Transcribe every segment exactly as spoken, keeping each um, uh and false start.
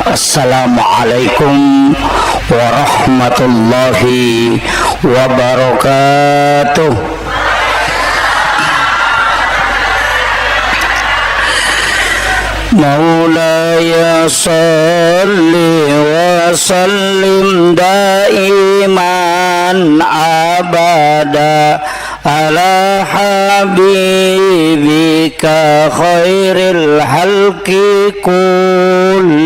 Assalamualaikum warahmatullahi wabarakatuh. مولاي صل وسلم دائما أبدا على حبيبك خير الخلق كلهم.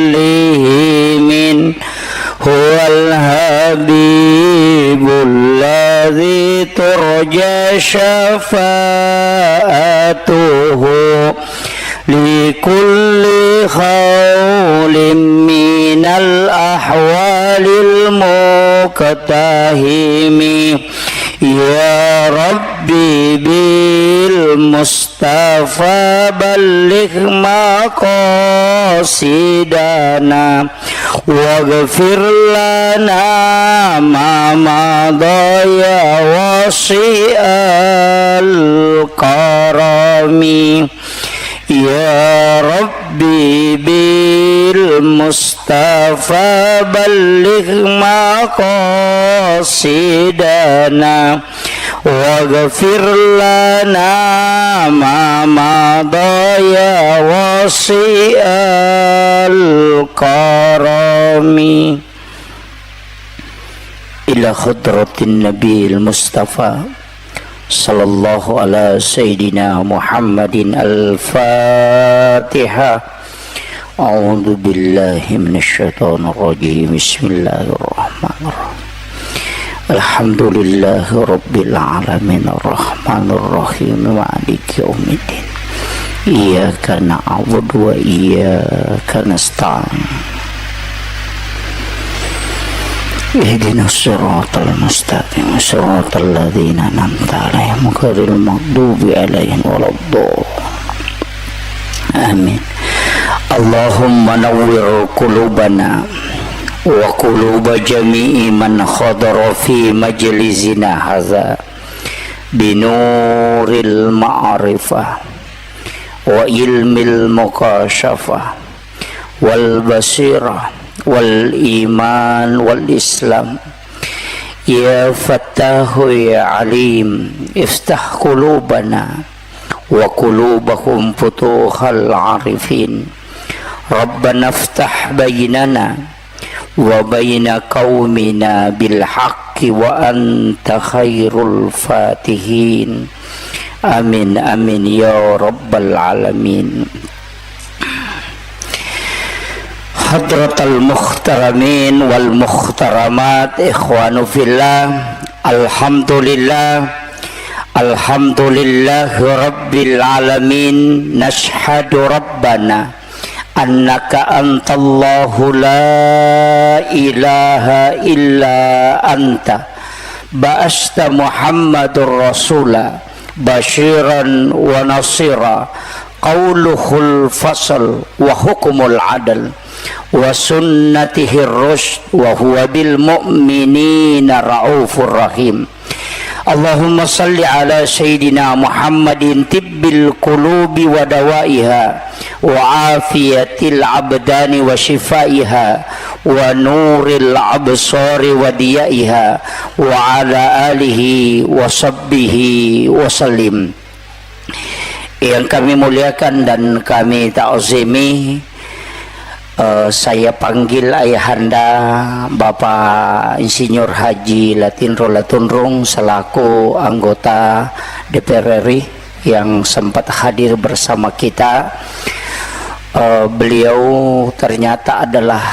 هو الحبيب الذي ترجى شفاعته لكل هول من الأهوال مقتحم. يا ربي بالمصطفى بلغ مقاصدنا واغفر لنا ما مضى يا واسع الكرم. يا ربي بالمصطفى بلغ مقاصدنا واغفر لنا ما مضى يا واسع الكرم. إلى حضرة النبي المصطفى صلى الله على سيدنا محمد الفاتحة. أعوذ بالله من الشيطان الرجيم. بسم الله الرحمن الرحيم. الحمد لله رب العالمين الرحمن الرحيم مالك يوم الدين. إياك نعبد وإياك نستعين. اهدنا الصراط المستقيم صراط الذين أنعمت عليهم غير المغضوب عليهم ولا الضالين. آمين. اللهم نور قلوبنا وقلوب جميع من حضر في مجلسنا هذا بنور المعرفة وعلم المكاشفة والبصيرة والإيمان والإسلام. يا فتاح يا عليم، افتح قلوبنا وقلوبهم فتوح العارفين. ربنا افتح بيننا وبين قومنا بالحق وأنت خير الفاتحين. آمين، آمين يا رب العالمين. حضرة المحترمين والمحترمات، إخوان في الله، الحمد لله، الحمد لله رب العالمين. نشهد ربنا أنك أنت الله لا إله إلا أنت، بعثت محمد رسولا بشيرا ونصيرا، قوله الفصل وحكم العدل وسنته الرشد وهو بالمؤمنين رؤوف رحيم. اللهم صل على سيدنا محمد طب القلوب ودوائها وعافية الأبدان وشفائها ونور الأبصار وضيائها وعلى آله وصحبه وسلم. Yang kami muliakan dan kami ta'zimi, eh, saya panggil ayahanda Bapak Insinyur Haji Latinro Latunrung selaku anggota D P R R I yang sempat hadir bersama kita. Eh, beliau ternyata adalah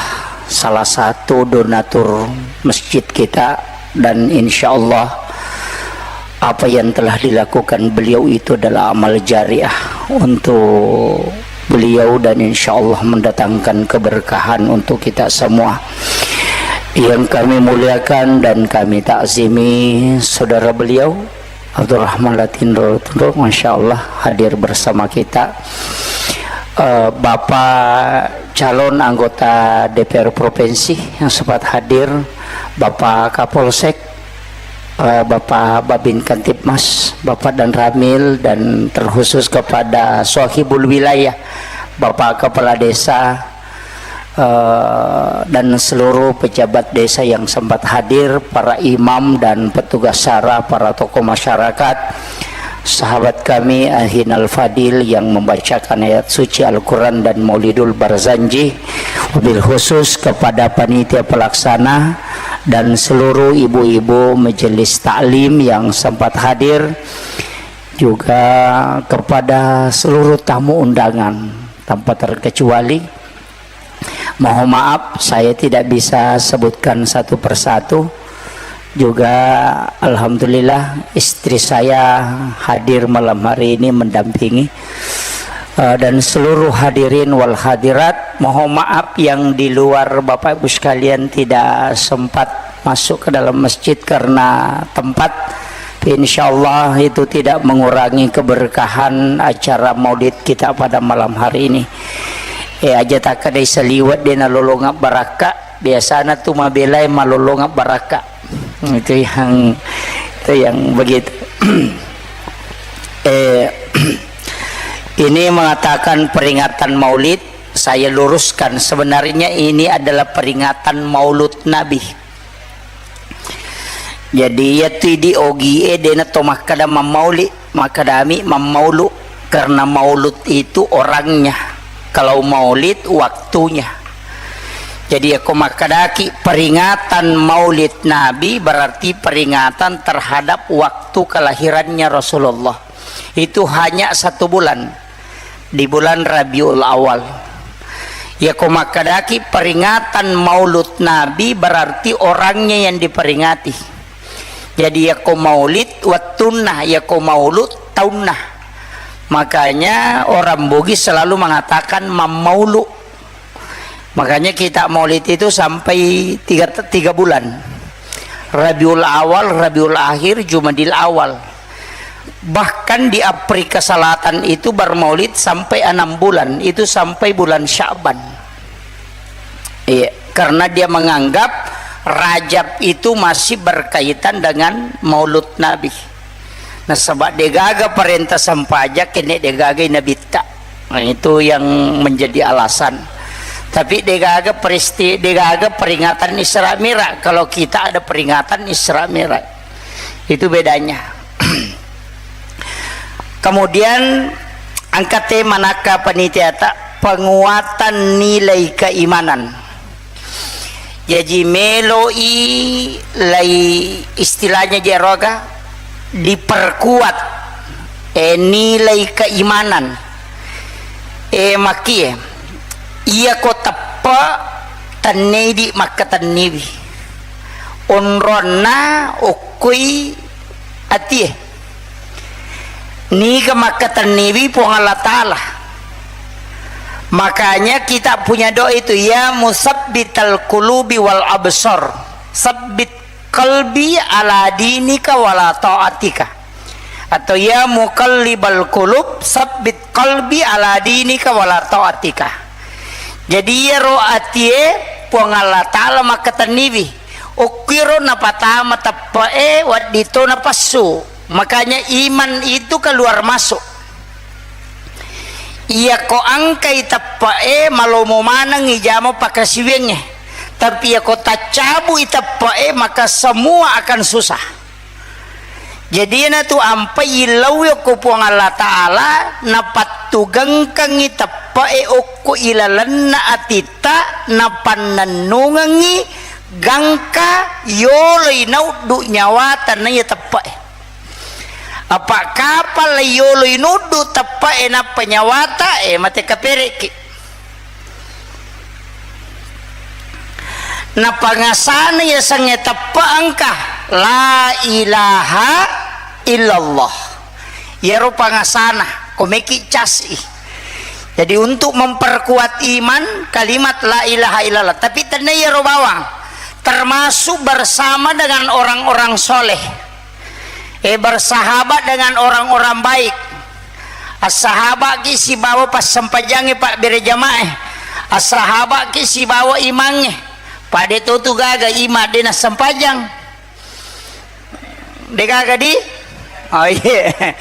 salah satu donatur masjid kita, dan insya Allah apa yang telah dilakukan beliau itu adalah amal jariah untuk beliau, dan insya Allah mendatangkan keberkahan untuk kita semua. Yang kami muliakan dan kami takzimi saudara beliau, Abdurrahman Latinro Tunrung, masya Allah, hadir bersama kita. Eh, Bapak calon anggota D P R Provinsi yang sempat hadir, Bapak Kapolsek, eh, Bapak Babin Kantipmas, Bapak Danramil, dan terkhusus kepada Sohibul Wilayah, Bapak Kepala Desa, eh, dan seluruh pejabat desa yang sempat hadir, para imam dan petugas syara, para tokoh masyarakat, sahabat kami Akhinal Fadil yang membacakan ayat suci Al-Quran dan Maulidul Barzanji, wabil khusus kepada panitia pelaksana dan seluruh ibu-ibu majelis taklim yang sempat hadir, juga kepada seluruh tamu undangan tanpa terkecuali. Mohon maaf, saya tidak bisa sebutkan satu persatu. Juga alhamdulillah, istri saya hadir malam hari ini mendampingi. Eh, dan seluruh hadirin wal hadirat, mohon maaf yang di luar Bapak Ibu sekalian tidak sempat masuk ke dalam masjid karena tempat. Tapi insyaallah itu tidak mengurangi keberkahan acara maulid kita pada malam hari ini. Eh, aja tak ada seliwat dia nalolonga barakka. Biasanya tu mabelai malolonga barakka. Itu yang, itu yang begitu. Eh, ini mengatakan peringatan maulid, saya luruskan. Sebenarnya ini adalah peringatan maulud Nabi. Jadi, iya tu idi ogie dena to makkada mammauli, makkadami mammaulu, karena maulud itu orangnya. Kalau maulid, waktunya. Jadi, ako makkadaki peringatan maulid Nabi, berarti peringatan terhadap waktu kelahirannya Rasulullah. Itu hanya satu bulan, di bulan Rabiul Awal. Yako makkadaki peringatan maulud Nabi, berarti orangnya yang diperingati. Jadi, yako maulid wettunna, yako maulud taunna. Makanya orang Bugis selalu mengatakan mammaulu. Makanya kita maulid itu sampai tiga, tiga bulan. Rabiul Awal, Rabiul Akhir, Jumadil Awal. Bahkan di Afrika Selatan itu bermaulid sampai enam bulan, itu sampai bulan Sya'ban. Iya, karena dia menganggap Rajab itu masih berkaitan dengan maulud Nabi. Nasaba degaga parenta sempajang kenne degaga nabitta. Nah, itu yang menjadi alasan. Tapi degaga peristi-, degaga peringatan Isra Mi'raj. Kalau kita ada peringatan Isra Mi'raj. Itu bedanya. Kemudian angkate manakka panitiata penguatan nilai keimanan. Jaji meloi lai istilahnya jeroga diperkuat, eh, nilai keimanan. Eh, makie, iya ko teppe tennedi makkatenniwi. Onronna okkoi atie. Niga makkatenniwi Puang Allah Ta'ala. Makanya kita punya doa itu, "Ya musabbital qulubi wal absar, sabbit qalbi ala dinika wala ta'atika." Atau, "Ya muqallibal qulub, sabbit qalbi ala dinika wala ta'atika." Jadi, iyaro atie Puang Allah Ta'ala makkatenniwi. Okkiro napatama teppe'e, wedding to napassu. Makanya iman itu keluar masuk. Iyako angkai teppe'e, malomo manengngi jama pakasiwiangnge. Tapi iyako taccabui teppe'e, maka semua akan susah. Jadi, iyanatu ampai illauwi okko Puang Allah Ta'ala, napattugengkengngi teppe'e okko ilalenna atitta, napannennungengngi gangka yoloi nauddu nyawata naiya teppe'e. Apa kapang lai yoloi nuddu teppe'e nappa nyawata, eh, mate kapere'ki. Napangasana yasengnge teppe engka, la ilaha illallah. Iyaro pangasana, ko meki casi. Jadi, untuk memperkuat iman, kalimat la ilaha illallah. Tapi tenna iyaro bawang, termasuk bersama dengan orang-orang soleh. Eh, bersahabat dengan orang-orang baik. Assahabaki sibawa passempajangnge pabbere jamaah. Assahabaki sibawa imangnge. Pade to tu gaga imang de nassempajang. De gaga di? Oh, iya.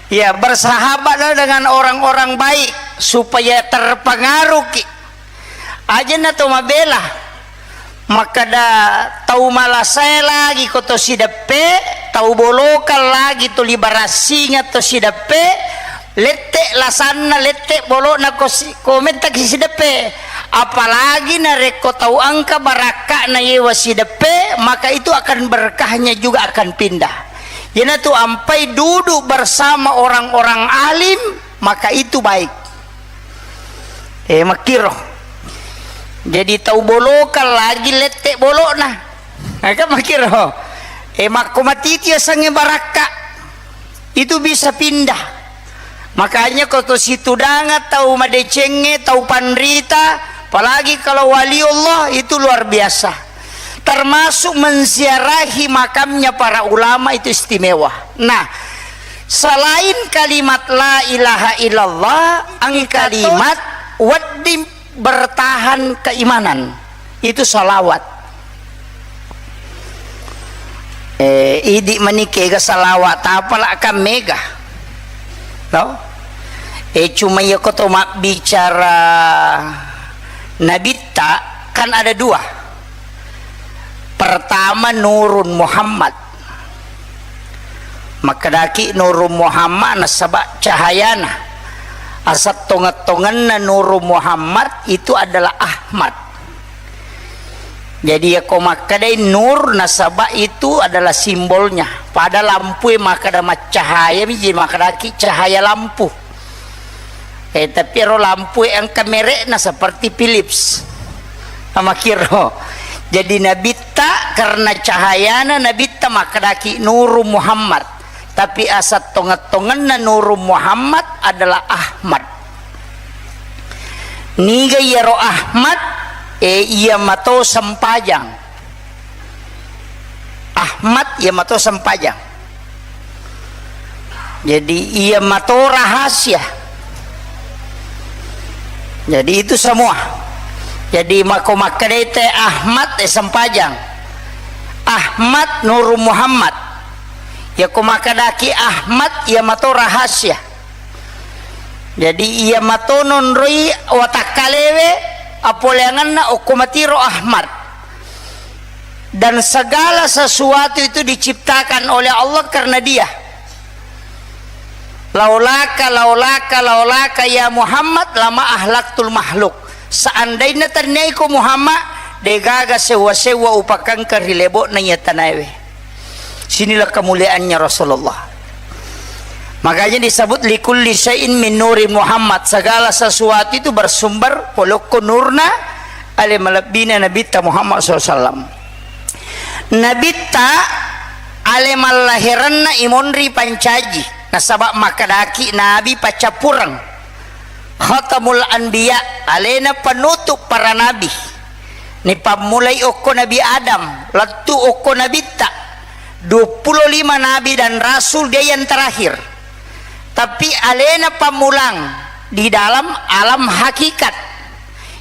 Ya, bersahabatlah dengan orang-orang baik supaya terpengaruhki. Ajenna to mabela. Makkeda tau malasae lagi ko to sideppe, tau bolokang lagi to libarassingeng to sideppe, lette lasanna, lette bolokna ko si-, ko mettaki sideppe. Apalagi narekko tau engka barakka'na yewa sideppe, maka itu akan berkahnya juga akan pindah. Iyanatu ampai duduk bersama orang-orang alim, maka itu baik. Eh, makkiro. Jadi tau bolokang lagi lette bolokna. Nah, kan makkiro. Eh, makko matiti asengnge barakka. Itu bisa pindah. Makanya ko to situdanga tau madecengnge, tau panrita, apalagi kalau wali Allah itu luar biasa. Termasuk menziarahi makamnya para ulama itu istimewa. Nah, selain kalimat la ilaha illallah, ang kalimat wedding bertahan keimanan. Itu salawat. Eh, idi mani kega salawat, apala kan mega. No? Eh, cuma iya ko to mabbicara nabitta, kan ada dua. Pertama, Nurun Muhammad. Makkedaki Nurun Muhammad nasaba cahayana. Asal tongeng-tongenna Nurun Muhammad itu adalah Ahmad. Jadi, yako makkedai nur nasaba itu adalah simbolnya. Pada lampue makkeda maccahaya mi, jadi makkedaki cahaya lampu. Eh, tapi ero lampue engka merekna seperti Philips. Amakkiro. Jadi nabitta karena cahayana nabitta makkedaki Nurun Muhammad. Tapi asal tongeng-tongenna Nurun Muhammad adalah Ahmad. Niga iyaro Ahmad? Eh, iya mato sempajang. Ahmad iya mato sempajang. Jadi iya mato rahasia. Jadi itu semua. Jadi mako makkedai te Ahmad, eh, sempajang. Ahmad Nurun Muhammad. Yako makkedaki Ahmad iya mato rahasia. Jadi iya mato nonroi watakkalewe, apoleangenna okko matiro Ahmad. Dan segala sesuatu itu diciptakan oleh Allah karena Dia. Laulaka, laulaka, laulaka ya Muhammad lama ahlaktul makhluk. Seandainna tenniaiko Muhammad, degaga sewwa-sewwa upakangka ri lebo'na iya tanaewe. Sinilah kemuliaannya Rasulullah. Makanya disebut likulli syai'in min nuri Muhammad. Segala sesuatu itu bersumber polokko nurna ale malebbina Nabitta Muhammad sallallahu alaihi wasallam. Nabitta ale mallahiranna imonri pancaji. Nasaba makkedaki Nabi paccappureng. Khatamul Anbiya, alena penutup para nabi. Nipammulai okko Nabi Adam, lettu okko Nabitta. Dua puluh lima nabi dan rasul, dia yang terakhir. Tapi alena pammulang di dalam alam hakikat.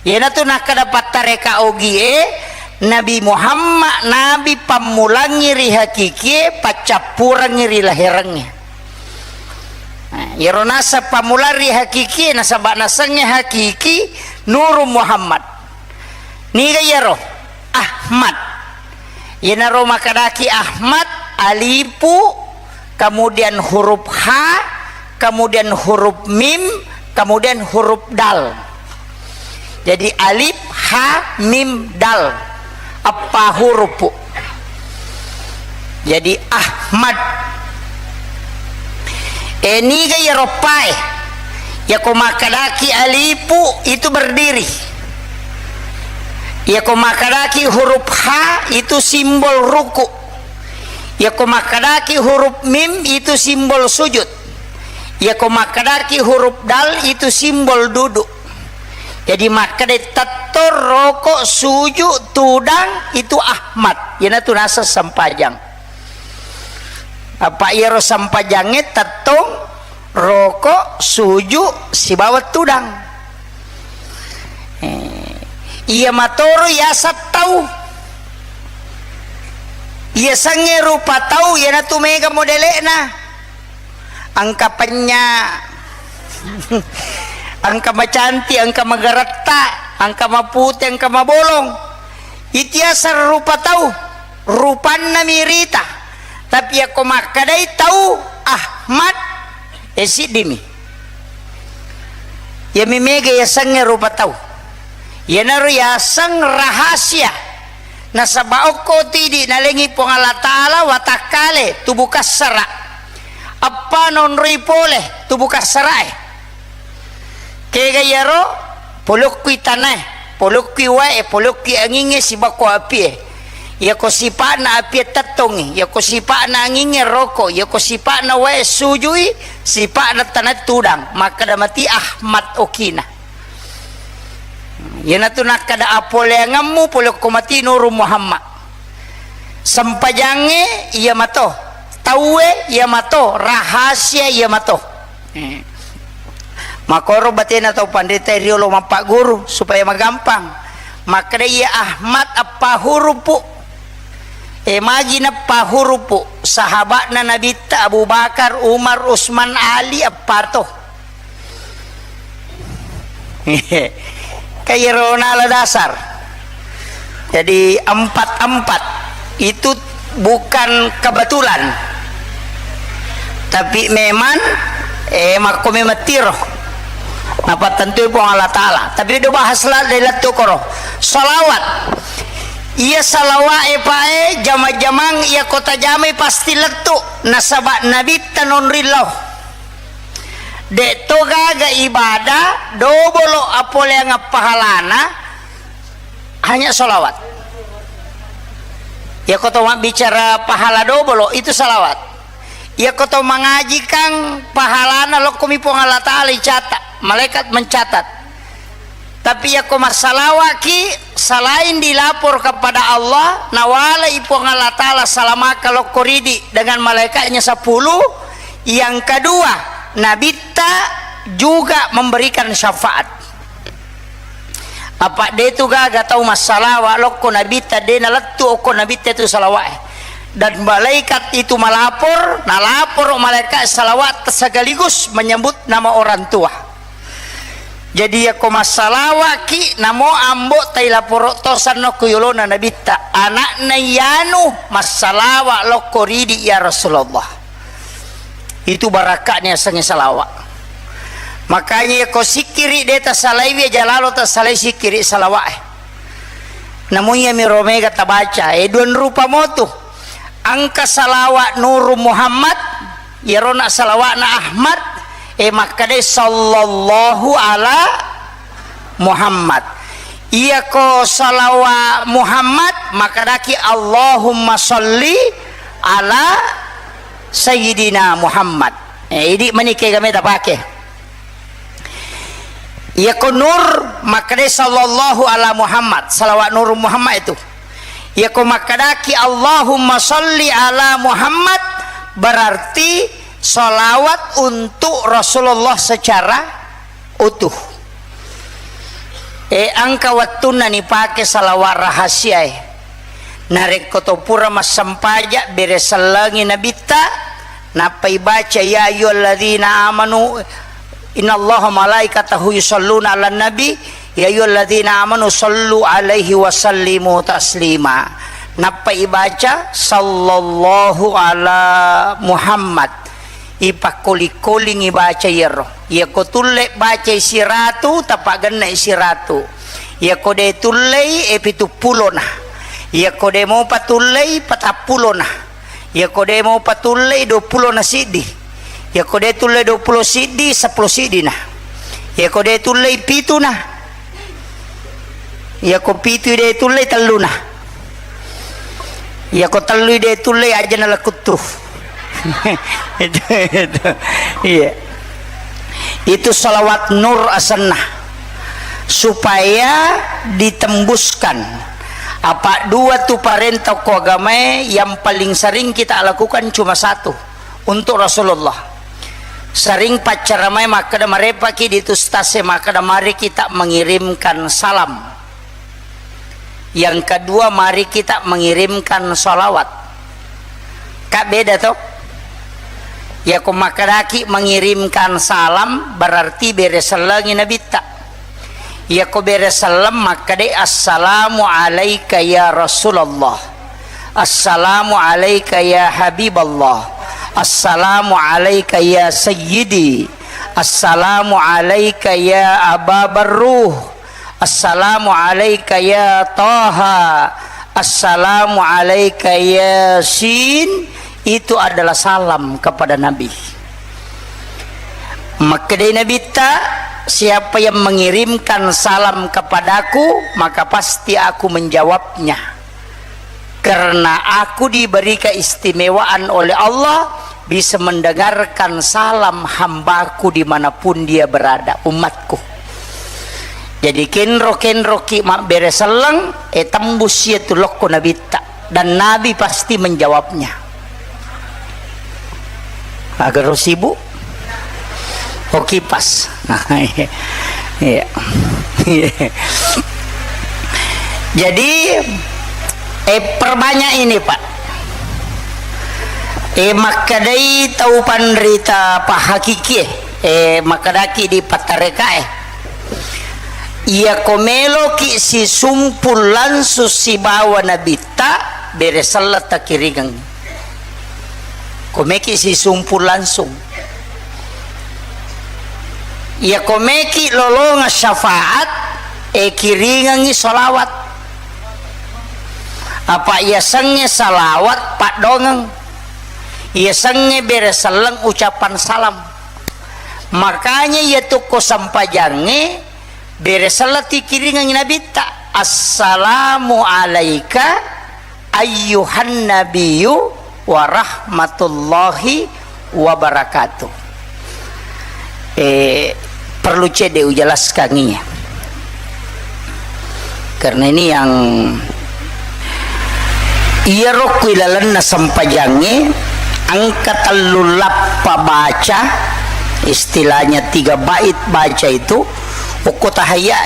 Iyanatu nakkeda pattareka ogie, Nabi Muhammad nabi pammulangngi ri hakikie, paccappurengngi ri lahirengnge. Nah, iyaro naseng pammulang ri hakiki, nasaba nasengnge hakiki Nurun Muhammad. Niga iyaro? Ahmad. Iyanaro makkedaki Ahmad, alifu, kemudian huruf ha, kemudian huruf mim, kemudian huruf dal. Jadi alif, ha, mim, dal. Eppa hurupu. Jadi Ahmad. E, niga iyaro eppae? Yako makkedaki alifu itu berdiri. Yako makkedaki huruf ha itu simbol ruku. Yako makkedaki huruf mim itu simbol sujud. Yako makkedaki huruf dal itu simbol duduk. Jadi makkeda tettong, roko, suju, tudang itu Ahmad. Iyanatu naseng sempajang. Apa iyaro sempajangnge tettong, roko, suju, sibawa tudang. Eh, iya matoro yaseng tau. Yasengnge rupa tau, iyanatu mega modele'na. Engka penya, engka macanti, engka magaretta. Engka mapute, engka mabolong. Itiaseng rupa tau, rupanna mirita. Tapi yakko makkedai tau Ahmad, e, siddimi. Yami mega yasengnge rupa tau. Iyanaro yaseng rahasia. Nasaba okko tu idi nalengi Puang Allah Ta'ala watakkale tubu kassara. Eppa nonroi pole tubu kassarae. Kega iyaro, polokkui tanae, polokkui wae, polokkui angingnge, sibakko apie. Iyako sipa'na apie tettongngi, iyako sipa'na angingnge roko, iyako sipa'na wae sujui, sipa'na tanae tudang, makkeda mati Ahmad okina. Iyanatu nakkeda apoleangemmu polokko mati Nurung Muhammad. Sempajangnge iya mato, tauwe iya mato, rahasia iya mato. Eh. Makoro batena tau pandeta riolo mappagguru supaya magampang. Makkeda iya Ahmad eppa hurupu. E, magi neppa hurupu? Sahaba'na Nabitta Abu Bakar, Umar, Usman, Ali eppato. Kan iyaro nala dasar. Jadi empat-empat itu bukan kebetulan. Tapi memang, eh, makko memang tiro. Napattentui Puang Allah Ta'ala. Tapi do bahas la-, lettu koro. Salawat. Iya salawat e pae jama-jamang iya kota jamai pasti lettu. Nasaba Nabitta nonrillau. De'to gaga ibadah dobolo apoleang pahalana, hanya sholawat. Iyako to mabbicara pahala dobolo, itu salawat. Iyako to mangajikang pahalana lokkomi Puang Allah Ta'ala icatat, malaikat mencatat. Tapi yakko massalawaki, selain dilapor kepada Allah, nawalai Puang Allah Ta'ala salamaka lokko ridi dengan malaikatnya sepuluh. Yang kedua, Nabitta juga memberikan syafaat. Apa de tu gaga tau massalawa lokko Nabitta, de nalettu okko Nabitta tu salawat. Dan malaikat itu melapor, nalapor malaikat salawat sekaligus menyebut nama orang tua. Jadi yakko massalawaki, namo ambo tai laporo tosanno ku yolona Nabitta, anakna iyanu massalawa lokko ridi ya Rasulullah. Itu barakaknya yasengnge salawat. Makanya yakko sikkiri de tasalaiwi, aja lalo tasalai sikkiri salawat e. Namu iyami romega tabaca, e duan rupa motu. Engka salawat Nurung Muhammad, iyarona salawatna Ahmad, e makkedai sallallahu ala Muhammad. Iyako salawat Muhammad, makkedaki Allahumma salli ala Sayyidina Muhammad. E, idi mani kegame tapake. Iyako Nur, makkedai sallallahu ala Muhammad, salawat Nur Muhammad itu. Iyako makkedaki Allahumma salli ala Muhammad, berarti salawat untuk Rasulullah secara utuh. E, engka wettunna nipake salawat rahasiae. Narekko to pura massempaja bere sellengi Nabitta, nappa ibaca, "Ya ayyuhalladzina amanu, innallaha malaikatahu yusalluna 'alan nabi, ya ayyuhalladzina amanu sallu 'alaihi wa sallimu taslima." Nappa ibaca, "Sallallahu ala Muhammad." Ipakkoli-kolingi baca iyaro. Iyako tulle bacai siratu, tapagennai siratu. Iyako de tullei, e, pituppulona. Iyako de mopa tullei, patappulona. Iyako de mopa tullei, duappulo na siddi. Iyako de tullei duappulo siddi, seppulo siddina. Iyako de tullei pituna. Iyako pitu de tullei telluna. Iyako tellui de tullei aja nalekuttu. Itu, itu. Iya. Itu salawat nur asenna. Supaya ditembuskan. Apa dua tu parenta ko agamae yang paling sering kita lakukan cuma satu. Untuk Rasulullah. Sering paccaramai makkeda, marepaki di tu stase makkeda, mari kita mengirimkan salam. Yang kedua, mari kita mengirimkan salawat. Kak beda to? Ya ko makkedaki mengirimkan salam berarti bere sellengi nabitta. Iyako bere selleng makkedai, "Assalamu alaika ya Rasulullah. Assalamu alaika ya Habiballah. Assalamu alaika ya Sayyidi. Assalamu alaika ya Aba Barruh. Assalamu alaika ya Taha. Assalamu alaika ya Sin." Itu adalah salam kepada Nabi. Makkedai Nabitta, "Siapa yang mengirimkan salam kepadaku, maka pasti aku menjawabnya. Karena aku diberi keistimewaan oleh Allah, bisa mendengarkan salam hambaku dimanapun dia berada, umatku." Jadi, kenro-kenroki mabbere selleng, e, tembus iya tu lokko Nabitta. Dan Nabi pasti menjawabnya. Agaro sibuk? Oh, kipas. Nah, iya. Iya. Jadi, eh, perbanyak ini, Pak. Eh, makkedai tau panrita pahakiki, eh, makkedaki di pattareka, eh. Iyako meloki sisumpul langsung sibawa Nabitta, bere selleng takiringengngi. Komeki sisumpul langsung. Iyako meki lolongeng syafaat, e, kiringengngi salawat. Apa iyasengnge salawat paddongeng. Iyasengnge bere selleng ucapan salam. Makanya iyatu ko sempajangnge, bere selleng tikiringengngi Nabitta, "Assalamu alaika ayyuhan nabiyyu wa rahmatullahi wa barakatuh." Eh, perlu cedde ujelaskan iya. Karena ini yang iyaro ku ilalenna sempajangnge, engka tellu lappa baca, istilahnya tiga bait baca itu, okko tahiyya.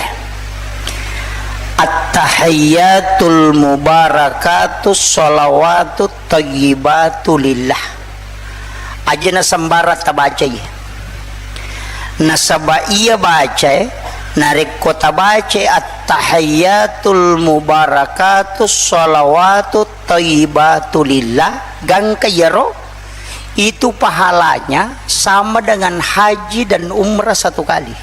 At-tahiyyatul mubarakatus shalawatut thayyibatu lillah. Aja nasembarang tabacai. Nasaba iya bacae, narekko tabacae at-tahiyyatul mubarakatus shalawatut thayyibatu lillah, gangka iyaro, itu pahalanya sama dengan haji dan umrah satu kali.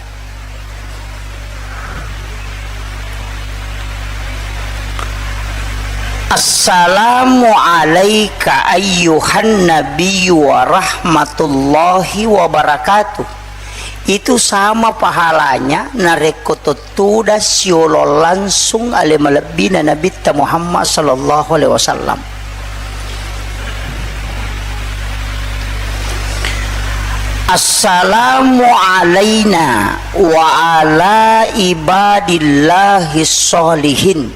Assalamu alaika ayyuhan nabiyyu wa rahmatullahi wa barakatuh. Itu sama pahalanya narekko to tuda siolo langsung ale malebbina Nabitta Muhammad sallallahu alaihi wasallam. Assalamu alaina wa ala ibadillahi sholihin.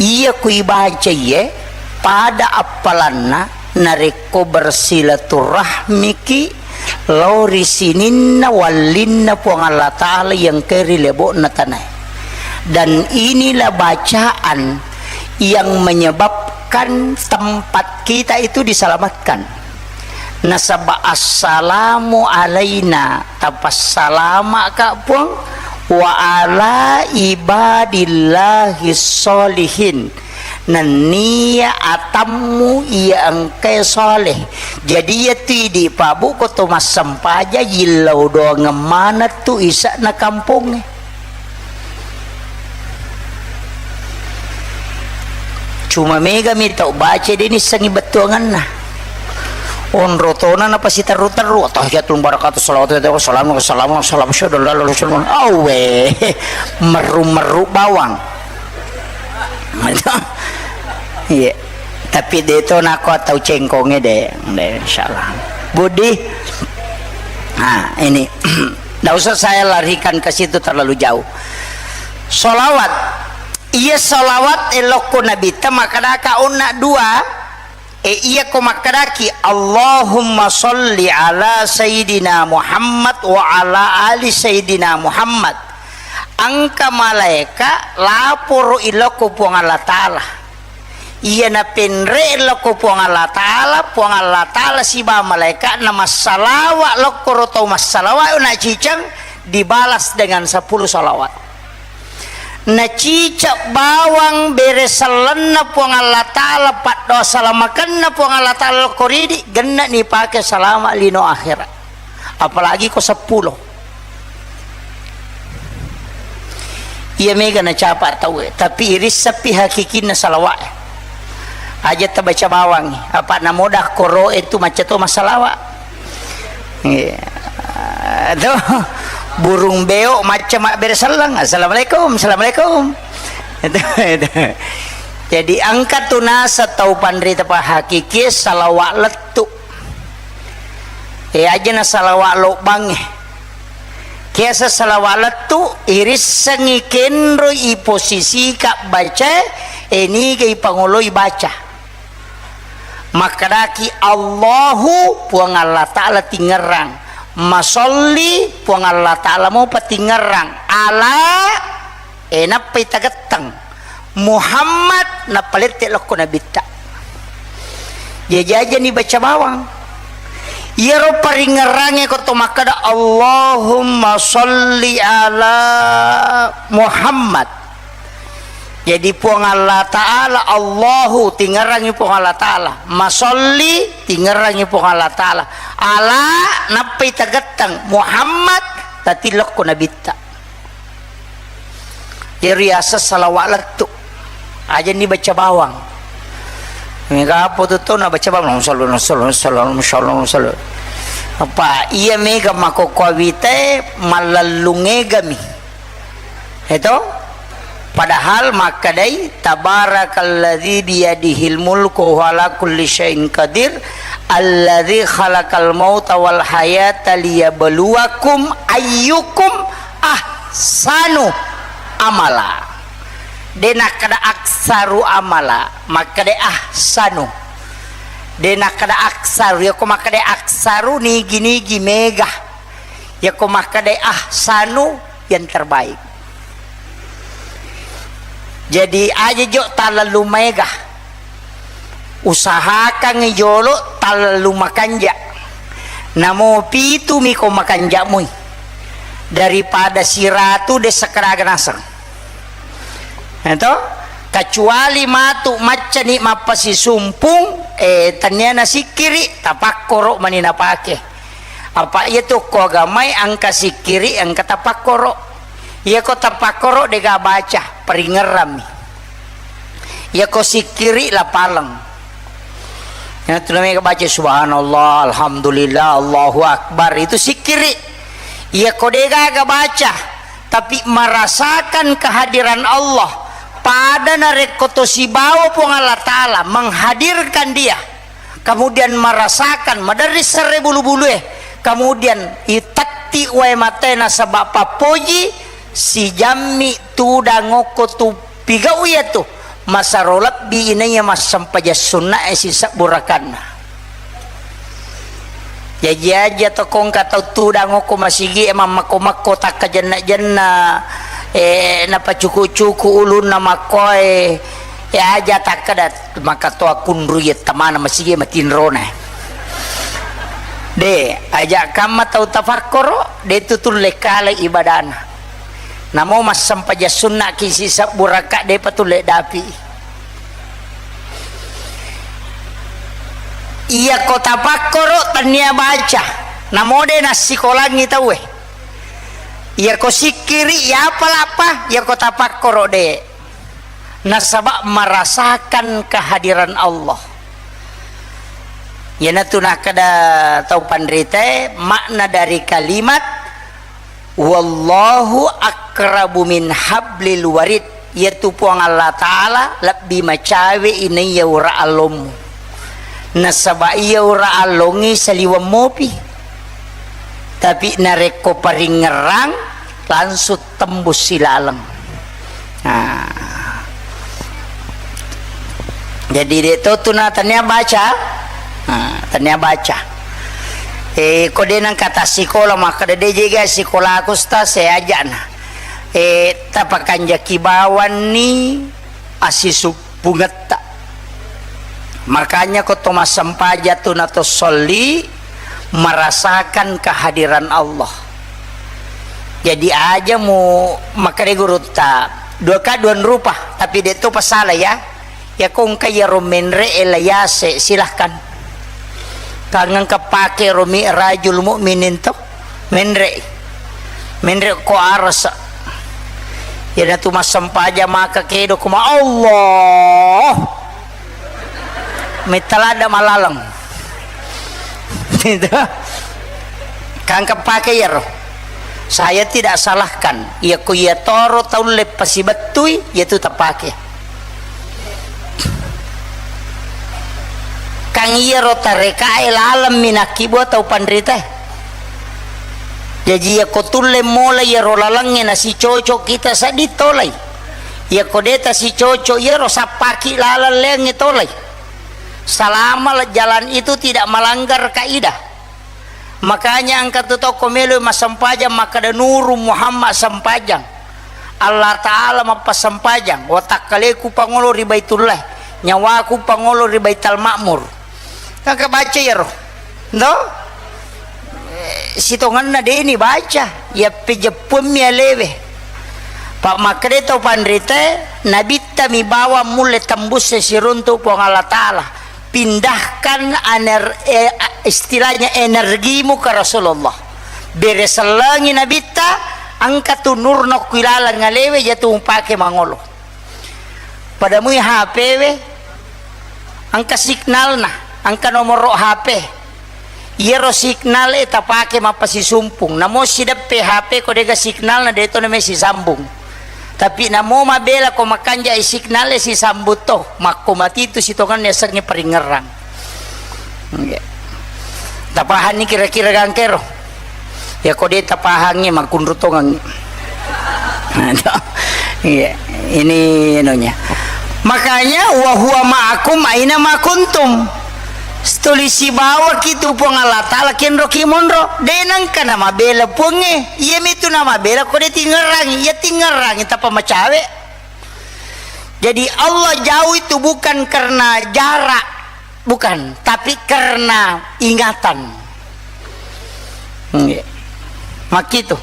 Iya ku ibaca iye, pada appalanna narekko bersilaturahmiki lao ri sininna wallinna Puang Allah Ta'ala yang ke ri lebo'na tanae. Dan inilah bacaan yang menyebabkan tempat kita itu diselamatkan. Nasaba assalamu alaina, tapassalama'ka Puang, wa ala ibadillahi sholihin. Nennia atammu iya engkae soleh. Jadi, iya tu idi, Pak, Bu, ko to massempajang, yillau doangeng maneng tu isa'na kampongnge. Cuma mega mi tau baca de nissengi bettuanganna. Onro tona napasiterru-terru, "Attahiyatul mubarakatuh, shalawatu, salamu, salamu, salamu, syahadu, la ilaha illallah." Awe, meru-meru bawang. Iya. Tapi de to nako tau cengkonge de, de, insyaallah. Budi. Nah, ini. Ndak usah saya larikan ke situ terlalu jauh. Shalawat. Iya shalawat e lokko Nabitta makkedaka onna dua. E, iyako makkedaki, "Allahumma sholli ala Sayyidina Muhammad wa ala ali Sayyidina Muhammad." Engka malaeka laporo ilokko Puang Allah Ta'ala. Iya napenre lokko Puang Allah Ta'ala, Puang Allah Ta'ala siba malaeka'na massalawa lokkoro tau massalawa na ciceng dibalas dengan sepuluh salawat. Nacicak bawang bere sellenna Puang Allah Ta'ala, paddoa salamakenna Puang Allah Ta'ala ko ridi, genna nipake salama lino akhera. Apalagi ko seppulo. Iya mega nacapa tauwe, tapi irissappi hakikinna salawa'e. Aja tabaca bawangngi, apa namoda koro'e tu macca to massalawa. Iya. Tuh, burung beo macca mabbere selleng. Assalamualaikum, assalamualaikum. Itu, itu. Jadi engka tu nasa tau panrita pa hakiki salawa lettu. E, aja na salawa lobbangnge. Kiasa salawa lettu, irissengngi kenroi iposisika bacae, e, niga ipangoloi baca. Makkedaki, Allahu, Puang Allah Ta'ala tingerrang. Masolli, Puang Allah Ta'ala mopa tingerrang. Ala, e, nappai tagetteng. Muhammad, nappa lette lokko nabitta. Jaji aja ni baca bawang. Iyaro paringerrangnge ko to makkeda, Allahumma sholli ala Muhammad. Jadi Puang Allah Ta'ala, Allahu, tingerrangi Puang Allah Ta'ala. Masolli, tingerrangi Puang Allah Ta'ala. Ala, nappai tagetteng, Muhammad, tatillokko nabitta. Iyaro riaseng salawa lettu. Aja ni baca bawang. Mega apa tu tau na baca bawang, Allahumma sholli, Allahumma sholli, Allahumma sholli, Allahumma sholli, Allahumma sholli. Apa iya mega makkokkoe witae, mallellung egami. Eto? Padahal makkedai, tabarakalladzi biyadihil mulku wa huwa ala kulli syai'in qadir, alladzi khalaqal mauta wal hayata liyabluwakum ayyukum ahsanu amala. De nakkeda aksaru amala, makkeda ahsanu. De nakkeda aksaru, yako makkeda aksaru nigi-nigi mega. Yako makkeda ahsanu yang terbaik. Jadi aja jo talellu maega. Usahakan jolo talellu makanja. Namo pitu miko makanja mui. Daripada siratu de sekeraga naseng. Eto? Kecuali matu maccani mappasisumpung, eh, tania nasikkiri, tapakkoro mani napake. Apa iya tu ko agamai engka sikkiri, engka tapakkoro. Iya ko tapakkoro dega baca, paringerrami. Iya ko sikkiri lapaleng. Iya tu namanya baca subhanallah, alhamdulillah, Allahu akbar, itu sikkiri. Iya ko degaga baca, tapi merasakan kehadiran Allah, pada narekko to sibawa Puang Allah Ta'ala menghadirkan dia, kemudian merasakan maderri serre bulu-bulue, kemudian itetti wae matae nasaba pappoji, sijammi tudang okko tu pigau iya tu, masaro lebbi inaiya massempajang sunnae sisebbu rakanna. Jaji aja to kongka tau tudang okko masigi e mammakko-makko takkajenna-jenna, eh, napacuku-cuku ulunna makkoe, eh, aja takkeda maka to akunru iya tamana masigi e matinrona. De, aja kamma tau tafakkoro, de tu tulle kale ibadana. Namo massempajang sunnaki sisebbu raka depa tulle dapi. Iyako tapakkoro tennia baca, namo de nassikolangi tauwe. Iyako sikkiri, iyapa lappa, iyako tapakkoro de. Nasaba merasakan kehadiran Allah. Iyanatu nakkeda tau panritae, makna dari kalimat, "Wallahu aqrabu min hablil warid." Iyatu Puang Allah Ta'ala lebbi macawe inaiya ura allommu. Nasaba iya ura allongngi saliweng mopi. Tapi narekko paringngerang, langsung tembus silaleng. Nah. Jadi de to tu na tania baca. Nah, tania baca. Eh, ko de nengka tassikola, makkeda de jega sikolaku, Ustaz, saya ajana. Eh, tapakanjaki bawanni asisuppungetta. Makanya ko to massempajang tu na to solli merasakan kehadiran Allah. Jadi aja mu makkeda gurutta, Dua ka dua rupa, tapi de' to pasala ya. Ya ko engka iyaro menre' e la yase', silahkan. Kangengka pake ro Mi'rajul Mukminin to. Menre'. Menre' ko arasa. Iyanatu massempajang maka kedo ko ma Allah. Mettalada malaleng. Itu. Kangka pake iyaro. Saya tidak salahkan. Iya ko iya toro tau le pasibettui, iya tu tapake. Kang iyaro tarekae laleng minakki bua tau panrita. Jaji iya ko tulle mola iyaro lalengnge nasicoco kita seddi tolai. Iya ko de' tasicoco iyaro sappaki laleng leangnge tolai. Selama jalan itu tidak melanggar kaidah. Makanya engka tu tau ko melo massempajang makkeda Nuru Muhammad sempajang. Allah Ta'ala mappasempajang, watakkaleku pangolo ri Baitullah, nyawaku pangolo ri Baital Ma'mur. Engka baca iyaro. Ndo? Eh, sitongenna de'ni baca, iya pejeppuammi alewe. Pa makkeda tau panrita, nabitta mi bawang mulle tembus siruntu Puang Allah Ta'ala. Pindahkan ener-, eh, istilahnya energimu ke Rasulullah. Bere sellengi nabitta, engka tu nurna ku ilaleng alewe, iya tu mupake mangolo. Pada mui H P we, engka signalna, engka nomoro H P. Iyaro signal e tapake mappasisumpung. Namo sideppe H P ko de'ga signalna, de' to name sisambung. Tapi namo mabela ko makanja i signal e sisambung to, makko matitu sitongenna yasengnge paringngerang. Iya. Tapahanni kira-kira gangkero? Ya ko de' tapahangngi makkunru tongengngi. Iya, ini anunya. Makanya wa huwa ma'akum aina ma kuntum. Tuli sibawaki tu Puang Allah Ta'ala kenroki monro. De' nengka namabela Puangnge. Iyami tu namabela ko de' tingerangi. Iya tingerangi tappa macawe. Jadi Allah jauh itu bukan karena jarak, bukan, tapi karena ingatan. Nggih. Makkitu.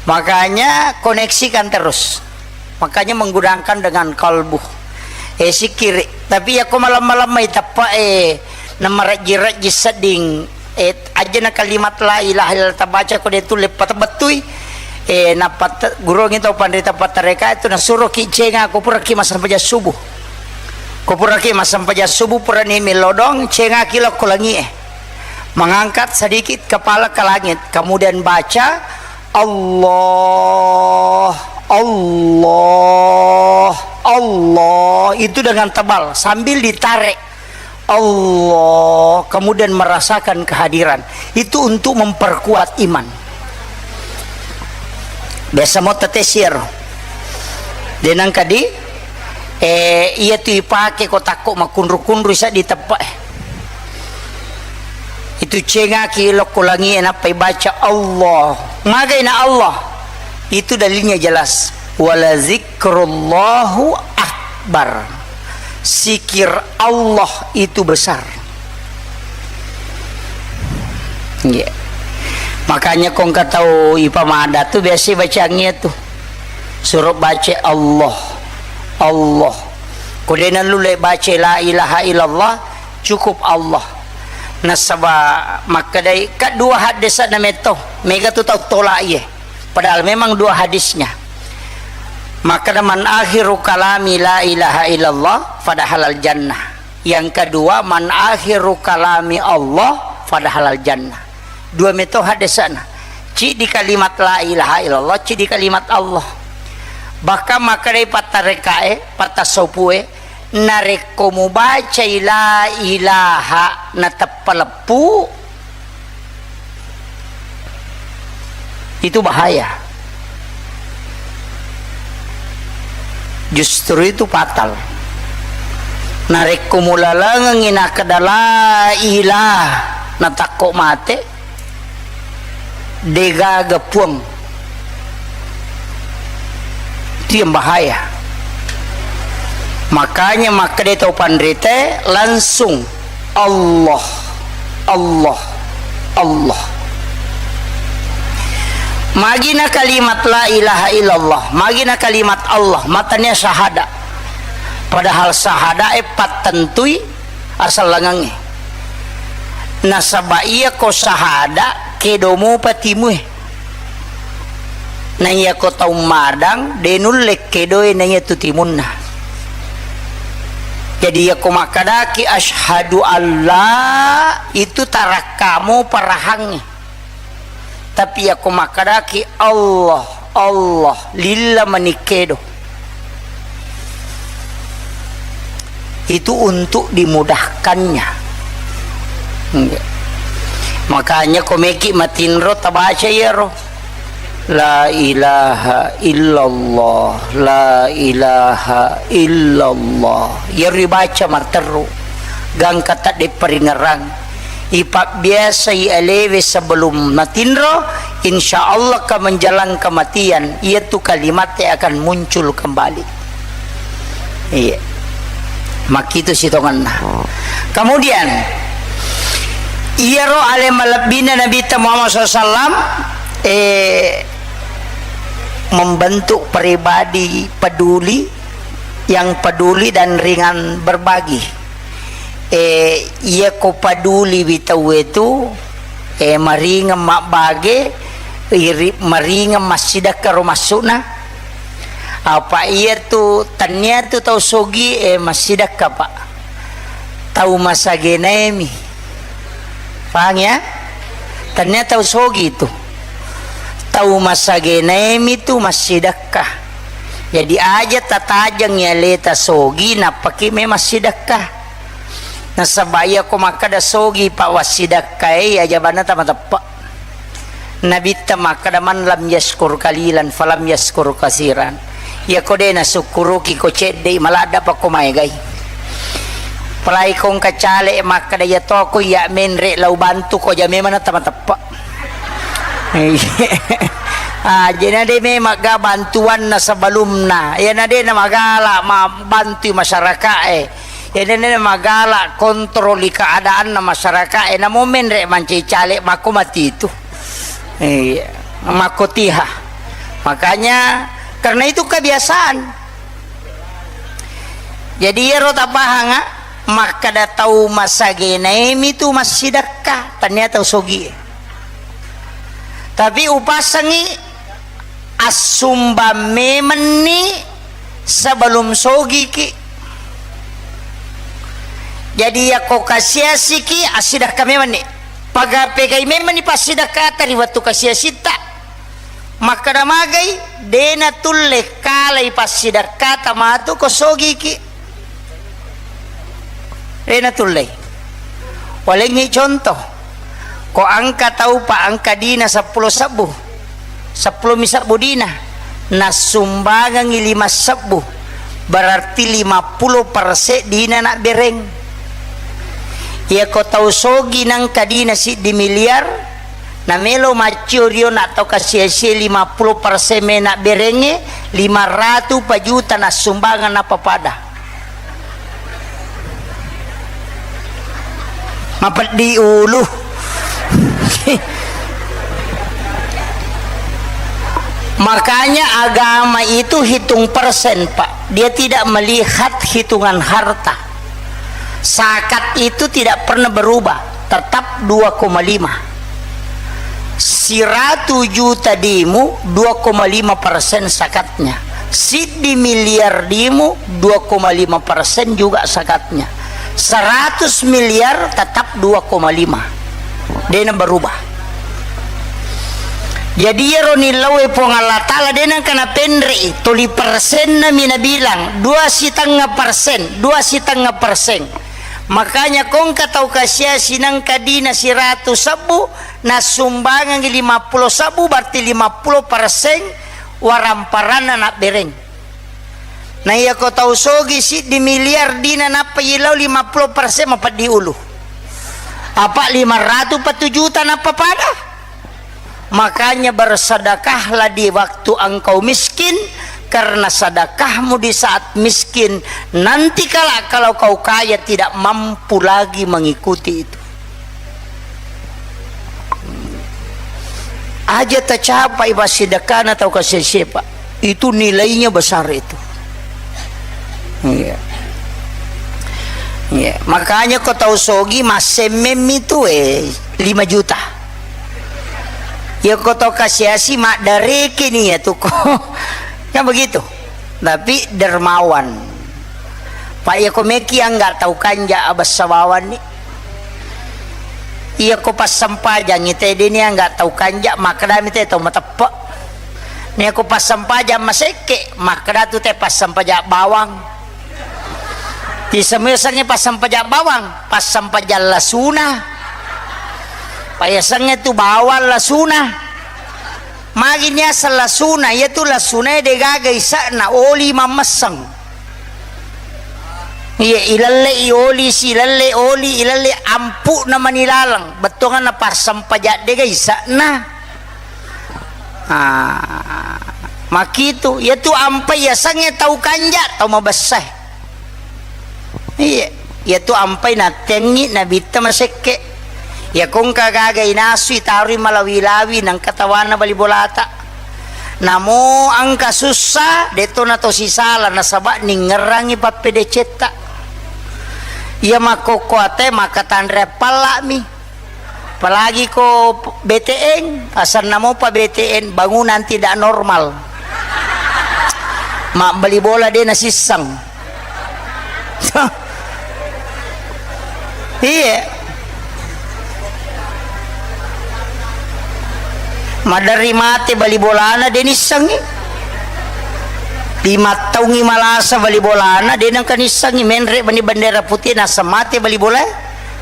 Makanya koneksikan terus. Makanya menggunakan dengan kalbu. Eh, sikiri. Tapi ya ko malam-malam mai tepa, eh, namarajji-rajji sedding, eh, ajana kalimat la ilaha illallah tabaca ko de' tulle patebettui. Eh, nappa te-, gurongi tau panrita pattareka itu nasuroki cenga ko puraki massempajang subuh. Ko puraki massempajang subuh purani melodong, cengaki lokko langi e. Mengangkat sedikit kepala ke langit, kemudian baca, "Allah, Allah, Allah." Itu dengan tebal, sambil ditarik. Allah, kemudian merasakan kehadiran. Itu untuk memperkuat iman. Biasa mo tetesir. Denang kadi, eh, iya tu ipake ko takko makunru-kunru seddi teppe. Itu cengaki lokko langi e nappa ibaca Allah. Magai na Allah. Itu dalilnya jelas. Wala zikrullahu akbar. Zikir Allah itu besar. Iya. Makanya kong katau ipamada tu biasa bacangngi tu. Suruh baca Allah. Allah. Ko de' nallu le baca la ilaha illallah, cukup Allah. Nasaba makkedai, ka dua haddesa na metto. Mega tu tau tola iye. Padahal memang dua hadisnya. Maka man akhiru kalami la ilaha illallah fadahalal jannah. Yang kedua, man akhiru kalami Allah fadahalal jannah. Dua metode sana. Cidi kalimat la ilaha illallah, cidi kalimat Allah. Bahkan makkedai pattarekae, pattasopue, narekko mubacai la ilaha nateppa leppu, itu bahaya. Justru itu fatal. Narekko mulalengengngi nakkeda la ilaha natakko mate, degaga puang. Itu yang bahaya. Makanya makkeda tau panrita langsung Allah, Allah, Allah. Magina kalimat la ilaha illallah, magina kalimat Allah, matania syahada. Padahal syahada e pattentui asellengengnge. Nasaba iya ko syahada, kedo mupa timue. Na iya ko tau madang, de nulle kedoe na iya tu timunna. Jadi iya ko makkadaki asyhadu alla, itu tarakkamu parahangnge. Tapi iya ko makkadaki Allah, Allah, lilla manikkedo. Itu untuk dimudahkannya. Makanya ko meki matinro tabaca iyaro. La ilaha illallah, la ilaha illallah. Iyaro ibaca matteru. Gangka tadde paringerang. Ipabbiasai alewe sebelum matinro, insya Allah ka menjelang kematian, iyatu kalimatnya akan muncul kembali. Iya. Makkitu sitongenna. Kemudian, iyaro ale malebbina Nabi Muhammad sallallahu alaihi wasallam, eh, membentuk pribadi peduli, yang peduli dan ringan berbagi. Eh, iya ko paduliwi tauwe tu, eh, maringeng mabbage, iri-, maringeng massidekka ro massuna. Apa iya tu, tania tu tau sogi, eh, massidekka, Pak. Tau masagenaemi. Pahang ya? Tania tau sogi tu. Tau masagenaemi tu massidekka. Jadi aja tatajeng aleta sogi, nappaki me massidekka. Nasaba iya ko makkada sogi pa wassidekka e, aja banna tamateppe. Nabitta makkada, "Man lam yaskur kalilan falam yaskur kasiran." Iya ko de nasukkuruki ko cedde, maladda pa ko maegai. Palai ko engka cale makkada, "Iya toko iya menre lau bantu," ko aja memang tamateppe. Ah, jadi na de memang ga bantuanna sebelumna. Iya na de na magala ma-, bantu masyarakat e. Iya na de na magala kontroli keadaanna masyarakat e. Namo menre mancaji cale makko mati itu. Iya, makko tiha. Makanya karena itu kebiasaan. Jadi iyaro tapahanga, makkada tau masagenaemi tu massidekka, tania tau sogi. Tapi upasengi assumbang memenni sebelum sogiki. Jadi yakko kasiasiki, assidekka memenni. Paga-, pegai memenni passidekkata ri wettu kasiasitta. Makkada magai, de natulle kalai passidekkata matu ko sogiki. De natulle. Walengngi contoh. Ko engka tau pa engka dina seppulo sebbu. Seppulo mi sebbu dina. Nassumbangengngi lima sebbu. Berarti lima puluh persen dina nabbereng. Iya ko tau sogi nengka dina siddi miliar, namelo maccio rio na tau kasiasie lima puluh persen me nabberengnge, lima ratu pa juta nassumbangeng nappa pada. Mapeddi ulu. Makanya agama itu hitung persen, Pak. Dia tidak melihat hitungan harta. Zakat itu tidak pernah berubah, tetap dua koma lima. Siratu juta dimu, dua koma lima persen zakatnya. Siddi miliar dimu, dua koma lima persen juga zakatnya. Seratus miliar tetap dua koma lima. Dena berubah. Jadi iyaro nillaue Puang Allah Ta'ala de nengka napenre'i, toli persenna mi nabilang, dua sitengnga persen, dua sitengnga persen. Makanya kongka tau kasiasi nengka dina siratu sebbu, nassumbangengngi lima puluh sebbu, berarti lima puluh persen waramparanna nabbereng. Na iya ko tau sogi siddi miliar dina nappa ilau lima puluh persen mapeddi ulu. Apa lima ratu pa tu juta nappa pada? Makanya bersedekahlah di waktu engkau miskin, karena sedekahmu di saat miskin, nanti kala kalau kau kaya tidak mampu lagi mengikuti itu. Aja tacapai passidekkana tau kasiasi, Pak. Itu nilainya besar itu. Iya. Iya. Makanya ko tau sogi massemmemmi tu, eh, lima juta. Ya ko tau kasiasi maddareke ni ya tu ko. Kan begitu. Tapi dermawan. Pak, iya ko meki angga tau kanja abessa bawanni. Iya ko passempajangngi te deni angga tau kanja, makkedami te tau mateppe. Nia ko passempajang masekke, makkeda tu te passempajang bawang. Tisemesengngi passempajang bawang, passempajang lasuna. Payasengnge tu bawang lasuna. Magi niaseng lasuna, iyatu lasunae degaga ise'na, oli mammesseng. Iya, ilelle'i oli, silelle oli, ilelle ampu'na mani laleng, bettuanganna passempajang dega ise'na. Ah, makitu, iyatu ampai yasengnge tau kanja, tau mabessae. Iya, iyatu ampai nattengngi nabitta masekke. Iya kongka gaga inasui taroi malawi-lawi nangka tawana bali bolata. Namo engka sussa, detto na to sisala nasaba ningngerangngi pappedecetta. Iya makkokkoate maka tanre palla'mi. Apalagi ko B T N, asanna mopa B T N, bangunan tidak normal. Mabbali bola de nasisseng. Iya. Maderri mate bali bolana de nissengi. Lima taungi malasa bali bolana de nengka nissengi, menre bani bendera putih nasa mate bali bola.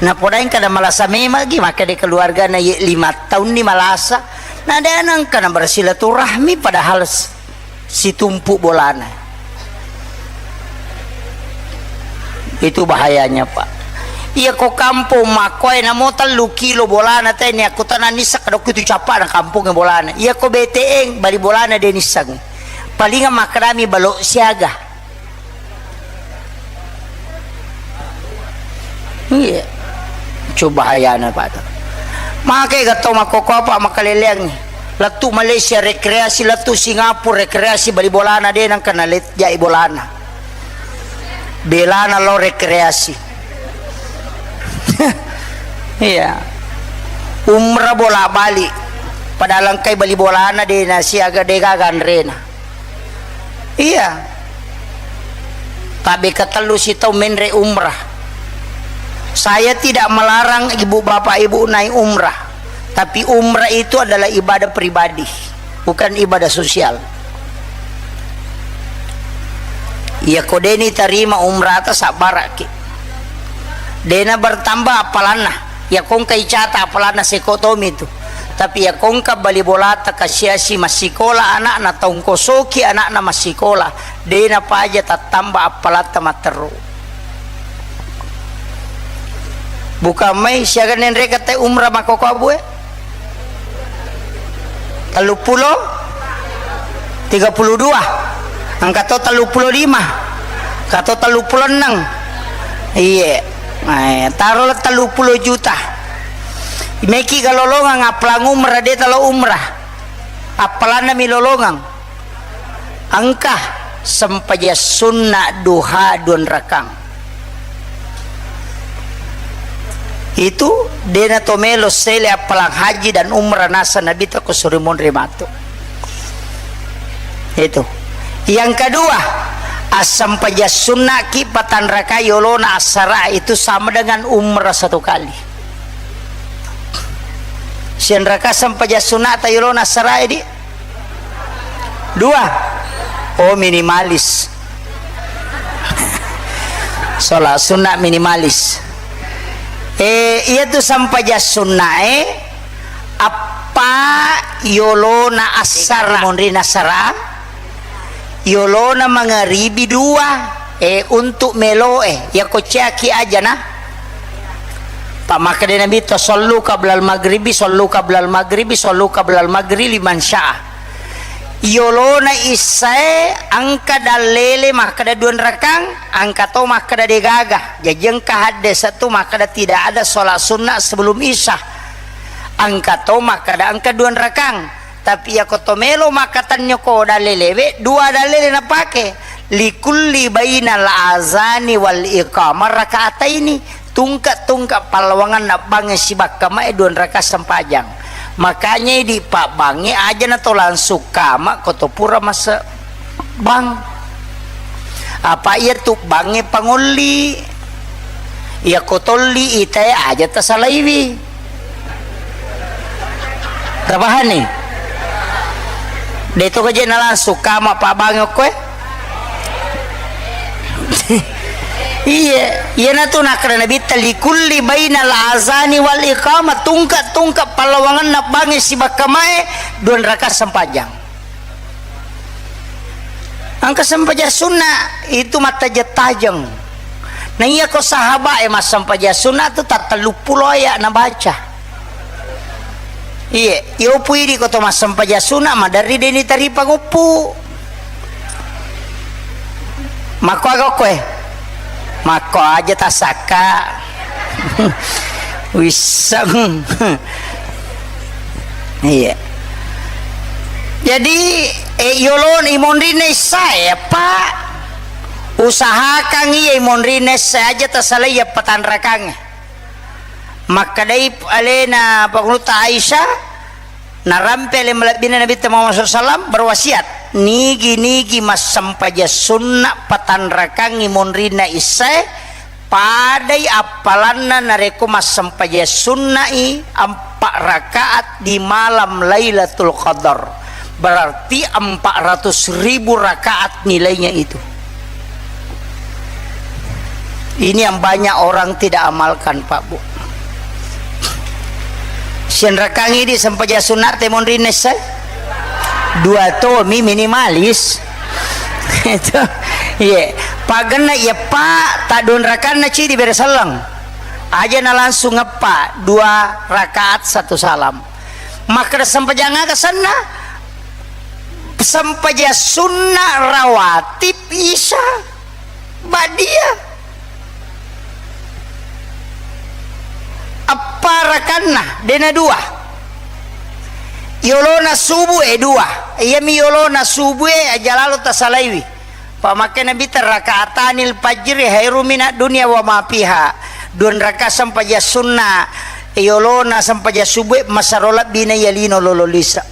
Napodaeng kada malasa memagi, maka de keluargana ye lima taunni malasa. Na de nengka na bersilaturahmi padahal s-, situmpu bolana. Itu bahayanya, Pak. Iya ko kampung makkoe namo tellu kilo bolana teni, aku tanang nisseng kadokku tu cappa na kampung bolana. Iya ko B T N bali bolana de nisseng. Palinga makkedami balok siaga. Iya. Coba hayana, Pak. Make ga tau makkokkoe, Pak, makkaleleangngi. Lettu Malaysia rekreasi, lettu Singapura rekreasi, bali bolana de nengka nalet-, jai bolana. Belana lo rekreasi. Iya. Umrah bola bali. Padahal engkai bali bolana de nasiaga de gaga anrena. Iya. Tabbe ketellu sitau menre umrah. Saya tidak melarang ibu bapak ibu naik umrah. Tapi umrah itu adalah ibadah pribadi, bukan ibadah sosial. Iya ko deni tarima umrah ta sabbaraki. Dena bertambah appalanna. Iya kongka icata appalanna seko tomi tu. Tapi iya kongka bali bolata kasiasi massikola anakna, taungkosoki anakna massikola, dena paja tattamba appalatta matteru. Bukan mai siaga nenre kata umrah makkokkoe bue? Telluppulo? Tiga puluh dua? Engka to telluppulo lima? Engka to telluppulo enneng? Iye. Eh, taro telluppulo juta. Meki ga lolongang appalang umrah, de talo umrah. Appalanna mi lolongang. Engka sempajang sunna duha duanrakang. Itu dena to melo sele appalang haji dan umrah nasa Nabi ta ko suri monri matu. Itu. Yang kedua, assempajang sunnaki patanrakai yolona assara itu sama dengan umrah satu kali. Sianraka sempajang sunnata yolona assara di? Dua. Oh, minimalis. Sholat sunnah minimalis. Eh, iya tu sempajang sunnah, eh. Appa yolona assara, monri nasara. Yolona mangaribi dua, eh, untuk melo, eh. Ya ko ciaki aja na. Pak makkeda Nabi to, "Sallu qablal maghribi, sallu qablal maghribi, sallu qablal maghribi liman syaa." Yolona issae engka dallele makkeda duanrakang, engka to makkeda degaga. Jaji engka hadde satu makkeda tidak ada sholat sunnah sebelum isya. Engka to makkeda engka dua rakang. Tapi iyako to melo makkatenni ko dalelewe, dua dalele napake. Likulli bainal azani wal iqamah rakaataini. Tungke-tungke pallawangenna bangnge sibakka mae dua rakaat sempajang. Makanya idi pabbangnge aja na to langsung kama ko to pura mase bang. Apa iya tu bangnge pangolli. Iya ko tolli itae aja tasalaiwi. Tapahani? De to kaje na langsung kama pabbangnge okkoe. Iya, iya na tu nakkeda Nabitta likulli bainal azani wal iqamah, tungke-tungke pallawangenna bangnge sibakka mae dua rakaat sempajang. Engka sempajang sunna itu mattajeng-tajeng. Na iya ko sahabat e massempajang sunna tu tattellu pulo aya nabaca. Iye, yopu idi ko to massempajang sunna maderri deni taripa nguppu. Makko aga okkoe? Makko aja tasakka. Wisseng. Iya. Jadi, eh, yolon imonrinna issae, Pak. Usahakan iya imonrinna issae aja tasalai iya patanrakangnge. Makkedai alena Pakunutta Aisyah, narampe ale malebbina Nabitta Muhammad sallallahu alaihi wasallam berwasiat, nigi-nigi massempajang sunna patanrakangngi monrinna issae, padai appalanna narekko massempajang sunnai empat rakaat di malam Lailatul Qadar. Berarti empat ratus ribu rakaat nilainya itu. Ini yang banyak orang tidak amalkan, Pak Bu. Sianrakangi di sempajang sunat temonrinna issae? Dua tomi minimalis. Itu. Iya. Pagenna iya, Pak, tadonrakanna cidi bere selleng. Aja na langsung eppa, dua rakaat satu salam. Makkeda sempajang aga senna? Sempajang sunna rawatib isya ba'diyah. Eppa rakanna, dena dua. Yolona subuh e dua. Iyami yolona subuh e aja lalo tasalaiwi. Pamakkeda Nabitta rakaatanil fajri khairum minad dunya wa ma fiha. Dua rakaat sempajang sunna, yolona sempajang subuh e masero lebbi na iya lino lolo lisa.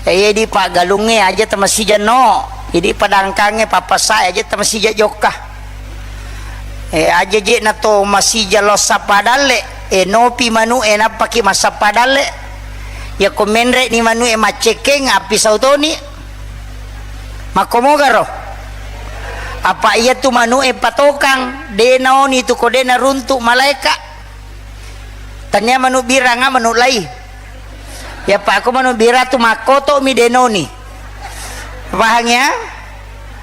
Iya di paggalungnge aja tamasija no, idi padangkangnge papasa aja tamasija jokka. Eh, aja je na to masija lo sappa dalle, eh, nopi manu e nappaki massappa dalle. Yako menre ni manu e maccekeng api sautoni. Makkomogaro? Apa iya tu manu e patokang, de naoni tu ko de naruntu malaeka. Tania manu biranga manu lai. Ya pa aku manu bira tu makkoto mi denoni. Paham ya?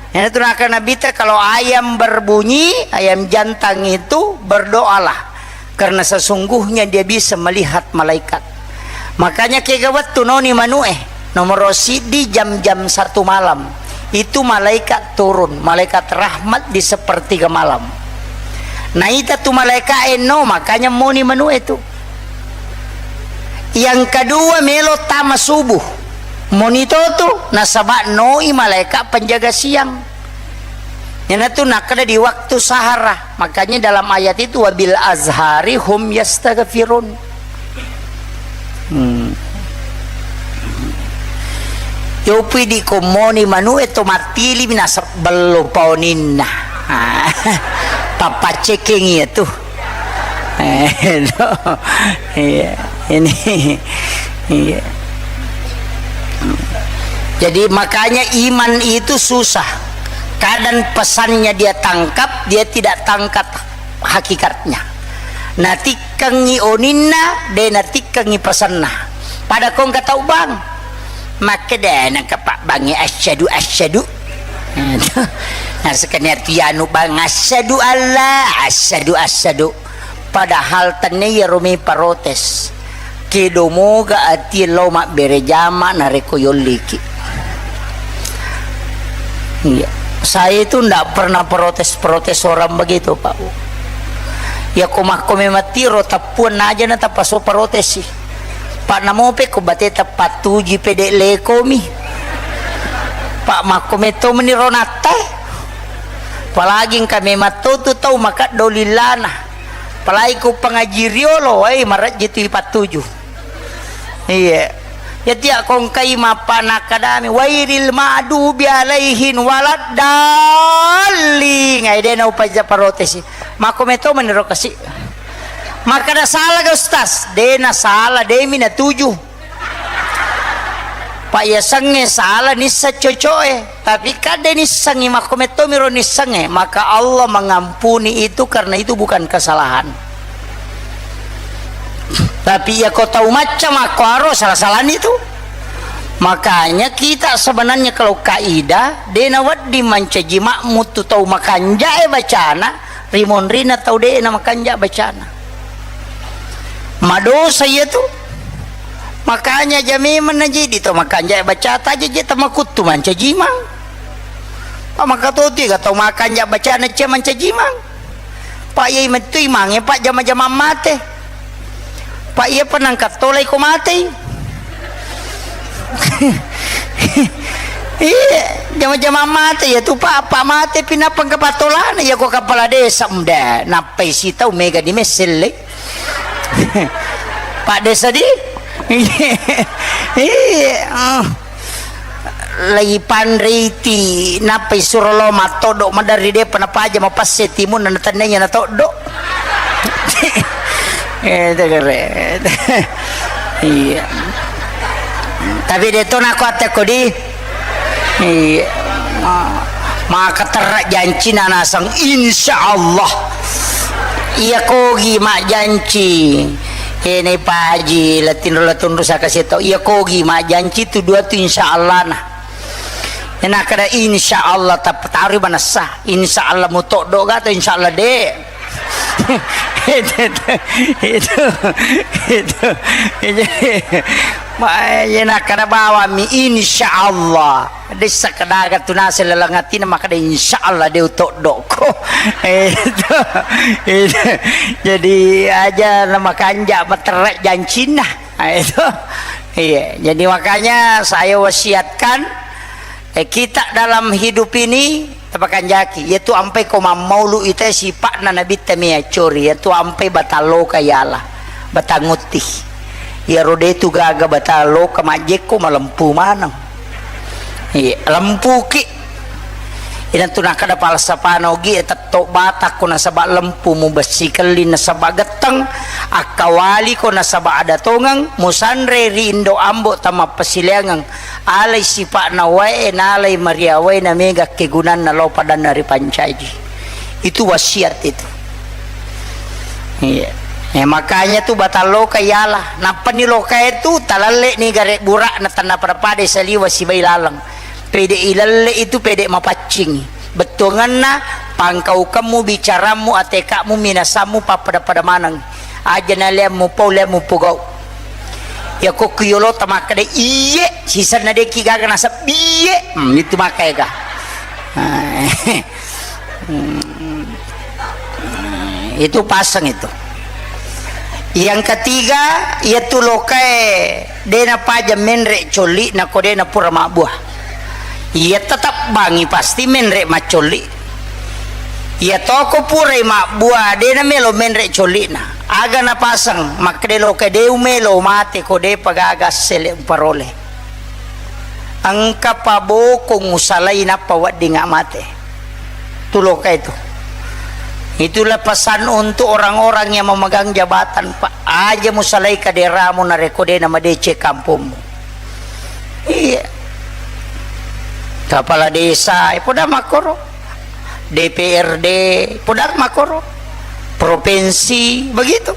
Ini tu nakal Nabi ta, kalau ayam berbunyi, ayam jantan itu berdoalah. Karena sesungguhnya dia bisa melihat malaikat. Makanya kega wettu noni manu e, nomor sidi jam-jam satu malam. Itu malaikat turun, malaikat rahmat di sepertiga malam. Naita tu malaikat e no, makanya moni manu e tu. Yang kedua melo tama subuh. Moni to tu, nasaba noi malaikat penjaga siang. Iyanatu nakkeda di waktu sahara. Makanya dalam ayat itu, "Wabil azhari hum yastaghfirun." Hmm. Yopi di komoni manu e to mattili mi nasab bello paoninna. Ah, papacekeng iya tu. Eh, no. Iya, ini, iya. Jadi makanya iman itu susah. Kadang pesannya dia tangkap, dia tidak tangkap hakikatnya. Natikkengi oninna, de natikkengi pesanna. Pada kongka tau bang. Makkeda nengka pabbangnge asyhadu, asyhadu. Nah, sekalian tu yanu bang, asyhadu alla, asyhadu, asyhadu. Padahal tenne iyaro mi protes. Kedo moga ati lao mabbere jama narekko yolliki. Iya. Saya itu ndak pernah protes-protes orang begitu, Pak. Yako makko memang tiro tappuang naja na tappa so parotesi. Pak namope ko bate tappa tuji pede lekomi. Pak makko metto meni ronatta. Apalagi engka memang to tu tau makaddo lillana. Apalagi ku pengaji riolo, wai marajji tu ipattuju. Iya. Ya tiak kongkai mappa nakkadami wairil ma'dubi alaihin waladdallin. Ai de na upaja parotesi. Makko meto meniro kasi. Makkada salah ga ustaz? De na salah, de mi natuju. Pak yasengnge salah nissa cocoe. Tapi kadde nissengngi, makko mettomiro nissengnge, maka Allah mengampuni itu karena itu bukan kesalahan. Tapi iya ko tau macca makko aro salah-salani tu. Makanya kita sebenarnya kalau kaidah, de nawedding mancaji makmu tu tau makanjae bacana, rimonrina tau de na makanja bacana. Madosa iya tu. Makanya aja memang naji di to makanja bacata aja je tamakuttu mancajimang. Pak maka toti ga tau makanja bacana cia mancajimang. Pak yai mettu imange pak jama-jama mate. Pak iya penangkat tolai ko matei. Iya, jama-jama mate ya tu pak, pak mate pinapang ke patolana ya ko kepala desa mda nappai si tau mega di meselle. Pak desa di. Iya. Lagi panriti nappai suro lo matoddo maderri depa napaja mapasse timun na tennenya natoddo. Itu kere. Iya. Tapi de to nako atte ko di. Iya. Ma- maka terra janci na nasang insya Allah. Iya kogi majjanci. Ene paji latinro latunru saka seto. Iya kogi majjanci tu dua tu insya Allah na. Ena kada insya Allah tapatari manessa. Insya Allah mutoddo gato insya Allah de. Itu, itu, itu, itu. Ma- iya nakkada bawammi insya Allah. Dessa kadaga tu naseng laleng atina makkada insya Allah de utoddokko. Itu, itu. Jadi aja na makanja materra jancinna. Itu. Iya, jadi makanya saya wasiatkan, eh, kita dalam hidup ini tapakanjaki, yaitu ampai ko mammaulu ita sipa'na nabitta mia cori, yaitu ampai batang loka yala, batang utti. Iyaro de tu gaga batang loka majjekko malempu maneng. Iya, lempuki. Inantu nakkada falsafana ogi e tetto batakko nasaba lempu mubessi kelli nasaba getteng, akkawaliko nasaba ada tongeng, musanre ri indo ambo tamappasileangeng. Alai sipa'na wae, nalai maria wae, na mega kegunanna lao padanna ripancaji. Itu wasiat itu. Iya. Eh, makanya tu batang loka yala. Nappani lokae tu talalle ni gare burak na tanna pada-pada saliwa sibai laleng. Pede ilalle itu pede mapaccing. Bettuanganna pangkaukemmu, bicarammu, atekakmu, minasammu, pappada-pada maneng. Aja naleammu pau, leammu pogau. Ya kokku yolo tamakkeda iye, sisenna deki gaga nasabbi iye. Hmm, itu maka ega. Hmm. Itu paseng itu. Yang ketiga, yaitu lokae dena paja menre colli nako dena pura mabbua. Iya tetap bangi pasti menre maccolli. Iya toko purai mabbua dena melo menre collina. Aga napaseng makkede lokae deu melo mate ko depa gaga sele uparole. Engka pabokong usalai nappa weddingnga mate. Tu loka itu. Itulah pesan untuk orang-orang yang memegang jabatan, Pak. Aja musalai kaderamu narekko de namadeceng kampongmu. Iya. Kepala desa, eh, poda makkoro. D P R D, poda makkoro. Provinsi, begitu.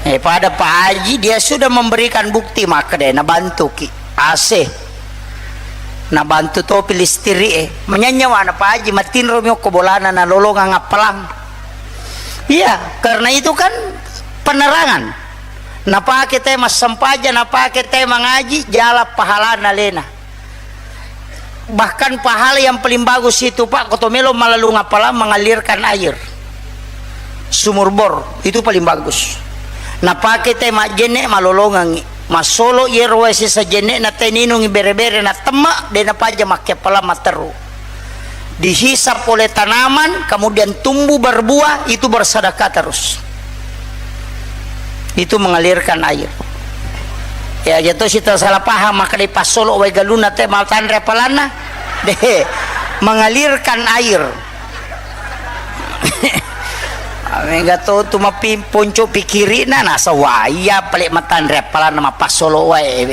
Eh, pada Pak Haji, dia sudah memberikan bukti, makkeda nabantuki. A C. Nabantu topi listrik e. Manyanya wana Pak Haji, matinro mi okko bolana nalolongang appalang. Iya, karena itu kan penerangan. Napake te massempajang, napake te mangaji, jala pahalana lena. Bahkan pahala yang paling bagus itu, Pak, koto melo malalung appalang mengalirkan air. Sumur bor itu paling bagus. Napake te majjenne malolongengngi. Massolo iyaro wae sesa jenne'na te ninungi bere-bere natemma, de napaja makkeppalang matteru. Dihisap oleh tanaman, kemudian tumbuh berbuah, itu bersedekah terus. Itu mengalirkan air. Ya, jatuh sita salah paham, maka dipassolo wae galunna te matanre apalanna. De, mengalirkan air. Mega to tu mapi-, ponco pikirina, nasawai ya pale matanre apalanna mapassolo wae.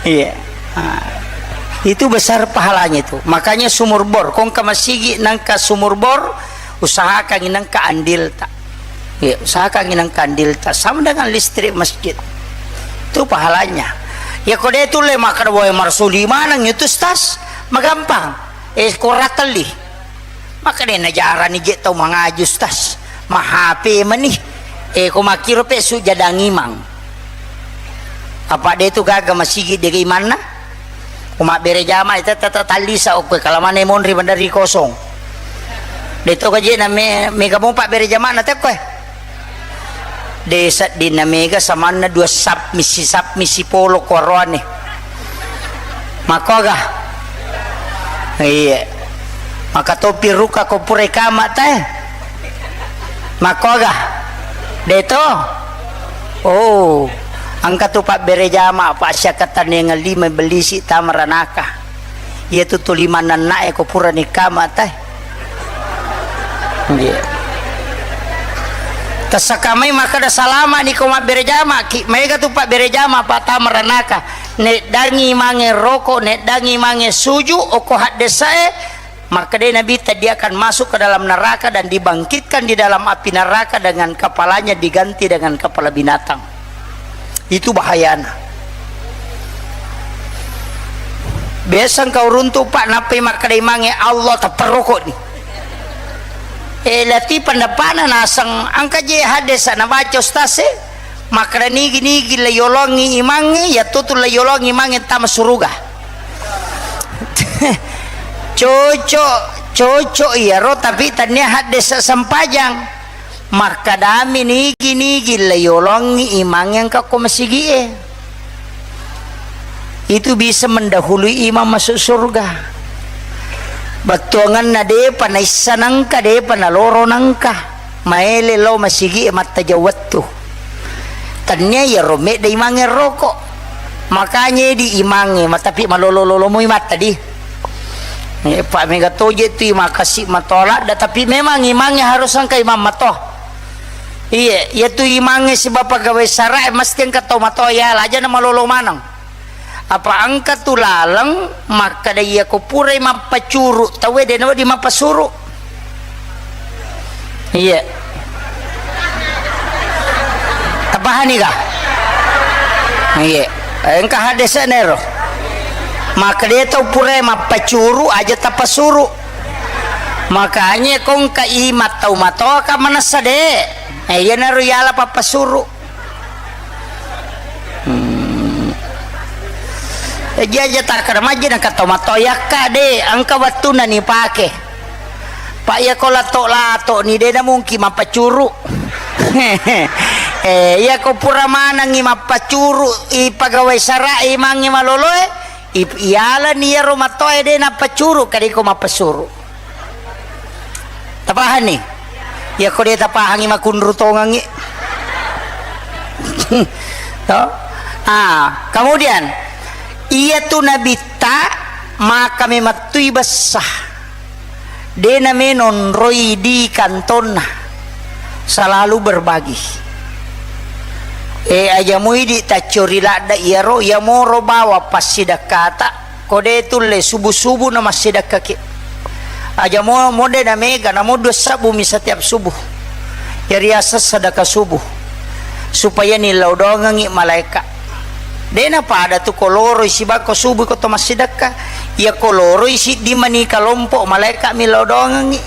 Iya. Ah. Itu besar pahalanya itu. Makanya sumur bor, kongka masigi nangka sumur bor, usahakan nangka andilta. Iya, usahakan nangka andilta sama dengan listrik masjid. Itu pahalanya. Ya kode itu le makan wae marsuli manang itu stas, magampang. Eh, ko ratelli. Maka de najarani je tau mangaji, Ustaz. Mahape meni. Eh, ko makkiro pe sujadang imang. Apa de tu gaga masigi de imanna? Ko mabbere jama itu tata tallisa okko kalamane monri bandari kosong. De to gaje na me, mega mo pabbere jama na tekko, eh. De seddinna mega samanna dua sap misi sap misi polo kuaroane. Makkoga? Iya. Maka topi ruka ko pura kama te. Makkoga? De to? Oh, engka tu pabbere jama, pa siakkatanengeng lima bellisi tama ranaka. Iya tu tuli mannannae ko purani kama te. Iya. Tessaka mai makkeda salama ni ko mabbere jama ki, maega tu pabbere jama pa tama ranaka. Neddangi mange roko, neddangi mange suju, oko haddesa e, makkeda Nabi tadi akan masuk ke dalam neraka dan dibangkitkan di dalam api neraka dengan kepalanya diganti dengan kepala binatang. Itu bahayana. Biasa engka uruntu, Pak, nappai makkeda imangnge, "Allah, tapperrokok ni." Eh, lati pendapatna naseng, engka je hadis nabaca ustaz e, makkeda nigi-nigi la yolongi imangnge, ya tutu la yolongi imangnge tama suruga. Cocok, cocok iyaro, tapi tania hadis sempajang. Makkedami nigi-nigi la yolongi imang engka ko masigi'e. Itu bisa mendahului imang masuk surga. Bettuanganna depa naissa nangka, depa naloro nangka. Maele lao masigi'e mattajang wettu. Tania iyaro medda imangnge roko. Makanya di imangnge, ma-, tapi malolo-lolo moi matta di. Eh, pa mega toje tu makasi matoa ladda, tapi memang imangnge harus engka imang matoa. Iye, iya tu imangnge siba pegawai sara e mesti engka tau matoa ya, aja na malolo maneng. Apa engka tu laleng makkeda iya ko purai mappacuru, tauwe de nawedding mappasuru. Iya. Tapahani ga? Iya. Engka hadese nero. Makkeda tau purai mappacuru aja tapasuru. Makanya ko engka i mattau matoa ka manessa de. Eh, iyanaro yala pappasuru. Hmm. Jaja takkada majji nengka to matoa yakka de, engka wettunna nipake. Pa iya ko lato-lato ni de namungki mappacuru. Eh, iya ko pura manengi mappacuru, i pegawai sara imangngi maloloe, i-, iyalani iyaro matoa de nappacuru, kadiko mappasuru. Tapahanni? Iya ko de tapahangi makunru tongengi. To? Ah, kemudian iya tu nabitta maka memettui bessa. De namenonroi di kantonna. Selalu berbagi. Eh, aja muidi taccori ladda iyaro, iya moro bawa passidakkata. Ko de tulle subuh-subuh na massidakkaki. Aja mo-, mode na mega, namo dua sabbu mi setiap subuh. Jadi asas sedekah subuh. Supaya nillau doangengi malaika. De na pada tu ko loroi sibako subuh ko to massidakka. Iya ko loroi siddi mani kalompok malaika mi lao doangengi.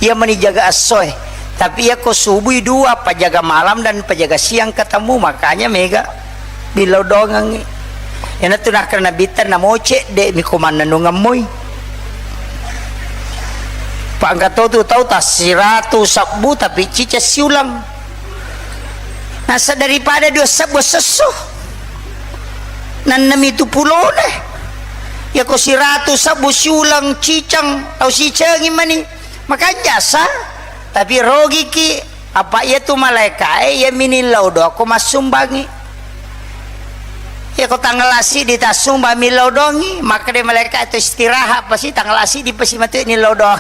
Iya mani jaga essoe. Tapi iya ko subui dua, pajaga malam dan pajaga siang ketemu, makanya mega. Billau doangengngi. Iyanatu nakkeda Nabitta namoce, de miko mannennungeng moi. Pangkatotu tau tassiratu sebbu tapi ciceng siuleng. Nasa daripada dua sebbu sesso. Nannemi tu pulone. Yako siratu sebbu siuleng ciceng, tau sicengi mani. Makanja sa, tapi rogiki. Apa iya tu malaikae iya minillau doang ko massumbangi. Iya ko tanggal assiddi tassumba millau doangi, makkeda malaika itu istirahat pasi, tanggal assiddi pasi matu nillau doang.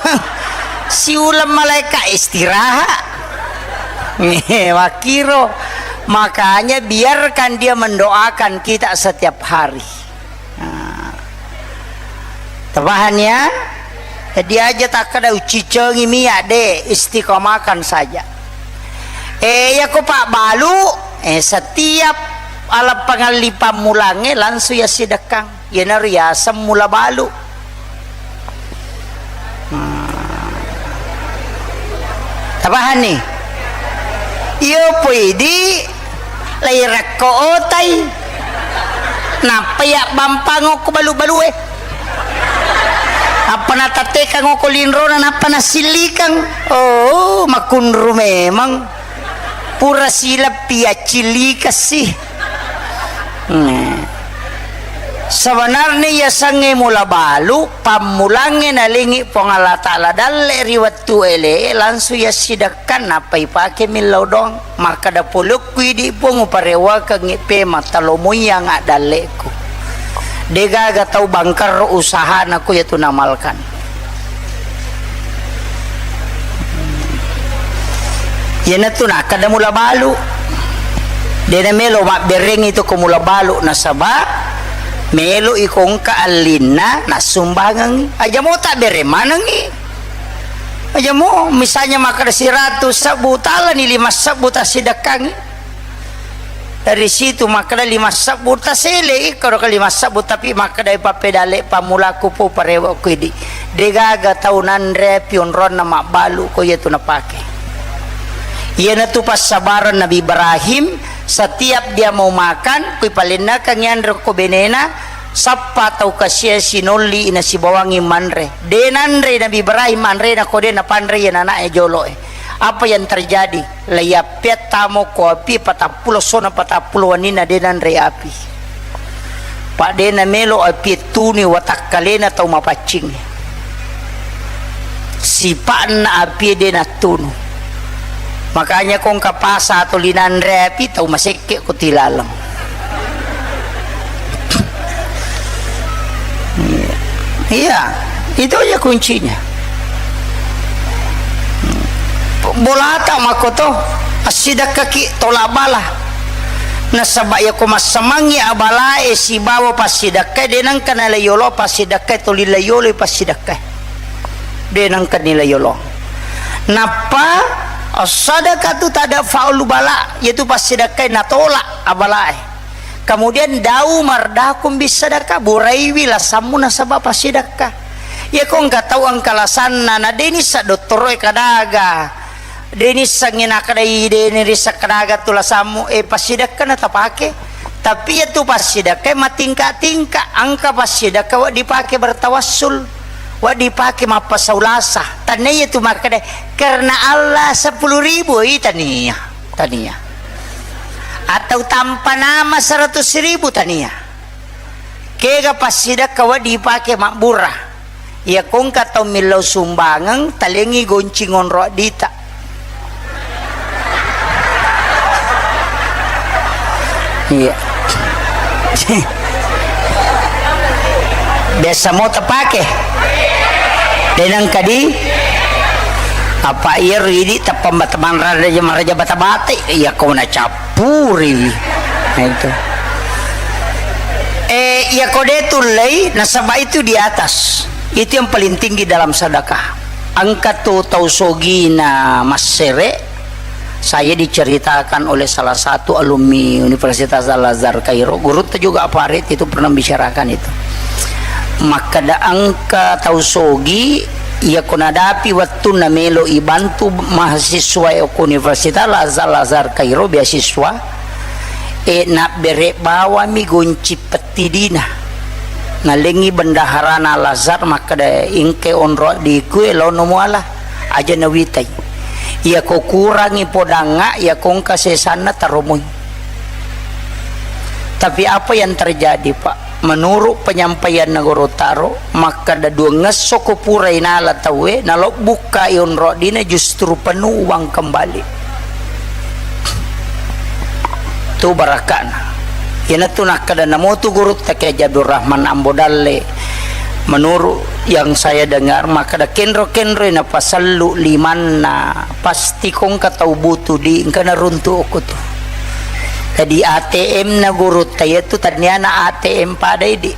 Siuleng malaika istirahat. Makkiro. Makanya biarkan dia mendoakan kita setiap hari. Nah. Terpaham ya? Jadi aja takkeda ucicengi miak de, istiqomahkan saja. Eh, iya ko pabbalu, eh, setiap ala pangalli pammulangnge langsung yassidekkang. Iyanaro yaseng mula balu. Hmm. Tapahanni? Iyo poidi lairakko otai. Nappa yabbampang okko balu-balue. Nappa natattekang okko linrona, nappa nasillikang. Oh, makunru memang. Pura sileppi accillikessi. Nah. Sebenarnya yasengnge mula balu, pammulangnge nalengi Puang Allah Ta'ala dalle ri wettu ele, langsung yassidekkan, nappa ipake millau doang. Makkeda polokku idi Puang uparewakengngi pema, talomoiang addalleku. Degaga tau bangkerro usahana ko yatu namalkan. Iyanatu nakkeda mula balu. Dena melo mabberengi to ko mula balu nasaba melo iko engka allinna nassumbangengi. Aja mo tabbere manengi. Aja mo misalnya makkeda siratu sebbu talani lima sebbu tassidekkangi. Dari situ makkeda lima sebbu taselei, koro ke lima sebbu tapi makkeda pappedale pammulaku pu parewa ku idi. Degaga tau nanre pi onronna mabbalu ko iyatu napake. Iyanatu passabaran Nabi Ibrahim, setiap dia mau makan, kui palennakang yanre ko benena, sappa tau kasia sinolli nasibawangi manre. De nanre Nabi Ibrahim anrena ko de napanre iya nanae joloe. Apa yang terjadi? Laiappeang tamo ko api patappulo sona patappulo wenninna de nanre api. Pa de namelo api tunu watakkalena tau mapaccing. Sipa'na api de nattunu. Makanya kongka pasa atau linanre api tau masekke ko tilaleng. Iya, itu aja kuncinya. Bolata makkoto, assidekkaki tolak bala. Nasaba yako massamangi abalae sibawa passidekkae, de nengka nalai yolo passidekkae, toli lai yolo passidekkae. De nengka nilai yolo. Nappa as-sadaqatu tadfa'ul bala, yaitu passidekkae natolak abalae. Kemudian dau mardakum bisadaka, buraiwi lasammu nasaba passidakka. Iya ko engka tau engka lasanna, na de nissa dottoroe kadaga, de nissengngi nakadai, de nirissa kadaga tu lasammu, eh, passidakka na tapake. Tapi iya tu passidakka matingka-tingka, engka passidakka wa dipake bertawassul, wa dipake mappasau lasa. Tanna iya tu makkada, karena Allah sepuluh ribu, i tania, tania. Atau tanpa nama seratus ribu tania. Kega passidakka wa dipake mabbura. Iya kongka tau millau sumbangeng, talengi goncing onro addita. Iya. Biasa mo tapake. Denang kadi apa iya ridi tappa mata-, manrada-, maraja bata-bata, iya ko na cap. Puriwi. Nah, itu. Eh, iya ko de tullei, nasaba itu di atas. Itu yang paling tinggi dalam sedekah. Engka tu tau sogina massere, saya diceritakan oleh salah satu alumni Universitas Al-Azhar Kairo, gurutta juga Farid itu pernah bicarakan itu. Makkeda engka tau sogi, iya ko nadapi wettunna melo ibantu mahasiswa okko Universitas Al-Azhar, Al-Azhar Kairo beasiswa, e, nabbere bawami gonci pettidina. Nalengi bendaharana Al-Azhar makkeda, "Engke onro addiku e, laono muala." Aja nawitai. Iyako kurangi podangnga, iyako engka sesanna taromoi. Tapi apa yang terjadi, Pak? Menurut penyampaianna Guru Taro, makkeda duangngesso ko purai nala tauwe, nalobbukka i onro dina justru penuh uang kembali. Tu barakana. Iyanatu nakkeda namotu gurutta Kiai Haji Abdul Rahman Ambo Dalle. Menurut yang saya dengar, makkeda kenro-kenroi napasellu limanna, pasti kongka tau butu di engka naruntu okko tu. Jadi A T M na gurutta iyatu taniana A T M pada idi.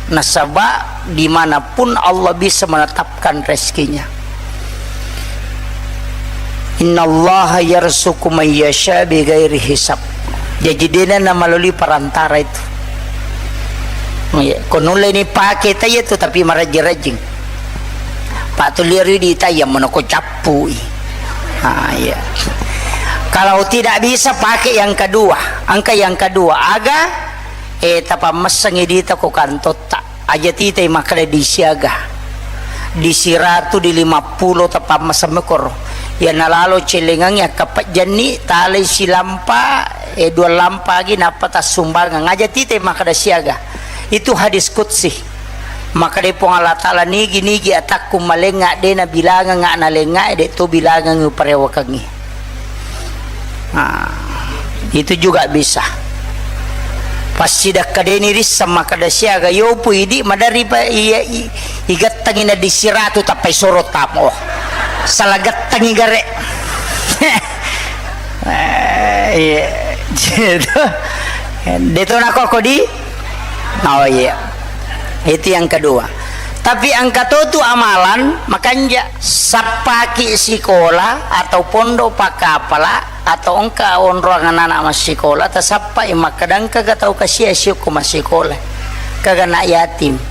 Nasaba dimanapun Allah bisa menetapkan rezekinya. Innallaha yarzuqu man yasha bighairi hisab. Jadi dena na melalui perantara itu. Iya, ko nulle ni pake ta iyatu tapi marajing-rajing. Pak tuliari di ta iya mono ko cappui. Ah, iya. Kalau tidak bisa pakai yang kedua, angka yang kedua, aga eh tapammessengi dita ko kantotta. Aja titai makkeda disiaga. Di siratu, di lima puluh tapammaseng mekoro. Iya nalalo celengangngi akkapejjanni, talai silampa, eh, dua lampa agi nappa tassumbangang. Aja titai makkeda siaga. Itu hadis qudsi. Makkeda Puang Allah Taala, nigi-nigi atakku malengnga de nabilangengnga nalengnga de to bilangengngi uparewakengngi. Nah, itu juga bisa. Passidakka deni risseng makkeda siaga yopu idi madari pa iya i- igattangi na di siratu tappai soro tamo. Salah gattangi gare. Eh, iya. Gitu. Deto nako kodi? Oh iya. Itu yang kedua. Tapi angka totu amalan makanja sappaki sikola atau pondok pakapala atau engka onroang anak-anak massikola tasappai makkeda engkaga tau kasia siokko massikola. Kaga anak yatim.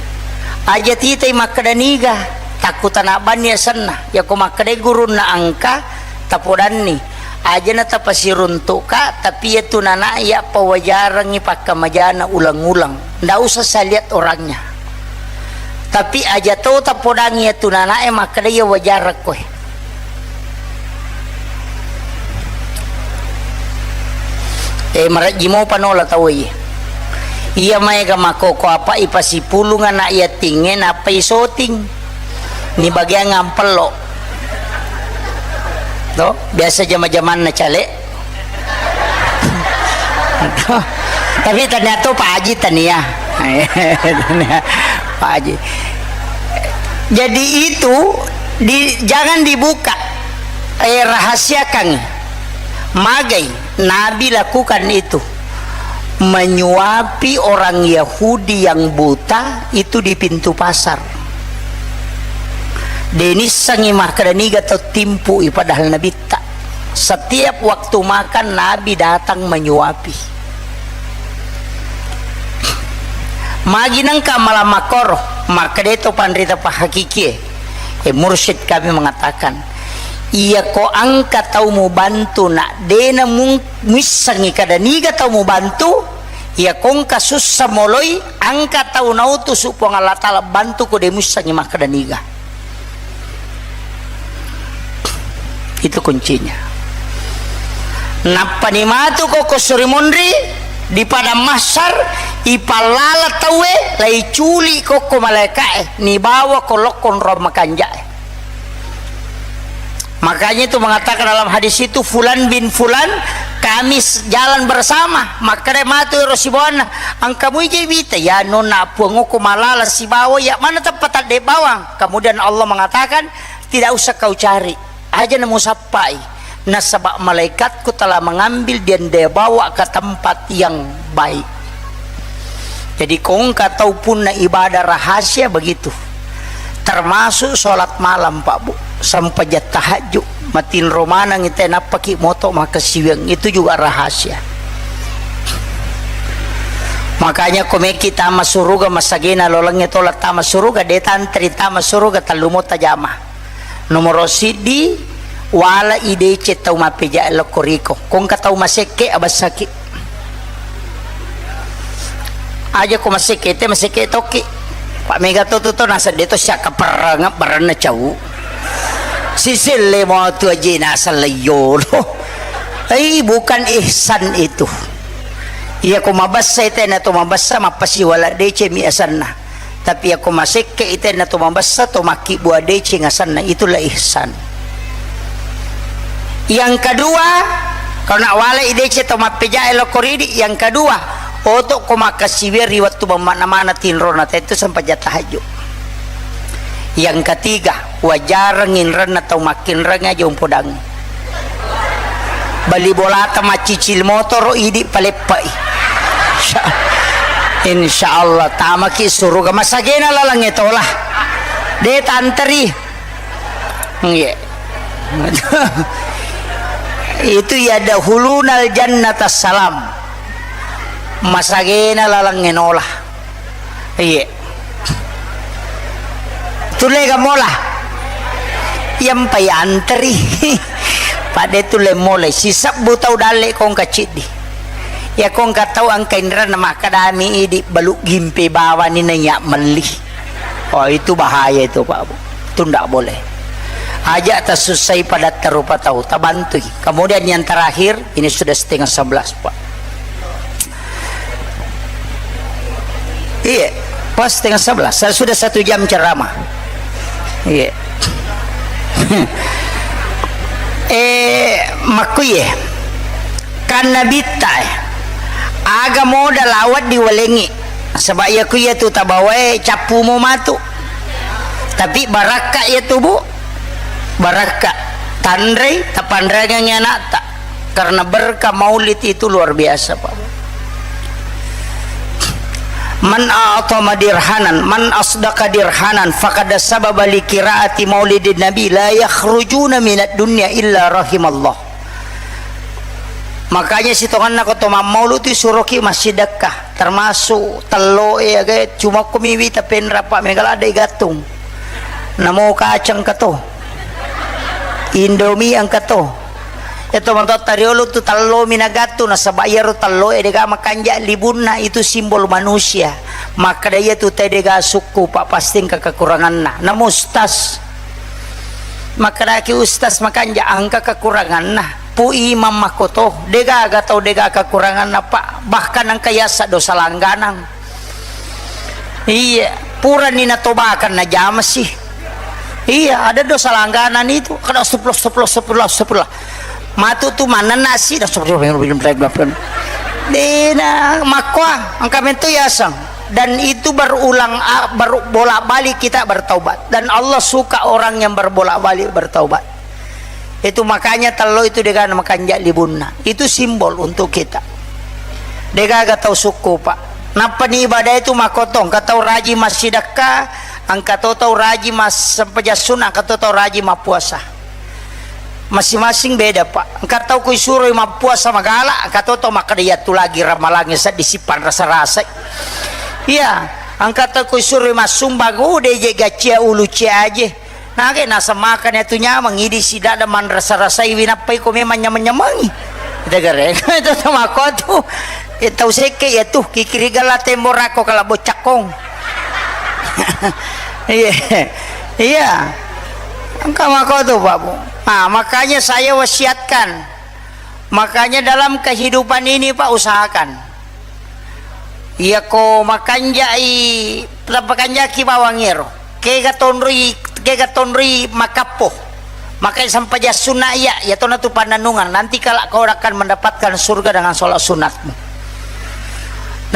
Aja titai makkeda niga takku tana banni asenna. Yako makkeda gurunna angka tapodanni. Aja na tapasiruntuka, tapi iya tu nana iya pawajarangngi pakkamajana ulang-ulang. Ndak usah saya lihat orangnya. Tapi aja to tapodangngi iya tu nana e makkeda iya wajarang koe. Eh, marejji mopa nola tau iya. Iya maega makkoko apa ipasipulung anak yatingnge nappa isoting. Ni bagiang ampello. To, biasa jama-jamanna cale. Tapi ternyata Pak Haji tania. Pak Haji. Jadi itu di, jangan dibuka. Eh, rahasiakan. Magai Nabi lakukan itu. Menyuapi orang Yahudi yang buta itu di pintu pasar. Denissangi makkeda niga tau timpu'i padahal nabitta. Setiap waktu makan Nabi datang menyuapi. Magi nengka malam makkoro, makkeda to panrita pahakikie. Eh, mursyid kami mengatakan, iya ko angka tau mubantu nak dena mung- muissengngi kada niga tau mubantu, iya kongka sussa moloi, angka tau nautusu Puang Allah Taala bantu ko de muissengngi makkada niga. Itu kuncinya. Nappani matu ko ko suri monri di padang mahsyar, ipallala tauwe, laiculi kokko malaikae, nibawa ko lokko onrong makanjae. Makanya itu mengatakan dalam hadis itu, "Fulan bin Fulan, kami s-, jalan bersama." Makkeda matu ero sibawanna, "Engka mui je wita, ya nonna puang uku malala sibawa, ya mana tempat de bawang?" Kemudian Allah mengatakan, "Tidak usah kau cari, aja nemu sappai. Nasaba malaikatku telah mengambil dan dia bawa ke tempat yang baik." Jadi, ko engka tau punna ibadah rahasia begitu. Termasuk sholat malam, Pak Bu, sempajang tahajud, matinro maneng ite nappaki moto makkasiwiang, itu juga rahasia. Makanya ko meki tama suruga masagena lolangnge tola tama suruga, de tantri tama suruga, tellu mo tajama. Nomoro siddi, wala i deceng tau mappeja lokko riko. Ko engka tau masekke abassaki. Aja ko masekke te masekke tokki. Pak mega to tu to nasa de to siakka perrang baranna cau. Siselle mo tu aje naseng leiyolo. Ei, bukan ihsan itu. Iya ko mabessa ite na to mabessa mappasiwala decemi asanna. Tapi iya ko masekke ite na to mabessa to makkibua deceng asanna, itulah ihsan. Yang kedua, kalau nak walai deceng to mappejae lo koridi, yang kedua, oto ko makkasiwia ri wettu mamana-mana tinrona te tu sempajang tahajud. Yang ketiga, wajareng inrenna tau makkinreng aja umpodangi. Bali bolata maccicil motoro idi paleppai. Insya, insya Allah tamaki suruga masagena lalang etola. De tanteri. Iya. Itu ya dahulunal jannata salam. Masagena lalang enola. Iya. Tulle ga mola? Iyampai anteri. Pada tulle mola. Sisebbu tau dalle kongka ciddi. Ya kongka tau angka inranna makkadami idi balu gimpe bawani na iya melli. Oh, itu bahaya itu, Pak Bu. Itu ndak boleh. Aja tasussai padatta rupa tau, tabantui. Kemudian yang terakhir, ini sudah setengah sebelas, Pak. Iya, pas setengah sebelas. Saya sudah satu jam ceramah. Iya. Eh, makkuye. Kan nabitta, eh. Aga modal awat diwalengi. Sebab iya ku iya tu tabawae cappumo matu. Tapi barakka iya tu, Bu. Barakka. Tanrei, tapanreangengi anakta. Karena berkah maulid itu luar biasa, Pak. Man a'tama dirhanan, man asdaqa dirhanan, faqad sababa li qiraati maulidin nabi, la yakhrujuna minad dunya illa rahimallah. Makanya sitonganna ko to mammaulu tu suroki massidekka, termasuk telloe aga, cuma ko miwi tapenra pa megala ada igattung. Namo kacang kato. Indomie engka to. Iya to matotta riolo tu tellomi nagattu nasaba iyaro telloe dega makanja libunna itu simbol manusia. Makkeda iya tu te dega sukku pa pasti engka kekuranganna. Namo ustaz. Makkedaki ustaz makanja engka kekuranganna. Pu imam makkoto, degaga tau dega kekuranganna, Pak. Bahkan engka yasa dosa langganang. Iya, purani natobakan najama sih. Iya, ada dosa langganan itu. Kada astagfirullah, astagfirullah, astagfirullah, astagfirullah. Matu tu manenna si, dena makkoa, engka mento yaseng. Dan itu berulang, a-, ber-, bolak-balik kita bertaubat. Dan Allah suka orang yang berbolak-balik bertaubat. Itu makanya tello itu dega makanja libunna. Itu simbol untuk kita. Degaga tau sukku, Pak. Nappani ibadah itu makotong, engka tau raji massidekka, engka to tau raji massempajang sunna, engka to tau raji mappuasa. Masing-masing beda, Pak. Engka tau kui suroi mappuasa magala, engka to tau makkeda iyatu lagi ramalangnge seddi sippan rasa-rasai. Iya, engka tau kui suroi massumbang, udah je gacia ulu cia aje. Nage naseng makani atu nyameng, idi sidada manrasa-rasaiwi nappai ko memang nyameng-nyamengi. Degare, itu sama ko tu. Eh, tau sekke iya tu, kikiri gala tembo rako kala bocakkong. Iya. Iya. Engka mako tu, Pak Bu. Nah, makanya saya wasiatkan. Makanya dalam kehidupan ini, Pak, usahakan. Iyako makanjai, tapakanjaki bawang ero. Kega tonroi, kega tonroi makappo. Makai sempajang sunna iya, iya tona tu pannanungan. Nanti kala kau akan mendapatkan surga dengan sholat sunatmu.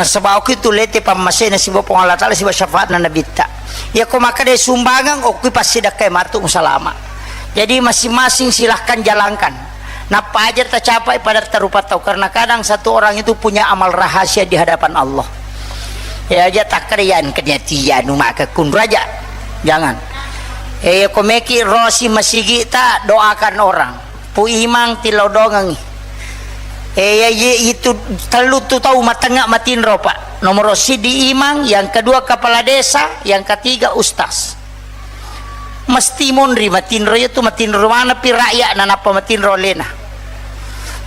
Nasaba okki tu lete pammasena siba Puang Allah Taala siba syafaatna Nabitta. Iyako makkeda sumbangan, okki passidakkai matu musalama. Jadi masing-masing silahkan jalankan. Nappa aja tacapai pada tarupa tau, karena kadang satu orang itu punya amal rahasia di hadapan Allah. Ya aja takkeda yan keniati yanu maka kunraja. Jangan. Eh, ko meki rosi masigi ta doakan orang. Pu imang tilodongengi. Eh, ya, ye, itu tellu tu tau matengnga matinro, Pak. Nomor sidi imang, yang kedua kepala desa, yang ketiga ustaz. Mesti monri matinro, iya tu matinro mana pi rakyat na nappa matinro lena.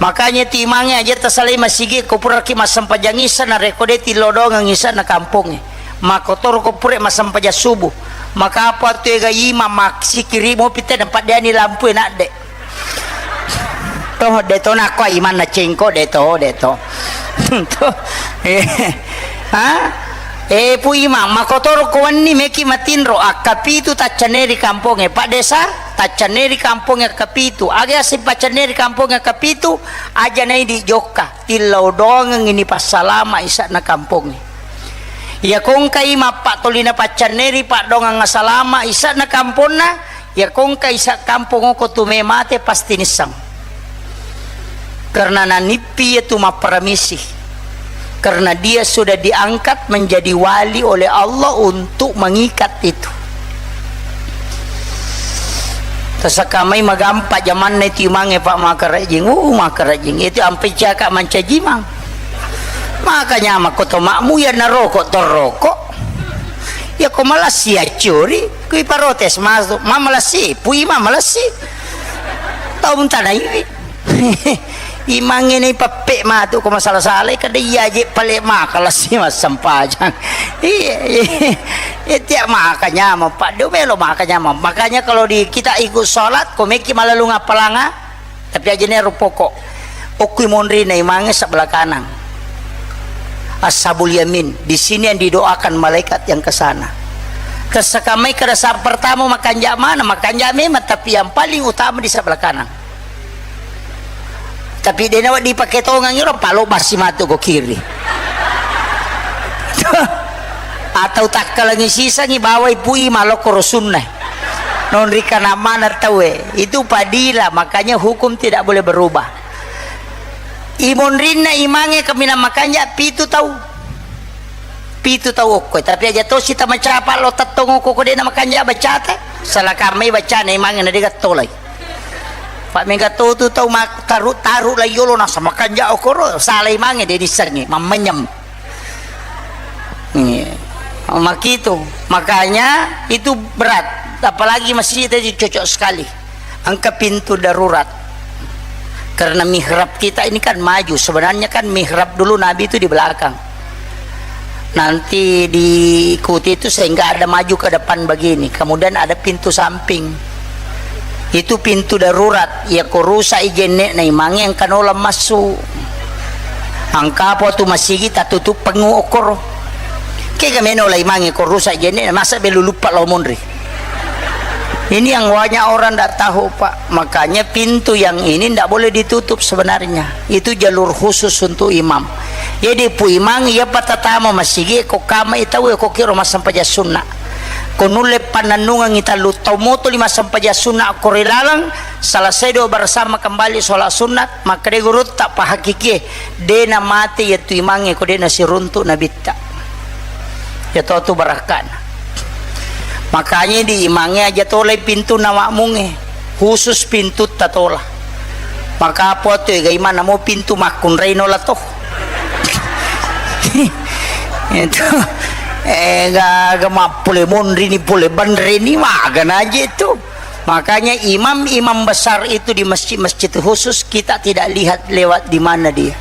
Makanya tu imangnge aja tasalai masigi ko puraki massempajang isa na rekode tilodongeng isa na kampongnge. Makotoro ko pura massempajang subuh. Maka apa tu ega imang maksikiri mopi te nampa deani lampu e nadde. Toh, de to nakko imanna cengko, de to, de to. To. Eh. Ha? Eh, Pu Imang, makotoro ko wenni meki matinro, akkapitu taccaneri kampongnge, Pak Desa, taccaneri kampongnge akkapitu. Aga aseng paccaneri kampongnge akkapitu, aja naidi jokka, tillau doangeng ini passalama isa'na kampongnge. Iya kongkai mappattolina paccanneri paddoangeng asalama isa'na kamponna, iya kongkai isa kampong oko tu me mate pasti nissang. Karena nanippi iya tu mapparamisi. Karena dia sudah diangkat menjadi wali oleh Allah untuk mengikat itu. Tasakamai magampa jamanna itu imangnge, Pak, makarajing. Uh, makarajing. Itu ampe caka mancaji mang. Makanya mako to makmu ya naroko toroko. Ya ko malasi acuri, kui parotes masuk. Ma malasi, pui ma malasi. Tau tanai. Imangnge nei peppe matu ko masala-salai, kada iya je pale maka lasi massempajang. Iya, iya. Iya, tiap maka nyamang, Pak. Dia melo maka nyamang. Makanya kalau di kita ikut sholat, ko meki malalung apalanga, tapi aja ne ro pokok. Okui monri na imangnge sebelah kanan. Ashabul yamin, di sini yang didoakan malaikat yang ke sana. Tersekamai kada saat pertama makanja mana, makanja memang, tapi yang paling utama di sebelah kanan. Tapi dena wedding dipake tongang iro, palo bassi matu ko kiri. Atau takkalangi sisangi bawai pui malokko rosunna. Nonrikana mana taue. Itu padila, makanya hukum tidak boleh berubah. Imonrinna imangnge kaminang makanja pitu tau. Pitu tau okko. Tapi aja tosi tamacapa lo tettong okko ko dena makanja bacata. Salah kamai bacana imangnge na dega tolai. Pak mega to tu tau mak-, taru-taru lai yolo nasa makanja okoro, salai mange de dissengi, mammenyem. Iya. Makitu. Makanya itu berat. Apalagi masjid tadi cocok sekali. Engka pintu darurat. Karena mihrab kita ini kan maju. Sebenarnya kan mihrab dulu Nabi itu di belakang. Nanti diikuti itu sehingga ada maju ke depan begini. Kemudian ada pintu samping. Itu pintu darurat. Ya ko rusak i jenne na imangnge engka nola massu. Engka apa tu masigi tatutup pengu okoro. Kega meno la imangnge ko rusak jenne, masa belu lupa lo monri. Ini yang banyak orang ndak tahu, Pak. Makanya pintu yang ini ndak boleh ditutup sebenarnya. Itu jalur khusus untuk imam. Jadi pu imang iya patatama masigi ko kama itau ko kiro massempajang sunna. Ko nulle pannennungengi tallu tau moto lima sempajang sunna ko ri laleng, selesai doa bersama kembali sholat sunat, makkeda gurutta pahakikie, de namate iya tu imangnge ko de nasiruntuk nabitta. Iya to tu barakkana. Makanya di imangnge aja tolai pintu na makmungnge, khusus pintutta tola. Maka apa tu ega imang namo pintu makkunrai nola to. Itu. Eh, ga, ga mappole monri ni pole banre ni maga naje tu. Makanya imam-imam besar itu di masjid-masjid khusus kita tidak lihat lewat di mana dia.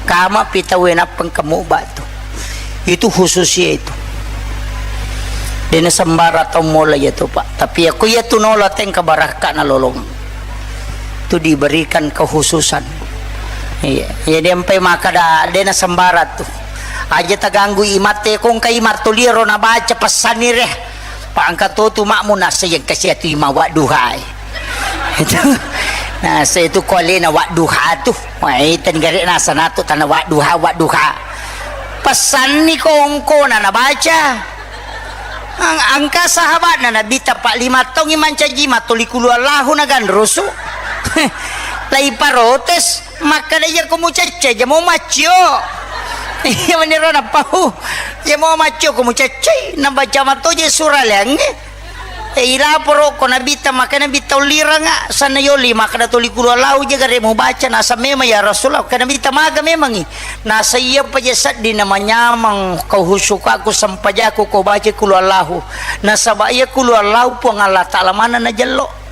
Kama pitau enappeng kamu batu. Itu khusus ya itu. Dena sembara tau mola ya tu, Pak. Tapi aku ya tu nola tengka barakka na lolong. Tu diberikan kekhususan. Iya, jadi empai maka da dena sembara tu. Aja taganggu imatte kongka imat tu liro na baca pesan ni reh. Pak angka to tu makmu nasa yang kasih tu ima wadduha. Itu. Nasa itu kualena wadduha tu. Wah, itu negara nasa natu tanah wadduha, wadduha. Pesan ni kongko na nabaca. Ang-, angka sahabatna Nabitta, Pak, lima taungngi mancaji mattoli kulu Allahu na ganrusu. Lai parotes, makkeda, "Iya ko mucecce, jamo maccio." Iya meniro napau. Jamo maccio ko mucecce, nabaca mattoje sura leangnge. E, ilaporo ko Nabitta, makkeda Nabitta, "Ulliranga, sanna yoli makkeda toli kulu Allahu je gare mubaca." Nasa memang, "Ya Rasulullah," makkeda Nabitta, "Maga memangi?" Nasa iya paja sedding namanyameng kau husukaku sempajaku ko baca kulu Allahu. Nasaba iya kulu Allahu Puang Allah Ta'ala maneng najello.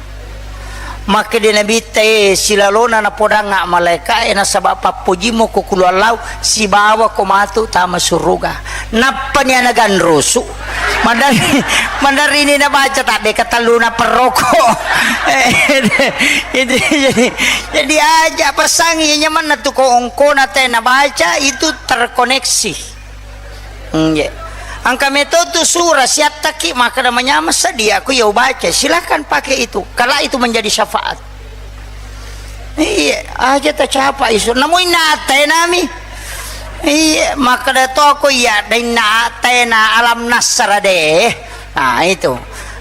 Makkeda Nabitta, "E, silalona napodangnga malaeka e nasaba pappojimmo ko kulu Allahu sibawa ko matu tama suruga." Nappani ana ganrusu. Mandari, mandari ini nabaca tak beka telluna perroko. Eh, itu jadi, jadi aja pesangi nyamanna tu ko ongkona te nabaca itu terkoneksi. Hmm, iya. Engka meto tu surah siattaki maka namanya sedia aku ya baca. Silahkan pakai itu. Kalau itu menjadi syafaat. Iya, aja tacapa isu. Namu inna atai nami. Iya, makkeda toko iya, dainna atai na alam nasara deh. Nah, itu.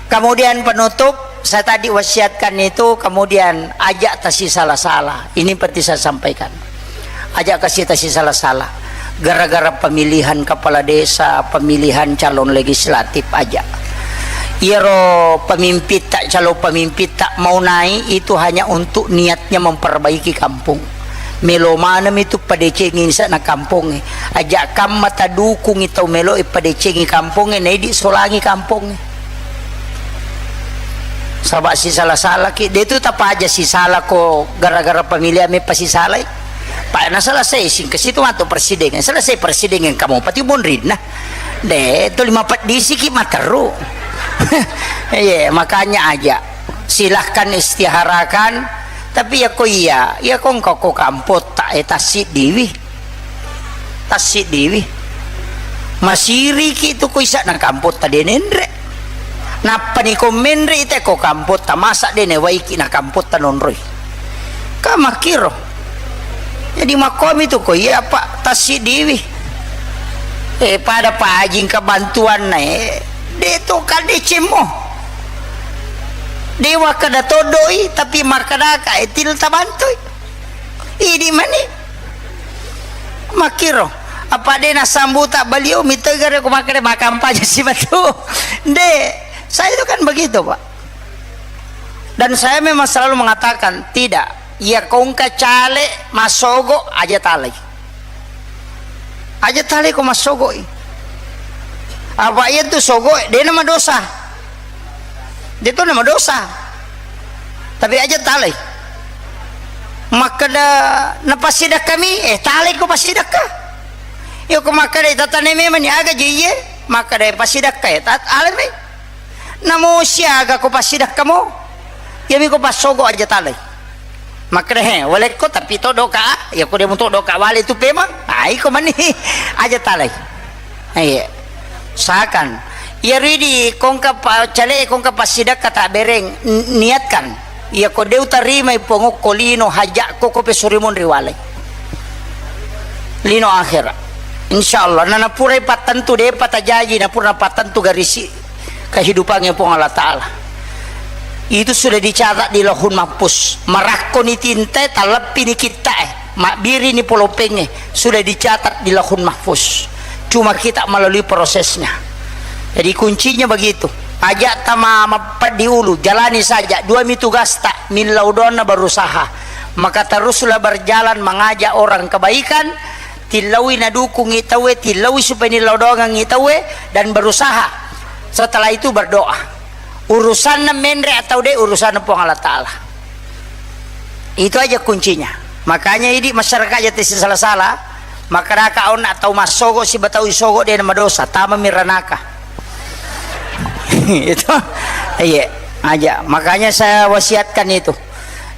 Kemudian penutup, saya tadi wasiatkan itu, kemudian aja tasi salah-salah. Ini penting saya sampaikan. Aja kasih tasi salah-salah. Gara-gara pemilihan kepala desa, pemilihan calon legislatif aja. Iyaro pemimpin tak, calon pemimpin tak mau naik itu hanya untuk niatnya memperbaiki kampung. Melo maneng itu padecengi sana kampongnge. Aja kamma tadukungi tau melo padecengi kampongnge, naidi solangi kampongnge. Saba sisala-salaki, de tu tapaja sisala ko gara-gara pemilihan me pasisalai. Pa na selesai sing ke situ matu presiden. Selesai presiden kamu pati bonrinna. De tu lima pedisiki materu. Iya, makanya aja. Silahkan istiharakan. Tapi ya ko iya, ya ko engka ko kampot tak eh tasik diwi. Tassiddiwi. Masiriki tu ko isa'na kampotta de nenre. Nappani ko menre ite ko kampotta, masa de newaiki na kampotta nonroi. Ka makkiro. Jadi makkomi tu ko iya pa tassiddiwi. Eh, pada pajing ka bantuanna, eh. De to ka decemmo. Dewa kada todoi, tapi makkadaka, eh, til tabantui. Idi mani. Makkiro, apa de nasambuta baliau mitegare ko makkeda makampanye si batu. De, saya itu kan begitu, Pak. Dan saya memang selalu mengatakan, tidak. Iya kongka cale masogo aja talai. Aja talai ko masogo i. Apa iya tu sogo, de nama dosa. De tu nama dosa. Tapi aja talai. Makkeda napassidakka mi, eh, talai ko passidakka. Iyo ko makkeda tatane memang ni aga je iye, makkeda passidakka, eh, tat-, alai mi. Namo siaga ko passidakka mo. Iya mi ko passogo aja talai. Makkeda, he, walekko tapi to doka, iya ko de mo to doka wale tu pemang. Ah, iko mani aja talai. Iya. Usahakan. Iya ridi kongka pa-, cale kongka passidakka tak bereng, n-, niatkan. Iya ko de utarimai pongokko lino hajakko ko pesurimun riwalai. Lino akhirat. Insya Allah. Na napurai pattentu depa tajaji, napura pattentu garisi kehidupannya Puang Allah Ta'ala. Itu sudah dicatat di Lauhul Mahfuz. Marakkoni tinta, talleppini kitta, eh. Mabbirini polopengnge, sudah dicatat di Lauhul Mahfuz. Cuma kita melalui prosesnya. Jadi kuncinya begitu. Aja tama mappeddi ulu, jalani saja. Dua mi tugasta, millau doanna berusaha. Maka teruslah berjalan mengajak orang kebaikan, tillaui nadukungi tauwe, tillaui supaya nillau doangengi tauwe, dan berusaha. Setelah itu berdoa. Urusanna menre atau de, urusanna Puang Allah Ta'ala. Itu aja kuncinya. Makanya idi masyarakat aja tesi salah-salah, makkadaka onna tau massogo siba tau isogo de madosa, tama miranaka. Itu, iya, aja. Makanya saya wasiatkan itu.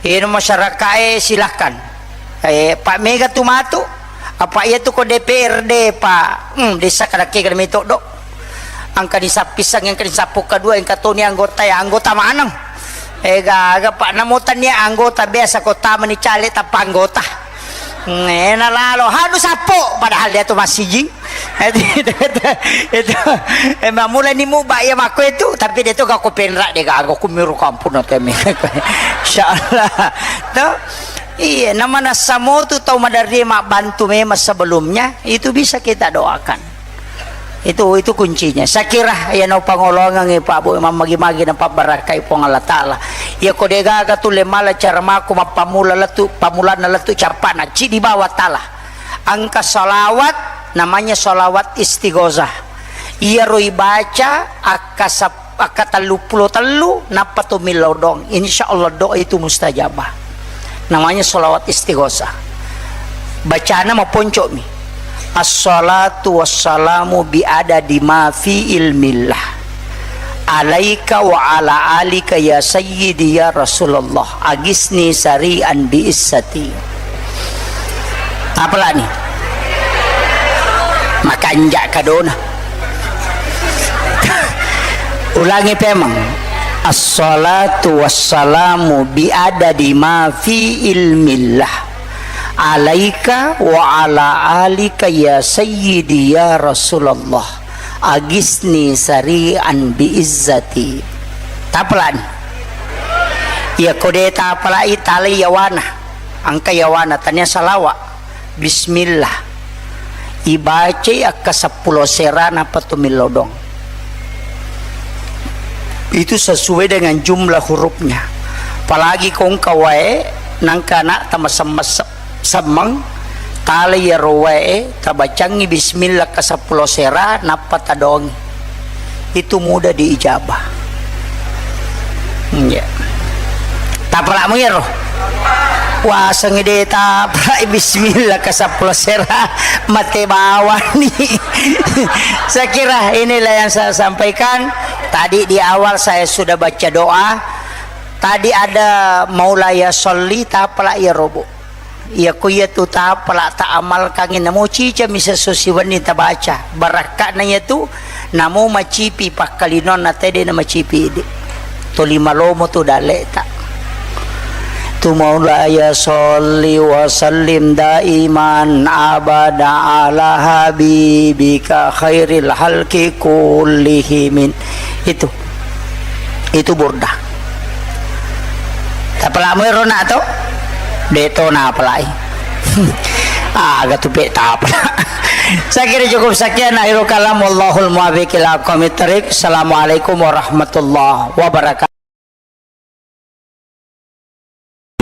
Ini masyarakat, eh, silahkan. Eh, Pak Mega tu matu, apa iya tu ko D P R D, Pak? Hmm, desa kadake kada metoddo. Angka disappisang, angka disappo kedua, angka toni anggota, ya anggota maneng. Ega, aga, Pak, namo tania anggota biasa ko tamani caleg tanpa anggota. Ngena lalo, hanu sappo, padahal dia tu masijing. Itu, itu, itu, itu. Eh, mamula ni muba ya mako itu, tapi dia tu gak ko penrak dia gak, aku miru kampung nanti mi. Insya Allah. Tuh. Iya, nama nassamo tu tau maderri mabbantu memang sebelumnya, itu bisa kita doakan. Itu, itu kuncinya. Saya kira ya no pangolongan, eh, Pak Bu, memang magi-magi nampak barakai Puang Allah Ta'ala. Ya ko degaga tu lemala cara mako mappamula letu, pamulanna letu capana, cidi bawa tala. Angka salawat, namanya salawat istighosah. Iya roi baca, akka sap-, akka telluppulo tellu, nappa to millau doang. Insya Allah doa itu mustajabah. Namanya salawat istighosah. Bacana maponco'mi. Assalatu wassalamu bi adadi ma fi ilmillah. Alaika wa ala alika ya sayyidi ya Rasulullah, agisni sari'an bi izzati. Tapalani. Makanja kadona. Ulangi pemeng. Assalatu wassalamu bi adadi ma fi ilmillah. Alaika wa ala alika ya sayyidi ya Rasulullah. Agisni sari'an bi izzati. Tapalani. Iya kode tapalai talai yawana. Angka yawana tania salawa. Bismillah. Ibacai akka seppulo sera nappa tu millodong. Itu sesuai dengan jumlah hurufnya. Apalagi kongka wae nangka anak tamasem-masem. Semmeng, tala iyaro wae, tabacangngi bismillah ka seppulo sera, nappa tadongi. Itu mudah diijabah. Iya. Tapalak mengiro. Wasengngi de tapalak bismillah ka seppulo sera, mate bawani. Saya kira inilah yang saya sampaikan. Tadi di awal saya sudah baca doa. Tadi ada maulaya sholli, tapalak iyaro, Bu. Iyako iyatu tapalak taamalkangngi, namo cica misa so siwenni tabaca. Barakka'na iyatu, namo macipi pakkalinonna tede namacipi idi. Toli malomo tu dalle'ta. Tu maulaya sholli wa sallim daiman abada ala habibika khairil halki kullihimin. Itu. Itu burda. Tapalak muiro nak to? De to napalai. Aga tu pe tapalak. Saya kira cukup sekian akhirul kalam. Wallahul muwaffiq ila aqwamit thariq. Assalamualaikum warahmatullahi wabarakatuh.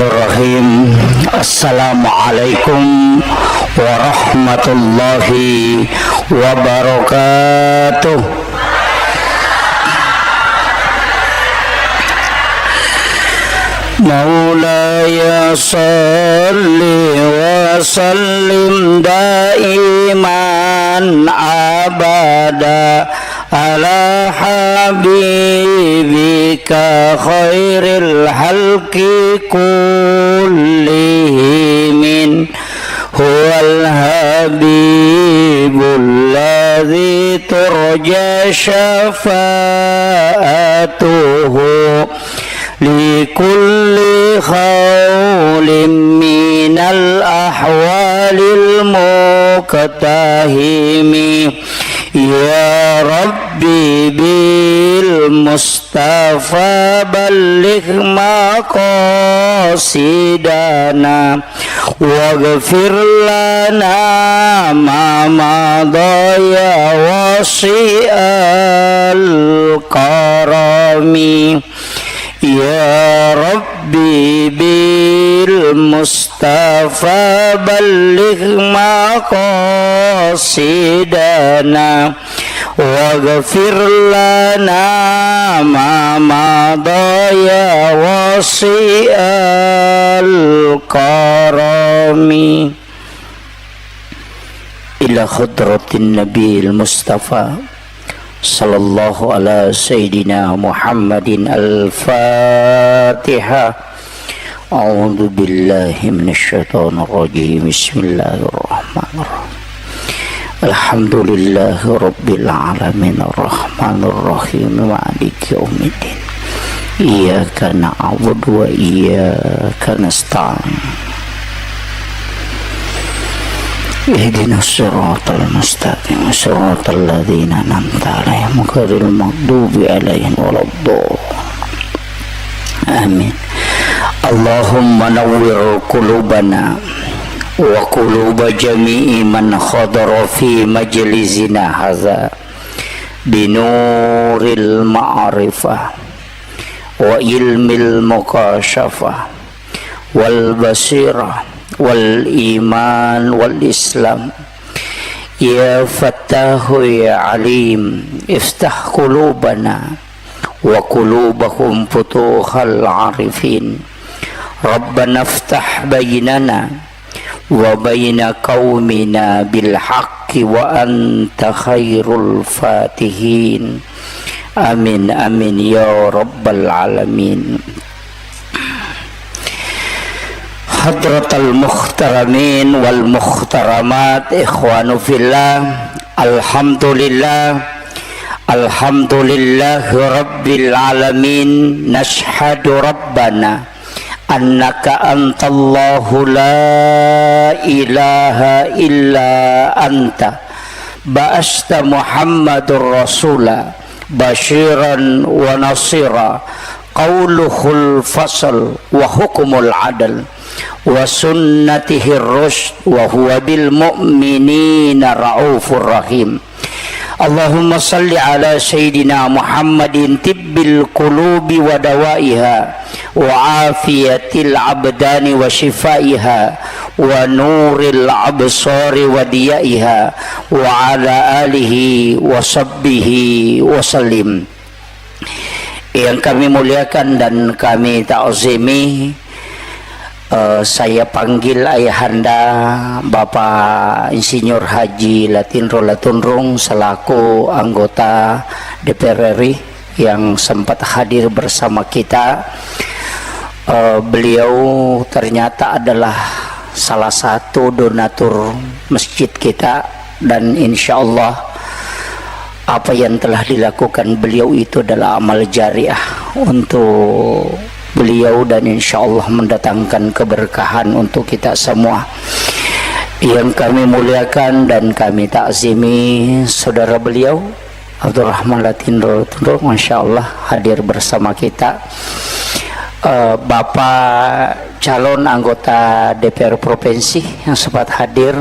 Bismillahirrahmanirrahim. Assalamualaikum warahmatullahi wabarakatuh. Maulaya sholli wa sallim daiman abada ala habibika khairil halki kullihimin. Huwal habibul ladzi turja syafa'atuhu likulli haulin minal ahwalil muqtahimi. Ya Rabbi bil Mustafa balligh maqasidana waghfir lana ma madha ya wasi'al karami. Ya Rabbi bil Mustafa balligh maqasidana waghfir lana ma madha ya wasi'al karami. Ila hadratin Nabil Mustafa sallallahu ala sayyidina Muhammadin al-Fatihah. A'udzu billahi minasy syaithanir rajim. Bismillahirrahmanirrahim. Alhamdulillahi rabbil alamin, arrahmanir rahim, maliki yaumiddin. Iyyaka na'budu wa iyyaka nasta'in. Ihdinas siratal mustaqim, siratal ladzina an'amta 'alaihim, ghairil maghdubi 'alaihim waladdallin. Amin. Allahumma nawwir qulubana wa quluba jami'i man hadara fi majlisina hadza binuril ma'rifah wa ilmil mukasyafah wal basirah wal iman wal islam. Ya Fattahu ya Alim, iftah qulubana wa qulubahum futuhal arifin. Rabbana iftah bainana wa baina qaumina bil haqqi wa anta khairul fatihin. Amin, amin, ya rabbal alamin. Hadratal muhtaramin wal muhtaramat, ikhwanu fillah, alhamdulillah, alhamdulillah rabbil alamin. Nashhadu rabbana annaka antallahu la ilaha illa anta, ba'asta Muhammadur rasula basyiran wa nasira, qauluhul fasl wa hukmul adl, wa sunnatihir rusyd, wa huwa bil mu'minina raufur rahim. Allahumma salli ala sayyidina Muhammadin tibbil qulubi wa dawaiha, wa afiyatil abdani wa shifaiha, wa nuril absari wa diyaiha, wa ala alihi wa sahbihi wa sallim. Yang kami muliakan dan kami ta'zimi, eh, saya panggil ayahanda Bapak Insinyur Haji Latinro Latunrung selaku anggota D P R R I yang sempat hadir bersama kita. Eh, beliau ternyata adalah salah satu donatur masjid kita, dan insya Allah apa yang telah dilakukan beliau itu adalah amal jariah untuk beliau, dan insya Allah mendatangkan keberkahan untuk kita semua. Yang kami muliakan dan kami takzimi saudara beliau, Abdurrahman Latinro, Latinro, Masya Allah, hadir bersama kita. Eh, Bapak calon anggota D P R Provinsi yang sempat hadir,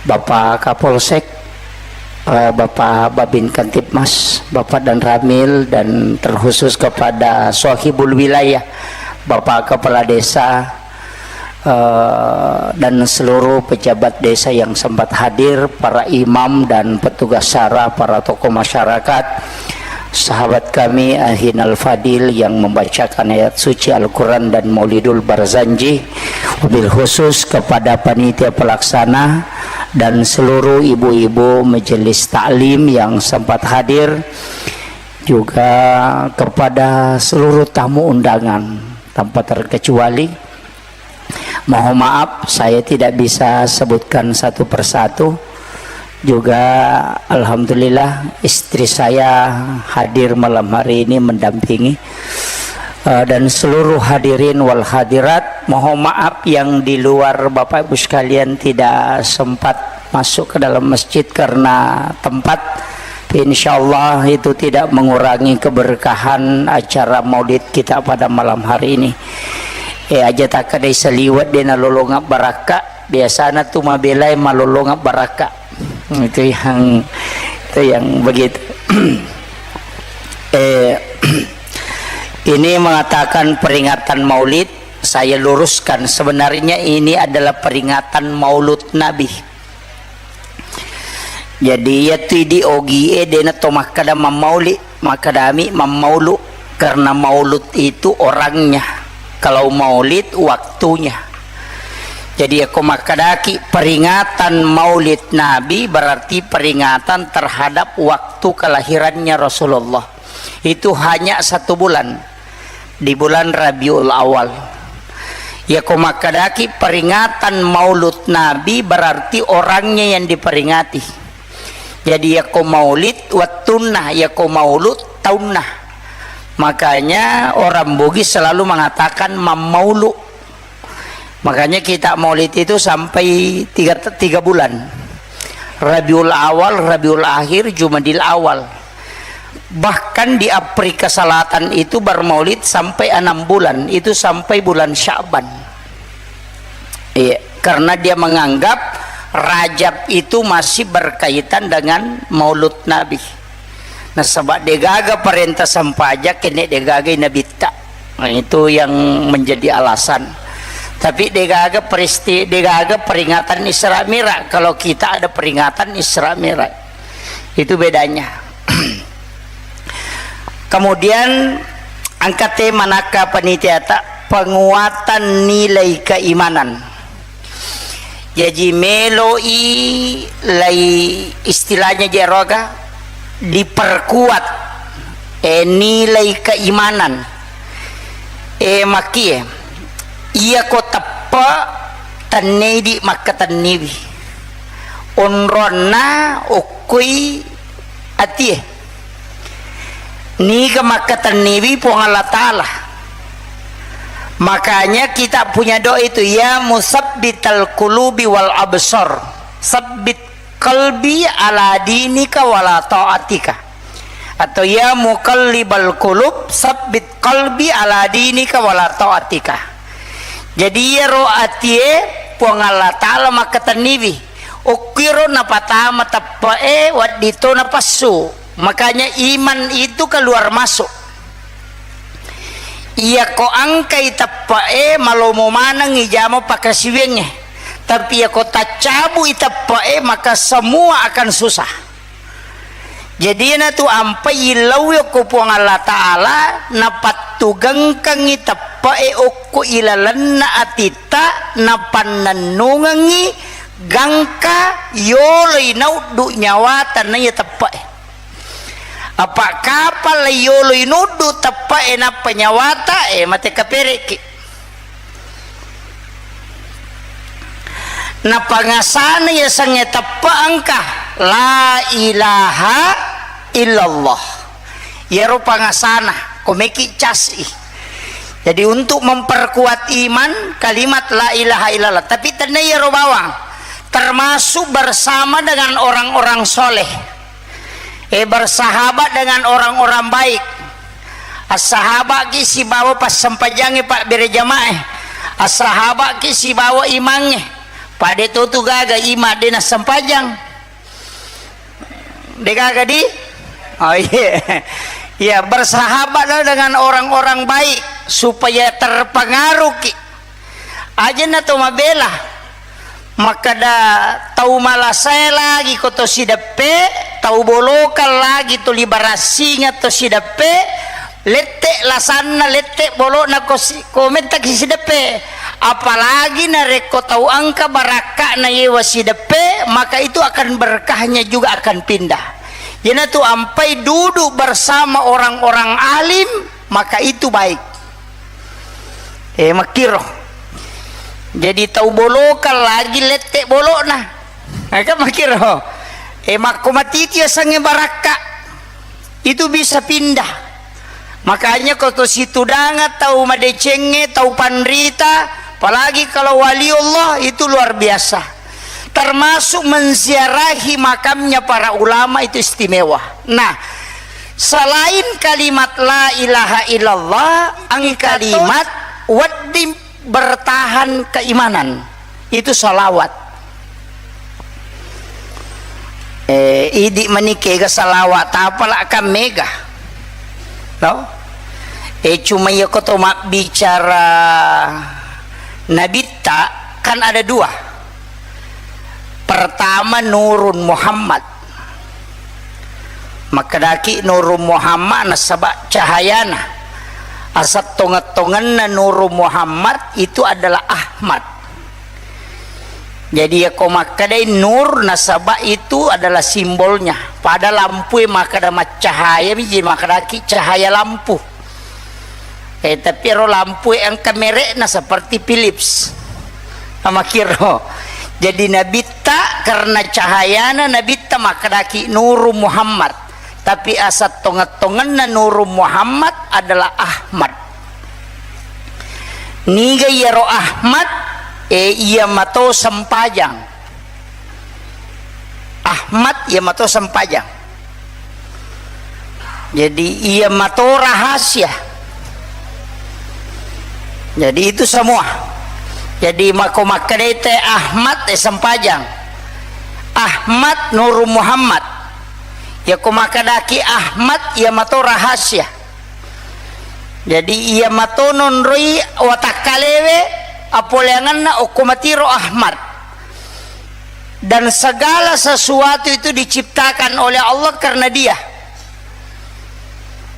Bapak Kapolsek, eh, Bapak Babin Kantipmas, Bapak Danramil, dan terkhusus kepada Sohibul Wilayah, Bapak Kepala Desa, eh, dan seluruh pejabat desa yang sempat hadir, para imam dan petugas syara, para tokoh masyarakat, sahabat kami Akhinal Fadil yang membacakan ayat suci Al-Quran dan Maulidul Barzanji, wabil khusus kepada panitia pelaksana dan seluruh ibu-ibu majelis taklim yang sempat hadir, juga kepada seluruh tamu undangan tanpa terkecuali. Mohon maaf, saya tidak bisa sebutkan satu persatu. Juga, alhamdulillah, istri saya hadir malam hari ini mendampingi. Eh, dan seluruh hadirin wal hadirat, mohon maaf yang di luar Bapak Ibu sekalian tidak sempat masuk ke dalam masjid karena tempat. Insya Allah itu tidak mengurangi keberkahan acara maulid kita pada malam hari ini. Eh, aja takka dai saliwet de nalolongeng barakka, biasana tu mabelai malolongeng barakka. Itu yang, itu yang begitu. Eh, ini mengatakan peringatan maulid, saya luruskan, sebenarnya ini adalah peringatan maulud Nabi. Jadi, iyatu idi ogie dena to makkada mammauli, makkadami mammaulu, karena maulud itu orangnya. Kalau maulid, waktunya. Jadi, yako makkadaki peringatan maulid Nabi, berarti peringatan terhadap waktu kelahirannya Rasulullah. Itu hanya satu bulan, di bulan Rabiul Awal. Yako makkadaki peringatan maulud Nabi, berarti orangnya yang diperingati. Jadi, yako maulid wettunna, yako maulud taunna. Makanya orang Bugis selalu mengatakan mammaulu. Makanya kita maulid itu sampai tiga, tiga bulan. Rabiul Awal, Rabiul Akhir, Jumadil Awal. Bahkan di Afrika Selatan itu bermaulid sampai enam bulan, itu sampai bulan Sya'ban. Iya, karena dia menganggap Rajab itu masih berkaitan dengan maulud Nabi. Nasaba degaga parenta sempajang kenne degaga nabitta. Nah, itu yang menjadi alasan. Tapi degaga peristi-, degaga peringatan Isra Mi'raj. Kalau kita ada peringatan Isra Mi'raj. Itu bedanya. Kemudian angkate manakka panitiata penguatan nilai keimanan. Jaji meloi lai istilahnya jeroga diperkuat E, nilai keimanan. E, makkie, iyako teppe, tennedi makkatenniwi. Onronna okkoi atie. Niga makkatenniwi Puang Allah Ta'ala. Makanya kita punya doa itu, "Ya musabbital qulubi wal absar, sabbit qalbi ala dinika wala ta'atika." Atau, "Ya muqallibal qulub, sabbit qalbi ala dinika wala ta'atika." Jadi, iyaro atie Puang Allah Ta'ala makkatenniwi. Okkiro napatama teppe'e, wedding to napassu. Makanya iman itu keluar masuk. Iyako engkai teppe'e, malomo manengngi jama pakasiwiangnge. Tapi iyako taccabui teppe'e, maka semua akan susah. Jadi, iyanatu ampai illauwi okko Puang Allah Ta'ala, napattugengkengngi teppe'e okko ilalenna atitta, napannennungengngi gangka yoloi nauddu nyawata naiya teppe'e. Apa kapang la yoloi nuddu teppe'e nappa nyawata, e, mate kapere'ki. Napangasana yasengnge teppe engka, la ilaha illallah. Iyaro pangasana, ko meki cas'i. Jadi, untuk memperkuat iman, kalimat la ilaha illallah. Tapi tenna iyaro bawang, termasuk bersama dengan orang-orang soleh. E, bersahabat dengan orang-orang baik. Assahaba'ki sibawa passempajangnge, pabbere jama'e. Assahaba'ki sibawa imangnge. Pada totu gaga imang de nassempajang. De gaga di? Oh, iya. Ya, bersahabatlah dengan orang-orang baik supaya terpengaruhki. Ajanna to mabela. Makkeda tau malasae lagi ko to sideppe, tau bolokang lagi to libarassingeng to sideppe, lette lasanna, lette bolokna ko si-, ko mettaki sideppe. Apalagi narekko tau engka barakka'na yewa sideppe, maka itu akan berkahnya juga akan pindah. Iyanatu ampai duduk bersama orang-orang alim, maka itu baik. E, makkiro. Jadi tau bolokang lagi lette bolokna. E, kan makkiro. E, makko matiti asengnge barakka. Itu bisa pindah. Makanya ko to situdanga tau madecengnge, tau panrita, apalagi kalau waliullah, itu luar biasa. Termasuk menziarahi makamnya para ulama itu istimewa. Nah, selain kalimat la ilaha illallah, ang kalimat wedding bertahan keimanan. Itu salawat. Eh, idi mani kega salawat tapala kan mega. No? Eh, cuma iya ko to mabbicara nabitta kan ada dua. Pertama Nurun Muhammad. Makkedaki Nurun Muhammad nasaba cahayana. Asal tongeng-tongenna Nurun Muhammad itu adalah Ahmad. Jadi, yako makkedai nur nasaba itu adalah simbolnya. Pada lampue makkeda maccahaya mi, jadi makkedaki cahaya lampu. Eh, tapi ero lampue engka merekna seperti Philips. Amakkiro. Jadi, nabitta karena cahayana nabitta makkedaki Nuru Muhammad. Tapi asal tongeng-tongenna Nuru Muhammad adalah Ahmad. Niga iyaro Ahmad? Eh, iya mato sempajang. Ahmad iya mato sempajang. Jadi, iya mato rahasia. Jadi, itu semua. Jadi, mako makkedai te Ahmad, eh, sempajang. Ahmad Nurul Muhammad. Yako makkedaki Ahmad, iya mato rahasia. Jadi, iya mato nonroi watakkalewe, apoleangenna okko matiro Ahmad. Dan segala sesuatu itu diciptakan oleh Allah karena Dia.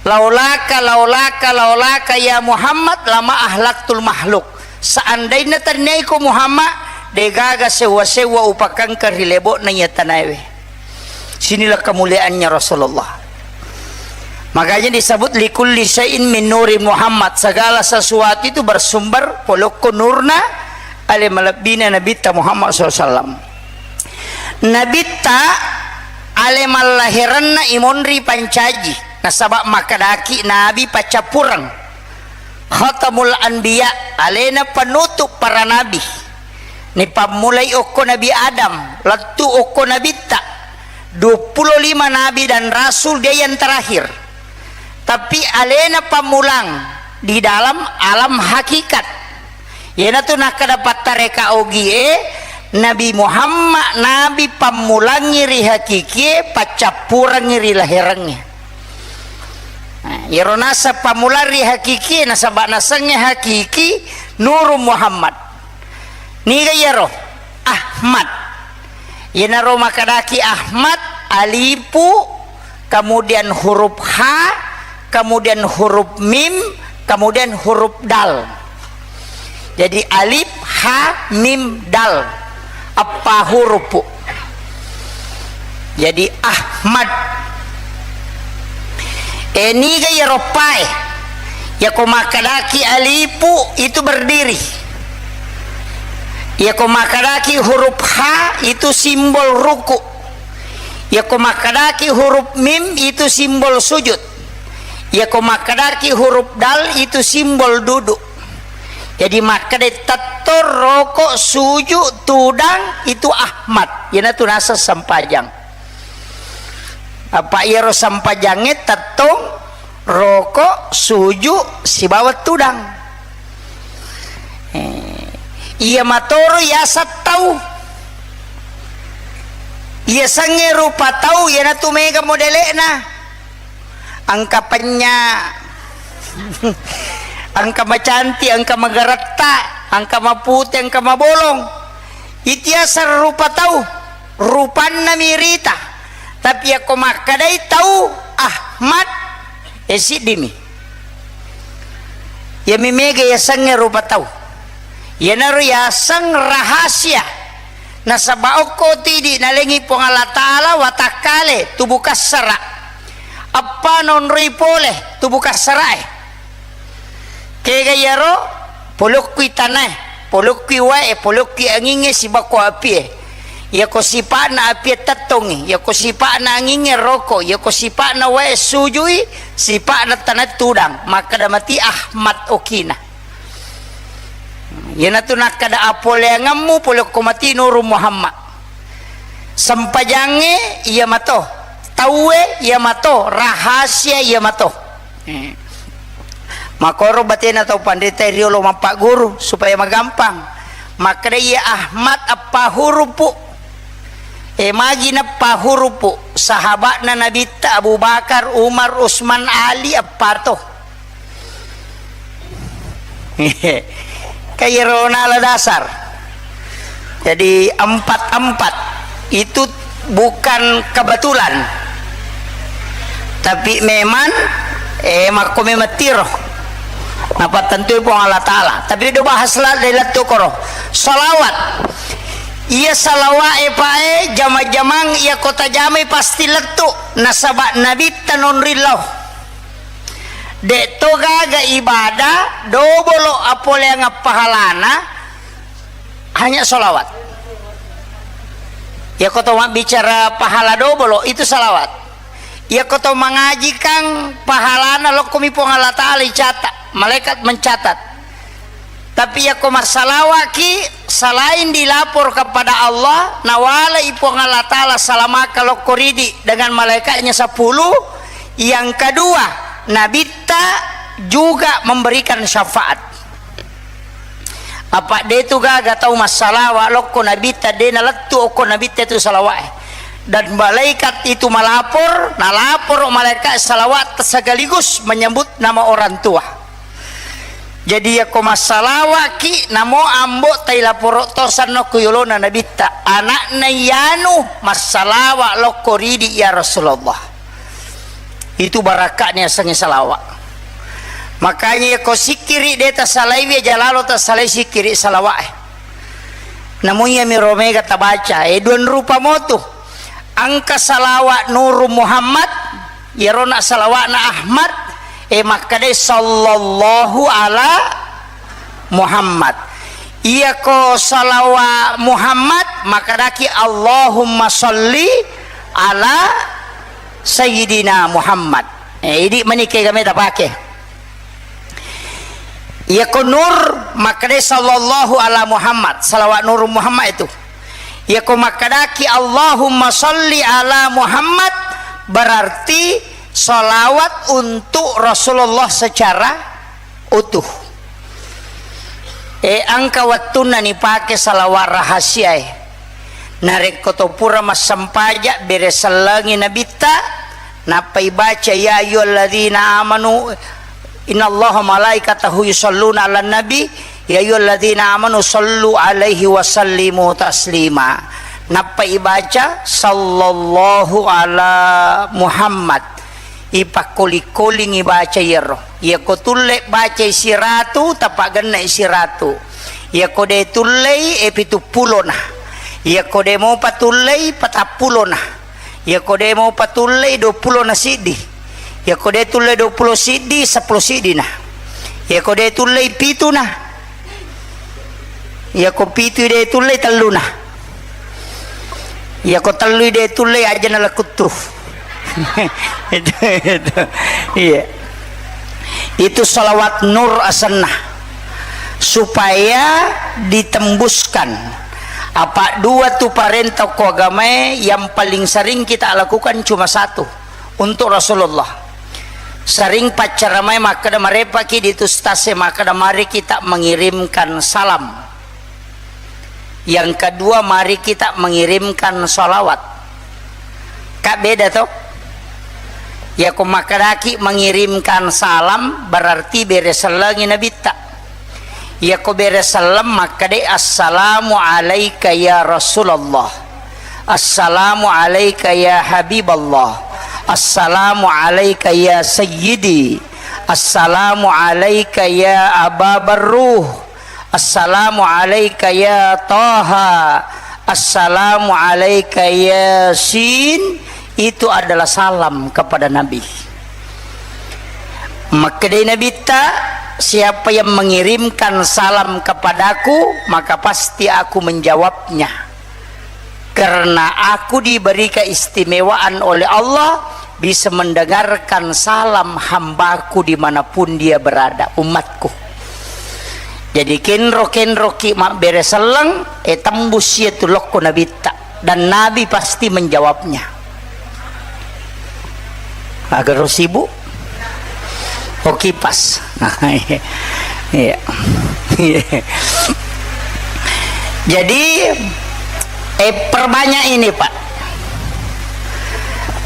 Laulaka, laulaka, laulaka ya Muhammad lama ahlaktul makhluk. Seandainna tenniaiko Muhammad, degaga sewwa-sewwa upakangka ri lebo'na iya tanaewe. Sinilah kemuliaannya Rasulullah. Makanya disebut likulli syai'in min nuri Muhammad, segala sesuatu itu bersumber polokko nurna ale malebbina Nabitta Muhammad sallallahu alaihi wasallam. Nabitta ale mallahiranna imonri pancaji, nasaba makkedaki nabi paccappureng. Khatamul anbiya, alena penutup para nabi. Nipammulai okko Nabi Adam, lettu okko nabitta. Duappulo lima nabi dan rasul, dia yang terakhir. Tapi alena pammulang di dalam alam hakikat. Iyanatu nakkeda pattareka ogie, Nabi Muhammad nabi pammulangngi ri hakikie, paccappurengngi ri lahirengnge. Nah, iyaro naseng pammulang ri hakiki, nasaba nasengnge hakiki Nurun Muhammad. Niga iyaro? Ahmad. Iyanaro makkedaki Ahmad, alipu, kemudian huruf ha, kemudian huruf mim, kemudian huruf dal. Jadi alif, ha, mim, dal. Eppa hurupu. Jadi Ahmad. E, niga iyaro eppae? Yako makkedaki alipu itu berdiri. Yako makkedaki huruf ha itu simbol ruku. Yako makkedaki huruf mim itu simbol sujud. Yako makkedaki huruf dal itu simbol duduk. Jadi makkeda tettong, roko, suju, tudang itu Ahmad. Iyanatu naseng sempajang. Apa iyaro sempajangnge tettong, roko, suju, sibawa tudang. Eh, iya matoro yaseng tau. Iya sengnge rupa tau, iyanatu mega modele'na. Engka penya, engka macanti, engka magaretta, engka mapute, engka mabolong. Itiaseng rupa tau, rupanna mirita. Tapi yakko makkedai tau Ahmad, e siddimi. Iyami mega yasengnge rupa tau. Iyanaro yaseng rahasia. Nasaba okko tidi nalengi Puang Allah Ta'ala watakkale tubu kassara. Eppa nonroi pole tubu kassarae. Kega iyaro, polokkui tanae, polokkui wae, polokkui angingnge, sibakko apie. Iyako sipa'na apie tettongngi, iyako sipa'na angingnge roko, iyako sipa'na wae sujui, sipa'na tanae tudang, makkeda mati Ahmad okina. Iyanatu nakkeda apoleangemmu polokko mati Nurun Muhammad. Sempajangnge iya mato, tauwe iya mato, rahasia iya mato. Eh. Makoro batena tau panrita riolo mappagguru supaya magampang. Makkeda iya Ahmad eppa hurupu. E magi neppa hurupu? Sahabatna Nabitta Abu Bakar, Umar, Usman, Ali eppa to. Kairo nala dasar. Jadi empat-empat itu bukan kebetulan. Tapi memang, eh, makko memang tiro. Napattentui Puang Allah Ta'ala. Tapi do bahas la-, lettu koro. Salawat. Iya salawat e pae jama-jamang iya kota jamai pasti lettu. Nasaba Nabitta nonrillau. De'to gaga ibadah, dobolo apoleangeng pahalana, hanya sholawat. Iyako to mabbicara pahala dobolo, itu salawat. Iyako to mangajikang pahalana, lokkomi Puang Allah Ta'ala icata, malaikat mencatat. Tapi yakko massalawa'ki, selain dilapor kepada Allah, nawalai Puang Allah Ta'ala salamaka lokko ridi dengan malaikatnya sepuluh. Yang kedua, Nabitta juga memberikan syafaat. Apa de tu gaga tau massalawa lokko Nabitta, de nalettu okko Nabitta tu salawa'e. Dan malaikat itu malapor, nalapor malaikat salawat sekaligus menyebut nama orang tua. Jadi, yakko massalawa'ki, namo ambo tailaporo tosanno ku yolona Nabitta, ana'na iyanu massalawa lokko ridi, ya Rasulullah. Itu barakka'na yasengnge salawa. Makanya, yakko sikkiri de tasalaiwi, aja lalo tasalai sikkiri salawa'e. Namu iyami ro mega tabaca, e, duan rupa motu. Engka salawat Nurun Muhammad, Iyaro na salawa'na Ahmad, e, makkedai, "Sallallahu ala Muhammad." Iyako salawa Muhammad, makkedaki, "Allahumma salli ala Sayyidina Muhammad." E, idi' mani kega meta pake. Iyako Nur, makkedai, "Sallallahu ala Muhammad." Salawat Nur Muhammad itu. Iyako makkedaki, "Allahumma salli ala Muhammad," berarti salawat untuk Rasulullah secara utuh. E, engka wettunna nipake salawat rahasiae. Narekko to pura massempaja, bere sellengi Nabitta, nappa ibaca, "Ya ayyuhalladzina amanu, innallaha malaikatahu yusalluna ala nabi, ya ayyuhalladzina amanu sallu alaihi wa sallimu taslima." Nappa ibaca, "Sallallahu ala Muhammad." Ipakkoli-kolingi baca iyaro. Iyako tulle bacai siratu, tapagennai siratu. Iyako de tullei, e, pituppulona. Iyako de mopa tullei, patappulona. Iyako de mopa tullei, duappulo na siddi. Iyako de tullei duappulo siddi, seppulo siddina. Iyako de tullei, pituna. Iyako pitui de tullei, telluna. Iyako tellui de tullei, ajana lakuttu. Itu, itu. Iya. Itu salawat nur asenna. Supaya ditembuskan. Apa dua tu parenta ko agamae yang paling sering kita lakukan cuma satu. Untuk Rasulullah. Sering paccaramai makkeda, marepaki di tu stase makkeda, "Mari kita mengirimkan salam." Yang kedua, mari kita mengirimkan salawat. Kak, beda to? Iyako makkedaki mengirimkan salam, berarti bere sellengi Nabitta. Iyako bere selleng makkedai, "Assalamu alaika ya Rasulullah. Assalamu alaika ya Habiballah. Assalamu alaika ya Sayyidi. Assalamu alaika ya Aba Barruh. Assalamu alaika ya Taha. Assalamu alaika ya Sin." Itu adalah salam kepada Nabi. Makkedai Nabitta, "Siapa yang mengirimkan salam kepadaku, maka pasti aku menjawabnya. Karena aku diberi keistimewaan oleh Allah, bisa mendengarkan salam hambaku dimanapun dia berada, umatku." Jadi, kenro-kenroki mabbere selleng, e, tembus iyatu lokko Nabitta. Dan Nabi pasti menjawabnya. Agaro sibuk? Oh, kipas. Iya. Iya. Jadi, eh, perbanyak ini, Pak.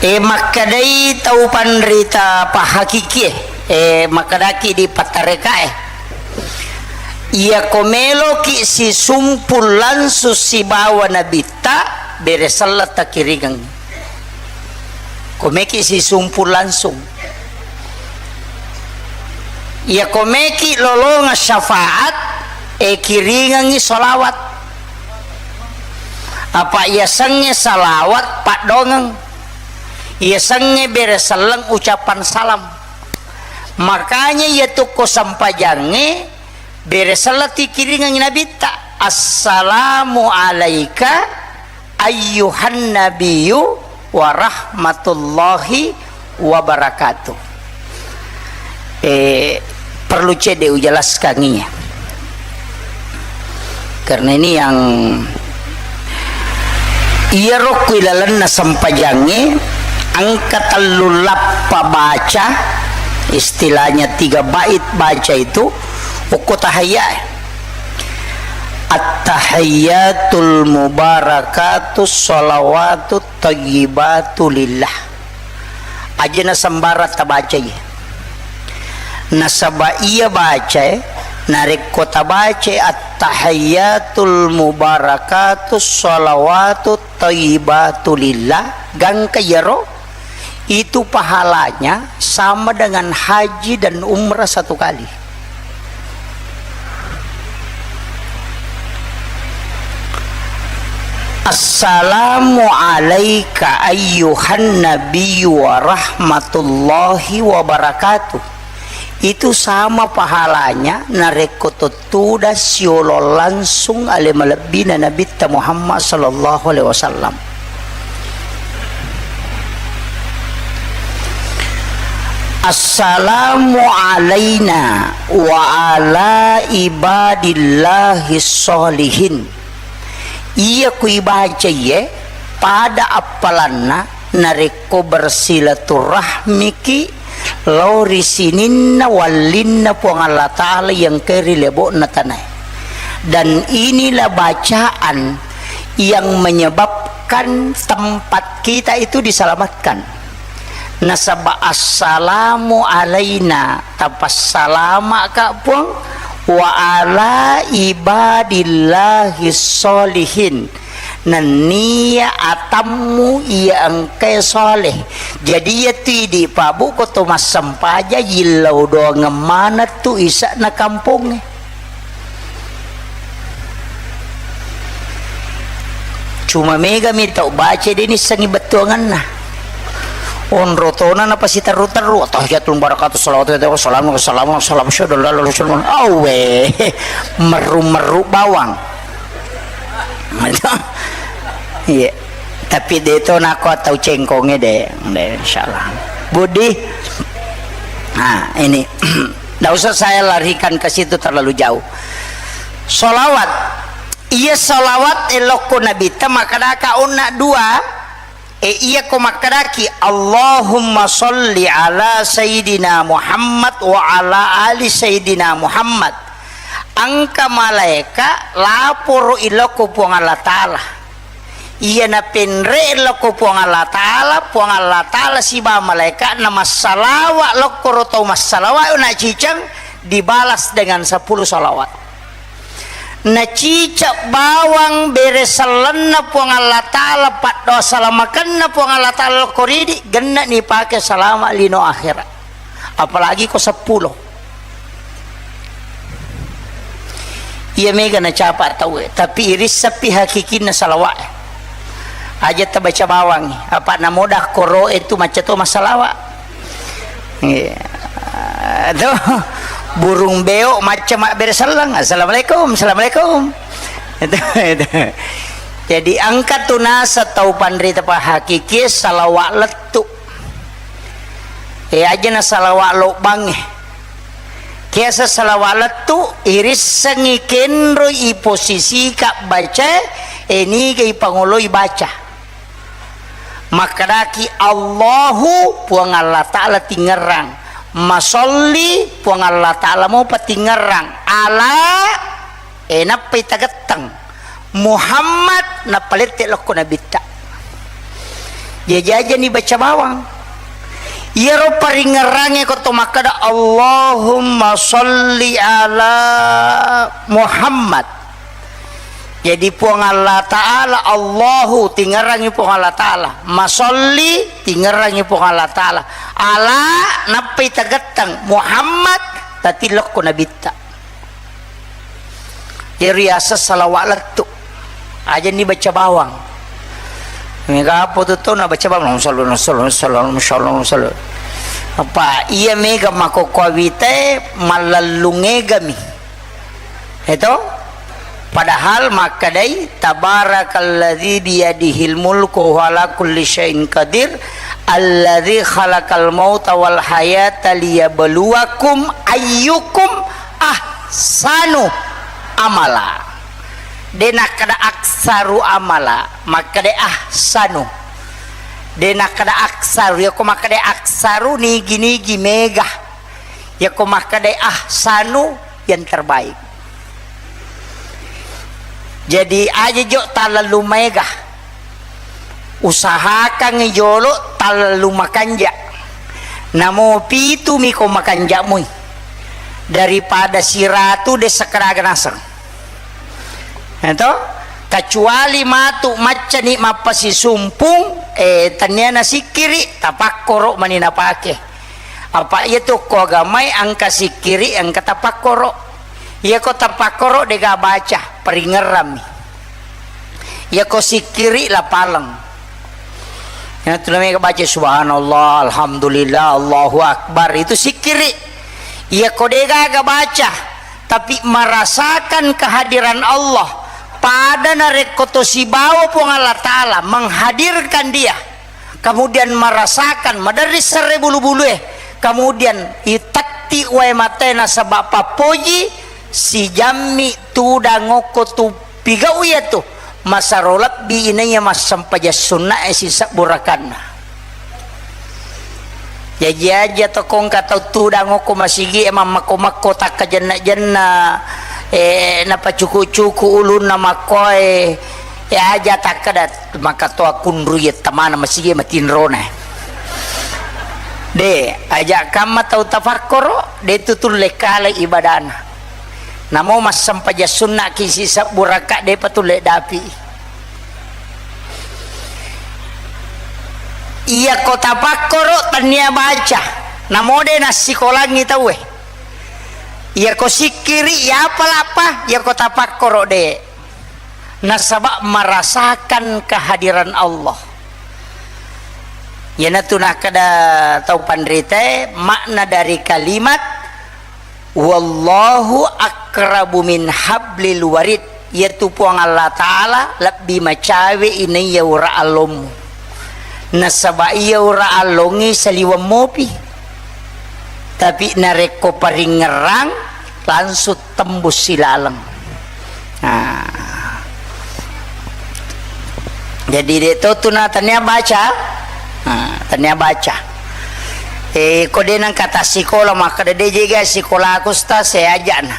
Eh, makkedai tau panrita pahakiki, eh, makkedaki di pattarekae. Iyako meloki sisumpul langsung sibawa Nabitta, bere selleng takiringeng. Ko meki sisumpul langsung. Iyako meki lolongeng syafaat, e kiringengngi sholawat. Apa iyasengnge salawat paddongeng. Iyasengnge bere selleng ucapan salam. Makanya iyatu ko sempajangnge, bere selleng tikiringengngi Nabitta, "Assalamu alaika ayyuhan nabiyyu wa rahmatullahi wa barakatuh." Eh, perlu cedde ujelaskan iya. Karena ini yang iyaro ku ilalenna sempajangnge engka tellu lappa baca, istilahnya tiga bait baca itu, okko tahiyya. At-tahiyyatul mubarakatus shalawatut thayyibatu lillah. Aja na sembarang tabacai. Nasaba iya bacae, narekko tabacai at-tahiyyatul mubarakatus shalawatut thayyibatu lillah, gangka iyaro, itu pahalanya sama dengan haji dan umrah satu kali. Assalamu alaika ayyuhan nabiyyu wa rahmatullahi wa barakatuh. Itu sama pahalanya narekko tuttuda siolo langsung ale malebbina Nabitta Muhammad sallallahu alaihi wasallam. Assalamu alaina wa ala ibadillahi sholihin. Iya kuibaca iye pada appalanna narekko bersilaturahmiki lao ri sininna wallinna Puang Allah Ta'ala yang ke ri lebo'na tanae. Dan inilah bacaan yang menyebabkan tempat kita itu diselamatkan. Nasaba assalamu alaina, tapassalama'ka Puang, wa ala ibadillahi sholihin, nennia atammu iya engkae soleh. Jadi iya tu idi pabu ko to massempaja yillau doangeng maneng tu ise'na kampongnge. Cuma mega mi tau baca de nissengi bettuanganna. Onro tona napasiterru-terru, tahiyatul barakatuh, salawat, salamu, salamu, salamu, syahadu la ilaha illallah, awe, meru-meru bawang. Iya. Tapi de to nako tau cengkonge de, de, insyaallah. Budi. Nah, ini. Ndak usah saya larikan ke situ terlalu jauh. Salawat. Iya salawat elokko Nabitta makkadaka onna dua. E iya ko makkadaki, Allahumma sholli ala Sayyidina Muhammad wa ala ali Sayyidina Muhammad. Engka malaeka laporo ilokko Puang Allah Ta'ala. Iya napenre lokko Puang Allah Ta'ala, Puang Allah Ta'ala siba malaeka'na massalawa lokkoro tau massalawa na ciceng dibalas dengan sepuluh salawat. Na ciceng bawang bere sellenna Puang Allah Ta'ala, paddoa salamakenna Puang Allah Ta'ala lokko ridi, genna nipake salama lino akhirat. Apalagi ko seppulo. Iya mega nacapa tauwe, tapi irissappi hakikinna salawa'e. Aja tabaca bawangngi, apa namoda koro'e tu macca to massalawa. Iya. Tuh, burung beo macca mabbere selleng, "Assalamualaikum, assalamualaikum." Itu, itu. Jadi engka tu nasa tau panrita pa hakiki salawa lettu. E, aja na salawa lobbangnge. Kiasa salawa lettu, irissengngi kenroi iposisika bacae, e, niga ipangoloi baca. Makkedaki, "Allahu, Puang Allah Ta'ala tingerrang. Masolli, Puang Allah Ta'ala mopa tingerrang. Ala," e, nappai tagetteng. Muhammad, nappa lette lokko nabitta. Jaji ajani baca bawang. Iyaro paringerrangnge ko to makkeda, "Allahumma sholli ala Muhammad." Jadi Puang Allah Ta'ala, Allahu, tingerrangi Puang Allah Ta'ala. Masolli, tingerrangi Puang Allah Ta'ala. Ala, nappai tagetteng, Muhammad, tatillokko nabitta. Iyaro riaseng salawa lettu. Aja ni baca bawang. Mega apa tu tau na baca bawang? Allahumma shalli, Allahumma shalli, Allahumma shalli, Allahumma shalli. Apa iya mega makokko awitae mallellung egami. Eto? Padahal makkedai, "Tabarakalladzi biyadihil mulku wa huwa ala kulli syai'in qadir, alladzi khalaqal mauta wal hayata liyabluwakum ayyukum ahsanu amala." De nakkeda aksaru amala, makkeda ahsanu. De nakkeda aksaru, yako makkeda aksaru nigi-nigi mega. Yako makkeda ahsanu yang terbaik. Jadi aja jo talellu maega. Usahakan jolo talellu makanja. Namo pitu miko makanja mui. Daripada siratu de sekeraga naseng. Eto? Kecuali matu maccani mappasisumpung, eh, tania nasikkiri, tapakkoro mani napake. Apa iya tu ko agamai engka sikkiri, engka tapakkoro. Iya ko tapakkoro dega baca, paringerrami. Iyako sikkiri lapaleng. Iyanatu namega baca subhanallah, alhamdulillah, Allahu akbar. Itu sikkiri. Iyako degaga baca, tapi merasakan kehadiran Allah, pada narekko to sibawa Puang Allah Ta'ala menghadirkan dia, kemudian merasakan maderri serre bulu-bulue, kemudian itetti wae matae nasaba pappoji, sijammi tudang okko tu pigau iyatu, masaro lebbi inaiya massempajang sunnae sisebbu rakanna. Jaji aja to kongka tau tudang okko masigi e mammakko-makko takkajenna-jenna, eh, napacuku-cuku ulunna makkoe, eh, aja takkeda makatoa kunru iya tamana masigi e matinrona. De, aja kamma tau tafakkoro, de tu tulle kale ibadana. Namo massempajang sunnaki sisebbu raka, depa tulle dapi. Iyako tapakkoro tennia baca, namo de nassikolangi tauwe. Iyako sikkiri, iyapa lappa, iyako tapakkoro de. Nasaba merasakan kehadiran Allah. Iyanatu nakkeda tau panritae, makna dari kalimat "Wallahu aqrabu min hablil warid." Iyatu Puang Allah Ta'ala lebbi macawe inaiya ura allommu. Nasaba iya ura allongngi saliweng mopi. Tapi narekko paringngerang, langsung tembus silaleng. Nah. Jadi, de to tu na tania baca. Nah, tania baca. Eh, ko de nang kata sikola, makkeda de jega sikolaku, Ustaz, saya ajana.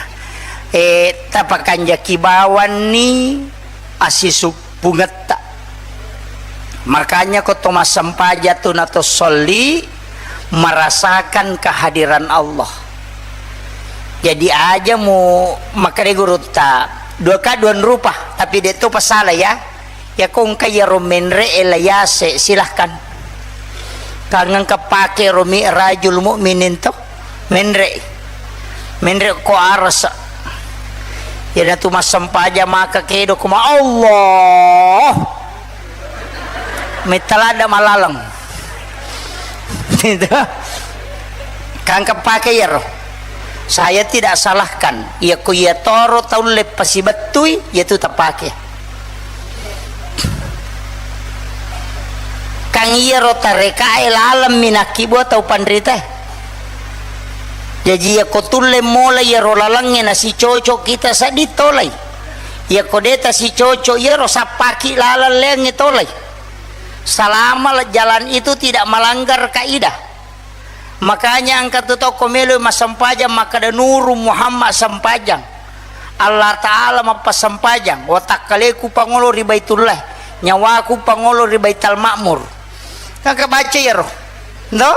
Eh, tapakanjaki bawanni asisuppungetta. Makanya ko to massempajang tu na to solli, merasakan kehadiran Allah. Jadi aja mu makkeda gurutta, dua ka dua rupa, tapi de to pasala ya. Ya ko engka iyaro menre e la yase, silahkan. Kangngeng ka pake ro Mi'rajul Mukminin to. Menre. Menre ko arasa. Iyanatu massempajang maka kedo ko ma Allah. Metta ladda malaleng. Itu. Kangka pake iyaro. Saya tidak salahkan. Iya ko iya toro taulle pasibettui, iya tu tapake. Kang iyaro tarekae lalemmi nakkibua tau panritae. Jaji iyako tulle mola iyaro lalengnge nasicoco kita sedding tolai. Iyako de tasicoco iyaro sappaki laleng leangnge tolai. Selama jalan itu tidak melanggar kaidah. Makanya engka tu tau ko melo massempajang makkeda Nuru Muhammad sempajang. Allah Ta'ala mappasempajang, watakkaleku pangolo ri Baitullah, nyawaku pangolo ri Baital Ma'mur. Kaka baca iyaro. Ndo?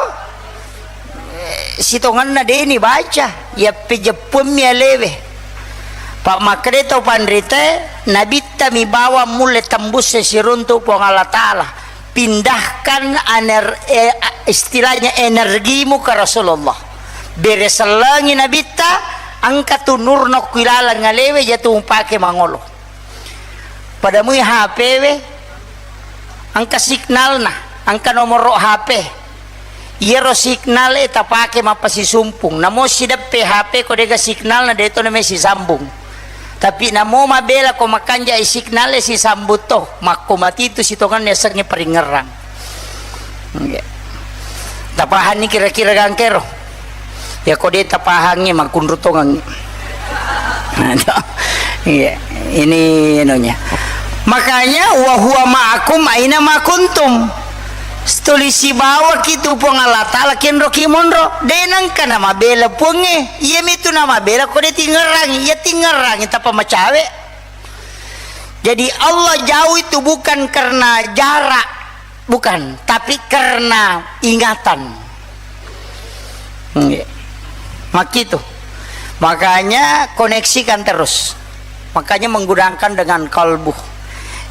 Eh, sitongenna deni baca, iya pejeppuammi alewe. Pak makkeda tau panrite, nabitta mi bawang mulle tembus siruntu Puang Allah Ta'ala. Pindahkan ener-, eh, istilahnya energimu ke Rasulullah. Bere sellengi nabitta, engka tu nurna ku ilaleng alewe jatu mupake mangolo. Pada mui H P we, engka signalna, engka nomoro H P. Iyaro signal e tapake mappasisumpung. Namo sideppe H P ko dega signalna, de to name sisambung. Tapi namo mabela ko makanja i signal e sisambung to, makko matitu sitongenna yasengnge paringngerang. Nggih. Tapahanni kira-kira gangkero? Ya ko de tapahangngi, makkunru tongengngi. Nah, to. Iya, ini inunya. Makanya, "Wa huwa ma'akum aina ma kuntum." Tuli sibawaki tu Puang Allah Ta'ala kenroki monro. De nengka namabela Puangnge. Iya mitu namabela ko de tingerangi. Iya tingerangi tapa macawe. Jadi Allah jauh itu bukan karena jarak, bukan, tapi karena ingatan. Nggih. Makkitu. Makanya koneksikan terus. Makanya menggunakan dengan kalbu.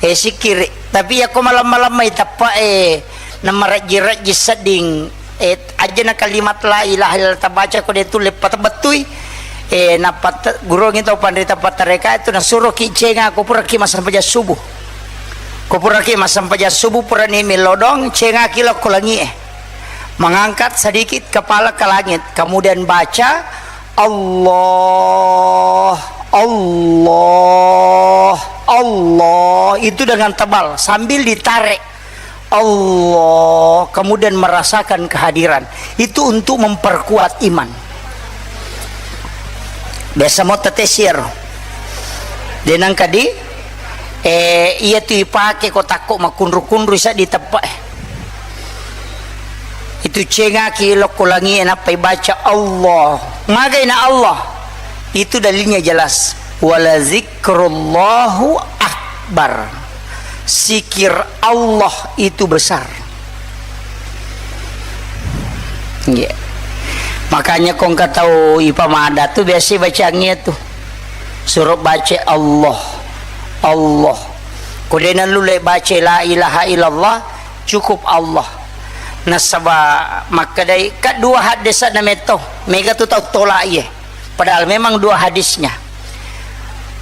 Eh, sikiri. Tapi ya ko malam-malam mai teppa, eh, namarejji-rejji sedding, eh, ajana kalimat la ilaha illallah tabaca ko de tulle patebettui. Eh, nappa te-, gurongi tau panrita pattareka itu nasuroki cenga ko puraki massempajang subuh. Ko puraki massempajang subuh, purani mello doang, cengaki lokko langi'e. Mengangkat sedikit kepala ke langit, kemudian baca, "Allah, Allah, Allah." Itu dengan tebal, sambil ditarik. Allah, kemudian merasakan kehadiran. Itu untuk memperkuat iman. Biasa mo tetesi ero. Denang kadi, eh, iya tu ipake ko takko makunru-kunru isa di teppe. Itu cengaki lokko langi e nappa ibaca Allah. Magaina Allah. Itu dalilnya jelas. Wala zikrullahu akbar. Zikir Allah itu besar. Iya. Makanya ko engka tau ipamada tu biasa bacangngi tu. Suruh baca Allah. Allah. Ko de nallulle baca la ilaha illallah, cukup Allah. Nasaba makkedai, ka dua haddesa'na metto, mega tu tau tola iye. Padahal memang dua hadisnya.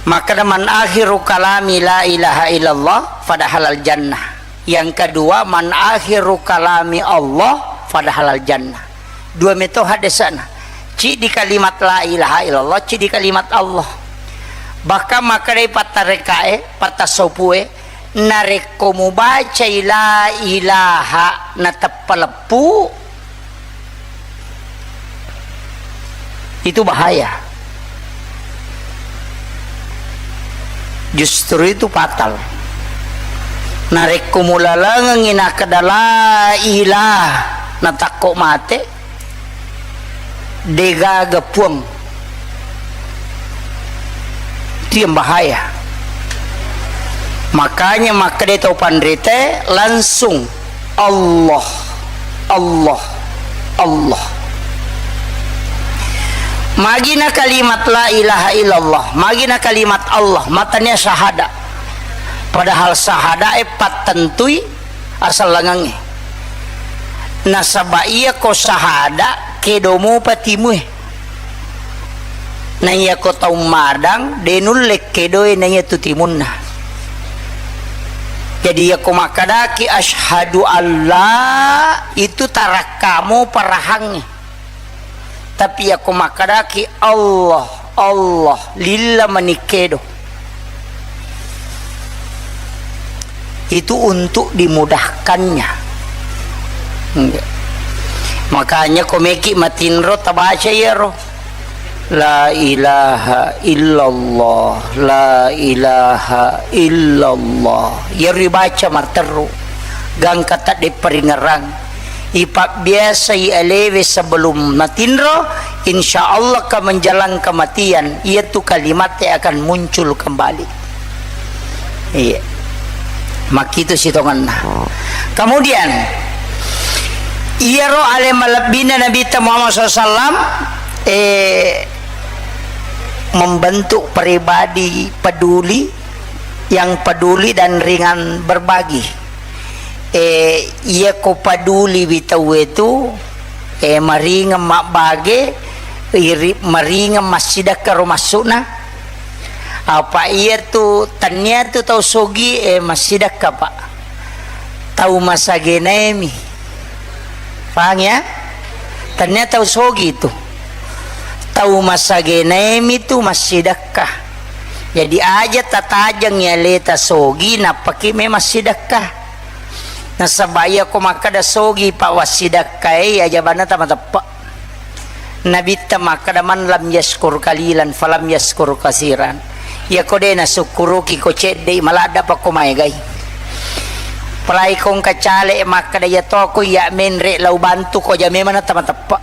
Makkeda, "Man akhiru kalami la ilaha illallah fadahalal jannah." Yang kedua, "Man akhiru kalami Allah fadahalal jannah." Dua metto haddesa'na. Ciddi kalimat la ilaha illallah, ciddi kalimat Allah. Bahkan makkedai pattarekae, pattassopue, narekko mubacai la ilaha nateppa leppu, itu bahaya. Justru itu fatal. Narekko mulalengengngi nakkeda la ilaha natakko mate, degaga puang. Itu yang bahaya. Makanya makkeda tau panrite langsung Allah, Allah, Allah. Magina kalimat la ilaha illallah, magina kalimat Allah, matania syahada. Padahal syahada e pattentui asallangengnge. Nasaba iya ko syahada, kedo mopa timue. Na iya ko tau madang, de nulle kedoe na iya tu timunna. Jadi iya ko makkadaki asyhadu alla, itu tarakka mopa rahangnge. Tapi iya ko makkadaki Allah, Allah, lilla mani kedo. Itu untuk dimudahkannya. Nggih. Makanya ko meki matinro tabaca iyaro. La ilaha illallah, la ilaha illallah. Iyaro ibaca matteru. Gangka tadde paringerang. Ipabbiasai alewe sebelum matinro, insya Allah ka menjelang kematian, iyatu kalimat akan muncul kembali. Iya. Makkitu sitongenna. Kemudian, iyaro ale malebbina Nabitta Muhammad sallallahu alaihi wasallam, eh, membentuk pribadi peduli, yang peduli dan ringan berbagi. Eh, iya ko peduliwi tauwe tu, eh, maringeng mabbage, iri-, maringeng massidekka ro massu'na. Apa iya tu, tennia tu tau sogi, eh, massidekka, Pak. Tau masagenaemi. Pahang ya? Tennia tau sogi tu. Tau masagenaemi tu massidekka. Jadi aja tatajeng aleta sogi, nappaki me massidekka. Nasaba iya ko makkeda sogi pa wassidekkae, aja banna tamateppe. Nabitta makkeda, "Man lam yaskur qalilan falam yaskur kasiran." Iya ko de nasukkuruki ko cedde, maladda pa ko maegai. Palai ko engka cale makkeda, "Iya toko iya menre lao bantu ko, aja memang tamateppe."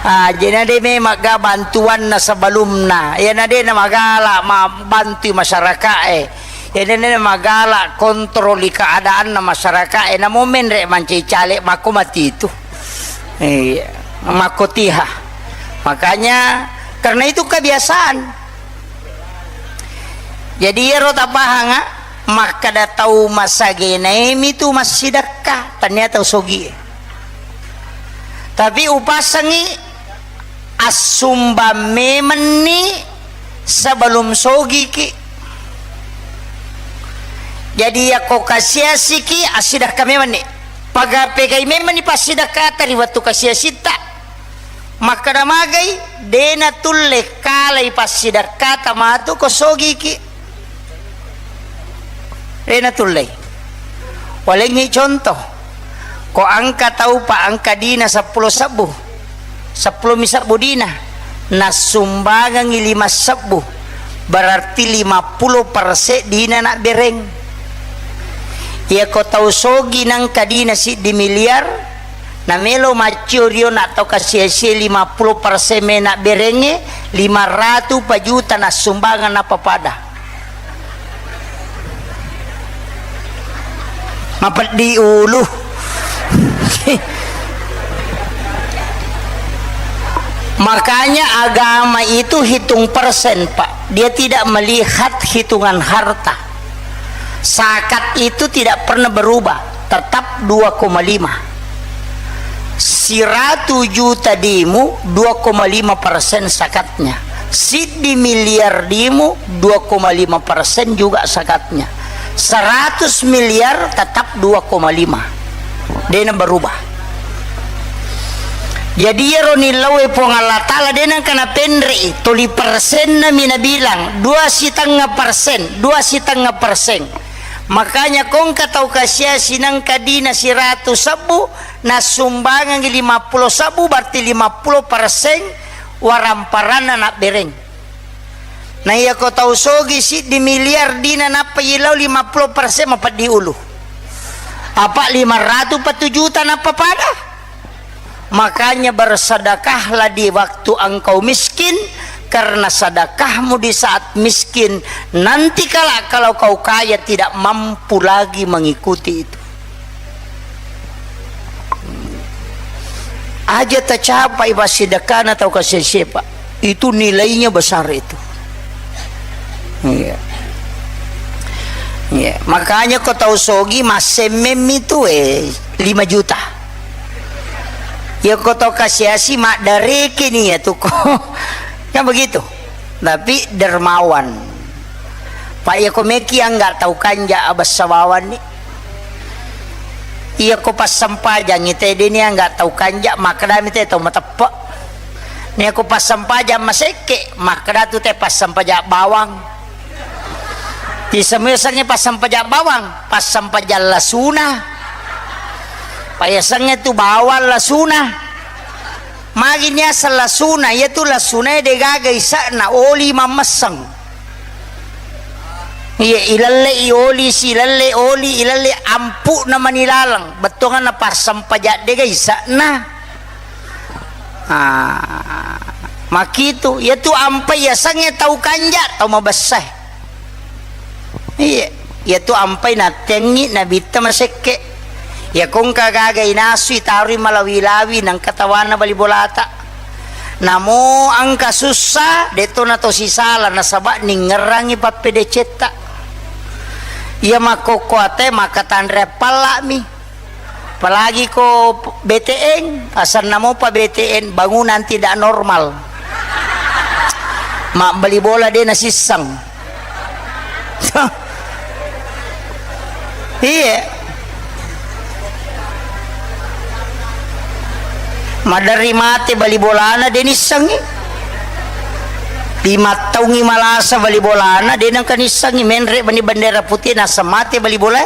Ah, jadi na de memang ga bantuanna sebelumna. Iya na de na magala ma-, bantui masyarakae. Iyana magala kontroli keadaanna masyarakae, namo menre mancaji caleg makko matitu. Iya, makko tiha. Makanya, karena itu kebiasaan. Jadi, iyaro tapahanga, makkeda tau masagenaemi tu massidekka, tania tau sogie. Tapi upasengi assumbang memenni sebelum sogiki. Jadi, yakko kasiasiki, assidakka memanni. Paga-, pegai memanni passidakkata ri wettu kasiasitta. Makkeda magai, de natulle kalai passidakkata matu ko sogiki. De natullei. Walengngi contoh. Ko engka tau pa engka dina seppulo sebbu. Seppulo mi sebbu dina. Nassumbangengngi lima sebbu. Berarti lima puluh persen dina nabbereng. Iyako tau sogi nengka dina siddi miliar, namelo maccio rio na tau kasiasie lima puluh persen mena berengnge, lima ratu pa juta nassumbangeng nappa pada. Mapeddi ulu. Makanya agama itu hitung persen, Pak. Dia tidak melihat hitungan harta. Zakat itu tidak pernah berubah, tetap dua koma lima. Siratu juta dimu, dua koma lima persen zakatnya. Siddi miliar dimu, dua koma lima persen juga zakatnya. Seratus miliar tetap dua koma lima. Dena berubah. Jadi, iyaro nillaue Puang Allah Ta'ala de nengka napenre'i, toli persenna mi nabilang, dua sitengnga persen, dua sitengnga persen. Makanya kongka tau kasiasi nengka dina siratu sebbu, nassumbangengngi lima puluh sebbu, berarti lima puluh persen waramparanna nabbereng. Na iyako tau sogi siddi miliar dina nappa yilao lima puluh persen mapeddi ulu. Apa lima ratu pa tu juta nappa pada? Makanya bersedekahlah di waktu engkau miskin, karena sedekahmu di saat miskin, nanti kala kalau kau kaya tidak mampu lagi mengikuti itu. Aja tacapai passidakkana tau kasiasie, Pak. Itu nilainya besar itu. Iya. Iya. Makanya ko tau sogi massemmemmi tu, eh, lima juta. Ya ko tau kasiasi maddareke ni ya tu ko. Kan begitu. Tapi dermawan. Pak, ya ko meki angga tau kanja abassa bawanni. Iyako passempajangngi te deni angga tau kanja, makkedami te tau mateppe. Niyako passempajang masekke, makkeda tu te passempajang bawang. Tisemu yasengnge passempajang bawang, passempajang lasuna. Payasengnge tu bawang lasuna. Magi niaseng lasuna, iyatu lasunae degaga isa'na, oli mammesseng. Iya, ilelle'i oli, silelle oli, ilelle ampu'na mani laleng. Bettuanganna passempajang dega isa'na. Ah, makitu, iyatu ampai yasengnge tau kanja, tau mabessae. Iya, iyatu ampai nattengngi nabitta masekke. Iya kongka gaga inasui taroi malawi-lawi nengka tawana bali bolata. Namo engka sussa, detto nato sisala nasaba ningngerangngi pappedecetta. Iya makkokkoate makkatanre palla'mi. Apalagi ko B T N, asanna mopa B T N, bangunan tidak normal. Mabbali bola de nasisseng. Iya. Maderri mate bali bolana de nissengi. Lima taungi malasa bali bolana de nengka nissengi, menre bani bendera putih nasa mate bali bola.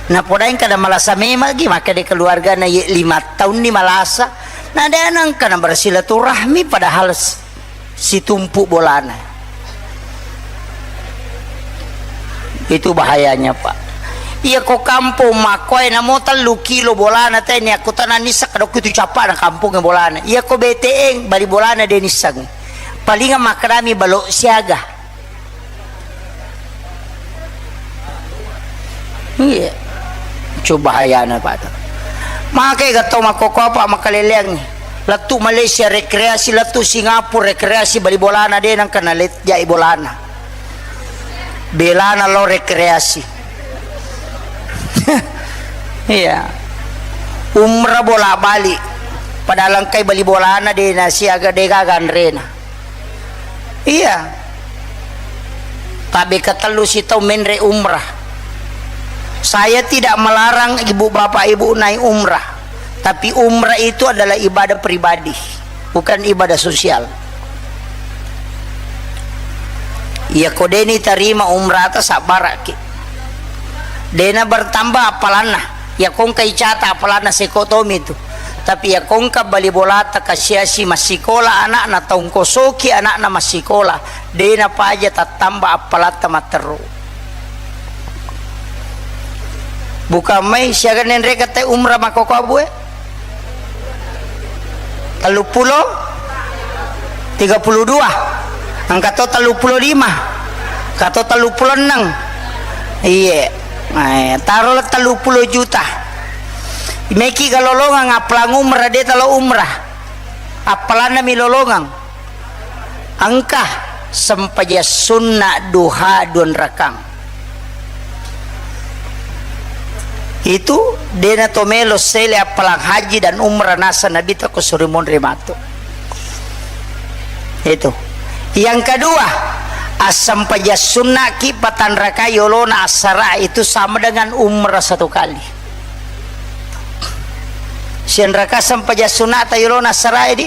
Napodaeng kada malasa memang gi, makkeda keluargana, ye lima taunni malasa, na de nengka na bersilaturahmi, padahal s-, situmpu bolana. Itu bahayanya, Pak. Iya ko kampung makkoe namo tellu kilo bolana teni, aku tanang nisseng kadokku tu capana kampung bolana. Iya ko B T N bali bolana de nisseng. Palingan makkedami balok siaga. Iya. Coba hayana, Pak. Make ga tau makkokkoe, Pak, makkaleleang. Lettu Malaysia rekreasi, lettu Singapura rekreasi, bali bolana de nengka nalet jai bolana. Belana lo rekreasi. Iya. Umrah bola bali. Padahal engkai bali bolana de nasiaga de gaga anrena. Iya. Tabe katellu sitau menre umrah. Saya tidak melarang ibu bapak ibu naik umrah, tapi umrah itu adalah ibadah pribadi, bukan ibadah sosial. Iya ko deni tarima umrata, sabbaraki. Dena bertambah appalanna. Iya kongka icata appalanna seko tomi tu. Tapi iya kongka bali bolata kasiasi massikola anakna, taungkosoki anakna massikola, dena paja tattamba appalatta matteru. Bukan mai siaga nenreka te umrah makkoko abue? Telluppulo? Tiga puluh dua? Engka to telluppulo lima? Engka to telluppulo enneng? Iye. Eh, taro le telluppulo juta. Meki ga lolongang appalang umrah, de talo umrah. Appalanna mi lolongang. Engka sempajang sunna duha duanrakang. Itu dena to melo sele appalang haji dan umrah nasa Nabi ta ko suri monri matu. Itu. Yang kedua, assempajang sunnaki patanraka yolona assara itu sama dengan umrah satu kali. Sianraka sempajang sunnata yolona assara di?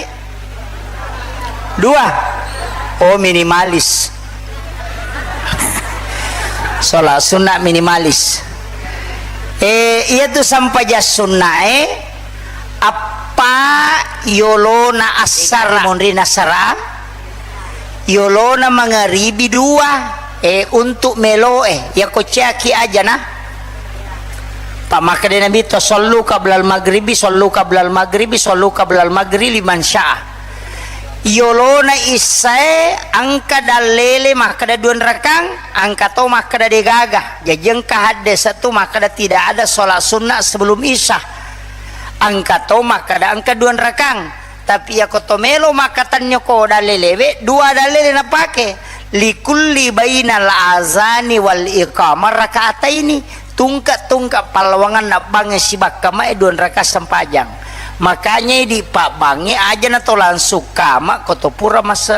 Dua. Oh, minimalis. Sholat sunnah minimalis. Eh, iya tu sempajang sunnah, eh. Appa yolona assara monrina assara. Yolona mangaribi dua, eh, untuk meloe. Iya ko ceaki aja na. Pa makkeda Nabi to, "Sallu qablal maghribi, sallu qablal maghribi, sallu qablal maghribi liman syaa." Yolona issae engka dallele makkeda duanrakang, engka to makkeda degaga. Jaji engka haddese tu makkeda tidak ada sholat sunnah sebelum isya. Engka to makkeda engka duanrakang. Tapi iya ko to melo makkatennyoko dallelewe, dua dallele napake. Likulli bainal azani wal iqamah rakaataini. Tungke-tungke pallawanganna bangnge sibakka mae duanraka sempajang. Makanya idi pabbangnge aja na to langsung kama ko to pura mase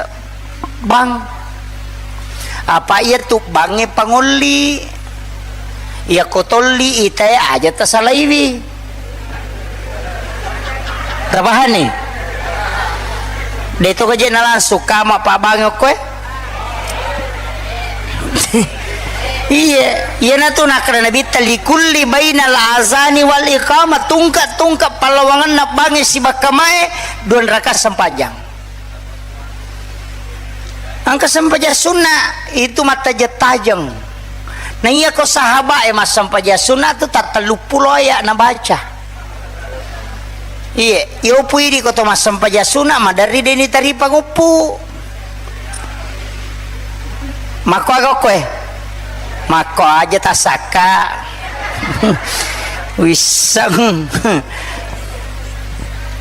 bang. Apa iya tu bangnge pangolli. Iya ko tolli itae aja tasalaiwi. Tapahani? De to kaje na langsung kama pabbangnge okkoe. Iya, iyanatu nakkeda Nabitta, "Likulli bainal azani wal iqamah," tungke-tungke pallawanganna bangnge sibakka mae, duanraka sempajang. Engka sempajang sunna, itu mattajeng-tajeng. Na iya ko sahabae massempajang sunna tu tattellu pulo aya nabaca. Iye, iyopui idi ko to massempajang sunna, maderri deni taripa nguppu. Makko aga okkoe? Makko aja tasakka. Wisseng.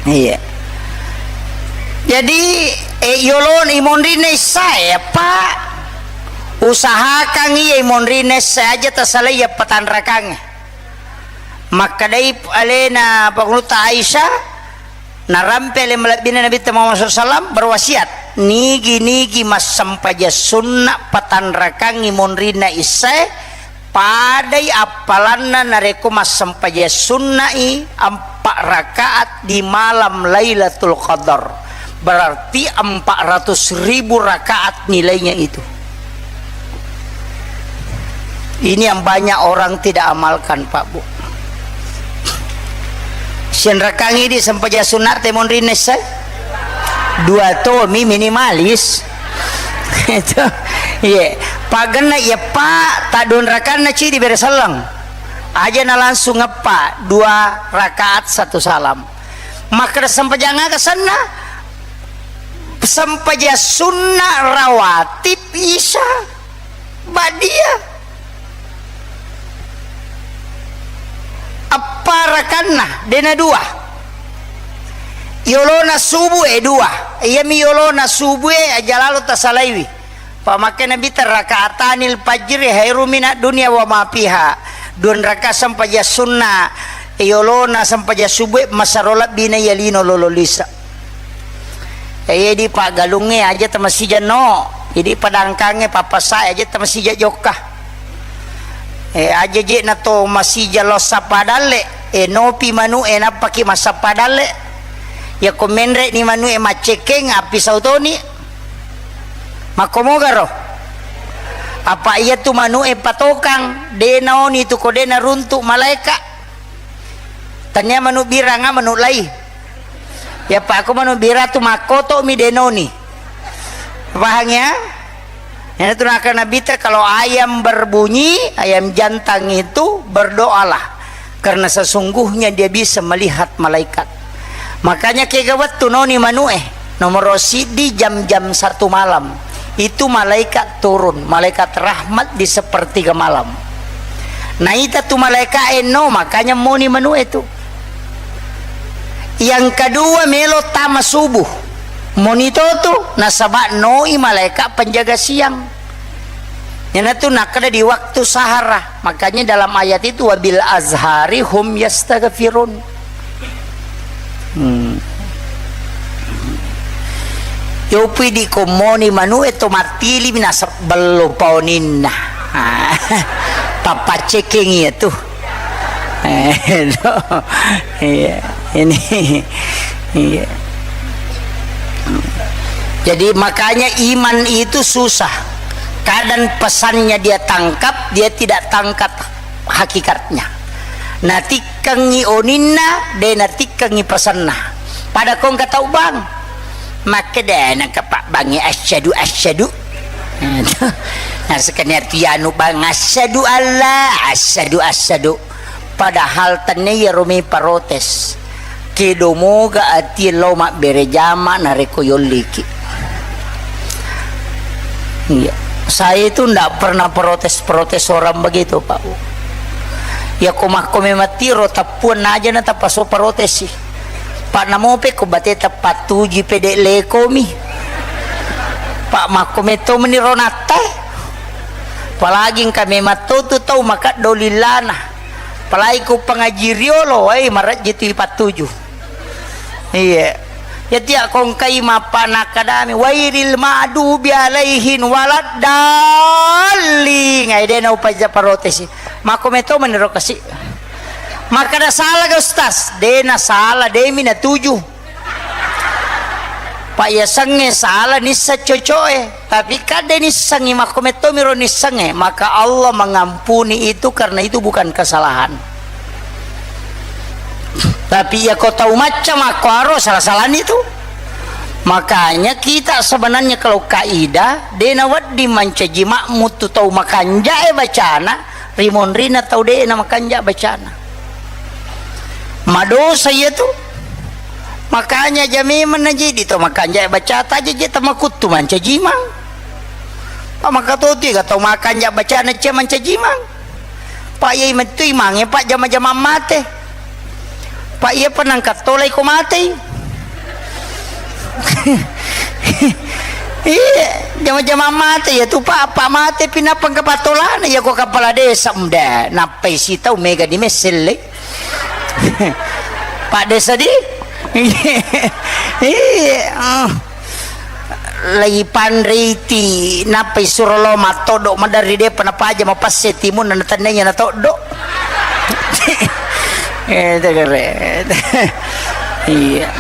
Iya. Jadi, eh, yolona imonrinna issae, Pak. Usahakan iya imonrinna issae aja tasalai iya patanrakangnge. Makkedai alena Pakunutta Aisyah, narampe ale malebbina Nabitta Muhammad sallallahu alaihi wasallam berwasiat, nigi-nigi massempajang sunna patanrakangngi monrinna issae, padai appalanna narekko massempajang sunna'i empa rakaat di malam Lailatul Qadar. Berarti empat ratus ribu rakaat nilainya itu. Ini yang banyak orang tidak amalkan, Pak, Bu. Sianrakangngi di sempajang sunna te monrinna issae? Dua tomi minimalis. Itu. Iya. Pagenna iya, Pak, tadduanrakanna cidi bere selleng. Aja na langsung eppa, dua rakaat satu salam. Makkeda sempajang aga senna? Sempajang sunna rawatib isya ba'diyah. Eppa rakanna, dena dua. Yolona subuh e dua. Iyami yolona subuh e aja lalo tasalaiwi. Pamakkeda Nabitta, "Rakaatanil fajri khairu minad dunya wa ma fiha." Duanraka sempajang sunna, yolona sempajang subuh e, masero lebbina iya lino lolo lisa. Iya idi paggalungnge aja tamasija no, idi padangkangnge pappasae aja tamasija jokka. Eh, aja je na to masija lo sappa dalle, eh, nopi manu e nappaki massappa dalle. Yako menre ni manu e maccekeng, appisau toni. Makkomogaro. Apa iya tu manu e patokang, de naoni tu ko de naruntu malaeka. Tania manu biranga manu lai. Ya, Pak, aku manu bira tu makkoto mi denoni. Paham ya? Ini tu nakana Nabi te, kalau ayam berbunyi, ayam jantan itu berdoalah. Karena sesungguhnya dia bisa melihat malaikat. Makanya kega wettu noni manu e. Nomor siddi jam-jam satu malam. Itu malaikat turun, malaikat rahmat di sepertiga malam. Naita tu malaika enno, makanya moni manu e tu. Yang kedua melo tama subuh. Moni to tu, nasaba noi malaikat penjaga siang. Iyanatu nakkeda di waktu sahara. Makanya dalam ayat itu, "Wabil azhari hum yastaghfirun." Hmm. Yopi di komoni manu e to mattili minasa bello paoninna. Ah, papacceking iya tu. Eh, no. Iya, ini. Iya. Jadi makanya iman itu susah. Kadang pesannya dia tangkap, dia tidak tangkap hakikatnya. Natikkengi oninna, de natikkengi pesanna. Pada kongka tau bang. Makkeda nengka Pak Bangnge, "Asyhadu, asyhadu." Nasekani arti anu bang, "Asyhadu alla, asyhadu, asyhadu." Padahal tenne iyaro mi protes. Kedo moga atie lao mabbere jama narekko yolliki. Iya. Saya itu ndak pernah protes-protes orang begitu, Pak. Ya ko makko memang tiro tappuan aja na tapaso protes sih. Pak, namope ko bateta pattuju pede lekomi. Pak, makko metto meni ronatta. Apalagi engka memang totu tau makaddo lillana. Apalagi ku pengaji riolo, eh, marejji tu ipattuju. Iya. Ya tiak kongkai mappa nakkadami, "Wairil ma'dubi alaihin waladdallin." Ai dena upaja parotesi. Makko metto meni ro kasi. Makkada, "Salah ga, Ustaz?" Dena salah, demi natuju. Pak, yasengnge sala nisseng coco'e, tapi kadde nissengngi, makko mettomiro nissengnge, maka Allah mengampuni itu karena itu bukan kesalahan. Tapi iya ko tau macca makko aro salah-salani tu. Makanya kita sebenarnya kalau kaidah, dena wedding mancaji makmum tu tau makanja'e bacana, rimonrina tau de'na makanja bacana. Madosa iya tu. Makanya aja memang najidi to makanja bacata aja je tamakuttu mancajimang. Pak, maka toti ga tau makanja bacana cia mancajimang. Pak, iya mettu imange, Pak, jama-jama mate. Pak, iya penangkat tolai ko matei. Iya, jama-jama mate ya tu, Pak, Pak mate pinapang kepala tolana ya ko kepala desa, mda, nappai sitau mega di meselle. Pak desa di? Iya, eh. Lagi panriti, nappai suro lo matoddo maderri depa napaja mapasse timunna natennainya natoddo. Eh, tegere. Iya.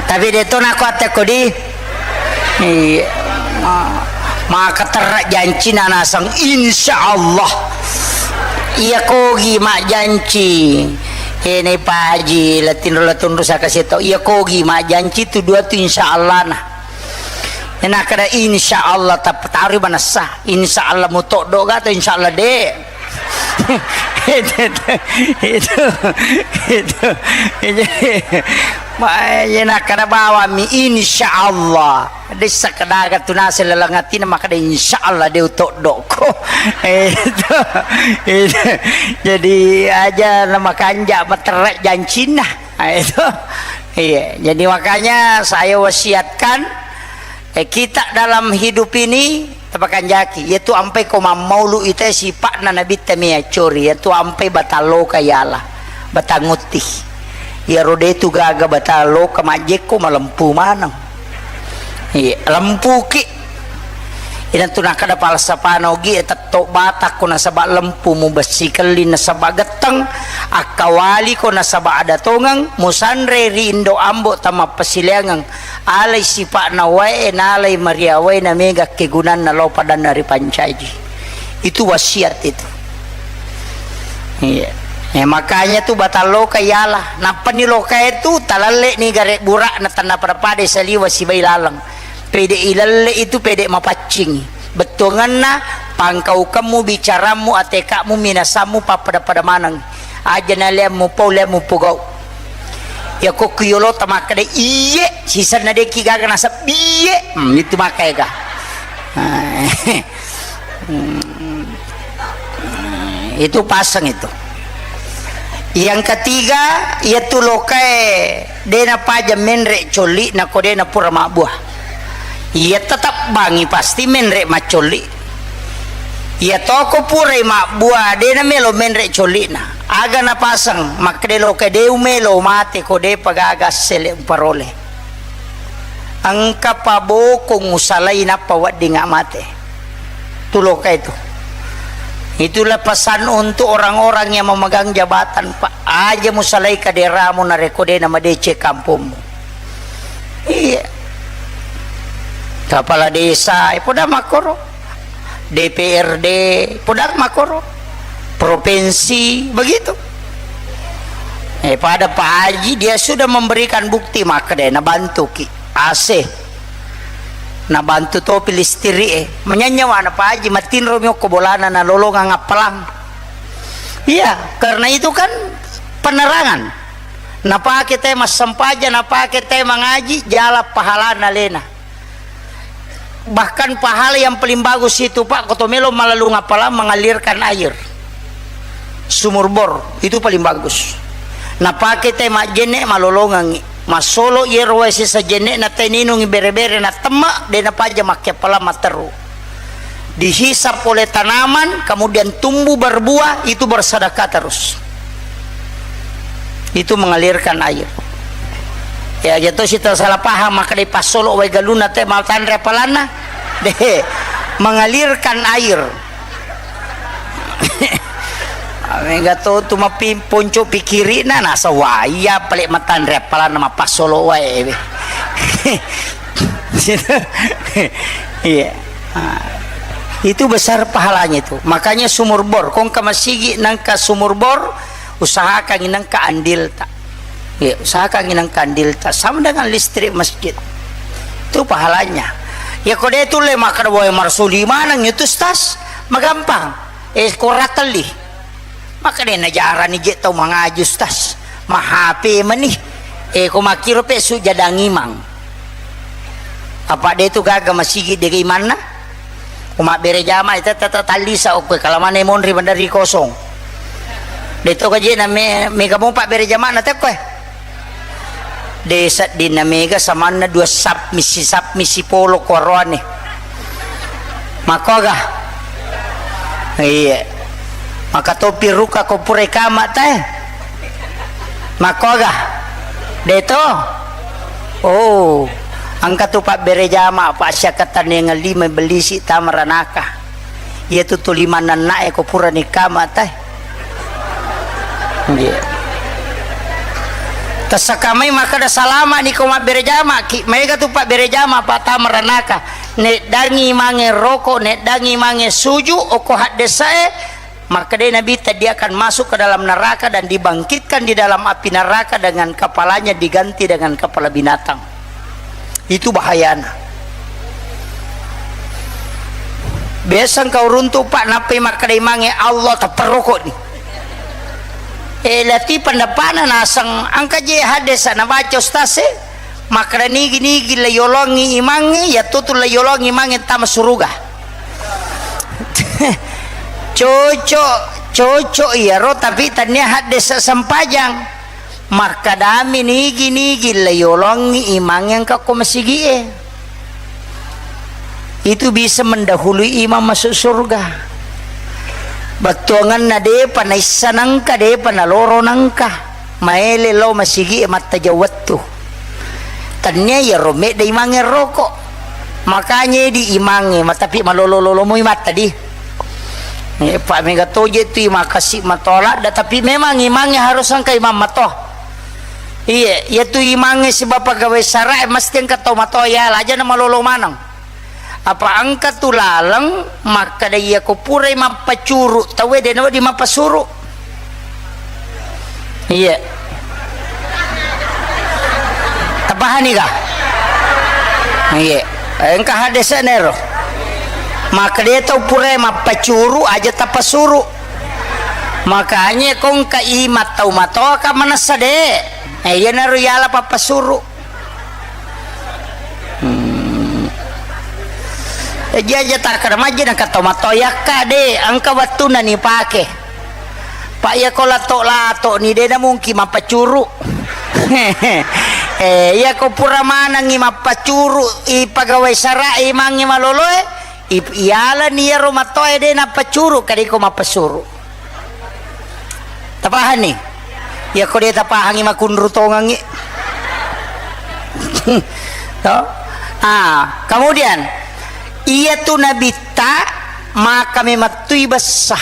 Tapi de to nako atte ko di. Iya. Ma-, maka terra jancina nasang, insya Allah. Iya kogi majjanci. Eh, nei paji latinro latunru saka seto. Iya kogi majjanci tu dua tu insya Allah na. Nakkeda, "Insya Allah," tappa taroi manessa. "Insya Allah mutoddo ga atau insya Allah de'?" Itu, itu, itu, itu. Ma-, iya nakkeda bawammi, "Insya Allah." Dessa kedaga tu naseng laleng atina makkeda, "Insya Allah de' utoddo ko." Itu, itu. Jadi aja na makanja materra jancinna. Ah, itu. Iya, jadi makanya saya wasiatkan, eh, kita dalam hidup ini tapakanjaki, yaitu ampai ko mammaulu ita sipa'na Nabitta mea cori, yaitu ampai batang loka yala, batang utti. Iyaro de tu gaga batang loka majjekko malempu maneng. Iya, lempuki. Iyanatu nakkeda falsafana Ogi e, tetto batakko nasaba lempu, mubessi kelling nasaba getteng, akkawaliko nasaba ada tongeng, musanre ri indo ambo tamappasileangeng, alai sipa'na wae, nalai mariawae, na mega kegunanna lao padanna ripancaji. Itu wasiat itu. Iya. Eh, makanya tu batal loka iala. Nappani loka itu talalle ni gare burak na tanna pada-pada saliwa sibai laleng. Pede ilalle itu pede mapaccing. Bettuanganna pangkaukemmu, bicarammu, atekakmu, minasammu pappada-pada maneng. Aja na leammu pau, leammu pogau. Ya ko kuyolo tamakkeda iye, sisenna deki gaga nasab iye. Hmm, itu makkaega. Hmm. Itu paseng itu. Yang ketiga, iyatu lokae de napaja menre colli'na ko de napura mabbua. Iya tetap bangi pasti menre maccolli. Iya toko purai mabbua de namelo menre colli'na. Aga napaseng makkeda lokae de umelo mate ko de pagaga sele umparole. Engka pabokong usalai nappa weddingnga mate. Tu loka itu. Itulah pesan untuk orang-orang yang memegang jabatan, Pak. Aja musalai kaderamu narekko de namadeceng kampommu. Iya. Kepala desa, eh, poda makkoro. D P R D, podang makkoro, provinsi, begitu. Eh, pada Pak Haji, dia sudah memberikan bukti, makkeda nabantuki A C. Nabantu topi listrik, eh. Menyanyi mana Pak Haji, matinro mi okko bolana, nalolongang appalang. Iya, karena itu kan penerangan. Napake te massempajang, napake te mangaji, jala pahalana lena. Bahkan pahala yang paling bagus itu, Pak, ko to melo malalung appalang, mengalirkan air. Sumur bor, itu paling bagus. Napake te majjenne, malolongengi. Massolo iyero wae sesa jenne na te ninungi bere-bere na temme, de napaja makke appalang matteru. Dihisap oleh tanaman, kemudian tumbuh berbuah, itu bersedekah terus. Itu mengalirkan air. Ya, aja to sita salah paham, maka dipassolo wae galunna te mau tanre apalanna. De, mengalirkan air. Mega to tu mapping ponco pikirina, nasa wai ya pale matanre apalanna mappassolo wae. Iya. Ah, itu besar pahalanya itu. Makanya sumur bor, kongka masigi nangka sumur bor, usahakan nangka andilta. Ya, usahakan nangka andilta. Sama dengan listrik masjid. Itu pahalanya. Ya, kode itu le makan wae marsuli manang itu, Ustaz. Magampang. Eh, koratelli. Makkedai najarani je tau mangaji, Ustaz. Mahape mani. Eh, ko makkiro pe sujadang imang. Apa de tu gaga masigi de imanna? Ko mabbere jama itu tata tallisa okko kalamane monri mandari kosong. De to gaje na me, mega mo pabbere jama na tekko, eh. De seddinna mega samanna dua sap misi sap misi polo ko aroane. Makkoga? Iya. Maka topi ruka ko pura kama te. Makkoga? De to? Oh. Engka tu pabbere jama, pa siakkatanengeng lima bellisi tama ranaka. Iya tu tuli mannannae ko purani kama te. Nggih. Tessakamai makkeda salama ni ko mabbere jama ki, maega tu pabbere jama pa tama ranaka. Neddangi mange roko, neddangi mange suju, oko haddesae, makkedai Nabitta, dia akan masuk ke dalam neraka dan dibangkitkan di dalam api neraka dengan kepalanya diganti dengan kepala binatang. Itu bahayana. Biasa engkau runtuk, Pak, nappai makkedai mange Allah, tapperrokok ni. Eh, lati pendapatna naseng angka je hadis na baca ustaz e, makkeda nigi-nigi la yolongi imangnge, ya tutu la yolongi imangnge tama suruga. Cocok, cocok iyaro, tapi tania hadis sempajang. Makkedami nigi-nigi la yolongi imangnge engka ko masigie. Itu bisa mendahului imang masuk surga. Bettuanganna depa naissa nangka, depa naloro nangka. Maele lao masigie mattajau wettu. Tania iyaro medda imangnge roko. Makanya di imangnge, ma-, tapi malolo-lolo moi matta di. Eh, pa mega toje tu imang kasi matoa ladda, tapi memang imangnge harus engka imang matoa. Iya, iya tu imangnge sibawa pegawai sara e mesti engka tau matoa, iya, aja na malolo maneng. Apa engka tu laleng makkeda, iya ko purai mappacuru tauwe, de' nawedding mappasuru. Iya. Tapahani ga? Iya. Engka hadese nero. Makkeda tau purai mappacuru aja tapasuru. Makanya ko engka imang tau matoa ka manessa de'. Eh, iyanaro yala pappasuru. Hmm. Jaji aja takkeda majji nengka tau matoa yakka de', engka wettunna nipake. Pa iya ko lato-lato ni de' namungki mappacuru. Eh, iya ko pura manengngi mappacuru i pegawai sara e imangnge maloloe, i-, iyalani iyaro matoa e de' nappacuru, kadiko mappasuru. Tapahanni? Iya ko de' tapahangi makunru tongengngi. To? Ah, kemudian, iya tu nabitta maka memettui bessa.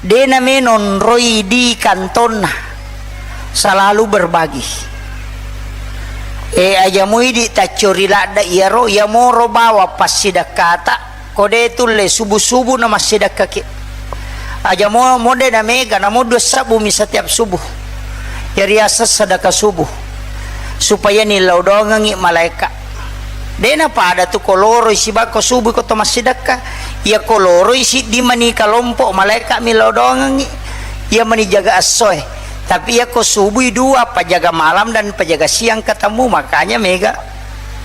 De' namenonroi di kantonna. Selalu berbagi. Eh, aja muidi taccori ladda iyaro, iya moro bawa passidakkata. Ko de' tulle subuh-subuh na massidakkaki. Aja mo-, mode na mega, namo dua sabbu mi setiap subuh. Jadi asa sedekah subuh. Supaya nillau doangengngi malaeka. De' na pada tu ko loroi sibako subuh ko to massidekka. Iya ko loroi siddi mani kalompok malaeka millau doangengngi. Iya mani jaga essoe. Tapi iya ko subui dua, pajaga malam dan pajaga siang ketemu, makanya mega.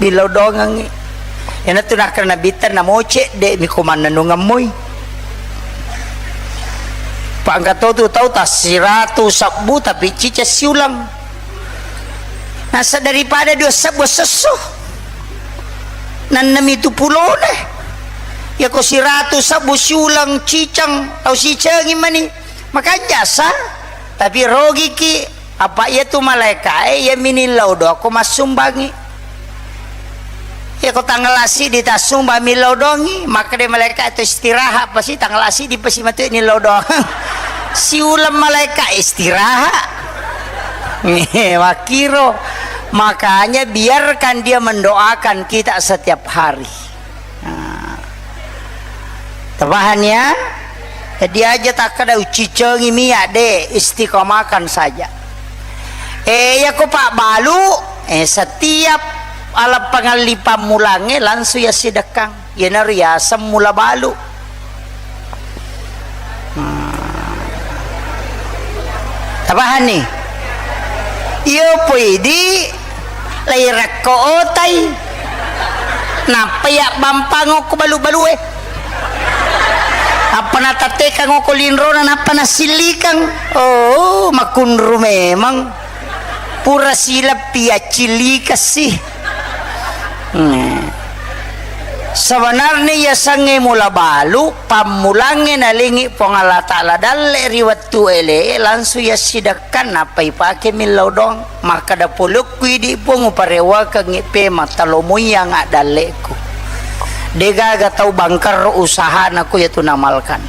Billau doangengngi. Iyanatu nakkeda nabitta namoce, de' miko mannennungeng moi. Pa engka to tu tau tassiratu sabbu tapi ciceng siuleng. Nasa daripada dua sabbu sesso. Nannemi tu pulone. Iya ko siratu sabbu siuleng ciceng, tau sicengi mani. Makanja sa, tapi rogiki. Apa iya tu malaekae iya minillau doa ko massumbangi. Iya ko tanggal siddi tassumbang millau doangngi, makkeda malaeka tu istirahat pasi, tanggal siddi pasi matu nillau doang. Siuleng malaeka istirahat. Makkiro. Makanya biarkan dia mendoakan kita setiap hari. Nah. Tapahan ya? Jadi aja takkeda ucicengi miak de, istiqomahkan saja. Eh, iya ko pabbalu, eh, setiap aleppangelli pammulangnge langsung yassidekkang. Iyanaro yaseng mula balu. Hmm. Tapahanni? Iyo poidi lairakko otai. Nappa iya bampang okko balu-balue. Apa natattekang okko linrona nappa nasillikang. Oh, makunru memang. Pura sileppi accillikessi. Nah. Sebenarnya yasengnge mula balu, pammulangnge nalengi Puang Allah Ta'ala dalle ri wettu ele, langsung yassidekkan nappa ipake millau doang. Makkeda polokku idi Puang uparewakengngi pema talomoiang addalleku. Degaga tau bangkerro usahana ko yatu namalkan.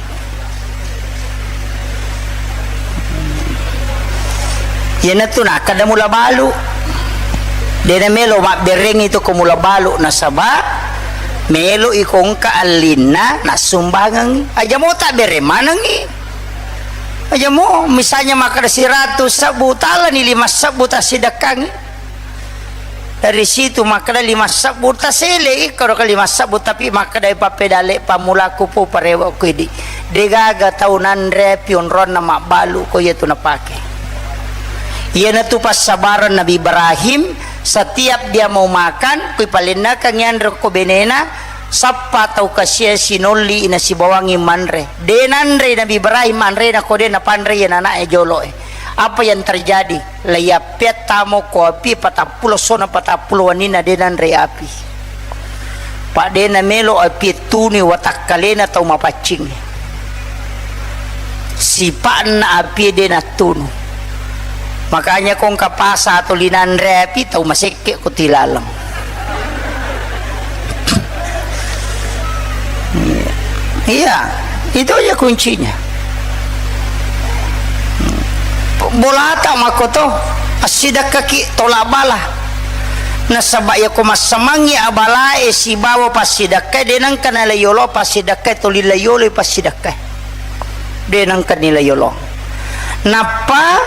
Iyanatu nakkeda mula balu. Dena melo mabberengi tu ko mula balu nasaba melo iko engka allinna nassumbangengi. Aja mo tabbere manengi. Aja mo misalnya makkeda siratu sebbu talani lima sebbu tassidekkangi. Dari situ makkeda lima sebbu tasele, iko ro lima sebbu tapi makkeda pappedalle pammulaku po parewa ku idi. Degaga tau nanre pi onronna mabbalu ko iyatu napake. Iyanatu passabaran Nabi Ibrahim, setiap dia mau makan, kui palennakang yanre ko benena, sappa tau kasia sinolli nasibawangi manre. De nanre Nabi Ibrahim anrena ko de napanre iya nanae joloe. Apa yang terjadi? Laiappeang tamo ko api patappulo sona patappulo wenninna de nanre api. Pa de namelo api tunu watakkalena tau mapaccing. Sipa'na api de nattunu. Makanya ko engka pasa atau linanre api tau masekke ko tilaleng. Iya, itu aja kuncinya. Bolata makkoto, assidakkaki tolak bala. Nasaba iyako massamangngi abalae sibawa passidakkae, de nengka nalai yolo passidakkae, toli lai yolo passidakkae. De nengka nilai yolo. Nappa,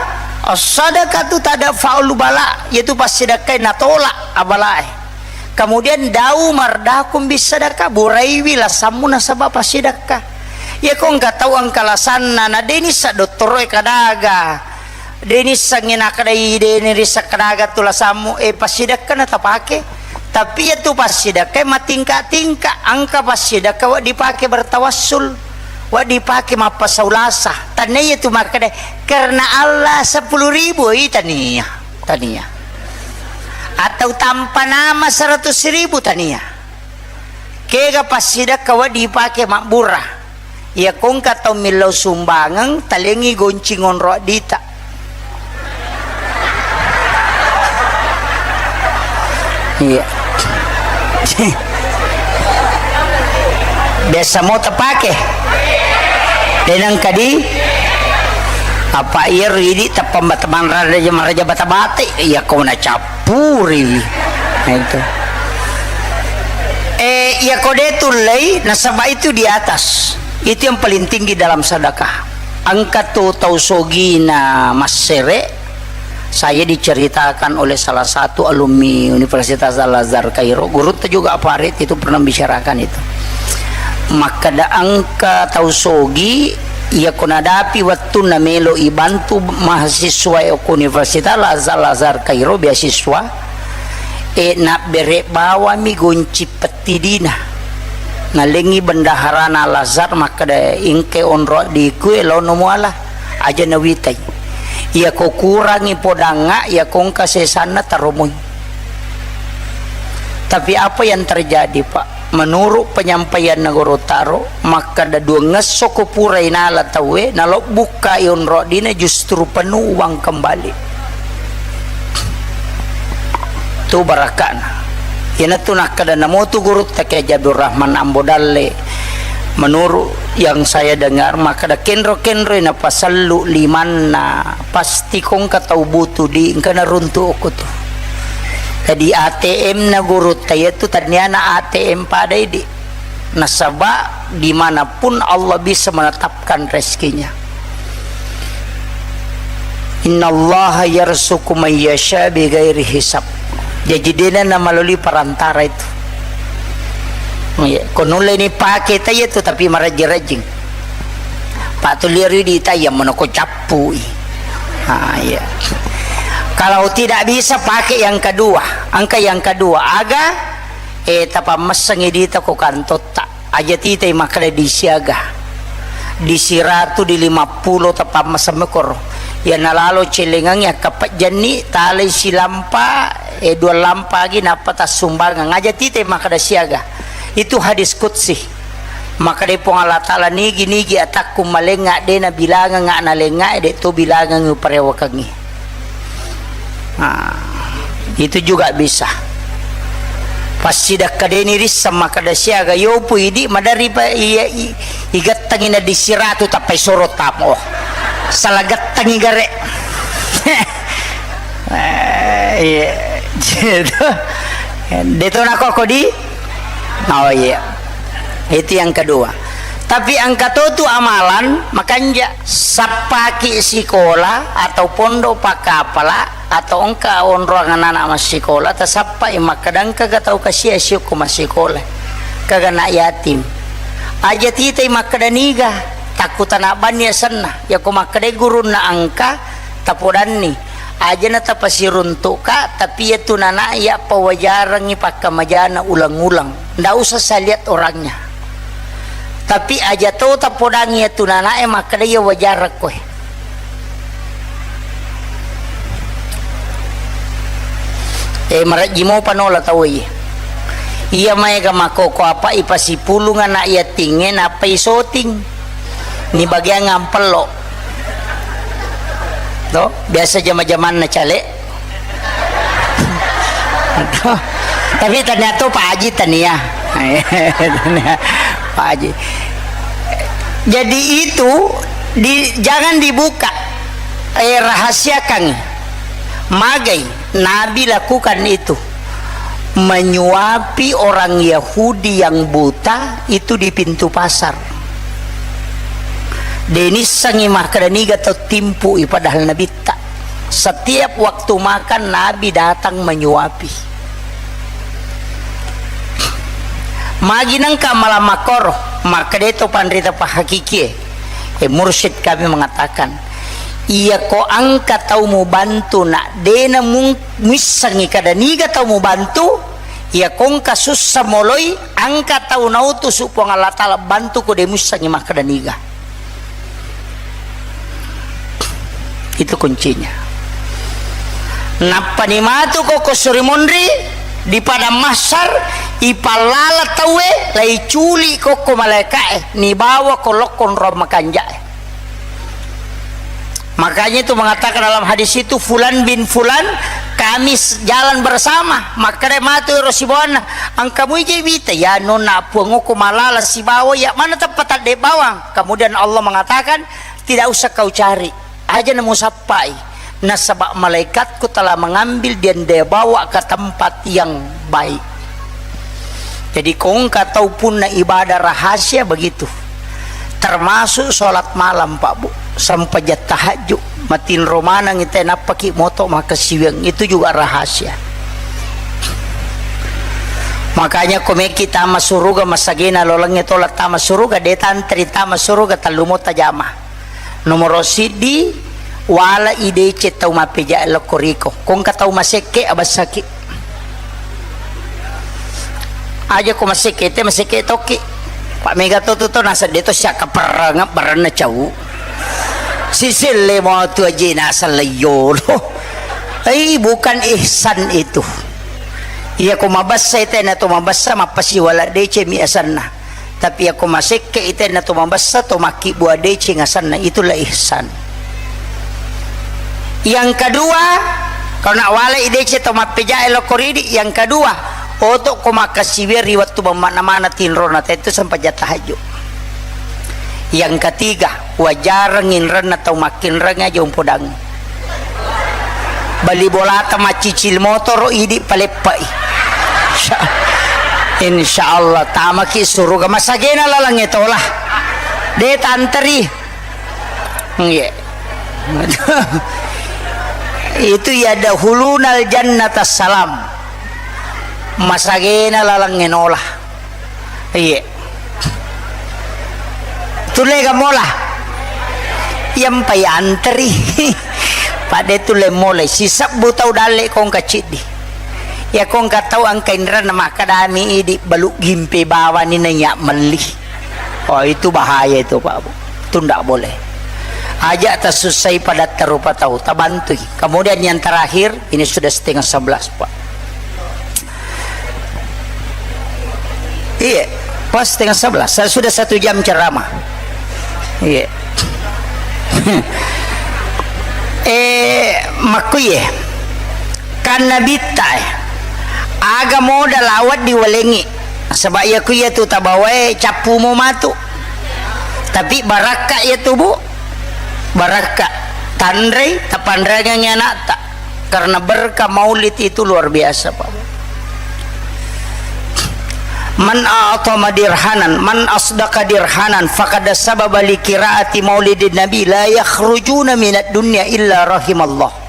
as-sadaqatu tadfa'ul bala, yaitu passidakkae natolak abalae. Kemudian dau mardakum bisadaka, buraiwi lasammu nasaba passidakka. Iyako engka tau engka lasanna, na de nissa dottoroe kadaga, de nissengngi nakadai, de nirissa kadaga tu lasammu, e, passidakka na tapake. Tapi iyatu passidakka matingka-tingka, engka passidakka wedding dipake bertawassul, wedding dipake mappasau lasa. Tania iyatu makkada, karena Allah sepuluh ribu, i tania. Tania. Atau tanpa nama seratus ribu, tania. Kega passidakka wedding dipake mabbura. Iya kongka tau millau sumbangeng, talengi goncing onro addita. Iya. Biasa mo tapake. Denang kadi apa iya ridi tappa mata-, manrada-, maraja bata-bata, iya ko na cappuri. Nah, itu. Eh, iya ko de tullei, nasaba itu di atas. Itu yang paling tinggi dalam sedekah. Engka tu tau sogina massere, saya diceritakan oleh salah satu alumni Universitas Al-Azhar Kairo, gurutta juga Farid itu pernah bicarakan itu. Makkeda engka tau sogi, iya ko nadapi wettunna melo ibantu mahasiswa e ko Universitas Al-Azhar, Al-Azhar Kairo beasiswa, e, nabbere bawami gonci pettidina. Nalengi bendaharana Al-Azhar makkeda, engke onro addiku e, laono muala. Aja nawitai. Iya ko kurangi podangnga, iya ko engka sesanna taromoi. Tapi apa yang terjadi, Pak? Menurut penyampaianna Guru Taro, makkeda duangngesso ko purai nala tauwe, nalobbukkai onro addina justru penuh uang kembali. Tu barakkana. Iyanatu nakkeda namotu gurutta Kiai Haji Abdul Rahman Ambo Dalle, menurut yang saya dengar, makkeda kenro-kenroi napasellu limanna, pasti kongka tau butuh di engka naruntuk ko tu. Jadi A T M na gurutta iyatu taniana A T M pada idi. Nasaba dimanapun Allah bisa menetapkan rezekinya. Innallaha yarzuqu man yasha bighairi hisab. Jadi dena na melalui perantara itu. Iya, ko nulle ni pake ta iya tu, tapi marajing-rajing. Pak tu liari di ta iya mono ko cappui. Ah, iya. Kalau tidak bisa, pakai yang kedua. Engka yang kedua. Aga, eh, tapammessengi dita ko kantotta. Aja titai makkeda disiaga. Di siratu, di lima puluh tapammesseng mekoro. Iya nalalo celengangi akkapejjanni, talai silampa, eh, dua lampa agi nappa tassumbangeng. Aja titai makkeda siaga. Itu hadis qudsi. Makkeda Puang Allah Taala, nigi-nigi atakku malengnga, de nabilangengnga nalengnga, de to bilangengngi uparewakengngi. Nah, itu juga bisa. Passidakka deni risseng makkeda siaga, yopu idi madari pa iya i-, igattangi na di siratu tappai soro tamo. Salah gattangi gare. Eh, iya. Gitu. Deto nako kodi? Oh iya. Itu yang kedua. Tapi engka to tu amalan, makanja sappaki sikola atau pondok pakkapala atau engka onroang anak-anak massikola, tasappai makkeda engka ga tau kasia siokko massikola. Kaga anak yatim. Aja titai makkeda niga, takku tana banni asenna. Yako makkeda gurunna engka, tapodanni. Aja na tapasiruntukka, tapi iya tu nana iya pawajarangngi pakkamajana ulang-ulang. Ndak usah saya lihat orangnya. Tapi aja to tapodangngi iya tu nana e makkeda iya wajarakko e. Eh, marejji mopa nola tau iya. Iya maega makkoko apa ipasipulung anak yatingnge nappa isoting. Ni bagian ngampello. To, biasa jama-jamanna cale. To. Tapi tania to Pak Haji tania. Tania Pak Haji. Jadi itu di, jangan dibuka, eh, rahasiakan. Magai Nabi lakukan itu, menyuapi orang Yahudi yang buta itu di pintu pasar. Denissangi makkeda niga tau timpu'i, padahal Nabitta. Setiap waktu makan, Nabi datang menyuapi. Magi nengka malam makkoro, makkeda to panrita pahakikie, eh, mursyid kami mengatakan, iya ko engka tau mubantu, nak dena mung-, muissengi kada niga tau mubantu, iya ko engka sussa moloi, engka tau nautusu Puang Allah Taala bantu ko de muissengi makkeda niga. Itu kuncinya. Nappani matu kokko suri monri di padang mahsyar, ipallala tauwe, laiculi kokko malaikae, nibawa ko lokko onrong makanjae. Makanya itu mengatakan dalam hadis itu, "Fulan bin Fulan, kami s-, jalan bersama." Makkeda matu ero sibawanna, "Engka muije wita?" "Ya nonna, puangku malala sibawa, ya mana tempat tadde bawang?" Kemudian Allah mengatakan, "Tidak usah kau cari, aja namu sappai, nasaba malaikatku telah mengambil dan dia bawa ke tempat yang baik." Jadi ko engka tau punna ibadah rahasia begitu, termasuk sholat malam, Pak Bu, sempajang tahajud, matinro maneng ite nappaki moto makkasiwiang, itu juga rahasia. Makanya ko meki tama suruga, masagena lolangnge tola tama suruga, de tantri tama suruga, tellu mo tajama. Nomoro siddi, wala i deceng tau mappeja lokko riko. Ko engka tau masekke, abessaki. Aja ko masekke, te masekke tokki. Pak mega to tu to, naseng de to siakkaperreng, berenna cau. Siselle mo tu aje naseng leiyolo. Ei, bukan ihsan itu. Iya ko mabessa, ite na to mabessa, mappasiwala deceng mi asenna. Tapi iya ko masekke, ite na to mabessa, to makkibua deceng asenna, itulah ihsan. Yang kedua, kalau nak walai deceng to mappejae lokko ridi, yang kedua, oto ko makkasiwiang ri wettu mammana-mana tinrona, te tu sempajang tahajud. Yang ketiga, wajareng inrenna tau makkinreng aja umpodangi. Bali bolata maccicil motoro, idi paleppai. Insya, insya Allah tamaki suruga. Masagena lalangnge tola. De tanteri. Iya. Itu ya dahulunal jannata salam. Masagena lalangnge nola. Iya. Tulle ga mola? Iyampai anteri. Pada tulle mola. Sisebbu tau dalle kongka ciddi. Ya kongka tau angka inrenna makkadami idi balu gimpe bawani naiya melli. Oh, itu bahaya itu, Pak Bu. Itu ndak boleh. Aja tasussai padatta rupa tau, tabantui. Kemudian yang terakhir, ini sudah setengah sebelas, Pak. Iya, pas setengah sebelas. Saya sudah satu jam ceramah. Iya. Eh, makkuye. Kan Nabitta, eh. Aga modal awedding walengngi. Nasaba iya ku iya tu tabawae cappumo matu. Tapi barakka iya tu, Bu. Barakka. Tanrei, tapanreangengngi anakta. Karena berkah maulid itu luar biasa, Pak. Man a'tama dirhanan, man asdaqa dirhanan, faqad sababa li qiraati maulidin nabi, la yakhrujuna minad dunya illa rahimallah.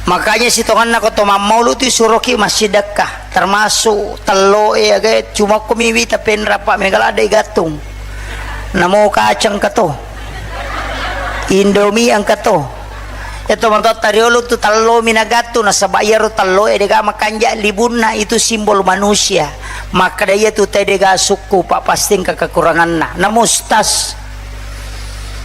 Makanya sitonganna ko to mammaulu tu suroki massidekka, termasuk telloe aga cuma ko miwita penrapa megala de gattung. Namo kacang kato. Indomie engka to. Iya to matotta riolo tu tello mi nagattu, nasaba iyaro telloe dega makanja libunna, itu simbol manusia. Makkeda iya tu te dega sukku, Pak, pasti engka kekuranganna. Namo ustaz.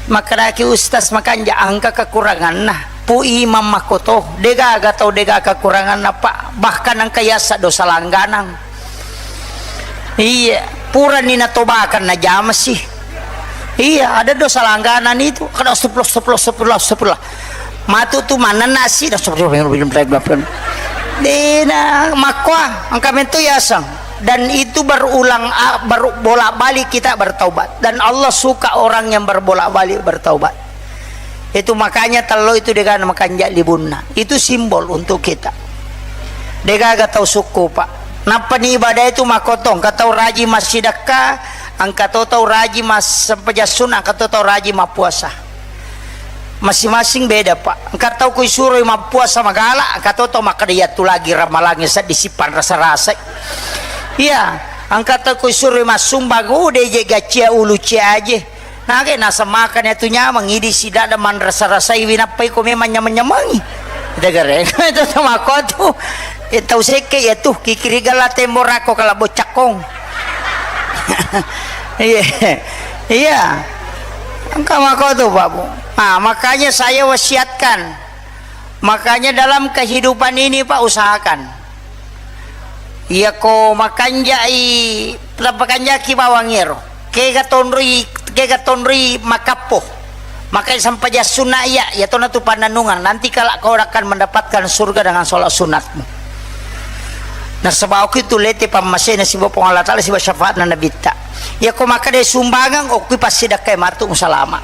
Makkedaki ustaz makanja engka kekuranganna. Pu imam makkoto, degaga tau dega kekuranganna, Pak. Bahkan engka yasa dosa langganang. Iya, purani natobakan najama sih. Iya, ada dosa langganan itu. Kada sepuluh, sepuluh, sepuluh, sepuluh. Matu tu manenna sih, dah sepuluh. Dena makkoa, engka mento yasang. Dan itu berulang a-, ber-, bolak-balik kita bertaubat. Dan Allah suka orang yang berbolak-balik bertaubat. Itu makanya tello itu dega makanja libunna. Itu simbol untuk kita. Degaga tau sukku, Pak. Nappa ni ibadah itu makotong, engka tau raji massidekka, engka to tau raji mas-, sempajang sunna, engka to tau raji mappuasa. Masing-masing beda, Pak. Engka tau ku isuroi mappuasa magala, engka to tau makkeda, "Iyatu lagi ramalangnge seddi sipang rasa-rasai." Iya, engka tau ku isuroi massumbang, "Oh, deje gacia ulu cia aje." Nage naseng makani atu nyameng, idi sidada manrasa-rasai winappai ko memang nyameng-nyamengi. Degere, itu tau makko tu. Eh, tau sekke iya tu, kikiri gala temborako kala bocakkong. Iya. Iya. Engka makko tu, Pak Bu. Ah, makanya saya wasiatkan. Makanya dalam kehidupan ini, Pak, usahakan. Iyako makanjai, tapakanjaki bawang ero. Kega tonroi, kega tonroi makappo. Makai sempajang sunna iya, iya tona tu pannanungan. Nanti kala kau akan mendapatkan surga dengan sholat sunatmu. Nasaba okki tu lete pammasena siba Puang Allah Ta'ala siba syafaatna Nabitta. Iyako makkeda sumbangeng, okki passidakkai matu musalama.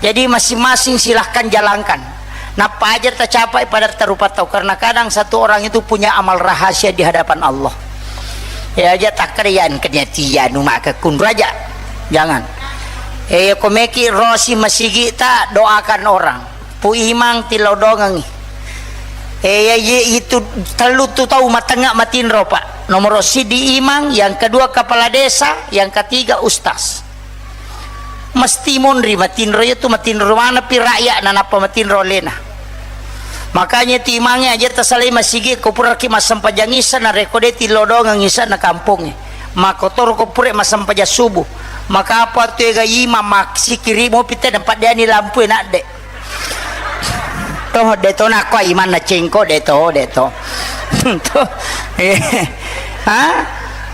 Jadi masing-masing silahkan jalankan. Nappa aja tacapai pada tarupa tau, karena kadang satu orang itu punya amal rahasia di hadapan Allah. Ya aja takkeda yan keniatian maka kunraja. Jangan. Eh, ko meki rosi masigi ta doakan orang. Pu Imang tilodongengi. Eh, ya, ye, itu tellu tu tau matengnga matinro, Pak. Nomor sidi Imang, yang kedua kepala desa, yang ketiga ustaz. Mesti monri matinro, iya tu matinro manapi rakyat na nappa matinro alena. Makanya tu imangnge aja tasalai masigi ko puraki massempajang isa na rekode tilodongeng isa na kampongnge. Makotoro ko pure massempajang subuh. Maka apa tu ega imang maksikiri mopi te nampa deani lampu e nadde. Toh, de to nakko imanna cengko, de to, de to. To. Eh, ha?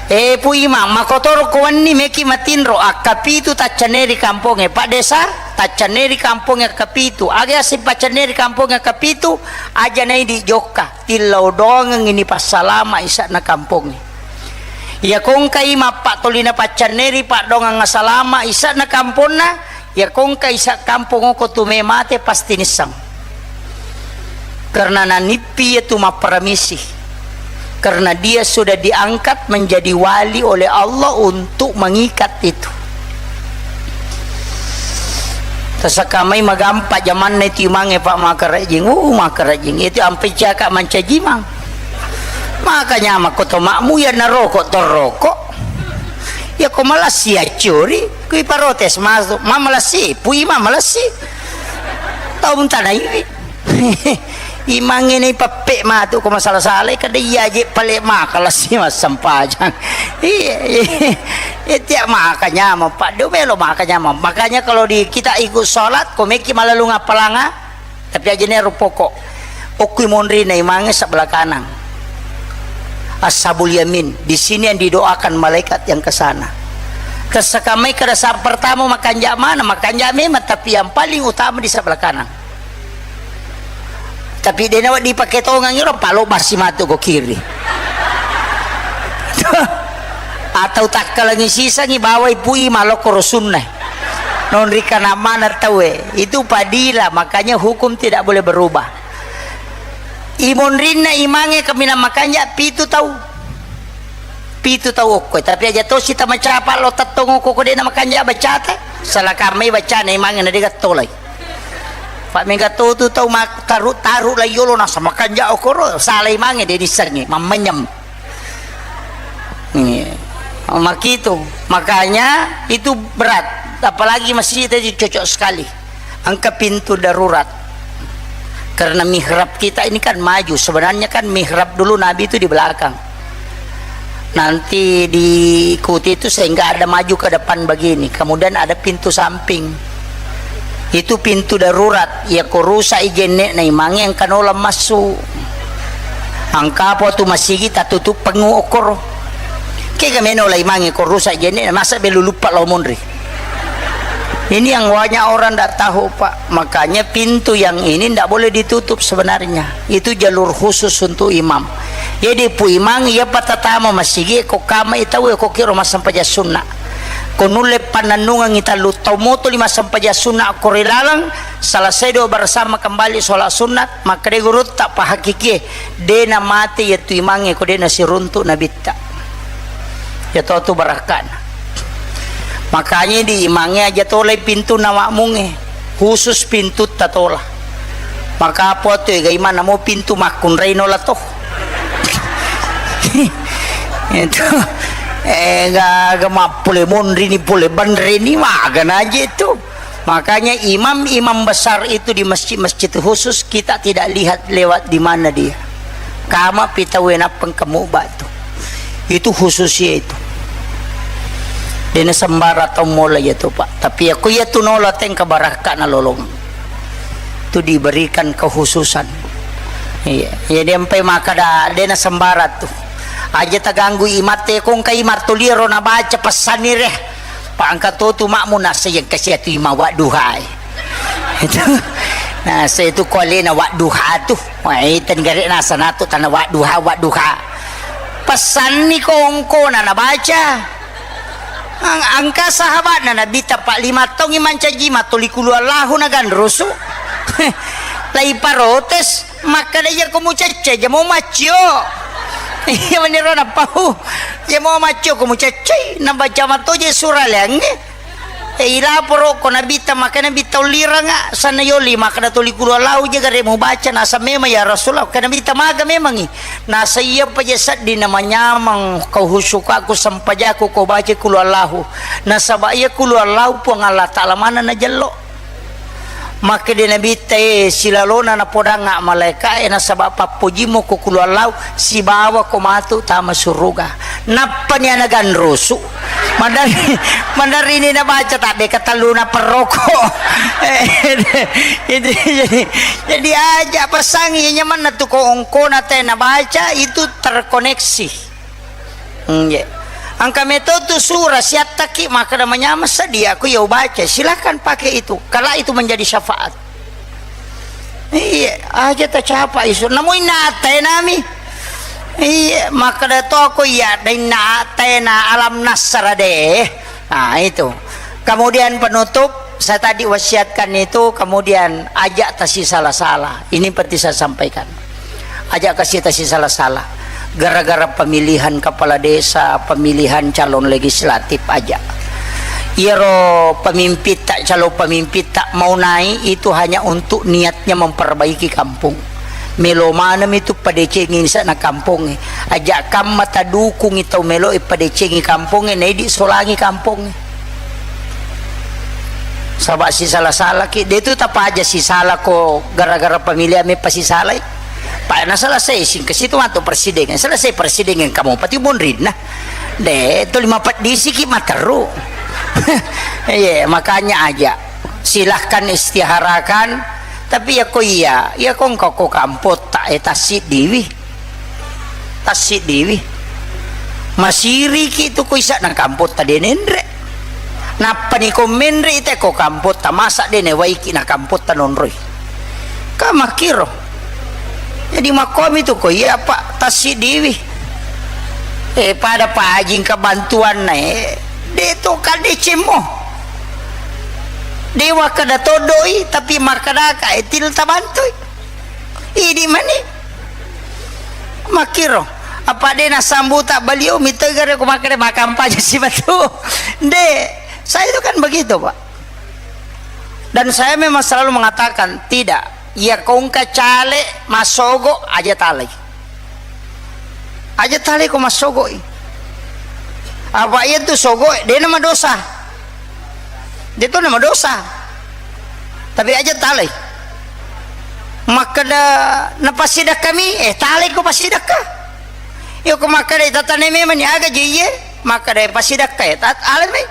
Eh, Pu Imang, makotoro ko wenni meki matinro, akkapitu taccanne ri kampongnge, Pak Desa, taccanne ri kampongnge akkapitu. Aga aseng paccanne ri kampongnge akkapitu, aja nai di jokka, tillau doangeng ini passalama isa'na kampongnge. Iya kongkai mappattolina paccanne ri paddoangeng asalama isa'na kamponna, Iya kongka isa kampong oko tu me mate pasti nissang. Karena nanippi iya tu mapparamisi. Karena dia sudah diangkat menjadi wali oleh Allah untuk mengikat itu. Tasakamai magampa jamanna itu imangnge, Pak, makarajing. Uh, makarajing. Itu ampe caka mancaji mang. Makanya makko to makmu ya naroko toroko. Ya ko malassi accuri. Kui parotes masu, ma malessi, pui ma malessi. Tau tanaiwi. Imangnge ni peppe matu ko masala-salai kada iya je pale maka lessi massempajang. Iya, iya. Iya, tiap maka nyameng, Pak. Dia melo maka nyameng. Makanya kalau di kita ikut sholat, ko meki malalung apalanga, Tapi ajane ro pokok. Okkui monri na imangnge sebelah kanan. Ashabul yamin. Di sini yang didoakan malaikat yang ke sana. Tersakamai kada saat pertama makanja mana, makanja memang, tapi yang paling utama di sebelah kanan. Tapi denawa dipakai tongang iro palo basi matu ko kiri. Atau takkalangi sisangi bawai pui malokko rosunna. Nonrikana mana tauwe. Itu padila, makanya hukum tidak boleh berubah. Imonrinna imangnge kaminang makanja pitu tau. Pitu tau okko. Tapi aja tosi tamacapa lo tettong okko ko dena makanja bacata. Salah kamai bacana imangnge na dega tolai. Pak mega to tu tau mak taru-taru la yolo nasa makanja okoro. Salah imangnge de dissengi. Mammenyem. Iya. Makitu. Makanya itu berat. Apalagi masjid tadi cocok sekali. Engka pintu darurat. Karena mihrab kita ini kan maju. Sebenarnya kan mihrab dulu Nabi itu di belakang. Nanti diikuti itu sehingga ada maju ke depan begini. Kemudian ada pintu samping. Itu pintu darurat. Ya ko rusak i jenne na imangnge engka nolang massu. Angkapo tu masigi tatutup pengu okoro. Kega meno la imangnge ko rusak jenne, masa belu lupa lo monri. Ini yang banyak orang ndak tahu, Pak. Makanya pintu yang ini ndak boleh ditutup sebenarnya. Itu jalur khusus untuk imam. Jadi pu imang iya patatama masigi ko kama i tau ko kiro massempajang sunna. Ko nulle pannennungengngi tallu tau motoli massempajang sunna ko ri laleng, selesai doa bersama kembali sholat sunat, makkeda gurutta pahakikie, de namate iya tu imangnge ko de nasiruntu nabitta. Iya to tu barakkana. Makanya di imangnge aja tolai pintu na makmungnge, khusus pintu tatola. Maka apa tu ega imang namo pintu makkunrai nola to. Itu. Eh, ga, ga mappole monri ni pole banre ni magana aja itu. Makanya imam-imam besar itu di masjid-masjid khusus kita tidak lihat lewat di mana dia. Kama pitau enappeng kamu batu. Itu khusus ya itu. Dena sembara tau mola ya tu, Pak. Tapi aku ya tu nola tengka barakka na lolong. Itu diberikan kekhususan. Iya. Jadi empai maka da dena sembara tu. Aja taganggu imatte kong kai martoliro na baca pesanire. Pak angka to tu makmu nasa yang kasih tu imawa duhai. Itu. Nah, saya tu kualena wa duha tu. Wah, itu negara nasa natu tanah wa duha, wa duha. Pesanni kongko na nabaca. Ang-, angka sahabatna Nabitta pa lima taungngi mancaji matoli kulu Allahu naganrusu. Lai parotes, makkeda iya ko mucacca jamo maccio. Iya meniro napau. Jamo maccio ko mucaccai, nabaca matoje sura leangnge. E, ilaporo ko Nabitta, maka Nabitta ulliranga, sana yoli, maka natoli kulu Allahu jaga re mubaca, nasa memang ya Rasulullah, ka Nabitta maga memangi. Nasa iya paja seddi na manyamang kau husukaku sempajaku kau baca kulu Allahu. Nasaba iya kulu Allahu Puang Allah Ta'ala mana najello. Makkeda Nabitta, e, silalona napodanga malaika e nasaba pappojimmo ko kulu Allahu sibawa ko matu tama suruga. Nappani ana ganrusu. Madari, madari ni nabaca tabbe katelluna perroko. Itu jadi, jadi aja pesangi nyamanna tu ko ongkona te nabaca itu terkoneksi. Hmm, iya. Angka meto tu sura siattaki makkeda manyameng sedia aku ya ubaca. Silahkan pakai itu. Kalau itu menjadi syafaat. Iya, aja tacapa isu. Namu inna atai nami. Iya, makkeda to aku iya, inna atai na alam nasara deh. Nah, itu. Kemudian penutup, saya tadi wasiatkan itu, kemudian ajak tasi salah-salah. Ini penting saya sampaikan. Ajak kasih tasi salah-salah. Gara-gara pemilihan kepala desa, pemilihan calon legislatif aja. Iyaro pemimpin tak, calon pemimpin tak mau naik itu hanya untuk niatnya memperbaiki kampung. Melo maneng itu padecengi sana kampongnge. Aja kamma tadukungi tau melo e padecengi kampongnge, naidi solangi kampongnge. Saba sisala-salaki, de tu tapaja sisala ko gara-gara pemilihan me pasisalai. Pa na selesai singkesi tu matu presiden. Selesai presiden kamu pati bonrinna. De tu lima pedisiki materu. Iya, makanya aja. Silahkan istiharakan, tapi ya ko iya, ya ko engkau ko kampot tak e tasik diwi. Tassiddiwi. Masiriki tu ko isa na kampotta de nenre. Nappani ko menre ite ko kampotta, masa de newaiki na kampotta nonroi. Ka makkiro. Jadi makkomi tu ko iya pa tassiddiwi. Eh, pada pajing ka bantuanna, eh. De to ka decemmo. Dewa kada todoi, tapi makkadaka, eh, til tabantui. Idi mani. Makkiro, apa de nasambuta baliau mitai gare ko makkeda makampanye si batu. De, saya itu kan begitu, Pak. Dan saya memang selalu mengatakan, tidak. Iya kongka cale masogo aja talai. Aja talai ko masogo i. Apa iya tu sogo, de nama dosa. De tu nama dosa. Tapi aja talai. Makkeda napassidekka mi, eh, talai ko passidekka. Iyo ko makkeda itatane memang ni aga je iye, makkeda passidekka, eh, tat-, alai mi.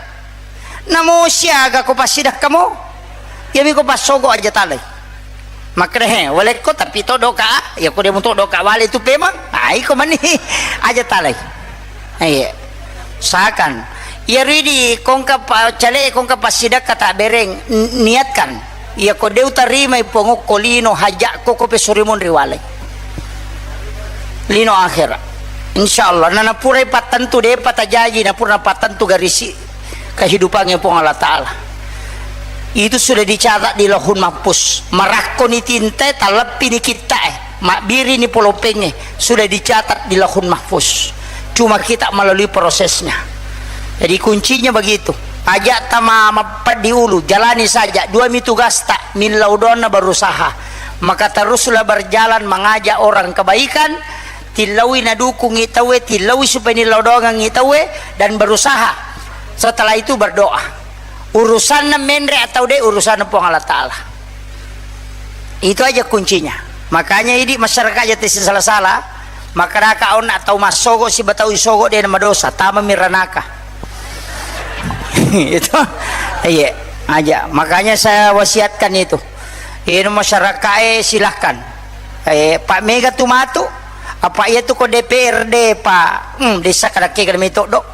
Namo siaga ko passidekka mo. Iya mi ko passogo aja talai. Makkeda, he, walekko tapi to doka, iya ko de muto doka wale tu pemang. Ah, iko mani aja talai. Iya. Usahakan. Iya ridi kongka pa-, cale kongka passidekka tak bereng, n-, niatkan. Iya ko de utarimai pongokko lino hajakko ko pesurimun riwalai. lino akhera. Insya Allah, na napurai pattentu, depa tajaji, napura pattentu garisi kehidupannya Puang Allah Ta'ala. Itu sudah dicatat di Lauhul Mahfuz. Marakkoni tinta, taleppi ni kitta e, mabbiri ni polopeng e, sudah dicatat di Lauhul Mahfuz. Cuma kita melalui prosesnya. Jadi kuncinya begitu. Aja tama mappeddi ulu, jalani saja. Dua mi tugasta, millau doanna berusaha. Maka teruslah berjalan mengajak orang kebaikan, tillaui nadukungngi tauwe, tillaui supaya nillau doangengngi tauwe, dan berusaha. Setelah itu berdoa. Urusanna menre atau de, urusanna Puang Allah Ta'ala. Itu aja kuncinya. Makanya idi masyarakat aja tesi sala-sala, makkadaka onna tau massogo siba tau isogo de madosa, tamami ranaka. Itu, iya, aja. Makanya saya wasiatkan itu. Ino masyarakat e silahkan. Eh, Pak Mega tu matu, apa iya tu ko D P R D, Pak? Hmm, desa kada kega mi todo.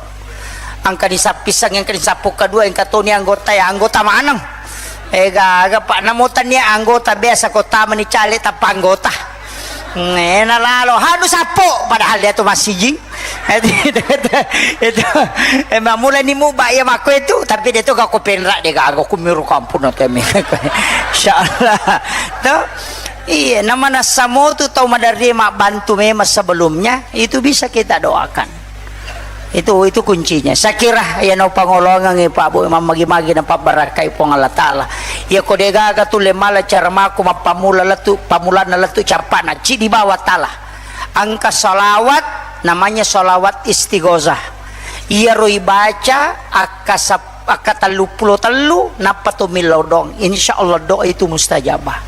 Angka ni sappisang, angka ni sappo kedua, angka toni anggota ya, anggota maneng. Eh, gaga, Pak, namo tania anggota biasa ko tama ni caleg tanpa anggota. Ngena lalo, hanu sappo, padahal dia tu masih jing. Itu, itu, itu, eh, mammula ni muba iya makko itu, tapi dia tu gak ko penrak dia gak, aku miru kampung nanti mi. Insyaallah. Tuh, iya, nama nasamotu tau madarri mabbantu memang sebelumnya, itu bisa kita doakan. Itu, itu kuncinya. Saya kira ya no pangolongan Pak Bu, memang magi-magi nampak barakai Puang Allah Ta'ala. Ya ko degaga tu le mala cara maku mappamula letu, pamulana letu capana, ci di bawah tala. Engka salawat, namanya salawat istighosah. Iyaro ibaca akka sap-, akka telluppulo tellu, nappa to millau doang. Insya Allah doa itu mustajabah.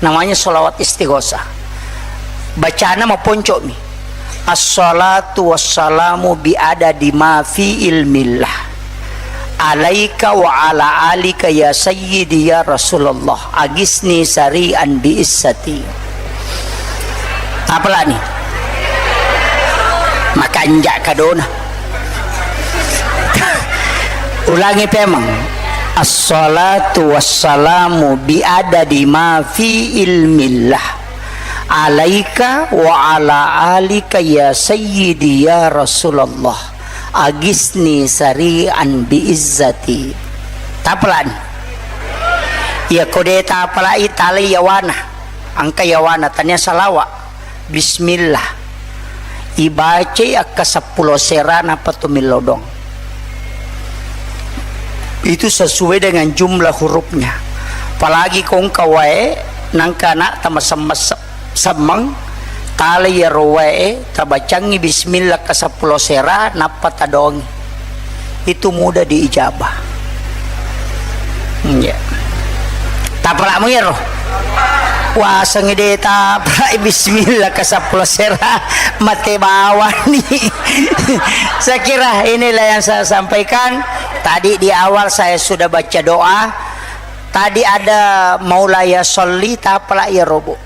Namanya salawat istighosah. Bacana maponco'mi. Assalatu wassalamu bi adadi ma fi ilmillah. Alaika wa ala alika ya sayyidi ya Rasulullah, agisni sari'an bi izzati. Apalani? Makanja kadona. Ulangi pemang. Assalatu wassalamu bi adadi ma fi ilmillah. Alaika wa ala alika ya sayyidi ya Rasulullah. Agisni sari'an bi izzati. Tapalani. Iya kode tapalai talai yawana. Angka yawana tania salawa. Bismillah. Ibacai akka seppulo sera nappa to millau doang. Itu sesuai dengan jumlah hurufnya. Apalagi kongka wae nangka anak tama semmes-, semmeng, tala iyaro wae, tabacangngi bismillah ka seppulo sera, nappa tadongi. Itu mudah diijabah. Iya. Tapalakmu iyaro? Wasengngi de tapalak bismillah ka seppulo sera, mate bawani. Saya kira inilah yang saya sampaikan. Tadi di awal saya sudah baca doa. Tadi ada maulaya sholli, tapalak iyaro, Bu.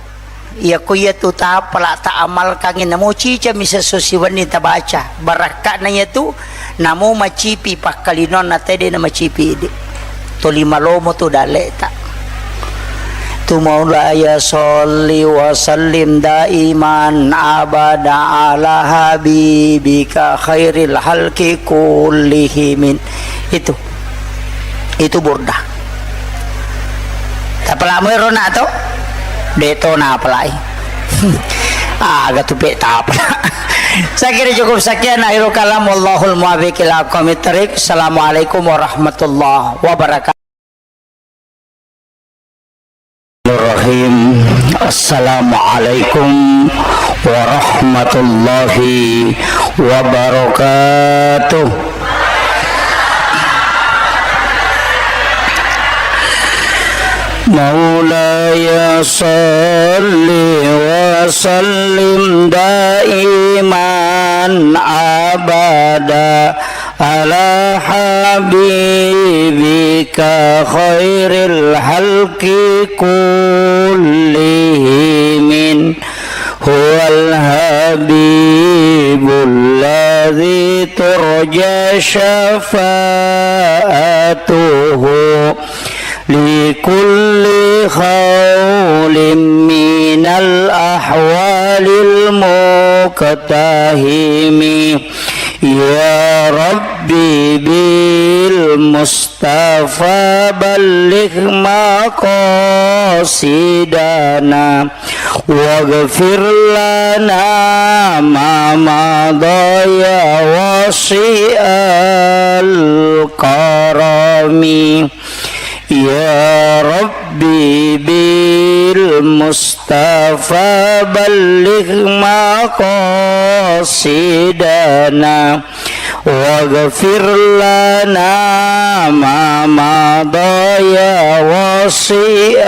Iya, ko iya tu tapalak ta amalkangngi, namo cica misa so siwenni tabaca. Barakka'na iya tu, namo macipi pakkalinonna tede na macipi idi. Toli malomo tu dalle'ta. Tu maulaya sholli wa sallim daiman abada ala habibika khairil halki kullihimin. Itu. Itu burda. Tapalak muero nak to? De to napalai. Aga tu pe tapalak. Saya kira cukup sekian akhirul kalam. Wallahul muwaffiq ila aqwamit thariq. Assalamualaikum warahmatullahi wabarakatuh. Bismillahirrahmanirrahim. Assalamualaikum warahmatullahi wabarakatuh. مولاي صل وسلم دائما أبدا على حبيبك خير الخلق كلهم. هو الحبيب الذي ترجى شفاعته لكل هول من الأهوال المختلفة. المقتحم. يا رب بالمصطفى بلغ مقاصدنا واغفر لنا ما مضى يا واسع الكرم. يا ربي بالمصطفى بلغ مقاصدنا واغفر لنا ما مضى يا واسع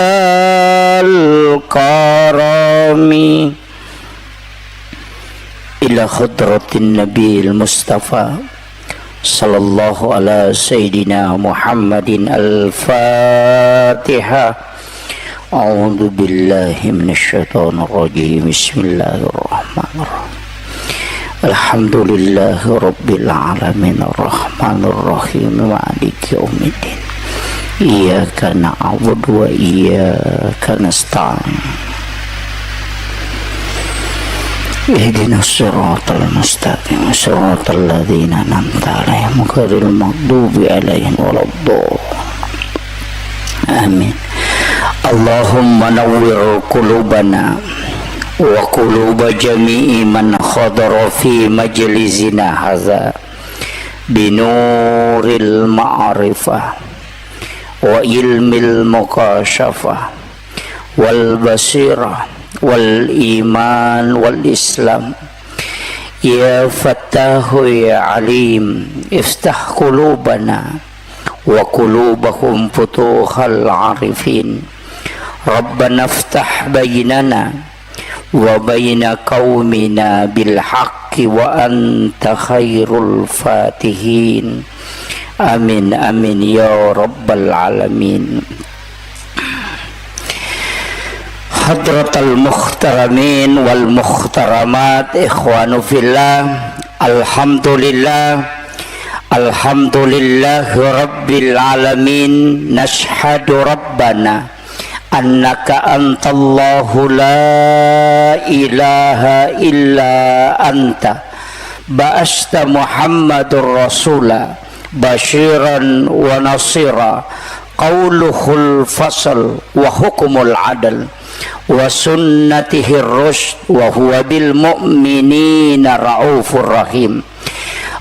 الكرم. إلى حضرة النبي المصطفى صلى الله على سيدنا محمد الفاتحة. أعوذ بالله من الشيطان الرجيم. بسم الله الرحمن الرحيم. الحمد لله رب العالمين الرحمن الرحيم مالك يوم الدين. إياك نعبد وإياك نستعين. اهدنا الصراط المستقيم، صراط الذين أنعمت عليهم، غير المغضوب عليهم ولا الضالين. آمين. اللهم نور قلوبنا وقلوب جميع من حضر في مجلسنا هذا بنور المعرفة وعلم المكاشفة والبصيرة والإيمان والإسلام. يا فتاح يا عليم، افتح قلوبنا وقلوبهم فتوح العارفين. ربنا افتح بيننا وبين قومنا بالحق وأنت خير الفاتحين. آمين، آمين يا رب العالمين. حضرة المحترمين والمحترمات، إخوان في الله، الحمد لله، الحمد لله رب العالمين. نشهد ربنا أنك أنت الله لا إله إلا أنت، بعثت محمد رسولا بشيرا ونصيرا، قوله الفصل وحكم العدل وسنته الرشد وهو بالمؤمنين رؤوف رحيم.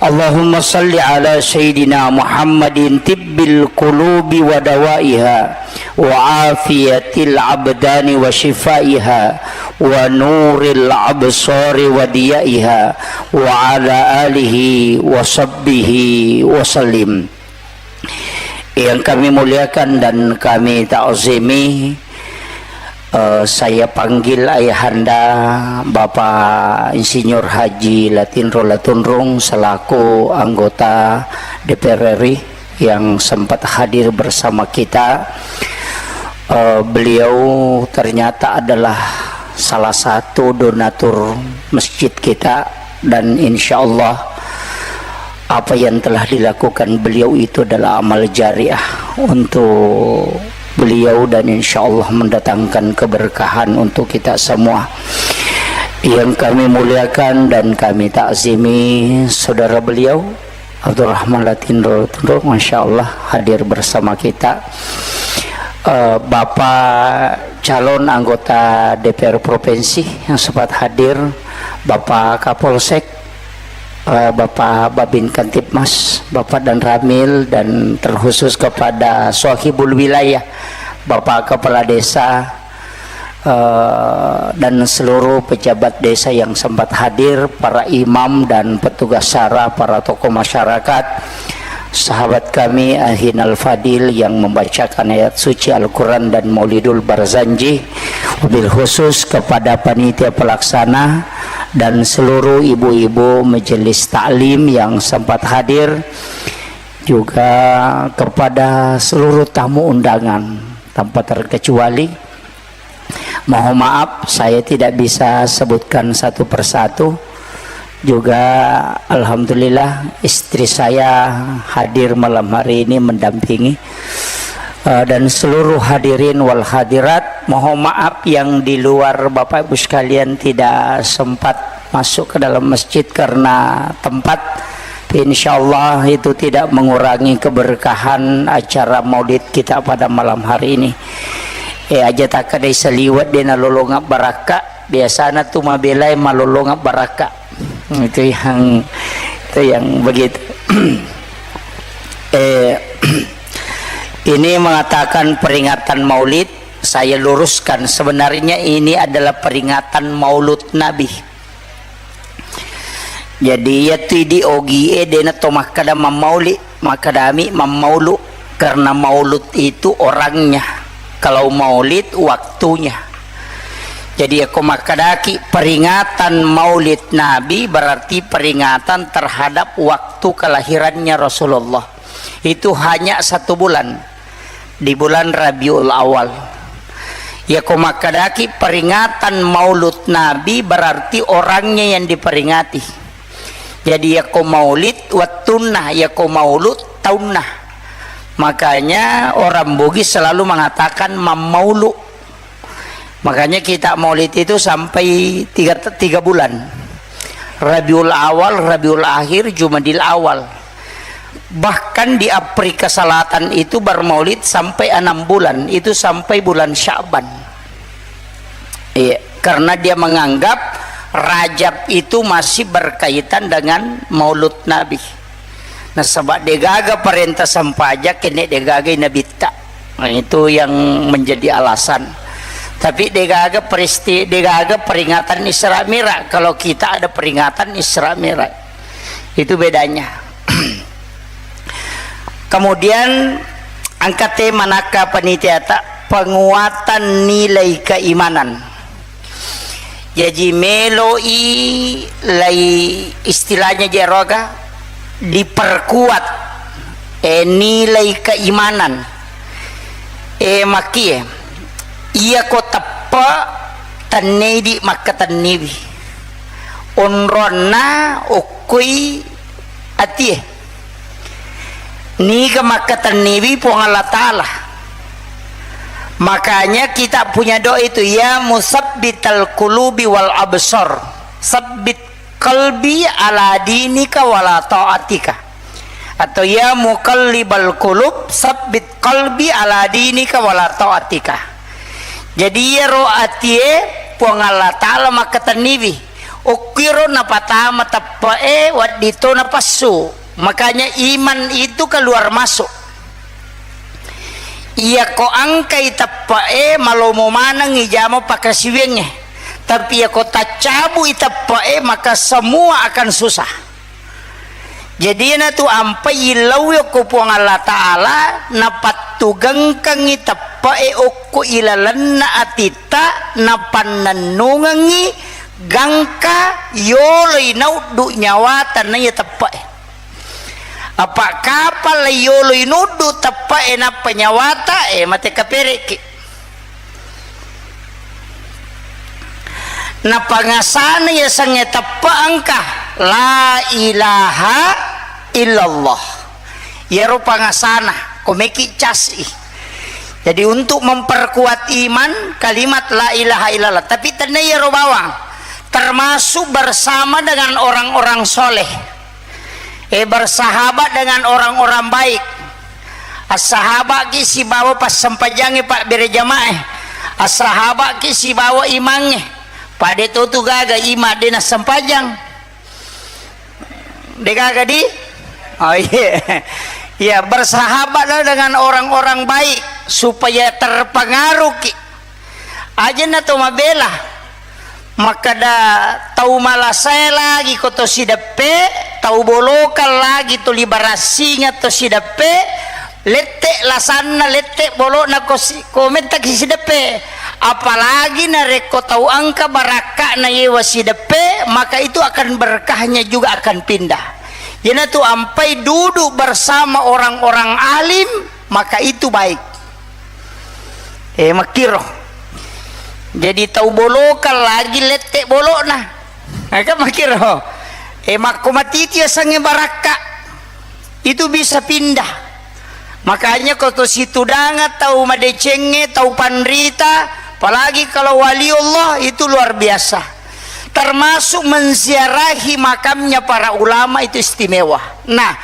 اللهم صل على سيدنا محمد طب القلوب ودوائها وعافية الأبدان وشفائها ونور الأبصار وضيائها وعلى آله وصحبه وسلم. Yang kami muliakan dan kami ta'zimi, eh, saya panggil ayahanda Bapak Insinyur Haji Latinro Latunrung selaku anggota D P R R I yang sempat hadir bersama kita. Eh, beliau ternyata adalah salah satu donatur masjid kita, dan insya Allah apa yang telah dilakukan beliau itu adalah amal jariah untuk beliau, dan insya Allah mendatangkan keberkahan untuk kita semua. Yang kami muliakan dan kami takzimi saudara beliau, Abdurrahman Latinro Latunrung, masya Allah, hadir bersama kita. Eh, Bapak calon anggota D P R Provinsi yang sempat hadir, Bapak Kapolsek, eh, Bapak Babin Kantipmas, Bapak Danramil, dan terkhusus kepada Sohibul Wilayah, Bapak Kepala Desa, eh, dan seluruh pejabat desa yang sempat hadir, para imam dan petugas syara, para tokoh masyarakat, sahabat kami Akhin Al-Fadil yang membacakan ayat suci Al-Quran dan Maulidul Barzanji, wabil khusus kepada panitia pelaksana dan seluruh ibu-ibu majelis taklim yang sempat hadir, juga kepada seluruh tamu undangan tanpa terkecuali. Mohon maaf, saya tidak bisa sebutkan satu persatu. Juga alhamdulillah, istri saya hadir malam hari ini mendampingi. Eh, dan seluruh hadirin wal hadirat, mohon maaf yang di luar Bapak Ibu sekalian tidak sempat masuk ke dalam masjid karena tempat. Insya Allah itu tidak mengurangi keberkahan acara maulid kita pada malam hari ini. Eh, aja takka dai saliwet de nalolongeng barakka, biasana tu mabelai malolongeng barakka. Itu yang, itu yang begitu. Eh, ini mengatakan peringatan maulid, saya luruskan, sebenarnya ini adalah peringatan maulud Nabi. Jadi, iyatu idi ogie dena to makkada mammauli, makkadami mammaulu, karena maulud itu orangnya. Kalau maulid, waktunya. Jadi, yakko makkadaki peringatan maulid Nabi, berarti peringatan terhadap waktu kelahirannya Rasulullah. Itu hanya satu bulan, di bulan Rabiul Awal. Yako makkadaki peringatan maulud Nabi, berarti orangnya yang diperingati. Jadi, yako maulid wettunna, yako maulud taunna. Makanya orang Bugis selalu mengatakan mammaulu. Makanya kita maulid itu sampai tiga, tiga bulan. Rabiul Awal, Rabiul Akhir, Jumadil Awal. Bahkan di Afrika Selatan itu bermaulid sampai enam bulan, itu sampai bulan Sya'ban. Iya, karena dia menganggap Rajab itu masih berkaitan dengan maulud Nabi. Nasaba degaga parenta sempajang kenne degaga nabitta. Nah, itu yang menjadi alasan. Tapi degaga peristi-, degaga peringatan Isra Mi'raj. Kalau kita ada peringatan Isra Mi'raj. Itu bedanya. Kemudian angkate manakka panitiata penguatan nilai keimanan. Jaji, meloi lai istilahnya jeroga diperkuat, eh, nilai keimanan. Eh, makkie, iya ko teppe tennedi makkatenniwi. Onronna okkoi atie. Niga makkatenniwi Puang Allah Ta'ala. Makanya kita punya doa itu, "Ya musabbital qulubi wal absar, sabbit qalbi ala dinika wala ta'atika." Atau, "Ya muqallibal qulub, sabbit qalbi ala dinika wala ta'atika." Jadi, iyaro atie Puang Allah Ta'ala makkatenniwi. Okkuiro napatama teppe'e, wedding to napassu. Makanya iman itu keluar masuk. Iyako angkai teppe'e, malomo manengngi jama pakasiwiangnge. Tapi iyako taccabui teppe'e, maka semua akan susah. Jadi, iyanatu ampai illauwi okko Puang Allah Ta'ala, napattugengkengngi teppe'e okko ilalenna atitta, napannennungengngi gangka yoloi nauddu nyawata naiya teppe'e. Apa kapang lai yoloi nuddu teppe'e nappa nyawata, eh, mate kaperekki. Napangasana yasengnge teppe engka, la ilaha illallah. Iyaro pangasana, ko meki cas'i. Jadi, untuk memperkuat iman, kalimat la ilaha illallah. Tapi tenna iyaro bawang, termasuk bersama dengan orang-orang soleh. Eh, bersahabat dengan orang-orang baik. Assahaba'ki sibawa passempajangnge, Pak, berejamaah. Assahaba'ki sibawa imangnge. Pada to tu gaga imang de nassempajang. De gaga di? Oh, iya. Iya, bersahabatlah dengan orang-orang baik supaya terpengaruhki. Ajanna to mabela. Makkeda tau malasae lagi ko to sideppe, tau bolokang lagi to libarassingeng to sideppe, lette lasanna, lette bolokna ko si-, ko mettaki sideppe. Apalagi narekko tau engka barakka'na yewa sideppe, maka itu akan berkahnya juga akan pindah. Iyanatu ampai duduk bersama orang-orang alim, maka itu baik. Eh, makkiro. Jadi tau bolokang lagi lette bolokna. Nah, kan makkiro. Eh, makko matiti asengnge barakka. Itu bisa pindah. Makanya ko to situdangeng tau madecengnge, tau panrita, apalagi kalau waliullah itu luar biasa. Termasuk menziarahi makamnya para ulama itu istimewa. Nah,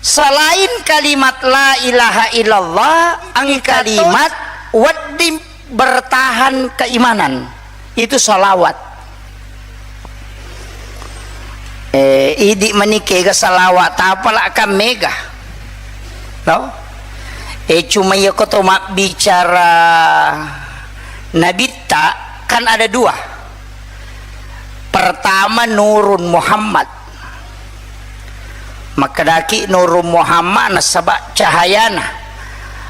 selain kalimat la ilaha illallah, engka kalimat wedding bertahan keimanan. Itu salawat. Eh, idi mani kega salawat, tapala kan mega. No? Eh, cuma iya ko to mabbicara nabitta, kan ada dua. Pertama, Nurun Muhammad. Makkedaki Nurun Muhammad nasaba cahayana.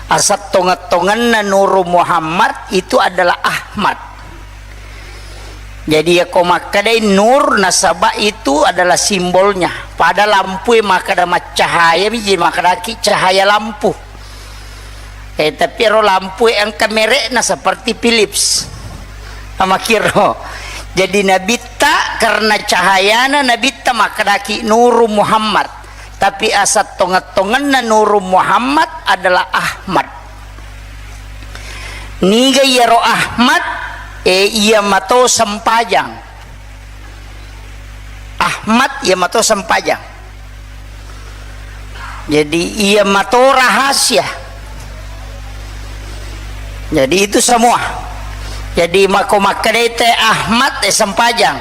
Asal tonget-tongenna Nurun Muhammad itu adalah Ahmad. Jadi, yako makkedai nur, nasaba itu adalah simbolnya. Pada lampue makkeda maccahaya mi, jadi makkedaki cahaya lampu. Eh, tapi ero lampue engka merekna seperti Philips. Amakiro. Jadi, nabitta, karena cahayana nabitta makkedaki Nuru Muhammad. Tapi asal tonget-tongenna Nuru Muhammad adalah Ahmad. Niga iyaro Ahmad? Eh, iya mato sempajang. Ahmad iya mato sempajang. Jadi, iya mato rahasia. Jadi, itu semua. Jadi, mako makkedai te Ahmad, eh, sempajang.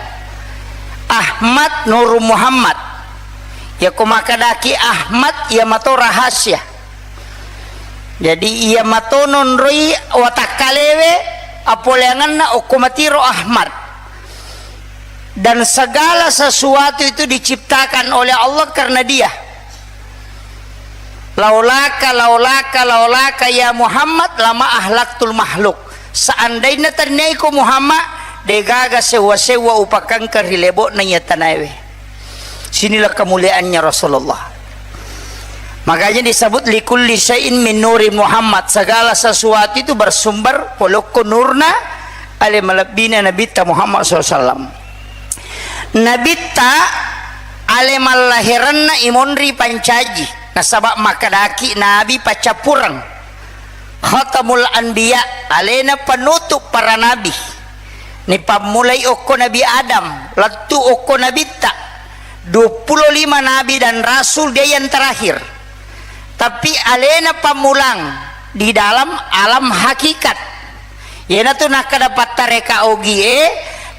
Ahmad Nurun Muhammad. Yako makkedaki Ahmad, iya mato rahasia. Jadi, iya mato nonroi watakkalewe, apoleangenna okko matiro Ahmad. Dan segala sesuatu itu diciptakan oleh Allah karena Dia. Laulaka, laulaka, laulaka ya Muhammad, lama ahlaktul makhluk. Seandainya taniaiko Muhammad, degaga sewwa-sewwa upakangka ri lebo'na iya tanaewe. Sinilah kemuliaannya Rasulullah. Makanya disebut likulli syai'in min nuri Muhammad. Segala sesuatu itu bersumber polokko nurna ale malebbina Nabitta Muhammad sallallahu alaihi wasallam. Nabitta ale mallahiranna imonri pancaji, nasaba makkedaki nabi paccappureng. Khatamul anbiya, alena penutup para nabi. Nipammulai okko Nabi Adam, lettu okko nabitta. Dua puluh lima nabi dan rasul, dia yang terakhir. Tapi alena pammulang di dalam alam hakikat. Iyanatu nakkeda pattareka ogie,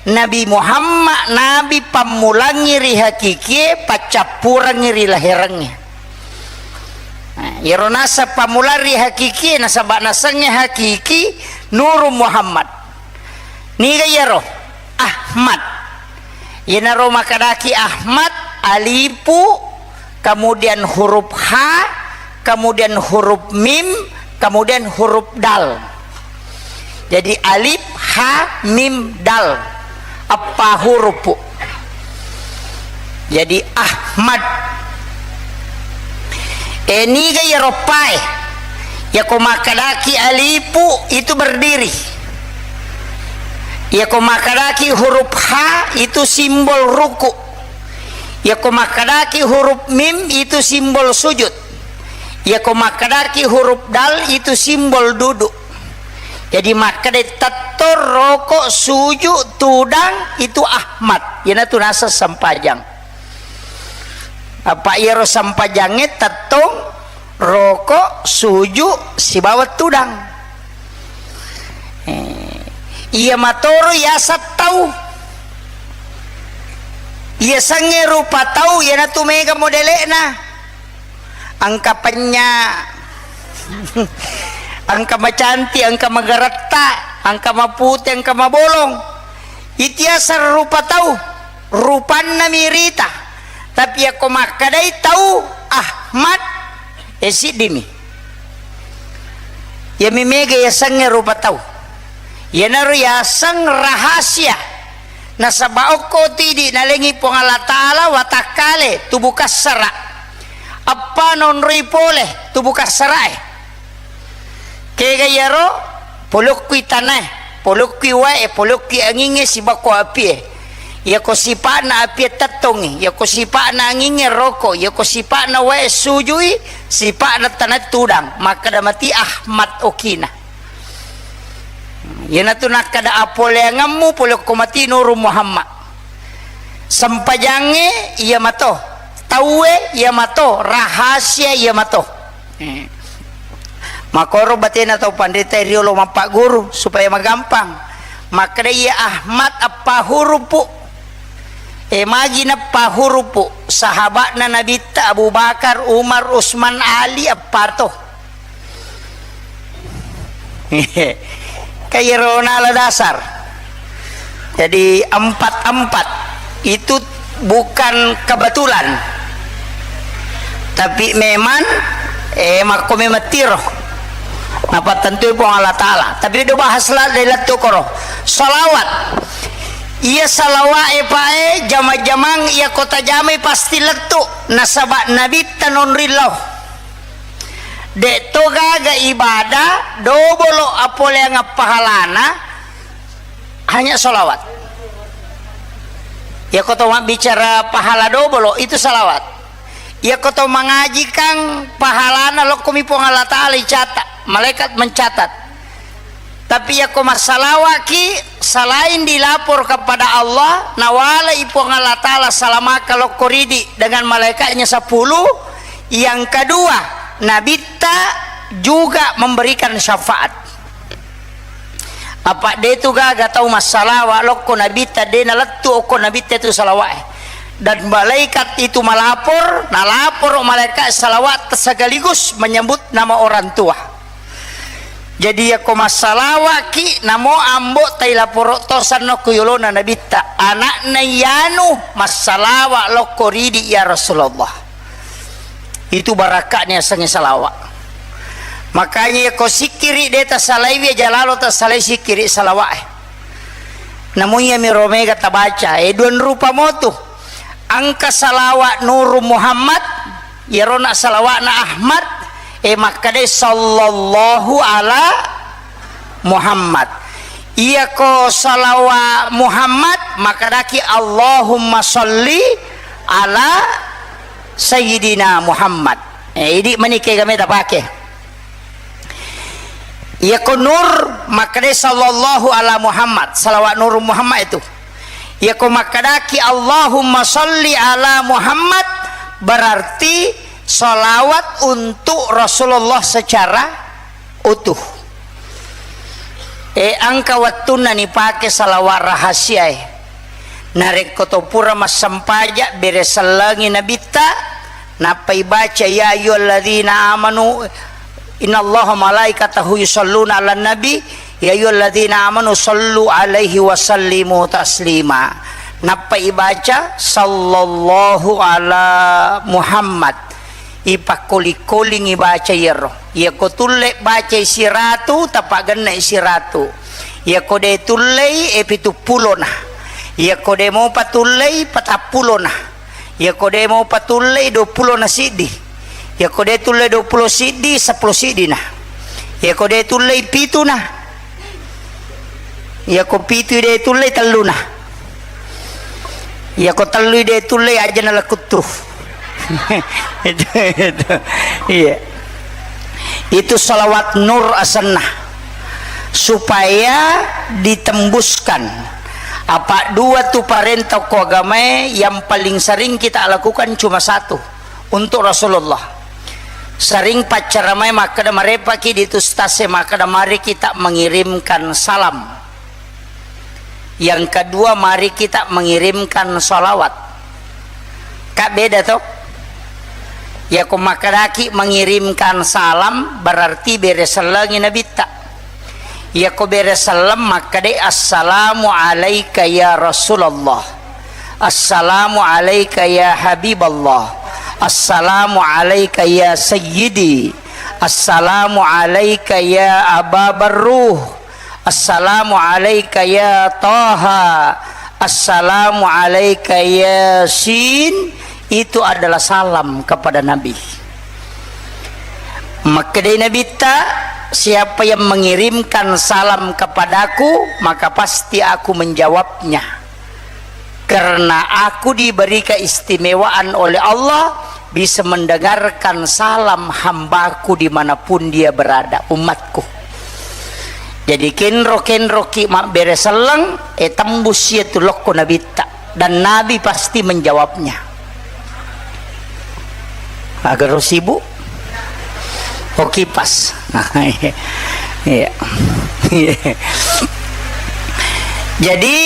Nabi Muhammad nabi pammulangngi ri hakikie, paccappurengngi ri lahirengnge. Nah, iyaro naseng pammulang ri hakikie, nasaba nasengnge hakiki Nurun Muhammad. Niga iyaro? Ahmad. Iyanaro makkedaki Ahmad, alifu, kemudian huruf ha, kemudian huruf mim, kemudian huruf dal. Jadi, alif, ha, mim, dal. Eppa huruf, Bu. Jadi, Ahmad. Eh, niga iyaro eppae? Yako makkedaki alifu, itu berdiri. Yako makkedaki huruf ha, itu simbol ruku. Yako makkedaki huruf mim, itu simbol sujud. Yako makkedaki huruf dal, itu simbol duduk. Jadi, makkeda tettong, roko, suju, tudang, itu Ahmad. Iyanatu naseng sempajang. Apa iyaro sempajangnge tettong, roko, suju, sibawa tudang. Eh, iya matoro yaseng tau. Iyasengnge rupa tau, iyanatu mega modele'na. Engka penya, engka macanti, engka magaretta, engka mapute, engka mabolong. Itiaseng rupa tau, rupanna mirita. Tapi yakko makkedai tau Ahmad, e siddimi. Iyami mega yasengnge rupa tau. Iyanaro yaseng rahasia. Nasaba okko tu idi nalengi Puang Allah Ta'ala watakkale tubu kassara. Eppa naonroi pole tubu kassarae. Kega iyaro, polokkui tanae, polokkui wae, polokkui angingnge sibakko apie. Iyako sipa'na apie tettongngi, iyako sipa'na angingnge roko, iyako sipa'na wae sujui, sipa'na tanae tudang, makkeda mati Ahmad okina. Iyanatu nakkeda apoleangemmu pole okko mati Nurung Muhammad. Sempajangnge iya mato, tauwe iya mato, rahasia iya mato. Eh. Makoro batena tau panrita riolo mappaguru supaya magampang. Makkeda iya Ahmad appahurupu. E, magi nappahurupu? Sahaba'na Nabitta Abu Bakar, Umar, Usman, Ali appato. Kairona ala dasar. Jadi empat-empat itu bukan kebetulan. Tapi memang, eh, makko memang tiro. Napattentui Puang Allah Ta'ala. Tapi do bahas la-, dai lettu koro. Salawat. Iya salawat e pae jama-jamang iya kota jamai pasti lettu. Nasaba Nabitta nonri lao. De'to gaga ibadah dobolo apoleang pahalana, hanya salawat. Iya ko to mabbicara pahala dobolo, itu salawat. Iya ko to mangajikang pahalana lokkomi Puang Allah Ta'ala icata, malaikat mencatat. Tapi yakko massalawaki, selain dilapor kepada Allah, nawalai Puang Allah Ta'ala salamaka lokko ridi dengan malaikatnya sepuluh. Yang kedua, Nabitta juga memberikan syafaat. Apa de tu gaga tau massalawa lokko Nabitta, de nalettu okko Nabitta tu salawat. Dan malaikat itu melapor, nalapor malaikat salawat sekaligus menyebut nama orang tua. Jadi, yakko massalawaki, namo ambo tailaporo tosanno ku yolona Nabitta, anakna iyanu massalawa lokko ridi, ya Rasulullah. Itu barakka'na yasengnge salawa. Makanya, yakko sikkiri de tasalaiwi, aja lalo tasalai sikkiri salawa e. Namo iyami romega tabaca, e, duan rupa motu. Engka salawat Nurung Muhammad, iyarona salawatna Ahmad, e, makkedai sallallahu ala Muhammad. Iyako salawat Muhammad, makkedaki Allahumma salli ala Sayyidina Muhammad. E, idi mani kega meta pake. Iyako Nur, makkedai sallallahu ala Muhammad, salawat Nur Muhammad itu. Iyako makkedaki Allahumma salli ala Muhammad, berarti salawat untuk Rasulullah secara utuh. E, engka wettunna nipake salawat rahasiae. Narekko to pura massempaja, bere sellengi Nabitta, nappa ibaca, "Ya ayyuhalladzina amanu, innallaha malaikatahu yusalluna 'alan nabi, ya ayyuhalladzina amanu sallu 'alaihi wa sallimu taslima." Nappa ibaca, "Sallallahu ala Muhammad." Ipakkoli-kolingi baca iyaro. Iyako tulle bacai siratu, tapagennai siratu. Iyako de tullei, e, pituppulona. Iyako de mopa tullei, patappulona. Iyako de mopa tullei, duappulo na siddi. Iyako de tullei duappulo siddi, seppulo siddina. Iyako de tullei pituna. Iyako pitu de tullei telluna. Iyako tellui de tullei aja nalekuttu. Itu, itu. Iya. Itu salawat nur asenna. Supaya ditembuskan. Apa dua tu parenta ko agamae yang paling sering kita lakukan cuma satu. Untuk Rasulullah. Sering paccaramai makkeda, marepaki di tu stase makkeda, mari kita mengirimkan salam. Yang kedua, mari kita mengirimkan salawat. Kak, beda to? Yako makkedaki mengirimkan salam, berarti bere sellengi Nabitta. Yako bere selleng makkedai, "Assalamu alaika ya Rasulullah. Assalamu alaika ya Habiballah. Assalamu alaika ya Sayyidi. Assalamu alaika ya Aba Barruh. Assalamu alaika ya Taha. Assalamu alaika ya Sin." Itu adalah salam kepada Nabi. Makkedai Nabitta, "Siapa yang mengirimkan salam kepadaku, maka pasti aku menjawabnya. Karena aku diberi keistimewaan oleh Allah, bisa mendengarkan salam hambaku dimanapun dia berada, umatku." Jadi kenro-kenroki mabbere selleng, e, tembus iyatu lokko Nabitta. Dan Nabi pasti menjawabnya. Agar sibuk? Oh, kipas. Iya. Iya. Jadi,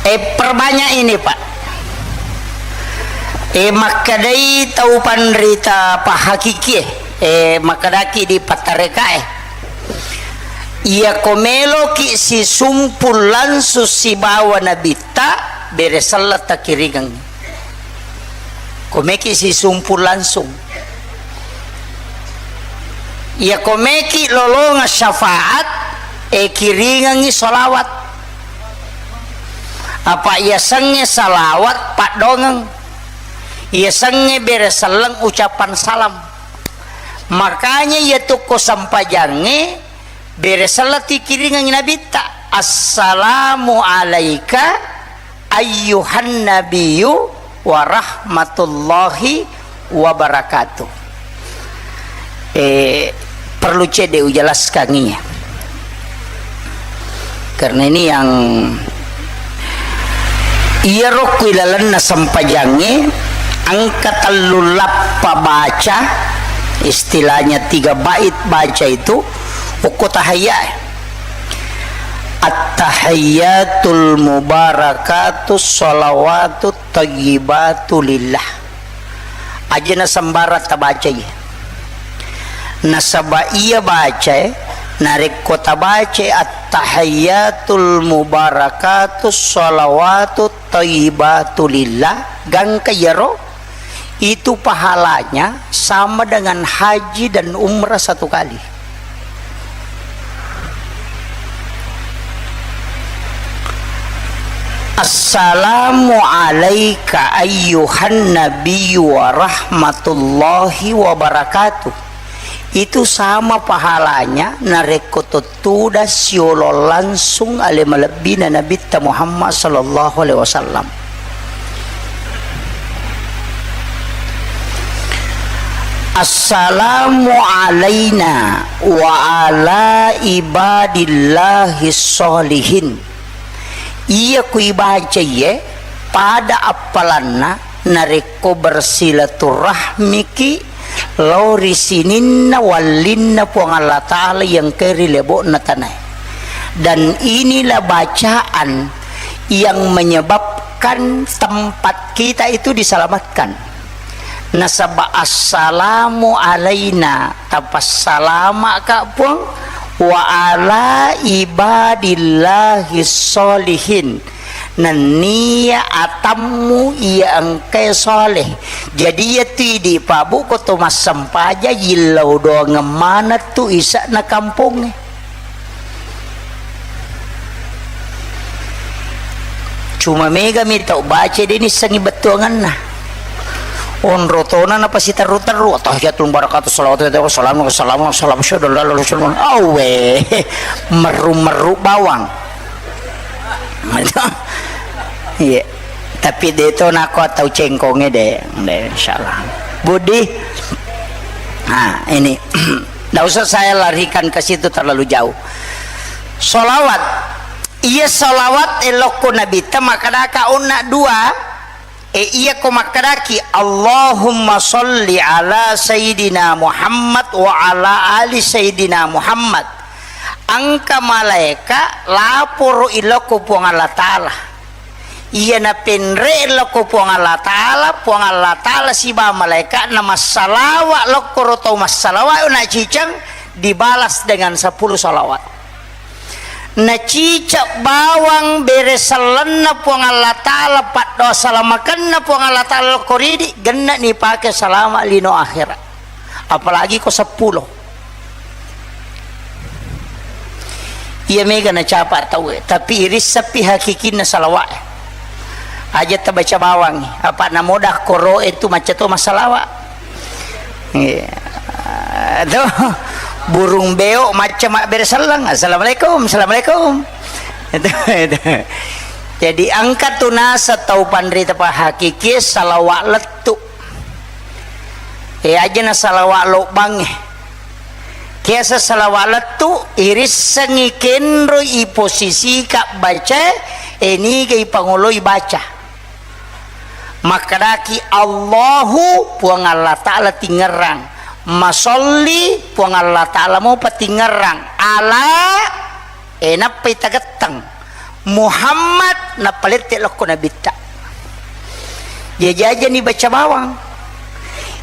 eh, perbanyak ini, Pak. Eh, makkedai tau panrita pahakikie, eh, makkedaki di pattarekae. Iya ko meloki sisumpul langsung sibawa nabitta, bere selleng takiringengngi. Ko meki sisumpul langsung. Iya ko meki lolonga syafaat, e kiringengngi salawat. Apa iya sengnge salawat paddongeng. Iya sengnge bere selleng ucapan salam. Makanya iya tukko sempajangnge bere selleng tikiringengngi nabitta, "Assalamu alaika ayyuhan nabiyyu wa rahmatullahi wa barakatuh." Eh, perlu cedde ujelaskan iya. Karena ini yang iyaro ku ilalenna sempajangnge engka tellu lappa baca, istilahnya tiga bait baca itu, okko tahiyya. At-tahiyyatul mubarakatus shalawatut thayyibatu lillah. Aja na sembarang tabaca iya. Nasaba iya bacae, narekko tabaca at-tahiyyatul mubarakatus shalawatut thayyibatu lillah, gangka iyaro, itu pahalanya sama dengan haji dan umrah satu kali. Assalamu alaika ayyuhan nabiyyu wa rahmatullahi wa barakatuh. Itu sama pahalanya narekko tettuda siolo langsung ale malebbina Nabitta Muhammad sallallahu alaihi wasallam. Assalamu alaina wa ala ibadillahi sholihin. Iya ku ibaca iye, pada appalanna narekko bersilaturahmiki lao ri sininna wallinna Puang Allah Ta'ala yang ke ri lebo'na tanae. Dan inilah bacaan yang menyebabkan tempat kita itu diselamatkan. Nasaba assalamu alaina, tapassalama'ka Puang, wa ala ibadillahi sholihin, nennia atammu iya engkae soleh. Jadi iya tu idi pabu ko to massempaja yillau doangeng maneng tu ise'na kampongnge. Cuma mega mi tau baca de nissengi bettuanganna. Onro tona napasiterru-terru, "Attahiyatul mubarakatuh, shalawatu, salamu, salamu, salamu, syahadu, lalu, lalu, awe, meru-meru bawang." Iya. Tapi de to nako atau cengkonge de, de, insyaallah. Budi. Nah, ini. Nggak usah saya larikan ke situ terlalu jauh. Sholawat. Iya sholawat elokko Nabitta makkedaka onna dua. E iya ko makkedaki, "Allahumma sholli ala Sayyidina Muhammad wa ala ali Sayyidina Muhammad." Engka malaeka laporo ilokko Puang Allah Ta'ala. Iya napenre lokko Puang Allah Ta'ala, Puang Allah Ta'ala siba malaeka'na massalawa lokkoro tau massalawa na ciceng dibalas dengan sepuluh salawat. Na ciceng bawang bere sellenna Puang Allah Ta'ala, paddoa salamakenna Puang Allah Ta'ala lokko ridi, genna nipake salama lino akhirat. Apalagi ko seppulo. Iya mega nacapa tauwe, tapi irissappi hakikinna salawa'e. Aja tabaca bawangi, apa namoda koro'e tu macca to massalawa. Iya. Tuh, burung beo macca mabbere selleng, "Assalamualaikum, assalamualaikum." Itu, itu. Jadi engka tu nasa tau panrita pahakikie salawa lettu. E, aja na salawa lobbangnge. Kiasa salawa lettu, irissengngi kenroi iposisika bacae, E, niga ipangoloi baca. Makkedaki, Allahu, Puang Allah Ta'ala tingerrang. Masolli, Puang Allah Ta'ala mopa tingerrang. Ala, e, nappai tagetteng. Muhammad, nappa lette lokko nabitta. Jaji ajani baca bawang.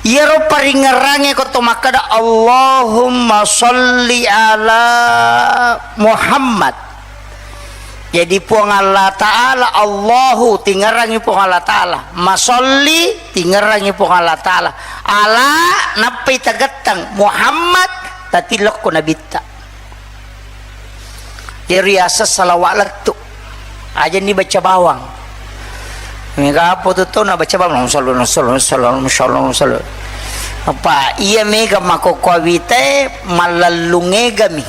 Iyaro paringerrangnge ko to makkeda, Allahumma sholli ala Muhammad. Jadi Puang Allah Ta'ala, Allahu, tingerangi Puang Allah Ta'ala. Masolli, tingerangi Puang Allah Ta'ala. Ala, nappai tagetteng, Muhammad, tatillokko nabitta. Iyaro riaseng salawa lettu. Ajani baca bawang. Mega apa tu tau na baca bawang, Allahumma sholli, Allahumma sholli, Allahumma sholli, Allahumma sholli, Allahumma sholli. Apa iya mega makokowite mallellung egami.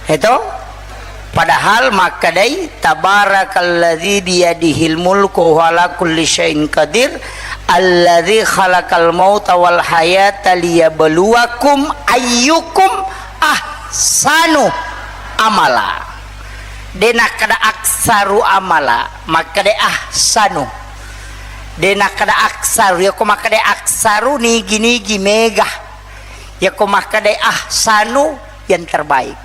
Eto? Padahal makkedai, tabarakalladzi biyadihil mulku wa huwa ala kulli syai'in qadir, alladzi khalaqal mauta wal hayata liyabluwakum ayyukum ahsanu amala. De nakkeda aksaru amala, makkeda ahsanu. De nakkeda aksaru, yako makkeda aksaru nigi-nigi mega. Yako makkeda ahsanu yang terbaik.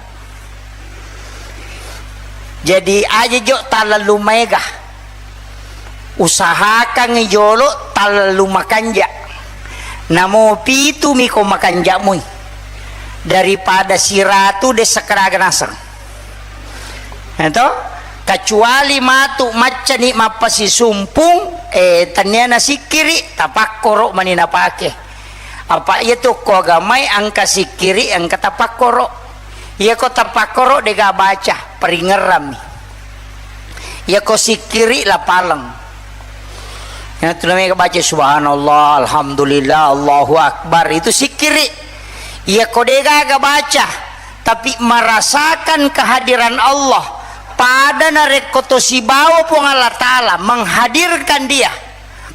Jadi aja jo talellu maega. Usahakan jolo talellu makanja. Namo pitu miko makanja mui. Daripada siratu de sekeraga naseng. Eto? Kecuali matu maccani mappasisumpung, eh, tania nasikkiri, tapakkoro mani napake. Apa iya tu ko agamai engka sikkiri, engka tapakkoro. Iya ko tapakkoro dega baca, paringerrami. Iya ko sikkiri lapaleng. Iya tu namanya baca subhanallah, alhamdulillah, Allahu akbar. Itu sikkiri. Iya ko degaga baca, tapi merasakan kehadiran Allah, pada narekko to sibawa Puang Allah Ta'ala menghadirkan dia,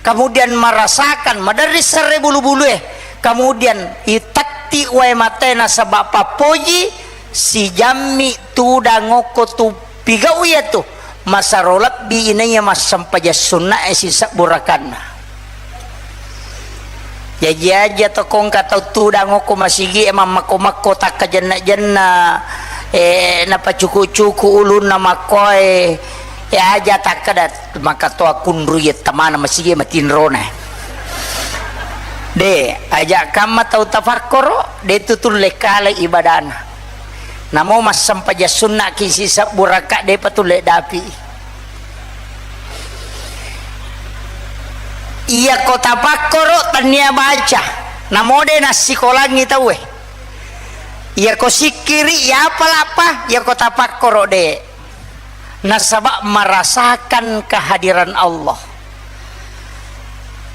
kemudian merasakan maderri serre bulu-bulue, kemudian itetti wae matena sebab pappoji, sijammi tudang okko tu pigau iya tu, masaro lebbi inaiya massempajang sunnae sisebbu rakanna. Jaji aja to kongka tau tudang okko masigie mammakko-makko takkajenna-jenna, eh, napacuku-cuku ulunna makkoe, eh, aja takkeda maka to akunru iya tamana masigie matinrona. De, aja kamma tau tafakkoro, de tu tulle kale ibadana. Namo massempajang sunnaki sisebbu raka depa tulle dapi. Iyako tapakkoro tennia baca, namo de nassikolangi tauwe. Iyako sikkiri, iyapa lappa, iyako tapakkoro de. Nasaba merasakan kehadiran Allah.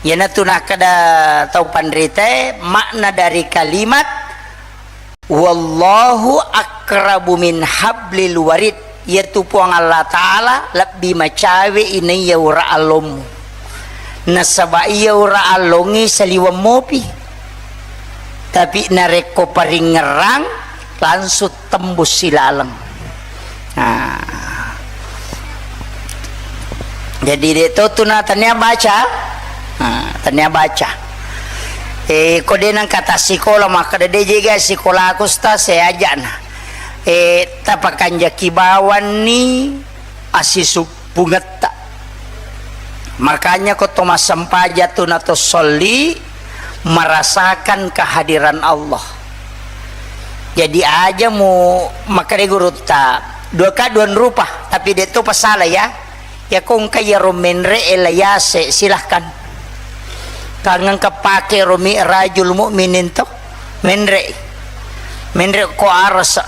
Iyanatu nakkeda tau panritae, makna dari kalimat Wallahu aqrabu min hablil warid. Iyatu Puang Allah Ta'ala lebbi macawe inaiya ura allommu. Nasaba iya ura allongngi saliweng mopi. Tapi narekko paringngerang, langsung tembus silaleng. Nah. Jadi, de to tu na tania baca. Nah, tania baca. Eh, ko de nengka tassikola, makkeda de jega sikolaku, Ustaz, saya ajana. Eh, tapakanjaki bawanni asisuppungetta. Makanya ko to massempajang tu na to solli, merasakan kehadiran Allah. Jadi aja mu makkeda gurutta, dua ka dua rupa, tapi de to pasala ya. Ya ko engka iyaro menre e la yase, silahkan. Kangengka pake ro Mi'rajul Mukminin to. Menre. Menre ko arasa.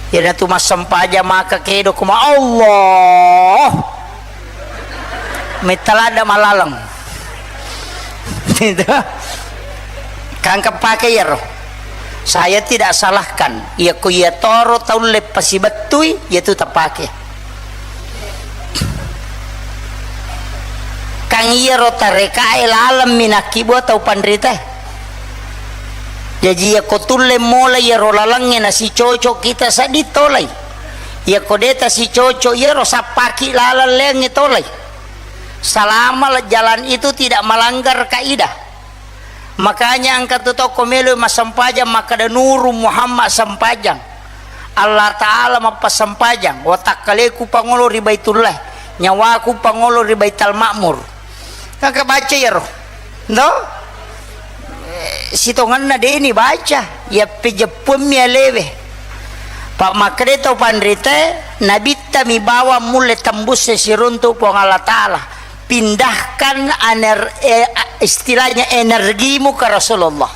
Iyanatu massempajang maka kedo kuma Allah. Metalada malaleng. Itu. Kangka pake iyaro. Saya tidak salahkan. Iya ko iya toro taulle pasibettui, iya tu tapake. Kang iyaro tarekae lalemmi nakkibua tau panritae. Jaji iyako tulle mola iyaro lalengnge nasicocok kita sedding tolai. Iyako de' tasicoco' iyaro, sappaki laleng leangnge tolai. Selama jalan itu tidak melanggar kaidah. Makanya engka tu tau ko melo massempajang makkeda, "Nuru Muhammad sempajang. Allah Ta'ala mappasempajang. Watakkaleku pangolo ri Baitullah. Nyawaku pangolo ri Baital Ma'mur." Engka baca iyaro. Ndo? Eh, sitongenna de'ni baca. Iya pejeppuammi alewe. Pa' makkeda tau panrita, Nabitta mi bawang mulle tembus siruntu Puang Allah Ta'ala. Pindahkan ener-, eh, istilahnya energimu ke Rasulullah.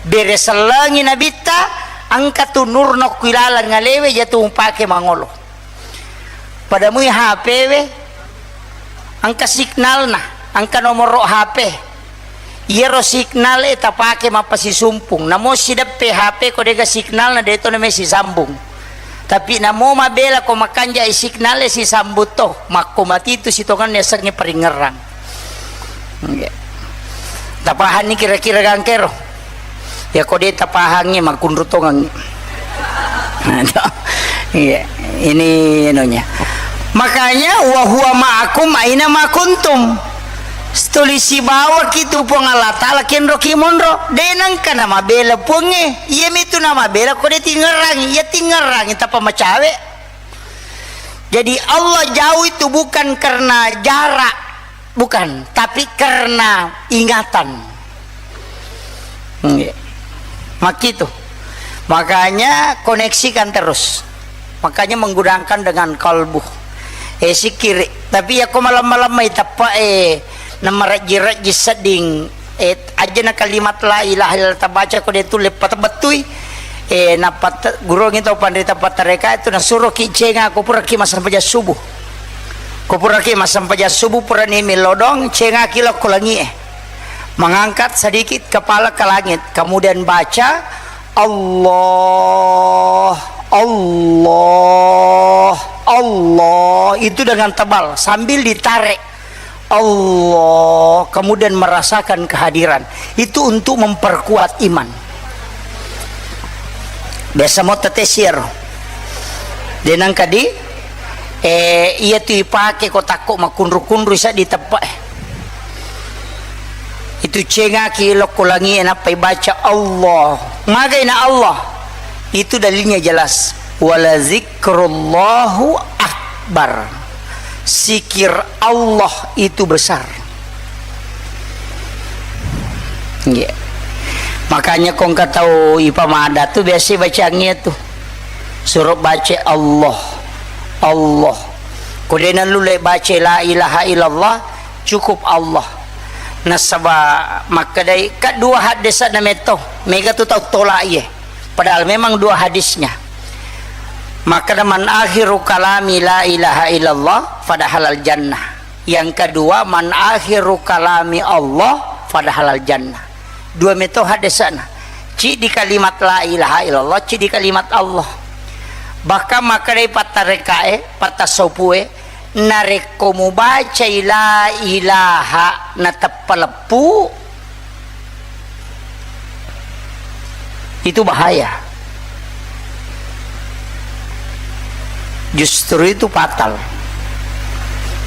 Bere sellengi Nabitta, engka tu nurna ku ilaleng alewe, jatu mupake mangolo. Pada mui H P we, engka signalna, engka nomoro H P. Iyaro signal e tapake mappasisumpung. Namo sideppe H P ko de'ga signalna, de' to namai sisambung. Tapi namo mabela ko makanja i signal e, sisambung to. Makko matitu sitongenna yasengnge paringngerang. Nggih. Tapahanni kira-kira gangkero? Iyako de' tapahangngi, makkunru tongengngi. Iya, ini inunya. Makanya, "Wa huwa ma'akum aina ma kuntum." Tuli sibawaki tu Puang Allah Ta'ala kenroki monro. De' nengka namabela Puangnge. Iyamitu namabela ko de' tingngerangi. Iya tingngerangi tappa macawe. Jadi Allah jauh itu bukan karena jarak, bukan, tapi karena ingatan. Nggih. Makkitu. Makanya koneksikan terus. Makanya menggunakan dengan kalbu. Eh, sikiri. Tapi ya ko malam-malam mai teppe, eh, namarejji-rejji sedding, eh, ajana kalimat la ilaha illallah tabaca ko de' tulle patebettui. Eh, nappa te-, gurongi tau panrita pattareka itu nasuroki cenga ko puraki massempajang subuh. Ko puraki massempajang subuh, purani melodong, cengaki lokko langie. Mengangkat sedikit kepala ke langit, kemudian baca, "Allah, Allah, Allah." Itu dengan tebal, sambil ditarik. Allah, kemudian merasakan kehadiran. Itu untuk memperkuat iman. Biasa mo tete siaro. Denang kadi, eh, iya tu ipake ko takko makunru-kunru isa diteppe. Itu cengaki lokko langie nappa ibaca Allah. Magaina Allah? Itu dalilnya jelas. Wala zikrullahu akbar. Zikir Allah itu besar. Iya. Makanya ko engka tau ipamada tu biasa bacangngi tu. Suruh baca Allah. Allah. Ko de' nallulle baca la ilaha illallah, cukup Allah. Nasaba makkedai, ka dua haddesa'na metto, mega tu tau tola iye. Padahal memang dua hadisnya. Makkeda, "Man akhiru kalami la ilaha illallah fadahalal jannah." Yang kedua, "Man akhiru kalami Allah fadahalal jannah." Dua metto haddesa'na. Ciddi kalimat la ilaha illallah, ciddi kalimat Allah. Bahkan makkedai pattarekae, pattassopue, narekko mubacai la ilaha nateppa leppu, itu bahaya. Justru itu fatal.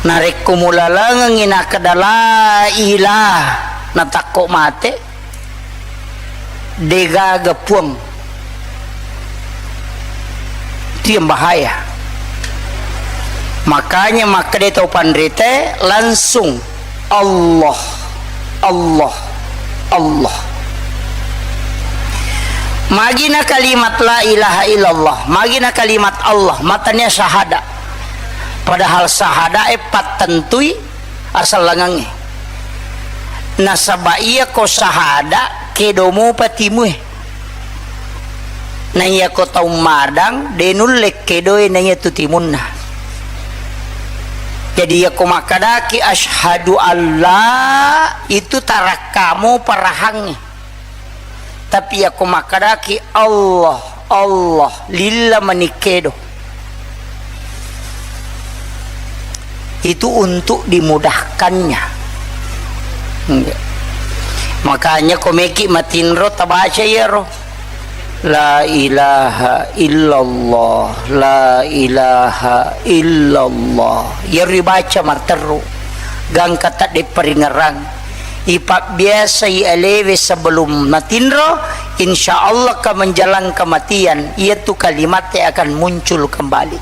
Narekko mulalengengngi nakkeda la ilaha natakko mate, degaga puang. Itu yang bahaya. Makanya makkeda tau panrite langsung Allah, Allah, Allah. Magina kalimat la ilaha illallah, magina kalimat Allah, matania syahada. Padahal syahada e pattentui asallangengnge. Nasaba iya ko syahada, kedo mopa timue. Na iya ko tau madang, de nulle kedoe na iya tu timunna. Jadi iya ko makkadaki asyhadu alla, itu tarakka mopa rahangnge. Tapi iya ko makkadaki Allah, Allah, lilla mani kedo. Itu untuk dimudahkannya. Nggih. Makanya ko meki matinro tabaca iyaro. La ilaha illallah, la ilaha illallah. Iyaro ibaca matteru, gangka tadde paringerang. Ipabbiasai alewe sebelum matinro, insya Allah ka menjelang kematian, iyatu kalimatte akan muncul kembali.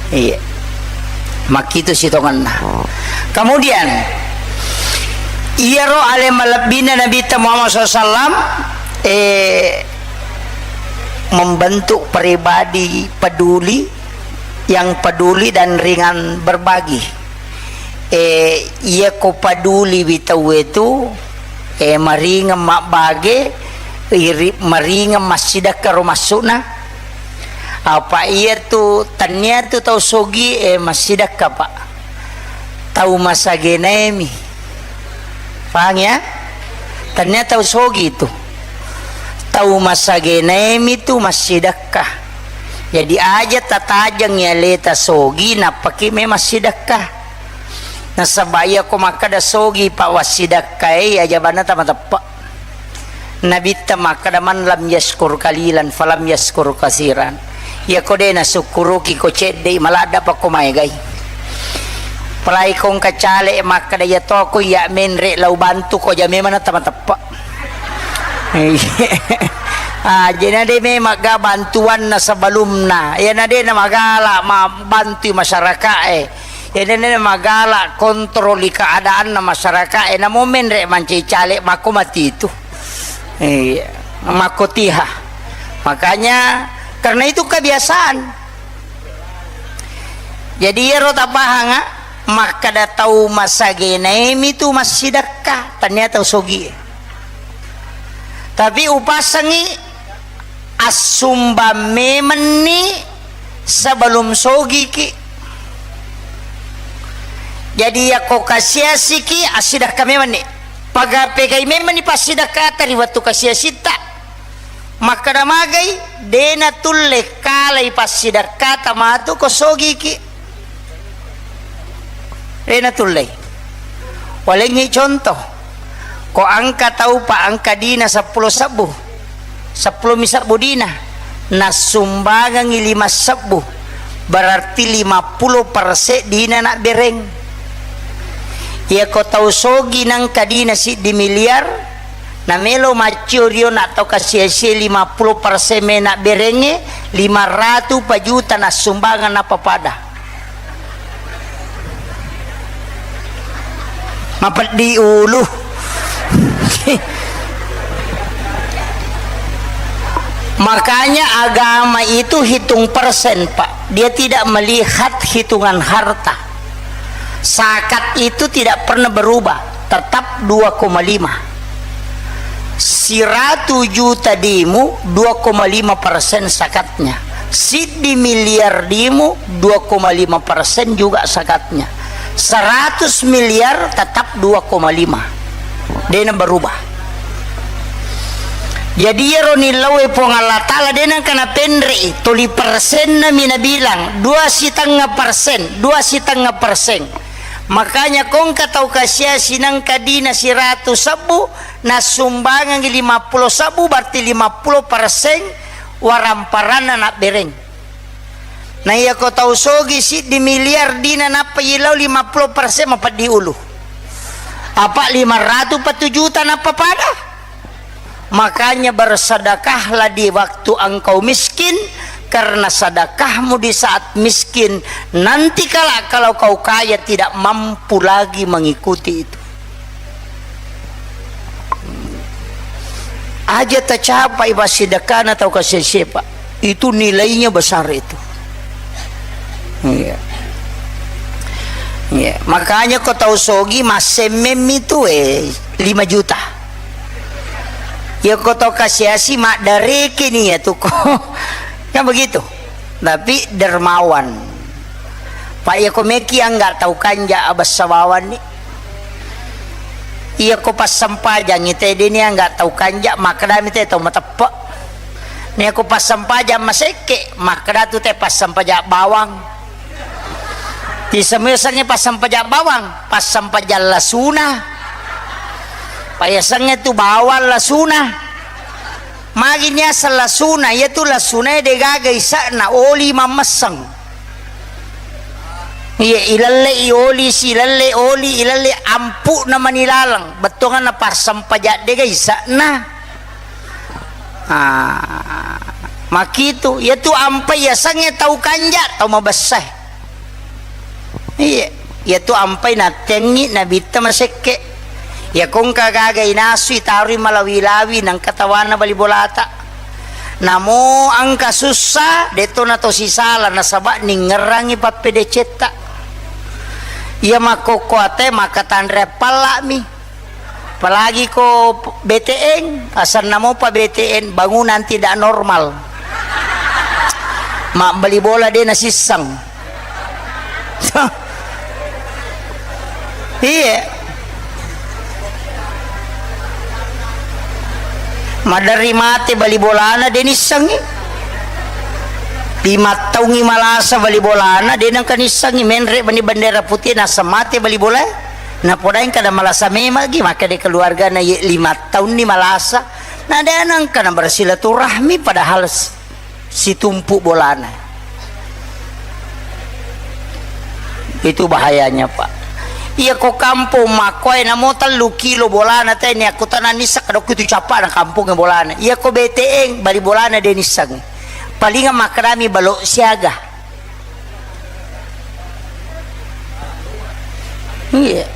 Iya. Makkitu sitongenna. Kemudian, iyaro ale malebbina Nabitta Muhammad sallallahu alaihi wasallam, eh, membentuk pribadi peduli, yang peduli dan ringan berbagi. Eh, iya ko peduli wi tauwe tu, eh, maringeng mabbage, iri-, maringeng massidekka ro massuna. Apa iya tu, tania tu tau sogi, eh, massidekka, Pak. Tau masagenaemi. Paham ya? Tania tau sogi tu. Tau masagenaemi tu massidekka. Jadi aja tatajeng aleta sogi, nappaki me massidekka. Nasaba iya ko makkeda sogi, Pak, wassidekkai, aja banna tamateppe. Nabitta makkeda, "Man lam yaskur kalilan falam yaskur kasiran." Iya ko de nasukkuruki ko cedde, maladda pa ko maegai. Palai ko engka cale makkeda, "Iya to ko iya menre lau bantu ko," aja memang tamateppe. Ah, jadi na de memang ga bantuanna sebelumna. Iya na de na magala ma-, bantui masyarakat e. Iya na de na magala kontroli keadaanna masyarakat e. Namo menre mancai cale makko mati itu. Iya, makko tiha. Makanya karena itu kebiasaan. Jadi iyaro tapahanga, makkeda tau masagenaemi tu massidekka, tania tau sogi. Tapi upasangi assumbang memenni sebelum sogiki. Jadi yakko kasiasiki, assidekka memenni. Paga-, pegai memenni passidekkata ri wettu kasiasitta. Makkeda magai, de natulle kalai passidekkata matu ko sogiki. De natulle. Walengngi contoh. Ko engka tau pa engka dina seppulo sebbu. Seppulo mi sebbu dina. Nassumbangengngi lima sebbu. Berarti lima puluh persen dina nabbereng. Iya ko tau sogi nengka dina siddi miliar, namelo maccio rio na tau kasiasie lima puluh persen me nabberengnge, lima ratu pa juta nassumbangeng nappapada. Mapeddi ulu. Makanya agama itu hitung persen, Pak. Dia tidak melihat hitungan harta. Zakat itu tidak pernah berubah, tetap dua koma lima. Siratu juta dimu, dua koma lima persen zakatnya. Siddi miliar dimu, dua koma lima persen juga zakatnya. Seratus miliar tetap dua koma lima. Dena berubah. Jadi iyaro nillaue Puang Allah Ta'ala de nengka napenre'i, toli persenna mi nabilang, dua sitengnga persen, dua sitengnga persen. Makanya kongka tau kasiasi nengka dina siratu sebbu, nassumbangengngi lima puluh sebbu, berarti lima puluh persen waramparanna nabbereng. Na iya ko tau sogi siddi miliar dina nappa ilau lima puluh persen mapeddi ulu. Apa lima ratu pa tu juta nappa pada? Makanya bersedekahlah di waktu engkau miskin, karena sedekahmu di saat miskin, nanti kala kalau kau kaya tidak mampu lagi mengikuti itu. Aja tacapai passidekkana tau kasiasie, Pak. Itu nilainya besar itu. Iya. Iya. Makanya ko tau sogi massemmemmi tu, eh, lima juta. Ya ko tau kasiasi maddareke ni ya tu ko. Kan begitu. Tapi dermawan. Pak, iya ko meki angga tau kanja abessa bawanni. Iya ko passempajangngi te deni angga tau kanja, makkedami te tau mateppe. Nia ko passempajang masekke, makkeda tu te passempajang bawang. Tisemesengngi passempajang bawang, passempajang lasuna. Payasengnge tu bawang lasuna. Magi niaseng lasuna, iyatu lasunae degaga ise'na, oli mammesseng. Iya, ilelle'i oli, silelle oli, ilelle ampu'na mani laleng. Bettuanganna passempajang dega ise'na. Ah, makitu, iyatu ampai yasengnge tau kanja, tau mabessae. Iya, iyatu ampai nattengngi nabitta masekke. Iyako engka gaga inasui taroi malawi-lawi nengka tawana bali bolata. Namo engka sussa, de'to nato sisala nasaba ningngerangngi pappedecetta. Iya makkokkoe makkatanre palla'mi. Apalagi ko B T N, asanna mopa B T N, bangunan tidak normal. Mabbali bola de nasisseng. Iya. Maderri mate bali bolana de nissengi. Lima taungi malasa bali bolana de nengka nissengi, menre bani bendera putih naseng mate bali bola. Napodaeng kada malasa memang gi, makkeda keluargana, ye lima taunni malasa, na de nengka na bersilaturahmi padahal s-, situmpu bolana. Itu bahayanya, Pak. Iya ko kampung makkoe namo tellu kilo bolana teni, aku tanah nisa kadokku tu capa na kampung bolana. Iya ko B T N bali bolana de nisseng. Palingan makkedami balok siaga. Iya.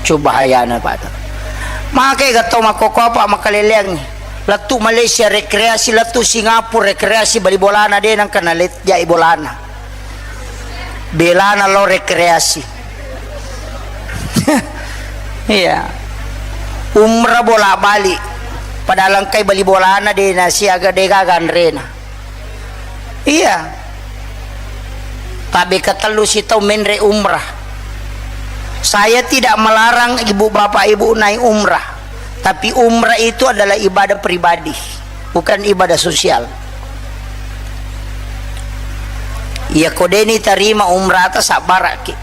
Coba hayana pada. Make ga tau makkokkoe apa makkaleleang. Lettu Malaysia rekreasi, lettu Singapura rekreasi, bali bolana de nengka nalet jai bolana. Belana lo rekreasi. Iya. Umrah bola bali. Pada lengkai bali bolana de nasiaga de gaga anrena. Iya. Tabbe katellu sitau menre umrah. Saya tidak melarang ibu bapak ibu naik umrah, tapi umrah itu adalah ibadah pribadi, bukan ibadah sosial. Iya ko deni tarima umrah ta sabbaraki.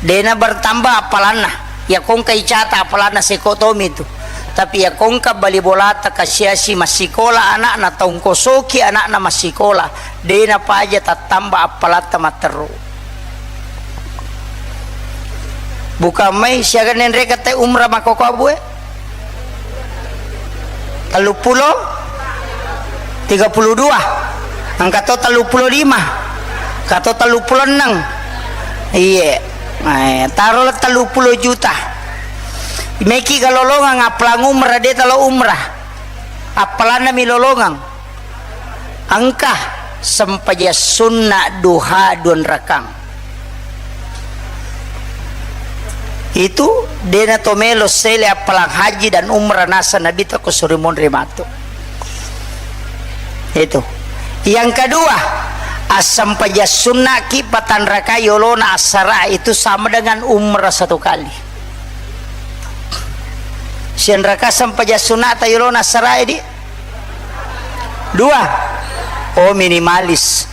Dena bertambah apalanna. Iya kongka icata apalanna seko tomi tu. Tapi iya kongka bali bolata kasiasi massikola anakna, taungkosoki anakna massikola, dena paja tattamba appalatta matteru. Bukan mai siaga nenre kata umrah makkokkoe bue. Telluppulo, tiga puluh dua, engka to telluppulo lima, engka to telluppulo enneng. Iye. Eh, taro le telluppulo juta. Meki ga lolongang appalang umrah, de talo umrah. Appalanna mi lolongang. Engka sempajang sunna duha duanrakang. Itu dena to melo sele appalang haji dan umrah nasa Nabi ta ko suri monri matu. Itu. Yang kedua, assempajang sunnaki patanrakai yolona assara itu sama dengan umrah satu kali. Sianraka sempajang sunnata yolona assara di? Dua. Oh, minimalis.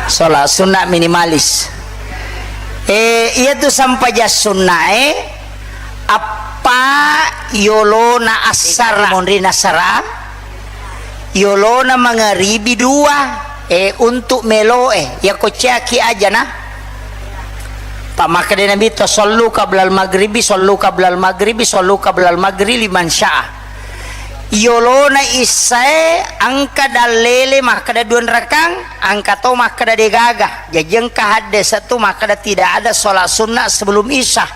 Sholat sunnah minimalis. Eh, iya tu sempajang sunnah, eh. Appa yolona assara monrina sara. Yolona mangaribi dua, eh, untuk meloe. Iya ko ceaki aja na. Pak makkeda Nabi to, "Sallu qablal maghribi, sallu qablal maghribi, sallu qablal maghribi liman syaa." Yolona issae engka dallele makkeda duanrakang, engka to makkeda degaga. Jaji engka haddese tu makkeda tidak ada sholat sunnah sebelum isya.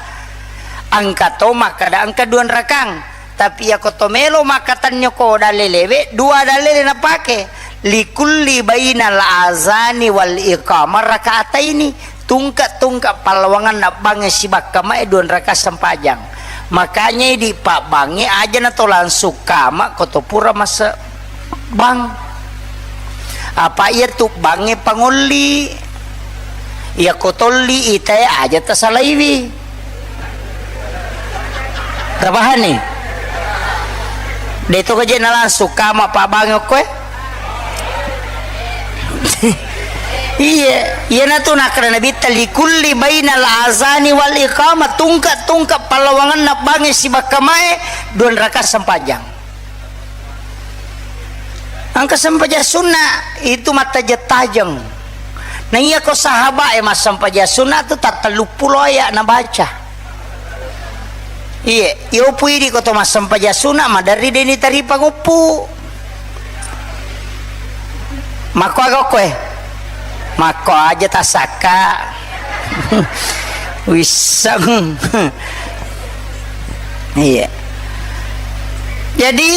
Engka to makkeda engka duanrakang. Tapi iya ko to melo makkatennyoko dallelewe, dua dallele napake. Likulli bainal azani wal iqamah rakaataini. Tungke-tungke pallawanganna bangnge sibakka mae duanraka sempajang. Makanya idi pabbangnge aja na to langsung kama ko to pura mase bang. Apa iya tu bangnge pangolli. Iya ko tolli itae aja tasalaiwi. Tapahani? De to kaje na langsung kama pabbangnge okkoe. Iya, iyanatu nakkeda Nabitta, "Likulli bainal azani wal iqamah," tungke-tungke pallawangenna bangnge sibawa kamae, dua rakaat sempajang. Engka sempajang sunna itu mattajeng-tajeng. Na iya ko sahabae massempajang sunna tu tattellu pulo aya nabaca. Iye, iyo pui di ko to massempajang sunna maderri deni taripa nguppu. Makko aga koe? Makko aja tasakka. Wisseng. Iya. Jadi,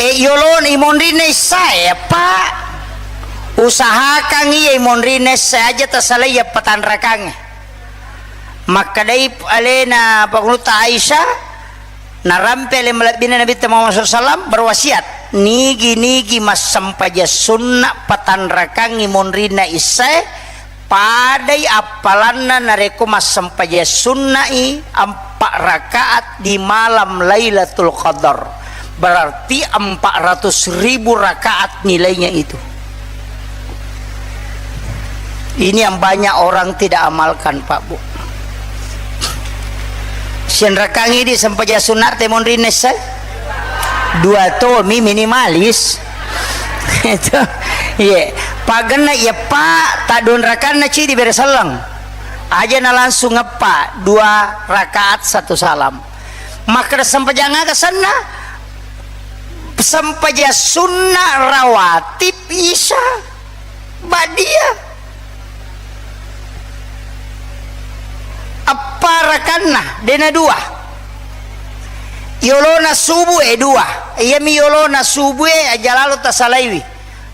eh, yolona imonrinna issae, Pak. Usahakan iya imonrinna issae aja tasalai iya patanrakangnge. Makkedai alena Paknutta Aisyah, narampe ale malebbina Nabitta Muhammad sallallahu alaihi wasallam berwasiat, nigi-nigi massempajang sunna patanrakangngi monrinna issae, padai appalanna narekko massempajang sunna'i empat rakaat di malam Lailatul Qadar. Berarti empat ratus ribu rakaat nilainya itu. Ini yang banyak orang tidak amalkan, Pak, Bu. Sianrakangi di sempajang sunat te monrinna issae? Dua tomi minimalis. Itu. Iya. Pagenna iya, Pak, taddonrakanna cidi bere selleng. Aja na langsung eppa, dua rakaat satu salam. Makkeda sempajang aga senna? Sempajang sunna rawatib isya ba'diyah. Eppa rakanna, dena dua. Yolona subuh e dua. Iyami yolona subuh e aja lalo tasalaiwi.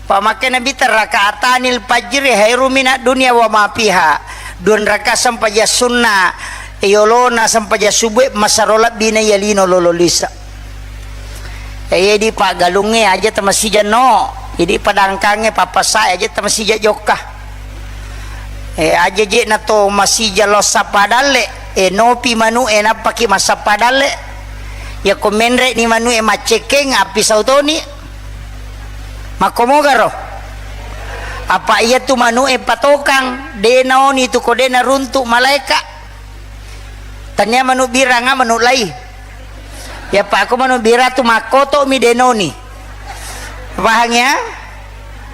Pamakkena Nabitta, "Rakaatanil fajri khairum minad dunya wa ma fiha." Dua rakaat sempajang sunna, yolona sempajang subuh e, masero lebbina iya lino lolo lisa. Iya di paggalungnge aja tamasija no, idi padangkangnge papasa aja tamasija jokka. Eh, aja je na to masija lo sappa dalle, eh, nopi manu e nappaki massappa dalle. Yako menre ni manu e maccekeng, api sautoni. Makkomogaro? Apa iya tu manu e patokang, de naoni tu ko de naruntu malaeka. Tania manu biranga manu lai. Ya pa aku manu bira tu makkoto mi denoni. Paham ya?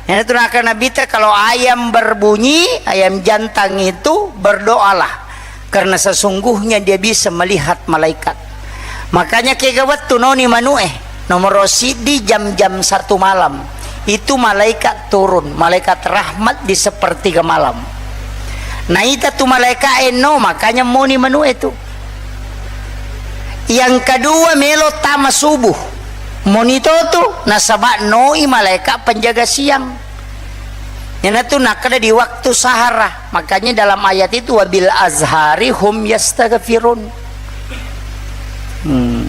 Ini tu nakana Nabitta, kalau ayam berbunyi, ayam jantan itu berdoalah. Karena sesungguhnya dia bisa melihat malaikat. Makanya kega wettu noni manue, nomor siddi jam-jam satu malam. Itu malaikat turun, malaikat rahmat di sepertiga malam. Naita tu malaikat eno, makanya moni manue tu. Yang kedua melo tama subuh. Moni to tu, nasaba noi malaikat penjaga siang. Iyanatu nakkeda di waktu sahara. Makanya dalam ayat itu, "Wabil azhari hum yastaghfirun." Hmm.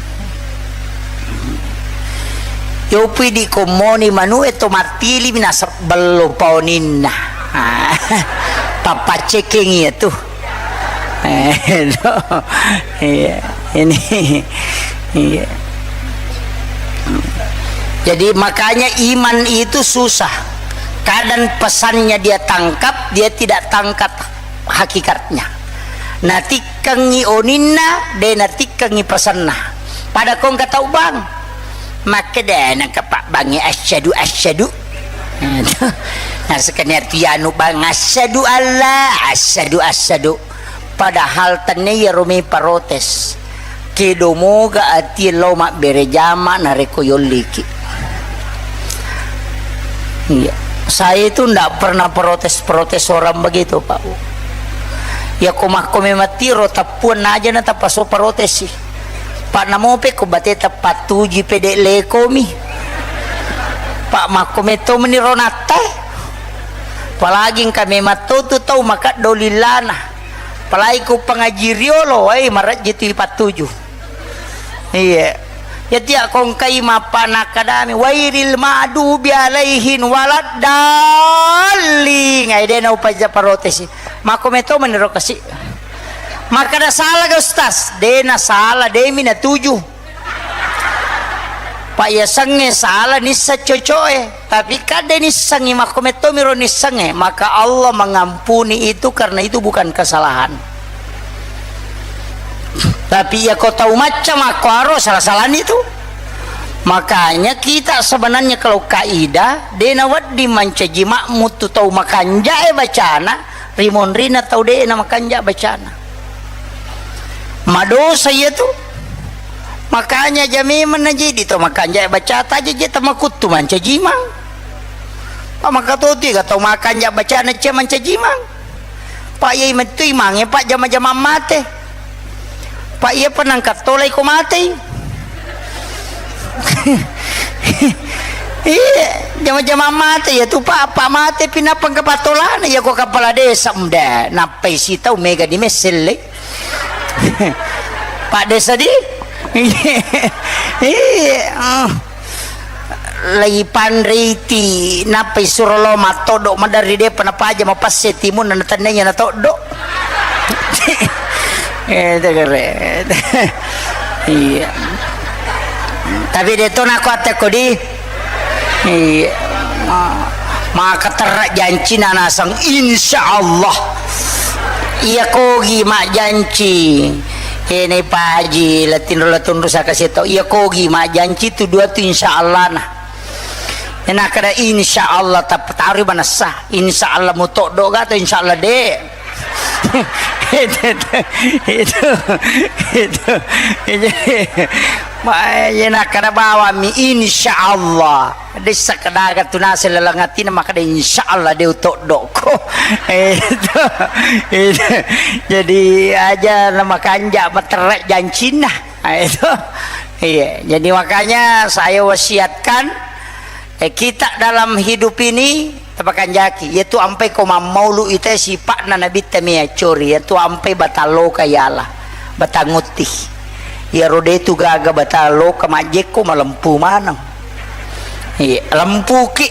Yopui di komoni manu e to mattili mi nasab bello paoninna. Ah, papacekeng iya tu. Eh, no. Iya, ini. Iya. Jadi makanya iman itu susah. Kadang pesannya dia tangkap, dia tidak tangkap hakikatnya. Natikkengi oninna, de natikkengi pesanna. Pada kongka tau bang. Makkeda nengka pabbangnge asyhadu, asyhadu. Nasekani arti anu bang, asyhadu alla, asyhadu, asyhadu. Padahal tenne iyaro mi protes. Kedo moga atie lao mabbere jama narekko yolliki. Iya. Saya itu ndak pernah protes-protes orang begitu, Pak. Ya ko makko memang tiro tappuan aja na tapaso protes sih. Pak namope ko bate tepat tuji pede leko mi. Pak makko meto meni ronatta. Apalagi engka memang to tu tau makaddo lillana. Apalagi ku pengaji riolo, wai, marejji tu ipattuju. Iya. Ya, tiak kongkai mappa nakkadami, "Wairil ma'dubi alaihin waladdallin." Ai, dena upaja parotesi. Makko meto meniro kasi. Makkada, "Salah ga, Ustaz?" Dena salah, demi natuju. Pak, yasengnge sala nisseng coco'e, tapi kadde nissengngi makko mettomiro nissengnge, maka Allah mengampuni itu karena itu bukan kesalahan. Tapi iya ko tau macca makko aro salah-salani tu. Makanya kita sebenarnya kalau kaidah, de nawedding mancaji makmu tu tau makanjae bacana, rimonrina tau de na makanja bacana. Madosa iya tu. Makanya jamemang najidi tau makanja bacata aja je tamakuttu mancaji imang. Pak, maka totu ga tau makanja bacana cia mancaji imang. Pak, iya metu imangnge, Pak, jama-jamang mate. Pak, iya penangkat tolai ko matei. Iya, jama-jamang mate ya tu, Pak, Pak, mate pinapang kepatolana ya ko kepala desa, mda nappai sitau mega di meselle. Pak Desa di? Iya. Iya. Laipanrei ti, nappai suro lo mattoddo maderri, depa napaja mapasse timunna natennaiya natoddo. Eh, tegere. Iya. Tapi de to nako atte ko di. Iya. Ma-, maka terra jancina naseng, insya Allah. Iya kogi majjanci. Eh, nei paji, latinro latunru saka seto. Iya kogi majjanci tu dua tu insya Allah na. Ena kada insya Allah, tapi taruh manessa. Insya Allah mutoddo ga atau insya Allah de. Itu, itu, itu, itu. Ma-, ena kada bawami insya Allah. Dessa kadaga tu nase laleng atina, maka de insya Allah de utoddoko. Itu, itu. Jadi aja na makanja materra jancinna. Ah, itu. Iya, jadi makanya saya wasiatkan, eh, kita dalam hidup ini tapakanjaki, yaitu ampai ko mammaulu ita sipa'na nabitta mea cori, yaitu ampai batalloka yala, batangutti. Iyaro de tu gaga batalloka majjekko malempu maneng. Iya, lempuki.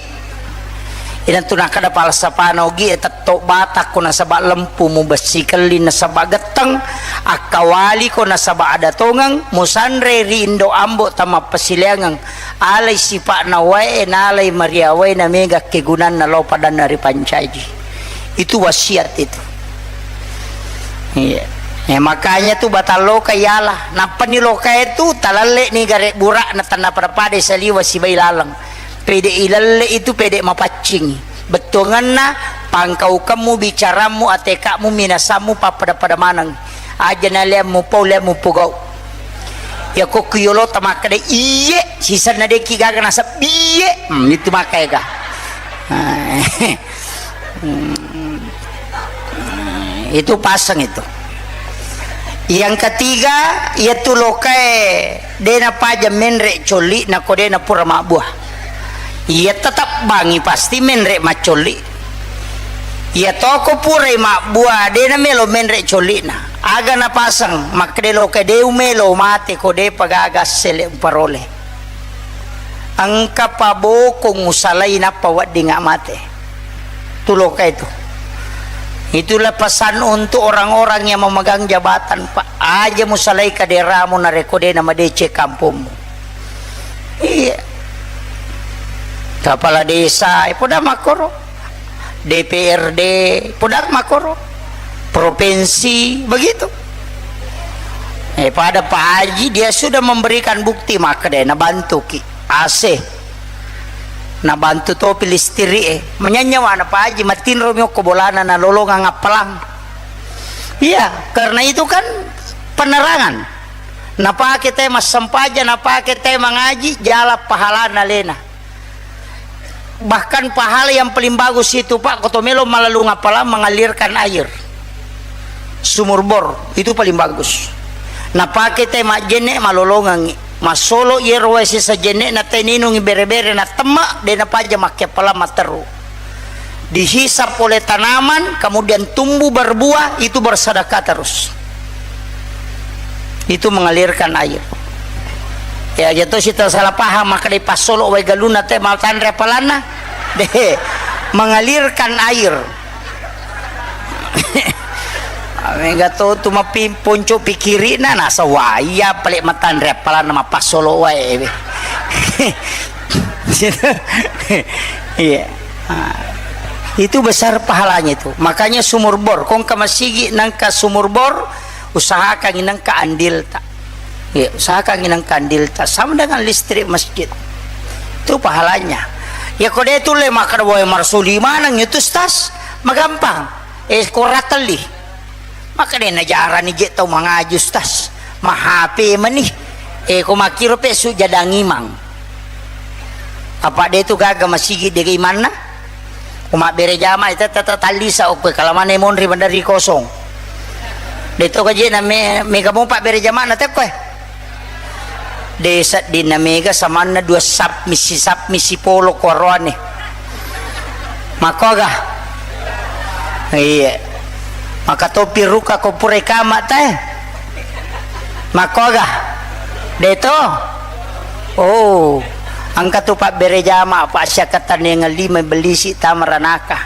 Inantu nakkeda falsafana Ogi e, tetto batakko nasaba lempu, mubessi kelli nasaba getteng, akkawaliko nasaba ada tongeng, musanre ri indo ambo tamappasileangeng, alai sipa'na wae, nalai mariawae, na mega kegunanna lao padanna ripancaji. Itu wasiat itu. Iya. Eh, makanya tu batalloka yala. Nappani lokae tu talalle ni gare bura'na tanna pada-pada saliwa sibai laleng. Pede ilalle itu pede mapaccing. Bettuanganna pangkaukemmu, bicarammu, ateka'mu, minasammu, pappada-pada maneng. Aja naleammu pau, leammu pogau. Ya ko kuyolo tamakkeda iye, sisenna deki gaga nasabbi iye. Hmm, itu maka ega. Hmm. Itu paseng itu. Yang ketiga, iya tu lokae de napaja menre colli nako de napura mabbua. Iya tetap bangi pasti menre maccolli. Iya toko purai mabbua de namelo menre collina. Aga napaseng makkeda lokae de umelo mate ko de pagaga sele umparole. Engka pabokong usalai nappa weddingnga mate. Tu loka itu. Itulah pesan untuk orang-orang yang memegang jabatan, Pak. Aja musalai kaderamu narekko de namadeceng kampommu. Iya. Kepala desa, eh, poda makkoro. D P R D, poda makkoro. Provinsi, begitu. Eh, pada Pak Haji, dia sudah memberikan bukti, makkeda nabantuki. A C. Nabantu topi listrik, eh. Menyanyi mana Pak Haji, matinro mi okko bolana, nalolongang appalang. Iya, karena itu kan penerangan. Napake te massempajang, napake te mangaji, jala pahalana lena. Bahkan pahala yang paling bagus itu, Pak, ko to melo malalung appalang, mengalirkan air. Sumur bor, itu paling bagus. Napake te majjenne, malolongengi. Massolo iyero wae sesa jenne na te ninungi bere-bere na temme, de napaja makke appalang matteru. Dihisap oleh tanaman, kemudian tumbuh berbuah, itu bersedekah terus. Itu mengalirkan air. Ya, aja to sita salah paham, maka dipassolo wae galunna te mau tanre apalanna. Deh, mengalirkan air. Mega to tu mapi-, ponco pikirina, nasa wai, ya, pale matanre apalanna, mapassolo wae. Iya. Ah, itu besar pahalanya itu. Makanya sumur bor, ko engka masigi nangka sumur bor, usahakan nangka andilta. Iya, usahakan nangka andilta sama dengan listrik masjid. Itu pahalanya. Ya ko de tulle makkeda, "Woi, marsuli maneng itu, Ustaz." Magampang. Eh, ko ratelli. Makkeda, "Najarani je tau mangaji, Ustaz. Ma H P mani." Eh, ko makkiro pe sujadang imang. Apa de tu gaga masigi de imanna? Ko mabbere jama, eh, tette tallisa okko, kalamane monri, mandari kosong. De to gaje na me-, mega mo pabbere jama na tekko, eh. De seddinna mega samanna dua sap-, misi sap-, misi polo ko aroane. Makkoga? Iya. Maka topi ruka ko pura kama te. Makkoga? De to? Oh. Engka tu pabbere jama, pa siakkatanengeng lima bellisi tama ranaka.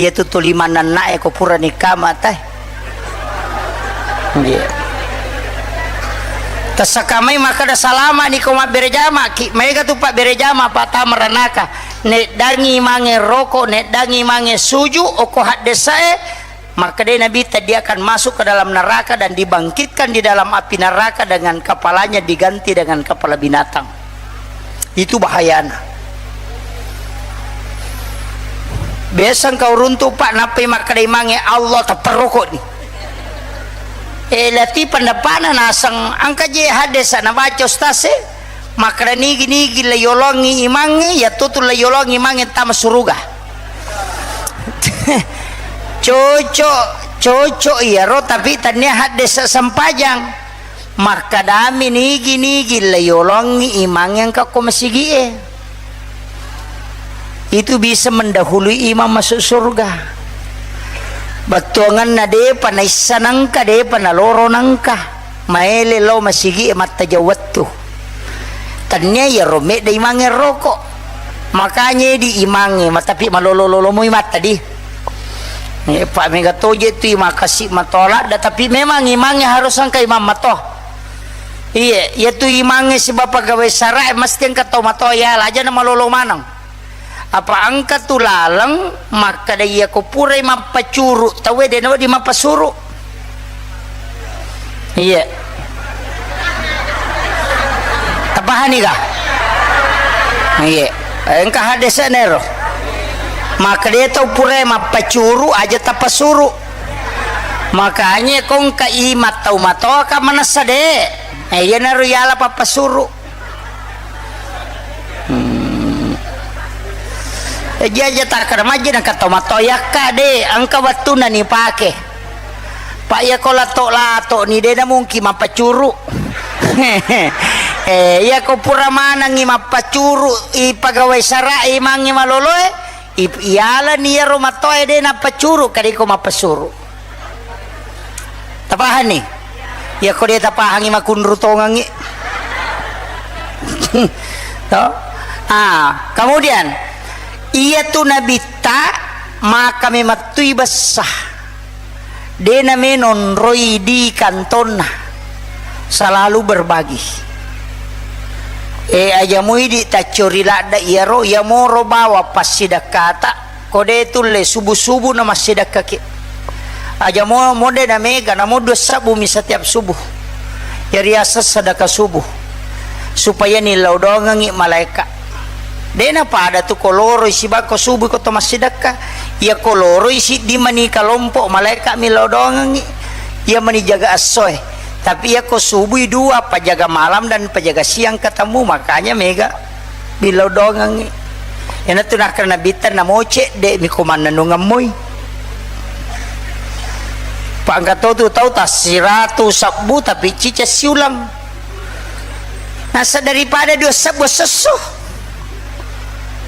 Iya tu tuli mannannae ko purani kama te. Iya. Tassakamai makkeda salama ni ko mabbere jama ki, maega tu pabbere jama pa tama ranaka. Neddangi mange roko, neddangi mange suju, oko haddesae, makkedai Nabitta, "Dia akan masuk ke dalam neraka dan dibangkitkan di dalam api neraka dengan kepalanya diganti dengan kepala binatang." Itu bahayana. Biasa engka uruntu, Pak, nappai makkedai mange Allah, tapperroko ni. Eh, lati pendapatna naseng engka je hadesa nabaca ustaz e, makkeda nigi-nigi la yolongi imangnge, yattu tu la yolongi imangnge tama suruga. Cocok, cocok iyaro, tapi tania haddesa sempajang. Makkedami nigi-nigi la yolongi imangnge engka ko masigie. Itu bisa mendahului imang masuk surga. Bettuanganna depa naissa nangka, depa naloro nangka. Maele lao masigi e mattajang wettu. Tennia iyaro medda imangnge roko. Makanya di imangnge, ma-, tapi malolo-lolo moi matta di. Eh, pa mega toje tu imang kasi matoa ladda, tapi memang imangnge harus engka imang matoa. Iye, iya tu imangnge sibawa pegawai sara e mesti engka tau matoa yala, aja na malolo maneng. Apa engka tu laleng makkeda, iya ko purai mappacuru tauwe, de nawedding mappasuru. Iya. Tapahani ga? Iya. Engka hadese nero. Makkeda tau purai mappacuru, aja tappasuru. Makanya ko engka i mattau matoa ka manessa de. Eh, iyanaro yala pappasuru. Hmm. Jaja takkeda majji nengka to matoa yakka de, engka wettunna nipake. Pak, iya ko lato-lato ni de namungki mappacuru. Eh, iya ko pura manengi mappacuru i pegawai sara e imangnge maloloe, i-, iyalani iyaro matoae de nappacuru, kadiko mappasuru. Tapahanni? Iya ko de tapahangi makunru tongengi. To? Ah, kemudian iya tu nabitta maka memettui bessa. De name nonroi di kantonna. Selalu berbagi. Eh, aja muidi taccori ladda iyaro, iya moro bawa passidakkata. Ko de tulle subuh-subuh na massidakkaki. Aja mo, mo de na mega, namo dua sabbu mi setiap subuh. Yariaseng sedekah subuh. Supaya nillau doangengi malaeka. De na pada tu ko loroi sibako subuh ko to massidekka. Iya ko loroi siddi mani kalompo malaeka mi lao doangengi. Iya mani jaga essoe. Tapi iya ko subui dua, pajaga malam dan pajaga siang ketemu, makanya mega. Billau doangengngi. Iyanatu nakkeda Nabitta, namo cedde mi ko mannennungeng moi. Pangka to tu tau tassiratu sabbu tapi ciceng siuleng. Nasa daripada dua sabbu sesso.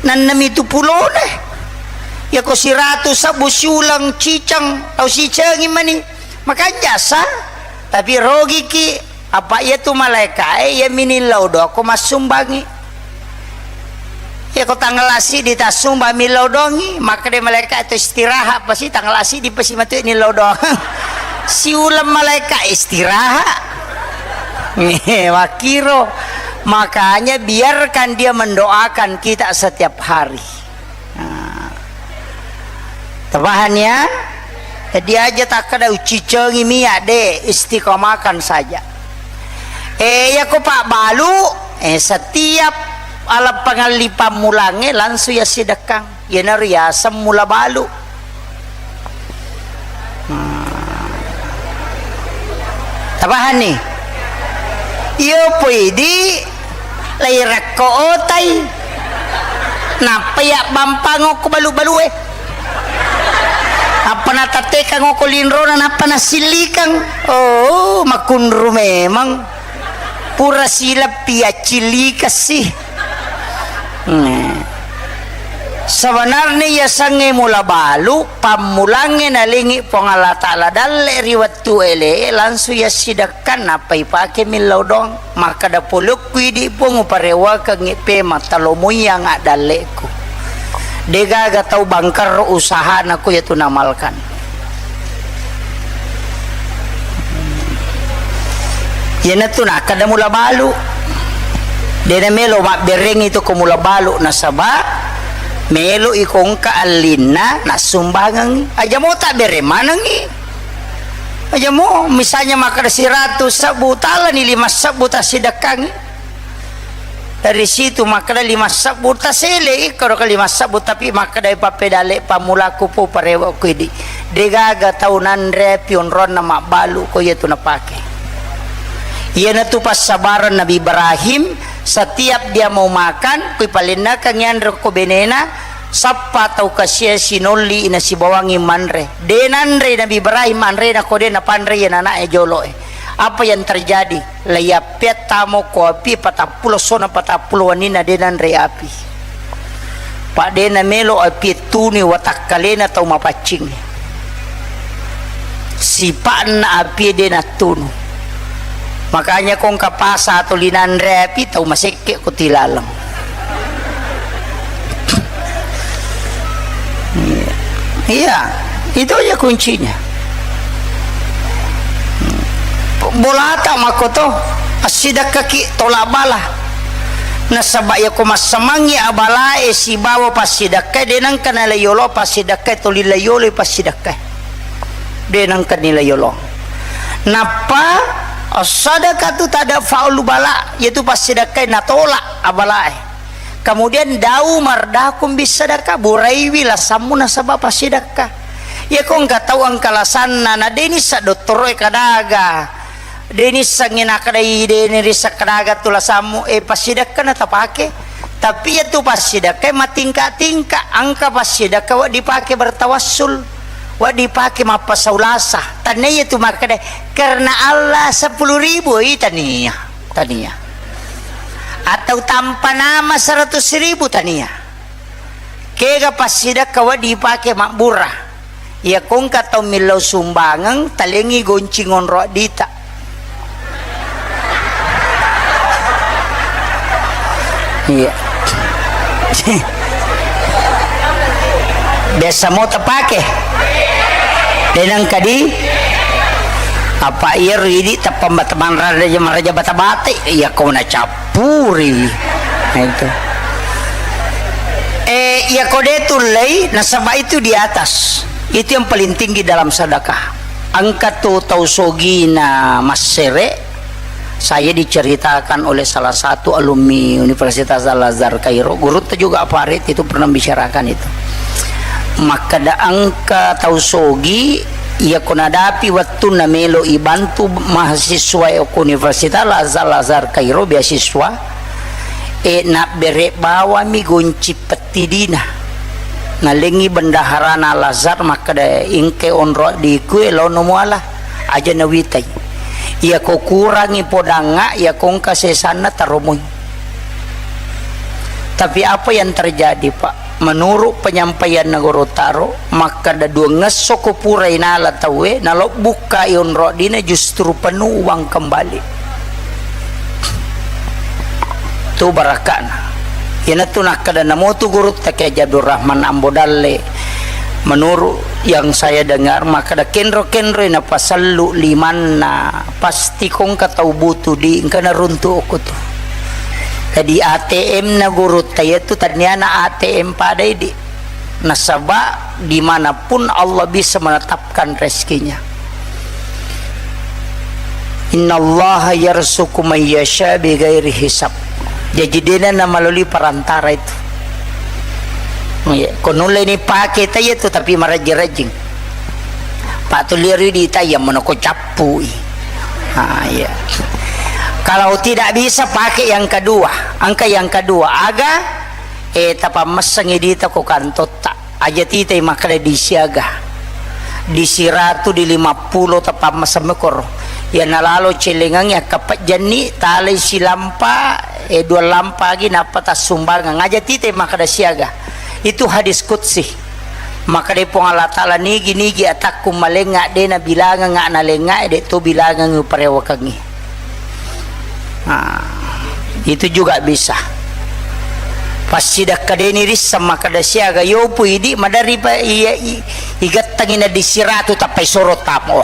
Nannemi tu pulone. Yako siratu sabbu siuleng ciceng, tau sicengi mani. Makanja sa, tapi rogiki. Apa iya tu malaekae iya minillau doang ko massumbangi. Iya ko tanggal siddi tassumbang millau doangi, makkeda malaeka tu istirahat pasi, tanggal siddi pasi matu nillau doang. Siuleng malaeka istirahat. Makkiro. Makanya biarkan dia mendoakan kita setiap hari. Nah. Tapahang ya? Jadi aja takkeda ucicengimi ya, de, istiqomahkan saja. Eh, ya ko Pak Balu, eh, setiap ala pangalli pammulangnge langsung ya sidekkang. Iyanaro yaseng mula balu. Hmm. Tapahanni? Iyo poidi lairakko otai. Nappa ya bampang ko balu-balue. Apa natattekang ko linrona nappa nasillikang. Oh, makunru memang. Pura sileppi accillikessi. Nah. Sebenarnya yasengnge mula balu, pammulangnge nalengi Puang Allah Ta'ala dalle ri wettu ele, langsung yassidekkan, nappa ipake millau doang. Makkeda polokku idi Puang uparewakengngi pema, talomoiang addalleku. Degaga tau bangkerro usahana ko yatu namalkan. Iyanatu nakkeda mula balu. Dena melo mabberengi to ko mula balu nasaba melo iko engka allinna nassumbangengi. Aja mo tabbere manengi. Aja mo misalnya makkeda siratu sebbu talani lima sebbu tassidekkangi. Dari situ makkeda lima sebbu taselei, koro ke lima sebbu tapi makkeda pappedalle pammulaku pu parewa ku idi. Degaga tau nanre api onronna mabbalu ko iyatu napake. Iyanatu passabaran Nabi Ibrahim, setiap dia mau makan, kui palennakang yanre ko benena, sappa tau kasia sinolli nasibawangi manre. De nanre Nabi Ibrahim anrena ko de napanre iya nanae joloe. Apa yang terjadi? Laiappeang tamo ko api patappulo sona patappulo wenninna de nanre api. Pa de namelo api tunu watakkalena tau mapaccing. Sipa'na api de nattunu. Makanya kongka pasa atau linanre api tau masekke ko tilaleng. Iya, itu aja kuncinya. Bolata makkoto, assidekkaki tolak bala. Nasaba yako massamangi abalae sibawa passidekkai, de nengka nalai yolo passidekkai, toli lai yolo passidekkai. De nengka nilai yolo. Nappa, as-sadaqatu tadfa'ul bala, yaitu passidekkai natolak abalae. Kemudian dau mardakun bisadaka, buraiwi lasammu nasaba passidekka. Iya ko engka tau engka lasanna, na deni sa dottoroe kadaga. Deni sangi nakadai deni risa kadaga tu lasammu, eh, passidekka na tapake. Tapi iya tu passidekka matingka-tingka, engka passidekka wa dipake bertawassul, wa dipake mappasaulasa. Tanna iya tu makkada, karena Allah sepuluh ribu, i tania. Tania. Atau tanpa nama seratus ribu tania. Kega passidekka wa dipake mabbura. Iya kongka tau millau sumbangeng, talengi goncing onro dita. Iya. Biasa mo tapake. Denang kadi apa iya ridi tappa mata-, manra-, raja bata-bata, iya ko na cap. Puri. Nah, itu. Eh, iya ko de tullei, nasaba itu di atas. Itu yang paling tinggi dalam sedekah. Engka tu tau sogina massere, saya diceritakan oleh salah satu alumni Universitas Al-Azhar Kairo, gurutta juga Farid itu pernah bicarakan itu. Makkeda engka tau sogi, iya ko nadapi wettunna melo ibantu mahasiswa e ko Universitas Al-Azhar, Al-Azhar Kairo beasiswa, e, nabbere bawami gonci pettidina. Nalengi bendaharana Al-Azhar makkeda, "Engke onro diku e laono muala, aja nawitai. Iya ko kurangi podangnga, iya ko engka sesanna taromoi." Tapi apa yang terjadi, Pak? Menurut penyampaianna Gorontalo, makkeda duangngesso ko purai nala tauwe, nalobbukkai onro dina justru penuh uang kembali. Tu barakkana. Iyanatu nakkeda namotu gurutta Kiai Haji Abdul Rahman Ambo Dalle, menurut yang saya dengar, makkeda kenro-kenroi napasellu limanna, pasti kongka tau butu di engka naruntu okko tu. Jadi A T M-na gurutta iyatu tenniana A T M pada idi. Nasaba dimanapun Allah bisa menetapkan rezekinya. Innallaha yarzuqu man yasha bighairi hisab. Jaji dena namaloli perantara itu. Iya, ko nulle ni pake ta iyatu tapi marajing-rajing. Pak tuliari di ta iya monoko cappui. Ah, iya. Kalau tidak bisa pakai yang kedua, engka yang kedua, aga, eh, tapammessengi dita ko kantotta. Aja titai makkeda di siaga. Di siratu, di lima puluh tapammesseng mekoro. Iya nalalo celengangi akkapejjanni, talai silampa, eh, dua lampa agi nappa tassumbangang. Aja titai makkeda siaga. Itu hadis qudsi. Makkeda Puang Allah Ta'ala, "Nigi-nigi atakku malengnga, de nabilangengnga nalengnga, de to bilangengngi uparewakengngi." Nah, itu juga bisa. Passidakkadeni risseng makkeda siaga, yopu idi madari pa iya i-, igattangi na di siratu tappai soro tamo.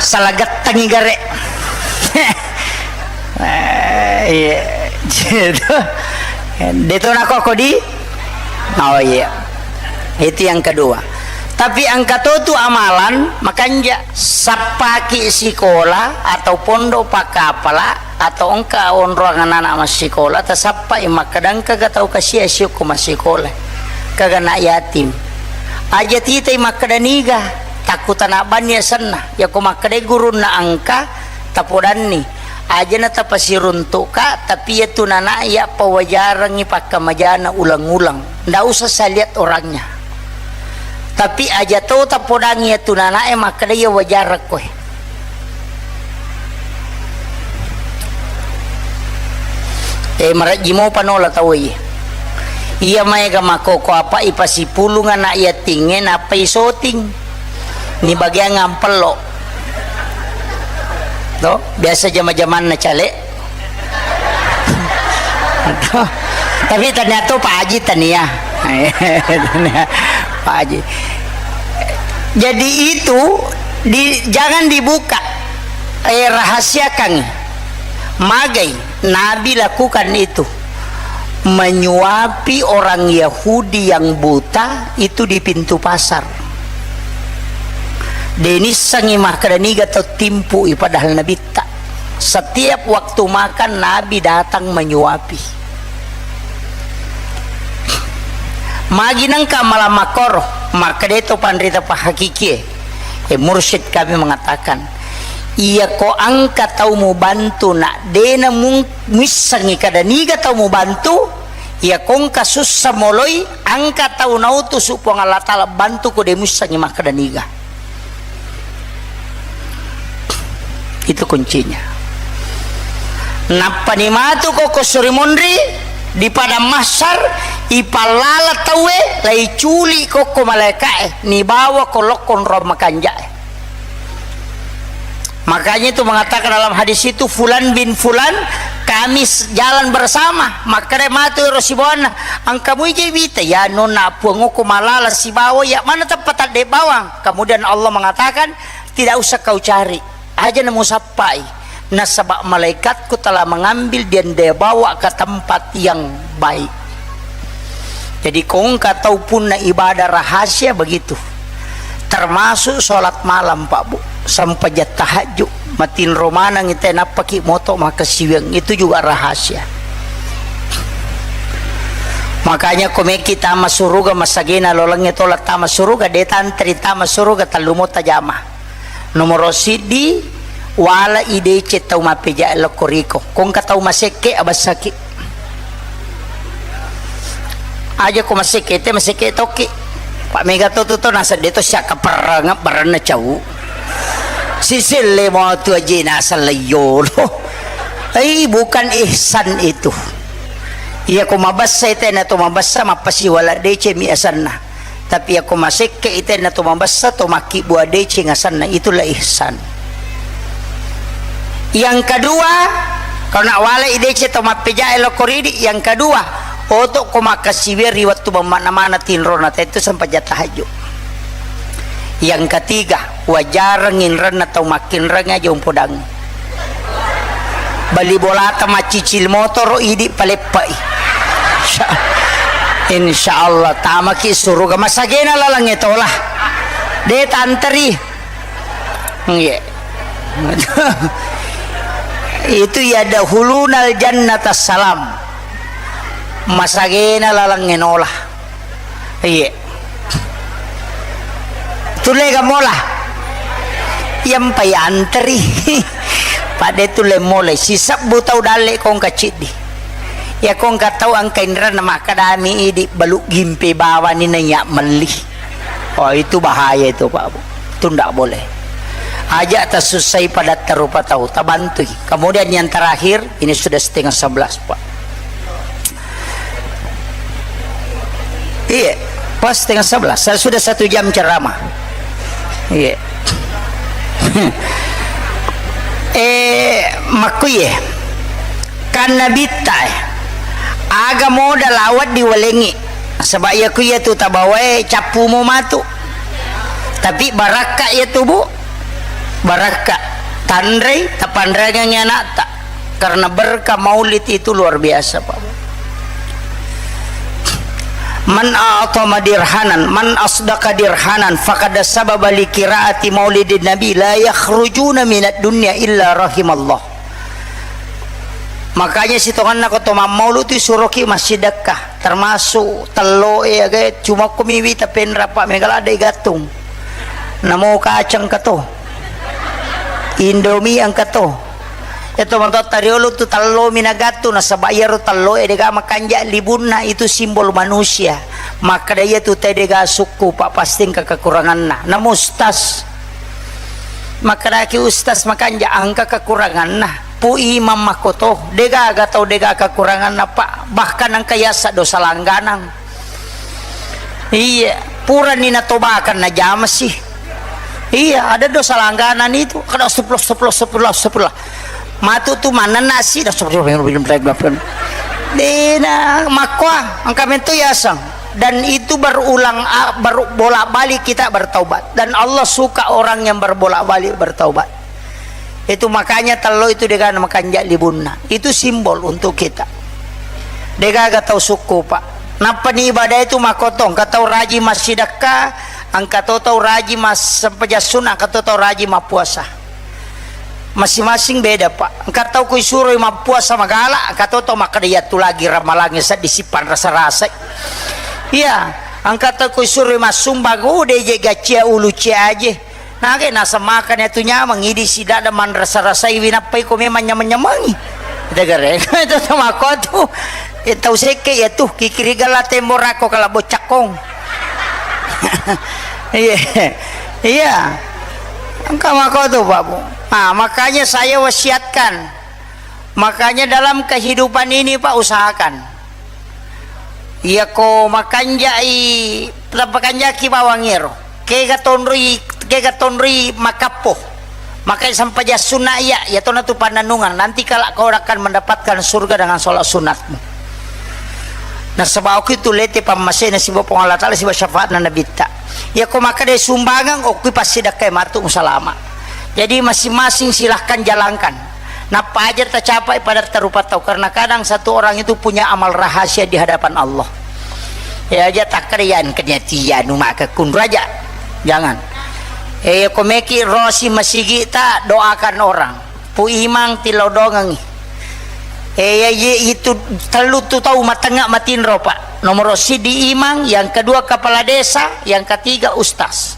Salah gattangi gare. Eh, iya. Gitu. Deto nako kodi? Oh iya. Itu yang kedua. Tapi engka to tu amalan, makanja sappaki sikola atau pondok pakkapala atau engka onroang anak-anak massikola, tasappai makkeda engkaga tau kasia siokko massikola. Kaga anak yatim. Aja titai makkeda niga, takku tana banni asenna. Yako makkeda gurunna engka, tapodanni. Aja na tapasiruntuka, tapi iya tu nana iya pawajarangngi pakkamajana ulang-ulang. Ndak usah saya lihat orangnya. Tapi aja to tapodangngi iya tu nana e makkeda iya wajarang koe. Eh, marejji mopa nola tau iya. Iya maega makkoko apa ipasipulung anak yatingnge nappa isoting. Ni bagiang ampello. To, biasa jama-jamanna cale. Tapi ternyata Pak Haji tania. Pak Haji. Jadi itu di, jangan dibuka. Eh, rahasiakan. Magai Nabi lakukan itu. Menyuapi orang Yahudi yang buta itu di pintu pasar. Denissengi makkeda niga tau timpu'i padahal nabitta. Setiap waktu makan Nabi datang menyuapi. Magi nengka malam makkoro, makkeda to panrita pahakikie. Eh, mursyid kami mengatakan, iya ko engka tau mubantu nak dena mung-, muissengi kada niga tau mubantu, iya ko engka sussa moloi, engka tau nautusu Puang Allah Ta'ala bantu ko de muissengi makkeda niga. Itu kuncinya. Nappani matu kokko suri monri di padang mahsyar, ipallala tauwe, laiculi kokko malaikae, nibawa ko lokko onrong makanjae. Makanya itu mengatakan dalam hadis itu, "Fulan bin Fulan, kami s-, jalan bersama." Makkeda matu ero sibawanna, "Engka mui je wita?" "Ya nonna, puangku malala sibawa, ya mana tempat tadde bawang?" Kemudian Allah mengatakan, "Tidak usah kau cari, aja namu sappai, nasaba malaikatku telah mengambil dan dia bawa ke tempat yang baik." Jadi, ko engka tau punna ibadah rahasia begitu. Termasuk sholat malam, Pak Bu, sempajang tahajud, matinro maneng ite nappaki moto makkasiwiang, itu juga rahasia. Makanya ko meki tama suruga, masagena lolengnge tola tama suruga, de tantri tama suruga, tellu mo tajama. Nomoro siddi, wala i deceng tau mappejae lokko riko. Ko engka tau masekke, abessaki. Aja ko masekke, te masekke tokki. Pak mega to tu to naseng de to siakka perreng, berenna cau. Siselle mo tu aje naseng leiyolo. Ei, bukan ihsan itu. Iya ko mabessa, ite na to mabessa, mappasiwala deceng mi asenna. Tapi yako masekke itenna to mabessa, to makkibua deceng asenna, itulah ihsan. Yang kedua, kalau nak walai deceng to mappejae lokko ridi, yang kedua, oto ko makkasiwia ri wettu bemmana-mana tinrona, tentu sempajang tahajud. Yang ketiga, wajareng inrenna tau makkinreng aja umpodang. Bali bolata maccicil motoro idi paleppai. Insya-, insya Allah tamaki suruga. Masagena lalangnge tola. De tanteri. Iya. Itu ya dahulunal jannata salam. Masagena lalangnge nola. Iya. Tulle ga mola? Iyampai anteri. Pada tulle mola. Sisebbu tau dalle kongka ciddi. Ya kongka tau angka inranna makkadami idi balu gimpe bawani naiya melli. Oh, itu bahaya itu, Pak Bu. Itu ndak boleh. Aja tasussai padatta rupa tau, tabantui. Kemudian yang terakhir, ini sudah setengah sebelas, Pak. Iya, pas setengah sebelas. Saya sudah satu jam ceramah. Iya. Eh, makkuye. Kan nabitta, eh. Aga moda lawat diwalengi. Sebab iya ku iya tu tabawae cappumo matu. Tapi barakka iya tu, Bu. Barakka. Tanrei, tapanreangengi anakta. Karena berkah maulid itu luar biasa, Pak. Man a'tama dirhanan, man asdaqa dirhanan, faqad sababa li qiraati maulidin nabi, la yakhrujuna minad dunya illa rahimallah. Makanya sitonganna ko to mammaulu tu suroki massidekka, termasuk telloe aga cuma ko miwi tapenra pa megala de gattung. Namo kacang kato. Indomie engka to. Iya to matotta riolo tu tello mi nagattu nasaba iyaro tello e dega makanja libunna itu simbol manusia. Makkeda iya tu te dega sukku pa pasti engka kekuranganna. Namo ustaz. Makkedaki ustaz makanja engka kekuranganna. Pu imam makkoto, degaga tau dega kekuranganna, Pak. Bahkan engka yasa dosa langganang. Iya, purani natobakan najama sih. Iya, ada dosa langganan itu. Kada sepuluh, sepuluh, sepuluh, sepuluh. Matu tu manenna sih, dah sepuluh. Dena makkoa, engka mento yasang. Dan itu berulang, a-, baru bolak-balik kita bertaubat. Dan Allah suka orang yang berbolak-balik bertaubat. Itu makanya tello itu dega makanja libunna. Itu simbol untuk kita. Degaga tau sukku, Pak. Nappa ni ibadah itu makotong, engka tau raji massidekka, engka to tau raji massempajang sunna, engka to tau raji mappuasa. Masing-masing beda, Pak. Engka tau ku isuroi mappuasa magala, engka to tau makkeda iyatu lagi ramalangnge seddi sipang rasa-rasai. Iya, engka tau ku isuroi massumbang, udah je gacia ulu cia aje. Nage naseng makani atu nyameng, idi sidada manrasa-rasaiwi nappai ko memang nyameng-nyamengi. Degare, itu sama ko tu. Eh, tau sekke ya tu, kikiri gala tembo rako kala bocakkong. Iya. Iya. Engka mako tu, Pak Bu. Ah, makanya saya wasiatkan. Makanya dalam kehidupan ini, Pak, usahakan. Iyako makanjai, tapakanjaki bawang ero. Kega tonroi, kega tonroi makappo. Makai sempajang sunna iya, iya tona tu pannanungan. Nanti kala kau akan mendapatkan surga dengan sholat sunatmu. Nasaba okki tu lete pammasena siba Puang Allah Ta'ala siba syafaatna nabitta. Iyako makkeda sumbangeng, okki passidakkai matu musalama. Jadi masing-masing silahkan jalankan. Nappa aja tacapai pada tarupa tau, karena kadang satu orang itu punya amal rahasia di hadapan Allah. Ya aja takkeda yan kenya tiya nu maka kunraja. Jangan. Eh, ko meki rosi masigi ta doakan orang. Pu imang tilodongengi. Eh, ya, ye, itu tellu tu tau matengnga matinro, Pak. Nomor sidi imang, yang kedua kepala desa, yang ketiga ustaz.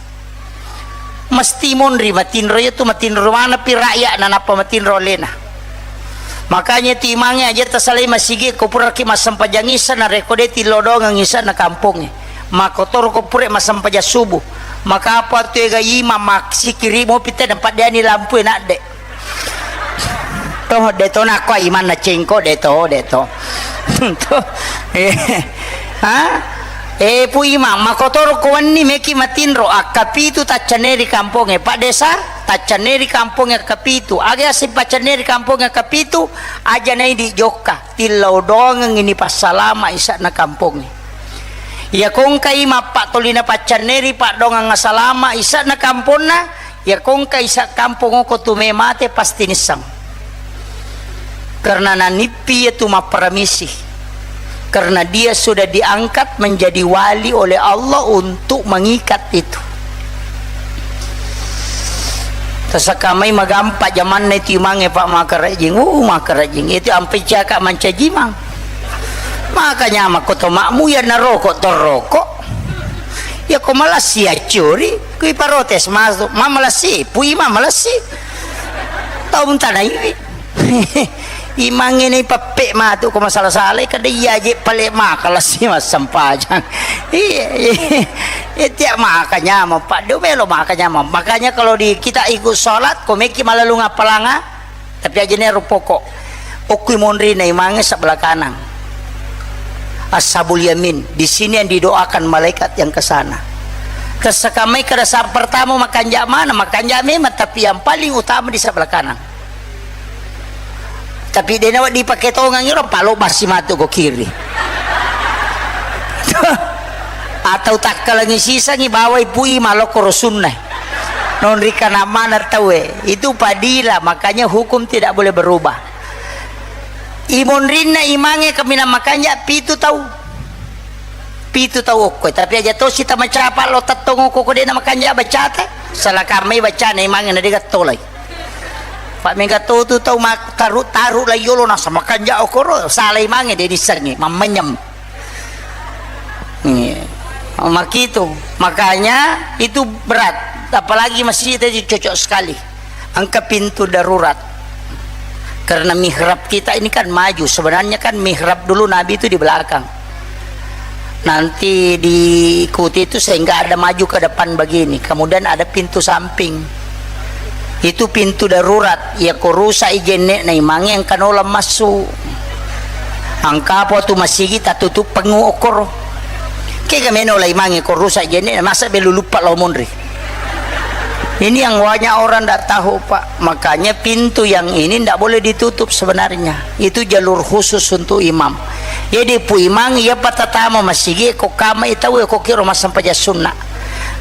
Mesti monri matinro, iya tu matinro mana pi rakyat na nappa matinro lena. Makanya tu imangnge aja tasalai masigi ko puraki massempajang isa na rekode tilodongeng isa na kampongnge. Makotoro ko pure massempajang subuh. Maka apa tu ega imang maksikiri mopi te nampa deani lampu enak de. To, de to nakko imanna cengko, de to, de to. To. Eh. Ha? Eh, pu imang, makotoro ko wenni meki matinro, akkapitu taccanne ri kampongnge, Pak Desa, taccanne ri kampongnge akkapitu. Aga yaseng paccanne ri kampongnge akkapitu, aja nai di jokka, tillau doangeng ini passalama isa'na kampongnge. Iya kongkai mappattolina paccanne ri paddoangeng asalama isa'na kamponna, Iya kongka isa kampong oko tu me mate pasti nissang. Karena nanippi itu mapparamisi. Karena dia sudah diangkat menjadi wali oleh Allah untuk mengikat itu. Tasakamai magampa jamanna itu imangnge, Pak, makarajing. Uh, makarajing. Itu ampe ciaka mancaji mang. Makanya makko to makmu ya naroko to roko. Ya ko malasi ya curi, kui parotes masuk. Ma malasi, pui ma malasi. Tau tanai. Imangnge ni peppe matu ko masala-sala, kada iya je pale maka lasi massempajang. Iya, iya. Iya, tiap maka nyamang, Pak. Dia melo maka nyamang. Makanya kalau di, kita ikut sholat, ko meki malalung apalanga, tapi aja ne rupoko. Okui monri na imangnge sebelah kanan. Ashabul yamin. Di sini yang didoakan malaikat yang ke sana. Tersekamai kada saat pertama makanja mana, makanja memang, tapi yang paling utama di sebelah kanan. Tapi dena wedding pake tongang iro, palo bassi matu ko kiri. Atau takkalangi sisangi bawai pui malokko rosunna. Nonri kana mana taue. Itu padila, makanya hukum tidak boleh berubah. Imonrinna imangnge kaminang makanja pitu tau. Pitu tau okko, tapi aja tosi tamacapa lo tettong okko ko dena makanja bacata. Salah kamai bacana imangnge na dega tolai. Pak mega to tu tau mak-, taru-taru la yolo nasa makanja okoro, salah imangnge de nissengngi, mammenyem. Iya. Makitu. Makanya itu berat. Apalagi masjid itu cocok sekali. Engka pintu darurat. Karena mihrab kita ini kan maju. Sebenarnya kan mihrab dulu Nabi itu di belakang. Nanti diikuti itu sehingga ada maju ke depan begini. Kemudian ada pintu samping. Itu pintu darurat. Ya ko rusak i jenne na imangnge engka nola massu. Engka apa tu masigi tatutup pengu okoro. Kega meno la imangnge ko rusak i jenne, masa belu lupa lo monri. Ini yang banyak orang ndak tahu, Pak. Makanya pintu yang ini ndak boleh ditutup sebenarnya. Itu jalur khusus untuk imam. Jadi, pu imang, iya patatama masigi, ko kama itau, ko kiro massempajang sunna.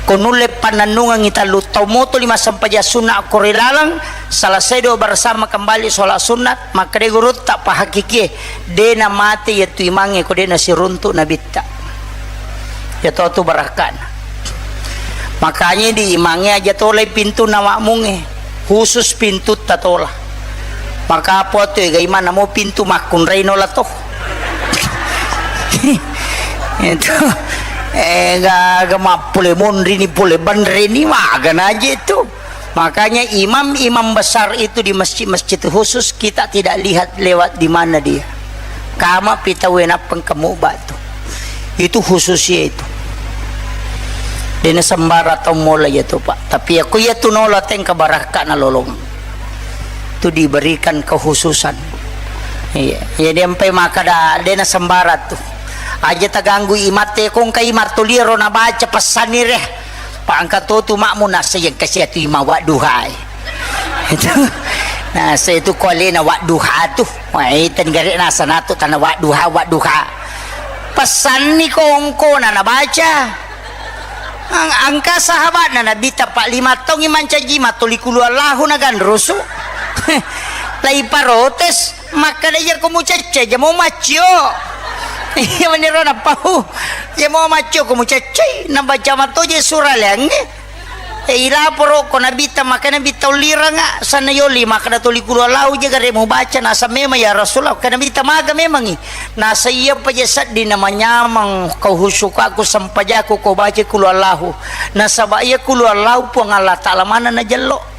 Ko nulle pannennungangi tallu tau moto lima sempajang sunna ko ri laleng, selesai doa bersama kembali sholat sunat, makkeda gurutta pahakikie, de namate yatu imangnge ko de nasiruntuk nabitta. Ya to tu barakkana. Makanya di imangnge aja tolai pintu na makmungnge, khusus pintu tatola. Maka apa tu ega imang namo pintu makkunrai nola to. Itu, eh, ga, ga mappole monri ni pole banre ni magana aja itu. Makanya imam-imam besar itu di masjid-masjid khusus kita tidak lihat lewat di mana dia. Kama pita wena pengkemu batu. Itu khusus ya itu. Dena sembara tau mola ya tu, Pak. Tapi aku ya tu nola tengka barakka na lolong. Tu diberikan kekhususan. Iya. Jadi empai maka da, dena sembara tu. Aja taganggu imate kongka imat tu liro na baca pesanire. Pak angka to tu makmu nasa yang kasih tu ima wadduhai. Itu. Nasa itu kolena wadduha tu. Wah, itu negara nasa natu tanah wadduha, wadduha. Pesanni kongko na nabaca. Ang-, angka sahabatna Nabitta, Pak, lima taungngi mancaji matoli kulu Allahu naganrusu. Lai parotes, makkeda, "Iya ko mucecce, jamo maccio." Iya meniro napau. Jamo maccio ko mucecce, nabaca matoje sura leangnge. E, ilaporo ko Nabitta, makkeda Nabitta, "Ulliranga, sanna yoli makkeda toli kulu Allahu je gare mubaca." Nasa memang, "Ya Rasulullah," makkeda Nabitta, "maga memangi?" Nasa iya paja sedding namanyameng kau husukaku sempajaku ko baca kulu Allahu. Nasaba iya kulu Allahu Puang Allah Ta'ala maneng najello.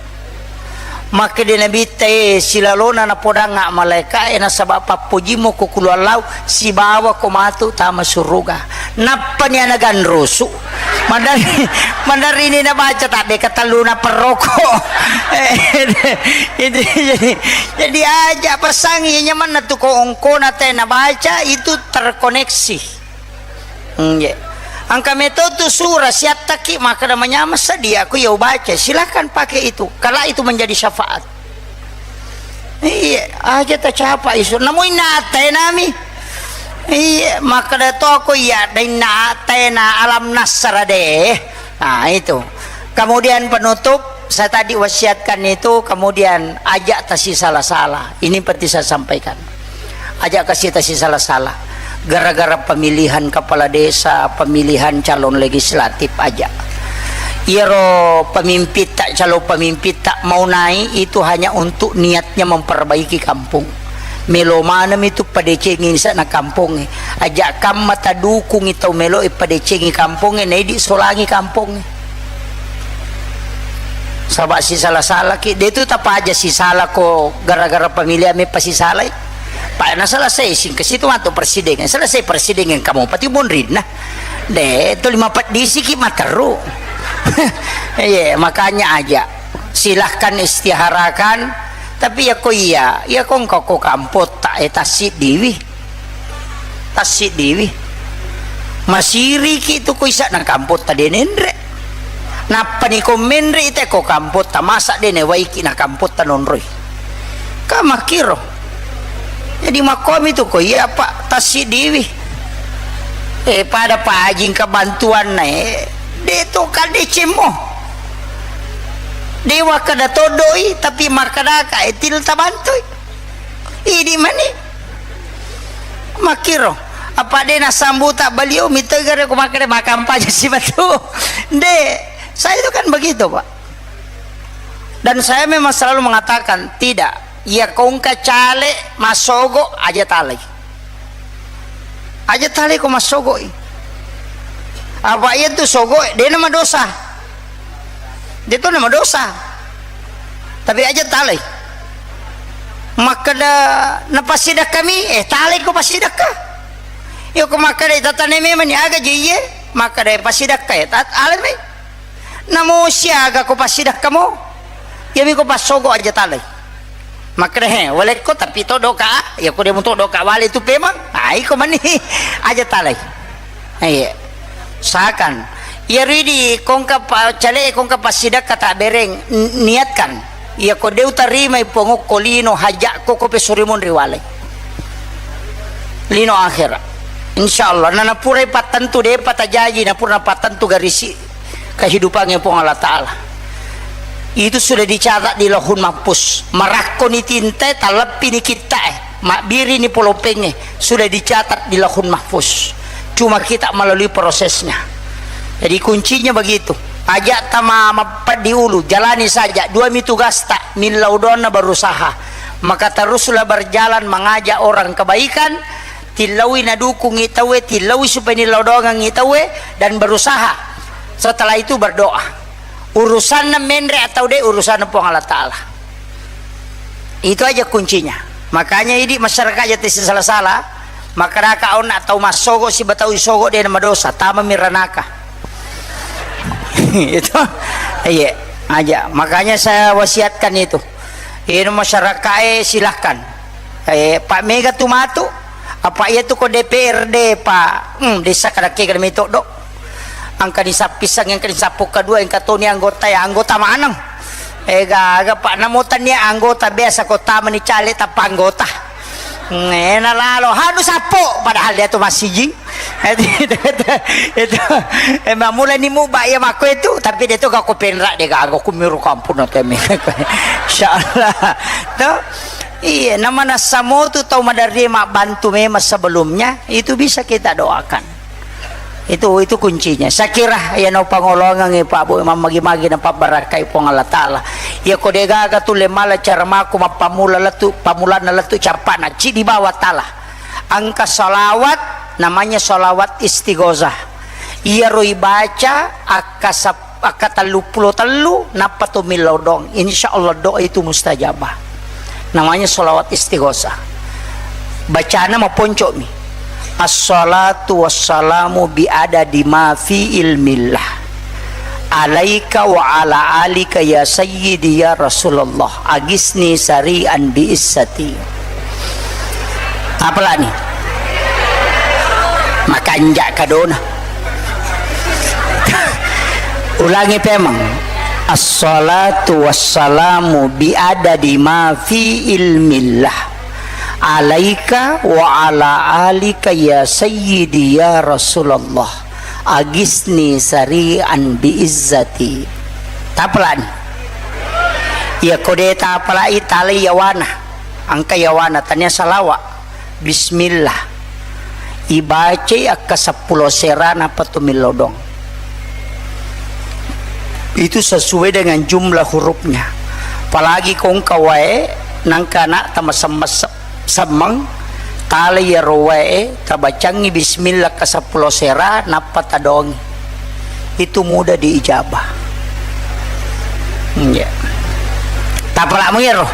Makkeda Nabitta, "E, silalona napodangnga malaika e nasaba pappojimmu ko kulu Allahu sibawa ko matu tama suruga." Nappani ana ganrusu. Madari, madari ini nabaca tabbe katelluna perroko. Itu jadi, jadi aja pesangi nyamanna tu ko ongkona te nabaca itu terkoneksi. Hmm, iya. Angka metotu sura siattaki makkeda manyameng sedia aku ya ubaca. Silahkan pakai itu. Kalau itu menjadi syafaat. Iya, aja tacapa isu. Namu inna attainami. Iya, makkeda to ko iya, inna attaina alam nasra deh. Nah, itu. Kemudian penutup, Saya tadi wasiatkan itu, kemudian ajak tasisala-sala. Ini penting saya sampaikan. Ajak kasi tasisala-sala. Gara-gara pemilihan kepala desa, pemilihan calon legislatif aja. Iyaro pemimpin tak, calon pemimpin tak mau naik itu hanya untuk niatnya memperbaiki kampung. Melo maneng itu padecengi sana kampongnge. Ajak kamma tadukungi tau melo e padecengi kampongnge, naidi solangi kampongnge. Saba' sisala-salaki, de' tu tapaja sisala ko gara-gara pamilihan me pasisalai. Pa' na selesai singke situ matu presiden, selesai presiden kamu pati monrinna. De' tu lima peddi siki materu. Iya, makanya aja. Silahkan istiharakan, tapi ya ko iya, ya ko engkau ko kampot tak, eh, tasik diwi. Tassiddiwi. Masiriki tu ko isa'na kampotta de' nenre'. Nappani ko menre' ite ko kampotta, masa' de' newaiki na kampotta nonroi. Ka makkiro. Jadi makkomi tu ko iya pa' tassiddiwi. Eh, pada pajing ka bantuanna, eh, de' to ka decemmo. De' wakkada toddoi, tapi makkadaka, eh, til tabantui. Idi' mani. Makkiro, apa de' nasambuta' baliau mitai gare ko makkeda makampanye si matu. De', saya itu kan begitu, Pak. Dan saya memang selalu mengatakan, tidak. Iya ko engka caleg massogo' aja talai. Aja talai ko massogo'i. Apa iya tu sogo'i, de' na madosa. De' tu na madosa. Tapi aja talai. Makkeda napassidakka mi, eh, talai ko passidakka. Iya ko makkeda itatane memang ni aga je iye, makkeda passidakka, eh, tat-, alai mi. Namo siaga ko passidakkamo, iyami ko passogo' aja talai. Makkeda, he, walekko tapi to doka, iya ko de' muto doka wale tu pemang, ah, iko mani aja talai. Iya. Usahakan. Iya ridi kongka pa-, cale kongka passidakka tak bereng, n-, niatkan. Iya ko de' utarimai pongokko lino haja'ko ko pesuri monri walai. Lino akhera. Insya Allah. Na napurai pattentu de'pa tajaji, napura pattentu garisi kehidupannya Puang Allah Ta'ala. Itu sudah dicatat di Lauhul Mahfuz. Marakkoni tintae, taleppini kitta'e, mabbirini polopengnge, sudah dicatat di Lauhul Mahfuz. Cuma kita melalui prosesnya. Jadi kuncinya begitu. Aja tama mappeddi ulu, jalani saja. Dua mi tugasta, millau doanna berusaha. Maka teruslah berjalan mengajak orang kebaikan, tillaui nadukungngi tauwe, tillaui supaya nillau doangengngi tauwe, dan berusaha. Setelah itu berdoa. Urusanna menre' atau de', urusanna Puang Allah Ta'ala. Itu aja kuncinya. Makanya idi' masyarakat aja tesi sala-sala, makkadaka onna tau massogo' siba tau isogo' de' namadosa, tamami ranaka. Itu, iya, aja. Makanya saya wasiatkan itu. Ino masyarakat, eh, silahkan. Eh, Pak Mega tu matu, apa iya tu ko D P R D, Pak? Hmm, desa kadake kada metoddo. Angka ni sappisang, angka ni sappo kedua, angka toni anggota ya, anggota maneng. Eh, gaga, Pak, namo tania anggota biasa ko tamani caleg tanpa anggota. Ngena lalo, hanu sappo, padahal dia tu masijing. Itu, itu, itu, itu. Eh, mamulani muba iya makko itu, tapi dia tu gak ko penra' dia gak, aku miru kampung nanti mi. Insyaallah. Tuh. Iya, namanassa motu tau maderri mabbantu memang sebelumnya, itu bisa kita doakan. Itu, itu kuncinya. Saya kira iya nau pangolongangngi Pak Bu, mammagi-magi napabbarakkai Puang Allah Ta'ala. Iya ko degaga tu le mala cara maku mappamula lettu, pamulanna lettu cappana, cidi bawa tala. Angka salawat, namanya salawat istighosah. Iyaro ibaca akka sap-, akka telluppulo tellu, nappa to millau doang. Insya Allah doa itu mustajabah. Namanya salawat istighosah. Bacana maponco'mi. Assalatu wassalamu bi adadi ma fi ilmillah. Alaika wa ala alika ya sayyidi ya Rasulullah. Agisni sari'an bi izzati. Apalani? Makanja' kadona. Ulangi pemang. Assalatu wassalamu bi adadi ma fi ilmillah. Alaika wa ala alika ya sayyidi ya Rasulullah. Agisni sari'an bi izzati. Tapalani. Iyako de tapalai, talai yawana. Engka yawana, tania salawa. Bismillah. Ibacai akka seppulo sera, nappa tu millodong. Itu sesuai dengan jumlah hurufnya. Apalagi ko engka wae, nangka anakta masem-, semmeng, talai iyaro wae, tabacangngi bismillah ka seppulo sera, nappa tadongi. Itu mudah diijabah. Iya. Tapalak mengero.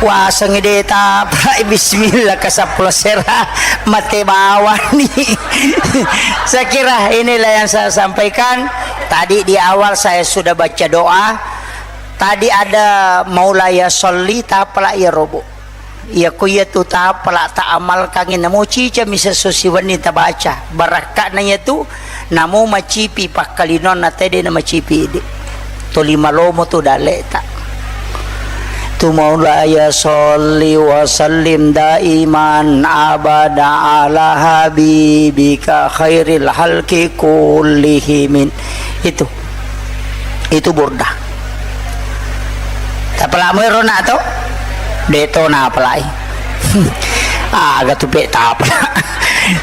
Wasengngi de tapalak bismillah ka seppulo sera, mate bawani. Saya kira inilah yang saya sampaikan. Tadi di awal saya sudah baca doa. Tadi ada maulaya sholli, tapalak iyaro, Bu. Iyako iyatu tapalak taamalkangngi, namo cicami sesso siwenni tabaca. Barakka'na iyatu, namo macipi pakkalinonna tede na macipi idi. Tolima lomo tu dalle'ta. Tu maulaya sholli wa sallim daiman abada ala habibika khairil halki kullihimin. Itu. Itu burda. Tapalak mero nak to? De to napalai. Aga tu pe tapalak.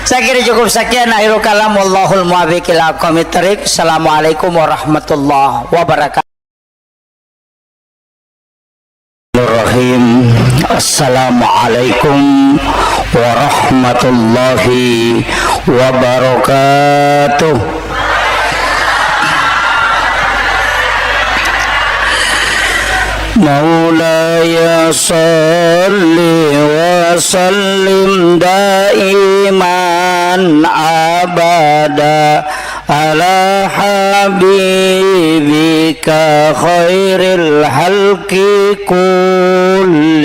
Saya kira cukup sekian, akhirul kalam, wallahul muwaffiq ila aqwamit thariq. Assalamualaikum warahmatullahi wabarakatuh. Bismillahirrahmanirrahim. Assalamualaikum warahmatullahi wabarakatuh. مولاي صل وسلم دائما أبدا على حبيبك خير الخلق كلهم.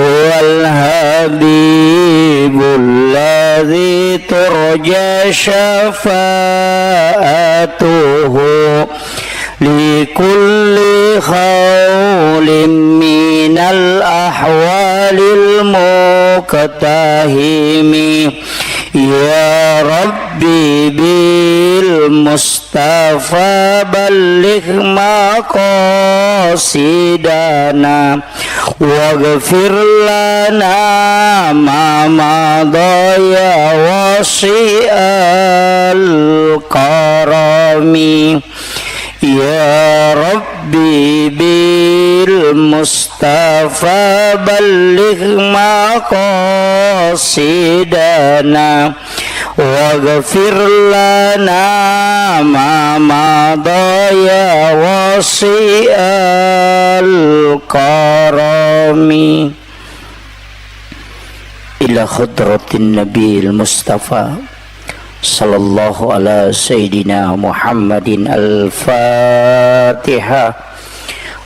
هو الحبيب الذي ترجى شفاعته لكل هول من الأهوال المقتحم. يا ربي بالمصطفى بلغ مقاصدنا واغفر لنا ما مضى يا واسع الكرم. يا ربي بالمصطفى بلغ مقاصدنا واغفر لنا ما مضى يا واسع الكرم. إلى حضرة النبي المصطفى صلى الله على سيدنا محمد الفاتحة.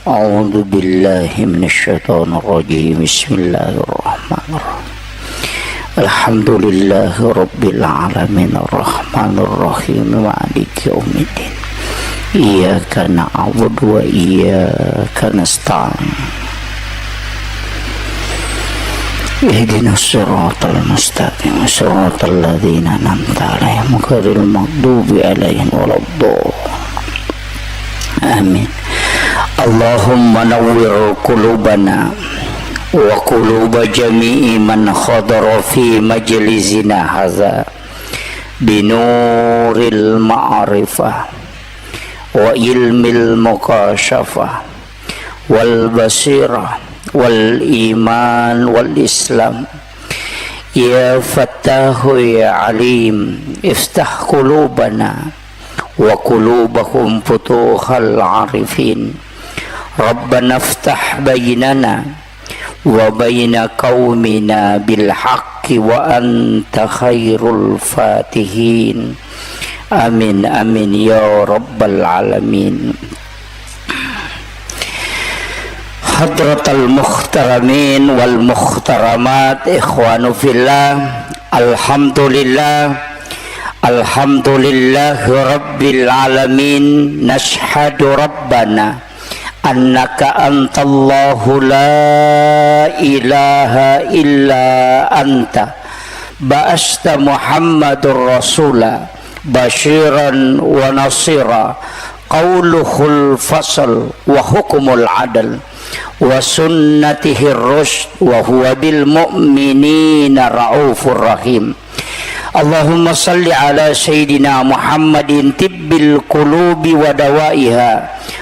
أعوذ بالله من الشيطان الرجيم. بسم الله الرحمن الرحيم. الحمد لله رب العالمين. الرحمن الرحيم. مالك يوم الدين. إياك نعبد وإياك نستعين. اهدنا الصراط المستقيم. صراط الذين أنعمت عليهم غير المغضوب عليهم ولا الضالين. آمين. اللهم نور قلوبنا وقلوب جميع من حضر في مجلسنا هذا بنور المعرفة وعلم المكاشفة والبصيرة والإيمان والإسلام. يا فتاح يا عليم، افتح قلوبنا وقلوبهم فتوح العارفين. ربنا افتح بيننا وبين قومنا بالحق وأنت خير الفاتحين. آمين، آمين يا رب العالمين. حضرة المحترمين والمحترمات، إخوان في الله، الحمد لله، الحمد لله رب العالمين. نشهد ربنا أنك أنت الله لا إله إلا أنت، بعثت محمد رسولا بشيرا ونصيرا، قوله الفصل وحكمه العدل وسنته الرشد وهو بالمؤمنين رءوف رحيم. اللهم صل على سيدنا محمد طب القلوب ودوائها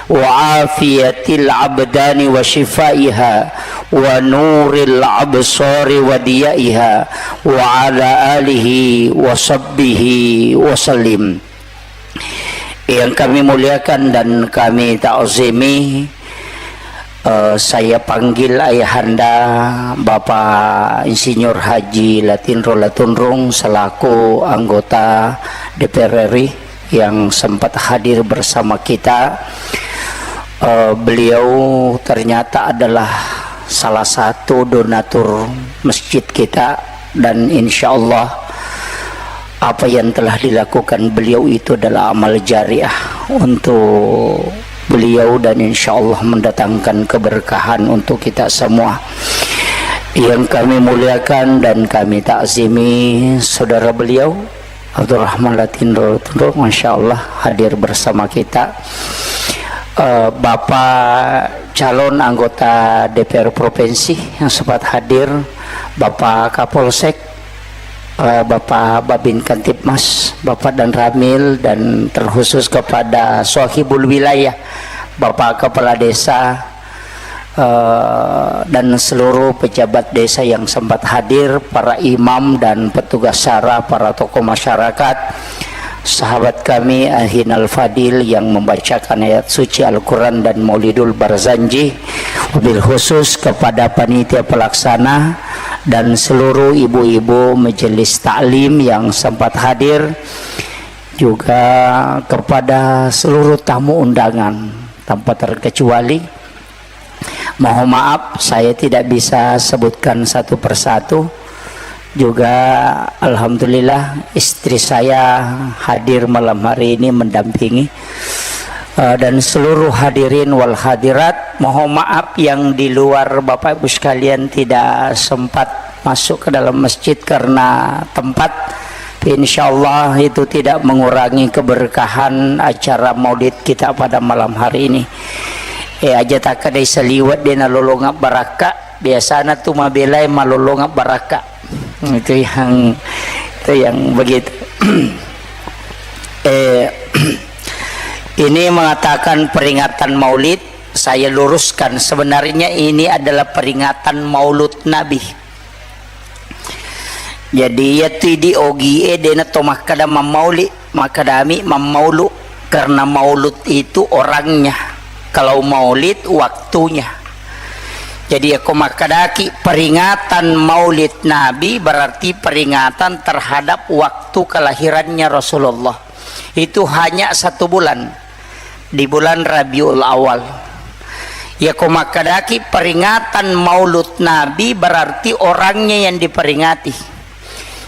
وعافية الأبدان وشفائها ونور الأبصار وضيائها وعلى آله وصحبه وسلم. Yang kami muliakan dan kami ta'zimi, eh, saya panggil ayahanda Bapak Insinyur Haji Latinro Latunrung selaku anggota D P R R I yang sempat hadir bersama kita. Eh, beliau ternyata adalah salah satu donatur masjid kita, dan insya Allah apa yang telah dilakukan beliau itu adalah amal jariah untuk beliau, dan insya Allah mendatangkan keberkahan untuk kita semua. Yang kami muliakan dan kami takzimi saudara beliau, Abdurrahman Latinro Tunro, masya Allah, hadir bersama kita. Eh, Bapak calon anggota D P R provinsi yang sempat hadir, Bapak Kapolsek, eh, Bapak Babin Kantipmas, Bapak dan Ramil, dan terkhusus kepada Sohibul Wilayah, Bapak Kepala Desa, eh, dan seluruh pejabat desa yang sempat hadir, para imam dan petugas syara, para tokoh masyarakat, sahabat kami Ahinal Fadil yang membacakan ayat suci Al-Quran dan Maulidul Barzanji, wabil khusus kepada panitia pelaksana dan seluruh ibu-ibu majelis taklim yang sempat hadir, juga kepada seluruh tamu undangan tanpa terkecuali. Mohon maaf, saya tidak bisa sebutkan satu persatu. Juga alhamdulillah, istri saya hadir malam hari ini mendampingi. Eh, dan seluruh hadirin wal hadirat, mohon maaf yang di luar Bapak Ibu sekalian tidak sempat masuk ke dalam masjid karena tempat. Insya Allah itu tidak mengurangi keberkahan acara maulid kita pada malam hari ini. Eh, aja takka dai saliwet de nalolongeng barakka, biasana tu mabelai malolongeng barakka. Itu yang, itu yang begitu. Eh, ini mengatakan peringatan maulid, saya luruskan. Sebenarnya ini adalah peringatan maulud Nabi. Jadi, iyatu idi ogie dena to makkada mammauli, makkadami mammaulu, karena maulud itu orangnya. Kalau maulid, waktunya. Jadi, yako makkadaki peringatan maulid Nabi, berarti peringatan terhadap waktu kelahirannya Rasulullah. Itu hanya satu bulan, di bulan Rabiul Awal. Yako makkadaki peringatan maulud Nabi, berarti orangnya yang diperingati.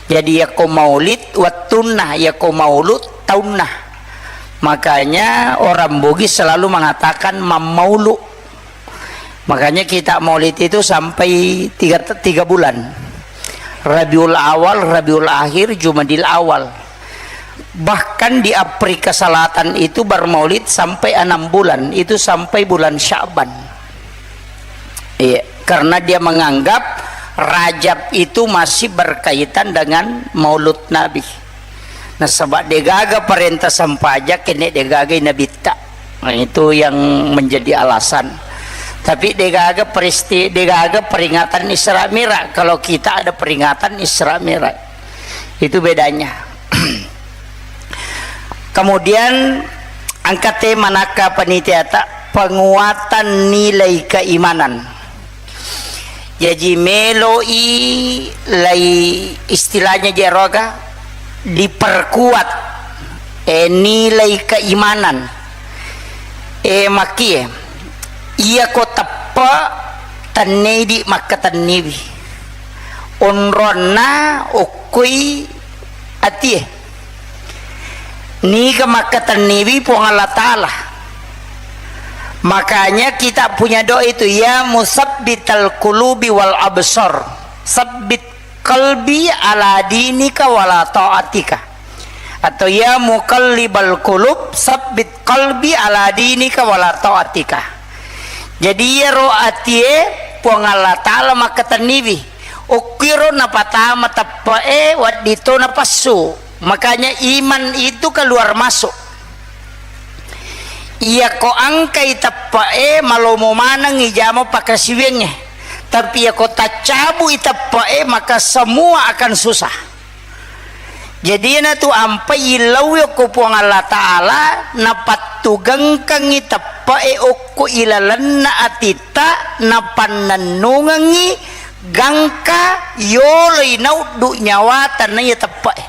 Jadi, yako maulid wettunna, yako maulud taunna. Makanya orang Bugis selalu mengatakan mammaulu. Makanya kita maulid itu sampai tiga, tiga bulan. Rabiul Awal, Rabiul Akhir, Jumadil Awal. Bahkan di Afrika Selatan itu bermaulid sampai enam bulan, itu sampai bulan Sya'ban. Iya, karena dia menganggap Rajab itu masih berkaitan dengan maulud Nabi. Nasaba degaga parenta sempajang kenne degaga nabitta. Nah, itu yang menjadi alasan. Tapi degaga peristi-, degaga peringatan Isra Mi'raj. Kalau kita ada peringatan Isra Mi'raj. Itu bedanya. Kemudian angkate manakka panitiata penguatan nilai keimanan. Jaji meloi lai istilahnya jeroga diperkuat, eh, nilai keimanan. Eh, makkie, iyako teppe tennedi makkatenniwi. Onronna okkoi atie. Niga makkatenniwi Puang Allah Ta'ala. Makanya kita punya doa itu, "Ya musabbital qulubi wal absar, sabbit qalbi ala dinika wala ta'atika." Atau ya muqallibal qulub, sabbit qalbi ala dinika wala taatika. Jadi iyaro atie Puang Allah Ta'ala makkatenniwi. Okkiro napatama teppe'e, wedding to napassu. Makanya iman itu keluar masuk. Iyako engkai teppe'e, malomo manengngi jama pakasiwiangnge. Tapi iyako taccabui teppe'e, maka semua akan susah. Jadi, iyanatu ampai illauwi okko Puang Allah Ta'ala, napattugengkengngi teppe'e okko ilalenna atitta, napannennungengngi gangka yoloi nauddu nyawata naiya teppe'e.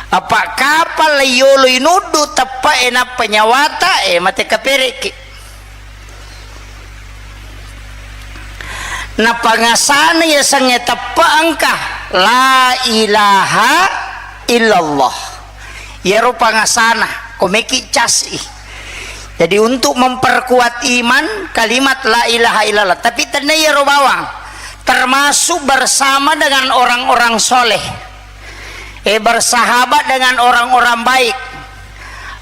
Apa kapang la yoloi nuddu teppe'e nappa nyawata, eh, mate kapere'ki. Napangasana yasengnge teppe' engka, la ilaha illallah. Iyaro pangasana, ko meki cas'i. Jadi, untuk memperkuat iman, kalimat la ilaha illallah. Tapi tennia iyaro bawang, termasuk bersama dengan orang-orang soleh. Eh, bersahabat dengan orang-orang baik.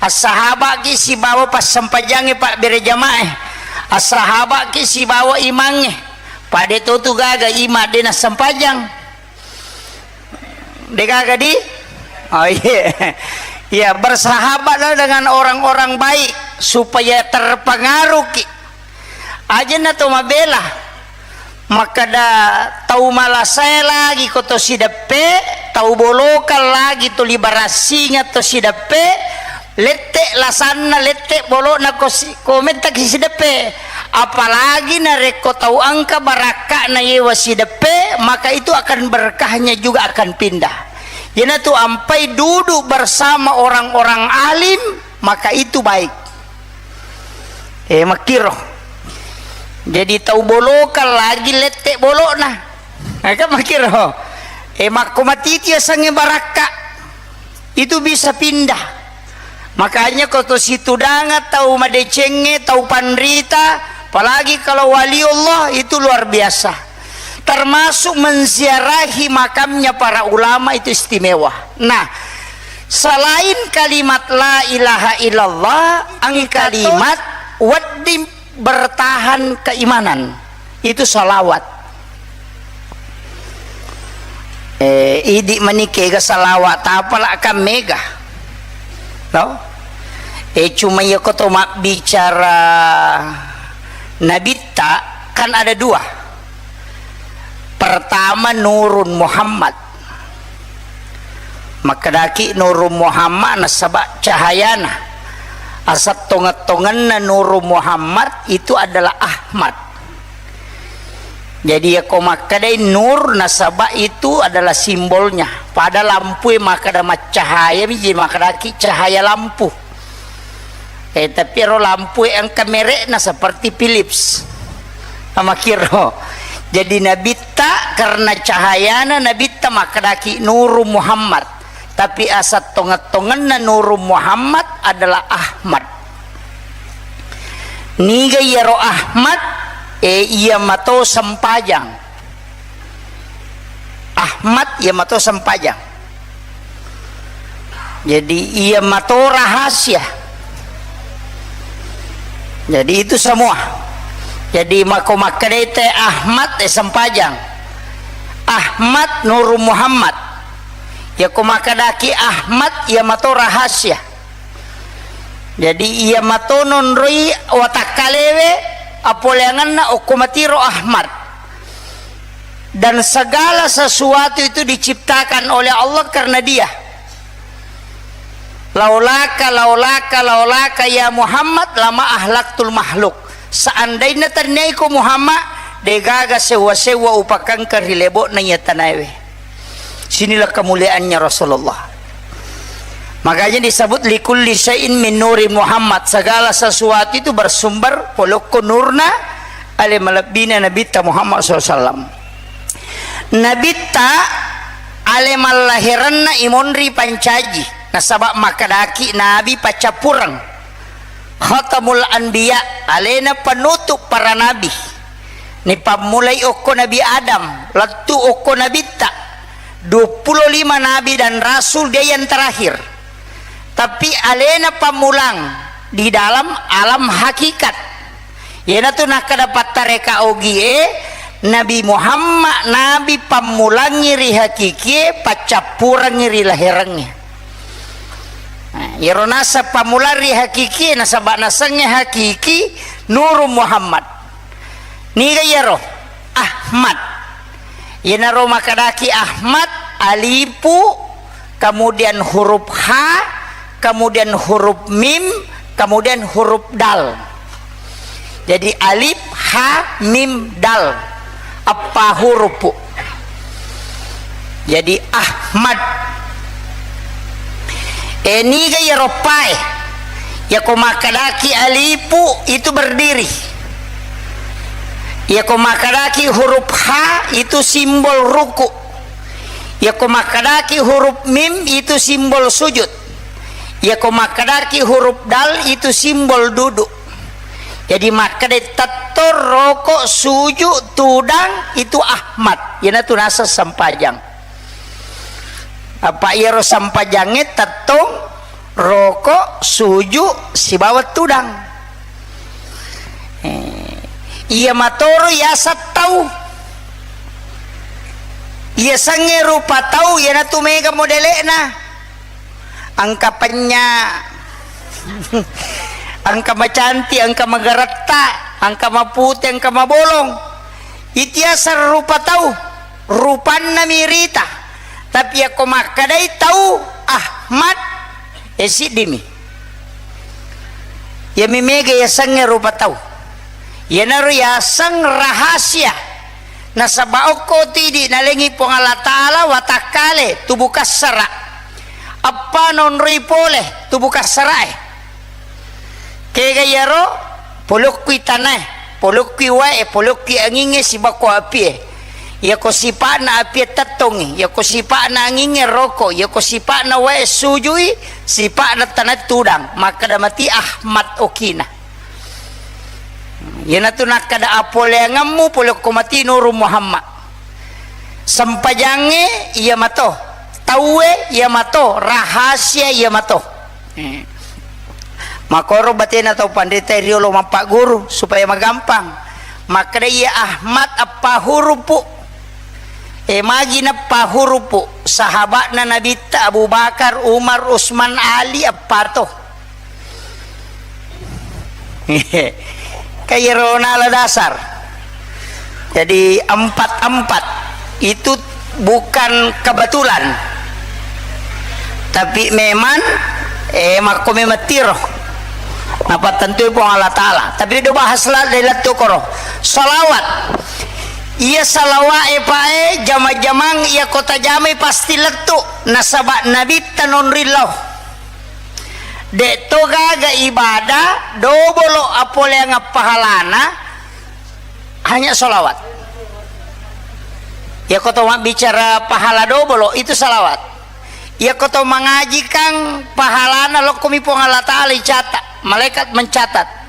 Assahaba'ki sibawa passempajangnge, Pak, berejamaah. Assahaba'ki sibawa imangnge. Pada totu gaga ima de nassempajang. De gaga di? Oh, iya. Ya, bersahabatlah dengan orang-orang baik supaya terpengaruhki. Aja na to mabela. Makkeda tau malasae lagi ko to sideppe, tau bolokang lagi to libarassingeng to sideppe, lette lasanna, lette bolokna ko si-, ko mettaki sideppe. Apalagi narekko tau engka barakka'na yewa sideppe, maka itu akan berkahnya juga akan pindah. Iyanatu ampai duduk bersama orang-orang alim, maka itu baik. Eh, makkiro. Jadi tau bolokang lagi lette bolokna. Nah, kan makkiro. Eh, makko matiti asengnge barakka. Itu bisa pindah. Makanya ko to situdanga tau madecengnge, tau panrita, apalagi kalau waliullah itu luar biasa. Termasuk menziarahi makamnya para ulama itu istimewa. Nah, selain kalimat la ilaha illallah, ang kalimat wedding bertahan keimanan. Itu salawat. Eh, idi mani kega salawat, tapala kan mega. No? Eh, cuma iya ko to mabbicara nabitta, kan ada dua. Pertama, Nurun Muhammad. Makkedaki Nurun Muhammad nasaba cahayana. Asal tongeng-tongenna Nurun Muhammad itu adalah Ahmad. Jadi, yako makkedai nur nasaba itu adalah simbolnya. Pada lampue makkeda maccahaya mi, jadi makkedaki cahaya lampu. Eh, tapi ero lampue engka merekna seperti Philips. Amakkiro. Jadi, nabitta karena cahayana nabitta makkedaki Nuru Muhammad. Tapi asal tongeng-tongenna Nuru Muhammad adalah Ahmad. Niga iyaro Ahmad? Eh, iya mato sempajang. Ahmad iya mato sempajang. Jadi, iya mato rahasia. Jadi, itu semua. Jadi, mako makkedai te Ahmad, eh, sempajang. Ahmad Nurul Muhammad. Yako makkedaki Ahmad, iya mato rahasia. Jadi, iya mato nonroi watakkalewe, apoleangenna okko matiro Ahmad. Dan segala sesuatu itu diciptakan oleh Allah karena Dia. Laulaka, laulaka, laulaka ya Muhammad, lama ahlaktul makhluk. Seandainna tenniaiko Muhammad, degaga sewwa-sewwa upakangka ri lebo'na iya tanaewe. Sinilah kemuliaannya Rasulullah. Makanya disebut likulli syai'in min nuri Muhammad. Segala sesuatu itu bersumber polokko nurna ale malebbina Nabitta Muhammad sallallahu alaihi wasallam. Nabitta ale mallahiranna imonri pancaji, nasaba makkedaki nabi paccappureng. Khatamul Anbiya, alena penutup para nabi. Nipammulai okko Nabi Adam, lettu okko Nabitta. Dua puluh lima nabi dan rasul, dia yang terakhir. Tapi alena pammulang di dalam alam hakikat. Iyanatu nakkeda pattareka ogie, Nabi Muhammad nabi pammulangngi ri hakikie, paccappurengngi ri laherengnge. Nah, iyaro naseng pammulang ri hakikie, nasaba nasengnge hakiki Nurun Muhammad. Niga iyaro? Ahmad. Iyanaro makkedaki Ahmad, alifu, kemudian huruf ha, kemudian huruf mim, kemudian huruf dal. Jadi alif, ha, mim, dal. Eppa hurupu. Jadi Ahmad. E, niga iyaro pae? Yako makkedaki alifu itu berdiri. Yako makkedaki huruf ha itu simbol ruku. Yako makkedaki huruf mim itu simbol sujud. Yako makkedaki huruf dal itu simbol duduk. Jadi makkeda tettong, roko, suju, tudang itu Ahmad. Iyanatu naseng sempajang. Apa iyaro sempajangnge tettong, roko, suju, sibawa tudang. Eh, iya matoro yaseng tau. Iyasengnge rupa tau, iyanatu mega modele'na. Engka penya, engka macanti, engka magaretta, engka mapute, engka mabolong. Itiaseng rupa tau, rupanna mirita. Tapi yakko makkedai tau Ahmad, e siddimi. Iyami mega yasengnge rupa tau. Iyanaro yaseng rahasia. Nasaba okko tu idi nalengi Puang Allah Ta'ala watakkale tubu kassara. Eppa nonroi pole tubu kassarae. Kega iyaro, polokkui tanae, polokkui wae, polokkui angingnge, sibakko apie. Iyako sipa'na apie tettongngi, iyako sipa'na angingnge roko, iyako sipa'na wae sujui, sipa'na tanae tudang, makkeda mati Ahmad okina. Iyanatu nakkeda apoleangemmu polokko mati Nurun Muhammad. Sempajangnge iya mato, tauwe iya mato, rahasia iya mato. Eh. Makoro batena tau panrita riolo mappagguru supaya magampang. Makkeda iya Ahmad eppa hurupu. E magi neppa hurupu? Sahaba'na Nabitta Abu Bakar, Umar, Usman, Ali eppa to. Kairo nala dasar. Jadi empat-empat itu bukan kebetulan. Tapi memang, eh, makko memang tiro. Napattentui Puang Allah Ta'ala. Tapi do bahas la-, lettu koro. Salawat. Iya salawat e pae jama-jamang iya kota jamai pasti lettu. Nasaba Nabitta nonrillau. De'to gaga ibadah dobolo apoleang pahalana, hanya sholawat. Iyako to mabbicara pahala dobolo, itu salawat. Iyako to mangajikang pahalana lokkomi Puang Allah Ta'ala icatat, malaikat mencatat.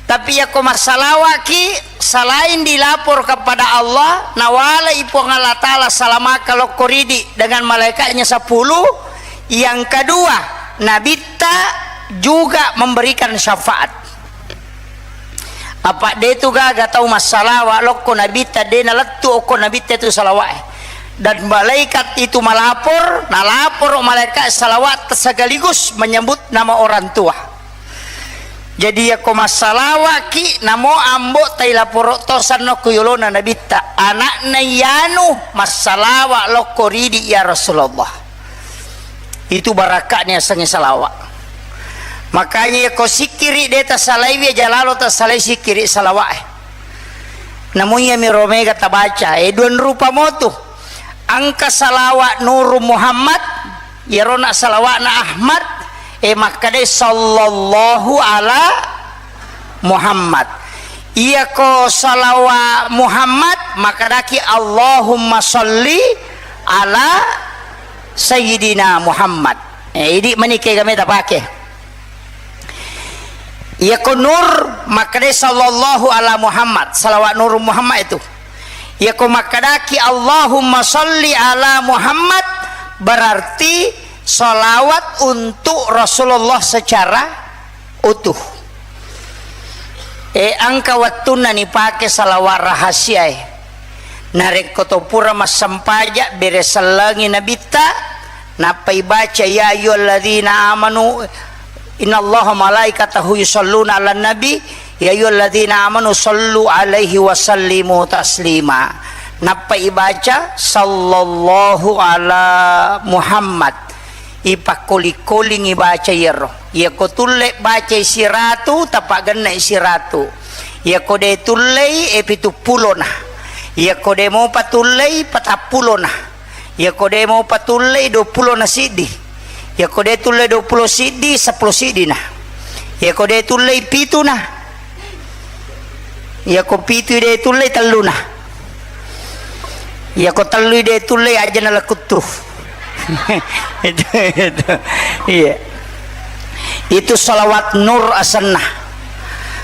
Tapi yakko massalawaki, selain dilapor kepada Allah, nawalai Puang Allah Ta'ala salamaka lokko ridi dengan malaikatnya sepuluh. Yang kedua, Nabitta juga memberikan syafaat. Apa de tu gaga tau massalawa lokko Nabitta, de nalettu okko Nabitta tu salawat. Dan malaikat itu melapor, nalapor malaikat salawat sekaligus menyebut nama orang tua. Jadi yakko massalawaki namo ambo tai laporo to sanno ku yolona Nabitta, anakna yanu massalawa lokko ridi ya Rasulullah. Itu barakatnya sengi salawat. Makanya yakko sikiri de tasalaiwi aja lalo tasalai sikiri salawat. Namun ya miro mega tabaca, eh, duan rupa motu. Engka salawat Nurun Muhammad, iyarona salawatna Ahmad, eh, makkadai sallallahu ala Muhammad. Iyako salawat Muhammad, makkadaki Allahumma salli ala Sayyidina Muhammad. Eh, idi mani kega meta pake. Iyako Nur, makkadai sallallahu ala Muhammad, salawat Nurun Muhammad itu. Iyako makkedaki, "Allahumma sholli ala Muhammad," berarti sholawat untuk Rasulullah secara utuh. E, engka wettunna nipake sholawat rahasiae. Narekko to pura massempaja, bere sellengi Nabitta, nappa ibaca, "Ya ayyuhalladzina amanu, innallaha malaikatahu yusholluna 'alan nabi, ya ayyuhalladzina amanu shollu 'alaihi wa sallimu taslima." Nappa ibaca, "Sallallahu ala Muhammad." Ipakkoli-kolingi baca iyaro. Iyako tulle bacai siratu, tapagennai siratu. Iyako de tullei, e, pituppulona. Iyako de mopa tullei, patappulona. Iyako de mopa tullei, duappulo na siddi. Iyako de tullei duappulo siddi, seppulo siddina. Iyako de tullei pituna. Iyako pitu de tullei, telluna. Iyako tellu de tullei, ajana lakuttu. Itu, itu. Iya. Itu salawat nur asenna.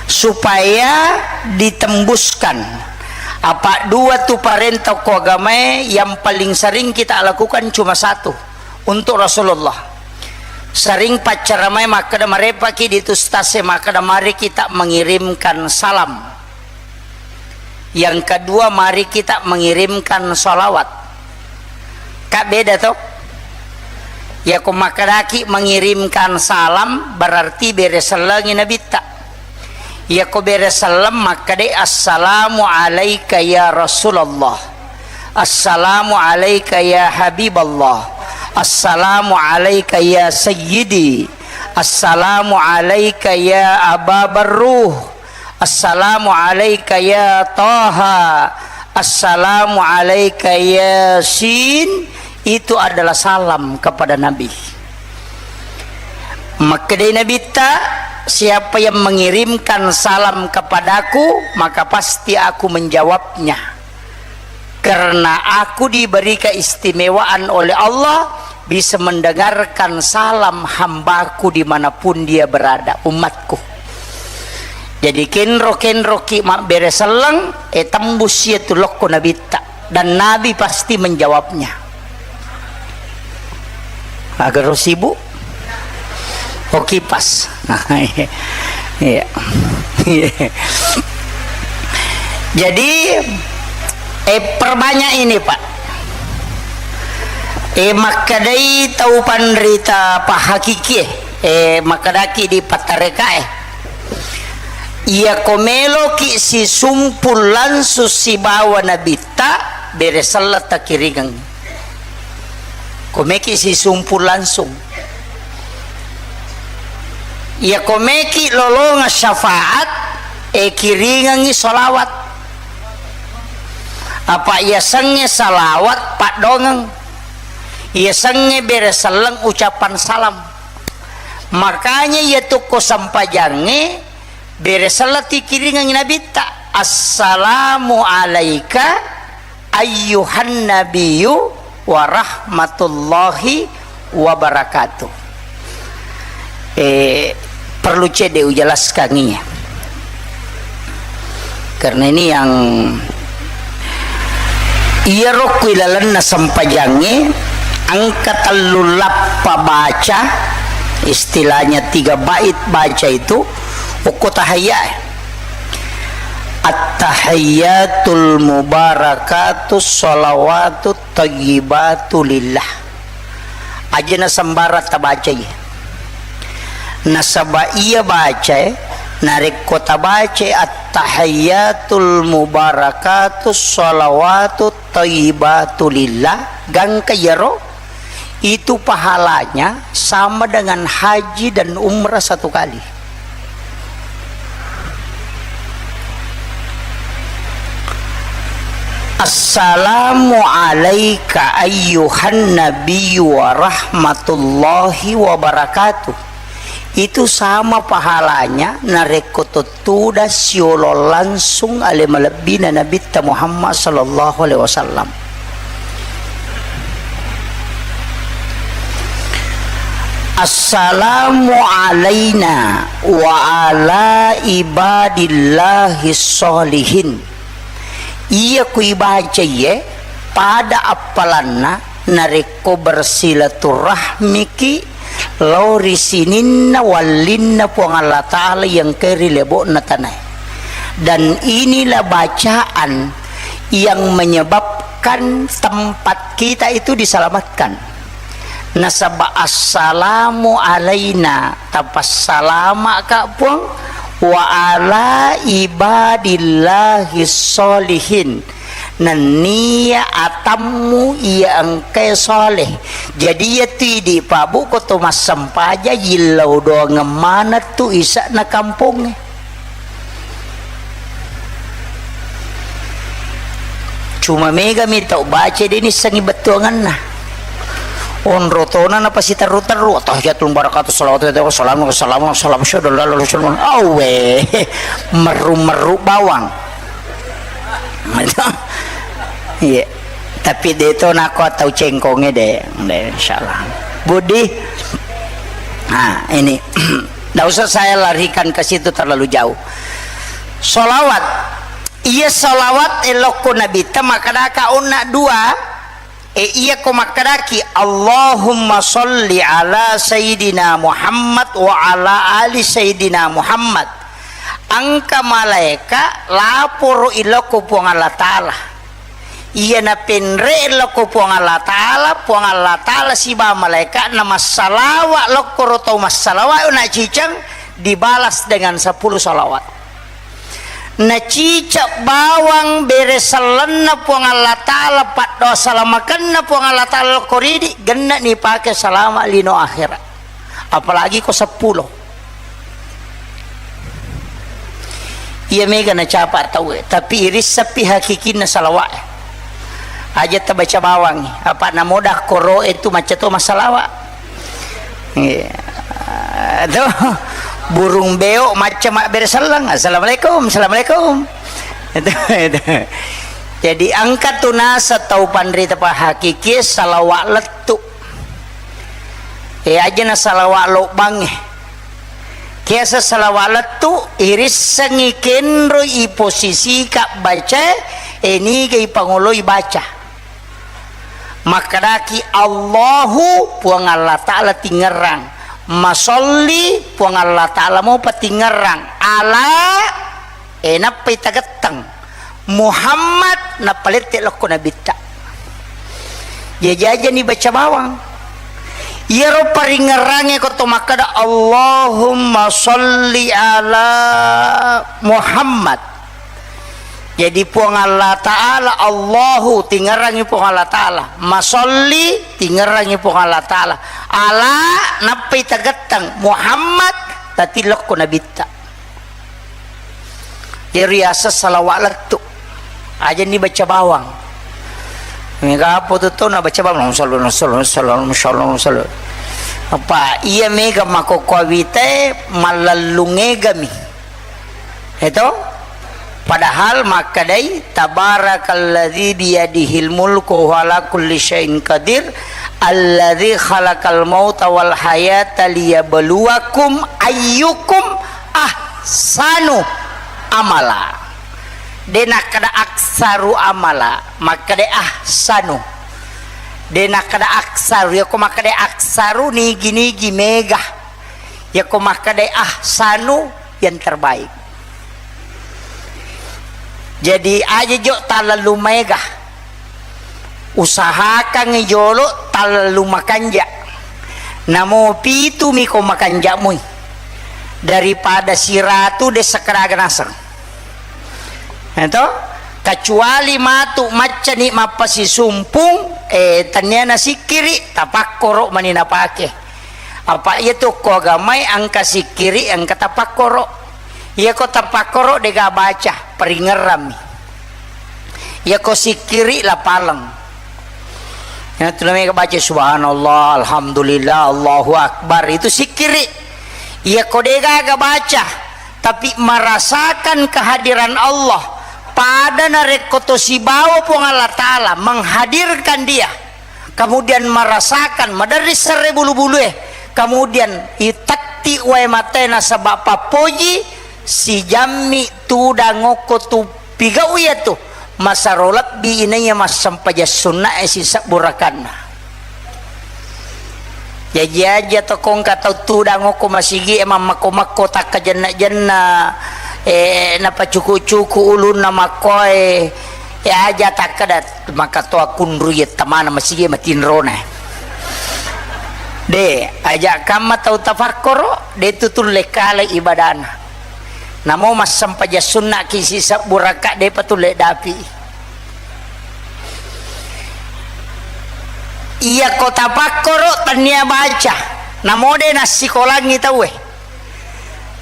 Supaya ditembuskan. Apa dua tu parenta ko agamae yang paling sering kita lakukan cuma satu, untuk Rasulullah. Sering paccaramai makkeda, marepaki di tu stase makkeda, "Mari kita mengirimkan salam." Yang kedua, mari kita mengirimkan salawat. Kak, beda to? Iyako makkedaki mengirimkan salam, berarti bere sellengi Nabitta. Iyako bere selleng makkedai, "Assalamu alaika ya Rasulullah. Assalamu alaika ya Habiballah. Assalamu alaika ya Sayyidi. Assalamu alaika ya Aba Barruh. Assalamu alaika ya Taha. Assalamu alaika ya Sin." Itu adalah salam kepada Nabi. Makkedai Nabitta, "Siapa yang mengirimkan salam kepadaku, maka pasti aku menjawabnya. Karena aku diberi keistimewaan oleh Allah, bisa mendengarkan salam hambaku dimanapun dia berada, umatku." Jadi, kenro-kenroki mabbere selleng, e, tembus iyatu lokko Nabitta. Dan Nabi pasti menjawabnya. Agaro sibuk? Oh, kipas. Iya. Iya. Jadi, eh, perbanyak ini, Pak. Eh, makkedai tau panrita pahakiki, eh, makkedaki di pattarekae. Iyako meloki sisumpul langsung sibawa Nabitta, bere selleng takiringeng. Komeki sisumpul langsung. Iyako meki lolonga syafaat, e kiringengi salawat. Apa iyasengnge salawat paddongeng. Iyasengnge bere selleng ucapan salam. Makanya iya tukko sempajangnge bere selleng tikiringengi Nabitta, "Assalamu alaika ayyuhan nabiyyu wa rahmatullahi wa barakatuh." Eh, perlu cedde ujelaskan iya. Karena ini yang iyaro ku ilalenna sempajangnge engka tellu lappa baca, istilahnya tiga bait baca itu, okko tahiyya. At-tahiyyatul mubarakatus shalawatut thayyibatu lillah. Aja na sembarang tabacai. Nasaba iya bacae, narekko tabacae at-tahiyyatul mubarakatus shalawatut thayyibatu lillah, gangka iyaro, itu pahalanya sama dengan haji dan umrah satu kali. Assalamu alaika ayyuhan nabiyyu wa rahmatullahi wa barakatuh. Itu sama pahalanya narekko to tuda siolo langsung ale malebbina Nabitta Muhammad sallallahu alaihi wasallam. Assalamu alaina wa ala ibadillahis sholihin. Iya kuibaca iye, pada appalanna narekko bersilaturahmiki lao ri sininna wallinna Puang Allah Ta'ala yang ke ri lebo'na tanae. Dan inilah bacaan yang menyebabkan tempat kita itu diselamatkan. Nasaba assalamu alaina, tapassalama'ka Puang, wa ala ibadillahi sholihin, nennia atammu iya engkae soleh. Jadi iya tu idi pabu ko to massempaja yillau doangeng maneng tu isa'na kampongnge. Cuma mega mi tau baca de nissengi bettuanganna. Onro tona napasiterru-terru, tahiyatul barakatuh, salawat, salamu, salamu, salamu, syahadu la ilaha illallah, syahadu la-, awe, meru-meru bawang. Iya. Tapi de to nako tau cengkonge de, de, insyaallah. Budi. Nah, ini. Ndak usah saya larikan ke situ terlalu jauh. Salawat. Iya salawat elokko Nabitta makkedaka onna dua. E, iya ko makkedaki, "Allahumma sholli ala Sayyidina Muhammad wa ala ali Sayyidina Muhammad." Engka malaeka laporo ilokko Puang Allah Ta'ala. Iya napenre lokko Puang Allah Ta'ala, Puang Allah Ta'ala sibawa malaeka'na massalawa lokkoro tau massalawa na ciceng dibalas dengan sepuluh salawat. Naciceng bawang bere sellenna Puang Allah Ta'ala, paddoa salamakenna Puang Allah Ta'ala lokko ridi, genne'ni pake salama lino akhirat. Apalagi ko seppulo. Iya mega nacapa tauwe, tapi irissappi hakikinna salawa'e. Aja tabaca bawangngi, apa namoda koro'e tu macca to massalawa. Iya. Tuh, burung beo macca mabbere selleng, "Assalamualaikum, assalamualaikum." Itu, itu. Jadi engka tu nasa tau panrita pahakikie salawa lettu. E, aja na salawa lobbangnge. Kiasa salawa lettu, irissengngi kenroi iposisika bacae, e, niga ipangoloi baca. Makkedaki, "Allahu, Puang Allah Ta'ala tingerrang. Masolli, Puang Allah Ta'ala mopa tingerrang. Ala," e, nappai tagetteng. Muhammad, nappa lette lokko nabitta. Jaji ajani baca bawang. Iyaro paringerrangnge ko to makkeda, "Allahumma sholli ala Muhammad." Jadi Puang Allah Ta'ala, Allahu, tingerrangi Puang Allah Ta'ala. Masolli, tingerrangi Puang Allah Ta'ala. Ala, nappai tagetteng Muhammad, tatilokko nabitta. Iyaro riaseng salawa lettu. Ajani baca bawang. Mega apa tu tau na baca bawang. Allahumma shalli, Allahumma shalli, Allahumma shalli, Allahumma shalli, Allahumma shalli. Apa iya mega makokko awitae mallellung egami. Eto? Padahal makkedai, "Tabarakalladzi biyadihil mulku wa huwa ala kulli syai'in qadir, alladzi khalaqal mauta wal hayata liyabluwakum ayyukum ahsanu amala." De nakkeda aksaru amala, makkeda ahsanu. De nakkeda aksaru, yako makkeda aksaru nigi-nigi mega. Yako makkeda ahsanu yang terbaik. Jadi aja jo talellu maega. Usahakan jolo talellu makanja. Namo pitu miko makanja mui. Daripada siratu de sekeraga naseng. Eto? Kecuali matu maccani mappasisumpung, eh, tania nasikkiri, tapakkoro mani napake. Apa iya tu ko agamai engka sikkiri, engka tapakkoro. Iya ko tapakkoro dega baca, paringerrami. Iya ko sikkiri la paleng. Iya tu namanya baca subhanallah, alhamdulillah, Allahu akbar. Itu sikkiri. Iya ko dega aga baca, tapi merasakan kehadiran Allah. Pada narekko to sibawa Puang Allah Ta'ala menghadirkan dia. Kemudian merasakan maderri serre bulu-bulue, kemudian itetti wae matae nasaba pappoji, sijammi tudang okko tu pigau iya tu, Masero lebbi inaiya massempajang sunnae sisebbu rakanna. Jaji aja to kongka tau tudang okko masigie mammakko-makko takkajenna-jenna, eh, napacuku-cuku ulunna makkoe, eh, aja takkeda maka to akunru iya tamana masigie matinrona. De, aja kamma tau tafakkoro, de tu tulle kale ibadana. Namo massempajang sunnaki sisebbu raka, depa tulle dapi. Iyako tapakkoro tennia baca, namo de nassikolangi tauwe.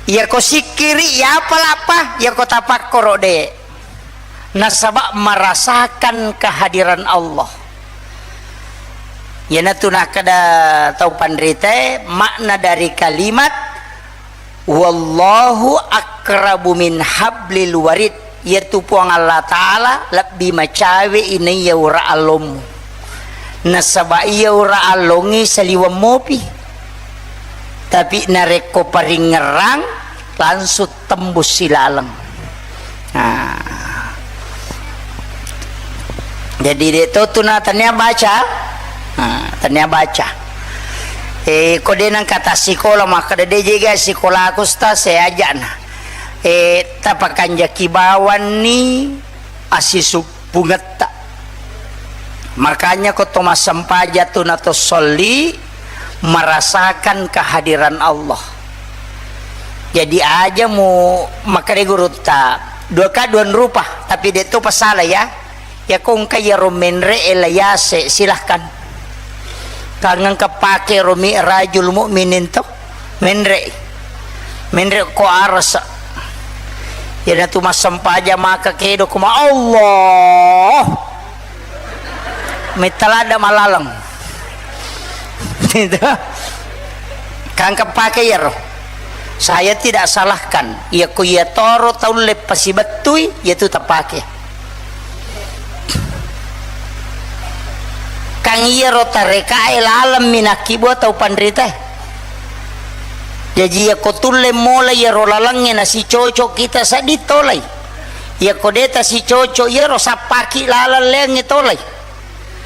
Iyako sikkiri, iyapa lappa, iyako tapakkoro de. Nasaba merasakan kehadiran Allah. Iyanatu nakkeda tau panritae, makna dari kalimat "Wallahu aqrabu min hablil warid." Iyatu Puang Allah Ta'ala lebbi macawe inaiya ura allommu. Nasaba iya ura allongngi saliweng mopi. Tapi narekko paringngerang, langsung tembus silaleng. Nah. Jadi, de to tu na tania baca. Nah, tania baca. Eh, ko de nang kata sikola, makkeda de jega sikolaku, Ustaz, saya ajana. Eh, tapakanjaki bawanni asisuppungetta. Makanya ko to massempajang tu na to solli merasakan kehadiran Allah. Jadi aja mu makkeda gurutta, dua ka dua rupa, tapi de to pasala ya. Ya ko engka iyaro menre e la yase, silahkan. Kangengka pake ro Mi'rajul Mukminin to. Menre. Menre ko arasa. Iyanatu massempajang maka kedo kuma Allah. Metalada malaleng. Itu. Kangka pake iyaro. Saya tidak salahkan. Iya ko iya toro taulle pasibettui, iya tu tapake. Kang iyaro tarekae lalemmi nakkibua tau panritae. Jaji iyako tulle mola iyaro lalengnge nasicoco kita seddi tolai. Iyako de tasicoco iyaro sappaki laleng leangnge tolai.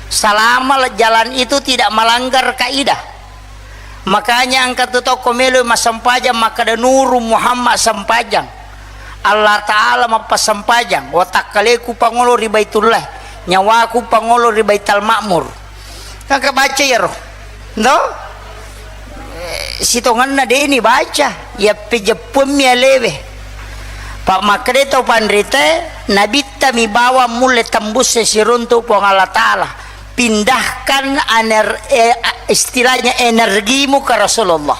Selama jalan itu tidak melanggar kaidah. Makanya engka tu tau ko melo massempajang makkeda Nuru Muhammad sempajang. Allah Ta'ala mappasempajang, watakkaleku pangolo ri Baitullah, nyawaku pangolo ri Baital Ma'mur. Kaka baca iyaro. Ndo? Eh, sitongenna deni baca, iya pejeppuammi alewe. Pak makkeda tau panrite, nabitta mi bawang mulle tembus siruntu Puang Allah Ta'ala. Pindahkan ener-, eh, istilahnya energimu ke Rasulullah.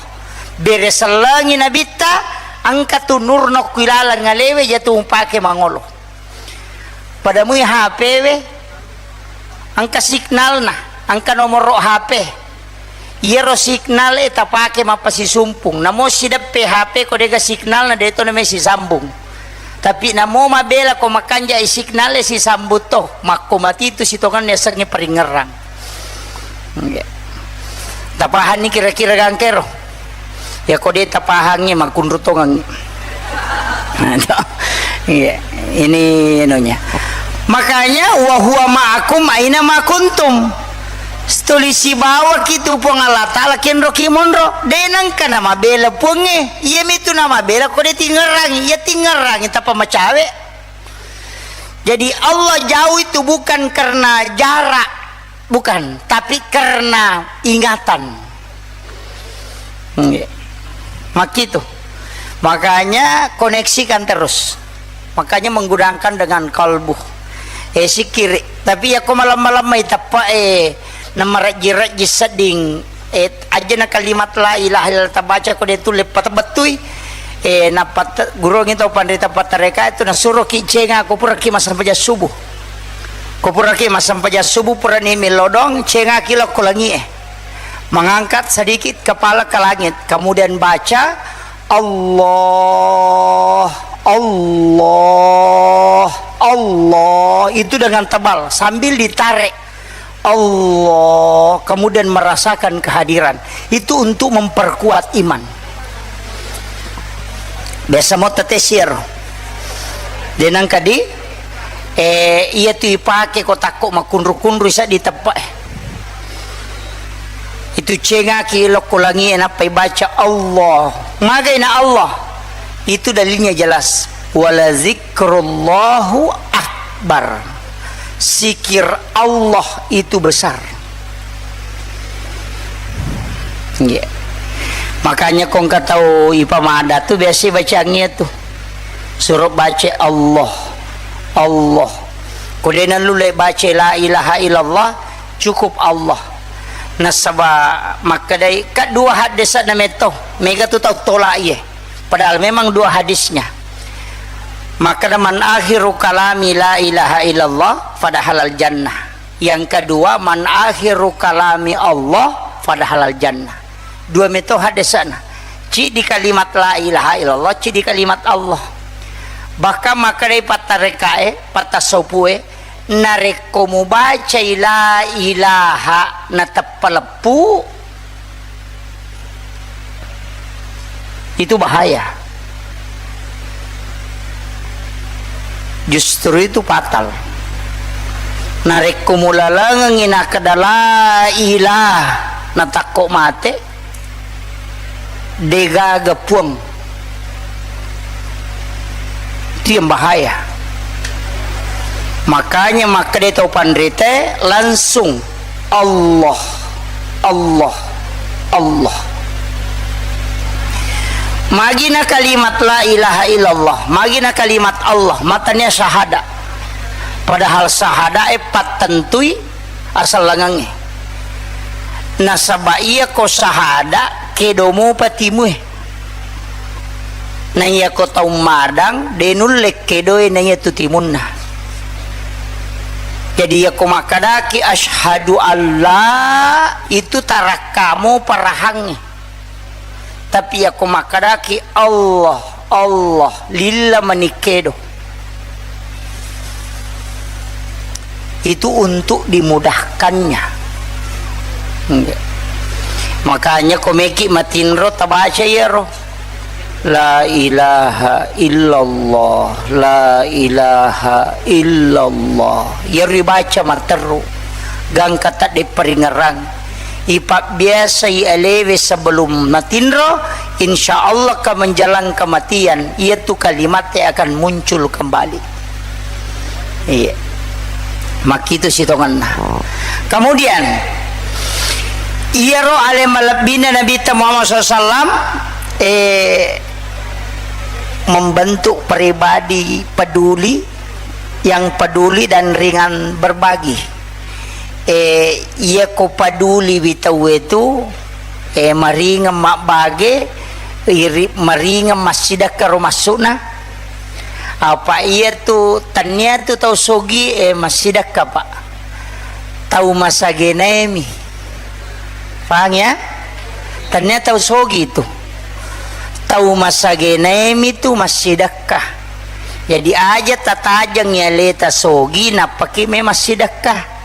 Bere sellengi nabitta, engka tu nurna ku ilalang ngalewe jatu mupake mangolo. Pada mui H P we, engka signalna, engka nomoro H P. Iyaro signal e tapake mappasisumpung. Namo sideppe H P ko dega signalna, de to name sisambung. Tapi namo mabela ko makanja i signal e sisambung to, makko matitu sitongenna yasengnge paringngerang. Nggih. Tapahanni kira-kira gangkero? Ya ko de tapahangngi makkunru tongengngi. Iya, ini inunya. Makanya wa huwa ma'akum aina ma kuntum. Tuli sibawaki tu Puang Allah Ta'ala kenro ki monro. De nengka namabela Puangnge. Iya mitu namabela ko de tingerangi. Iya tingerangi tapa macawe. Jadi Allah jauh itu bukan karena jarak, bukan, tapi karena ingatan. Nggih. Makkitu. Makanya koneksikan terus. Makanya menggunakan dengan kalbu. Eh, sikiri. Tapi ya ko malam-malam mai teppa, eh, namarejji-rejji sedding, eh, ajana kalimat la ilaha illallah tabaca ko de tulle patebettui. Eh, nappa te-, gurongi tau panrita pattareka itu nasuroki cenga ko puraki massempajang subuh. Ko puraki massempajang subuh purani melodong, cengaki lokko langie. Mengangkat sedikit kepala ke langit, kemudian baca, "Allah, Allah, Allah." Itu dengan tebal, sambil ditarik. Allah, kemudian merasakan kehadiran. Itu untuk memperkuat iman. Biasa mau tetes iyaro. De nengka di, Eh, iya tu ipake ko takko makkunru-kunru seddi teppe. Itu cengaki lokko langie nappa ibaca Allah. Magai na Allah. Itu dalilnya jelas. Wala zikrullahu akbar. Zikir Allah itu besar. Iya. Makanya kongka tau ipamada tu biasa bacangi tu. Suruh baca Allah. Allah. Ko de nallulle baca la ilaha illallah, cukup Allah. Nasaba makkedai, ka dua haddesa na metto, mega tu tau tola iye. Padahal memang dua hadisnya. Makkeda, "Man akhiru kalami la ilaha illallah, fadahalal jannah." Yang kedua, "Man akhiru kalami Allah, fadahalal jannah." Dua metto haddesana. Ciddi kalimat la ilaha illallah, ciddi kalimat Allah. Bahkan makkedai pattarekae, pattasaupue, narekko mubacai la ilaha nateppa leppu, itu bahaya. Justru itu fatal. Narekko mulalengengngi nakkeda la ilaha natakko mate, degaga puang. Itu yang bahaya. Makanya makkeda tau panrite langsung Allah, Allah, Allah. Magina kalimat la ilaha illallah, magina kalimat Allah, matania syahada. Padahal syahada e pattentui asallangengnge. Nasaba iya ko syahada kedo mupa timue. Na iya ko tau madang de nulle kedoe na iya tu timunna. Jadi iya ko makkadaki asyhadu alla itu tarakkamu parahangnge. Tapi iya ko makkadaki Allah, Allah, lilla mani kedo. Itu untuk dimudahkannya. Makanya ko meki matinro tabaca iyaro. La ilaha illallah, la ilaha illallah. Iyaro ibaca matteru. Gangka tadde paringerang. Ipabbiasai alewe sebelum matinro, insya Allah ka menjelang kematian, iyatu kalimatnya akan muncul kembali. Iya. Makkitu sitongenna. Kemudian, iyaro ale malebbina Nabitta Muhammad sallallahu alaihi wasallam, eh, membentuk pribadi peduli, yang peduli dan ringan berbagi. Eh, iya ko peduli wi tauwe tu, eh, maringeng mabbage, iri-, maringeng massidekka ro massuna. Apa iya tu, tania tu tau sogi, eh, massidekka, Pak. Tau masagenaemi. Pahang ya? Tania tau sogi tu. Tau masagenaemi tu massidekka. Jadi aja tatajeng aleta sogi, nappaki me massidekka.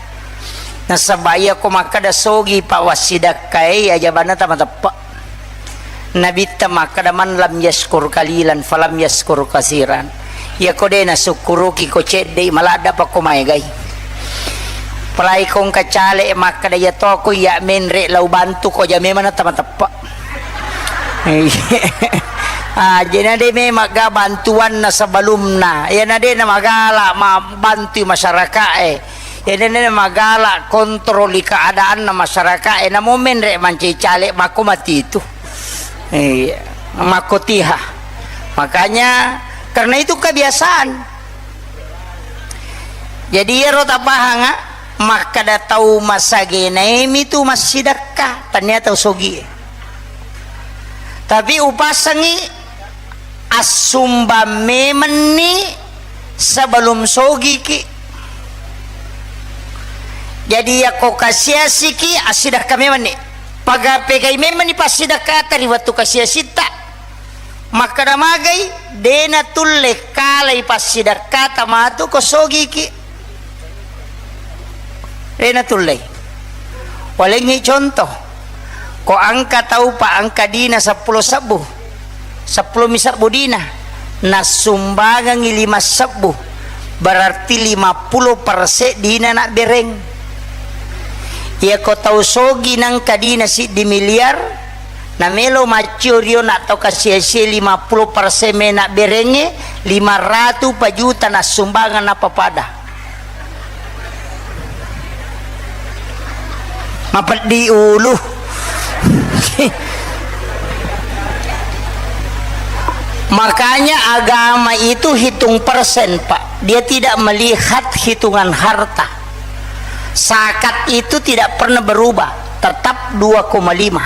Nasaba iya ko makkeda sogi pa wassidekkae, aja banna tamateppe. Nabitta makkeda, "Man lam yaskur qalilan falam yaskur kasiran." Iya ko de nasukkuruki ko cedde, maladda pa ko maegai. Palai ko engka cale makkeda, "Iya toko iya menre lau bantu ko," aja memang na tamateppe. Ah, jadi na de memang ga bantuanna sebelumna. Iya na de na magala ma-, bantui masyarakae. Iyana magala kontroli keadaanna masyarakae, namo menre mancaji caleg makko matitu. Iya, makko tiha. Makanya, karena itu kebiasaan. Jadi, iyaro tapahanga, makkeda tau masagenaemi tu massidekka, tania tau sogie. Tapi upasengi assumbang memenni sebelum sogiki. Jadi, yakko kasiasiki, assidekka memenni. Paga-, pegai memenni passidekkata ri wettu kasiasitta. Makkeda magai, de natulle kalai passidekkata matu ko sogiki. De natullei. Walengngi contoh, ko engka tau pa engka dina seppulo sebbu, seppulo mi sebbu dina, nassumbangengngi lima sebbu, Berarti lima puluh persen dina nabbereng. Iyako tau sogi nangka dina siddi miliar, namelo maccio rio na tau kasiasie lima puluh persen me nabberengnge, lima ratu pa juta nassumbangeng nappa pada. Mapeddi ulu. Makanya agama itu hitung persen, Pak. Dia tidak melihat hitungan harta. Zakat itu tidak pernah berubah, tetap dua koma lima.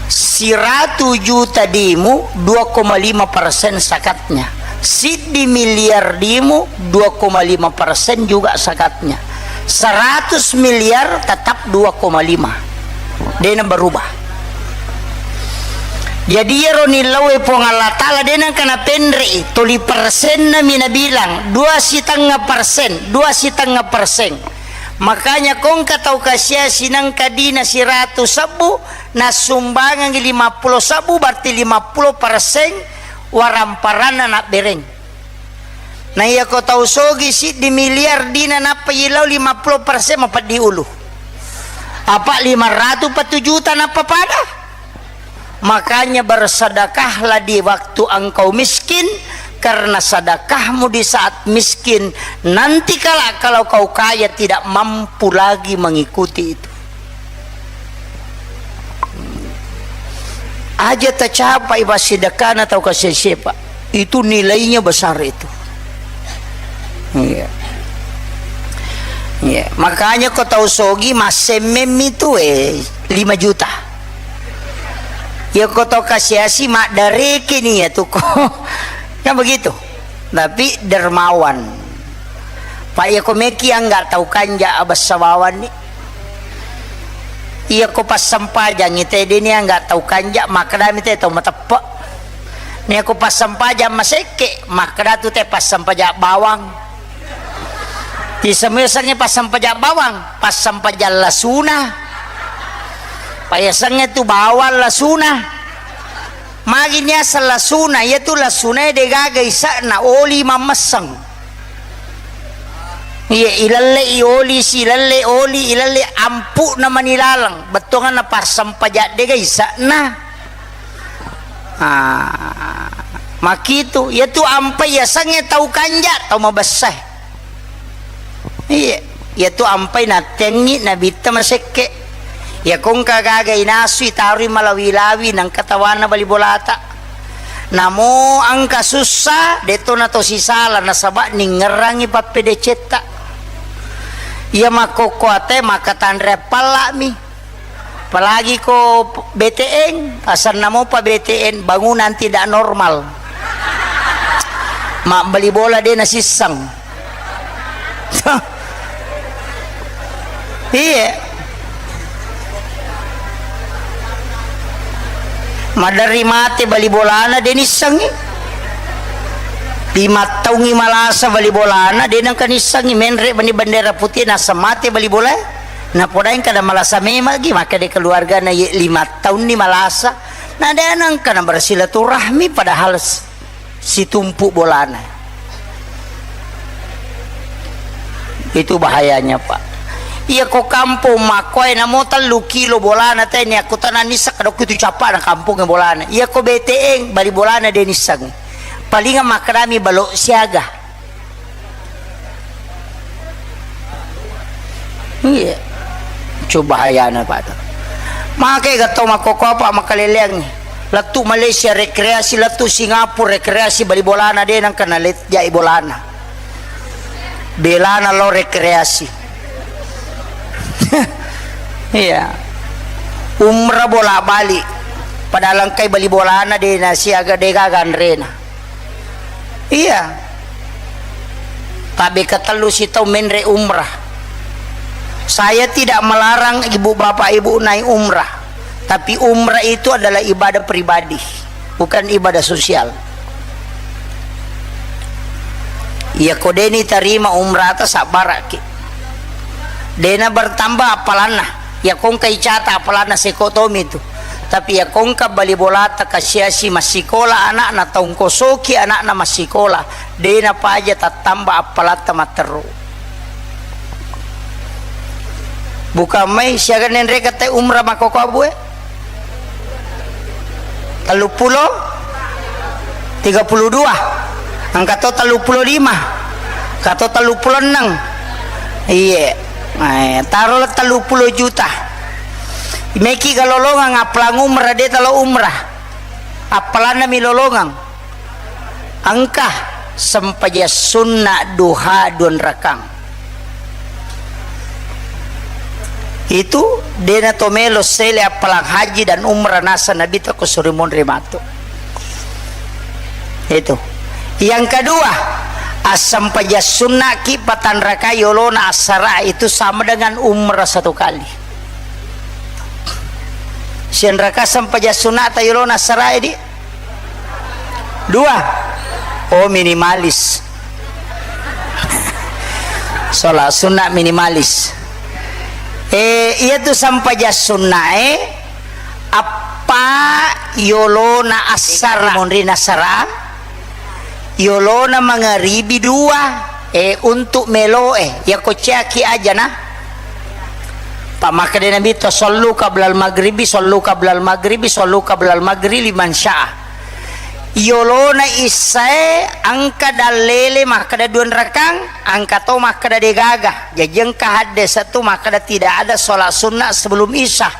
Siratu juta dimu, dua koma lima persen zakatnya. Siddi miliar dimu, dua koma lima persen juga zakatnya. Seratus miliar tetap dua koma lima. Dena berubah. Jadi iyaro nillaue Puang Allah Ta'ala dena kana penrei, toli persenna mi nabilang, dua sitengnga persen, dua sitengnga persen. Makanya kongka tau kasiasi nangka dina siratu sebbu, nassumbangengngi lima puluh sebbu, berarti lima puluh persen waramparanna nabbereng. Na iyako tau sogi siddi miliar dina nappa ilau lima puluh persen mapeddi ulu. Apa lima ratu pa tu juta nappa pada? Makanya bersedekahlah di waktu engkau miskin, karena sedekahmu di saat miskin, nanti kala kalau kau kaya tidak mampu lagi mengikuti itu. Aja tacapai passidekana tau kasese, Pak. Itu nilainya besar itu. Iya. Iya. Makanya ko tau sogi massemmeng mi tu, eh, lima juta. Ya ko tau kasiasi maddareke ni ya tu ko. Kan begitu. Tapi dermawan. Pak, iya ko meki angga tau kanja abessa bawanni. Iya ko passempajangngi te deni angga tau kanja, makkedami te tau mateppe. Nia ko passempajang masekke, makkeda tu te passempajang bawang. Tisemesengngi passempajang bawang, passempajang lasuna. Payasengnge tu bawang lasuna. Magi niaseng lasuna, iyatu lasunae degaga isa'na, oli mammesseng. Iya, ilelle'i oli, silelle oli, ilelle ampu'na mani laleng, bettuanganna passempajang dega isa'na. Ah, makitu, iyatu ampai yasengnge tau kanja, tau mabessae. Iya, iyatu ampai nattengngi nabitta masekke. Iya kongka gaga inasui taroi malawi-lawi nangka tawana bali bolata. Namo engka sussa, detto nato sisala nasaba ningngerangngi pappedecetta. Iya makkokkoate maka tanre palla'mi. Apalagi ko B T N, asanna mopa B T N, bangunan tidak normal. Mabbali bola de nasisseng. Iya. Maderri mate bali bolana de nissengi. Lima taungi malasa bali bolana de nengka nissengi, menre bani bendera putih naseng mate bali bola. Napodaeng kada malasa memang gi, makkeda keluargana, ye lima taunni malasa, na de nengka na bersilaturahmi padahal s-, situmpu bolana. Itu bahayanya, Pak. Iya ko kampung makkoe namo tellu kilo bolana teni, aku tanang nisseng kadokku tu cappa na kampung bolana. Iya ko B T N bali bolana de nisseng. Palinga makkedami balok siaga. Iya. Coba hayana, Pak. Make ga tau makkokkoe, Pak, makkaleleang. Lettu Malaysia rekreasi, lettu Singapura rekreasi, bali bolana de nengka nalet jai bolana. Belana lo rekreasi. Iya. Umrah bola bali. Padahal engkai bali bolana de nasiaga de gaga anrena. Iya. Tabe ketellu sitau menre umrah. Saya tidak melarang ibu bapak ibu naik umrah, tapi umrah itu adalah ibadah pribadi, bukan ibadah sosial. Iya ko deni tarima umrah ta sabbaraki. Dena bertambah apalanna. Iya kongka icata apalanna seko tomi tu. Tapi iya kongka bali bolata kasiasi massikola ana'na, taungkosoki ana'na massikola, de napaja tattamba appalatta matteru. Bukan mai siaga nenre kata umrah makkoko abue? Telluppulo? Tiga puluh dua? Engka to telluppulo lima? Engka to telluppulo enneng? Iye. Eh, taro le telluppulo juta. Meki galolongang appalang umrah, de talo umrah. Appalanna mi lolongang. Engka sempajang sunna duha duanrakang. Itu dena to melo sele appalang haji dan umrah nasa Nabi ta ko suri monri matu. Itu. Yang kedua, assempajang sunnaki patanrakai yolona assara itu sama dengan umrah satu kali. Sianraka sempajang sunnata yolona assara di? Dua. Oh, minimalis. Sholat sunnah minimalis. Eh, iya tu sempajang sunnah, eh. Appa yolona assara monrina assara. Yolona mangaribi dua, eh, untuk meloe. Iya ko ceaki aja na. Pak makkeda Nabi to, "Sallu qablal maghribi, sallu qablal maghribi, sallu qablal maghribi liman syaa." Yolona issae engka dallele makkeda duanrakang, engka to makkeda degaga. Jaji engka hadde satu makkeda tidak ada sholat sunnah sebelum isya.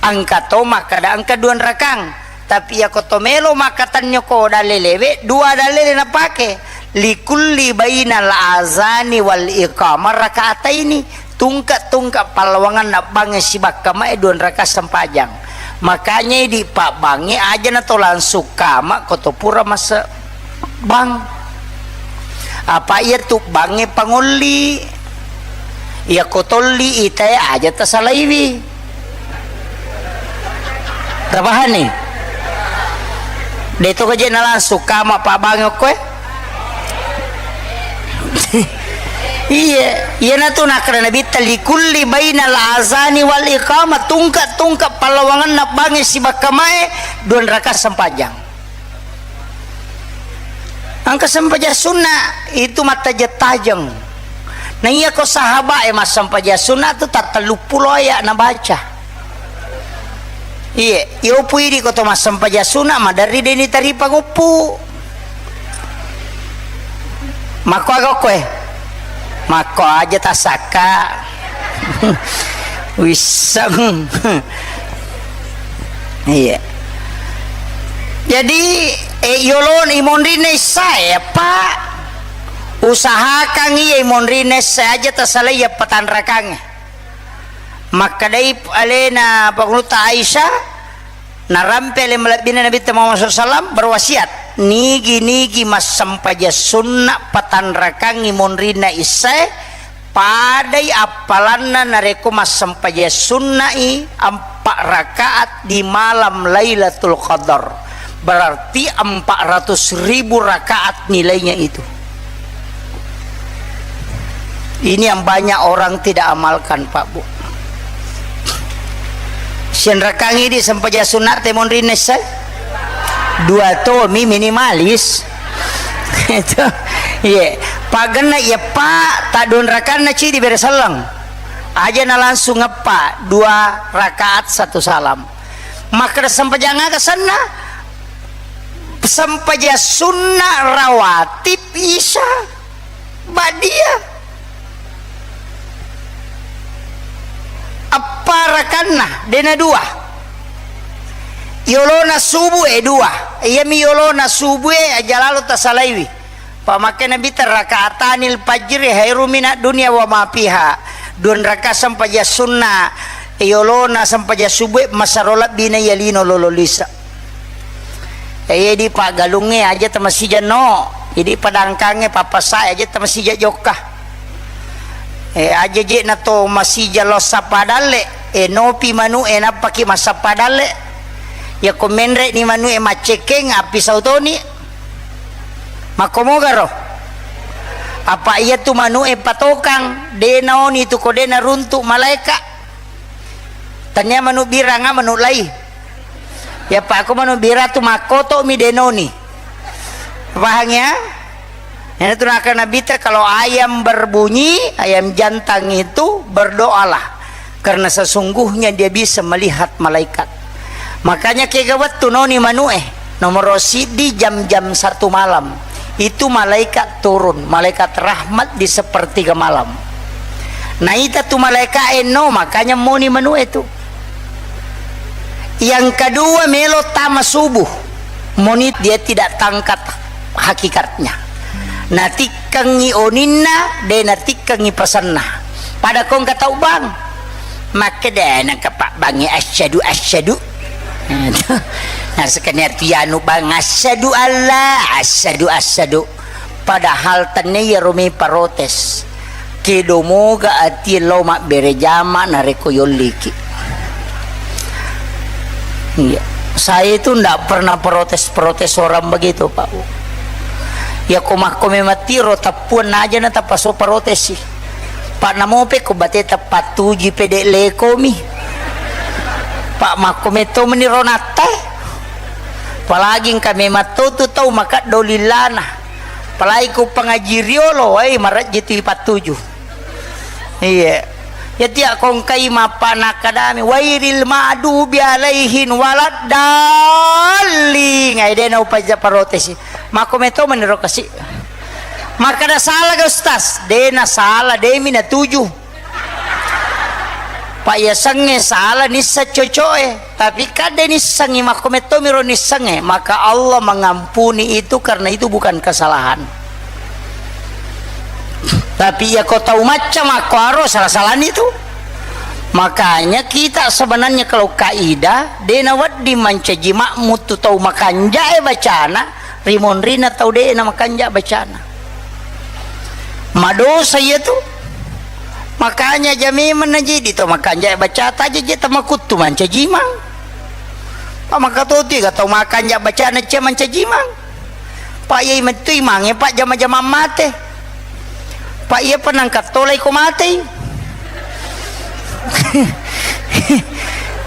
Engka to makkeda engka duanrakang. Tapi iya ko to melo makkatennyoko dallelewe, dua dallele napake. Likulli bainal azani wal iqamah rakaataini. Tungke-tungke pallawanganna bangnge sibakka mae duanraka sempajang. Makanya idi pabbangnge aja na to langsung kama ko to pura mase bang. Apa iya tu bangnge pangolli. Iya ko tolli itae aja tasalaiwi. Tapahani? De to kaje na langsung kama pabbangnge ko e. Iya, iya na tu nakkeda Nabitta, "Likulli bainal azani wal iqamah," tungke-tungke pallawanganna bangnge sibakka mae duanraka sempajang. Engka sempajang sunna itu mattajeng-tajeng. Na iya ko sahabat e massempajang sunna tu tattellu pulo aya nabaca. Iye, iyo pui di ko to massempajang sunna maderri deni taripa nguppu. Makko aga koe? Makko aja tasakka. Wisseng. Iya. Jadi, eh, yolona imonrinna issae, Pak. Usahakan iya imonrinna issae aja tasalai iya patanrakangnge. Makkedai alena Pangulutta Aisyah, narampe ale malebbina Nabitta Muhammad sallallahu alaihi wasallam berwasiat, nigi-nigi massempajang sunna patanrakangngi monrinna issae, padai appalanna narekko massempajang sunna'i empa rakaat di malam Lailatul Qadar. Berarti empat ratus ribu rakaat nilainya itu. Ini yang banyak orang tidak amalkan, Pak Bu. Sianrakangngi di sempajang sunna te monrinna issae? Dua tomi minimalis. Itu. Iya. Pagenna iya, Pak, tadduanrakanna ci di bere selleng. Aja na langsung eppa, dua rakaat satu salam. Makkeda sempajang aga senna? Sempajang sunna rawatib isya ba'diyah. Eppa rakanna, dena dua. Yolona subuh e dua. Iyami yolona subuh e aja lalo tasalaiwi. Pamakkeda Nabitta, "Rakaatanil fajri khairum minad dunya wa ma fiha." Duanraka sempajang sunna yolona sempajang subuh e masero lebbina iya lino lolo lise. Eh, iya di paggalungnge aja tamasija no. Idi padangkangnge pappasae aja tamasija jokka. Eh, aja je na to masija lo sappa dalle. Eh, nopi manu e nappaki massappa dalle. Yako menre ni manu e maccekkeng api sautoni. Makkomogaro. Apa iya tu manu e patokang, de naoni tu ko de naruntu malaeka. Tania manu biranga manu lai. Iya, Pak, aku manu bira tu makkoto mi denoni. Paham ya? Ini tu nakana Nabitta, kalau ayam berbunyi, ayam jantan itu berdoalah. Karena sesungguhnya dia bisa melihat malaikat. Makanya kega wettu noni manu'e, nomor siddi jam-jam satu malam. Itu malaikat turun, malaikat rahmat di sepertiga malam. Naita tu malaikat eno, makanya moni manu'e tu. Yang kedua, melo tama subuh. Moni dia tidak tangkat hakikatnya. Natikkengi oninna, de natikkengi pasanna. Pada kongka tau bang. Makkeda nangka Pak Bangnge asyhadu, asyhadu. Nah, sekalian tu yanu bang, asyhadu Allah, asyhadu, asyhadu. Padahal tenne iyaro mi protes. Kedo moga atie lao mabbere jama narekko yolliki. Iya. Saya itu ndak pernah protes-protes orang begitu, Pak. Ya ko makko memang tiro tappuan aja na tapaso protesi. Pak namope ko bate tepat tuji pede leko mi. Pak makko meto meniro natte. Apalagi engka memang to tu tau makaddo lilana. Apalagi ku pengaji riolo, wai, marejji tu ipattuju. Iya. Ya tiak kongkai mappa nakkadami, "Wairil ma'dubi alaihin waladdallin." Ai de naupaja parotesi. Makko meto meniro kasi. Makkada salah ga Ustaz? De na salah, de mi natuju. Pak yasengnge salah nisseng coco'e, tapi kadde nissengngi makko mettomiro nissengnge, maka Allah mengampuni itu karena itu bukan kesalahan. Tapi iya ko tau macca makko aro salah-salani tu. Makanya kita sebenarnya kalau kaidah de nawedding mancaji makmu tu tau makanjae bacana, rimonrina tau de na makanja bacana. Madosa iya tu. Makanya aja memang najidi to makanja bacata aja je tamakuttu mancajimang. Pak makatoti ga tau makanja bacana cia mancajimang. Pak iya mettu imangnge Pak jama-jama mate. Pak iya penangkat tolai ko matei.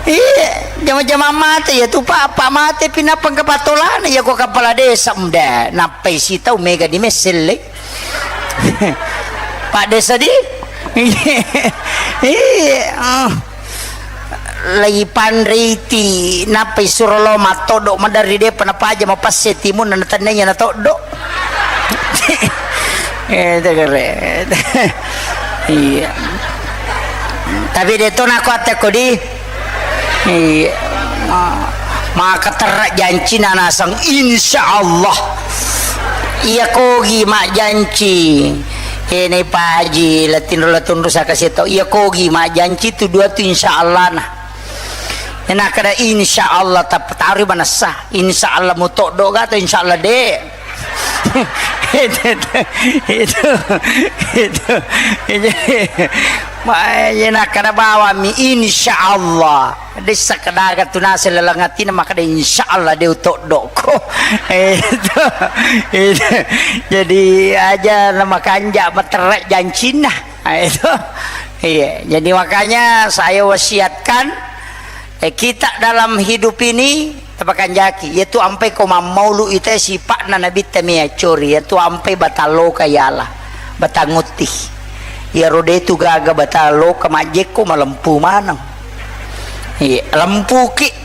Iya, jama-jama mate ya tu Pak, Pak mate pinapang kepatolana ya ko kepala desa mda nappai sitau mega di meselle. Pak desa di? Iya. Lagi panriti nappai suro lo matoddo maderri depa napaja mapasse timun na tennenya natoddo. Eh, tegere. Iya. Tapi de to nako atte ko di. Iya. Ma-, maka terra janci na nasang insya Allah. Iya kogi majjanci. Eh, nei paji latinro latunru saka seto. Iya kogi majjanci tu dua tu insya Allah na. Ena kada insya Allah tapatari manessa. Insya Allah mutoddo gato insya Allah de. Itu, itu, itu, itu. Ma-, iya nakkada bawammi, insya Allah. Dessa kadaga tu naseng laleng atina makkada, insya Allah de utoddokko. Itu, itu. Jadi aja na makanja materra jancinna. Itu. Iya. Jadi makanya saya wasiatkan, eh, kita dalam hidup ini tapakanjaki, yaitu ampai ko mammaulu ita sipa'na Nabitta mi accori, yaitu ampai batang loka yala, batang utti. Iyaro de tu gaga batang loka majjekko malempu maneng. Iya, lempuki.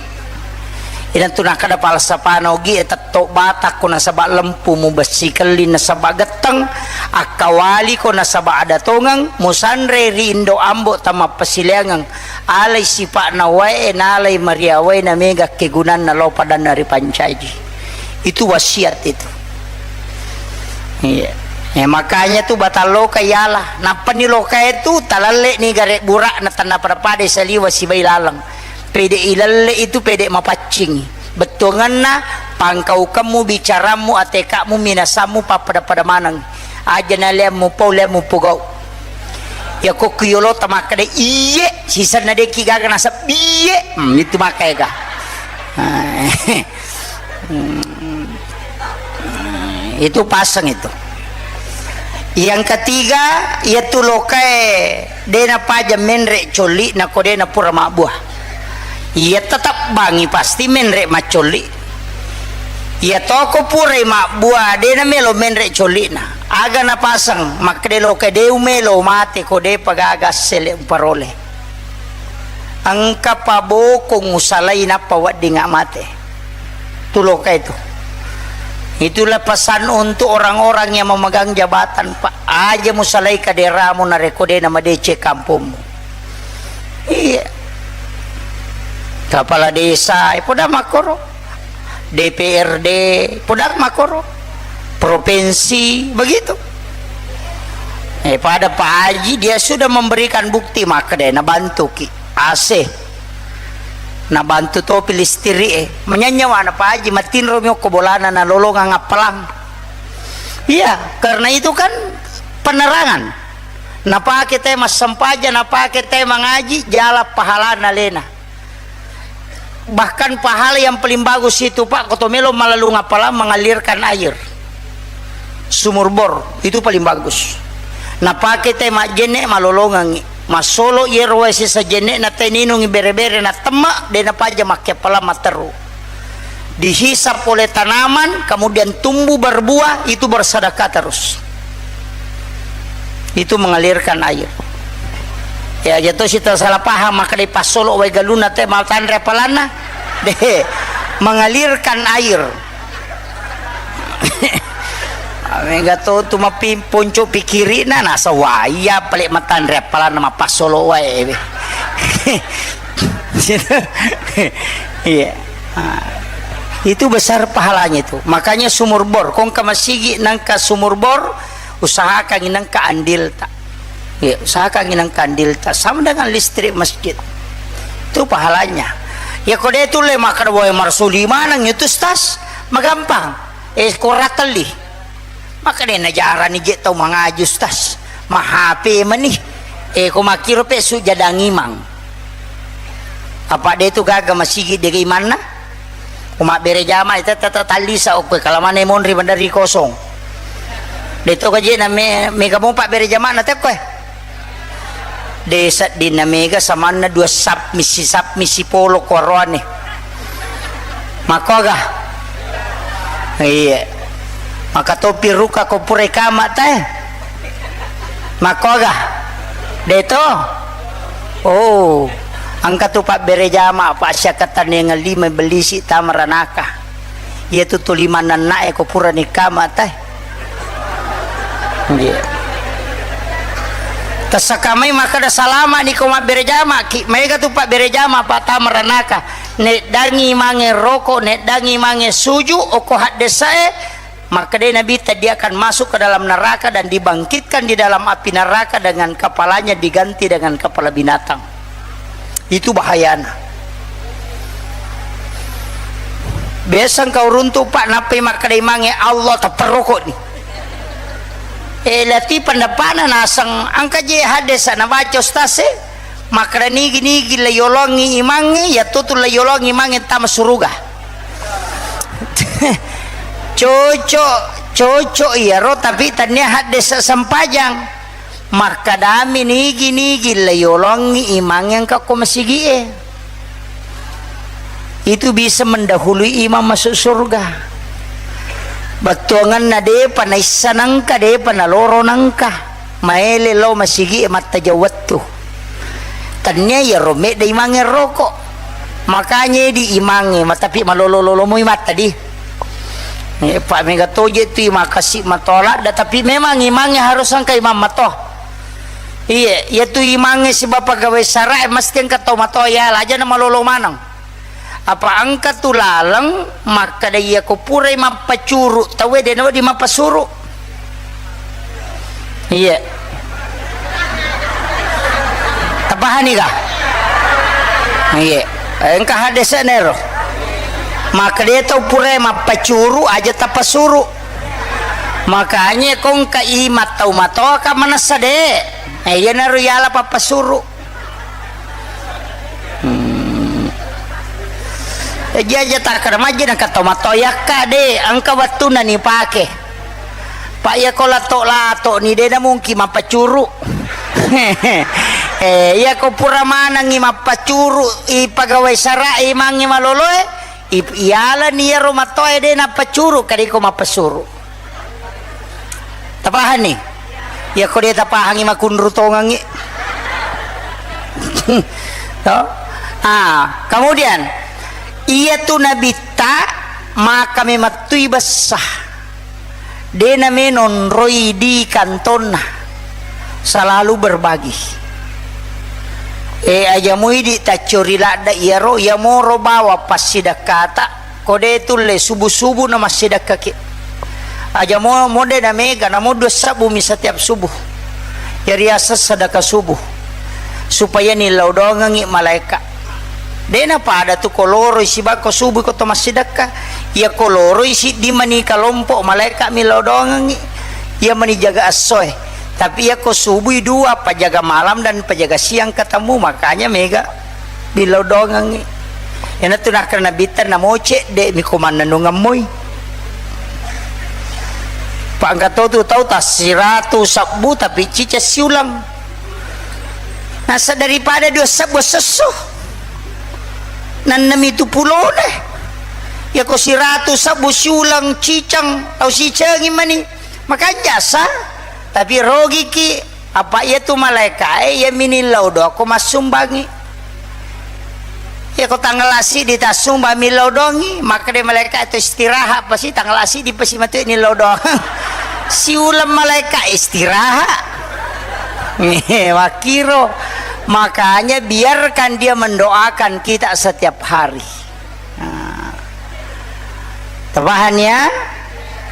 Ina tu nakkada falsafana ogi e, tetto batakko nasaba lempu, mubessi kelli nasaba getteng, akkawaliko nasaba ada tongeng, musanre ri indo ambo tamappasileangeng. Alai sipa'na wae, nalai maria wae, na mega kegunanna lao padanna ripancaji. Itu wasiat itu. Iya. Eh, makanya tu batang loka yala. Nappani lokae tu talalle ni gare bura'na tanna pada-pada saliwa sibai laleng. Pede ilalle itu pede mapaccing. Bettuanganna pangkaukemmu, bicarammu, ateka'mu, minasammu, pappada-pada maneng. Aja naleammu pau, leammu pogau. Iya ko ku yolo tamakkeda iye, sisenna deki gaga nasabbi iye. Hmm, itu makkaega. Hmm. Itu paseng itu. Yang ketiga, iya tu lokae dena paja menre colli nako dena pura mabbua. Iya tetap bangi pasti menre maccolli. Iya toko purai mabbua, de namelo menre colli'na. Aga napaseng, makkeda loka de umelo mate ko de pagaga sele uparole. Engka pabokong usalai nappa wedding mate. Tu loka itu. Itulah pesan untuk orang-orang yang memegang jabatan, Pak. Aja musalai kaderamu narekko de namadeceng kampongmu. Iya. Kepala desa, eh, poda makkoro. D P R D, poda makkoro. Provinsi, begitu. Eh, pada Pak Haji, dia sudah memberikan bukti, makkeda nabantuki. A C. Nabantu topi listrik, eh. Menyanyawa na Pak Haji, matinro mi okko bolana, nalolongang appalang. Iya, karena itu kan penerangan. Napake te massempajang, napake te mangaji, jala pahalana lena. Bahkan pahala yang paling bagus itu, Pak, ko to melo malalung appalang, mengalirkan air. Sumur bor, itu paling bagus. Napake te majjenne, malolongangi. Massolo iyero wae sesa jenne'na te ninungi bere-bere, na temme, de napaja makke appalang matteru. Dihisap oleh tanaman, kemudian tumbuh berbuah, itu bersedekah terus. Itu mengalirkan air. Ya, aja to sita salah paham, maka dipassolo wae galunna te matanre appalanna. De, mengalirkan air. Mega to tu mapi-, ponco pikirina, nasa wai, iya pale matanre appalanna mappassolo wae. Iya. Ah, itu besar pahalanya itu. Makanya sumur bor, ko engka masigi nengka sumur bor, usahakan nengka andilta. Ya, usahakan nengka andilta. Sama dengan listrik masjid. Itu pahalanya. Ya, ko de tulle makkeda, "Woi, marsuli maneng itu, Ustaz." Magampang. Eh, ko ratelli. Makkeda najarani je tau mangaji, Ustaz. Mahape mani. Eh, ko makkiro pe sujadang imang. Apa de tu gaga masigi de imanna? Ko mabbere jama, eh, tette tallisa okko, kalamane monri bandari kosong. De to gaje na me-, mega mo pabbere jama na tekko, eh. De seddinna mega samanna dua sap misi, sap misi polo ko aroane. Makkoga? Iya. Maka topi ruka ko pura kama tae. Makkoga? De to? Oh, engka tu pabbere jama, Pak, siakkatanengeng lima bellisi tama ranaka. Iya tu tuli manennae ko purani kama tae. Iya. Tessakamai makkeda salama ni ko mabbere jama ki, maega tu pabbere jama, Pak, tama ranaka. Neddangi mange roko, neddangi mange suju, oko haddesae, Makkedai Nabitta, "Dia akan masuk ke dalam neraka dan dibangkitkan di dalam api neraka dengan kepalanya diganti dengan kepala binatang." Itu bahayana. Biasa engka uruntu, Pak, nappai makkedai mange Allah tapperrokoni. Eh, lati pendapana naseng engka je hadesa nabaca ustaz e. Makkeda nigi-nigi la yolongi imangnge, yattu tu la yolongi imangnge tama suruga. Cocok, cocok iyaro, tapi tania haddesa sempajang. Makkedami nigi-nigi la yolongi imangnge engka ko masigie. Itu bisa mendahului imang masuk surga. Bettuanganna depa naissa nangka, depa naloro nangka. Maele lao masigi e mattajau wettu. Tania iyaro medda imangnge roko. Makanya di imangnge, ma-, tapi malolo-lolo moi matta di. Eh, pa mega toje tu imang kasi matoa ladda, tapi memang imangnge harus engka imang matoa. Iye, iya tu imangnge siba pegawai sara e mesti engka tau matoa, iya, aja na malolo maneng. Apa engka tu laleng makkeda, iya ko purai mappacuru tauwe, de nawedding mappasuru. Iya. Tapahani ga? Iya. Engka hadese nero. Makkeda tau purai mappacuru aja tapasuru. Makanya ko engka imang tau matoa ka manessa de. Eh, iyanaro yala pappasuru. Hmm. Jaja takkeda majji nengka tau matoa yakka de, engka wettunna nipake. Pa iya ko lato-lato ni de namungki mappacuru. Eh, iyako pura manengngi mappacuru i pegawai sara, imangngi maloloe, i-, iyalani iyaro matoae de' nappacuru, kadiko mappasuru. Tapahanni? Iyako de' tapahangngi, makunru tongengngi. To? Ah, kemudian, iyatu nabitta maka memettui bessa. De' name nonroi di kantonna, selalu berbagi. E, aja muidi taccori ladda iyaro, iyamoro bawang passidakkata, ko de' tulle subuh-subuh na massidakkaki. Aja mo, mo de' namega, namo dua sabbu mi setiap subuh. Jadi aseng sedekah subuh. Supaya nillau doangengngi malaeka. De' napada tu ko loroi siba ko subuh ko to massidekka. Iya ko loroi siddi mani kalompo malaeka millau doangengngi. Iya mani jaga essoe. Tapi iya ko subui dua, pajaga malam dan pajaga siang ketemu, makanya mega millau doangengngi. Iyanatu nakkeda nabitta namoce, de' mi ko mannennungeng moi. Pa engka to tu tau tassiratu sabbu tapi ciceng siuleng. Nasa daripada dua sabbu sesso. Nannemi tu pulone. Yako siratu sabbu siuleng ciceng, tau sicengi mani. Makanja sa, tapi rogiki. Apa iyatu malaekae iya minillau doang ko massumbangi. Iya ko tanggal siddi tassumbang millau doangngi, makkeda malaeka tu istirahat pasi, tanggal siddi pasi matu nillau doang. Siuleng malaeka istirahat. Makkiro. Makanya biarkan dia mendoakan kita setiap hari. Nah. Tapahan ya?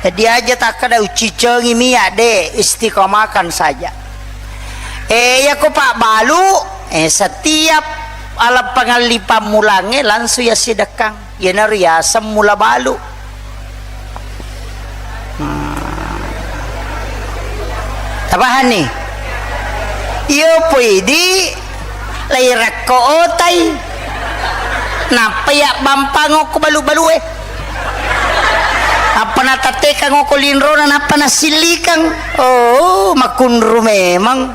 Jadi aja takkeda ucicengi miya de, istiqomahkan saja. Eh, yako pabbalu, eh, setiap ala pangalli pammulangnge langsung yassidekkang. Iyanaro yaseng mula balu. Hmm. Tapahanni? Iyo poidi lairakko otai. Nappa yabbampang okko balu-balue. Nappa natattekang okko linrona, nappa nasillikang. Oh, makunru memang.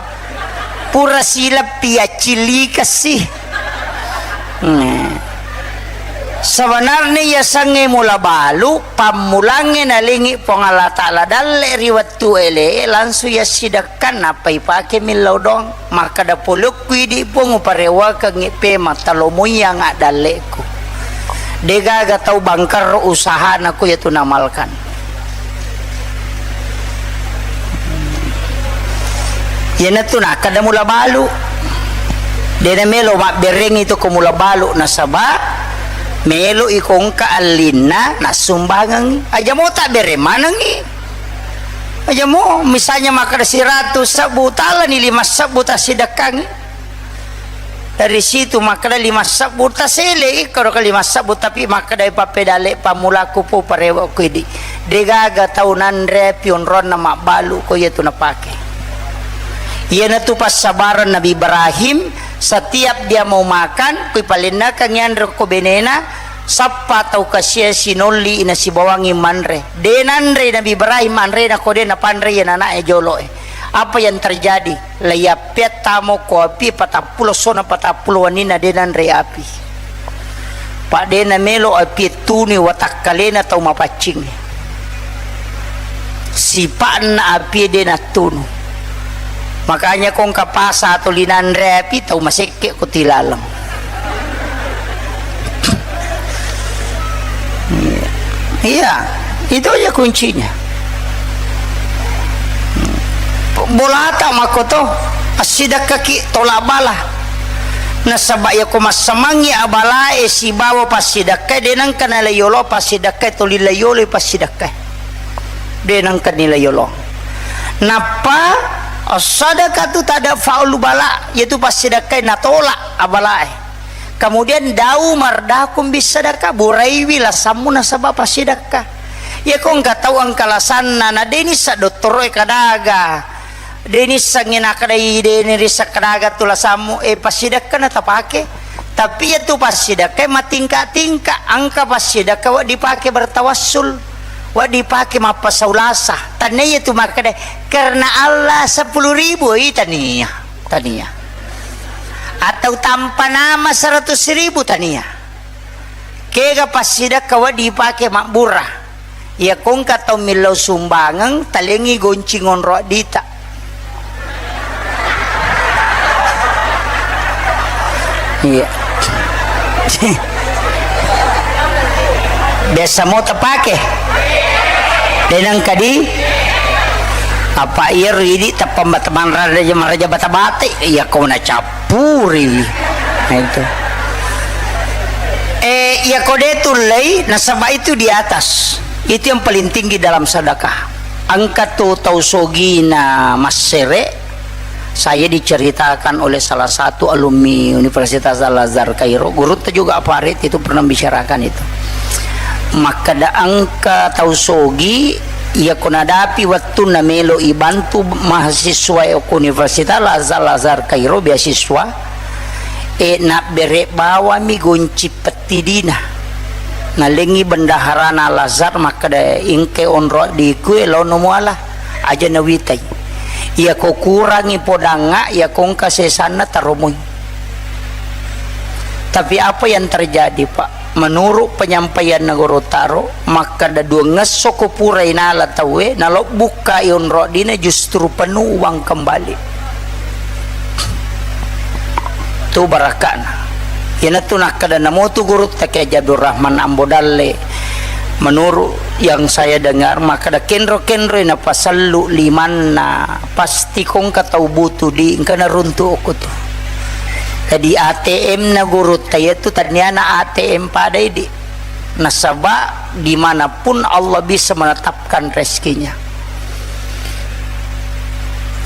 Pura sileppi accillikessi. Hmm. Sebenarnya yasengnge mula balu, pammulangnge nalengi Puang Allah Ta'ala dalle ri wettu ele, langsung yassidekkan, nappa ipake millau doang. Makkeda polokku idi Puang, uparewakengngi pema, talomoiang addalleku. Degaga tau bangkerro usahana ko yatu namalkan. Iyanatu nakkeda mula balu. Dena melo mabberengngi tu ko mula balu, nasaba melo iko engka allinna nassumbangeng. Aja mo tabbereng manengngi. Aja mo misalnya makkeda siratu sebbu, talani lima sebbu tassidekkangngi. Dari situ makkeda lima sebbu tasele, iko ro lima sebbu, tapi makkeda pappedalle pammulaku po parewa ku idi. Degaga tau nanre api onronna mabbalu ko iyatu napake. Iyanatu passabareng Nabi Ibrahim, setiap dia mau makan, kui palennakang yanre ko benena, sappa tau kasia sinolli nasibawangi manre. De nanre Nabi Ibrahim anrena ko de napanre iya nanae joloe. Apa yang terjadi? Laiyappea tamo ko api patappulo sona patappulo waninna de nanre api. Pa de namelo api tunui watakkalena tau mapaccing. Sipa'na api de nattunu. Makanya ko engka pasa atau linanre api tau masekke ko tilaleng. Iya, itu aja kuncinya. Bolata makkoto, assidekkaki tolak bala. Nasaba yako massamangngi abalae sibawa passidekkae, de nengka nalai yolo passidekkae, toli lai yolo passidekkae. De nengka nilai yolo. Nappa as-sadaqatu tadfa'ul bala, yaitu passidekkae natolak abalae. Kemudian dau mardakum bisadaka, buraiwi lasammu nasaba passidekka. Iyako engka tau engka lasanna, na de nissa dottoroe kadaga, de nissengngi nakadai, de nirissa kadaga tu lasammu, eh, passidekka na tapake. Tapi iyatu passidekka matingka-tingka, engka passidekka wa dipake bertawassul, wa dipake mappasaulasa. Tannia iyatu makkada, karena Allah sepuluh ribu, eh, tania, tania. Atau tanpa nama seratus ribu tania. Kega passidekka wedding dipake mabbura. Iya kongka tau millau sumbangeng, talengi goncing onro dita. Iya. Biasa mo tapake. Denang kadi apa iya ridi tappa mata-, manrada-, maraja bata-bata, iya kau na cappuri. Nah, itu. Eh, iya kode tullei, nasaba itu di atas. Itu yang paling tinggi dalam sedekah. Engka tu tau sogina massere, saya diceritakan oleh salah satu alumni Universitas Al-Azhar Kairo, gurutta juga Farid itu pernah bicarakan itu. Makkeda engka tau sogi, iya ko nadapi wettunna melo ibantu mahasiswa ko Universitas Al-Azhar, Al-Azhar Kairo beasiswa, e, nabbere bawami gonci pettidina. Nalengi bendaharana Al-Azhar makkeda, "Engke onro diku e, laono muala, aja nawitai. Iya ko kurangi podangnga, iya ko engka sesanna taromoi." Tapi apa yang terjadi, Pak? Menurut penyampaian Guru Taro, makkeda duangngesso ko purai nala tauwe, nalobbukka i onro dina justru penuh uang kembali. Tu barakana. Iyanatu nakkeda namotu gurutta Kiai Haji Abdul Rahman Ambo Dalle, menurut yang saya dengar, makkeda kenro-kenro napasellu limanna, pasti kongka tau butu di engka naruntu okko tu. Jadi A T M na gurutta iyatu taniana A T M pada idi. Nasaba dimanapun Allah bisa menetapkan rezekinya.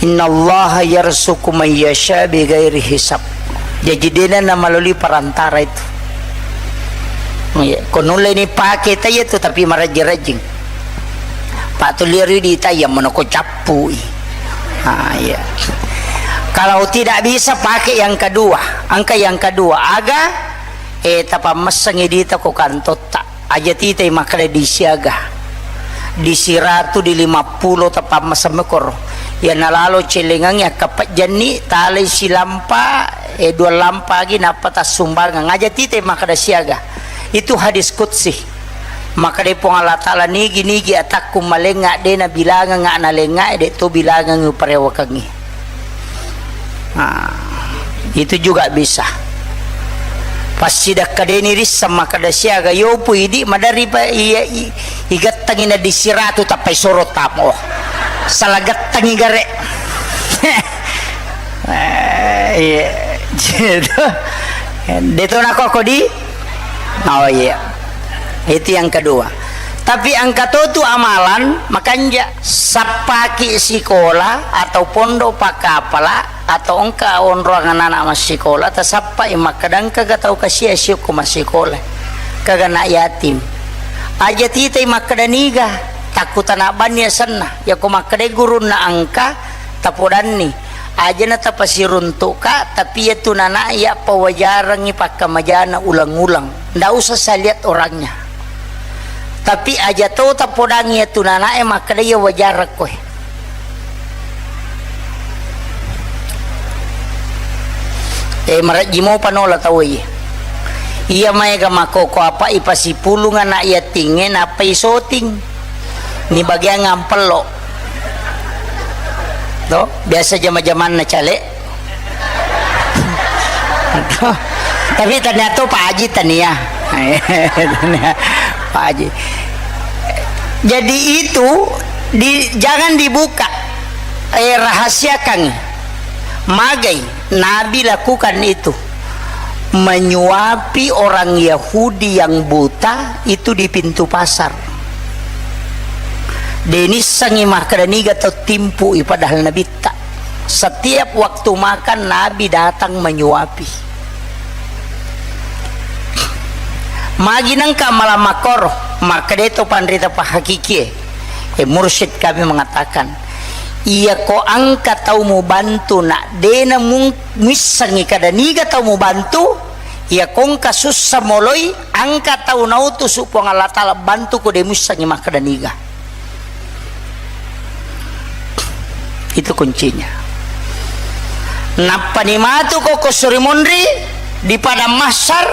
Innallaha yarzuqu man yasha bighairi hisab. Jadi dena na melalui perantara itu. Iya, ko nulle ni pake ta iya tu tapi marajing-rajing. Pak tu liru di ta iya monoko cappui. Ah, iya. Kalau tidak bisa pakai yang kedua, angka yang kedua, aga, eh, tapammessengi dita ko kantotta. Aja titai makkeda di siaga, di siratu, di lima pulo tapammaseng mekoro. Iya nalalo celengangngi akkapejjanni, talai silampa, eh, dua lampa agi nappa tassumbangeng. Aja titai makkeda siaga. Itu hadis qudsi. Makkeda Puang Allah Taala, "Nigi-nigi atakku malengnga, de nabilangengnga nalengnga, de to bilangengngi uparewakengngi." Nah, itu juga bisa. Passidakka deni risseng makkeda siaga yopu idi madari pa iya i-, igattangi na di siratu tappai soro tamo. Salah gattangi gare. Eh, iya. Gitu. Deto nako kodi? Oh iya. Itu yang kedua. Tapi angka to tu amalan, makanja sappaki sikola atau pondok pakkapala atau engka onroang anak-anak massikola, tasappai makkeda engkaga tau kasia siokko massikola, kaga anak yatim. Aja titai makkeda niga, takku tana banni asenna. Yako makkeda gurunna engka, tapodanni. Aja na tapasiruntuka, tapi iyatu nana iya pawajarangngi pakkamajana ulang-ulang. Ndak usah saya lihat orangnya. Tapi aja to tapodangngi iyatu nana e makkeda iya wajarang koe. Eh, marejji mopa nola tau iya. Iya maega makkoko apa ipasipulung anak yatingnge nappa isoting. Ni bagiang ampello. To, biasa jama-jamanna cale. To. Tapi ternyata Pak Haji tania. Tania, Pak Haji. Jadi itu di, jangan dibuka. Eh, rahasiakan. Magai Nabi lakukan itu. Menyuapi orang Yahudi yang buta itu di pintu pasar. Denissengi makkeda niga tau timpui padahal nabitta. Setiap waktu makan Nabi datang menyuapi. Magi nengka malam makkoro, makkeda to panrita pahakikie. Eh, mursyid kami mengatakan, iya ko angka tau mubantu nak dena mung-, muissengi kada niga tau mubantu, iya kongka sussa moloi, angka tau nautusu Puang Allah Taala bantu ko de muissengi makkeda niga. Itu kuncinya. Nappani matu kokko suri monri di padang mahsyar,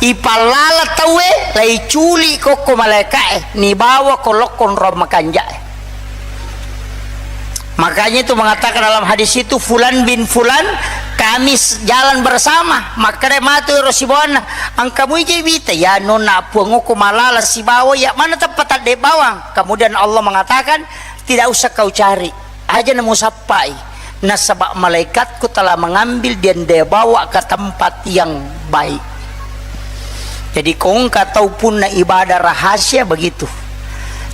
ipallala tauwe, laiculi kokko malaeka'e, nibawa ko lokko onrong makanja'e. Makanya itu mengatakan dalam hadis itu, "Fulan bin Fulan, kami s-, jalan bersama." Makkeda matu ero sibawanna, "Engka mui je wita?" "Ya nonna, puangku malala sibawa, ya mana tempat tadde bawang?" Kemudian Allah mengatakan, "Tidak usah kau cari, aja namu sappai, nasaba malaikatku telah mengambil dan dia bawa ke tempat yang baik." Jadi, ko engka tau punna ibadah rahasia begitu.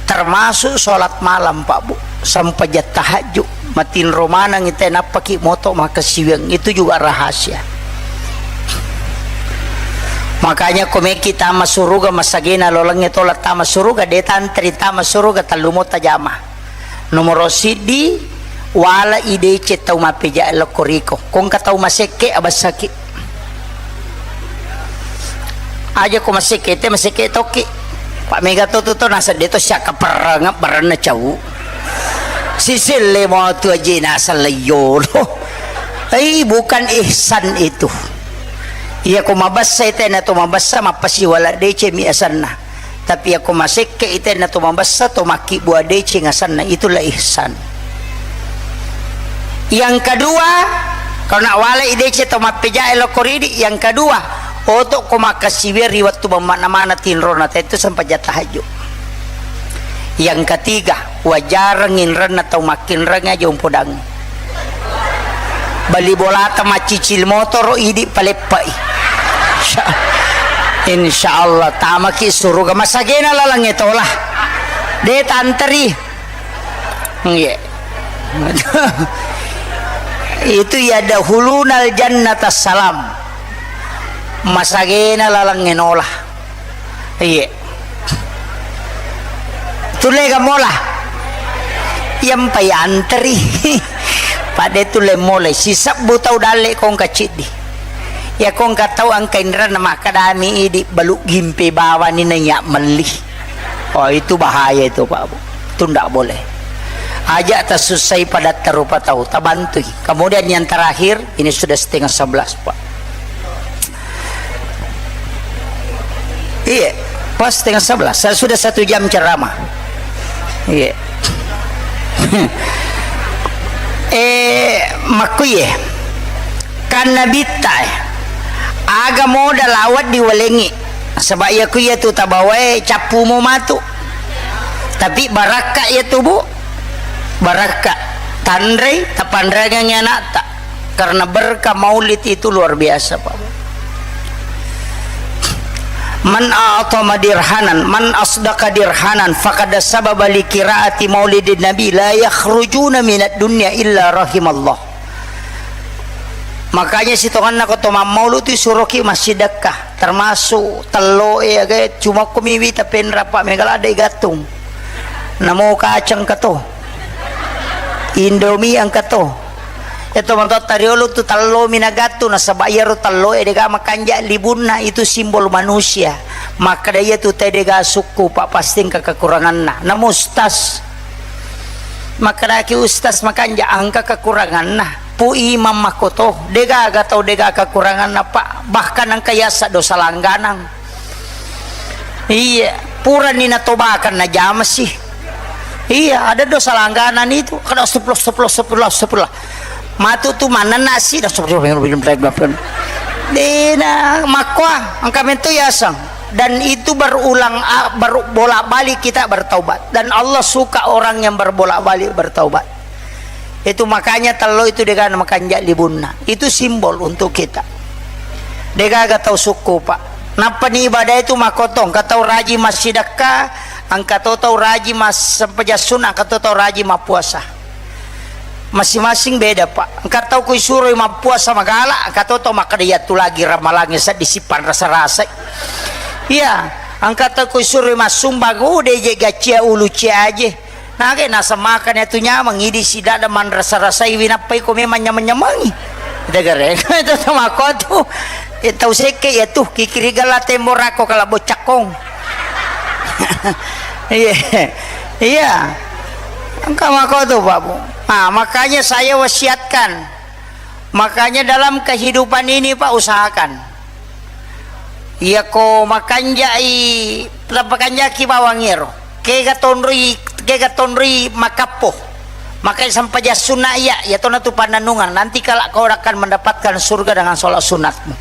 Termasuk sholat malam, Pak Bu, sempajang tahajud, matinro maneng ite nappaki moto makasiwiang, itu juga rahasia. Makanya ko meki tama suruga, masagena lolengnge tola tama suruga, de tantri tama suruga, tellu mo tajama. Nomoro siddi, wala i deceng tau mappeja lokko riko. Ko engka tau masekke, abessaki. Aja ko masekke, te masekke tokki. Pak mega to tu to naseng de to siakka perreng berenna cau. Siselle mo tu aje naseng leyo. Hei, bukan ihsan itu. Iya ko mabessa, ite na to mabessa, mappasiwala deceng mi asenna. Tapi ako masekke itenna to mabessa, to makkibua deceng asenna, itulah ihsan. Yang kedua, kalau nak walai deceng to mappejae lokko ridi, yang kedua, oto ko makkasiwia ri wettu mammana-mana tinrona, tentu sempajang tahajud. Yang ketiga, wajareng inrenna tau makkinreng aja umpodangi. Bali bolata maccicil motoro idi paleppai. Insya-, insya Allah tamaki suruga. Masagena lalangnge tola. De tanteri. Nggih. Itu ya dahulunal jannata salam. Masagena lalangnge nola. Iye. Tulle ga mola? Iyampai anteri. Pada tulle mola. Sisebbu tau dalle kongka ciddi. Ya kongka tau angka inranna makkadami idi balu gimpe bawani naiya melli. Oh, itu bahaya itu, Pak Bu. Itu ndak boleh. Aja tasussai padatta rupa tau, tabantui. Kemudian yang terakhir, ini sudah setengah sebelas, Pak. Iya, pas setengah sebelas. Saya sudah satu jam ceramah. Iya. Eh, makkuye. Kan nabitta, eh. Aga modal awat diwalengi. Sebab iya ku iya tu tabawae cappu mo matu. Tapi barakka iya tu, Bu. Barakka. Tanrei, tapanrangangi anakta. Karena berkah maulid itu luar biasa, Pak. Man a'tama dirhanan, man asdaqa dirhanan, faqad sababa li qiraati maulidin nabi, la yakhrujuna minad dunya illa rahimallah. Makanya sitonganna ko to mammaulu tu suroki massidekka, termasuk telloe aga cuma ko miwi tapenra pa megala de gattung. Namo kacang kato. Indomie engka to. Eto matotta riolo tu tello mi nagattu, nasaba iyaro tello e dega makanja libunna, itu simbol manusia. Makkeda iya tu te dega sukku, pa pasti engka kekuranganna. Namo ustas. Makkedaki ustas makanja engka kekuranganna. Pu imam makkoto, degaga tau dega kekuranganna, Pak. Bahkan engka yasa dosa langganang. Iya, purani natobakan najamasi. Iya, ada dosa langganan itu. Kada astagfirullah, astagfirullah, astagfirullah, astagfirullah. Matu tu manenna si, astagfirullah. Dena makkoa, engka mentu yaseng. Dan itu berulang, a-, beru-, bolak-balik kita bertaubat. Dan Allah suka orang yang berbolak-balik bertaubat. Itu makanya tello itu dega makanja libunna. Itu simbol untuk kita. Degaga tau sukku, Pak. Nappani ibadah itu makotong, engka tau raji massidekka, engka to tau raji mas-, sempajang sunnah, engka to tau raji mappuasa. Masing-masing beda, Pak. Engka tau ku isuroi mappuasa magala, engka to tau makkeda iyatu lagi ramalangnge seddi sipan rasa-rasa. Iya, engka tau ku isuroi massumbang, udah je gacia ulu cia aje. Nage naseng makan iyatu nyameng, idi sidada manrasa-rasai winappai ko memang nyameng-nyamengi. Degare, itu sama ko tu. Eh, tau sekke iyatu, kikiri gala tembo rako kala bocakkong. Iya. Iya. Engka mako tu, Pak Bu. Nah, makanya saya wasiatkan Makanya dalam kehidupan ini, Pak, usahakan. Iyako makanjai, tapakanjaki bawang ero. Kega tonroi, kega tonroi makappo. Makai sempajang sunna iya, iya tona tu pannanungan. Nanti kala kau akan mendapatkan surga dengan sholat sunatmu.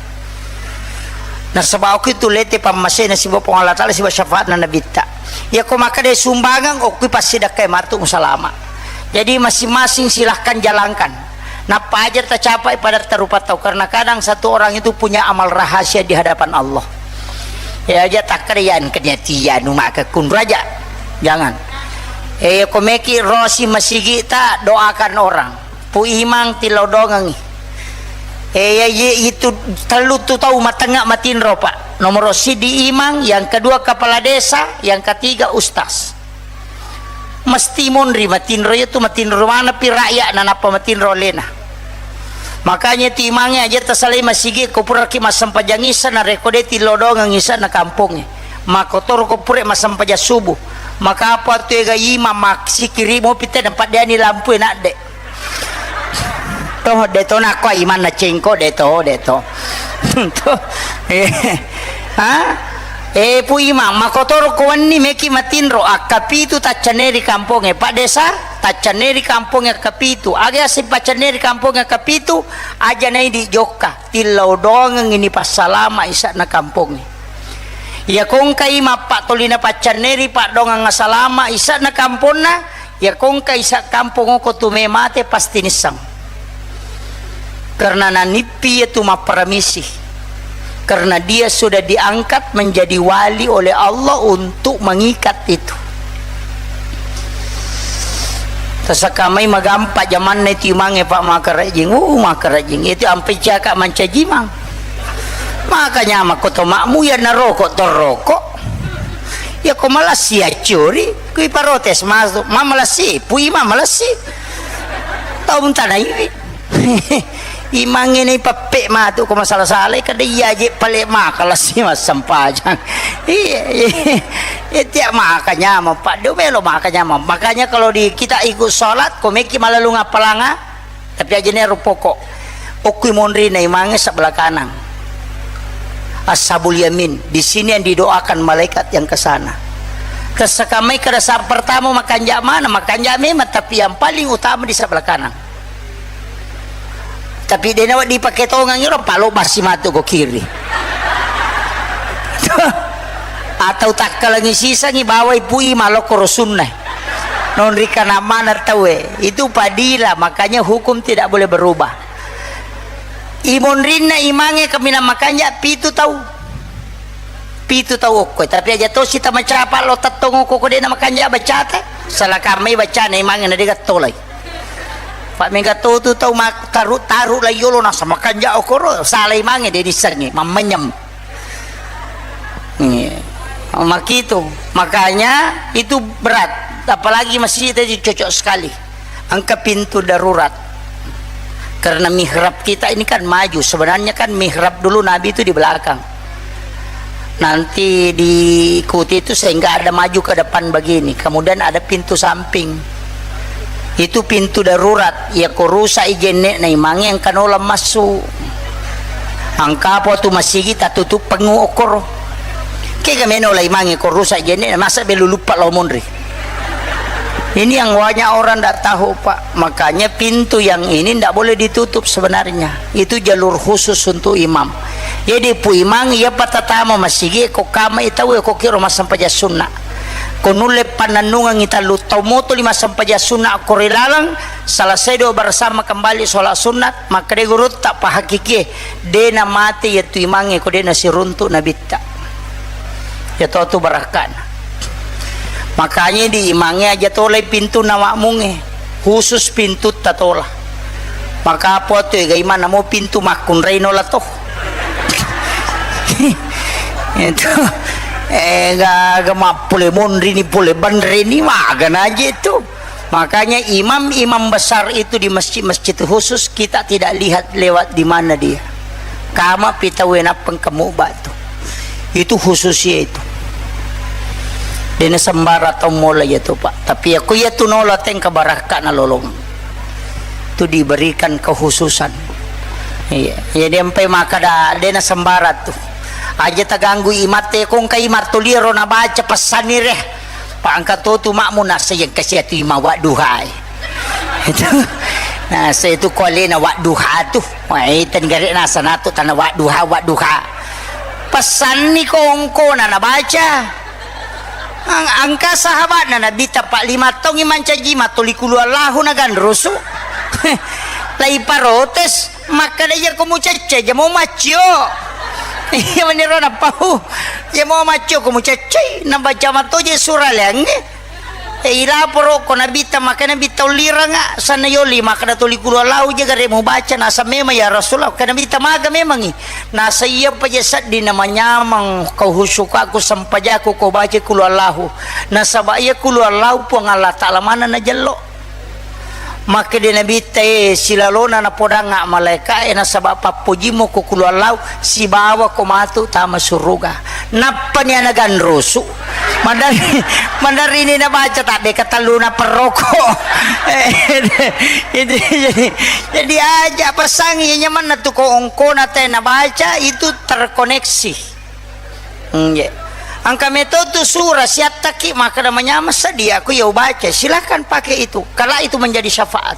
Nasaba okko itu lete pammasena siba Puang Allah Ta'ala siba syafaatna Nabitta. Iyako makkeda sumbangan, okkoi passidakkai matu musalama. Jadi masing-masing silahkan jalankan. Nappa aja tacapai pada tarupa tau, karena kadang satu orang itu punya amal rahasia di hadapan Allah. Ya aja takkeda yan kenia tianu maka kunraja. Jangan. Eh, ko meki rosi masigi ta doakan orang. Pu Imang tilodongengi. Eh, ya, ye, itu tellu tu tau matengnga matinro, Pak. Nomor sidi Imang, yang kedua kepala desa, yang ketiga ustaz. Mesti monri matinro, itu matinro mana pi rakyat na nappa matinro lena. Makanya ti Imangnge aja tasalai masigi ko puraki massempajang isa na rekode tilodongeng isa na kampongnge. Makotoro ko pure massempajang subuh. Maka apa tu ega imam maksikiri mo pite nampak dia ni lampu enak dek. Toh, de to nakko imanna cengko, de to, de to. To. Eh, ha? Eh, Pu Imang, makotoro ko wenni meki matinro, akkapitu taccaneri kampongnge, Pak Desa, taccaneri kampongnge akkapitu. Aga si paccaneri kampongnge akkapitu, aja nai di jokka, tillau dongeng ini passalama isakna kampongnge. Iya kongkai mappattolina paccanneri paddongeng asalama isakna kamponna, iya kongkai isa kampong oko tu me mate pasti nisseng. Karena nanippi iya tu mapparamisi. Karena dia sudah diangkat menjadi wali oleh Allah untuk mengikat itu. Tasakamai magampa jamanna itu imangnge, Pak, makarajing. Uh, makarajing. Itu ampe caka mancajimang. Makanya mako to makmu ya naroko toroko. Ya ko malassi accuri, kui parotes masuk. Ma malassi, pui ma malassi. Tau muntana iwi. Imangnge ni peppe matu ko masalah-salah kada iya je pale maka lassi massempajang. Iya, iya. Ya, tiap maka nyamang, Pak. Dia melo maka nyamang. Makanya kalau di kita ikut sholat, ko meki malalung apalanga, tapi aja nih pokok. Okui monri na imangnge sebelah kanan. Ashabul yamin. Di sini yang didoakan malaikat yang ke sana. Tersakamai kada saat pertama makanja mana, makanja memang, tapi yang paling utama di sebelah kanan. Tapi dena wedding pake tongang iro, palo basi matu ko kiri. Atau takkalangi sisangi bawai pui malokko rosunna. Nonrikana mana taue. Itu padila, makanya hukum tidak boleh berubah. Imonrinna imangnge kaminang makanja pitu tau. Pitu tau okko, tapi aja tosi tamacapa lo tettong okko ko dena makanja bacate. Salah kamai bacana imangnge na dega tolai. Pak mega to tu tau mak taru-taru lai yolo nasa makanja okoro, salai mange de dissengi, mammenyem. Iya. Makitu. Makanya itu berat. Apalagi masjid tadi cocok sekali. Engka pintu darurat. Karena mihrab kita ini kan maju. Sebenarnya kan mihrab dulu Nabi itu di belakang. Nanti diikuti itu sehingga ada maju ke depan begini. Kemudian ada pintu samping. Itu pintu darurat. Ya ko rusak i jenne na imangnge engka nola massu. Engka apa tu masigi tatutup pengu okoro. Kega meno la imangnge ko rusak jenne na masa belu lupa lo monri. Ini yang banyak orang ndak tahu, Pak. Makanya pintu yang ini ndak boleh ditutup sebenarnya. Itu jalur khusus untuk imam. Jadi pu imang iya patatama masigi ko kama itau ko kiro massempajang sunna. Ko nulle panannungang itallu tau moto lima sempajang sunna ko ri laleng, selesai doa bersama kembali sholat sunat, makkeda gurutta pahakikie, dena mate yattu imangnge ko dena siruntu nabitta. Ya to tu barakkana. Makanya di imangnge aja tolai pintu na makmungnge, khusus pintutta tola. Maka apa tu ega imanna mo pintu makkunrai nola to. Itu eh gaga mappole monri ni pole banre ni magana aja itu. Makanya imam-imam besar itu di masjid-masjid khusus kita tidak lihat lewat di mana dia. Kama pitau enappeng kemu batu. Itu khususnya itu. Dena sembara tau mola ya tu, Pak. Tapi aku ya tu nola tengka barakka na lolong. Itu diberikan kekhususan. Iya, jadi empai makkeda de' nasembarang tu. Aja' taganggui imatte, ko engka imat toliro nabaca pessanni re. Pangka to tu makmu naseng kasi atu ima Wadduha e. Itu. Naseng tu ko alena Wadduha tu. Wah, itu negara naseng atu tana Wadduha, Wadduha. Pessanni ko engkona nabaca. Ang-, engka sahabatna Nabitta pa lima taungngi mancaji mattoli kulu Allahu naganrusu. Lai parotes, makkeda, "Iya ko mucecce, jamo maccio." Iya meniro napau. "Jamo maccio ko mucecce, nabaca mattoje sura leangnge." E, ilaporo ko Nabitta, makkeda Nabitta, "Ulliranga, sanna yoli makkeda toli kulu Allahu je gare mubaca." Naseng memang, "Ya Rasulullah," makkeda Nabitta, "maga memangngi?" Naseng, "Iya paja sedding namanyameng kauhusukakku sempajakku ko baca kulu Allahu. Nasaba iya kulu Allahu Puang Allah Ta'ala maneng najello." Makkeda Nabitta, "E, silalona napodangnga malaeka e, nasaba pappojimmo ko kulu Allahu sibawa ko matu tama suruga." Nappani ana ganrusu. Maderri, maderri ni nabaca tabbe katelluna perroko. Jadi, jadi aja' pesangi, iya nyamanna tu ko engkona te nabaca itu terkoneksi. Nggih. Engka meto tu sura siattaki makkeda manyameng sedding aku iya ubaca, silakan pakai itu. Kalau itu menjadi syafaat.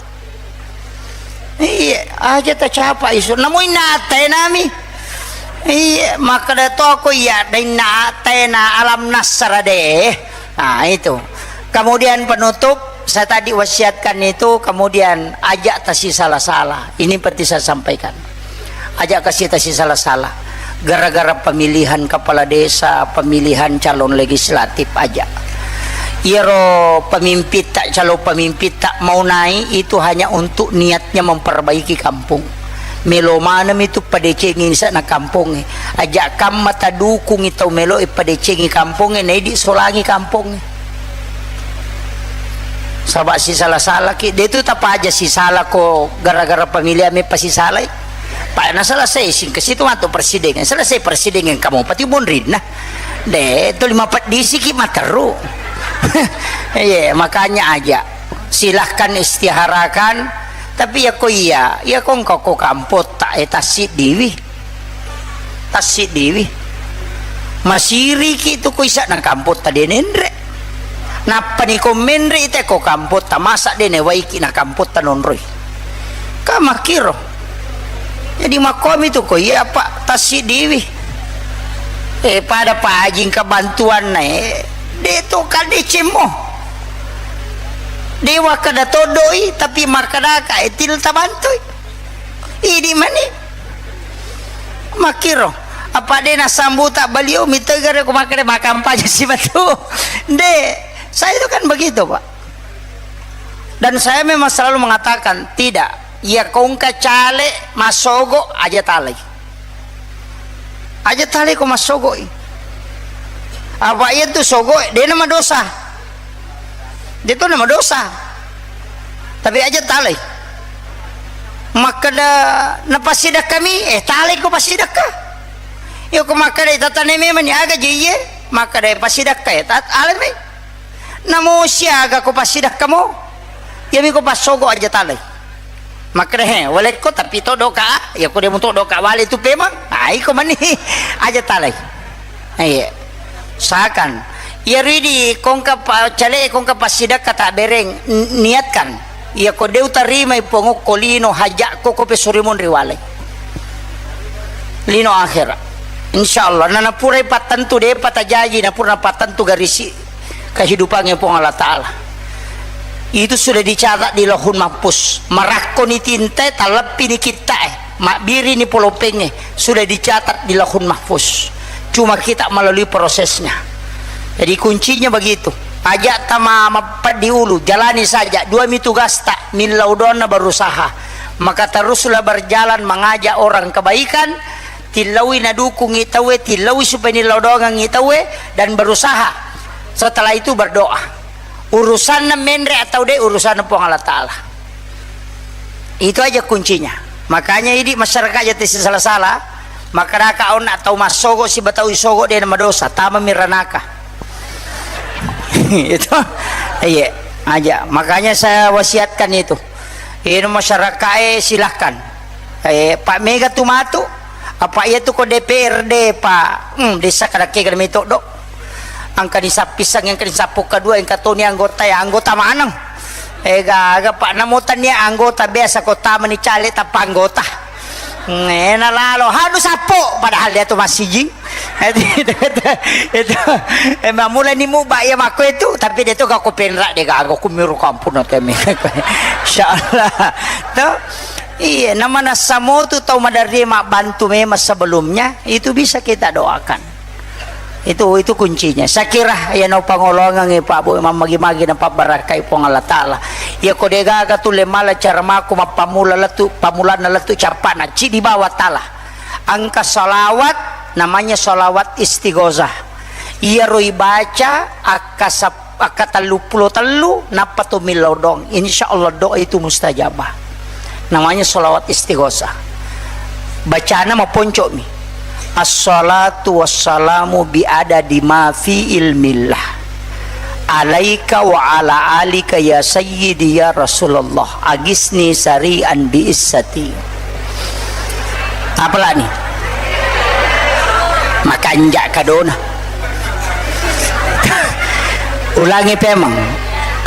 Iya, aja' tacapa isu. Namu inna attae nami. Iya, makkeda to ko iya, da inna attae na alam nasara de. Nah, itu. Kemudian penutup, saya tadi wasiatkan itu, kemudian aja' tasisala-sala. Ini penting saya sampaikan. Aja' kasi tasisala-sala. Gara-gara pemilihan kepala desa, pemilihan calon legislatif aja'. Iyaro pemimpitta, calon pemimpitta mau naik itu hanya untuk niatnya memperbaiki kampung. Melo maneng itu padecengi sana kampongnge. Aja' kamma tadukungi tau melo e padecengi kampongnge, naidi solangi kampongnge. Saba' sisala-salaki, de' tu tapaja sisala ko gara-gara pemilihan me pasisalai. Pa' na selesai singkasi tu matu presiden, selesai presiden kamu pati monrinna. De' tu lima pedisiki materu. Iya, makanya aja'. Silahkan istiharakan, tapi iya ko iya, iya ko engka ko kampotta e tassiddiwi. Tassiddiwi. Masiriki tu ko isa'na kampotta de' nenre. Nappani ko menre ite ko kampotta, masa de' newaiki na kampotta nonroi. Ka makkiro. Jadi makkomi tu ko iya pa' tassiddiwi. E, pada pajingka bantuanna e, de' to kadecemmo. De' wakkeda toddoi, tapi makkedaka e til tabantui. Idi' mani. Makkiro, apa de' nasambuta' baliau, mitoi gare ko makkeda makampanye si batu. De', saya itu kan begitu, Pak. Dan saya memang selalu mengatakan, tidak. Iya ko engka caleg massogo' aja' talai. Aja' talai ko massogo'i. Apa iya tu sogo' de' na madosa. De' tu na madosa. Tapi aja' talai. Makkeda na passidekka mi, eh, talai ko passidekka. Iya ko makkeda tatanai memang ni aga je iye, makkeda passidekka e, ta-, alai mi. Namo siaga ko passidekkamo? Iyami ko passogo' aja' talai. Makkeda, he, walekko tapi to doka, iya ko de' muto doka wale tu pemang. Ah, iko mani aja' talai. Iya. Sakan. Iya ridi kongka pa-, cale kongka passidekka tabbereng, n-, niatkan. Iya ko de' utarimai Puang okko lino haja'ko ko pesuri monri walai. Lino akhirat. Insyaallah, na napurai pattentu de'pa tajaji, napura pattentu garisi' kehidupannya Puang Allah Ta'ala. Itu sudah dicatat di Lauhul Mahfuz. Marakkoni tintae, talleppini kitta'e, mabbirini polopengnge, sudah dicatat di Lauhul Mahfuz. Cuma kita melalui prosesnya. Jadi kuncinya begitu. Aja' tama mappeddi ulu, jalani saja. Dua mi tugasta, millau doanna berusaha. Maka teruslah berjalan mengajak orang kebaikan, tillaui nadukungngi tauwe, tillaui supaya nillau doangengngi tauwe, dan berusaha. Setelah itu berdoa. Urusanna menre atau de', urusanna Puang Allah Ta'ala. Itu aja kuncinya. Makanya idi' masyarakat aja' tesi sala-sala, makkedaka onna tau massogo' siba tau isogo' de' na madosa, tamami ranaka. Itu, iya, aja'. Makanya saya wasiatkan itu. Ino masyarakat e silahkan. Eh, Pak, mega tu matu. Apa iya tu ko D P R D, Pak? Hmm, desa kada kega mi toddo. Angka ni sappisang, angka ni sappo kedua, angka toni anggota ya, anggota maneng. Eh, gaga, Pak, namo tania anggota biasa ko tamani caleg tanpa anggota. Hmm, eh, na lalo, hanu sappo, padahal dia tu masih jing. Itu, itu, itu, itu. Eh, mammulani muba iya makko itu, tapi dia tu gak ko penrak dia gak, gak ko miru kampung nanti. Insyaallah. Tuh. Iya, namanessa motu tau maderri mabbantu memang sebelumnya, itu bisa kita doakan. Itu, itu kuncinya. Saya kira ya no pangolongan Pak Bu, mammagi-magi na pabbarakkai Puang Allah Taala. Ya ko degaga tu le mala cara mako mappamula lettu, pamulanna lettu cappana, ci di bawah tala. Angka salawat, namanya salawat istighosah. Iyaro ibaca akka sap-, akka telluppulo tellu, nappa to millau dong. Insya Allah doa itu mustajabah. Namanya salawat istighosah. Bacana maponco'mi. Assalatu wassalamu bi adadi ma fi ilmillah. Alaika wa ala alika ya sayyidi ya Rasulullah. Agisni sari'an bi izzati. Tapalani. Makanja kadona. Ulangi pemeng.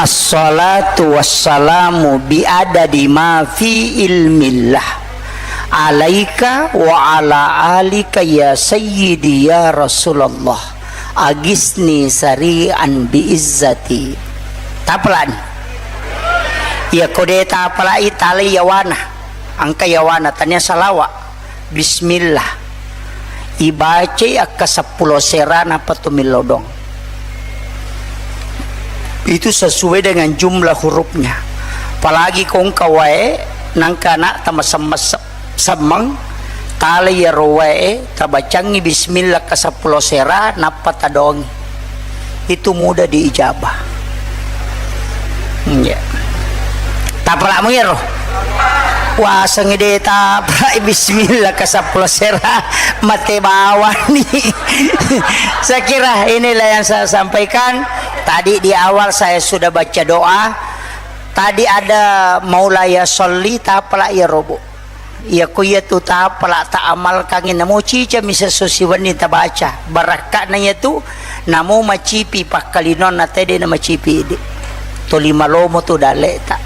Assalatu wassalamu bi adadi ma fi ilmillah. Alaika wa ala alika ya sayyidi ya Rasulullah. Agisni sari'an bi izzati. Tapalani. Iya ko de tapalai tali yawana. Angka yawana tania salawa. Bismillah. Ibacai akka seppulo sera nappa to millau dong. Itu sesuai dengan jumlah hurufnya. Apalagi ko engka wae nangka anakta masem-, semmeng, tala iyaro wae tabacangngi bismillah ka seppulo sera nappa tadongi. Itu mudah diijabah. Iya. Tapalakmu iyaro. Wasengngi de tapalak bismillah ka seppulo sera mate bawani. Saya kira inilah yang saya sampaikan. Tadi di awal saya sudah baca doa. Tadi ada maulaya sholli, tapalak iyaro, Bu. Iya ko iya tu tapalak ta amalkangngi namo cicami sesso siwenni tabaca. Barakka'na iya tu namo macipi pakkalinonna tede na macipi idi. Toli malomo tu dalle'ta.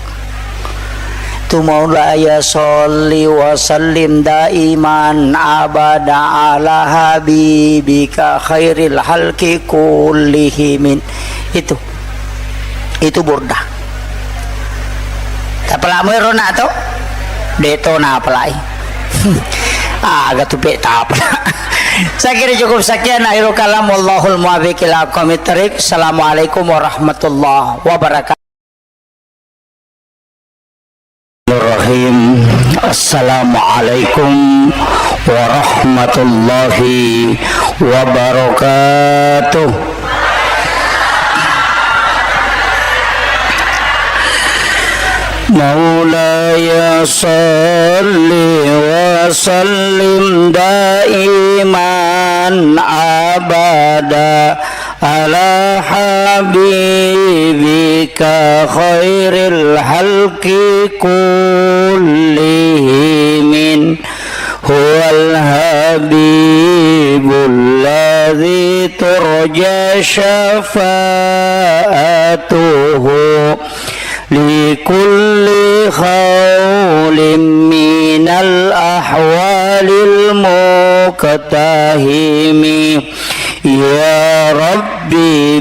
Tu maulaya sholli wa sallim daiman abada ala habibika khairil halki kullihimin. Itu. Itu burda. Tapalakmu ero nak to? De to napalai. Aga tu pe tapalak. Saya kira cukup sekian akhirul kalam. Wallahul muwaffiq ila aqwamit thariq. Assalamualaikum warahmatullahi wabarakatuh. Bismillahirrahmanirrahim. Assalamualaikum warahmatullahi wabarakatuh. مولاي صل وسلم دائما أبدا على حبيبك خير الخلق كلهم. هو الحبيب الذي ترجى شفاعته لكل هول من الأهوال المقتحم. يا ربي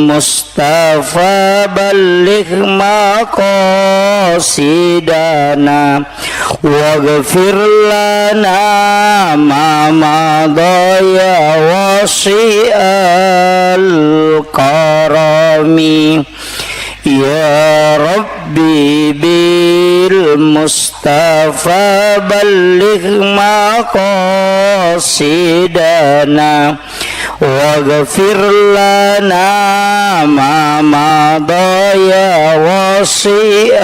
بالمصطفى بلغ مقاصدنا واغفر لنا ما مضى يا واسع الكرم. يا ربي بالمصطفى بلغ مقاصدنا واغفر لنا ما مضى يا واسع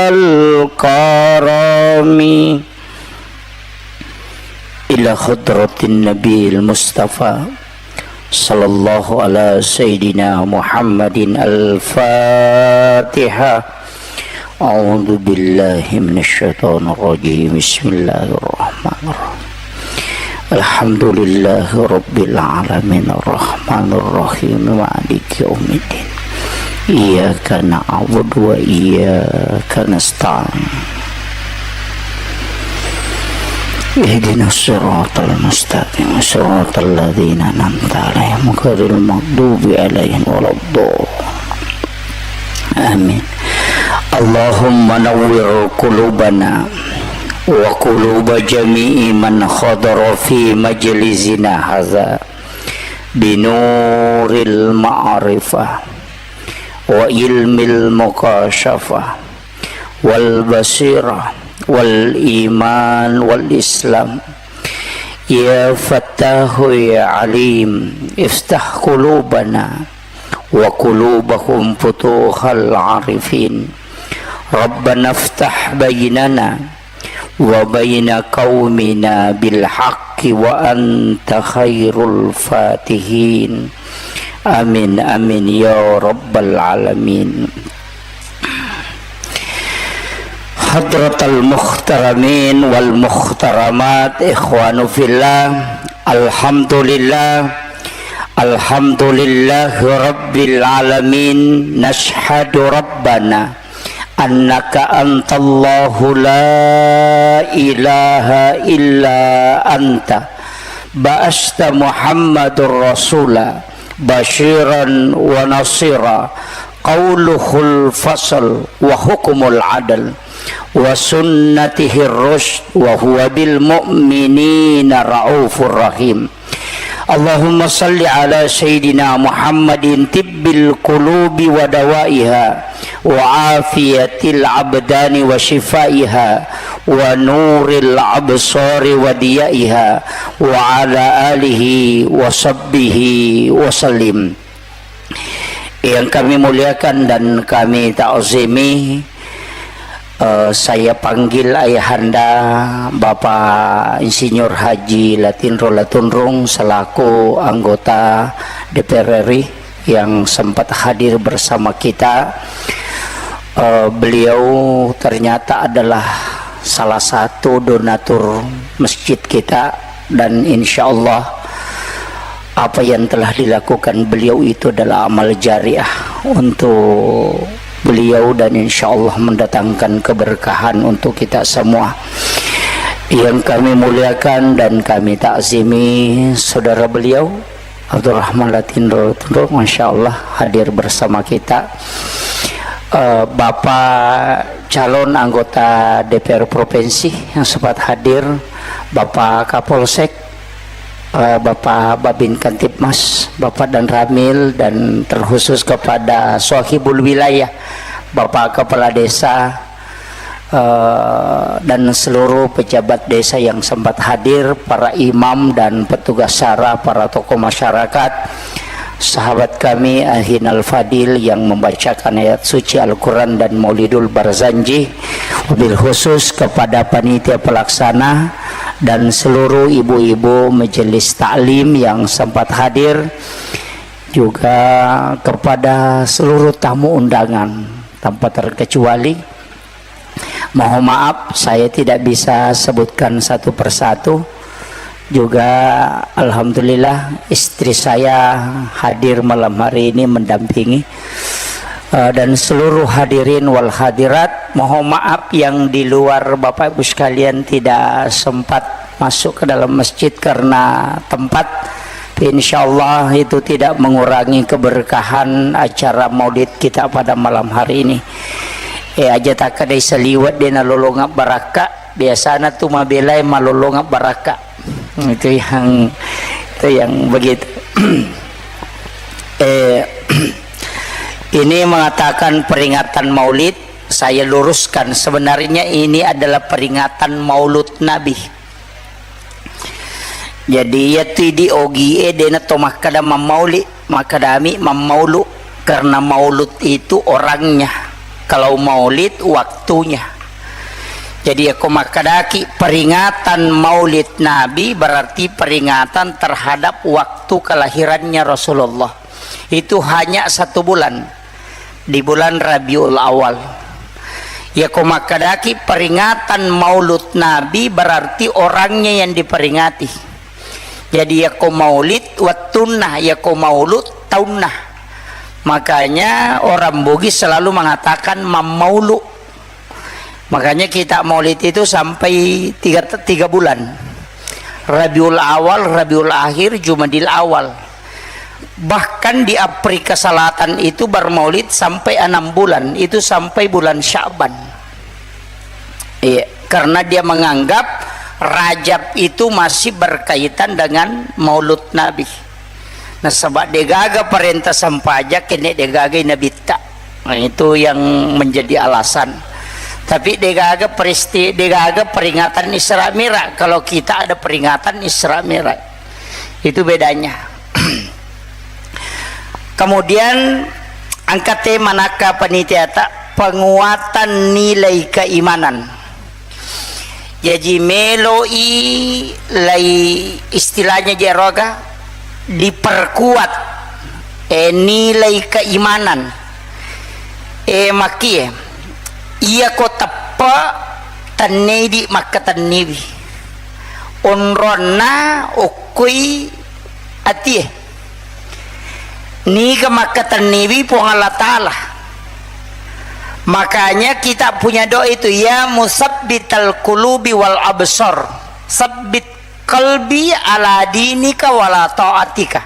الكرم. إلى حضرة النبي المصطفى صلى الله على سيدنا محمد الفاتحة. أعوذ بالله من الشيطان الرجيم. بسم الله الرحمن الرحيم. الحمد لله رب العالمين. الرحمن الرحيم. مالك يوم الدين. إياك نعبد وإياك نستعين. اهدنا الصراط المستقيم. صراط الذين أنعمت عليهم غير المغضوب عليهم ولا الضالين. آمين. اللهم نور قلوبنا وقلوب جميع من حضر في مجلسنا هذا بنور المعرفة وعلم المكاشفة والبصيرة والإيمان والإسلام. يا فتاح يا عليم، افتح قلوبنا وقلوبهم فتوح العارفين. ربنا افتح بيننا وبين قومنا بالحق وأنت خير الفاتحين. آمين، آمين يا رب العالمين. حضرة المحترمين والمحترمات، إخوان في الله، الحمد لله، الحمد لله رب العالمين. نشهد ربنا أنك أنت الله لا إله إلا أنت، بعثت محمد رسولا بشيرا ونصيرا، قوله الفصل وحكمه العدل وسنته الرشد وهو بالمؤمنين رؤوف رحيم. اللهم صل على سيدنا محمد طب القلوب ودوائها وعافية الأبدان وشفائها ونور الأبصار وضيائها وعلى آله وصحبه وسلم. Yang kami muliakan dan kami ta'zimi, eh, saya panggil ayahanda Bapak Insinyur Haji Latinro Latunrung selaku anggota D P R R I yang sempat hadir bersama kita. Eh, beliau ternyata adalah salah satu donatur masjid kita, dan insya Allah apa yang telah dilakukan beliau itu adalah amal jariah untuk beliau, dan insya Allah mendatangkan keberkahan untuk kita semua. Yang kami muliakan dan kami takzimi saudara beliau, Abdurrahman Latinro Tunrung, masya Allah, hadir bersama kita. Eh, Bapak calon anggota D P R Provinsi yang sempat hadir, Bapak Kapolsek, eh, Bapak Babin Kantipmas, Bapak Danramil, dan terkhusus kepada Sohibul Wilayah, Bapak Kepala Desa, eh, dan seluruh pejabat desa yang sempat hadir, para imam dan petugas syara, para tokoh masyarakat, sahabat kami Ahinal Fadil yang membacakan ayat suci Al-Quran dan Maulidul Barzanji, wabil khusus kepada panitia pelaksana dan seluruh ibu-ibu majelis taklim yang sempat hadir, juga kepada seluruh tamu undangan tanpa terkecuali. Mohon maaf, saya tidak bisa sebutkan satu persatu. Juga, alhamdulillah, istri saya hadir malam hari ini mendampingi. Eh, dan seluruh hadirin wal hadirat, mohon maaf yang di luar Bapak Ibu sekalian tidak sempat masuk ke dalam masjid karena tempat. Insya Allah itu tidak mengurangi keberkahan acara maulid kita pada malam hari ini. Eh, aja takkadai saliwet de nalolongeng barakka, biasana tu mabelai malolongeng barakka. Itu yang, itu yang begitu. Eh, ini mengatakan peringatan maulid, saya luruskan, sebenarnya ini adalah peringatan maulud Nabi. Jadi, iyatu idi ogie dena to makkada mammauli, makkadami mammaulu, karena maulud itu orangnya. Kalau maulid, waktunya. Jadi, yako makkadaki peringatan maulid Nabi, berarti peringatan terhadap waktu kelahirannya Rasulullah. Itu hanya satu bulan, di bulan Rabiul Awal. Yako makkedaki peringatan Maulud Nabi, berarti orangnya yang diperingati. Jadi, yako maulid wettunna, yako maulud taunna. Makanya orang Bugis selalu mengatakan mammaulu. Makanya kita maulid itu sampai tiga, tiga bulan. Rabiul Awal, Rabiul Akhir, Jumadil Awal. Bahkan di Afrika Selatan itu bermaulid sampai enam bulan, itu sampai bulan Sya'ban. Iya, karena dia menganggap Rajab itu masih berkaitan dengan Maulud Nabi. Nasaba degaga parenta sempajang, kene degaga nabitta. Nah, itu yang menjadi alasan. Tapi degaga peristi-, degaga peringatan Isra Mi'raj. Kalau kita ada peringatan Isra Mi'raj. Itu bedanya. Kemudian angkate manakka panitiata penguatan nilai keimanan. Jaji meloi lai istilahnya jeroga diperkuat, eh, nilai keimanan. Eh, makkie, iyako teppe tennedi makkatenniwi. Onronna okkoi atie. Niga makkatenniwi Puang Allah Ta'ala. Makanya kita punya doa itu, "Ya musabbital qulubi wal absar, sabbit qalbi ala dinika wala ta'atika."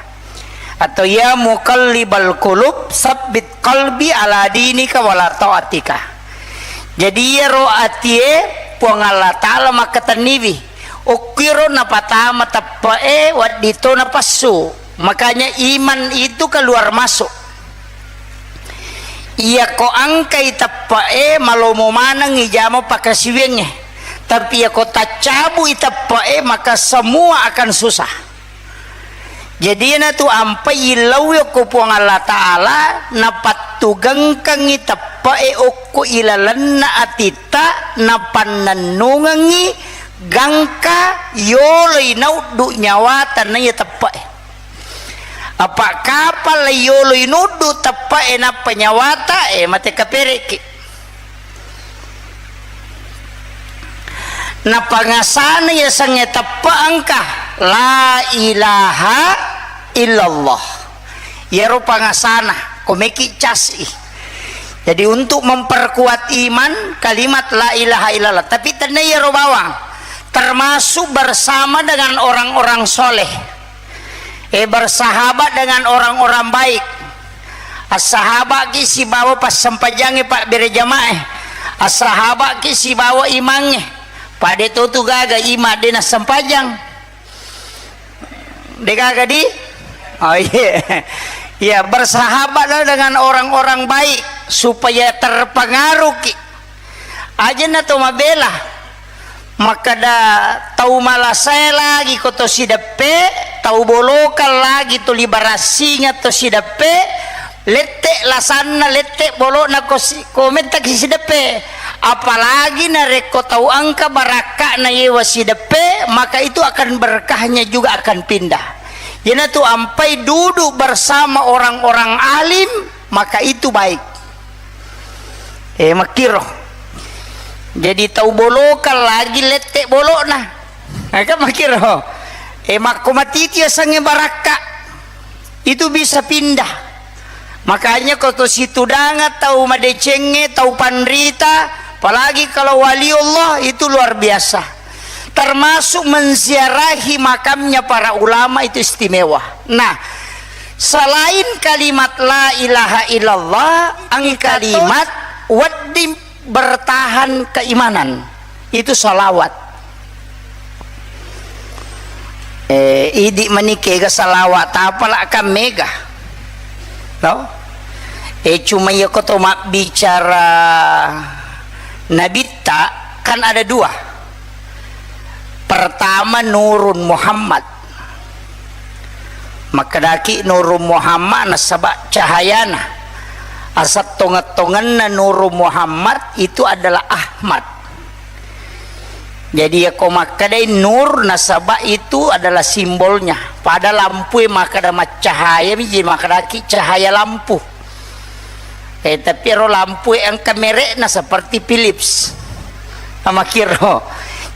Atau, "Ya muqallibal qulub, sabbit qalbi ala dinika wala ta'atika." Jadi, iyaro atie Puang Allah Ta'ala makkatenniwi. Okkiro napatama teppe'e, wedding to napassu. Makanya iman itu keluar masuk. Iyako engkai teppe'e, malomo manengngi jama pakasiwiangnge. Tapi iyako taccabui teppe'e, maka semua akan susah. Jadi, iyanatu ampai illauwi okko Puang Allah Ta'ala, napattugengkengngi teppe'e okko ilalenna atitta, napannennungengngi gangka yoloi nauddu nyawata naiya teppe'e. Apa kapang lai yoloi nuddu teppe'e nappa nyawata, eh, mate kapere'ki. Napangasana yasengnge teppe engka, la ilaha illallah. Iyaro pangasana, ko meki casi. Jadi, untuk memperkuat iman, kalimat la ilaha illallah. Tapi tenna iyaro bawang, termasuk bersama dengan orang-orang soleh. Eh, bersahabat dengan orang-orang baik. Assahaba'ki sibawa passempajangnge pabbere jamaah. Assahaba'ki sibawa imangnge. Pada totu gaga imang de nassempajang. De gaga di? Oh, iya. Ya, bersahabatlah dengan orang-orang baik supaya terpengaruhki. Ajanna to mabela. Makkeda tau malasae lagi ko to sideppe, tau bolokang lagi to libarassingeng to sideppe, lette lasanna, lette bolokna ko si-, ko mettaki sideppe. Apalagi narekko tau engka barakka'na yewa sideppe, maka itu akan berkahnya juga akan pindah. Iyanatu ampai duduk bersama orang-orang alim, maka itu baik. Eh, makkiro. Jadi tau bolokang lagi lette bolokna. Nah, kan makkiro. Eh, makko matiti asengnge barakka. Itu bisa pindah. Makanya ko to situdanga tau madecengnge, tau panrita, apalagi kalau waliullah itu luar biasa. Termasuk menziarahi makamnya para ulama itu istimewa. Nah, selain kalimat la ilaha illallah, ang kalimat wedding bertahan keimanan. Itu salawat. Eh, idi mani kega salawat, apala kan mega. No? Eh, cuma iya ko to mabbicara nabitta, kan ada dua. Pertama, Nurun Muhammad. Makkedaki Nurun Muhammad nasaba cahayana. Asal tonget-tongenna Nurun Muhammad itu adalah Ahmad. Jadi, yako makkedai nur, nasaba itu adalah simbolnya. Pada lampue makkeda maccahaya mi, jadi makkedaki cahaya lampu. Eh, tapi ro lampu e engka merekna seperti Philips. Amakiro.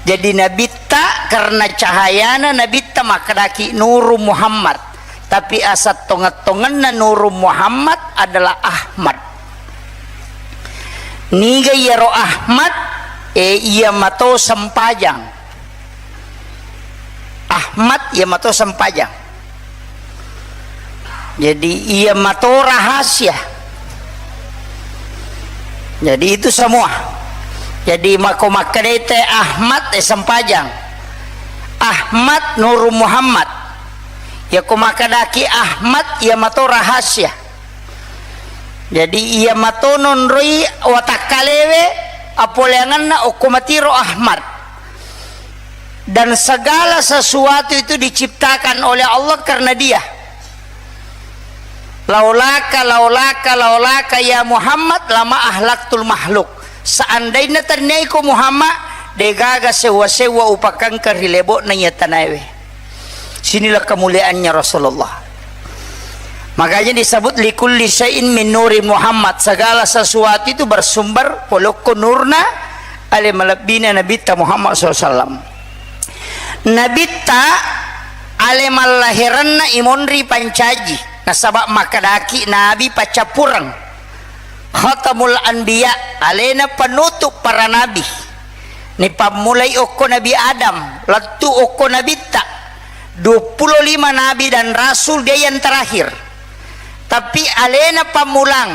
Jadi nabitta karena cahayana nabitta makkedaki Nuru Muhammad. Tapi asat tongeng-tongenna Nuru Muhammad adalah Ahmad. Niga iyaro Ahmad? Eh, iya mato sempajang. Ahmad iya mato sempajang. Jadi iya mato rahasia. Jadi itu semua. Jadi mako makkedai te Ahmad, eh, sempajang. Ahmad Nuru Muhammad. Yako makkedaki Ahmad iya mato rahasia. Jadi iya mato nonroi watakkalewe apoleangenna okko matiro Ahmad. Dan segala sesuatu itu diciptakan oleh Allah karena Dia. Laulaka, laulaka, laulaka ya Muhammad lama ahlaktul makhluk. Seandainna tenniaiko Muhammad, degaga sewwa-sewwa upakangka ri lebo'na iya tanaewe. Sinilah kemuliaannya Rasulullah. Makanya disebut likulli syai'in min nuri Muhammad. Segala sesuatu itu bersumber polokko nurna ale malebbina Nabitta Muhammad sallallahu alaihi wasallam. Nabitta ale mallahiranna imonri pancaji. Nasaba makkedaki Nabi paccappureng. Khatamul Anbiya, alena penutup para nabi. Nipammulai okko Nabi Adam, lettu okko nabitta. Duappulo lima nabi dan rasul, dia yang terakhir. Tapi alena pammulang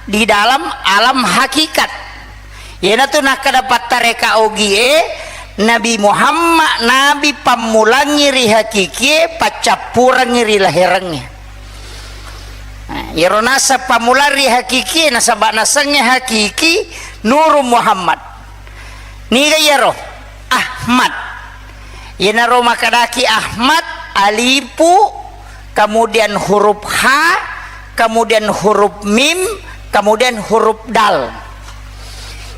di dalam alam hakikat. Iyanatu nakkeda pattareka ogie, Nabi Muhammad nabi pammulangngi ri hakikie, paccappurengngi ri lahirengnge. Nah, iyaro naseng pammulang ri hakikie, nasaba nasengnge hakiki Nuru Muhammad. Niga iyaro? Ahmad. Iyanaro makkedaki Ahmad, alifu, kemudian huruf ha, kemudian huruf mim, kemudian huruf dal.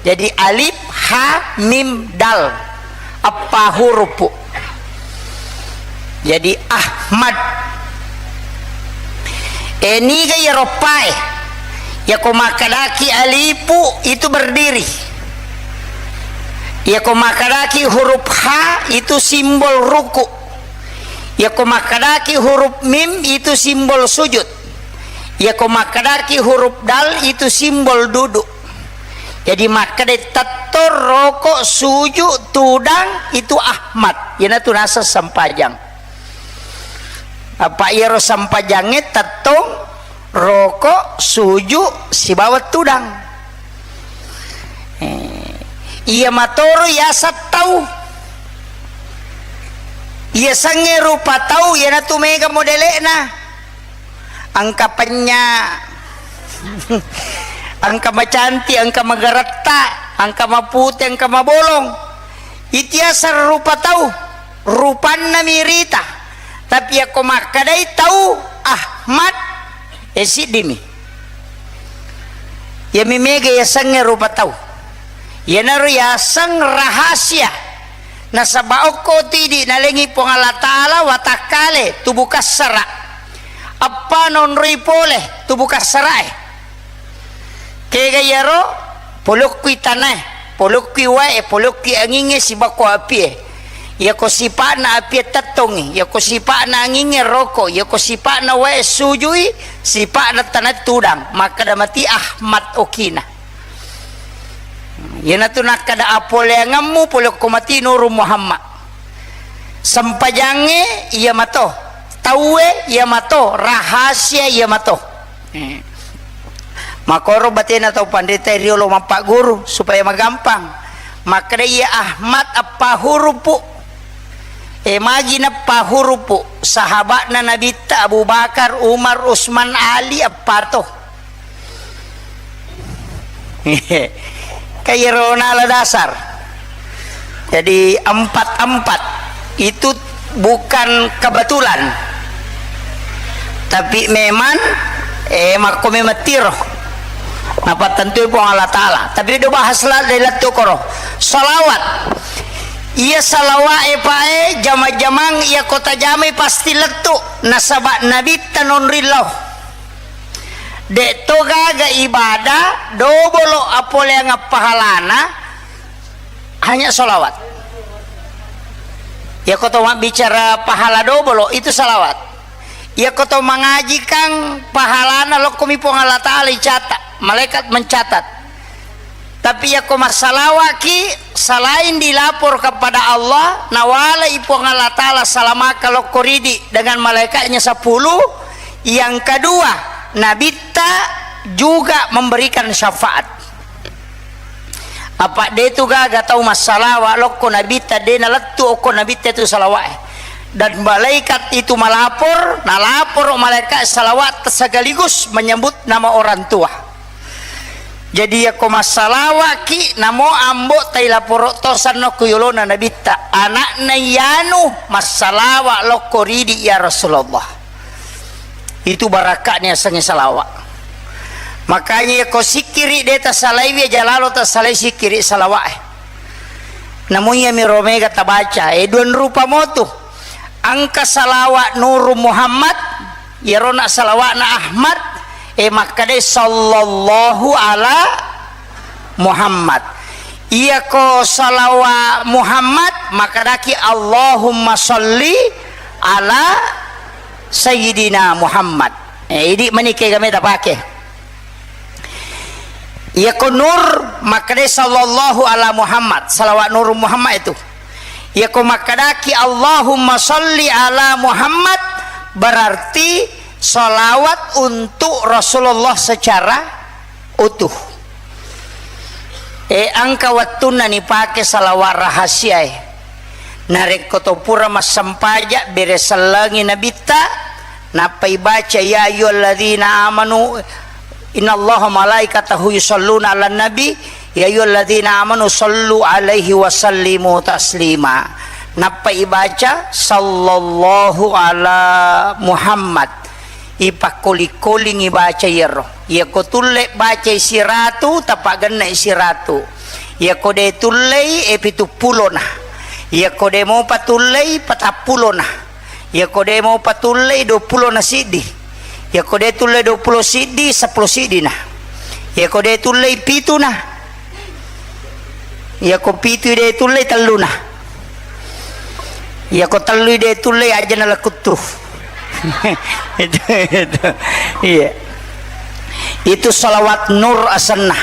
Jadi alif, ha, mim, dal. Eppa hurupu. Jadi Ahmad. E, niga iyaro pae? Yako makkedaki alifu itu berdiri. Yako makkedaki huruf ha itu simbol ruku. Yako makkedaki huruf mim itu simbol sujud. Yako makkedaki huruf dal itu simbol duduk. Jadi makkeda tettong, roko, suju, tudang itu Ahmad. Iyanatu naseng sempajang. Apa iyaro sempajangnge tettong, roko, suju, sibawa tudang. Eh, iya matoro yaseng tau. Iya sengnge rupa tau, iyanatu mega modele'na. Engka penya, engka macanti, engka magaretta, engka mapute, engka mabolong. Itiaseng rupa tau, rupanna mirita. Tapi yakko makkedai tau Ahmad, e siddimi. Iyami mega yasengnge rupa tau. Iyanaro yaseng rahasia. Nasaba okko tu idi nalengi Puang Allah Ta'ala watakkale tubu kassara. Eppa naonroi pole tubu kassarae. Kega iyaro, polokkui tanae, polokkui wae, polokkui angingnge sibakko apie. Iyako sipa'na apie tettongngi, iyako sipa'na angingnge roko, iyako sipa'na wae sujui, sipa'na tanae tudang. Makkeda mati Ahmad okina. Iyanatu nakkeda apoleangemmu polokko mati Nuru Muhammad. Sempajangnge iya mato, tauwe iya mato, rahasia iya mato. Eh. Makoro batena tau pandeta riolo mappagguru supaya magampang. Makkeda iya Ahmad eppa hurupu. E magi neppa hurupu? Sahaba'na Nabitta Abu Bakar, Umar, Usman, Ali eppa to. Kan iyaro nala dasar. Jadi empat-empat itu bukan kebetulan. Tapi memang, eh, makko memang tiro. Napattentui Puang Allah Ta'ala. Tapi do bahas la-, lettu koro. Salawat. Iya salawat e pae jama-jamang iya kota jamai pasti lettu. Nasaba Nabitta nonrillau. De' to gaga ibadah dobolo' apoleang pahalana, hanya sholawat. Iyako to mabbicara pahala dobolo', itu salawat. Iyako to mangajikang pahalana lokkomi Puang Allah Ta'ala icatat, malaikat mencatat. Tapi iyako massalawa'ki, selain dilapor kepada Allah, nawalai Puang Allah Ta'ala salamaka lokko ridi dengan malaikatnya sepuluh. Yang kedua, Nabitta juga memberikan syafaat. Apa de' tu gaga tau massalawa lokko Nabitta, de' nalettu okko Nabitta tu salawa'e. Dan malaikat itu melapor, nalapor malaikat salawat sekaligus menyebut nama orang tua. Jadi, iyako massalawa'ki, namo ambo' tai laporo' to sanno ku yolona Nabitta, ana'na iyanu massalawa' lokko ridi, ya Rasulullah. Itu barakka'na yasengnge salawa'. Makanya, iyako sikkiri' de' tasalaiwi, aja lalo tasalai sikkiri' salawa'e. Namu iyami ro mega tabaca, e, duang rupa motu. Engka salawa' Nuru Muhammad, iyarona salawa'na Ahmad, e, makkadai sallallahu ala Muhammad. Iyako salawa' Muhammad, makkadaki Allahumma salli ala Sayyidina Muhammad. E, idi' mani kega meta pake. Iyako Nur, makkadai sallallahu ala Muhammad, salawa' Nur Muhammad itu. Iyako makkadaki Allahumma salli ala Muhammad, berarti salawat untuk Rasulullah secara utuh. E, engka wettunna nipake salawa' rahasiae. Narekko to pura massempaja', bere sellengi Nabitta, nappa ibaca, "Ya ayyuhalladzina amanu, innallaha malaikatahu yusalluna 'alan nabi, ya ayyuhalladzina amanu sallu 'alaihi wa sallimu taslima." Nappa ibaca, "Sallallahu ala Muhammad." Ipakkoli-kolingi baca iyaro. Iyako tulle bacai siratu, tapagennai siratu. Iyako de' tullei, e, pituppulona. Iyako de' mopa tullei, patappulona. Iyako de' mopa tullei, duappulo na siddi. Iyako de' tullei duappulo siddi, seppulo siddina. Iyako de' tullei, pituna. Iyako pitui de' tullei, telluna. Iyako tellui de' tullei, ajana lakuttu. Itu, itu. Iya. Itu salawat Nur asenna.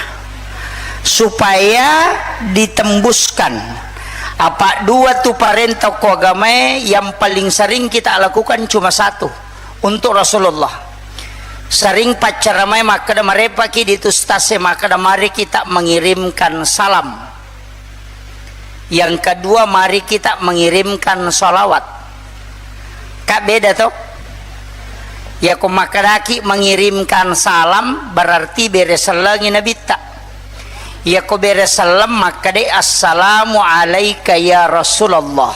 Supaya ditembuskan. Apa dua tu parenta ko agamae yang paling sering kita lakukan cuma satu. Untuk Rasulullah. Sering paccaramai makkeda, marepaki di tu stase makkeda, "Mari kita mengirimkan salam." Yang kedua, mari kita mengirimkan salawat. Ka beda to? Iyako makkedaki mengirimkan salam, berarti bere sellengi Nabitta. Iyako bere selleng makkeda, "Assalamu alaika ya Rasulullah.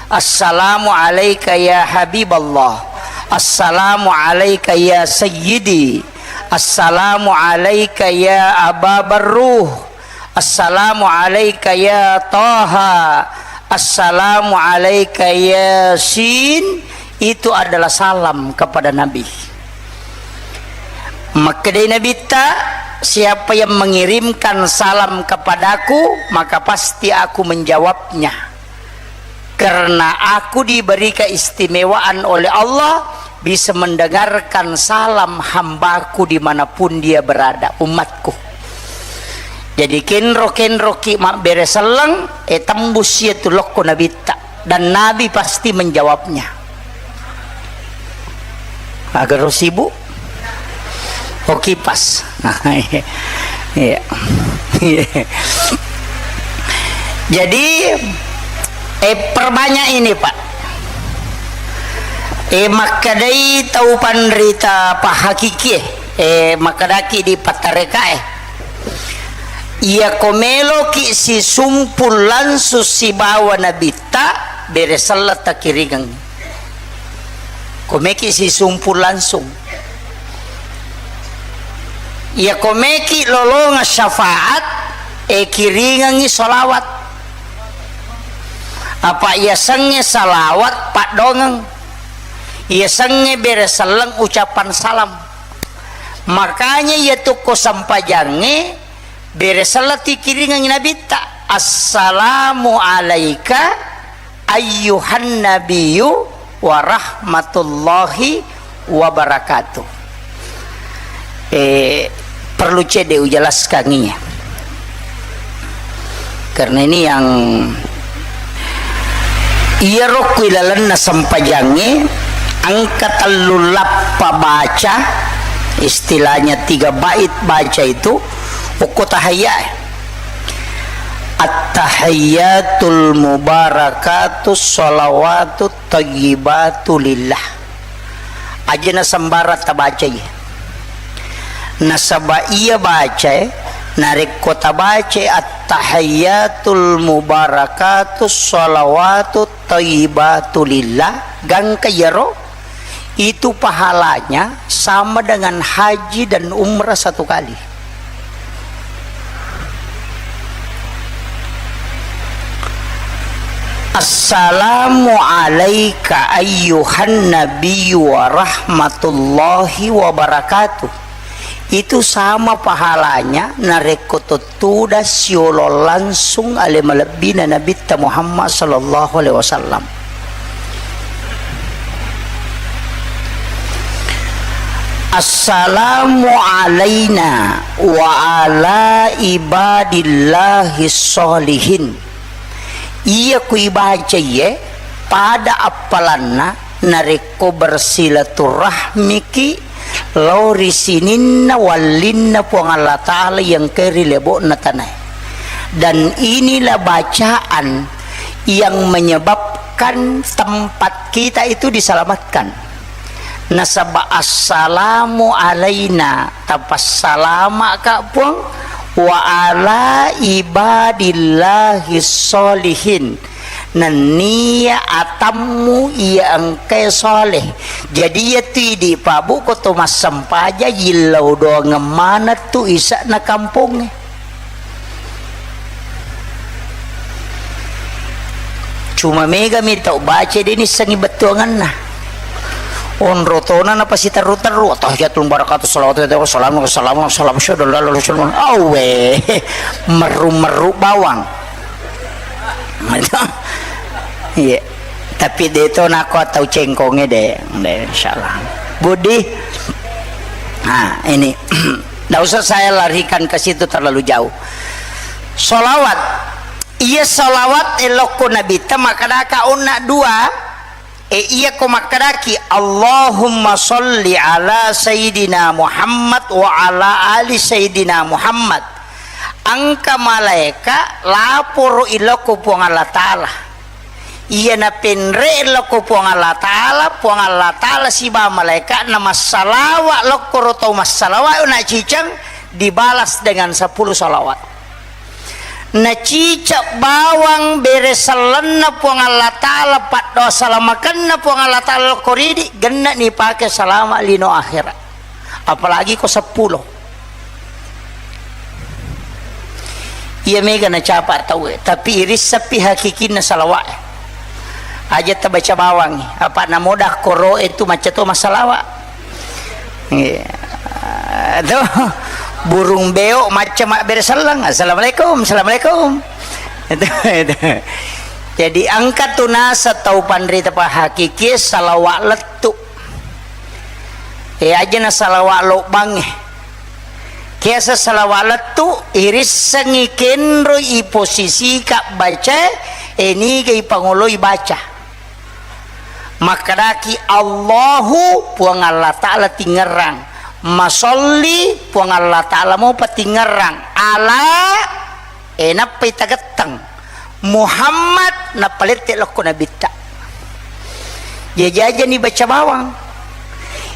Assalamu alaika ya Habiballah. Assalamu alaika ya Sayyidi. Assalamu alaika ya Aba Barruh. Assalamu alaika ya Taha. Assalamu alaika ya Sin." Itu adalah salam kepada Nabi. Makkedai Nabitta, "Siapa yang mengirimkan salam kepadaku, maka pasti aku menjawabnya. Karena aku diberi keistimewaan oleh Allah, bisa mendengarkan salam hambaku dimanapun dia berada, umatku." Jadi, kenro-kenroki mabbere selleng, e, tembus iyatu lokko Nabitta. Dan Nabi pasti menjawabnya. Agaro sibuk? Oh, kipas. Nah, iya. Iya. Jadi, eh, perbanyak ini, Pak. Eh, makkedai tau panrita pahakiki, eh, makkedaki di pattarekae. Iyako meloki sisumpul langsung sibawa Nabitta, bere selleng takiringengngi. Ko meki sisumpul langsung. Iyako meki lolongeng syafaat, e, kiringengngi salawat. Apa iyasengnge salawat paddongeng. Iyasengnge bere selleng ucapan salam. Makanya iya tu ko sempajangnge, bere selleng tikiringengngi Nabitta, "Assalamu alaika ayyuhan nabiyyu wa rahmatullahi wa barakatuh." Eh, perlu cedde ujelaskan iya. Karena ini yang iyaro ku ilalenna sempajangnge engka tellu lappa baca, istilahnya tiga bait baca itu, okko tahiyya. At-tahiyyatul mubarakatus shalawatut thayyibatu lillah. Aja na sembarang tabacai. Nasaba iya bacae, narekko tabacai at-tahiyyatul mubarakatus shalawatut thayyibatu lillah, gangka iyaro, itu pahalanya sama dengan haji dan umrah satu kali. Assalamu alaika ayyuhan nabiyyu wa rahmatullahi wa barakatuh. Itu sama pahalanya narekko to tudang siolo langsung ale malebbina Nabitta Muhammad sallallahu alaihi wasallam. Assalamu alaina wa ala ibadillahis sholihin. Iya ku ibaca iye pada appalanna narekko bersilaturahmiki lao ri sininna wallinna Puang Allah Ta'ala yang ke ri lebo'na tanae. Dan inilah bacaan yang menyebabkan tempat kita itu diselamatkan. Nasaba assalamu alaina, tapassalama'ka Puang, wa ala ibadillahi sholihin. Nennia atammu iya engkae soleh. Jadi, iya tu idi' Pak Bu, ko to massempaja, yillau doangeng maneng tu ise'na kampongnge. Cuma mega mi tau baca de' nissengngi bettuangenna. Onro tona napasiterru-terru, "Attahiyatul mubarakatuh shalawatu wassalamu wassalamu wassalamu asyhadu an la ilaha illallah." Awe, merru-merru bawang. Iya. Tapi de' to nako tau cengkongnge de'. De', insyaallah. Budi. Nah, ini. Ndak usah saya larikan ke situ terlalu jauh. Sholawat. Iya sholawat elokko Nabitta makkedaka onna dua. E, iya ko makkedaki, "Allahumma sholli ala Sayyidina Muhammad wa ala ali Sayyidina Muhammad." Engka malaeka laporo ilokko Puang Allah Ta'ala. Iya napenre lokko Puang Allah Ta'ala, Puang Allah Ta'ala siba malaeka'na massalawa lokkoro tau massalawa na ciceng dibalas dengan sepuluh salawat. Naciceng bawang bere sellenna Puang Allah Ta'ala, paddoa salamakenna Puang Allah Ta'ala lokko ridi, genna nipake salama lino akhera. Apalagi ko seppulo. Iya mega nacapa tauwe, tapi irisseppi hakikinna salawa'e. Aja tabaca bawangngi, apa namoda koro'e tu macca to massalawa. Iya. Tuh, burung beo macca mabbere selleng, "Assalamualaikum, assalamualaikum." Itu, itu. Jadi engka tu nasa tau panrita pahakikie salawa lettu. E, aja na salawa lobbangnge. Kiasa salawa lettu, irissengngi kenroi iposisika bacae, e, niga ipangoloi baca. Makkedaki, "Allahu, Puang Allah Ta'ala tingerrang. Masolli, Puang Allah Ta'ala mopa tingerrang. Ala," e, nappai tagetteng. Muhammad, nappa lette lokko nabitta. Jaji aja ni baca bawang.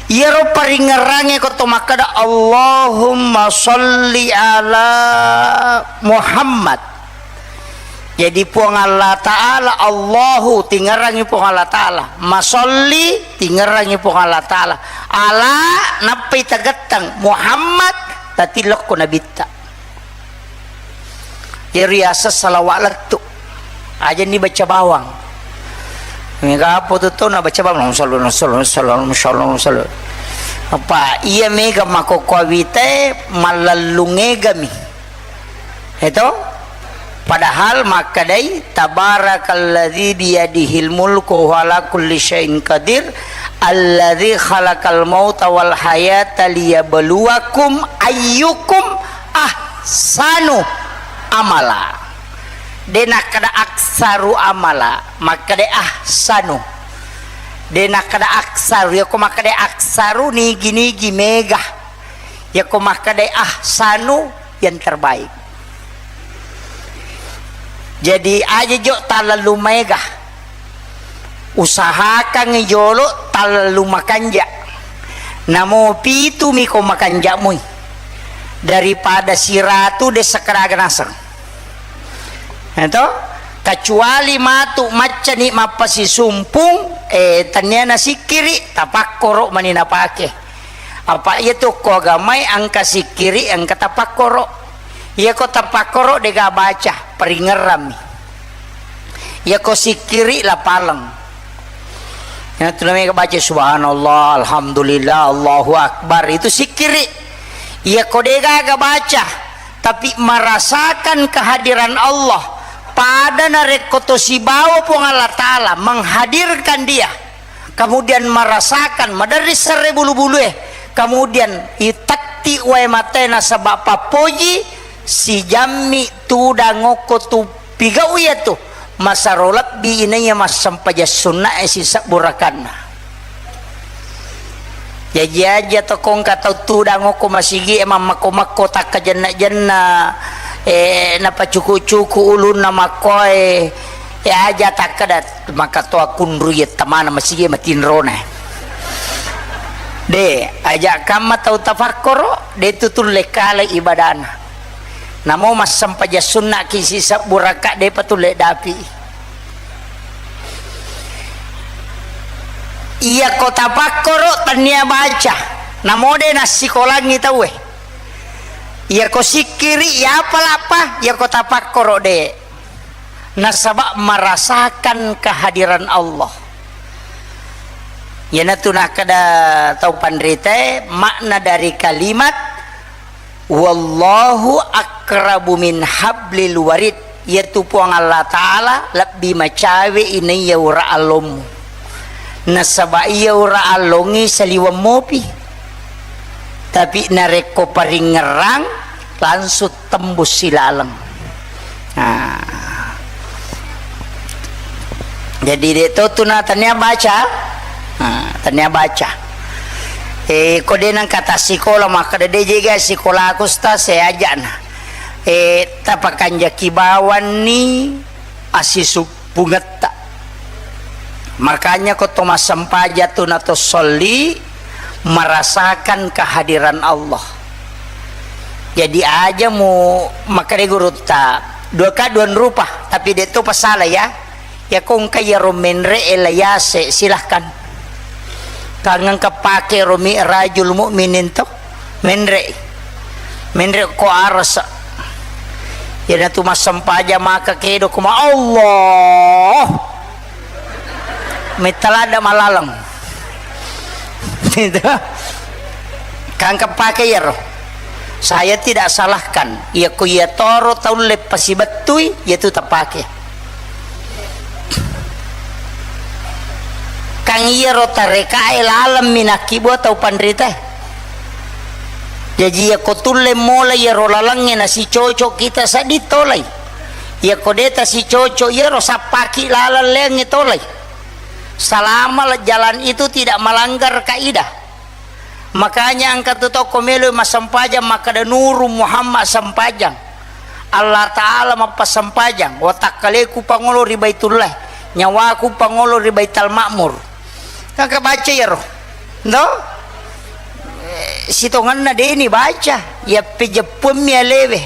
Iyaro paringngerangnge ko to makkeda, "Allahumma sholli ala Muhammad." Jadi Puang Allah Ta'ala, Allahu, tingerangi Puang Allah Ta'ala. Masolli, tingerangi Puang Allah Ta'ala. Ala, nappai tagetteng. Muhammad, tatillokko nabitta. Iyaro yaseng salawa lettu. Aja ni baca bawang. Mega apa tu tau na baca bawang? Allahumma shalli, Allahumma shalli, Allahumma shalli, Allahumma shalli. Apa iya mega makkokkoe witae mallellung egami. Eto? Padahal makkedai, "Tabarakalladzi biyadihil mulku wa huwa ala kulli syai'in qadir, alladzi khalaqal mauta wal hayata liyabluwakum ayyukum ahsanu amala." De nakkeda aksaru amala, makkeda ahsanu. De nakkeda aksaru, yako makkeda aksaru nigi-nigi mega. Yako makkeda ahsanu yang terbaik. Jadi aja jo talellung maega. Usahakan jolo talellung makanja. Namo pitu miko makanja mui. Daripada siratu de sekeraga naseng. Eto? Kecuali matu maccani mappasisumpung, eh, tania nasikkiri, tapakkoro mani napake. Apa iya tu ko agamai engka sikkiri, engka tapakkoro. Iya ko tapakkoro dega baca, peringerrami. Iya ko sikkiri lapaleng. Iya tu namanya baca subhanallah, alhamdulillah, Allahu akbar. Itu sikkiri. Iya ko degaga baca, tapi merasakan kehadiran Allah. Pada narekko to sibawa Puang Allah Ta'ala menghadirkan dia. Kemudian merasakan, maderri serre bulu-bulue, kemudian itettiq wae matae nasaba pappoji, sijammi tudang okko tu pigau iyatu, masaro lebbi inaiya massempajang sunnae sisebbu rakanna. Jaji aja to kongka tau tudang okko masigi e mammakko-makko takkajenna-jenna, e, napacuku-cuku ulunna makkoe, e, aja takkeda. Maka to akkunrui tamana masigi matinrona. De, aja kamma tau tafakkoro, de tu tulle kale ibadana. Namo massempajang sunnaki sisebbu raka, de pa tulle dapi. Iya ko tafakkoro tania baca, namo de nassikolangi tauwe. Iya ko sikkiri, iya apa lapa, iya ko tafakkoro de. Nasaba merasakan kehadiran Allah. Iyanatu nakkeda tau panritae, makna dari kalimat, "Wallahu aqrabu min hablil warid." Iyatu Puang Allah Ta'ala lebbi macawe inaiya ura allommu. Nasaba iya ura allongngi saliweng mopi. Tapi narekko paringngerang, langsung tembus silaleng. Nah. Jadi, de to tu na tania baca. Nah, tania baca. Eh, ko de nang kata sikola, makkeda de jega sikolaku, Ustaz, saya ajana. Eh, tapakanjaki bawanni asisup- pungetta. Makanya ko to massempajang tu na to solli merasakan kehadiran Allah. Jadi aja mu makkeda gurutta, dua ka dua rupa, tapi de to pasala ya. Ya ko engka iyaro menre e la yase, silahkan. Kangengka pake ro Mi'rajul Mukminin to. Menre. Menre ko arasa. Iyanatu massempajang maka kedo ko ma Allah. Mettalada malaleng. Itu. Kangka pake iyaro. Saya tidak salahkan. Iya ko iya toro taulle pasibettui, iya tu tapake. Kang iyaro tarekae lalemmi nakkibua tau panritae. Jaji, iyako tulle mola iyaro lalengnge nasicoco kita sedding tolai. Iyako de tasicoco iyaro sappaki laleng leangnge tolai. Selama jalan itu tidak melanggar kaidah. Makanya engka tu tokko melo massempajang makkeda, "Nuru Muhammad sempajang. Allah Ta'ala mappasempajang. Watakkaleku pangolo ri Baitullah. Nyawaku pangolo ri Baital Ma'mur." Engka baca iyaro. Ndo? Eh, sitongenna deni baca. Iya pejeppuammi alewe.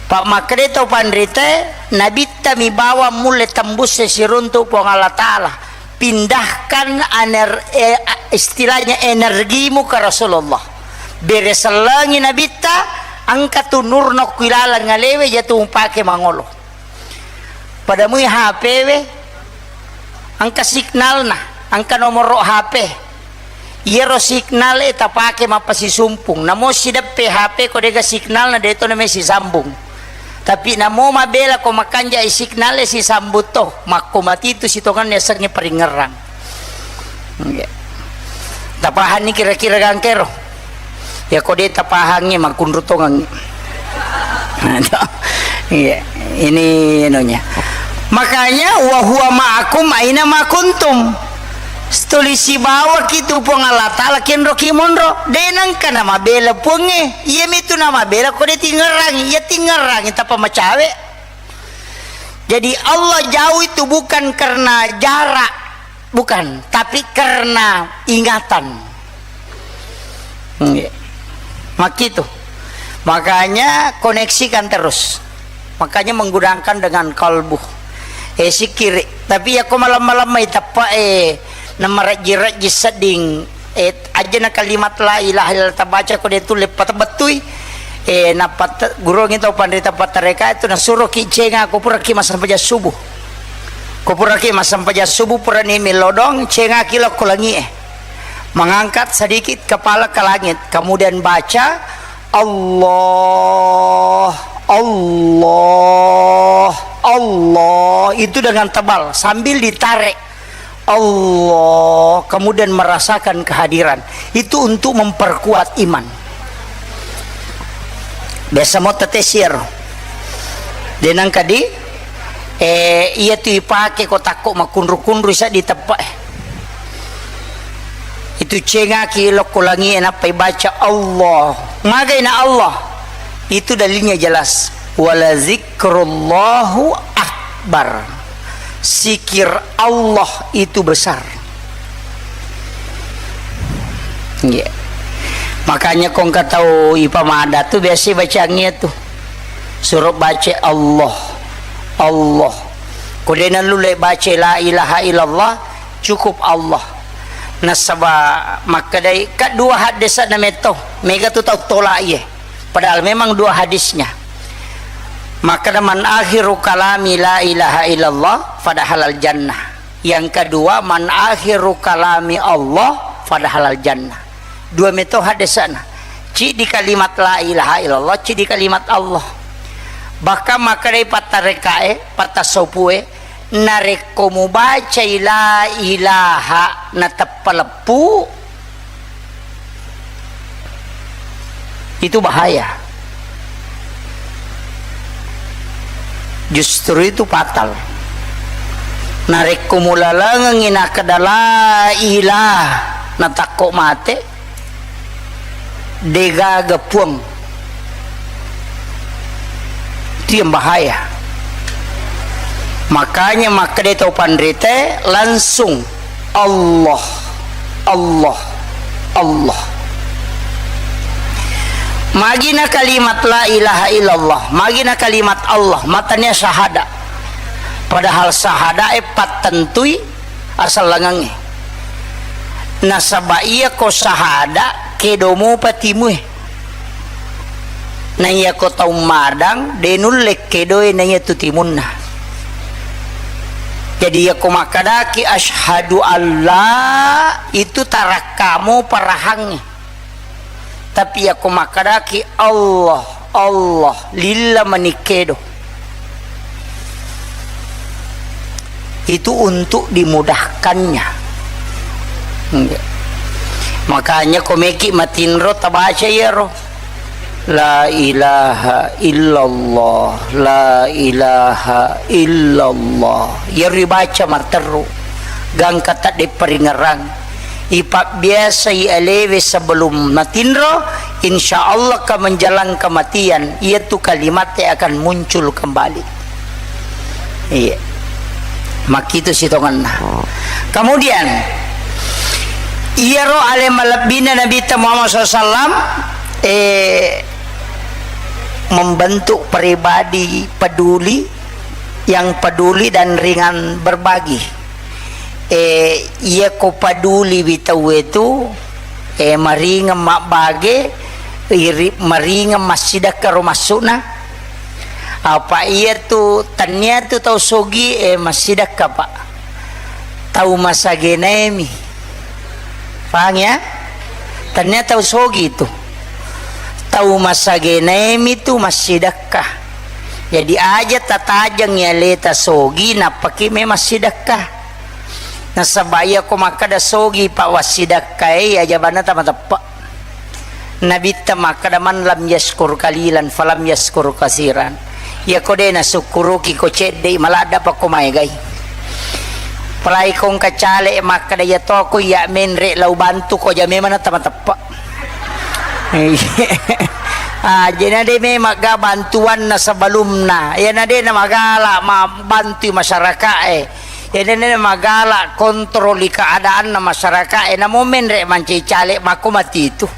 Pa makkeda tau panrite, nabitta mi bawang mulle tembusse siruntu Puang Allah Ta'ala. Pindahkan ener-, eh, istilahnya energimu ke Rasulullah. Bere sellengi nabitta, engka tu nurna ku ilaleng alewe, iya tu mupake mangolo. Pada mui H P we, engka signalna, engka nomoro H P. Iyaro signal e tapake mappasisumpung. Namo sideppe H P ko dega signal na de to na me sisambung. Tapi namo mabela ko makanja i signal e sisambung to, makko matitu sitongenna yasengnge paringerrang. Iya. Tapahanni kira-kira gangkero? Ya ko de tapahangngi makkunru tongengngi. Iya, ini anunya. Makanya wa huwa ma'akum aina ma kuntum. Tuli sibawaki tu Puang Allah Ta'ala kenroki monro. De nengka namabela Puangnge. Iyamitu namabela ko de tingerrangi. Iya tingerrangi tappa macawe. Jadi Allah jauh itu bukan karena jarak, bukan, tapi karena ingatan. Nggih. Makkitu. Makanya koneksikan terus. Makanya menggunakan dengan kalbu. Eh, sikiri. Tapi ya ko malam-malam mai tepa eh nama rajin-rajin sedding, eh, aja na kalimat la ilaha illallah tabaca ko de tulle patebettui. Eh, nappa te-, gurungi tau panrita pattareka itu nasuroki cenga ko puraki massempajang subuh. Ko puraki massempajang subuh purani melodong cengaki lo ko langi e. Mengangkat sedikit kepala ke langit, kemudian baca Allah, Allah, Allah itu dengan tebal sambil ditarik. Allah, kemudian merasakan kehadiran. Itu untuk memperkuat iman. Biasa mo tetesir. Denang kadi, eh, iya tu ipake ko takko makunru-kunru isa diteppe. Itu cengaki lokko langi e nappa ibaca Allah. Magai na Allah. Itu dalilnya jelas. Wala zikrullahu akbar. Zikir Allah itu besar. Iya. Makanya kong katau ipamada tu biasa bacangngi tu. Suruh baca Allah. Allah. Ko de nallu le baca la ilaha illallah, cukup Allah. Nasaba makkedai, ka dua haddesa na metto, mega tu tau tola iye. Padahal memang dua hadisnya. Makkeda, "Man akhiru kalami la ilaha illallah fadahalal jannah." Yang kedua, "Man akhiru kalami Allah fadahalal jannah." Dua metto haddesana. Ciddi kalimat la ilaha illallah, ciddi kalimat Allah. Bahkan makkedai pattarekae, pattassopue, narekko mubacai la ilaha nateppa leppu, itu bahaya. Justru itu fatal. Narekko mulalengengngi nakkeda la ilaha natakko mate, degaga puang. Itu yang bahaya. Makanya makkeda tau panrite langsung Allah, Allah, Allah. Magina kalimat la ilaha illallah, magina kalimat Allah, matania syahada. Padahal syahada e pattentui asellengengnge. Nasaba iya ko sahada, kedo mopa timue. Na iya ko tau madang, de nulle kedoe na iya tu timunna. Jadi iya ko makkadaki asyhadu alla, itu tarakka mopa rahangnge. Tapi iya ko makkadaki Allah, Allah, lilla mani kedo. Itu untuk dimudahkannya. Nggih. Makanya ko meki matinro tabaca iyaro. La ilaha illallah, la ilaha illallah. Iyaro ibaca matteru. Gangka tadde paringerang. Ipabbiasai alewe sebelum matinro, insya Allah ka menjelang kematian, iyatu kalimat e akan muncul kembali. Iya. Makkitu sitongenna. Kemudian, iyaro ale malebbina Nabitta Muhammad sallallahu alaihi wasallam, eh, membentuk pribadi peduli, yang peduli dan ringan berbagi. Eh, iya ko paduliwi tauwe tu, eh, maringeng mabbage, iri-, maringeng massidekka ro massuna. Apa iya tu, tania tu tau sogi, eh, massidekka, Pak. Tau masagenaemi. Pahang ya? Tania tau sogi itu. Tau masagenaemi tu massidekka. Jadi aja tatajeng aleta sogi, nappaki me massidekka. Nasaba iya ko makkeda sogi pa wassidekkae, iya jabanna tamateppe. Nabitta makkeda, "Man lam yaskur kalilan falam yaskur kasiran." Iya ko de nasukkuruki ko cedde, maladda pa ko maegai. Palai ko engka cale makkeda, "Iya to ko iya menre lau bantu ko ja memang na tamateppe." Ah, jadi na de memang ga bantuanna sebelumna. Iya na de na magala ma bantu masyarakat e. Iya na de na magala kontroli keadaanna masyarakat e. Namo menre manci cale makko mati itu.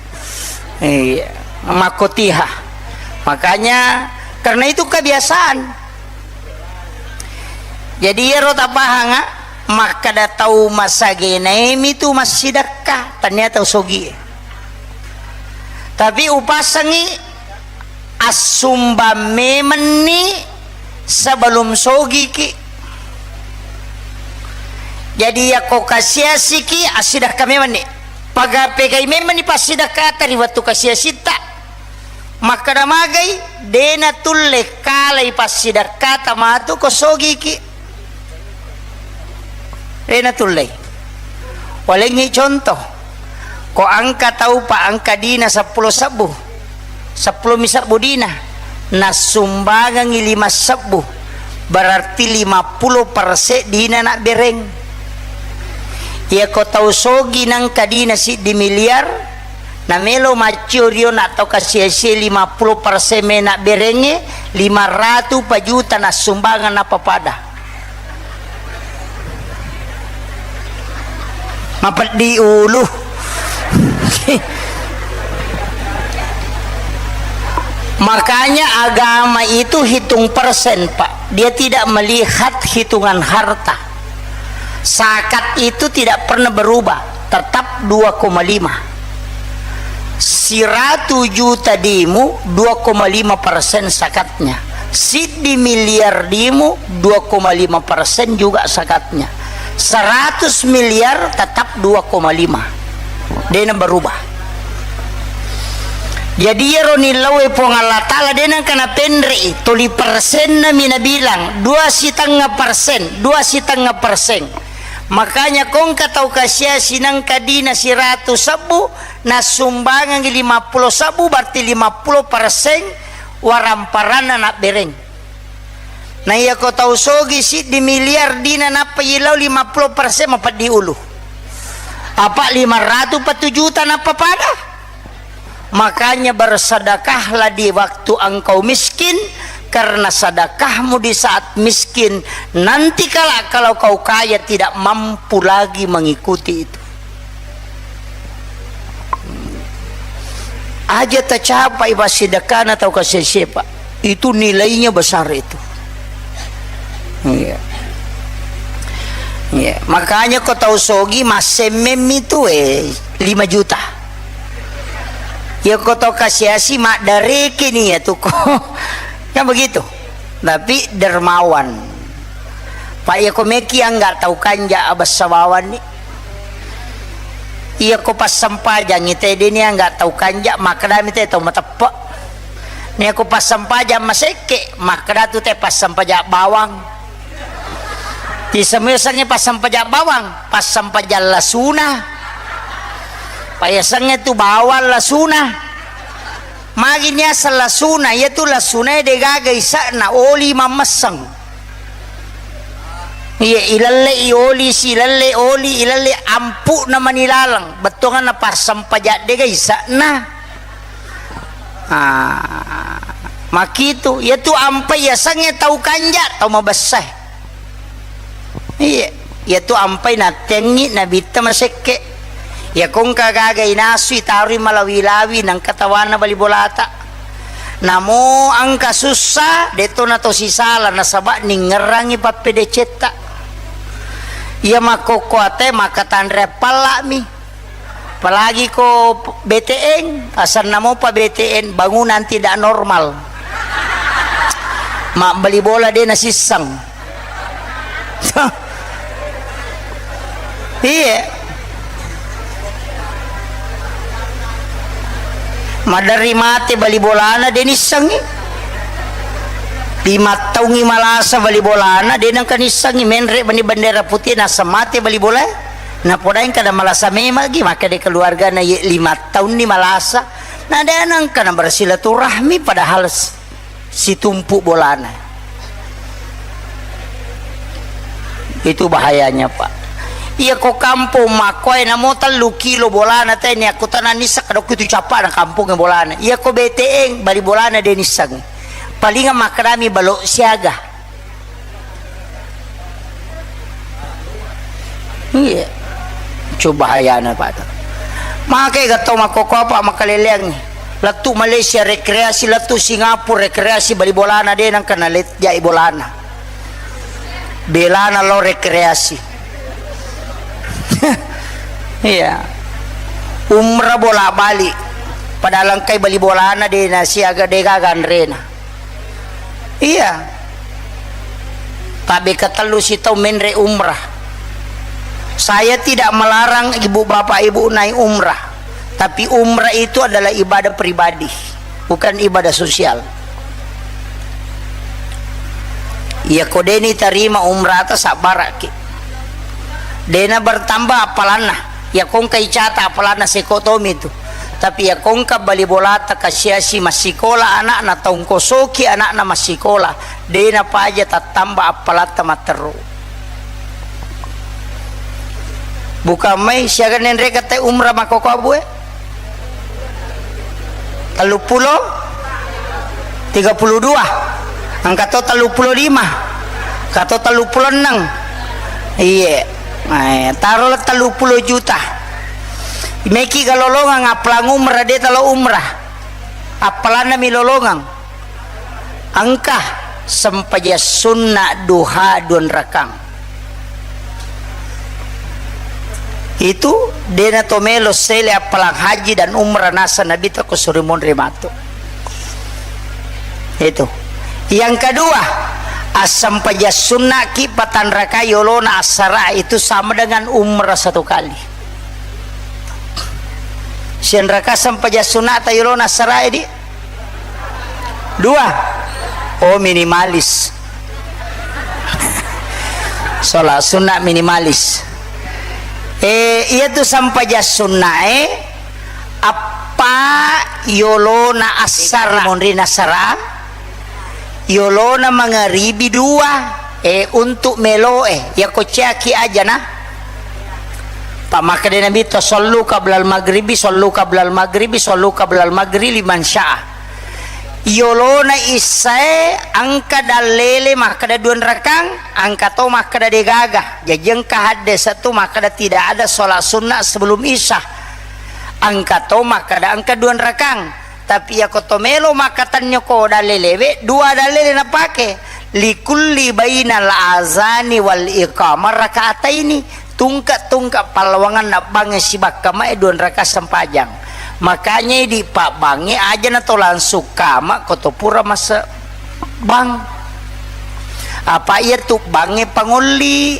Iya, makko tiha. Makanya karena itu kebiasaan. Jadi iyaro tapahanga, makkeda tau masagenaemi tu massidekka, tania tau sogi. Tapi upasengi assumbang memenni sebelum sogiki. Jadi yakko kasiasiki, assidekka memenni. Paga-, pegai memenni passidekkata ri wettu kasiasitta. Makkeda magai, de natulle kalai passidekkata matu ko sogiki. De natulle. Walengngi contoh. Ko engka tau pa engka dina seppulo sebbu. Seppulo mi sebbu dina. Nassumbangengi lima sebbu. Berarti lima puluh persen dina nabbereng. Iya ko tau sogi nengka dina siddi miliar, namelo maccio rio na tau kasiasie lima puluh persen me nabberengnge, lima ratu pa juta nassumbangeng nappa pada. Mapeddi ulu. Makanya agama itu hitung persen, Pak. Dia tidak melihat hitungan harta. Zakat itu tidak pernah berubah, tetap dua koma lima. Siratu juta dimu, dua koma lima persen zakatnya. Siddi miliar dimu, dua koma lima persen juga zakatnya. Seratus miliar tetap dua koma lima. Dena berubah. Jadi iyaro nillaue Puang Allah Ta'ala de nengka napenre'i, toli persenna mi nabilang, dua sitengnga persen, dua sitengnga persen. Makanya kongka tau kasiasi nengka dina siratu sebbu, nassumbangengi lima puluh sebbu, berarti lima puluh persen waramparanna nabbereng. Na iya ko tau sogi siddi miliar dina nappa ilau lima puluh persen mapeddi ulu. Apa lima ratu pa tu juta nappa pada? Makanya bersedekahlah di waktu engkau miskin, karena sedekahmu di saat miskin, nanti kala kalau kau kaya tidak mampu lagi mengikuti itu. Aja tacapai passidekkana tau kasiasie, Pak. Itu nilainya besar itu. Iya. Iya. Makanya ko tau sogi massemmemmi tu, eh, lima juta. Ya ko tau kasiasi maddareke ni ya tu ko. Kan begitu. Tapi dermawan. Pak, iya ko meki angga tau kanja abessa bawanni. Iya ko passempajang ite dini angga tau kanja, makkedami te tau mateppe. Nia ko passempajang masekke, makkeda tu te passempajang bawang. Tisemesengnge passempajang bawang, passempajang lasuna. Payasengnge tu bawang lasuna. Magi niaseng lasuna, iyatu lasunae degaga isa'na, oli mammesseng. Iya, ilelle'i oli, silelle oli, ilelle ampu'na mani laleng, bettuanganna passempajang dega isa'na. Ah, makitu, iyatu ampai yasengnge tau kanja, tau mabessae. Iya, iyatu ampai nattengngi nabitta masekke. Iya kongka gaga inasui taroi malawi-lawi nangka tawana bali bolata. Namo engka sussa, detto na to sisala nasaba ningngerangi pappedecetta. Iya makkokkoate maka tanre palla'mi. Apalagi ko B T N, asanna mopa B T N, bangunan tidak normal. Mabbali bola de nasisseng. Iya. Maderri mate bali bolana, de nissengngi. Lima taungngi malasa bali bolana, de nengka nissengngi. Menre' bani bendera putih, naseng mate bali bola. Napodaeng kada malasa memang gi, maka de keluargana ye lima taunni malasa. Na de nengka na bersilaturahmi, padahal s-, situmpu bolana. Itu bahayanya, Pak. Iya ko kampong makkoe namo tellu kilo bolana teni, aku tanah nisa kadokku tu capa na kampong bolana. Iya ko B T N bali bolana de nisseng. Palingan makkedami balok siaga. Iya. Coba hayana, Pak. Make gatto makkoko apa makkaleleang. Lettu Malaysia rekreasi, lettu Singapura rekreasi, bali bolana de nengka nalet jai bolana. Belana lo rekreasi. Iya. Umrah bola bali. Padahal engkai bali bolana de nasiaga de gaga anrena. Iya. Tabbe ketellu sitau menre umrah. Saya tidak melarang ibu bapak ibu naik umrah. Tapi umrah itu adalah ibadah pribadi, bukan ibadah sosial. Iya ko deni tarima umrah ta sabbaraki. Dena bertambah appalanna. Iya ko engka icata appalanna seko tomi tu. Tapi iya ko engka bali bolata kasiasi massikola anakna, taungkosoki anakna massikola, dena paja tattamba appalatta matteru. Bukan mai siaga nenre kata umrah makkoko abue? Telluppulo? Tiga puluh dua? Engka to telluppulo lima? Engka to telluppulo enneng? Iye. Eh, taro le telluppulo juta. Meki ga lolongang appalang umrah, de talo umrah. Appalanna mi lolongang. Engka sempajang sunna duha duanrakang. Itu dena to melo sele appalang haji dan umrah nasa Nabi ta ko suri monri matu. Itu. Yang kedua, assempajang sunna ki patanrakai yolona assara itu sama dengan umrah satu kali. Sianraka sempajang sunna ta yolona assara di? Dua. Oh, minimalis. Sholat sunnah minimalis. Eh, iya tu sampajang sunnah, eh. Appa yolona assara, monri nasara. Yolona mangaribi dua, eh, untuk melo, eh. Iya ko ciaki aja na. Pak makkeda Nabi to, "Sallu qablal maghribi, sallu qablal maghribi, sallu qablal maghribi liman syaa." Yolona issae engka dallele makkeda duanrakang, engka to makkeda degaga. Jaji engka haddese tu makkeda tidak ada sholat sunnah sebelum isya. Engka to makkeda engka duanrakang. Tapi iyako to melo makkatennyoko dallelewe, dua dallele napake. Likulli bainal azani wal iqamah rakaataini. Tungke-tungke pallawanganna bangnge sibakka mae dua rakaat sempajang. Makanya idi pabbangnge aja na to langsung kama ko to pura mase bang. Apa iya tu bangnge pangolli.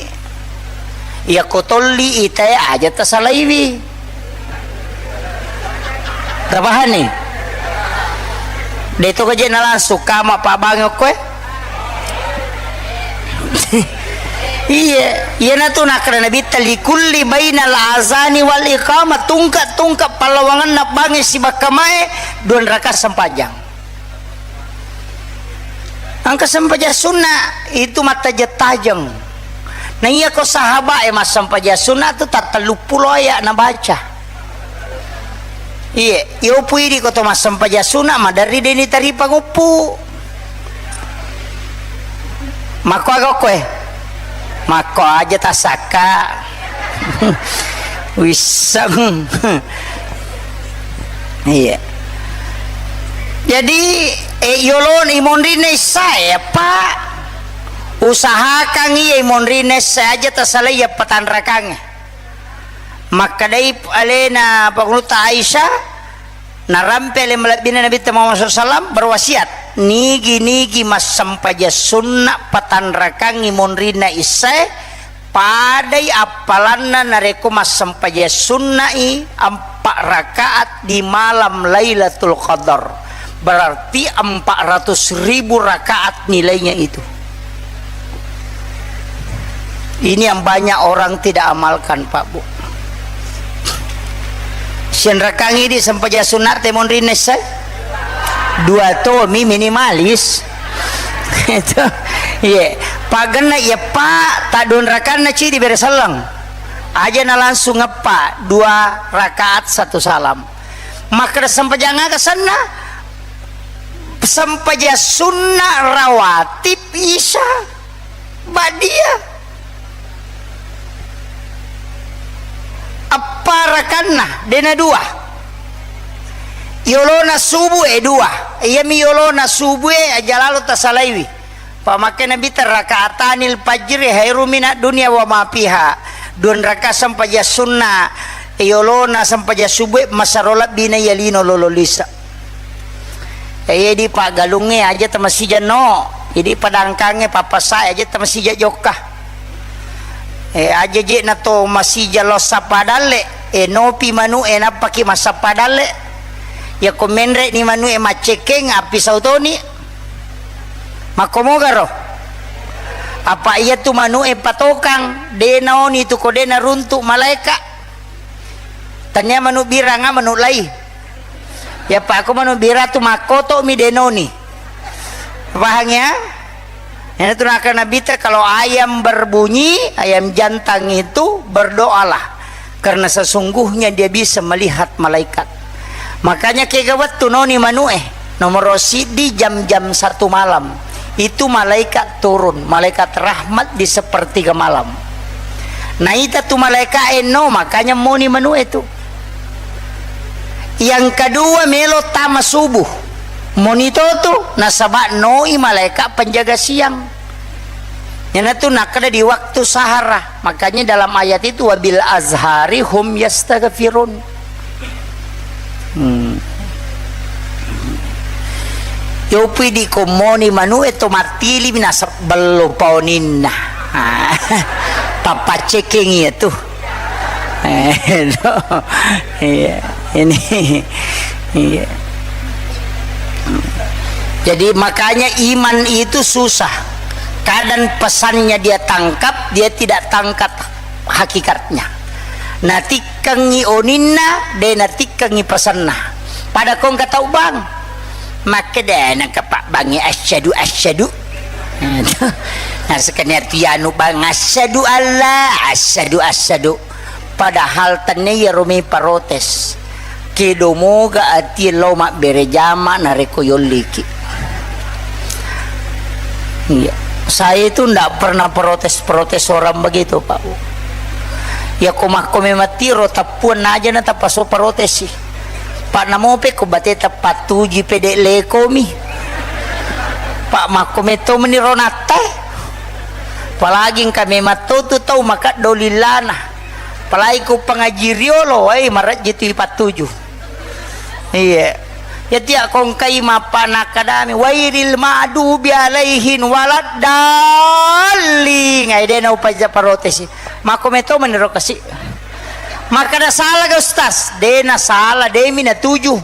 Iya ko tolli itae aja tasalaiwi. Tapahani? De to kaje na langsung kama pabbangnge okkoe. Iya, iyanatu nakkeda Nabitta, "Likulli bainal azani wal iqamah," tungke-tungke pallawangenna bangnge sibakka mae dua rakaat sempajang. Engka sempajang sunna itu mattajeng-tajeng. Na iya ko sahabat e massempajang sunna tu tattellu pulo aya nabaca. Iye, yopu idi ko to massempajang sunna, maderri deni taripa nguppu. Makko aga okkoe? Makko aja tasakka. Wisseng. Iya. Jadi, eh, yolon imonrinna issae, Pak. Usahakan iya imonrinna issae aja tasalai iya patanrakangnge. Makkedai alena Pakunutta Aisyah, narampe ale malebbina Nabitta Muhammad sallallahu alaihi wasallam berwasiat, nigi-nigi massempajang sunna patanrakangngi monrinna issae, padai appalanna narekko massempajang sunna'i empa rakaat di malam Lailatul Qadar. Berarti empat ratus ribu rakaat nilainya itu. Ini yang banyak orang tidak amalkan, Pak Bu. Sianrakangi di sempajang sunat temonrinne se? Dua to mi minimalis. Itu. Iya. Pagenna iya, Pak, tadun rakanna ci di bere selleng. Aja na langsung eppa, dua rakaat satu salam. Makkeda sempajang aga senna? Sempajang sunna rawatib Isya Ba'diyah. Eppa rakanna, dena dua. Yolona subuh e dua. Iyami yolona subuh e aja lalo tasalaiwi. Pamakkeda Nabitta, "Rakaatanil fajri khairum minad dunya wa ma fiha." Dua rakaat sempajang sunna, yolona sempajang subuh, masero lebbina iya lino lolo lisa. Eh, iya di paggalungnge aja tamasija no, idi padangkangnge pappasae aja tamasija jokka. Eh, aja je na to masija lo sappa dalle, eh, nopi manu e nappaki massappa dalle. Yako menre ni manu e maccekeng, api sautoni. Makkomogaro? Apa iya tu manu e patokang, de naoni tu ko de naruntu malaeka. Tania manu biranga manu lai. Ya pa aku manu bira tu makkoto mi denoni. Paham ya? Ini tu nakana Nabitta, kalau ayam berbunyi, ayam jantan itu berdoalah. Karena sesungguhnya dia bisa melihat malaikat. Makanya kega wettu noni manu e. Nomoro siddi jam-jam satu malam. Itu malaikat turun, malaikat rahmat di sepertiga malam. Naita tu malaikat eno, makanya moni manu e tu. Yang kedua melo tama subuh. Moni to tu, nasaba noi malaikat penjaga siang. Iyanatu nakkeda di waktu sahara. Makanya dalam ayat itu, "Wabil azhari hum yastaghfirun." Hmm. Yopi di komoni manu e to mattili minasa bello paoninna. Ah, pappacceking iya tu. Eh, no. Iya, ini. Iya. Jadi makanya iman itu susah. Kadang pesannya dia tangkap, dia tidak tangkap hakikatnya. Natikkengi oninna, de natikkengi pesanna. Pada kongka tau bang. Makkeda nengka Pak Bangi asyhadu asyhadu. Nah, sekalian tu anu bang asyhadu Allah, asyhadu asyhadu. Padahal tenne iyaro mi protes. Kedo moga atie lao mabbere jama narekko yolliki. Iya. Saya itu ndak pernah protes-protes orang begitu, Pak. Ya ko makko memang tiro tappuan aja na tapaso protesi. Pak namope ko bate tapattuji pede lekomi. Pak makko metto meniro natta. Apalagi engka memang to tu tau makaddo lillana. Apalagi ku pengaji riolo, wai, marejji tu ipattuju. Iya. Ya tiak kongkai mappa nakkadami, "Wairil ma'dubi alaihin waladdallin." Ngai de naupaja parotesi. Makko meto meniro kasi. Makkada salah ga, Ustaz? De na salah, de mi natuju.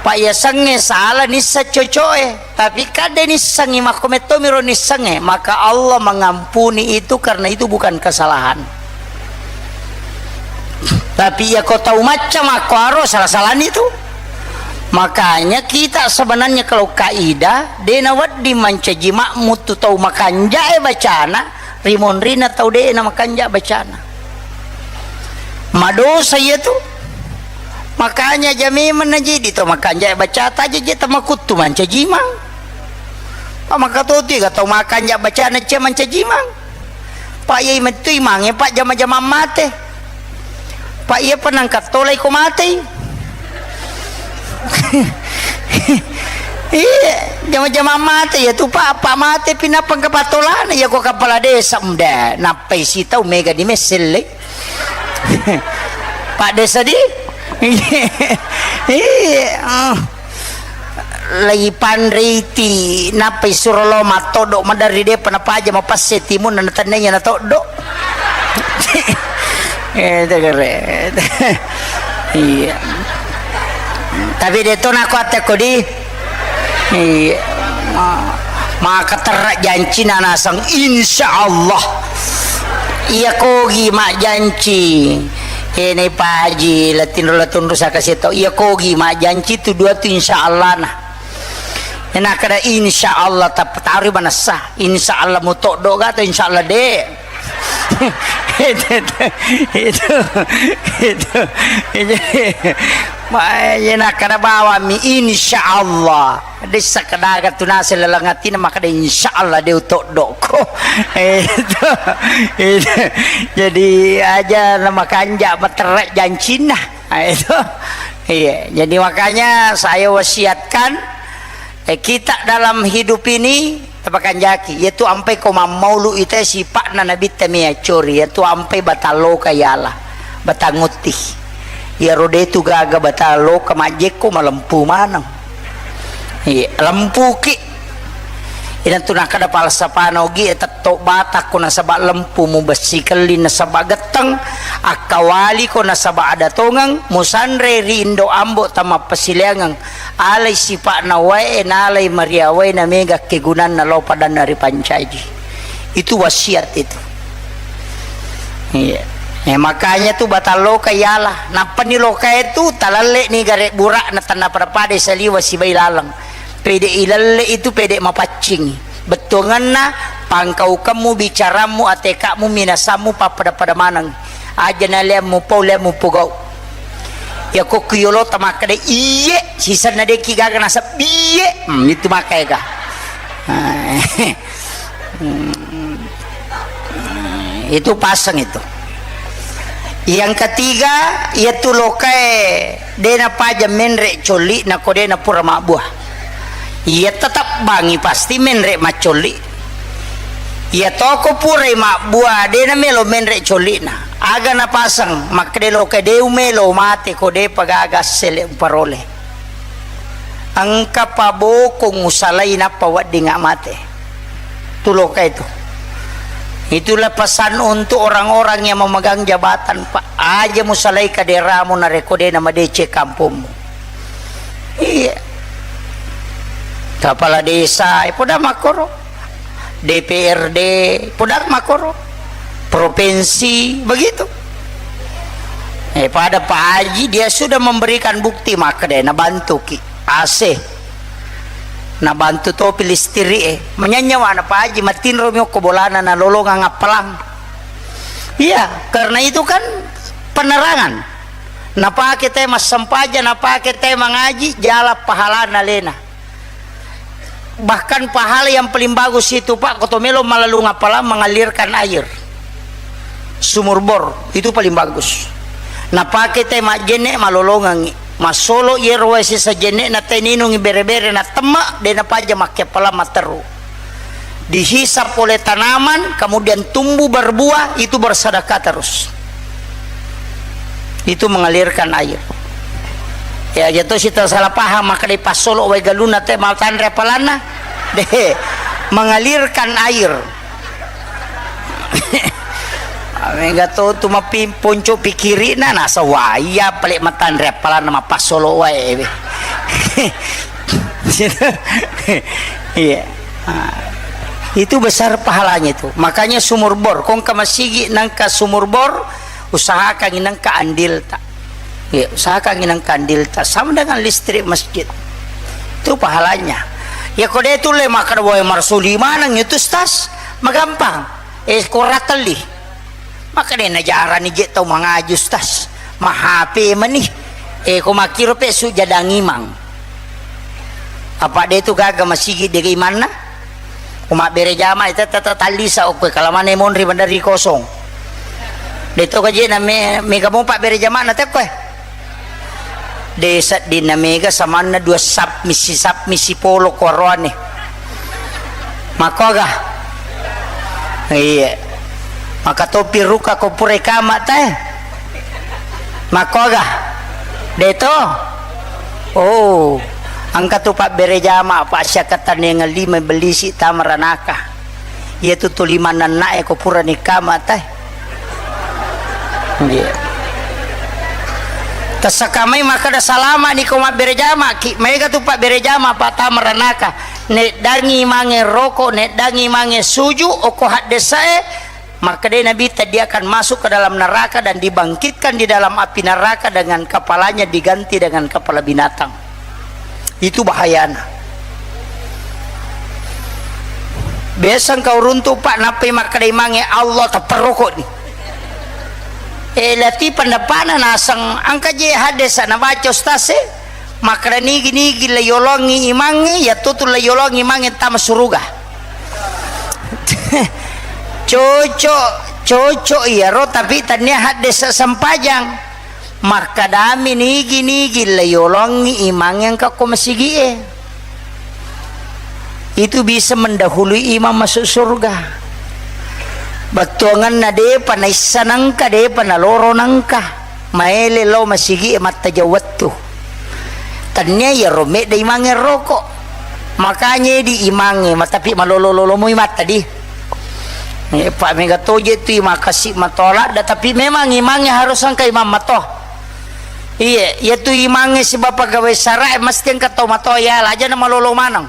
Pak yasengnge salah nisseng cocoe, tapi kadde nissengngi makko mettomiro nissengnge, maka Allah mengampuni itu karena itu bukan kesalahan. Tapi iya ko tau macca makko aro salah-salani tu. Makanya kita sebenarnya kalau kaidah de nawedding mancaji makmu tu tau makanjae bacana, rimonrina tau de na makanja bacana. Madosa iya tu. Makanya aja memang najidi to makanja bacata aja je tamakuttu mancaji imang. Pak makatotu ga tau makanja bacana cia mancaji imang. Pak iya mettu imangnge, Pak, jama-jama mate. Pak iya penangkat tolai ko matei. Iya, jama-jama mate ya tu, Pak, Pak mate pinapang ke patolana ya ko kepala desa mda nappai sitau mega di meselle. Pak Desa di? Iya. Lagi panriti, nappai suro lo matoddo maderri depa napaja mapasse timun na tennenya natoddo. Eh, tegere. Iya. Tapi de' to nako atte ko di. Iya. Ma-, maka terra janci na nasang, insya Allah. Iya kogi majjanci. Eh, nei paji, latinro latunru saka seto. Iya kogi majjanci tu dua tu insya Allah na. Ena kada insya Allah tap-, taru manessa. Insya Allah mutoddo gato insya Allah de'. Itu, itu, itu, itu. Ma-, iya nakkeda bawammi, insya Allah. De' sakkedaga tu naseng laleng atina, makkeda, insya Allah de' utoddokko. Itu, itu. Jadi aja na makanja' materra jancinna. Ah, itu. Iya, jadi makanya saya wasiatkan, eh, kita dalam hidup ini, tapakanjaki, yaitu ampai ko mammaulu ita sipa'na Nabitta mi accori, yaitu ampai batalloka yala, batangutti. Iyaro de' tu gaga batalloka majjekko malempu maneng. Iya, lempuki. Inatu nakkeda falsafana ogi e, tetto batakko nasaba lempu, mubessi kelli nasaba getteng, akkawaliko nasaba ada tongeng, musanre ri indo ambo tamappasileangeng, alai sipa'na wae, nalai maria wae, na mega kegunanna lao padanna ripancaji. Itu wasiat itu. Iya. Eh, makanya tu batalloka yala. Nappani lokae tu talalle ni gare bura'na tanna pada-pada saliwa sibai laleng. Pede ilalle itu pede mapaccing. Bettuangenna pangkaukemmu, bicarammu, ateka'mu, minasammu pappada-pada maneng. Aja naleammu pau, leammu pogau. Ya kokku yolo tamakkeda iye, sisenna deki gaga nasab iye. Hmm, itu maka ega. Hmm. Itu paseng itu. Yang ketiga, iyatu lokae de' napaja menre' colli'na ko de' napura mabbua. Iya tetap bangi pasti menre' maccolli'. Iya toko purai mabbua de' namelo menre' colli'na. Aga napaseng makkeda lokae de' umelo mate ko de'pa gaga assele uparole. Engka pabokong usalai nappa weddingnga mate. Tu loka itu. Itulah pesan untuk orang-orang yang memegang jabatan, Pak. Aja musalai kaderamu narekko de' namadeceng kampongmu. Iya. Kepala desa, eh, poda makkoro. D P R D, poda makkoro. Provinsi, begitu. Eh, pada Pak Haji, dia sudah memberikan bukti, makkeda nabantuki. A C. Nabantu topi listrik, eh. Manyanya wana Pak Haji, matinro mi okko bolana, nalolongang appalang. Iya, karena itu kan penerangan. Napake te massempajang, napake te mangaji, jala pahalana lena. Bahkan pahala yang paling bagus itu, Pak, ko to melo malalung appalang, mengalirkan air. Sumur bor, itu paling bagus. Napake te majjenne, malolongangi. Massolo iyero wae sesa jenne na te ninungi bere-bere na temme, de napaja makke appalang matteru. Dihisap oleh tanaman, kemudian tumbuh berbuah, itu bersedekah terus. Itu mengalirkan air. Ya, jatuh sita salah paham, maka dipassolo wae galunna te mau tanre apalanna. Deh, mengalirkan air. Mega to tu mapi-, ponco pikirina, nasa wai, ya, pale matanre apalanna, mapassolo wae. Iya. Nah, itu besar pahalanya itu. Makanya sumur bor, kongka masigi nangka sumur bor, usahakan nangka andilta. Ya, usahakan nangka andilta. Sama dengan listrik masjid. Itu pahalanya. Ya, kode itu le makan wae marsuli manang itu, Ustaz. Magampang. Eh, koratelli. Maka de najarani je tau mangaji, Ustaz. Ma H P mani. Eh, ko makkiro pe sujadang imang. Apa de tu gaga masigi de imanna? Ko mabbere jama itu tata tallisa okko kalamane monri bandari kosong. De to gaje na me, mega mo pabbere jama na tekko, eh. De seddinna mega samanna dua sap misi sap misi polo ko aroane. Makkoga? Iya. Maka topi ruka ko pura kama tae. Makkoga? De to? Oh, engka tu pabbere jama, pa siakkatanengeng lima bellisi tama ranaka. Iya tu tuli mannannae ko purani kama tae. Iya. Tassaka mai makkeda, "Salama' ni ko mabbere jama' ki." Maega tu pabbere jama' pattama ranaka. Neddangi mange roko', neddangi mange suju', okko haddesa'e, makkedai Nabitta, "Dia akan masuk ke dalam neraka dan dibangkitkan di dalam api neraka dengan kepalanya diganti dengan kepala binatang." Itu bahayana. Biasa engka uruntu, Pak, nappai makkedai mange Allah, tappa roko' ni. Eh, lati pendapana naseng engka je haddesa nabaca ustaz e, makkeda nigi-nigi la yolongi imangnge, yattu tu la yolongi imangnge tama suruga. Cocok, cocok iyaro, tapi tania haddesa sempajang. Makkedami nigi-nigi la yolongi imangnge engka ko masigi'e. Itu bisa mendahului imang masuk surga. Bettuanganna depa naissa nengka, depa naloro nengka. Maele lao masigi'e mattajang wettu. Tania iyaro medda imangnge roko'. Makanya di imangnge, ma-, tapi malolo-lolo moi matta di. Eh, Pak, mega toje tu imang kasi matoa ladda, tapi memang imangnge harus engka imang matoa. Iye, iya tu imangnge sibawa pegawai sara'e mesti engka tau matoa, iya laja na malolo maneng.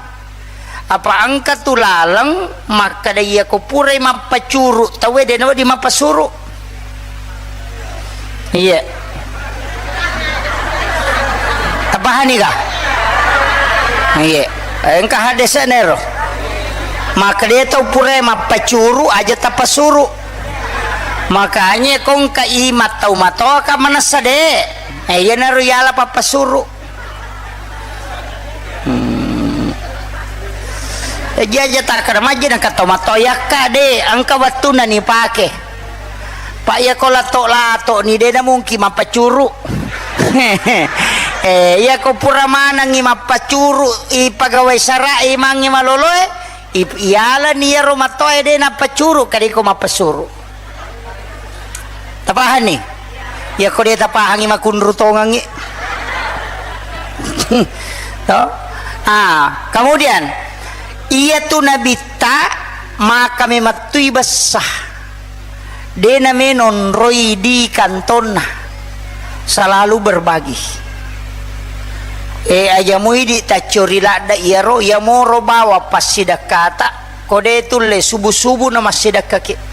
Apa engka tu laleng makkeda, iya ko purai mappacuru tauwe, de' nawedding mappasuru. Iya. Tapahani ga? Iya. Engka haddesa'na ero. Makkeda tau purai mappacuru aja tapasuru. Makanya ko engka imang tau matoa ka manessa de'. Eh, iyanaro yala pappasuru. Hmm. Jaji aja takkeda majji nengka tau matoa yakka de', engka wettunna nipake. Pak, iya ko lato-lato ni de' namungki mappacuru. Eh, iya ko pura manengngi mappacuru i pegawai sara' imangnge maloloe, i-, iyalani iyaro matoae de' nappacuru, kadiko mappasuru. Tapahanni? Iya ko de' tapahangi makunru tongengngi. To? Ah, kemudian, iya tu nabitta maka memettui bessa. De' namenonroi di kantonna. Selalu berbagi. Eh, aja muidi taccori ladda iyaro, iya moro bawa passidekkata. Ko de' tulle subuh-subuh na massidekkaki.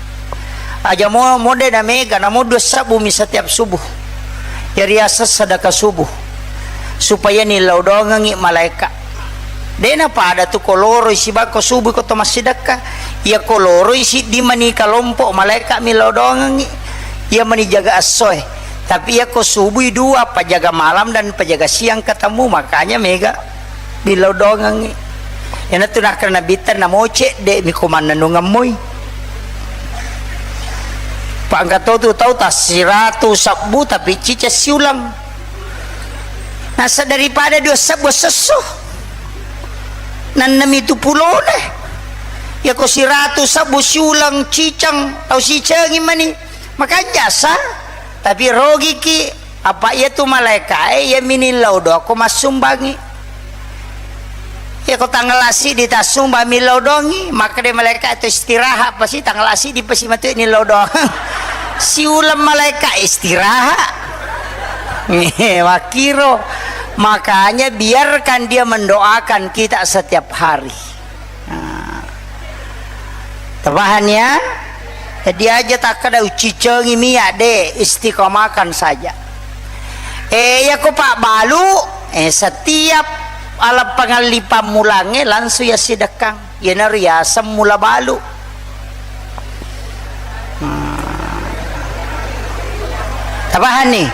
Aja mo, mo de' na mega, namo dua sabbu mi setiap subuh. Jari aseng sedekah subuh. Supaya nillau doangengngi malaeka. De' na pada tu ko loroi siba ko subuh ko to massidekka. Iya ko loroi siddi mani kalompo malaeka mi lao doangengngi. Iya mani jaga essoe. Tapi iya ko subui dua, pajaga malam dan pajaga siang ketemu, makanya mega. Billau doangengngi. Iyanatu nakkeda nabitta, namo cedde' mi ko mannennungeng moi. Pa engka to tu tau tassiratu sabbu tapi ciceng siuleng. Nasa daripada dua sabbu sesso. Nannemi tu pulona. Iya ko siratu sabbu siuleng ciceng, tau sicengi mani. Makanja sa. Tapi rogiki. Apa iya tu malaekae iya minillau doang ko massumbangi. Iya ko tanggal assiddi tassumbang millau doangngi, makkeda malaeka tu istirahat pasi, tanggal assiddi pasi matu nillau doang. Siuleng malaeka istirahat. Makkiro. Makanya biarkan dia mendoakan kita setiap hari. Nah. Tapahanni ya? Jadi aja takkeda uciccengi miya, de', istiqomakan saja. Eh, iya ko pabbalu, eh, setiap ala pangalli pammulangnge langsung yassidekkang. Iyanaro yaseng mula balu. Hmm. Tapahanni?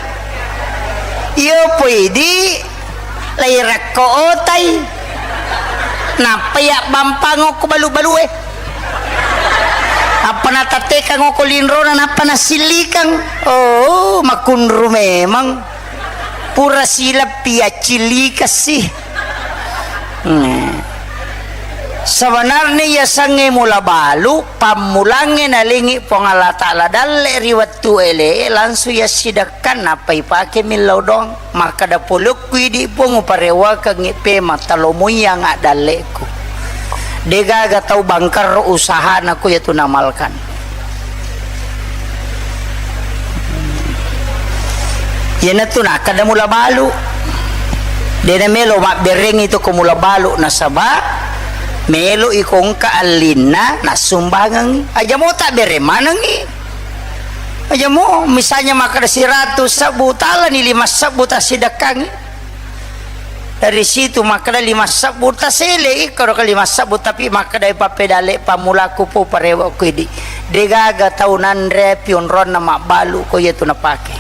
Iyo poidi lairakko otai. Nappa yabbampang okko balu-balue. Apa natattekang okko linrona nappa nasillikang. Oh, makunru memang. Pura sileppi accillikessi. Hmm. Sebenarnya yasengnge mula balu, pammulangnge nalengi Puang Allah Ta'ala dalle ri wettu ele, langsung yassidekkan, nappa ipake millau doang. Makkeda polokku idi Puang uparewakengngi pema talomoyang addalleku. Degaga tau bangkerro usahana ku yatu namalkan. Iyanatu nakkeda mula balu. Dena melo mabberengngi tu ko mula balu, nasaba melo iko engka allinna nassumbangengngi. Aja mo tabbereng manengngi. Aja mo, misalnya makkeda siratu sebbu, talani lima sebbu tassidekkangngi. Dari situ makkeda lima sebbu tasele, iko ro ke lima sebbu, tapi makkeda pappedale pammulaku po parewa ku idi. Degaga tau nanre api onronna mabbalu ko iyatu napake.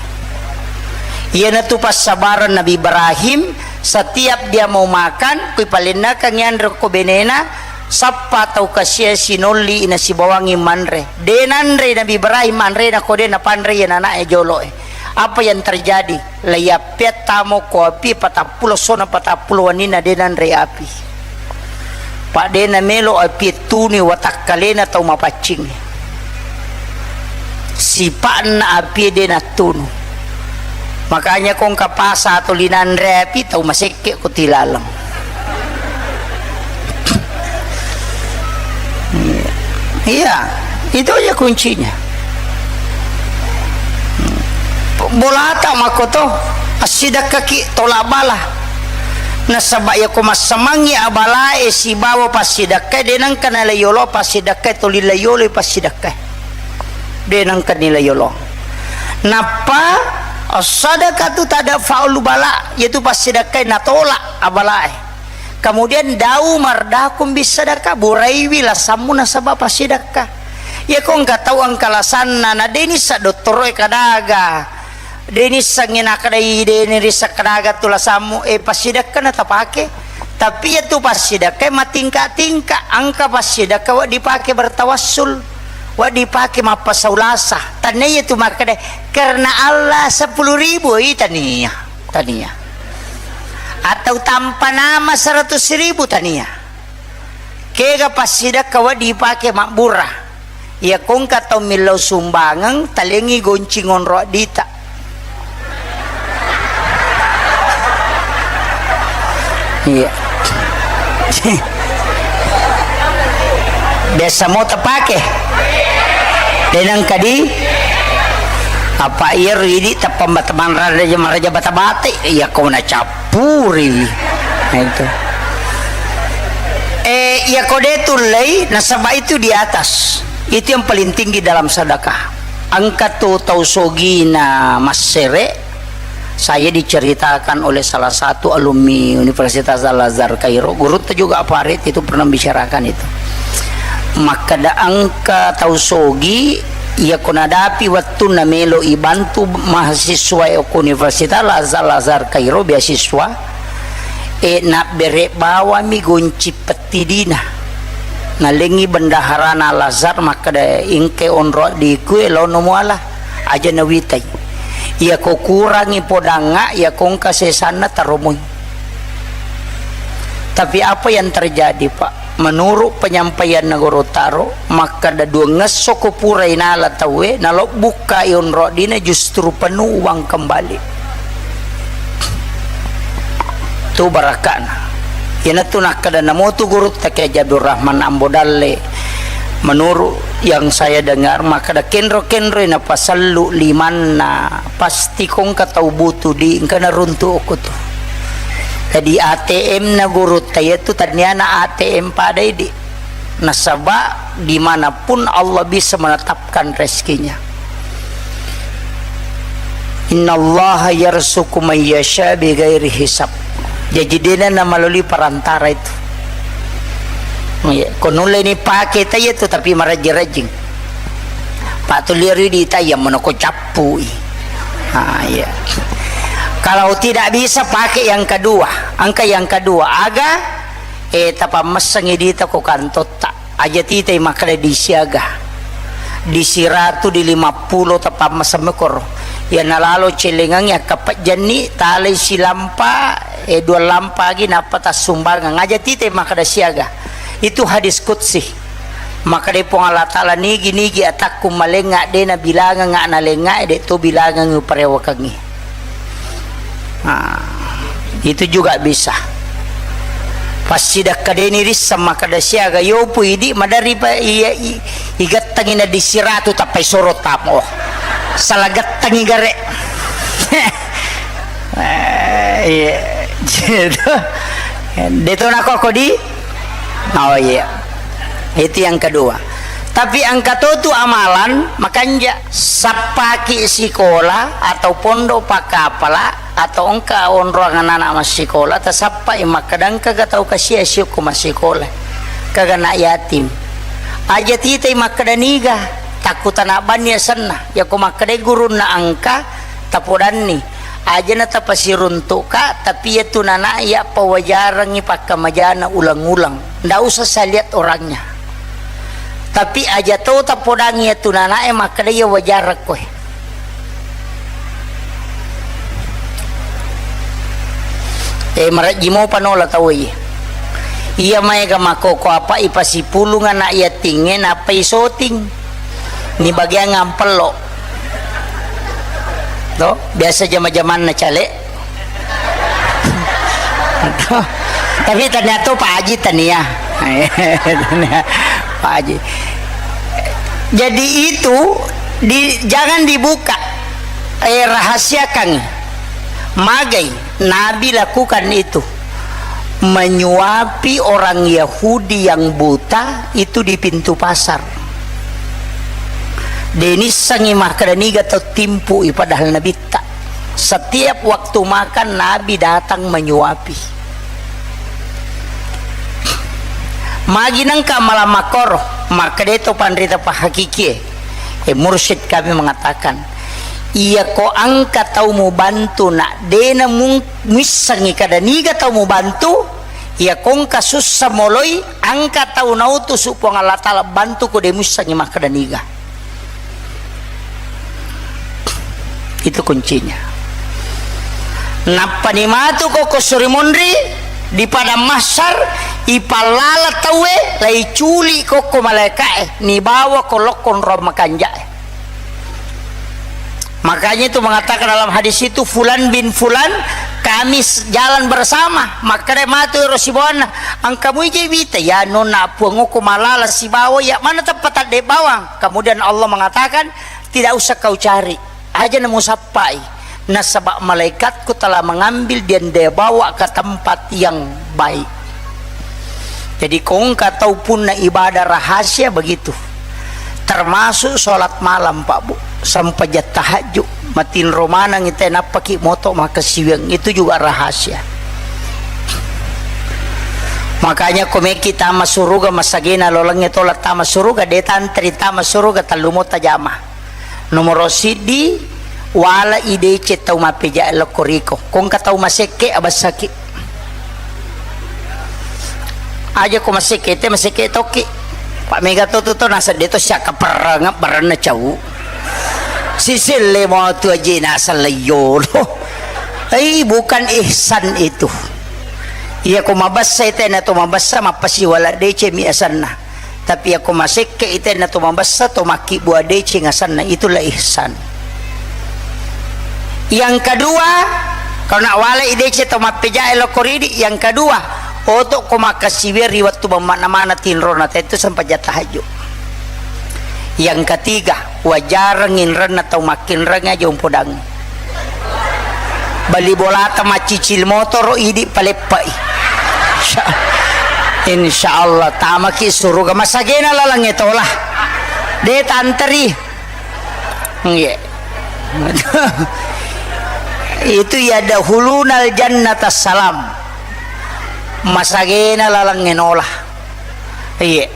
Iyanatu passabareng Nabi Ibrahim, setiap dia mau makan, kui palennakangngi anre ko benena, sappa tau kasia sinolli nasibawangngi manre. De nanre Nabi Ibrahim anrena ko de napanre iya nanae joloe. Apa yang terjadi? Laiyappea tamo ko api patappulo sona patappulo waninna de nanre api. Pa de namelo api tunui watakkalena tau mapaccing. Sipa'na api de nattunu. Makanya ko engka pasa atau linanre api tau masekke ko tilaleng. Iya, itu aja kuncinya. Bolata makkoto, assidekkaki tolak bala. Nasaba iyako massamangngi abalae sibawa passidekkae, de nengka nalai yolo passidekkae, toli lai yolo passidekkae. De nengka nilai yolo. Nappa as-sadaqatu tadfa'ul bala, yaitu passidekkae natolak abalae. Kemudian dau mardakun bis sadaqah, buraiwi lasammu nasaba passidekka. Iyako engka tau engka lasanna, na de nissa dottoroe kadaga, de nissengngi nakadai, de nirissa kadaga tu lasammu, eh, passidekka na tapake. Tapi iyatu passidekka matingka-tingka, engka passidekka wedding dipake bertawassul, wedding dipake mappasau lasa. Tania iyatu makkeda, "Karena Allah sepuluh ribu," i tania. Tania. Atau tanpa nama seratus ribu, tania. Kega passidekka wedding dipake mabbura. Iyako engka tau millau sumbangeng, talengngi goncing onro addita. Iya. Biasa mo tapake. De nengka di apa iyaro idi tappa maraja, maraja bata-bata, iyako nacappuri. Nah, itu. Eh, iyako de tullei, nasaba itu di atas. Itu yang paling tinggi dalam sedekah. Engka tu tau sogina massere, saya diceritakan oleh salah satu alumni Universitas Al-Azhar Kairo, gurutta juga Farid itu pernah bicarakan itu. Makkeda engka tau sogi, iyako nadapi wettunna melo ibantu mahasiswa ko Universitas Al-Azhar, Al-Azhar Kairo beasiswa, e, nabbere bawami gonci pettidina. Nalengngi bendaharana Al-Azhar makkeda, "Engkai onro addiku e, laono muala." Aja nawitai. Iyako kurangi podangnga, iyako engka sesanna taromoi. Tapi apa yang terjadi, Pak? Menurut penyampaianna Gorottaro, makkeda duangngesso ko purai nala tauwe, nalobbukkai onro addina justru penuh uang kembali. Tu barakka'na. Iyanatu nakkeda namotu gurutta Kiai Haji Abdul Rahman Ambo Dalle, menurut yang saya dengar, makkeda kenro-kenroi napasellu limanna, pasti ko engka tau butuh di engka naruntu okko tu. Jadi A T M na gurutta iyatu taniana A T M pada idi. Nasaba dimanapun Allah bisa menetapkan rezekinya. Innallaha yarzuqu man yasha bighairi hisab. Jadi dena na melalui perantara itu. Iya, ko nulle ni pake ta iyatu tapi marajing-rajing. Pak tuliru di ta iya monoko cappui. Ah, iya. Kalau tidak bisa pakai yang kedua, engka yang kedua aga, eh, tapammessengi dita ko kantotta. Aja titai makkeda di siaga. Di siratu, di lima puluh tapammeseng mekoro. Iya nalalo celengangi akkapejjanni, talai silampa, eh, dua lampa agi nappa tassumbangeng. Aja titai makkeda siaga. Itu hadis qudsi. Makkeda Puang Allah Taala, "Nigi-nigi atakku malengnga, de nabilangengnga nalengnga, de to bilangengngi uparewakengngi." Nah, itu juga bisa. Passidekka deni risseng makkeda siaga, yopu idi madari pa iya i-, igattangi na di siratu tappai soro tamo. Salah gattangi gare. Iya, gitu. Deto nako kodi? Oh iya. Itu yang kedua. Tapi engka to tu amalan, makanja sappaki sikola atau pondok pakkapala atau engka onroang anak-anak massikola, tasappai makkeda engka ga tau kasia siokko massikola. Kaga anak yatim. Aja titai makkeda niga, takkutana banni asenna. Yako makkeda gurunna engka, tapodanni. Aja na tapasiruntu'ka, tapi iya tu nana iya pawajarangngi pakkamajana ulang-ulang. Ndak usah saya lihat orangnya. Tapi aja to tapodangngi iya tu nana e makkeda iya wajarang koe. Eh, marejji mopa nola tau iya. Iya maega makkoko apa ipasipulung anak yatingnge nappa isoting. Ni bagiang ampello. To, biasa jama-jamanna cale. To, tapi ternyata Pak Haji tania. Tania, Pak Haji. Jadi itu di, jangan dibuka. Eh, rahasiakan. Magai Nabi lakukan itu. Menyuapi orang Yahudi yang buta itu di pintu pasar. Denissangi makkeda niga tau timpu'i padahal nabitta. Setiap waktu makan Nabi datang menyuapi. Magi nengka malam makkoro, makkeda to panrita pahakikie. Eh, mursyid kami mengatakan, iya ko engka tau mubantu nak dena mung-, muissengi kada niga tau mubantu, iya ko engka sussa moloi, engka tau nautusu Puang Allah Taala bantu ko de muissengi makkeda niga. Itu kuncinya. Nappani matu kokko suri monri di padang mahsyar, ipallala tauwe, laiculi kokko malaikae, nibawa ko lokko onrong makanjae. Makanya itu mengatakan dalam hadis itu, "Fulan bin Fulan, kami s-, jalan bersama." Makkeda matu ero sibawanna, "Engka mui je wita ya nonna puangku malala sibawa ya mana tempat de bawang." Kemudian Allah mengatakan, "Tidak usah kau cari, aja na musappai, nasaba malaikatku telah mengambil dan dia bawa ke tempat yang baik." Jadi ko engka tau punna ibadah rahasia begitu. Termasuk sholat malam, Pak Bu, sempajang tahajud, matinro maneng ite nappaki moto makasiwiang, itu juga rahasia. Makanya ko meki tama suruga, masagena lolengnge tola tama suruga, de tantri tama suruga, tellu mo tajama. Nomoro siddi, wala ideceng tau mappejae lokko riko. Ko engka tau masekke, abessaki. Aja ko masekke, te masekke tokki. Pak mega to tu to nasedde to siakka perrengeng berenna cau. Siselle mo tu aje naseng leiyolo. Ei, bukan ihsan itu. Iya ko mabessa ite na to mabessa mappasiwala deceng mi asenna. Tapi ako masekke itenna to mabessa to makkibua deceng asenna, itulah ihsan. Yang kedua, kalau nak walai deceng to mappejae lokko ridi, yang kedua, oto ko makkasiwiang ri wettu bemmana-mana tinrona tentu sempajang tahajud. Yang ketiga, wajareng inrenna tau makkinreng aja umpodangi. Bali bolata maccicil motoro idi paleppai. Insya, insya Allah tamaki suruga masagena lalang etola. De tanteri. Nggih. Itu ya dahulunal jannata salam. Masagena lalang enola. Iye.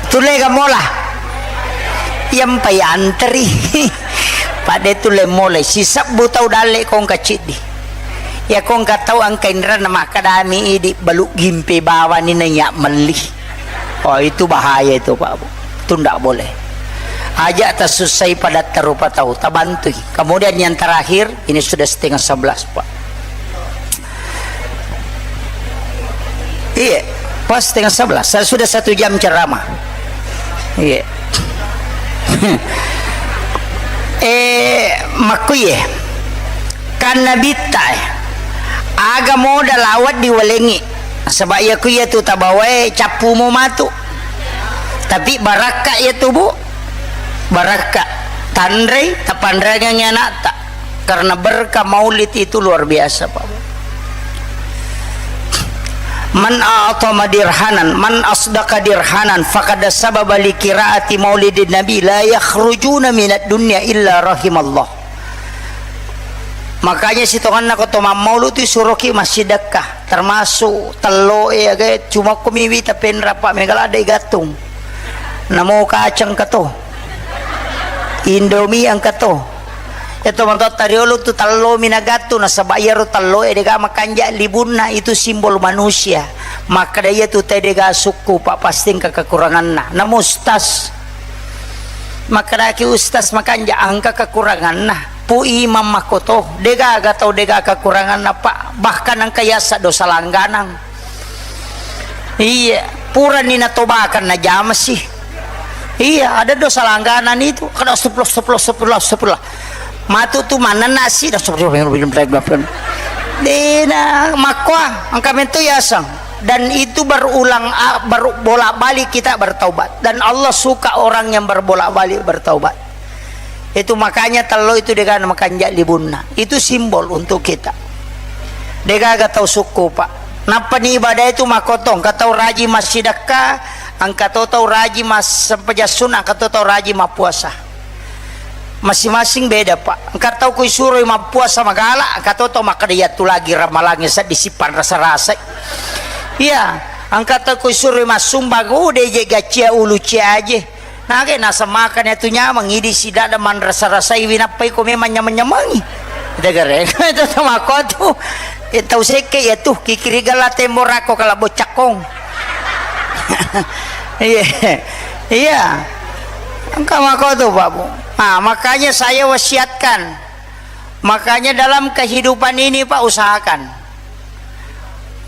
Tulle ga mola? Iyampai anteri. Padde tulle mola. Sisebbu tau dalle kongka ciddi. Iya kongka tau engka inrenna makkadami idi balu gimpe bawani naiya melli. Oh, itu bahaya itu, Pak Bu. Itu ndak boleh. Aja tasussai padatta rupa tau, tabantui. Kemudian yang terakhir, ini sudah setengah sebelas, Pak. Iya, pas setengah sebelas. Saya sudah satu jam ceramah. Iya. Eh, makkuye. Kan nabitta, eh. Aga modal awat diwalengi. Sebab iya ku iya tu tabawae cappu mo matu. Tapi barakka iya tu, Bu. Barakka. Tanrei, tapanrangangi anakta. Karena berkah maulid itu luar biasa, Pak. Man a'tama dirhanan, man asdaqa dirhanan, faqad sababa li qiraati maulidin nabi, la yakhrujuna minad dunya illa rahimallah. Makanya sitonganna ko to mammaulu tu suroki massidekka, termasuk telloe aga cuma ko miwi tapenra, Pak, mega ladde gattung. Namo kacang kato. Indomie engka to. Eto matotta riolo tu tello mi nagattu, nasaba iyaro tello e dega makanja libunna, itu simbol manusia. Makkeda iya tu te dega sukku, Pak, pasti engka kekuranganna. Namo ustaz. Makkedaki ustaz makanja engka kekuranganna. Pu imam makkoto, degaga tau dega kekuranganna, Pak. Bahkan engka yasa dosa langganang. Iya, purani natobakang najama sih. Iya, ada dosa langganan itu. Kada astagfirullah, astagfirullah, astagfirullah, astagfirullah. Matu tu manna nasi, astagfirullah. Dena makkoa, engka mento yaseng. Dan itu berulang, a-, beru-, bolak-balik kita bertaubat. Dan Allah suka orang yang berbolak-balik bertaubat. Itu makanya tello itu dega makanja libunna. Itu simbol untuk kita. Degaga tau sukku, Pak. Nappani ibadah itu makotong, engka tau raji massidekka, engka to tau raji massempajang sunnah, engka to tau raji mappuasa. Masing-masing beda, Pak. Engka tau ku isuroi mappuasa magala, engka to tau makkeda iyatu lagi ramalangnge seddi sipan rasa-rasa. Iya, engka tau ku isuroi massumbang, udah je gacia ulu cia aje. Nage naseng makani atu nyameng, idi sidada manrasa-rasai winappai ko memang nyameng-nyamengi. Degare, itu sama ko tu. Eh, tau sekke ya tu, kikiri gala tembok rako kala bocakkong. Iya. Iya. Engka mako tu, Pak Bu. Ah, makanya saya wasiatkan. Makanya dalam kehidupan ini, Pak, usahakan.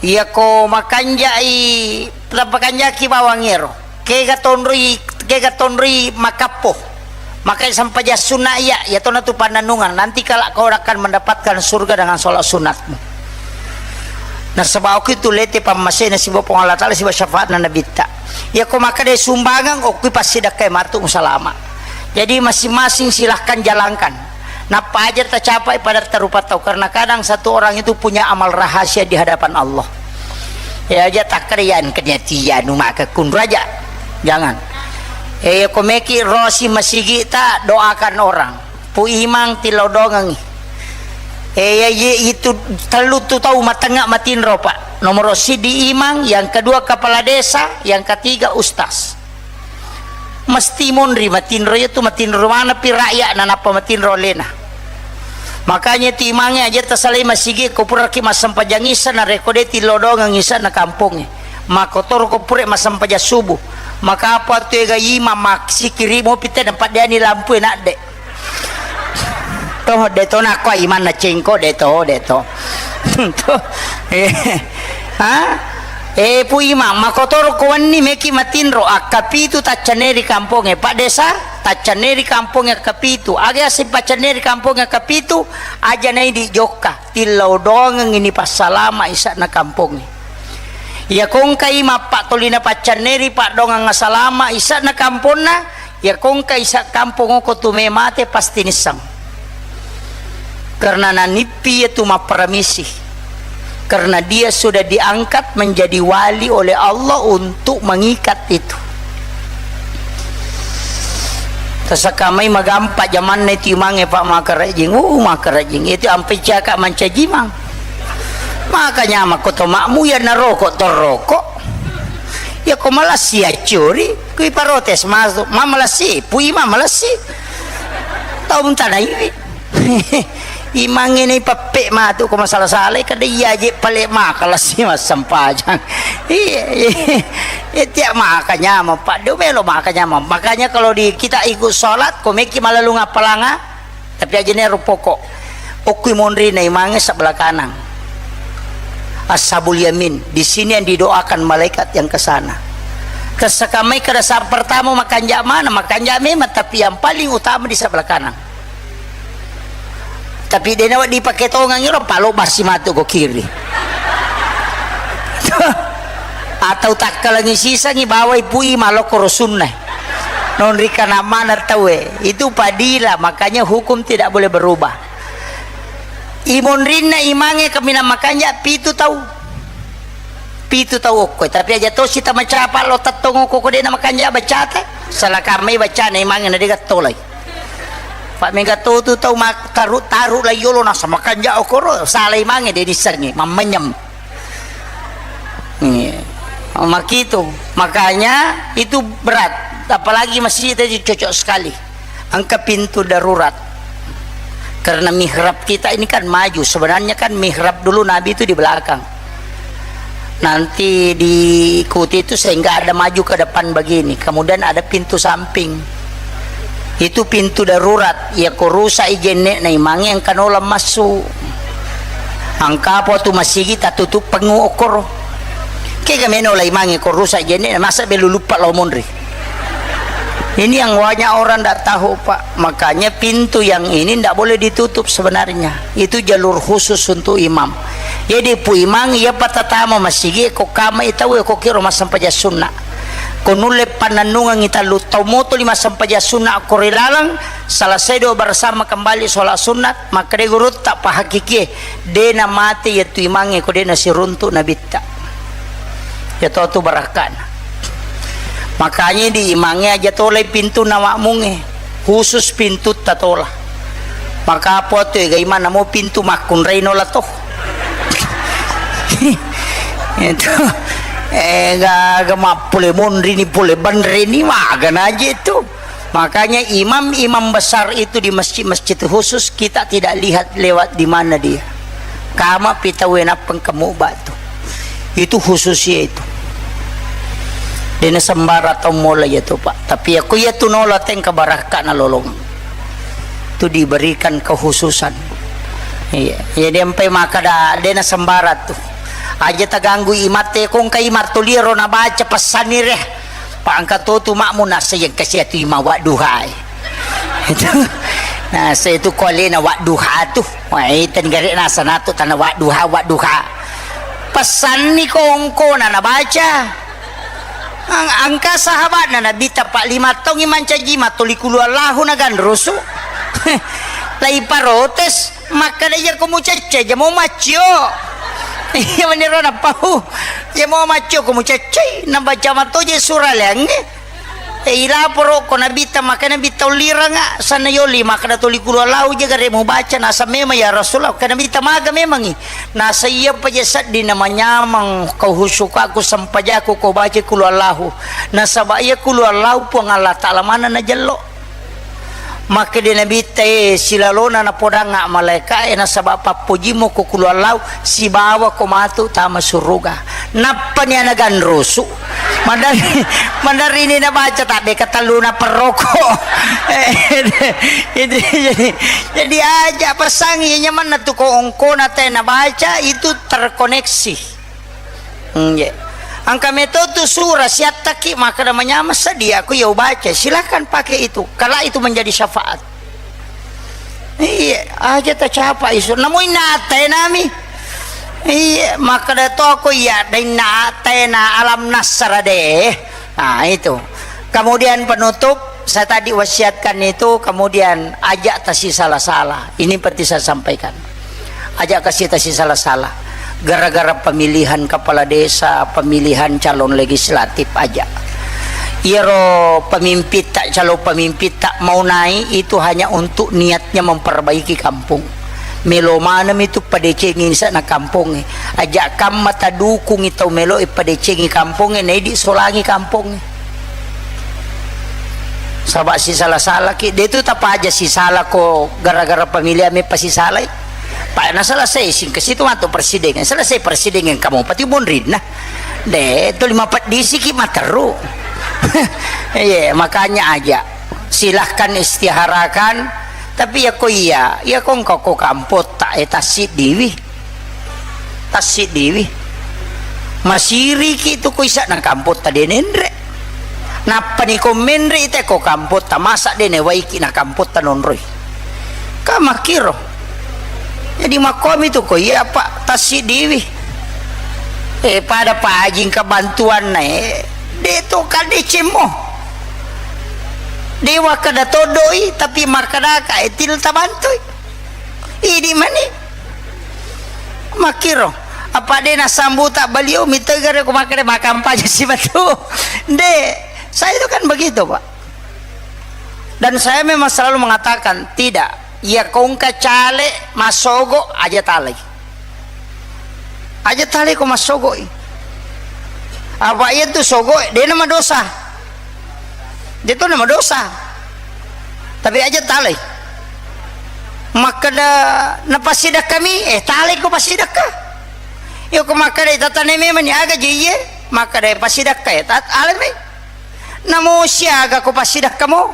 Iyako makanjai, tapakanjaki bawang ero. Kega tonroi, kega tonroi makappo. Makai sempajang sunna iya, iya tona tu pannanungan. Nanti kala kau akan mendapatkan surga dengan sholat sunatmu. Nasaba okki tu lete pammasena siba Puang Allah Taala siba syafaatna Nabitta. Iyako makkeda sumbangan, okki passidakkai matu musalama. Jadi masing-masing silahkan jalankan. Nappa aja tacapai pada tarupa tau, karena kadang satu orang itu punya amal rahasia di hadapan Allah. Ya aja takkeda yan kenia tianu maka kunraja. Jangan. Eh, ko meki rosi masigi ta doakan orang. Pu imang tilodongengi. Eh, ya, ye, itu tellu tu tau matengnga matinro, Pak. Nomor sidi imang, yang kedua kepala desa, yang ketiga ustaz. Mesti monri matinro, iya tu matinro mana pi rakyat na nappa matinro lena. Makanya tu imangnge aja tasalai masigi ko puraki massempajang isa na reko de tilodongeng isa na kampongnge. Makotoro ko pura massempajang subuh. Maka apa tu ega imang maksikiri mo pite nampak dia ni lampu enak de. Toh, de to nakko imanna cengko, de to, de to. To. Eh, ha? Eh, pu imang, makotoro ko wenni meki matinro, akkapitu taccaneri kampongnge, Pak Desa, taccaneri kampongnge akkapitu. Aga asing paccaneri kampongnge akkapitu, aja nai di jokka, tillau doangeng ini passalama isa'na kampongnge. Iya kongkai mappattolina paccanneri paddongeng asalama isa'na kamponna, Iya kongka isa kampong oko tu me mate pasti nisseng. Karena nanippi iya tu mapparamisi. Karena dia sudah diangkat menjadi wali oleh Allah untuk mengikat itu. Tasakamai magampa jamanna itu imangnge, Pak, makarajing. Uh, makarajing. Itu ampe caka mancajimang. Makanya mako to makmu ya naroko toroko. Ya ko malasi acuri. Kui parotes masuk, mamalasi, pui mamalasi. Tau mentana iwi. Imangnge ni peppe matu ko masala-sala, kada iya je pale makalasi massempajang. Iya, iya. Ya, tiap maka nyameng, Pak. Dia melo maka nyameng. Makanya kalau di, kita ikut sholat, ko meki malalung apalanga, Tapi ajane ro pokok. Okkui monri na imangnge sebelah kanan. Ashabul yamin. Di sini yang didoakan malaikat yang ke sana. Tersakamai kada saat pertama makanja mana, makanja memang, tapi yang paling utama di sebelah kanan. Tapi dena dipake tongang iro palo basi matu ko kiri. Atau takkalangi sisangi bawai pui malokoro sunnah. Nonrikana mana tauwe. Itu padila, makanya hukum tidak boleh berubah. Imonrinna imangnge kaminang makanja pitu tau. Pitu tau okko, tapi aja tosi tamacapa lo tettong okko ko de'na makanja bacata. Salakammai bacana imangnge na de gattolai. Pak mega to tu tau mak-, taru-, taru lai yolo nasa makanja okoro, sala imangnge de nissengngi, mammenyem. Iya. Makitu. Makanya itu berat. Apalagi masjid tadi cocok sekali. Engka pintu darurat. Karena mihrab kita ini kan maju. Sebenarnya kan mihrab dulu Nabi itu di belakang. Nanti diikuti itu sehingga ada maju ke depan begini. Kemudian ada pintu samping. Itu pintu darurat. Iya ko rusak i jenne na imangnge engka nola massu. Engka apa tu masigi tatutup pengu okoro. Kega meno la imangnge ko rusak jenne, masa belu lupa lo monri. Ini yang banyak orang ndak tahu, Pak. Makanya pintu yang ini ndak boleh ditutup sebenarnya. Itu jalur khusus untuk imam. Jadi pu imang iya patatama masigi ko kama itau ko kiro massempajang sunna. Ko nulle panannungang itallu tau moto lima sempajang sunna ko ri laleng, selesai doa bersama kembali sholat sunat, makkeda gurutta pahakikie, de na mate yattu imangnge ko de na siruntuk nabitta. Iya to tu barakkana. Makanya di imangnge aja tolai pintu na makmungnge, khusus pintutta tola. Maka apa tu ega imang namo pintu makkunrai nola to. Itu ega, ega mappole monri ni pole banre ni magana aja itu. Makanya imam-imam besar itu di masjid-masjid khusus kita tidak lihat lewat di mana dia. Kama pitawe nappeng kamu batu. Itu khususia itu. Dena sembara tau mola ya tu, Pak. Tapi aku ya tu nola tengka barakka na lolong. Itu diberikan kekhususan. Iya. Jadi empai maka da dena sembara tu. Aja taganggui mate kongka imartoliero na baca pesanni re. Pangka to tu makmu nasa yang kasi atu ima wadduhai. Itu. Nasa itu kolena wadduha tu. Wah, itu negara nasa natu tanah wadduha, wadduha. Pesanni kongko na nabaca. Ang-, angka sahabatna Nabi tapa lima taungi mancaji matoli kulu Allahu na ganrusu. Lai parotes. Makkeda, "Iya ko mucecce, jamo maccio." Iya meniro napau. "Jamo maccio ko mucecce, nabaca matoje sura leangnge." E, ilaporo ko Nabitta, makkeda Nabitta, "Ulliranga sana yoli, makkeda toli kulu Allahu je gare mubaca." Nasa memang, "Ya Rasulullah," kena Nabitta, "Maga memangi?" Nasa, "Iya paja seddi na manyamang kau husukaku sempajaku ko baca kulu Allahu." Nasaba iya kulu Allahu Puang Allah Ta'ala mana najello. Makkeda Nabitta, "E, silalona napodangnga malaeka'e, nasaba pappojimmo ko kulu Allahu, sibawa ko matu tama suruga." Nappani ana ganrusu. Madari, madarini nabaca tabbe katalluna perroko. Jadi, jadi aja pesangi nyamanna tu ko ongkona te nabaca itu terkoneksi. Nggih. Engka metto tu sura siattaki makkeda manyameng sedia ku iya ubaca, silakan pakai itu. Kala itu menjadi syafaat. Iya, aja tacapa isu. Namu inna attainami. Iya, makkeda to aku iya, da inna attaina alam nasra de. Nah, itu. Kemudian penutup, saya tadi wasiatkan itu, kemudian ajak tasi salah-salah. Ini penting saya sampaikan. Aja kasi tasi salah-salah. Gara-gara pemilihan kepala desa, pemilihan calon legislatif aja. Iyaro pemimpin tak, calon pemimpin tak mau naik itu hanya untuk niatnya memperbaiki kampung. Melo maneng itu padecengi sana kampung. Aja kamma tadukungi tau melo padecengi kampung, naidi solangi kampung. Saba' sisala-salaki, de' tu tapaja sisala ko gara-gara pamilihan meppa sisalai. Pa' naselesai singkasi tu matu presiden, selesai presiden kamu pati monrinna. De' tu lima peddisiki matteru. Iya, makanya aja. Silahkan istiharakan, tapi ya ko iya, ya ko engka ko kampotta, eh, tassiddiwi. Tassiddiwi. Masiriki tu ko isa'na kampotta de' nenre. Nappani ko menre ite ko kampotta, masa de' newaiki na kampotta nonroi. Ka makkiro. Jadi makkomi tu ko iya pa' tassiddiwi. Eh, pada pajing ka bantuanna, eh, de' to kadecemmo. De' wakkada toddoi, tapi makkadaka, eh, til tabantui. Idi mani. Makkiro, apa de nasambuta baliau mitegare ko makkeda makampaja si batu. De, saya itu kan begitu, Pak. Dan saya memang selalu mengatakan, tidak. Iya kongka cale masogo aja talai. Aja talai ko masogo i. Apa iya tu sogo de na madosa. De tu na madosa. Tapi aja talai. Makkeda napassidekka mi, eh, talai ko passidekka. Iya ko makkeda tatanai memang ni aga je iye, makkeda passidekka ya, tat-, alai mi. Namo siaga ko passidekka mo.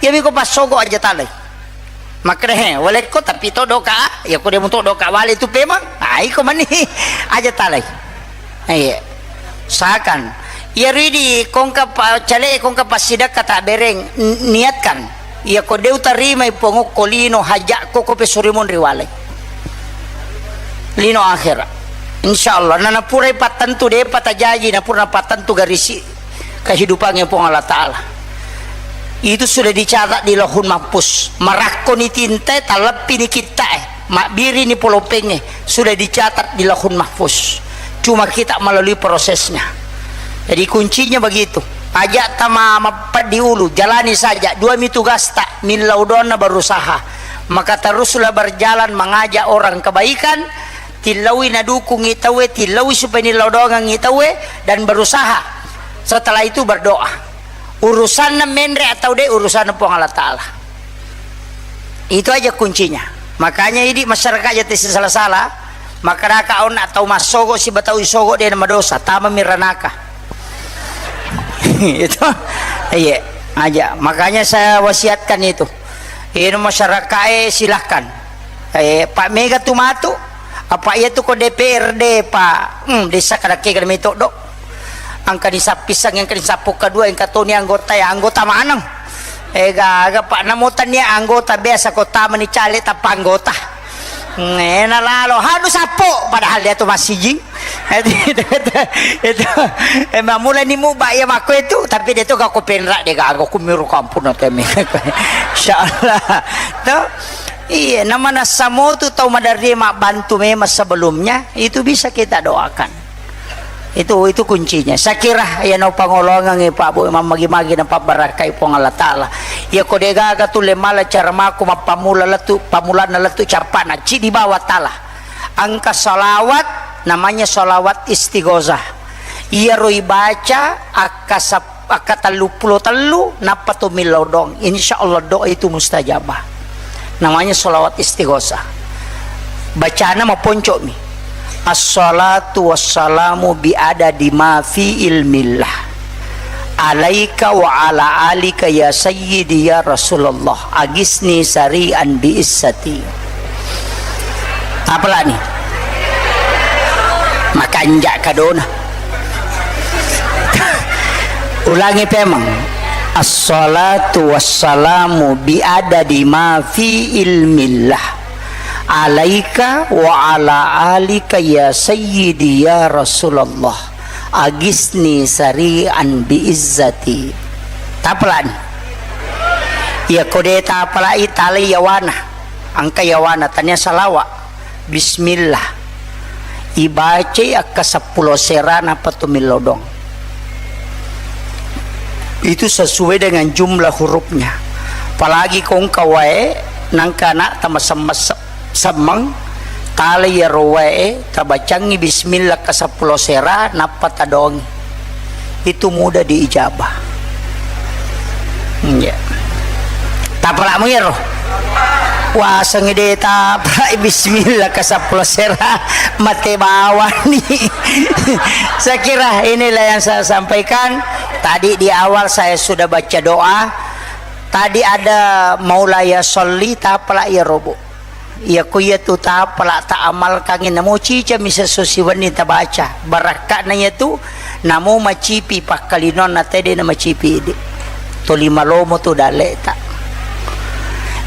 Iya mi ko passogo aja talai. Makkeda he, walekko tapi to doka, iya ko de muto doka wale tu pemang. Ah, iko mani aja talai. Iya. Usahakan. Iya ridi kongka pa-, cale kongka passidekka tak bereng, n-, niatkan. Iya ko de utarimai pongokko lino hajak ko ko pesuri monri walai. Lino akhirat. Insya Allah. Nah, napurai pattentu depa tajaji, napura pattentu garisi kehidupannya Puang Allah Ta'ala. Itu sudah dicatat di Lauhul Mahfuz. Marakkoni tinta, taleppi ni kitta, eh. Mabbiri ni polopengnge. Sudah dicatat di Lauhul Mahfuz. Cuma kita melalui prosesnya. Jadi kuncinya begitu. Aja tama mappeddi ulu, jalani saja. Dua mi tugasta, millau doanna berusaha. Maka teruslah berjalan mengajak orang kebaikan, tillaui nadukungi tauwe, tillaui supaya nillau doangengi tauwe, dan berusaha. Setelah itu berdoa. Urusanna menre atau de, urusanna Puang Allah Ta'ala. Itu aja kuncinya. Makanya idi masyarakat aja tesi salah-salah, makkedaka onna tau massogo siba tau isogo de na madosa, tama miranaka. Itu, iya, aja. Makanya saya wasiatkan itu. Ini masyarakat, eh, silahkan. Eh, Pak Mega tu matu, apa iya tu ko D P R D, Pak? Hmm, desa kada kega mi todo. Angka ni sappisang, angka ni sappo kedua, angka toni anggota ya, anggota maneng. Eh, gaga, Pak, namo tania anggota biasa ko tama ni caleg tanpa anggota. Ngena lalo, hanu sappo, padahal dia tu masih jing. Itu, itu, itu, itu. Eh, mammula ni muba iya makko itu, tapi dia tu gak ko penrak dia gak, gak ko miru kampung atau mi. Insyaallah. Tuh. Iya, namanassa motu tau maderri mabbantu memang sebelumnya, itu bisa kita doakan. Itu, itu kuncinya. Saya kira iya nau pangolongangi Pak Bu, mammagi-magi napabbarakkai Puang Allah Ta'ala. Iya ko degaga tu le mala cara mako mappamula lettu, pamulanna lettu cappana, cidi bawa tala. Angka salawat, namanya salawat istighosah. Iyaro ibaca akka sap-, akka telluppulo tellu, nappa to millau doang. Insya Allah doa itu mustajabah. Namanya salawat istighosah. Bacana maponco'mi. Assalatu wassalamu bi adadi ma fi ilmillah. Alaika wa ala alika ya sayyidi ya Rasulullah. Agisni sari'an bi izzati. Tapalani. Makanja kadona. Ulangi pemang. Assalatu wassalamu bi adadi ma fi ilmillah. Alaika wa ala alika ya sayyidi ya Rasulullah. Agisni sari'an bi izzati. Tapalani. Iya kode tapalai talai yawana. Angka yawana tania salawa. Bismillah. Ibacai akka seppulo sera nappa tu millau doang. Itu sesuai dengan jumlah hurufnya. Apalagi ko engka wae nangka anak tama semmes-, semmeng, tala iyaro wae tabacangi bismillah ka seppulo sera nappa tadongi. Itu mudah diijabah. Iya. Tapalakmu iyaro. Wasengngi de tapalak bismillah ka seppulo sera mate bawani. Saya kira inilah yang saya sampaikan. Tadi di awal saya sudah baca doa. Tadi ada maulaya sholli tapalak iyaro, Bu. Iya, ko iya tu tapalak ta amalkangngi namo cica mi sesso siwenni tabaca. Barakka'na iya tu namo macipi pakkalinonna tede na macipi idi. Toli malomo tu dalle'ta.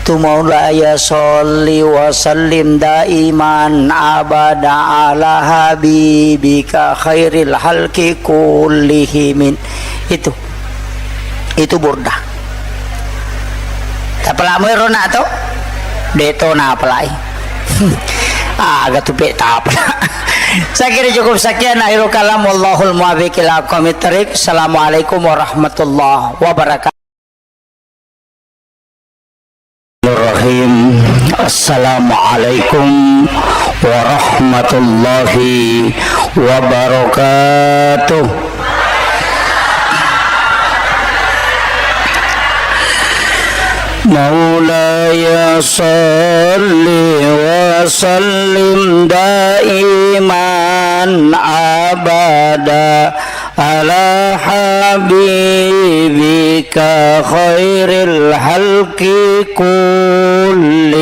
Tu maulaya sholli wa sallim daiman abada ala habibika khairil halki kullihimin. Itu. Itu burdah. Tapalakmu ero nak to? De to napalai. Aga tu pe tapa. Saya kira cukup sekian, akhirul kalam, wallahul muwaffiq ila aqwamit thariq. Assalamualaikum warahmatullahi wabarakatuh. Bismillahirrahmanirrahim. Assalamualaikum warahmatullahi wabarakatuh. مولاي صل وسلم دائما أبدا على حبيبك خير الخلق كلهم.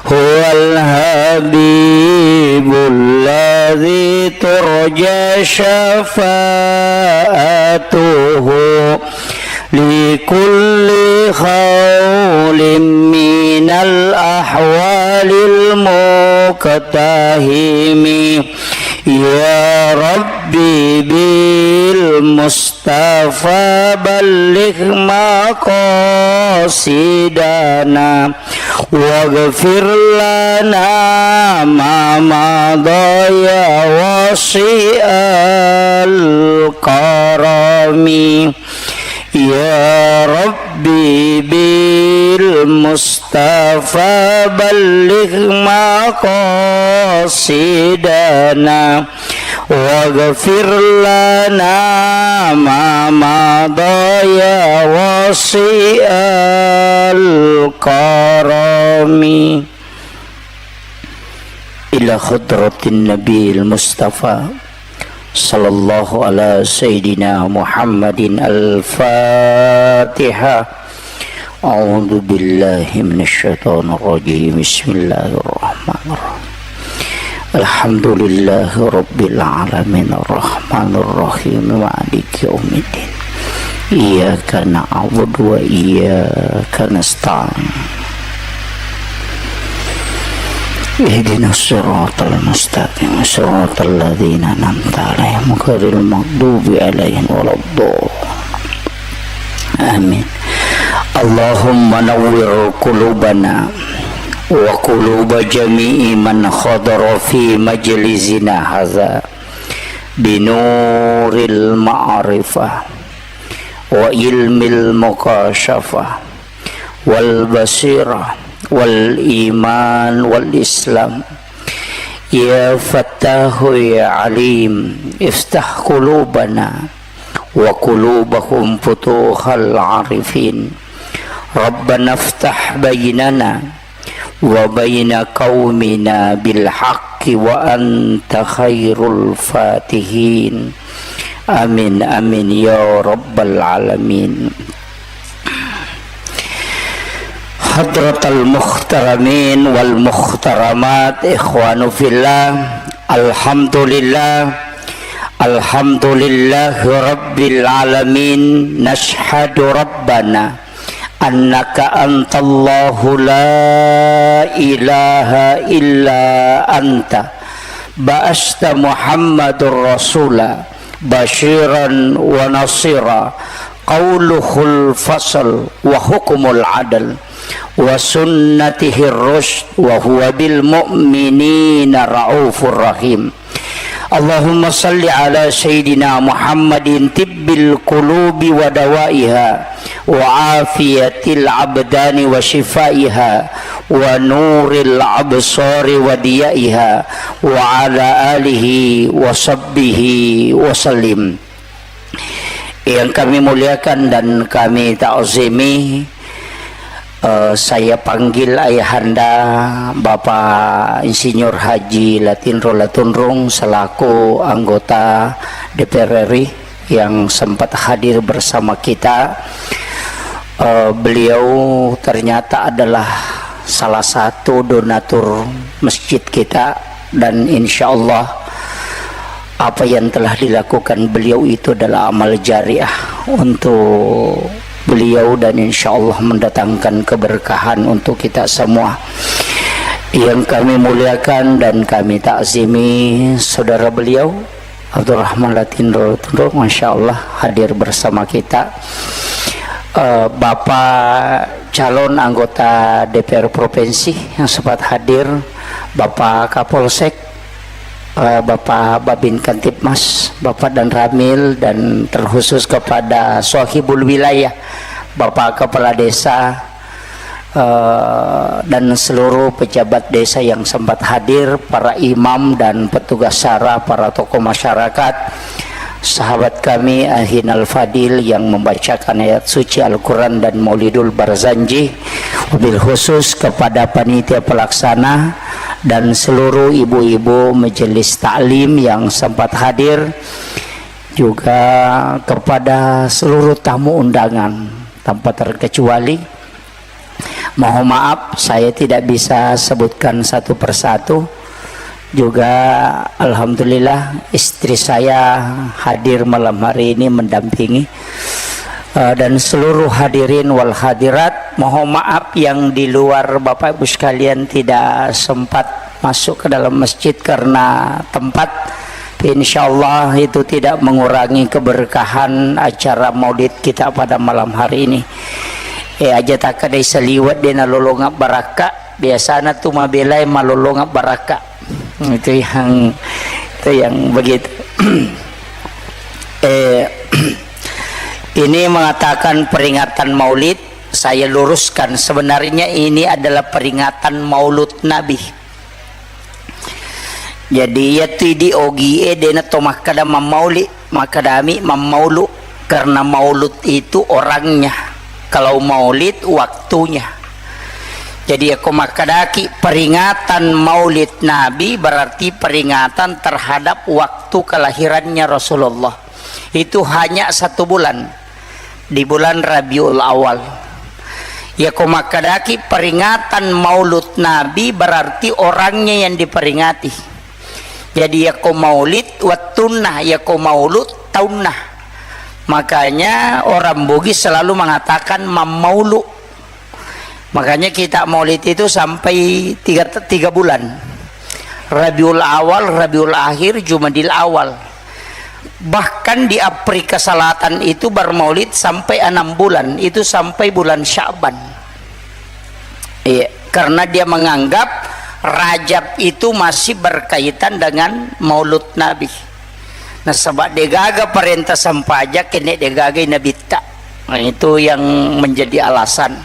هو الحبيب الذي ترجى شفاعته لكل هول من الأهوال المقتحم. يا ربي بالمصطفى بلغ مقاصدنا واغفر لنا ما مضى يا واسع الكرم. يا ربي بالمصطفى بلغ مقاصدنا واغفر لنا ما مضى يا واسع الكرم. إلى حضرة النبي المصطفى صلى الله على سيدنا محمد الفاتحة. أعوذ بالله من الشيطان الرجيم. بسم الله الرحمن الرحيم. الحمد لله رب العالمين الرحمن الرحيم مالك يوم الدين. إياك نعبد وإياك نستعين. اهدنا الصراط المستقيم، صراط الذين أنعمت عليهم، غير المغضوب عليهم ولا الضالين. آمين. اللهم نور قلوبنا وقلوب جميع من حضر في مجلسنا هذا بنور المعرفة وعلم المكاشفة والبصيرة والإيمان والإسلام. يا فتاح يا عليم، افتح قلوبنا وقلوبهم فتوح العارفين. ربنا افتح بيننا وبين قومنا بالحق وأنت خير الفاتحين. آمين، آمين يا رب العالمين. حضرة المحترمين والمحترمات، إخوان في الله، الحمد لله، الحمد لله رب العالمين. نشهد ربنا أنك أنت الله لا إله إلا أنت، بعثت محمد رسولا بشيرا ونصيرا، قوله الفصل وحكمه العدل وسنته الرشد وهو بالمؤمنين رءوف رحيم. اللهم صل على سيدنا محمد طب القلوب ودوائها وعافية الأبدان وشفائها ونور الأبصار وضيائها وعلى آله وصحبه وسلم. Yang kami muliakan dan kami ta'zimi, eh, saya panggil ayahanda Bapak Insinyur Haji Latinro Latunrung selaku anggota D P R R I yang sempat hadir bersama kita. Eh, beliau ternyata adalah salah satu donatur masjid kita, dan insya Allah apa yang telah dilakukan beliau itu adalah amal jariah untuk beliau, dan insya Allah mendatangkan keberkahan untuk kita semua. Yang kami muliakan dan kami takzimi saudara beliau, Abdurrahman Latinro Tunrung, masya Allah, hadir bersama kita. Eh, Bapak calon anggota D P R Provinsi yang sempat hadir, Bapak Kapolsek, eh, Bapak Babin Kantipmas, Bapak Danramil, dan terkhusus kepada Sohibul Wilayah, Bapak Kepala Desa, eh, dan seluruh pejabat desa yang sempat hadir, para imam dan petugas syara, para tokoh masyarakat, sahabat kami Ahinal Fadil yang membacakan ayat suci Al-Quran dan Maulidul Barzanji, wabil khusus kepada panitia pelaksana dan seluruh ibu-ibu majelis taklim yang sempat hadir, juga kepada seluruh tamu undangan tanpa terkecuali. Mohon maaf, saya tidak bisa sebutkan satu persatu. Juga, alhamdulillah, istri saya hadir malam hari ini mendampingi. Eh, dan seluruh hadirin wal hadirat, mohon maaf yang di luar Bapak Ibu sekalian tidak sempat masuk ke dalam masjid karena tempat. Tapi insya Allah itu tidak mengurangi keberkahan acara maulid kita pada malam hari ini. Eh, aja takka dai saliwet de nalolongeng barakka. Biasana tu mabelai malolongeng barakka. Itu yang, itu yang begitu. Eh, ini mengatakan peringatan maulid, saya luruskan. Sebenarnya ini adalah peringatan maulud Nabi. Jadi, iyatu idi ogie dena to makkeda mammauli, makkedami mammaulu, karena maulud itu orangnya. Kalau maulid, waktunya. Jadi, yako makkedaki peringatan maulid Nabi, berarti peringatan terhadap waktu kelahirannya Rasulullah. Itu hanya satu bulan, di bulan Rabiul Awal. Yako makkedaki peringatan maulud Nabi, berarti orangnya yang diperingati. Jadi, yako maulid wettunna, yako maulud taunna. Makanya orang Bugis selalu mengatakan mammaulu. Makanya kita maulid itu sampai tiga, tiga bulan. Rabiul Awal, Rabiul Akhir, Jumadil Awal. Bahkan di Afrika Selatan itu bermaulid sampai enam bulan, itu sampai bulan Sya'ban. Iya, karena dia menganggap Rajab itu masih berkaitan dengan maulud Nabi. Nasaba degaga parenta sempajang kenne degaga nabitta. Nah, itu yang menjadi alasan.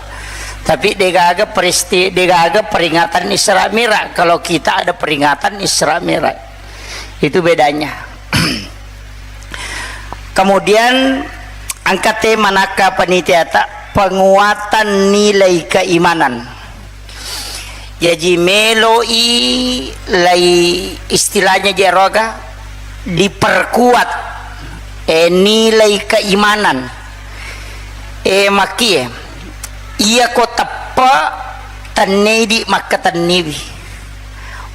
Tapi degaga peristi-, degaga peringatan Isra Mi'raj. Kalau kita ada peringatan Isra Mi'raj. Itu bedanya. Kemudian angka tema nakka panitiata, penguatan nilai keimanan. Jaji meloi lai istilahnya jeroga diperkuat, eh, nilai keimanan. Eh, makkie, iyako teppe tennedi makkatenniwi.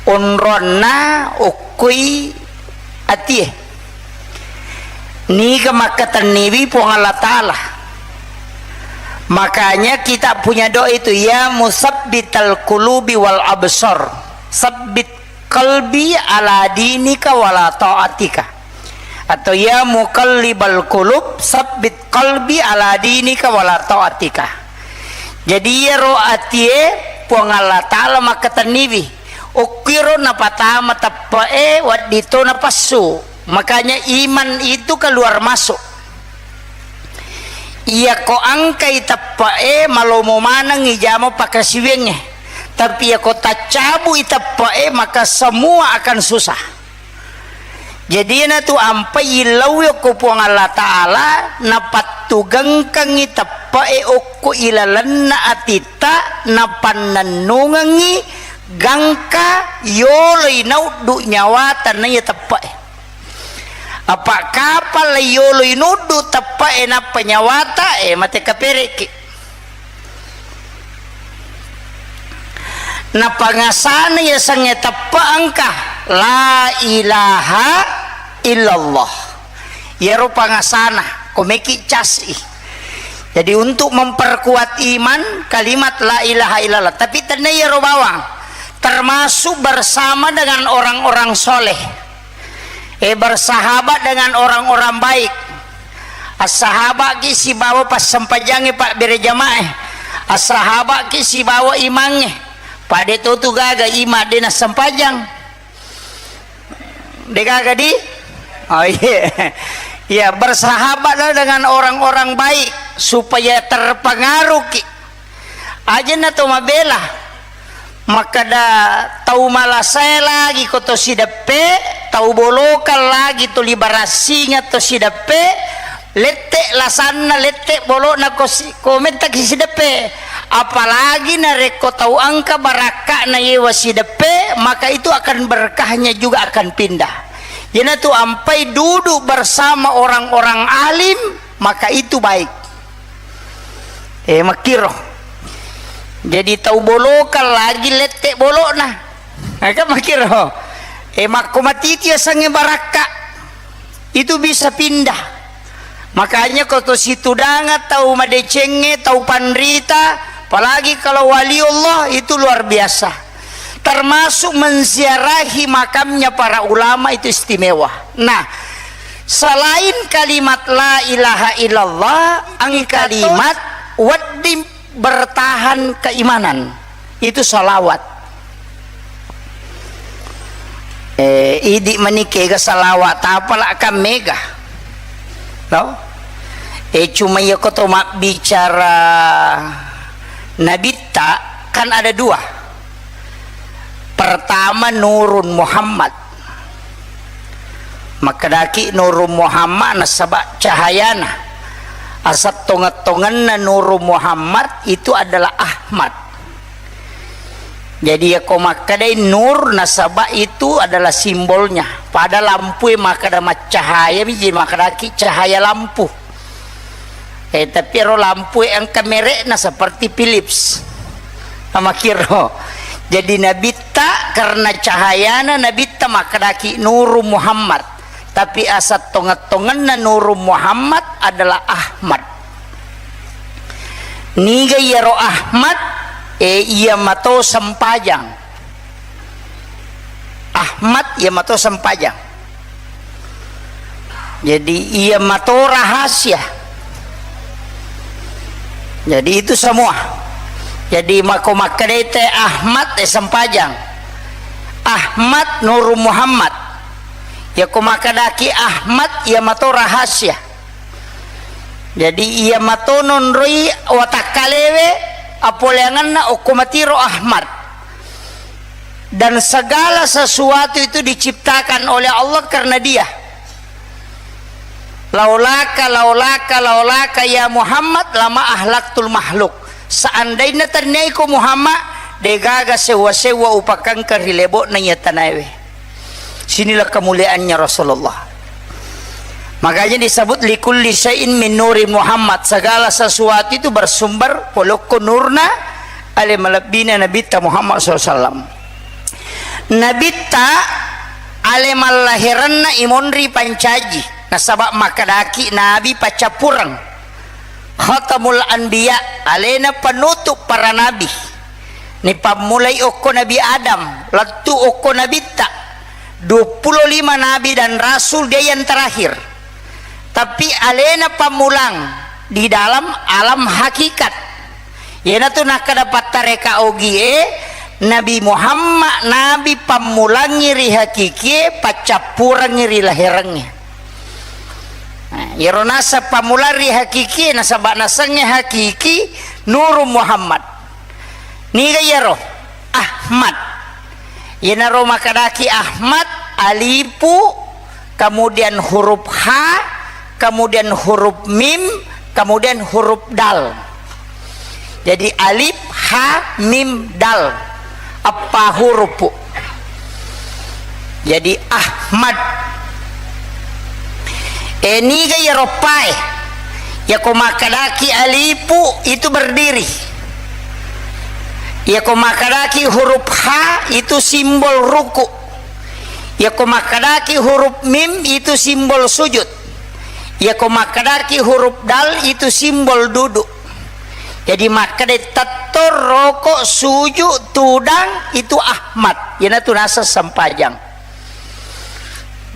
Onronna okkoi atie. Niga makkatenniwi Puang Allah Ta'ala. Makanya kita punya doa itu, "Ya musabbital qulubi wal absar, sabbit qalbi ala dinika wala ta'atika." Atau, "Ya muqallibal qulub, sabbit qalbi ala dinika wala ta'atika." Jadi, iyaro atie Puang Allah Ta'ala makkatenniwi. Okkiro napatama teppe'e, wedding to napassu. Makanya iman itu keluar masuk. Iyako engkai teppe'e, malomo manengngi jama pakasiwiangnge. Tapi iyako taccabui teppe'e, maka semua akan susah. Jadi, iyanatu ampai illauwi okko Puang Allah Ta'ala, napattugengkengngi teppe'e okko ilalenna atitta, napannennungengngi gangka yoloi nauddu nyawata naiya teppe'e. Apa kapang lai yoloi nuddu teppe'e nappa nyawata, eh, mate kapereki. Napangasana yasengnge teppe engka, la ilaha illallah. Iyaro pangasana, ko meki casi. Jadi, untuk memperkuat iman, kalimat la ilaha illallah. Tapi tenna iyaro bawang, termasuk bersama dengan orang-orang soleh. Eh, bersahabat dengan orang-orang baik. Assahaba'ki sibawa passempajangnge pabbere jama'e. Assahaba'ki sibawa imangnge. Pada to tu gaga imang de nassempajang. De gaga di? Oh iya. Ya, bersahabatlah dengan orang-orang baik supaya terpengaruhki. Aja na to mabela. Makkeda tau malasae lagi ko to sideppe, tau bolokang lagi to libarassingeng to sideppe, lette lasanna, lette bolokna ko si-, ko mettaki sideppe. Apalagi narekko tau engka barakka'na yewa sideppe, maka itu akan berkahnya juga akan pindah. Iyanatu ampai duduk bersama orang-orang alim, maka itu baik. Eh, makkiro. Jadi tau bolokang lagi lette bolokna. Nah, kan makkiro. Eh, makko matiti asengnge barakka. Itu bisa pindah. Makanya ko to situdanga tau madecengnge, tau panrita, apalagi kalau waliullah itu luar biasa. Termasuk menziarahi makamnya para ulama itu istimewa. Nah, selain kalimat la ilaha illallah, ang kalimat wedding bertahan keimanan. Itu salawat. Eh, idi mani kega salawat tapala kan mega. No? Eh, cuma iya ko to mabbicara nabitta kan ada dua. Pertama Nurun Muhammad. Makkedaki Nurun Muhammad nasaba cahayana. Asal tongeng-tongenna Nurun Muhammad itu adalah Ahmad. Jadi, yako makkedai nur, nasaba itu adalah simbolnya. Pada lampue makkeda maccahaya, biji makkedaki cahaya lampu. Eh, tapi ero lampue engka merekna seperti Philips. Makkiro. Jadi, nabitta karena cahayana nabitta makkedaki Nuru Muhammad. Tapi asal tongeng-tongenna Nuru Muhammad adalah Ahmad. Niga iyaro Ahmad? Eh, iya mato sempajang. Ahmad iya mato sempajang. Jadi iya mato rahasia. Jadi itu semua. Jadi mako makkedai te Ahmad, eh, sempajang. Ahmad Nuru Muhammad. Yako makkedaki Ahmad iya mato rahasia. Jadi iya mato nonroi watakkalewe apoleangenna okko matiro Ahmad. Dan segala sesuatu itu diciptakan oleh Allah karena Dia. Laulaka, laulaka, laulaka ya Muhammad lama ahlaktul makhluk. Seandainna tenniaiko Muhammad, degaga sewwa-sewwa upakangka ri lebo'na iya tanaewe. Sinilah kemuliaannya Rasulullah. Makanya disebut likulli syai'in min nuri Muhammad. Segala sesuatu itu bersumber polokko nurna ale malebbina Nabitta Muhammad sallallahu alaihi wasallam. Nabitta ale mallahiranna imonri pancaji. Nasaba makkedaki Nabi paccappureng. Khatamul Anbiya, alena penutup para nabi. Nipammulai okko Nabi Adam, lettu okko Nabitta. Dua puluh lima nabi dan rasul dia yang terakhir. Tapi alena pammulang di dalam alam hakikat. Iyanatu nakkeda pattareka ogie, Nabi Muhammad nabi pammulangi ri hakikie, paccappurengi ri lahirengnge. Nah, iyaro naseng pammulang ri hakiki, nasaba nasengnge hakiki Nuru Muhammad. Niga iyaro? Ahmad. Iyanaro makkedaki Ahmad, alifu, kemudian huruf ha, kemudian huruf mim, kemudian huruf dal. Jadi alif, ha, mim, dal. Eppa hurupu. Jadi Ahmad. E, niga iyaro pae? Yako makkedaki alifu itu berdiri. Yako makkedaki huruf ha itu simbol ruku. Yako makkedaki huruf mim itu simbol sujud. Yako makkedaki huruf dal itu simbol duduk. Jadi makkeda tettong roko sujud tudang itu Ahmad. Iyanatu naseng sempajang.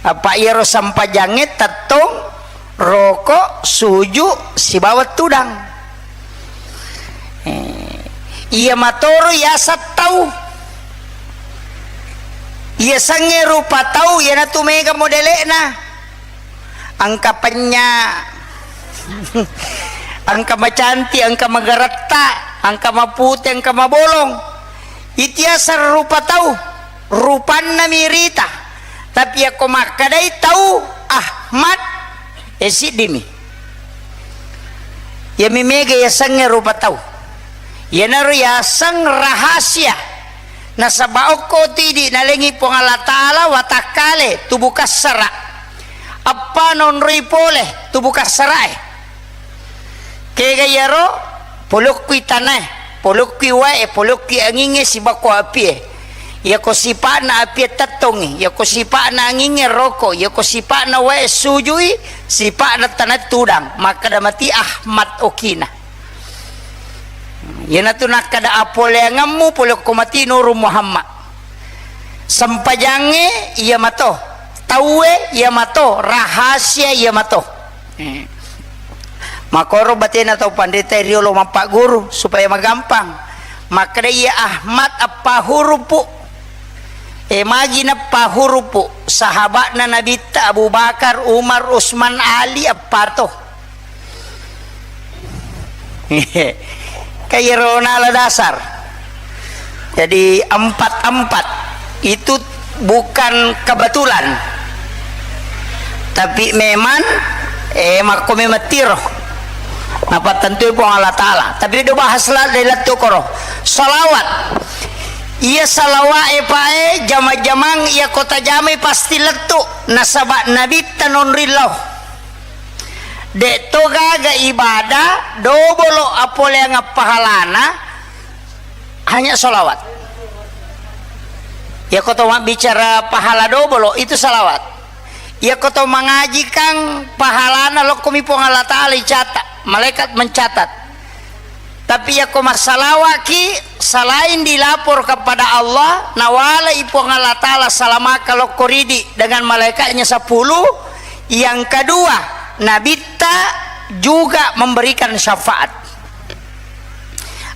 Apa iyaro sempajangnge tettong roko, suju, sibawa tudang. Eh, iya matoro yaseng tau. Iya sengnge rupa tau, iyanatu mega modele'na. Engka penya, engka macanti, engka magaretta, engka mapute, engka mabolong. Itiaseng rupa tau, rupanna mirita. Tapi yakko makkedai tau Ahmad, eh, siddimi. Iyami mega yasengnge rupa tau. Iyanaro yaseng rahasia. Nasaba okko tu idi nalengi Puang Allah Ta'ala watakkale tubu kassara. Eppa naonroi pole tubu kassarae. Kega iyaro, polokkui tanae, polokkui wae, polokkui angingnge, sibakko apie. Iyako sipa'na apie tettongngi, iyako sipa'na angingnge roko, iyako sipa'na wae sujui, sipa'na tanae tudang, makkeda mati Ahmad okina. Iyanatu nakkeda apoleangemmu polokko mati Nurung Muhammad. Sempajangnge iya mato, tauwe iya mato, rahasia iya mato. Eh. Makoro batena tau pandeta riolo mappagguru supaya magampang. Makkeda iya Ahmad eppa hurupu. Eh, magi neppa hurupu? Sahaba'na Nabitta Abu Bakar, Umar, Usman, Ali eppa to. Kan iyaro nala dasar. Jadi empat-empat itu bukan kebetulan. Tapi memang, eh, makko memang tiro. Napattentui Puang Allah Ta'ala. Tapi do bahas la-, lettu koro. Salawat. Iya salawat e pae jama-jamang iya kota jamai pasti lettu. Nasaba Nabitta nonrillau. De'to gaga ibadah dobolo apoleang pahalana, hanya sholawat. Iyako to mabbicara pahala dobolo, itu salawat. Iyako to mangajikang pahalana lokkomi Puang Allah Ta'ala icatat, malaikat mencatat. Tapi yakko massalawaki, selain dilapor kepada Allah, nawalai Puang Allah Ta'ala salamaka lokko ridi dengan malaikatnya sepuluh, yang kedua, Nabitta juga memberikan syafaat.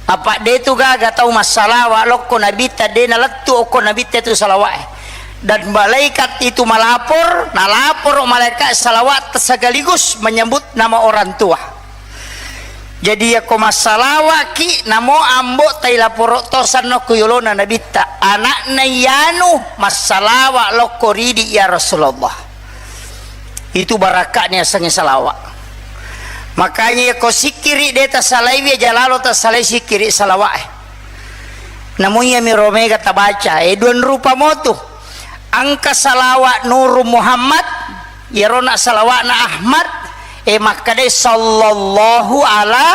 Apa de tu gaga tau massalawa lokko Nabitta, de nalettu okko Nabitta tu salawat. Dan malaikat itu melapor, nalapor malaikat salawat sekaligus menyebut nama orang tua. Jadi, yakko massalawa'ki, namo ambo tailaporo to sanno ku yolona Nabitta, ana'na iyanu massalawa lokko ridi, ya Rasulullah. Itu baraka'na yasengnge salawa. Makanya, yakko sikkiri de tasalaiwi, aja lalo tasalai sikkiri salawa'e. Namu iyami ro mega tabaca, e, duan rupa motu. Engka salawa Nurung Muhammad, iyarona salawa'na Ahmad, e, makkedai sallallahu ala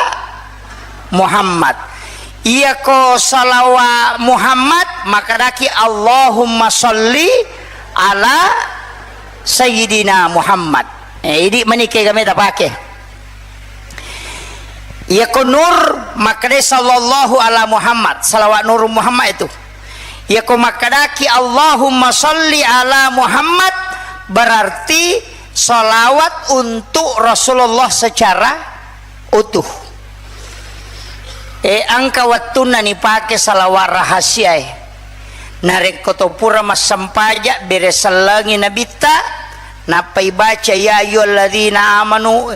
Muhammad. Iyako salawa Muhammad, makkedaki Allahumma salli ala Sayyidina Muhammad. E, idi mani kega meta pake. Iyako Nur, makkedai sallallahu ala Muhammad, salawat Nur Muhammad itu. Iyako makkedaki Allahumma salli ala Muhammad, berarti salawat untuk Rasulullah secara utuh. E, engka wettunna nipake salawat rahasiae. Narekko to pura massempaja, bere sellengi Nabitta, nappa ibaca, "Ya ayyuhalladzina amanu,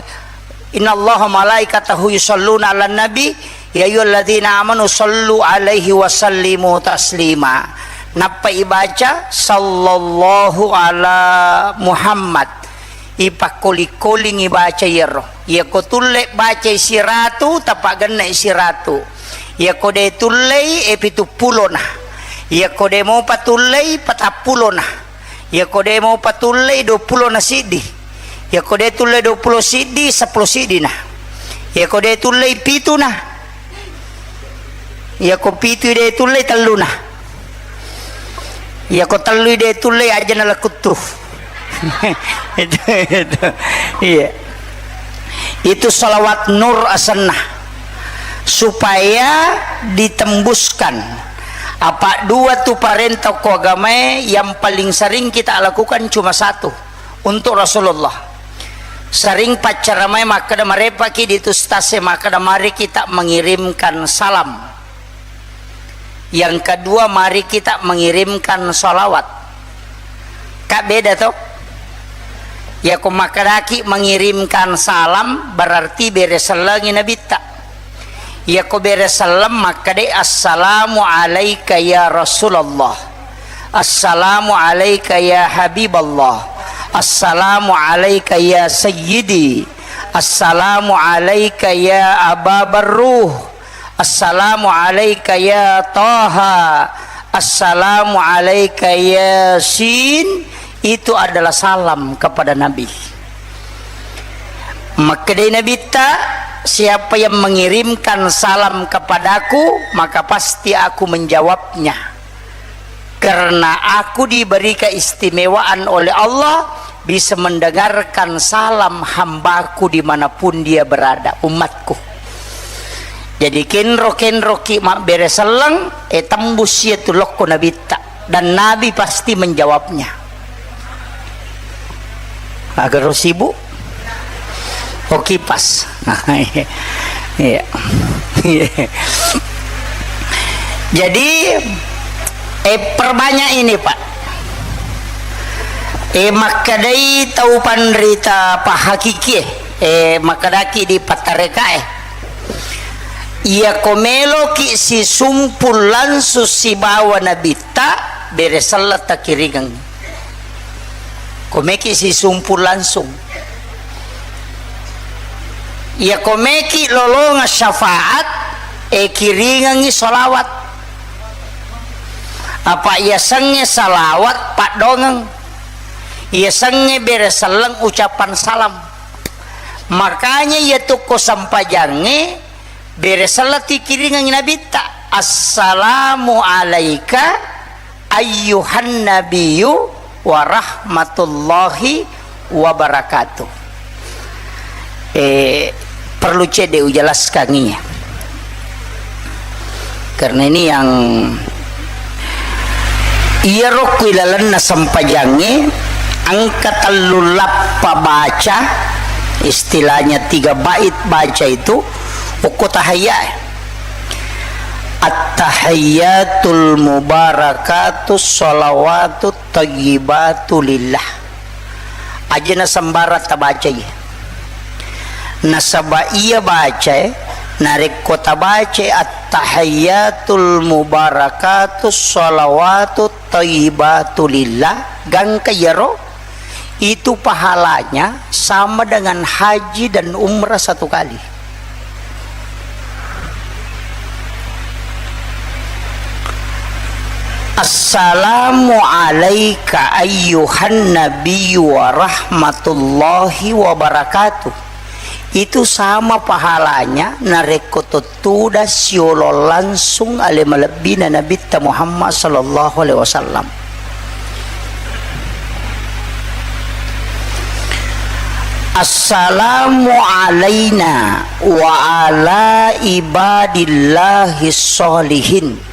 innallaha malaikatahu yusalluna 'alan nabi, ya ayyuhalladzina amanu sallu 'alaihi wa sallimu taslima." Nappa ibaca, "Sallallahu ala Muhammad." Ipakkoli-kolingi baca iyaro. Iyako tulle bacai siratu, tapagennai siratu. Iyako de tullei, e, pituppulona. Iyako de mopa tullei, patappulona. Iyako de mopa tullei, duappulo na siddi. Iyako de tullei duappulo siddi, seppulo siddina. Iyako de tullei, pituna. Iyako pitui de tullei, telluna. Iyako tellui de tullei, aja nalakuttu. Itu, itu. Iya. Itu salawat Nur asenna. Supaya ditembuskan. Apa dua tu parenta ko agamae yang paling sering kita lakukan cuma satu. Untuk Rasulullah. Sering paccaramai makkeda, marepaki di tu ustaz e makkeda, mari kita mengirimkan salam. Yang kedua, mari kita mengirimkan salawat. Kak, beda to? Yako makkedaki mengirimkan salam, berarti bere sellengi nabitta. Yako bere selleng makkeda, "Assalamu alaika ya Rasulullah. Assalamu alaika ya Habiballah. Assalamu alaika ya Sayyidi. Assalamu alaika ya Aba Barruh. Assalamu alaika ya Taha. Assalamu alaika ya Sin." Itu adalah salam kepada Nabi. Makkedai Nabitta, "Siapa yang mengirimkan salam kepadaku, maka pasti aku menjawabnya. Karena aku diberi keistimewaan oleh Allah, bisa mendengarkan salam hambaku dimanapun dia berada, umatku." Jadi, kenro-kenroki mabbere selleng, e, tembus ia tu lokko Nabitta. Dan Nabi pasti menjawabnya. Agaro sibuk? Oh, kipas. Iya. Iya. Jadi, eh, perbanyak ini, Pak. Eh, makkedai tau panrita pahakikie, eh, makkedaki di pattarekae. Iyako meloki sisumpul langsung sibawa Nabitta, bere selleng takiringengngi. Komeki sisumpul langsung. Iyako meki lolongeng syafaat, e, kiringengngi salawat. Apa iyasengnge salawat paddongeng. Iyasengnge bere selleng ucapan salam. Makanya iya tukko sempajangnge bere selleng tikiringengngi Nabitta, "Assalamu alaika ayyuhan nabiyyu wa rahmatullahi wa barakatuh." Eh, perlu cedde ujelaskan iya. Karena ini yang iyaro ku ilalenna sempajangnge engka tellu lappa baca, istilahnya tiga bait baca itu, okko tahiyya. At-tahiyyatul mubarakatus shalawatut thayyibatu lillah. Aja nasembarang tabacai. Nasaba iya bacae, narekko tabacai at-tahiyyatul mubarakatus shalawatut thayyibatu lillah, gangka iyaro, itu pahalanya sama dengan haji dan umrah satu kali. Assalamu alaika ayyuhan nabiyyu wa rahmatullahi wa barakatuh. Itu sama pahalanya narekko tottuda siolo langsung ale malebbina Nabitta Muhammad sallallahu alaihi wasallam. Assalamu alaina wa ala ibadillahis sholihin.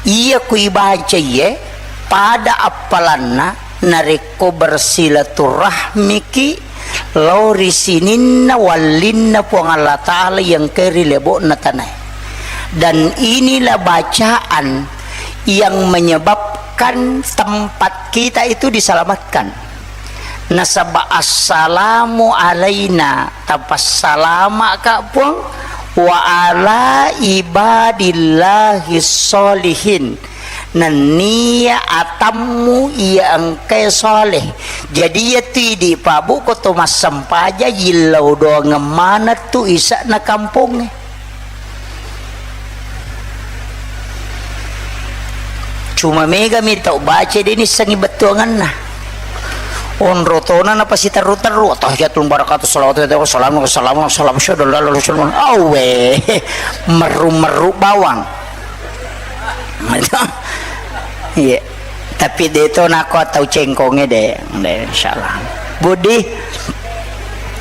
Iya ku ibaca iye, pada appalanna narekko bersilaturahmiki lao ri sininna wallinna Puang Allah Ta'ala yang ke ri lebo'na tanae. Dan inilah bacaan yang menyebabkan tempat kita itu diselamatkan. Nasaba assalamu alaina, tapassalama'ka Puang, wa ala ibadillahi sholihin, nennia atammu iya engkae soleh. Jadi iya tu idi Pak Bu ko to massempaja yillau doangeng maneng tu isa'na kampongnge. Cuma mega mi tau baca de nissengi bettuanganna. Onro tona napasiterru-terru, "Attahiyatul mubarakatuh, shalawatu, wassalamu, wassalamu, wassalamu, asyhadu an la ilaha illallah." Awe, meru-meru bawang. Iya. Tapi de to nako tau cengkonge de. De, insyaallah. Budi.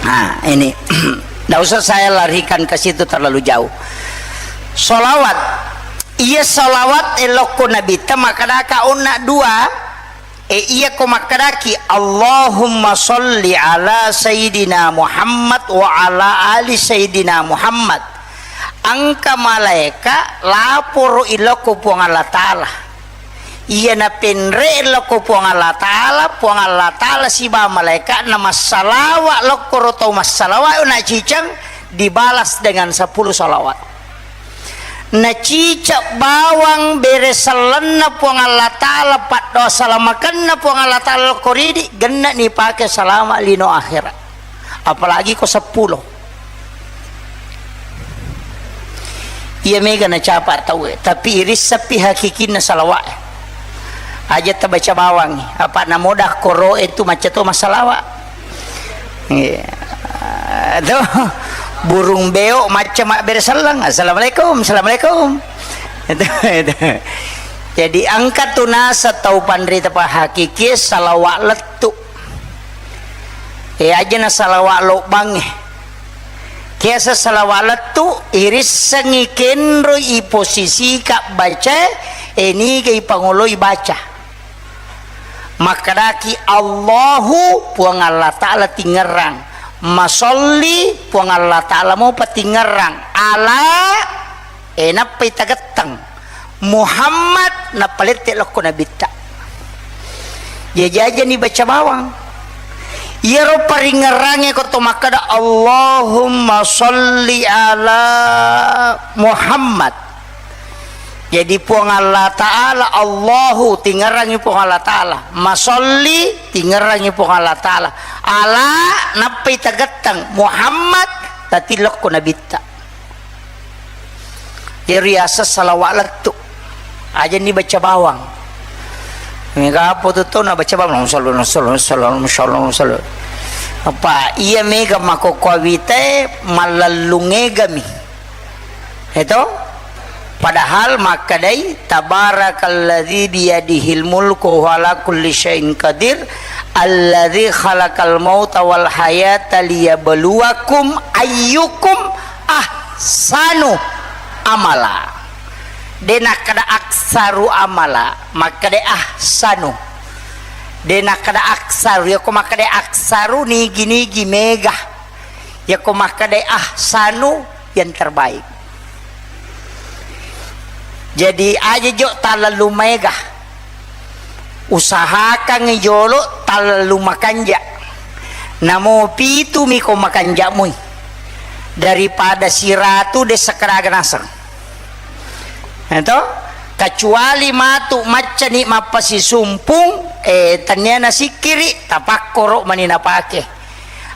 Nah, ini. Ndak usah saya larikan ke situ terlalu jauh. Sholawat. Iya sholawat elokko Nabitta makkedaka onna dua. E, iyako makkedaki, "Allahumma sholli ala Sayyidina Muhammad wa ala ali Sayyidina Muhammad." Engka malaeka laporo ilokko Puang Allah Ta'ala. Iya napenre lokko Puang Allah Ta'ala, Puang Allah Ta'ala sibawa malaeka'na massalawa lokkoro tau massalawa naciceng, dibalas dengan sepuluh salawat. Naciceng bawang bere sellenna Puang Allah Ta'ala, paddoa salamakenna Puang Allah Ta'ala lokko ridi, genna nipake salama lino akhera. Apalagi ko seppulo. Iya mega nacapa tauwe, tapi irissappi hakikinna salawa'e. Aja tabaca bawangngi, apa namoda koro'e tu macca to massalawa. Iya. Tuh, burung beo macca mabbere selleng. "Assalamualaikum, assalamualaikum." Itu, itu. Jadi engka tu nasa tau panrita pa hakiki salawa lettu. E, aja na salawa lobbangnge. Kiasa salawa lettu, irissengngi kenroi iposisika bacae, e, niga ipangoloi baca. Makkedaki, "Allahu, Puang Allah Ta'ala tingerrang. Masolli, Puang Allah Ta'ala mopa tingerrang. Ala," e, nappai tagetteng. Muhammad, nappa lette lokko nabitta. Jaji ajani baca bawang. Iyaro paringngerangnge ko to makkeda, "Allahumma sholli ala Muhammad." Jadi Puang Allah Ta'ala, Allahu, tingerangi Puang Allah Ta'ala. Masolli, tingerangi Puang Allah Ta'ala. Ala, nappai tagetteng. Muhammad, tatilokko nabitta. Iyaro riaseng salawa lettu. Aja ni baca bawang. Mega apa tu, tu na baca bawang. Allahumma shalli, Allahumma shalli, Allahumma shalli, Allahumma shalli, Allahumma shalli. Apa iya mega makokko awitae mallellung egami. Eto? Padahal makkedai, "Tabarakalladzi biyadihil mulku wa huwa ala kulli syai'in qadir, alladzi khalaqal mauta wal hayata liyabluwakum ayyukum ahsanu amala." De nakkeda aksaru amala, makkeda ahsanu. De nakkeda aksaru, yako makkeda aksaru nigi-nigi mega. Yako makkeda ahsanu yang terbaik. Jadi aja jo talellu maega. Usahakan jolo talellu makanja. Namo pitu miko makanja mui. Daripada siratu de sekeraga naseng. Eto? Kecuali matu maccani mappasisumpung, eh, tania nasikkiri, tapakkoro mani napake.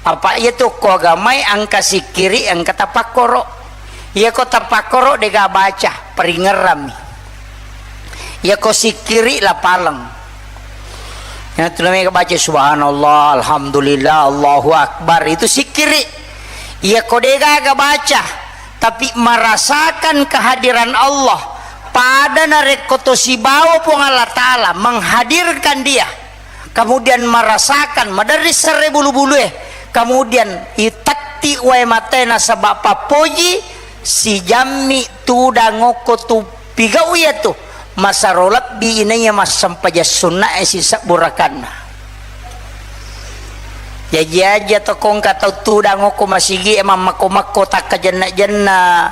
Apa iya tu ko agamai engka sikkiri, engka tapakkoro. Iya ko tapakkoro dega baca, peringerammi. Iya ko sikkiri lapaleng. Iya tu namanya baca subhanallah, alhamdulillah, Allahu Akbar. Itu sikkiri. Iya ko dega aga baca, tapi merasakan kehadiran Allah. Pada narekko to sibawa Puang Allah Ta'ala menghadirkan dia. Kemudian merasakan maderri serre bulu-bulue, kemudian itetti wae matae nasaba pappoji, sijammi tudang okko tu pigau iyatu, masaro lebbi inaiya massempajang sunnae sisebbu rakanna. Jaji aja to kongka tau tudang okko masigi e mammakko-makko takkajenna-jenna,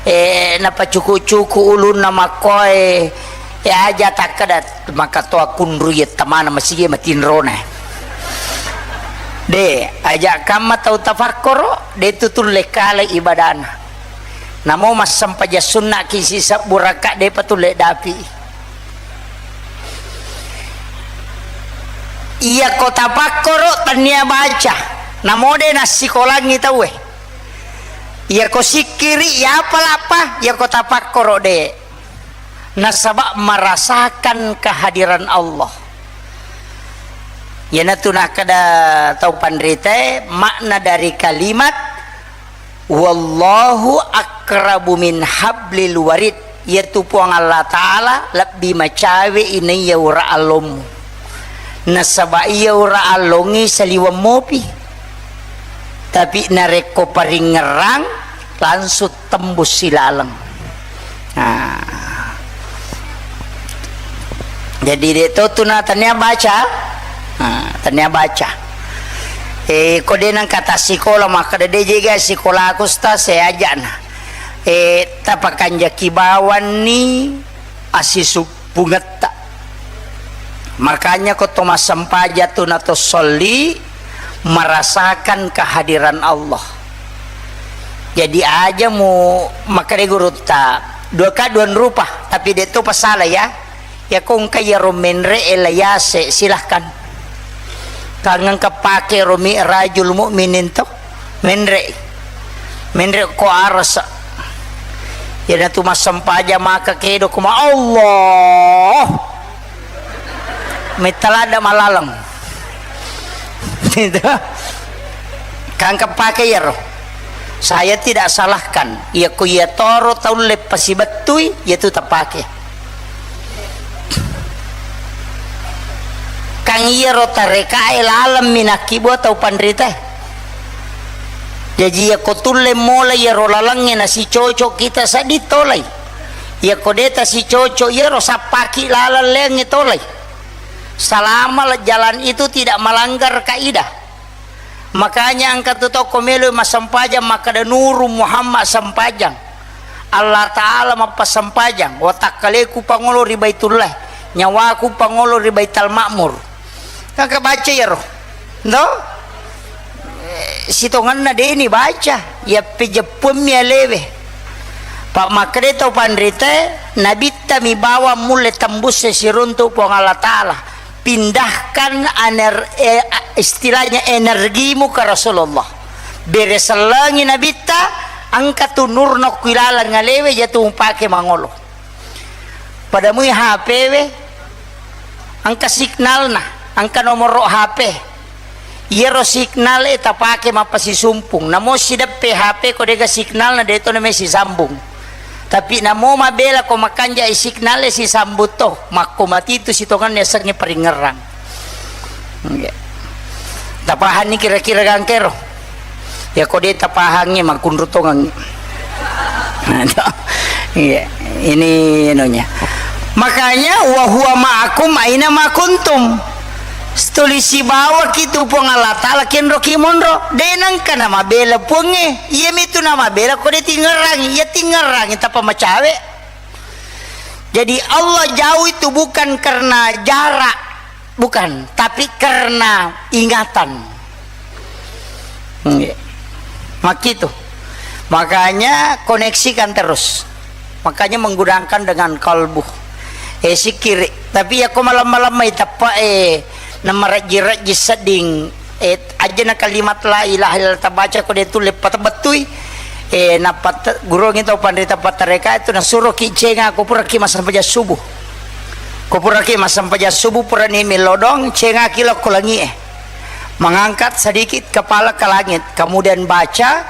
e, napacuku-cuku ulunna makkoe, e, aja takkeda. Maka toa kunru iya tamana masigi matinrona. De, aja kamma tau tafakkoro, de tu tulle kale ibadana. Namo massempajang sunnaki sisebbu raka de patulle dapi. Iya ko tafakkoro tania baca, namo de nassikolangi tauwe. Iya ko sikkiri, iya apa lappa, iya ko tafakkoro de. Nasaba merasakan kehadiran Allah. Iyanatu nakkeda tau panritae, makna dari kalimat, "Wallahu aqrabu min hablil warid." Iyatu Puang Allah Ta'ala lebbi macawe inaiya ura allommu. Nasaba iya ura allongngi saliweng mopi. Tapi narekko paringngerang, langsung tembus silaleng. Nah. Jadi de' to tu na tania baca, ha, tania baca. Eh, ko de' nengka ta sikola, makkeda de' jega sikolaku sta, saya aja'na. Eh, tapakanjaki bawanni asisuppungetta. Makanya ko to massempajang tu na to solli, merasakan kehadiran Allah. Jadi aja mu makkeda gurutta, dua ka dua rupa, tapi de' to pasala ya. Ya ko engka iyaro menre' e la yase, silahkan. Kangengka pake ro Mi'rajul Mukminin to. Menre'. Menre' ko arasa. Iyanatu massempajang maka kedo ko ma Allah. Metta ladda malaleng. Itu. Kangka pake iyaro. Saya tidak salahkan. Iya ko iya toro taulle pasibettui, iya tu tapake. Kang iyaro tarekae laleng mi nakkibua tau panrita. Jaji iya ko tulle mola iyaro lalengnge nasicocok kita seddi tolai. Iya ko de' tasicocok iyaro sappaki laleng leangnge tolai. Selama jalan itu tidak melanggar kaidah. Makanya engka tu tau ko melo massempajang makkeda Nuru Muhammad sempajang. Allah Ta'ala mappasempajang, watakkaleku pangolo ri Baitullah, nyawaku pangolo ri Baital Ma'mur. Kaka baca iyaro. Ndo? Eh, sitongenna de'ni baca, iya pejeppuammi alewe. Pa' makkeda tau panrita, nabitta mi bawang mulle tembusse siruntu Puang Allah Ta'ala. Pindahkan ener-, eh, istilahnya energimu ke Rasulullah. Bere sellengi nabitta, engka tu nurna ku ilaleng alewe, iya tu mupake mangolo. Pada mui H P we, engka signalna, engka nomoro H P. Iyaro signal e tapake mappasisumpung. Namo sideppe H P ko de'ga signalna, de' to name sisambung. Tapi namo mabela ko makanjai signal e sisambung to, makko matitu sitongenna yasengnge paringngerang. Iya. Tapahanni kira-kira gangkero? Ya ko de' tapahangngi, makkunru tongengngi. Iya, ini anunya. Makanya, wa huwa ma'akum aina ma kuntum. Tuli sibawaki tu Puang Allah Ta'ala kenroki monro. De' nengka namabela Puangnge. Iya mitu namabela ko de' tingngerangi. Iya tingngerangi tappa macawe. Jadi Allah jauh itu bukan karena jarak, bukan, tapi karena ingatan. Nggih. Makkitu. Makanya koneksikan terus. Makanya menggunakan dengan kalbu. Eh, sikiri. Tapi ya ko malam-malam mai teppa, eh, namarajji-rajji sedding, eh, ajana kalimat la ilaha illallah tabaca ko de' tulle patebettui. Eh, nappa te-, gurongi tau panrita pattareka itu nasuroki cenga ko puraki massempajang subuh. Ko puraki massempajang subuh purani melodong, cengaki lokko langi e. Mengangkat sedikit kepala ke langit, kemudian baca,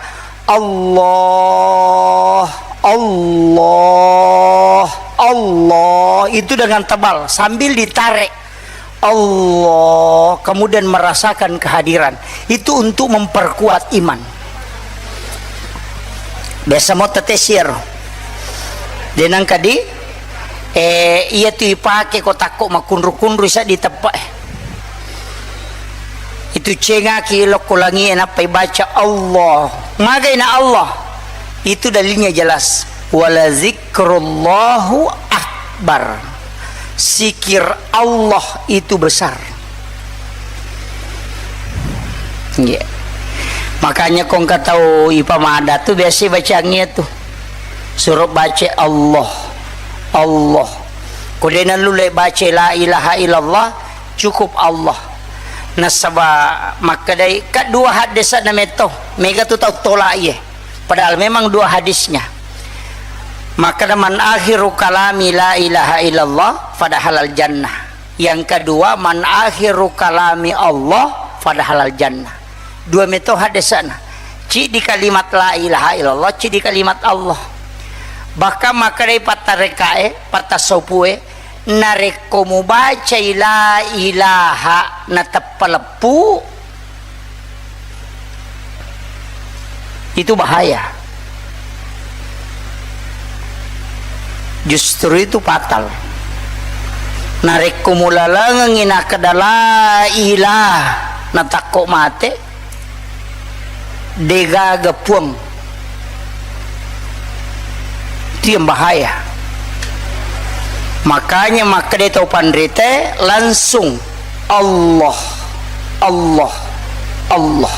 "Allah, Allah, Allah." Itu dengan tebal, sambil ditarik. Allah, kemudian merasakan kehadiran. Itu untuk memperkuat iman. Biasa mo tetesir. Denang kadi, eh, iya tu ipake ko takko makkunru-kunru isa diteppa, eh. Itu cengaki lokko langi e, nappai baca Allah. Magai na Allah. Itu dalilnya jelas. Wala zikrullahu akbar. Sikir Allah itu besar. Iya. Makanya kong katau ipamada tu biasa bacaannya tu. Suruh baca Allah. Allah. Ko de' nalule baca la ilaha illallah, cukup Allah. Nasaba makkedai, ka dua hadis na metto, mega tu tau tola iye. Padahal memang dua hadisnya. Makkeda, "Man akhiru kalami la ilaha illallah, fadahalal jannah." Yang kedua, "Man akhiru kalami Allah, fadahalal jannah." Dua metto hadisna. Ciddi kalimat la ilaha illallah, ciddi kalimat Allah. Bahkan makkedai pattarekae, pattassopue, narekko mubacai la ilaha nateppa leppu, itu bahaya. Justru itu fatal. Narekko mulalengengngi nakkeda la ilaha, natakko mate, degaga puang. Itu yang bahaya. Makanya makkeda tau panrita langsung Allah, Allah, Allah.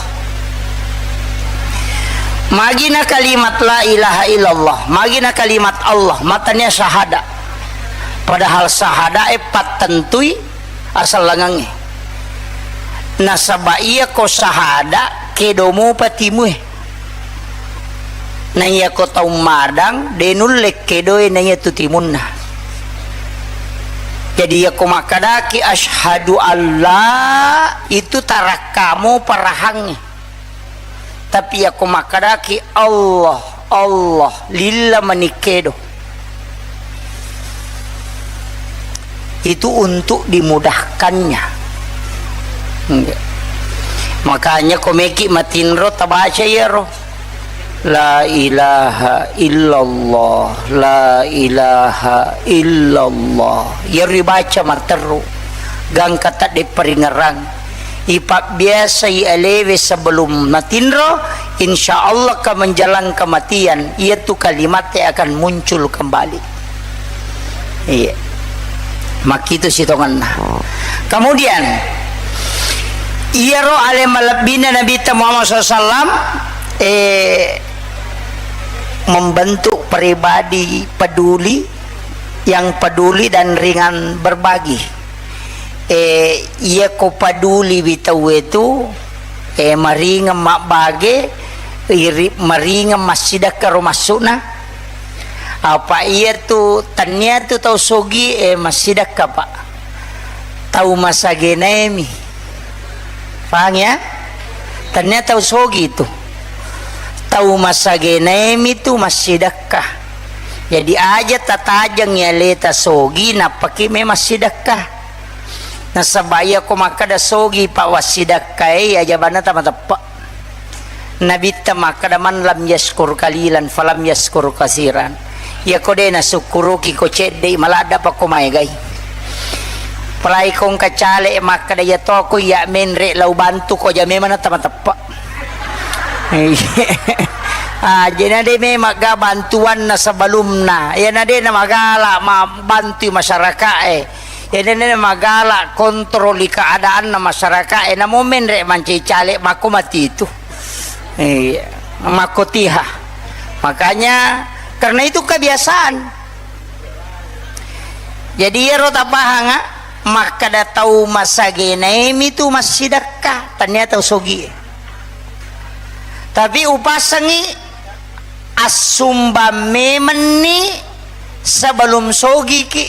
Magina kalimat la ilaha illallah, magina kalimat Allah, matania syahada. Padahal syahada e pattentui asellengengnge. Nasaba iya ko syahada kedo mupa timue. Na iya ko tau madang de nulle kedoe na iya tu timunna. Jadi iya ko makkadaki asyhadu alla, itu tarakkamu parahangnge. Tapi iya ko makkadaki Allah, Allah, lilla manikkedo. Itu untuk dimudahkannya. Makanya ko meki matinro tabaca iyaro. La ilaha illallah, la ilaha illallah. Iyaro ibaca matteru. Gangka tadde paringerang. Ipabbiasai alewe sebelum matinro, insya Allah ka menjelang kematian, iyatu kalimat akan muncul kembali. Iya. Makkitu sitongenna. Kemudian, iyaro ale malebbina Nabitta Muhammad sallallahu alaihi wasallam, eh, membentuk pribadi peduli, yang peduli dan ringan berbagi. Eh, iya ko paduliwi tauwe tu, eh, maringeng mabbage, iri-, maringeng massidekka ro massuna. Apa iya tu, tania tu tau sogi, eh, massidekka, Pak. Tau masagenaemi. Pahang ya? Tania tau sogi tu. Tau masagenaemi tu massidekka. Jadi aja tatajeng ya leta sogi, nappaki memang sidekka. Nasaba iya ko makkeda sogi pa wassidekkae, aja banna tamateppe. Nabitta makkeda, "Man lam yaskur kalilan falam yaskur kasiran." Iya ko de nasukkuruki ko cedde, maladda pa ko maegai. Palai ko engka cale makkeda, "Iya toko iya menre lau bantu ko ja memang tamateppe." Ah, jadi na de memang ga bantuanna sebelumna. Iya na de na magala ma-, bantui masyarakae. Iya na de na magala kontroli keadaanna masyarakae. Namo menre mancaji cale mako mati itu. Iya, mako tiha. Makanya karena itu kebiasaan. Jadi iyaro tapahanga makkeda tau masagenaemi tu massidekka, tania tau sogie. Tapi upasengi assumbang memenni sebelum sogiki.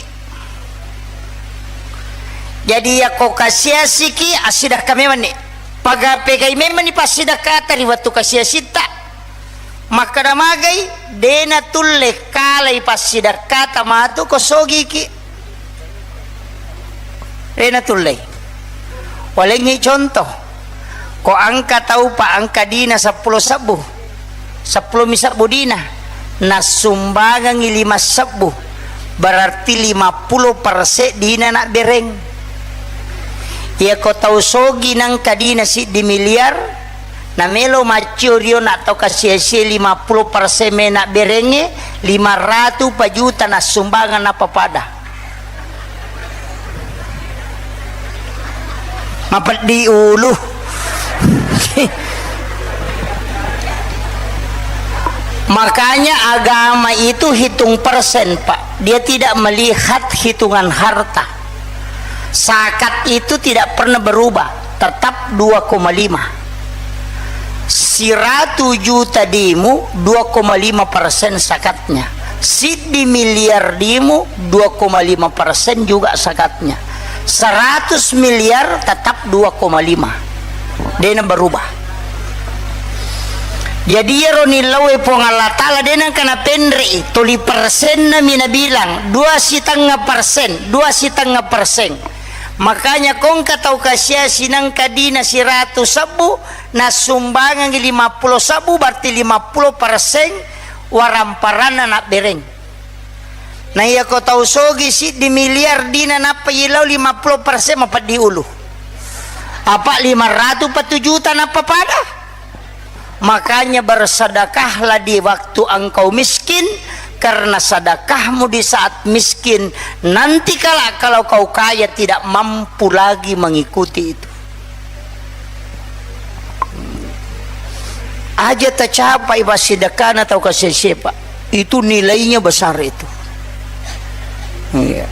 Jadi yakko kasiasiki assidekka memenni. Paga-, pegai memenni passidekkata ri wettu kasiasitta. Makkeda magai, de natulle kalai passidekkata matu ko sogiki. De natulle. Walengngi contoh. Ko engka tau pa engka dina seppulo sebbu. Seppulo mi sebbu dina. Nassumbangengngi lima sebbu. Berarti lima puluh persen dina nabbereng. Iya ko tau sogi nengka dina siddi miliar, namelo maccio rio na tau kasiasie lima puluh persen me nabberengnge, lima ratu pa juta nassumbangeng nappa pada. Mapeddi ulu. Makanya agama itu hitung persen, Pak. Dia tidak melihat hitungan harta. Zakat itu tidak pernah berubah, tetap dua koma lima. Siratu juta dimu, dua koma lima persen zakatnya. Siddi miliar dimu, dua koma lima persen juga zakatnya. Seratus miliar tetap dua koma lima. Dena berubah. Jadi iyaro nillaue Puang Allah Ta'ala de nengka napenre'i, toli persenna mi nabilang, dua sitengnga persen, dua sitengnga persen. Makanya kongka tau kasiasi nengka dina siratu sebbu, nassumbangengngi lima puluh sebbu, berarti lima puluh persen waramparanna nabbereng. Na iyako tau sogi siddi miliar dina nappa ilau lima puluh persen mapeddi ulu. Apa lima ratus pa tu juta nappa pada? Makanya bersedekahlah di waktu engkau miskin, karena sedekahmu di saat miskin, nanti kala kalau kau kaya tidak mampu lagi mengikuti itu. Aja tacapai passidekana tau kasese, Pak. Itu nilainya besar itu. Iya.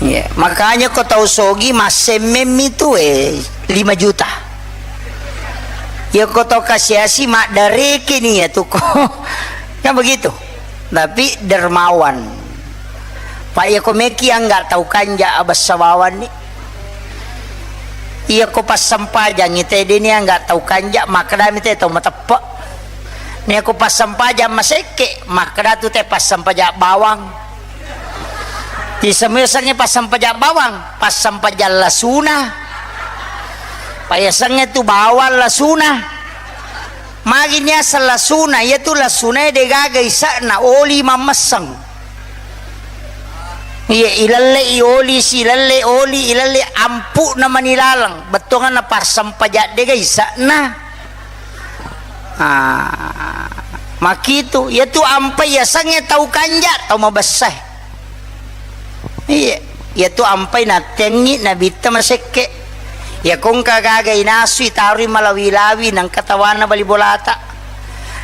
Iya. Makanya ko tau sogi massemmemmi tu, eh, lima juta. Ya ko tau kasiasi maddareke ni ya tu ko. Kan begitu. Tapi dermawan. Pak, ya ko meki angga tau kanja abassa bawanni. Iyako passempajangngi te deni angga tau kanja, makkedami te tau mateppe. Niyako passempajang masekke, makkeda tu te passempajang bawang. Tisemmi yasengnge passempajang bawang, passempajang lasuna. Payasengnge tu bawang lasuna. Magi niaseng lasuna, iyatu lasunae degaga isa'na, oli mammesseng. Iya, ilelle'i oli, silelle oli, ilelle ampu'na mani laleng. Bettuanganna passempajang dega isa'na. Ah, makitu, iyatu ampai yasengnge tau kanja, tau mabessae. Iya, iyatu ampai nattengngi nabitta masekke. Iyako engka gaga inasui taroi malawi-lawi nengka tawana bali bolata.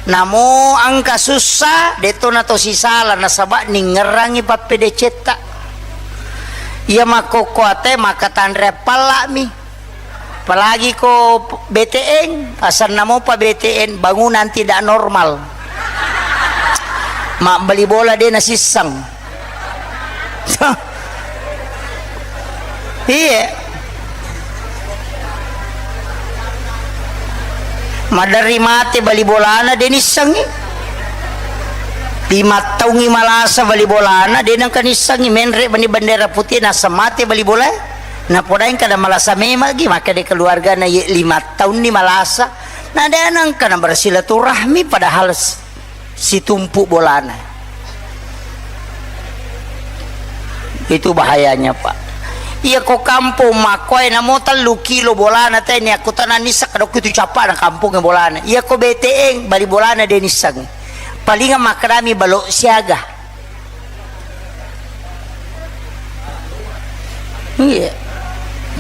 Namo engka sussa, de'to nato sisala nasaba ningngerangngi pappedecetta. Iya makkokkoa te makatanre palla'mi. Apalagi ko B T N, asanna mopa B T N, bangunan tidak normal. Mabbali bola de nasisseng. Iya. Maderri mate bali bolana de nissengi. Lima taungi malasa bali bolana de nengka nissengi, menre mani bendera putih naseng mate bali bola. Napodaeng kada malasa memang gi, makkeda keluargana, ye lima taunni malasa, na de nengka na bersilaturahmi padahal s-, situmpu bolana. Itu bahayanya, Pak. Iya ko kampung makkoe namo tellu kilo bolana teni, aku tanang nissa kadokku tu capa na kampung bolana. Iya ko B T N bali bolana de nisseng. Palingan makkedami balok siaga. Iya.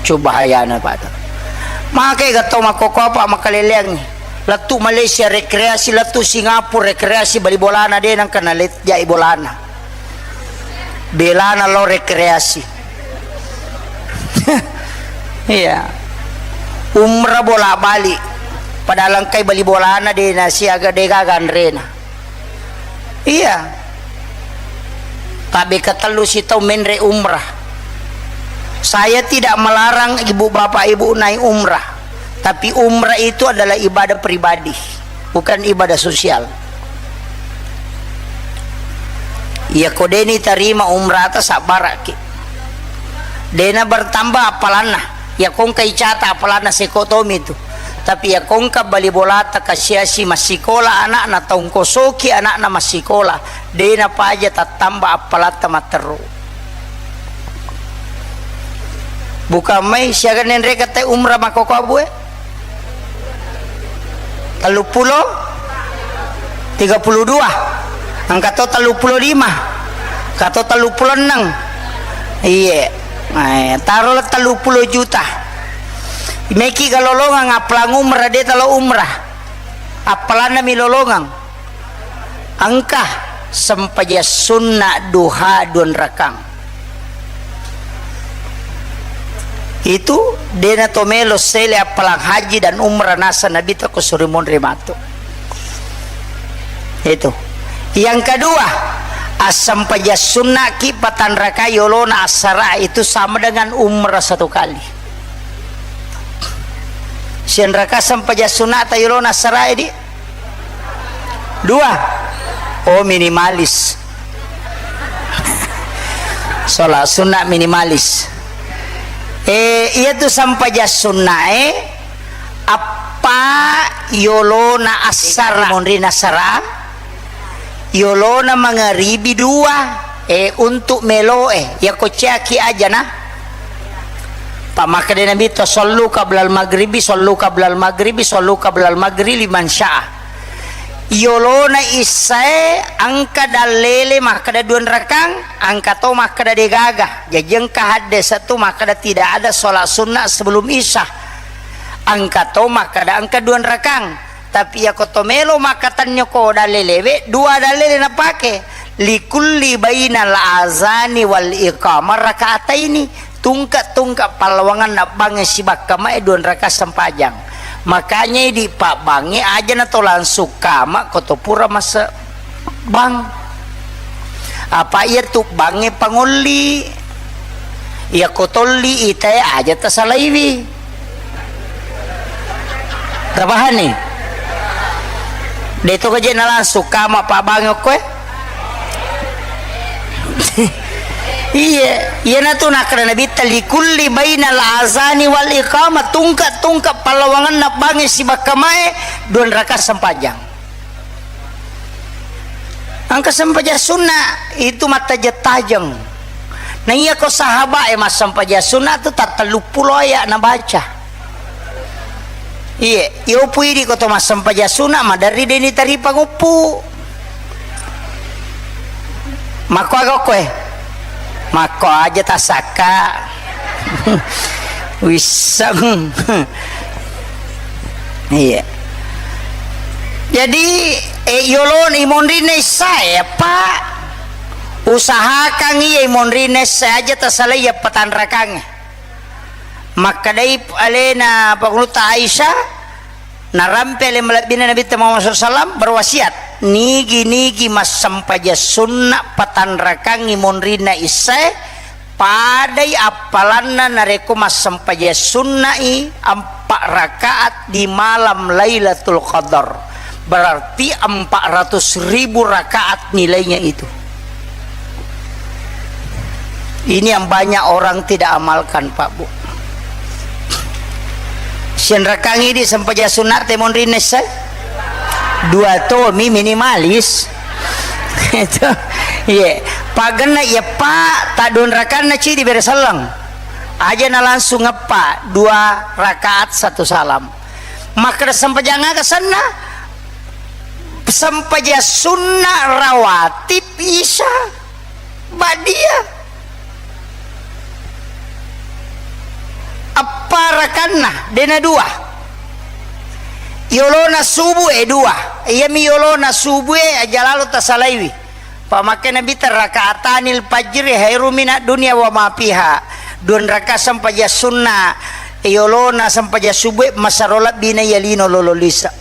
Coba hayana, Pak. Make gatto makkoko apa makkaleleang. Lettu Malaysia rekreasi, lettu Singapura rekreasi, bali bolana de nengka nalet jai bolana. Belana lo rekreasi. Iya. Umrah bola bali. Pada lengkai bali bolana de nasiaga de gaga anrena. Iya. Tabbe katellu sitau menre umrah. Saya tidak melarang ibu bapak ibu naik umrah. Tapi umrah itu adalah ibadah pribadi, bukan ibadah sosial. Iya ko deni tarima umrata sabbaraki. Dena bertambah appalanna. Iya kongka icata appalanna seko tomi tu. Tapi iya kongka bali bolata kasiasi massikola anakna, taungkosoki anakna massikola, dena paja tattamba appalatta matteru. Bukan mai siaga nenre kata umrah makkoko abue. Telluppulo, tiga puluh dua, engka to telluppulo lima, engka to telluppulo enneng. Iye. Eh, taro le telluppulo juta. Meki ga lolongang appalang umrah, de talo umrah. Appalanna mi lolongang. Engka sempajang sunna duha duanrakang. Itu dena to melo sele appalang haji dan umrah nasa Nabi ta ko suri monri matu. Itu. Yang kedua, assempajang sunnaki patanrakai yolona assara itu sama dengan umrah satu kali. Sianraka sempajang sunnata yolona assara di? Dua. Oh, minimalis. Sholat sunnah minimalis. Eh, iya tu sampajang sunnah, eh. Appa yolona assara monri nasara. Yolona mangaribi dua, eh, untuk meloe, yako ceaki ajana. Pa makkeda Nabitta, "Sallu qablal maghribi, sallu qablal maghribi, sallu qablal maghribi liman syaa." Yolona issae engka dallele makkeda dua rakang, engka to makkeda degaga. Jaji engka hadde satu makkeda tidak ada sholat sunnah sebelum isya. Engka to makkeda engka dua rakang. Tapi iyako to melo makkatenni ko dallelewe, dua dallele napake. Likulli bainal azani wal iqamah rakaataini, tungke-tungke pallawangenna bangnge sibakka mae dua rakaat sempajang. Makanya idi pabbangnge aja na to langsung kama ko to pura mase bang. Apa iya tu bangnge pangolli. Iyako tolli itae aja tasalaiwi. Tapahani? De to kaje na langsung kama pabbangnge okkoe. Iya, iyana tu nakkeda Nabitta, "Likulli bainal azani wal iqamah, tungke-tungke pallawangenna bangnge sibakka mae dua rakaat sempajang." Engka sempajang sunna itu mattajeng-tajeng. Na iyako sahabae massempajang sunna tu tattellu pulo aya nabaca. Iye, yopu idi ko to massempajang sunna maderri deni taripa nguppu. Makko aga koe? Makko aja tasakka. Wisseng. Iya. Jadi, eh, yolon imonrinna issae, Pak. Usahakan iya imonrinna issae aja tasalai iya patanrakangnge. Makkedai alena Pangulutta Aisyah, narampe ale malebbina Nabitta Muhammad sallallahu alaihi wasallam berwasiat, nigi-nigi massempajang sunna patanrakangngi monrinna issae, padai appalanna narekko massempajang sunna'i empa rakaat di malam Lailatul Qadar. Berarti empat ratus ribu rakaat nilainya itu. Ini yang banyak orang tidak amalkan, Pak Bu. Sianrakangi di sempajang sunat te monrinna issae? Dua tomi minimalis. Itu. Iya. Pagenna iya, Pak, tak dua rakanna ci di bere selleng. Aja na langsung eppa, dua rakaat satu salam. Makkeda sempajang aga senna? Sempajang sunna rawatib isya ba'diyah. Eppa rakanna, dena dua. Yolona subuh e dua. Iyami yolona subuh e aja lalo tasalaiwi. Pamakkeda Nabitta, "Rakaatanil fajri khairum minad dunya wa ma fiha." Dua rakaat sempajang sunna, yolona sempajang subuh e masero lebbina iya lino lolo lise.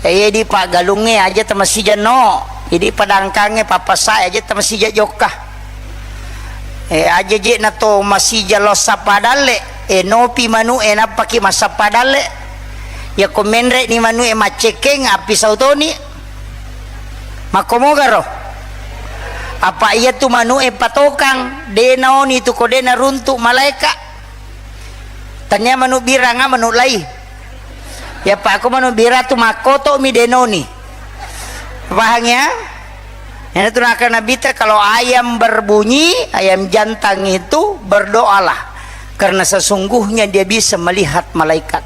Eh, iya di paggalungnge aja tamasija no, idi padangkangnge pappasae aja tamasija jokka. Eh, aja je na to masija lo sappa dalle, eh, nopi manu e nappaki massappa dalle. Yako menre ni manu e maccekkeng, api sautoni. Makkomogaro? Apa iya tu manu e patokang, de naoni tu ko de naruntu malaeka. Tania manu biranga manu lai. Ya, Pak, aku manu bira tu makkoto mi denoni. Paham ya? Ini tu nakal Nabi te, kalau ayam berbunyi, ayam jantan itu berdoalah. Karena sesungguhnya dia bisa melihat malaikat.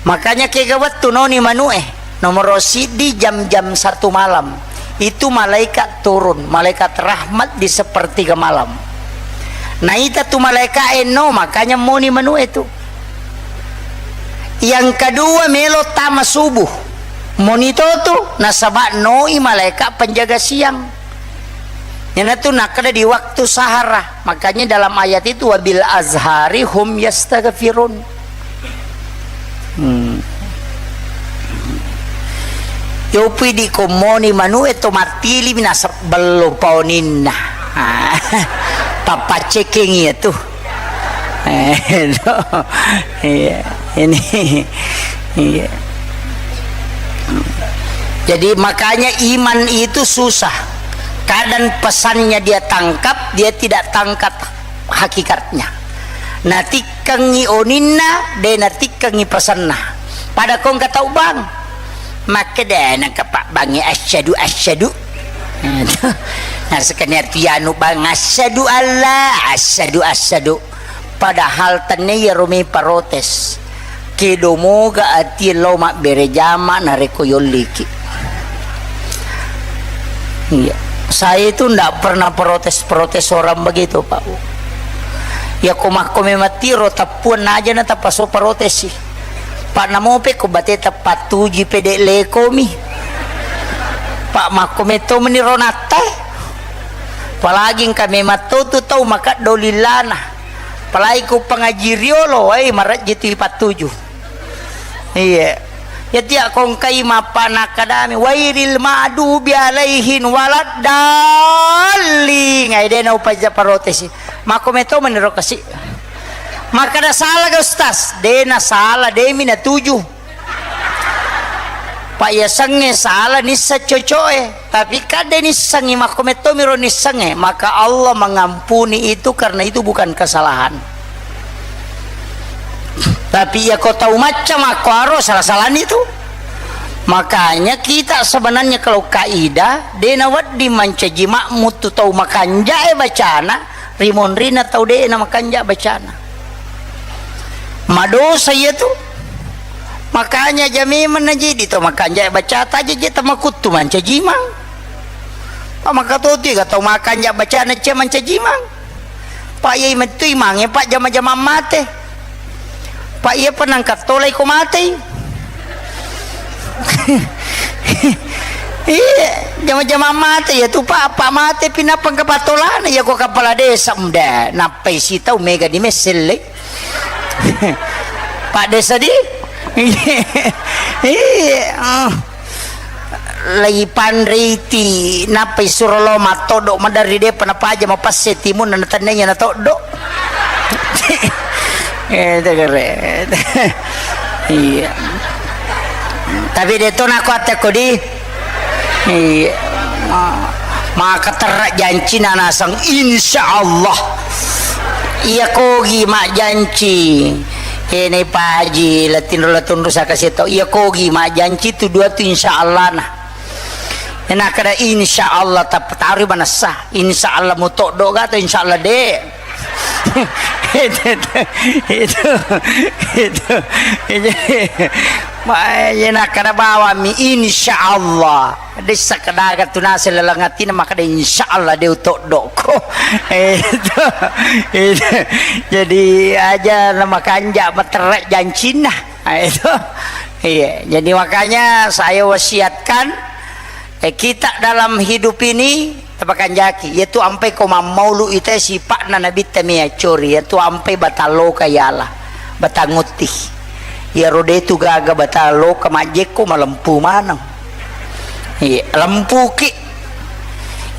Makanya kega wettu noni manu e. Nomor sidi jam-jam satu malam. Itu malaikat turun, malaikat rahmat di sepertiga malam. Naita tu malaikat e no, makanya moni manu e tu. Yang kedua, melo tama subuh. Moni to tu, nasaba noi malaikat penjaga siang. Iyanatu nakkeda di waktu sahara. Makanya dalam ayat itu, "Wabil azhari hum yastaghfirun." Hmm. Yopi di komoni manu e to mattili minasa bello paoninna. Ah, papacceking iya tu. Eh, no. Iya, ini. Iya. Jadi makanya iman itu susah. Kadang pesannya dia tangkap, dia tidak tangkap hakikatnya. Natikkengi oninna, de natikkengi pesanna. Pada kongka tau bang. Makkeda nengka pabbangnge, "Asyhadu, asyhadu." Nasekani arti anu bang, "Asyhadu alla, asyhadu, asyhadu." Padahal tenne iyaro mi protes. Kedo moga atie lao mabbere jama narekko yolliki. Iya. Saya itu ndak pernah protes-protes orang begitu, Pak. Ya ko makko memang tiro tappuan aja na tapaso protesi. Pak, namope ko bateta pattuji pede lekomi. Pak, makko metto meni ronatta. Apalagi engka memang to tu tau makaddo lillana. Apalagi ko pangaji riolo, eh, marejji tu ipattuju. Iya. Ya tiak kongkai mappa nakkadami, "Wairil ma'dubi alaihin waladdallin." Ai dena upaja parotesi. Makko metto meniro kasi. Makkada, "Salah ga, Ustaz?" Dena salah, demi natuju. Pak, yasengnge salah nisseng coco'e, tapi kadde nissengngi, makko mettomiro nissengnge, maka Allah mengampuni itu karena itu bukan kesalahan. Tapi iya ko tau macca makko aro salah-salahni tu. Makanya kita sebenarnya kalau kaidah, dena wedding mancaji makmu tu tau makanjae bacana, rimonrina tau de'na makanja bacana. Madosa iya tu. Makanya aja memang najidi to makanja baca taja je tamakuttu mancaji imang. Pak, maka to tu ga tau makanja bacana cia mancaji imang. Pak, iya mettu imangnge, Pak, jama-jama mate. Pak, iya penangkat tolai ko matei. Iya, jama-jama mate ya tu, Pak, Pak, mate pinapang kepatolana ya ko kepala desa, mda nappai sitau mega di meselle. Pak Desa di? Iya. Ah. Lagi panriti, nappai suro lo matoddo maderri depa napaja mapasse timun na tennenya natoddo. Eh, itu keren. Iya. Tapi de to nako atte ko di. Iya. Ma-, maka terra jancina nasang, insya Allah. Iya kogi majjanci. Kene paji latinro latunru saka seto. Iya kogi majjanci tu dua tu insya Allah na. Ena kada insya Allah tapatari manessa. Insya Allah mutoddo gato insya Allah de. Itu, itu, itu, itu. Ma-, ena kada bawami insya Allah. Dessa kadaga tu naseng laleng atina, makkeda, "Insya Allah de utoddokko." Itu, itu. Jadi aja na makanja materra jancinna. Ah, itu. Iya, jadi makanya saya wasiatkan, eh, kita dalam hidup ini tapakanjaki, yaitu ampai ko mammaulu ita sipa'na nabitta mi accori, yaitu ampai batalloka yala, batangutti. Iyaro de tu gaga batalloka majjekko malempu maneng. Iya, lempuki.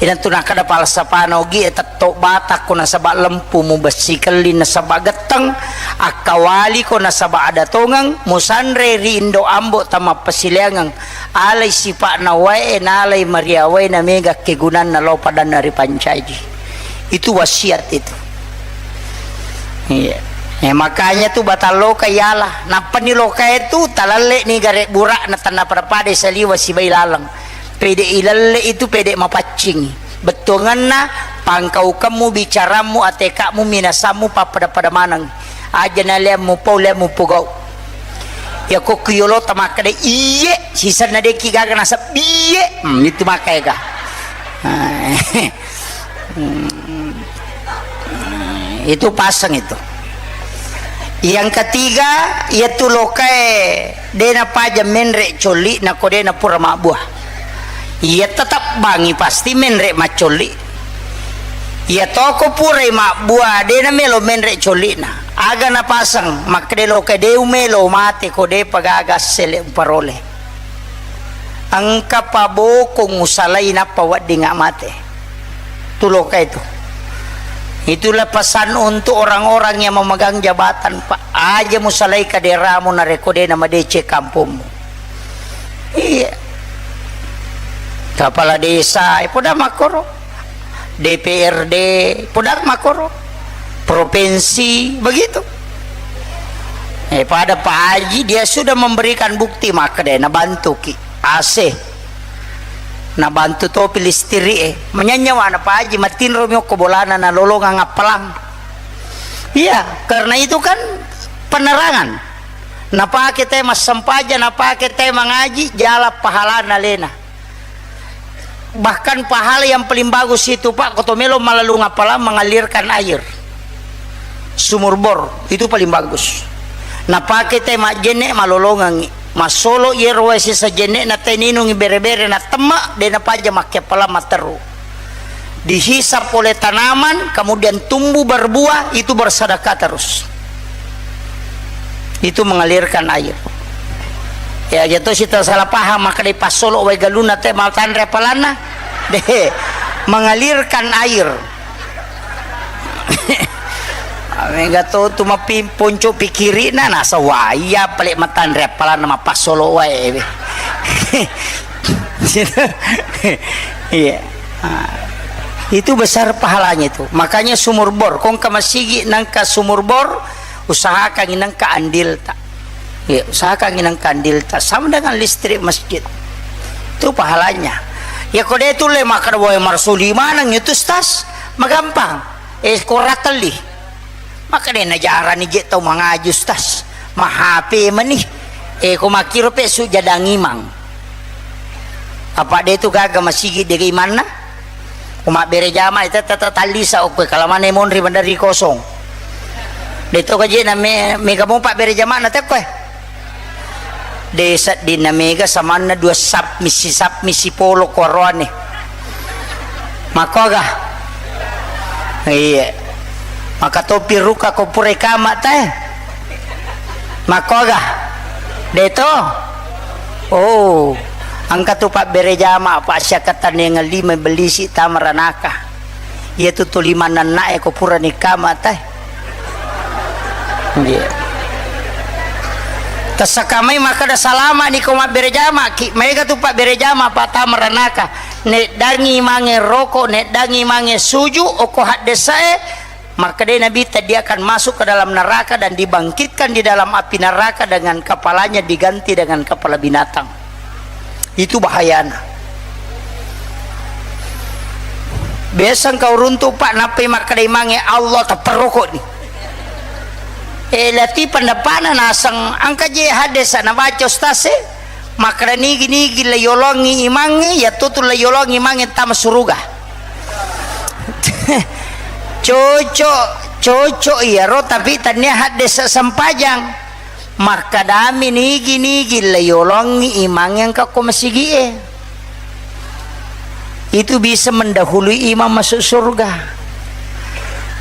Inantu nakkeda falsafana ogi e, tetto batakko nasaba lempu, mubessi kelli nasaba getteng, akkawaliko nasaba ada tongeng, musanre ri indo ambo tamappasileangeng, alai sipa'na wae, nalai mariawae, na mega kegunanna lao padanna ripancaji. Itu wasiat itu. Iya. Ya, makanya tu batalloka yala. Nappani lokae tu talalle ni gare burak na tanna pada-pada saliwa sibai laleng. Pede ilalle itu pede mapaccing. Bettuangenna pangkaukemmu, bicarammu, atekakmu, minasammu pappada-pada maneng. Aja na liammu pau, liammu pogau. Ya kokku yolo tamakkeda iye, sisenna deki gaga nasabbi iye. Hmm, itu maka ega. Hmm. Itu paseng itu. Yang ketiga, yaitu lokae dena paja menre colli nako dena pura mabbua. Iya tetap bangi pasti menre maccolli. Iya toko purai mabbua dena melo menre collina. Aga napaseng makkeda lokae de umelo mate ko de pagaga sele umparole. Engka pabokong usalai nappa weddingnga mate. Tu loka itu. Itulah pesan untuk orang-orang yang memegang jabatan, Pak. Aja musalai kaderamu narekko de namadeceng kampongmu. Iya. Kepala desa, eh, poda makkoro. D P R D, poda makkoro. Provinsi, begitu. Eh, pada Pak Haji, dia sudah memberikan bukti, makkeda nabantuki. A C. Nabantu topi listrik e. Manyanyawang na Pak Haji, matinromi okko bolana nalolongang appalang. Iya, karena itu kan penerangan. Napake te massempajang, napake te mangaji, jala pahalana alena. Bahkan pahala yang paling bagus itu, Pak, ko to melo malalung appalang, mengalirkan air. Sumur bor, itu paling bagus. Napake te majjenne malolongengngi. Massolo iyaro wae sesa jenne'na te ninungi bere-bere na temme, de napaja makke appalang matteru. Dihisap oleh tanaman, kemudian tumbuh berbuah, itu bersedekah terus. Itu mengalirkan air. Ya, aja to sita salah paham, maka dipassolo wae galunna te matanre appalanna. De, mengalirkan air. Mega to tu mapi-, ponco pikirina, nasawai ya pale matanre appalanna mappassolo wae. Iya. Ah, itu besar pahalanya itu. Makanya sumur bor, kongka masigi nangka sumur bor, usahakan nangka andilta. Ya, usahakan nangka andilta sama dengan listrik masjid. Itu pahalanya. Ya, ko de tulle makkeda wae marsuli maneng itu, Ustaz. Magampang. Eh, ko ratelli. Makkeda najarani je tau mangaji, Ustaz. Ma H P mani. Eh, ko makkiro pe sujadang imang. Apa de tu gaga masigi de imanna? Ko mabbere jama itu tata tallisa okko kalamane monri mandari kosong. De to gaje na me, mega mo pabbere jama na te koe. De seddinna mega samanna dua sap misi sap misi polo ko aroane. Makkoga? Iya. Maka topi ruka ko pura kama te. Makkoga? De to? Oh. Engka tu pabbere jama, pa siakkatanengeng lima bellisi tama ranaka. Iya tu tuli mannannae ko purani kama te. Iya. Tassakamai makkeda salama ni ko mabbere jama ki, maega tu pabbere jama pa tama ranaka. Neddangi mange roko, neddangi mange suju, okko haddesae, makkedai Nabitta, dia akan masuk ke dalam neraka dan dibangkitkan di dalam api neraka dengan kepalanya diganti dengan kepala binatang. Itu bahayana. Biasa engka uruntu, Pak, nappai makkedai mange Allah tapperroko ni. Eh, lati pendapatna naseng engka je hadesa nabaca ustaz e, makkeda nigi-nigi la yolongi imangnge, yattu tu la yolongi imangnge tama suruga. Cocok, cocok iyaro, tapi tania haddesa sempajang. Makkedami nigi-nigi la yolongi imangnge engka ko masigi e. Itu bisa mendahului imang masuk surga.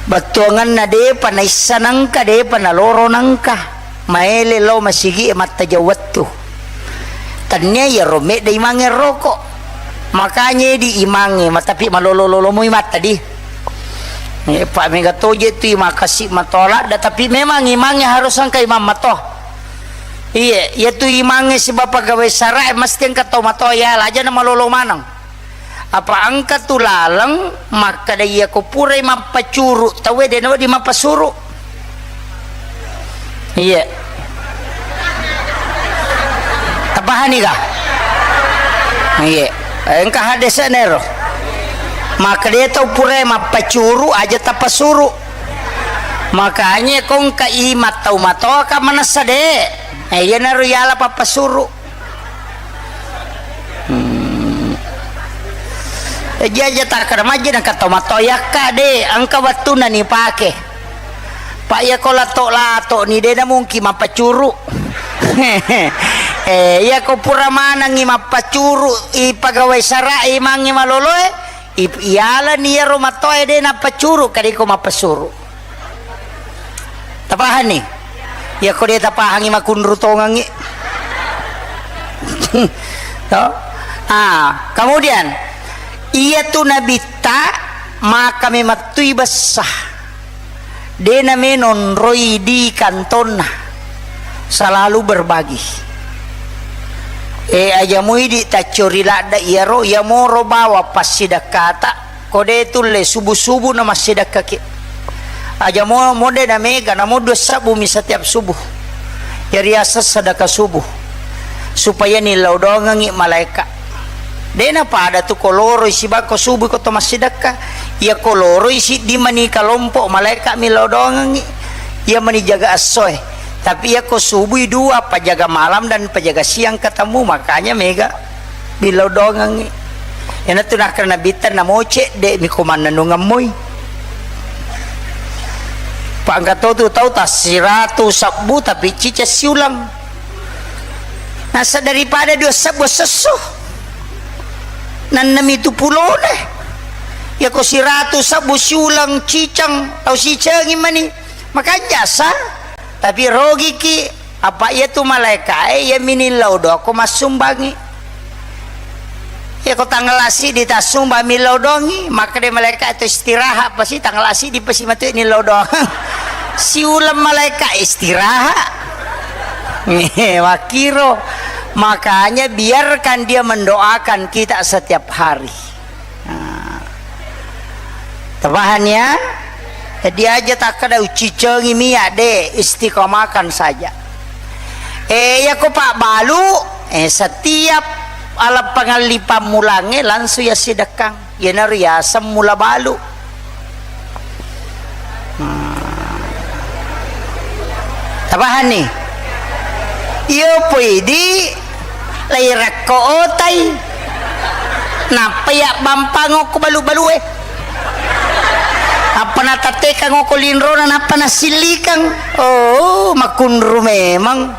Bettuanganna depa naissa nangka, depa naloro nangka. Maele lao masigi e mattajang wettu. Tania iyaro medda imangnge roko. Makanya di imangnge, ma-, tapi malolo-lolo moi matta di. Eh, pa mega toje tu imang kasi matoa ladda, tapi memang imangnge harus engka imang matoa. Iye, iya tu imangnge siba pegawai sara e mesti engka tau matoa yala, aja na malolo maneng. Apa engka tu laleng makkeda iya ko purai mappacuru tauwe de nawedding mappasuru. Iya. Tapahani ga? Iya. Engka hadese nero. Makkeda tau purai mappacuru aja tapasuru. Makanya ko engka imat tau matoa ka manessa de. Eh, iyanaro yala pappasuru. Hmm. Jaja takkeda majji nengka to matto yakka de, engka wettunna nipake. Pak, iya ko lato-lato ni de namungki mappacuru. Eh, iya ko pura manengi mappacuru i pegawai sara imangngi maloloe, ip-, iyalani iyaro mattoe de nappacuru, kadiko mappasuru. Tapahanni? Iya ko de tapahangi makunru tongengi. To? Ah, kemudian iya tu nabitta maka memettui bessa. De name nonroi di kantonna. Selalu berbagi. E, aja muidi taccori ladda iyaro, iya moro bawa passidakkata. Ko de tulle subuh-subuh na massidakkaki. Aja mo, mo de na mega, namo dua sabbu mi setiap subuh. Jadi asa sedekah subuh. supaya nillau doangengngi malaeka. De'na pada tu ko loroi sibawa ko subui ko to massidekka. Iya ko loroi siddi mani kalompo malaeka millau doangengngi. Iya mani jaga essoe. Tapi iya ko subui dua, pajaga malam dan pajaga siang ketemu, makanya mega millau doangengngi. Iyanatu nakkeda Nabitta, namoce, de' mi ko mannennungeng moi. Pangka to tu tau tassiratu sebbu tapi ciceng siulang. Nasa daripada dua sebbu sesso. Nannemi tu pulona. Iya ko siratu sebbu siulang ciceng, tau sicengi mani. Makanja sa, tapi rogiki, apa iya tu malaekae iya minillau doa ko massumbangi. Iya ko tanggal siddi tassumba millau doangngi, makkeda malaeka tu istirahat pasi, tanggal siddi pasi matu nillau doang. Siulang malaeka istirahat. Makkiro. Makanya biarkan dia mendoakan kita setiap hari. Nah. Terpaham ya? Jadi aja takkeda ucicengi miya de, istiqomahkan saja. Eh, iya ko pabbalu, eh, setiap ala pangalli pammulangnge langsung iya sidekkang. Iyanaro yaseng mula balu. Hmm. Tapahanni? Iyo poidi lairakko otai. Nappa iya bampang ko balu-balue. Apa natattekang ko linrona nappa nasillikang. Oh, makunru memang.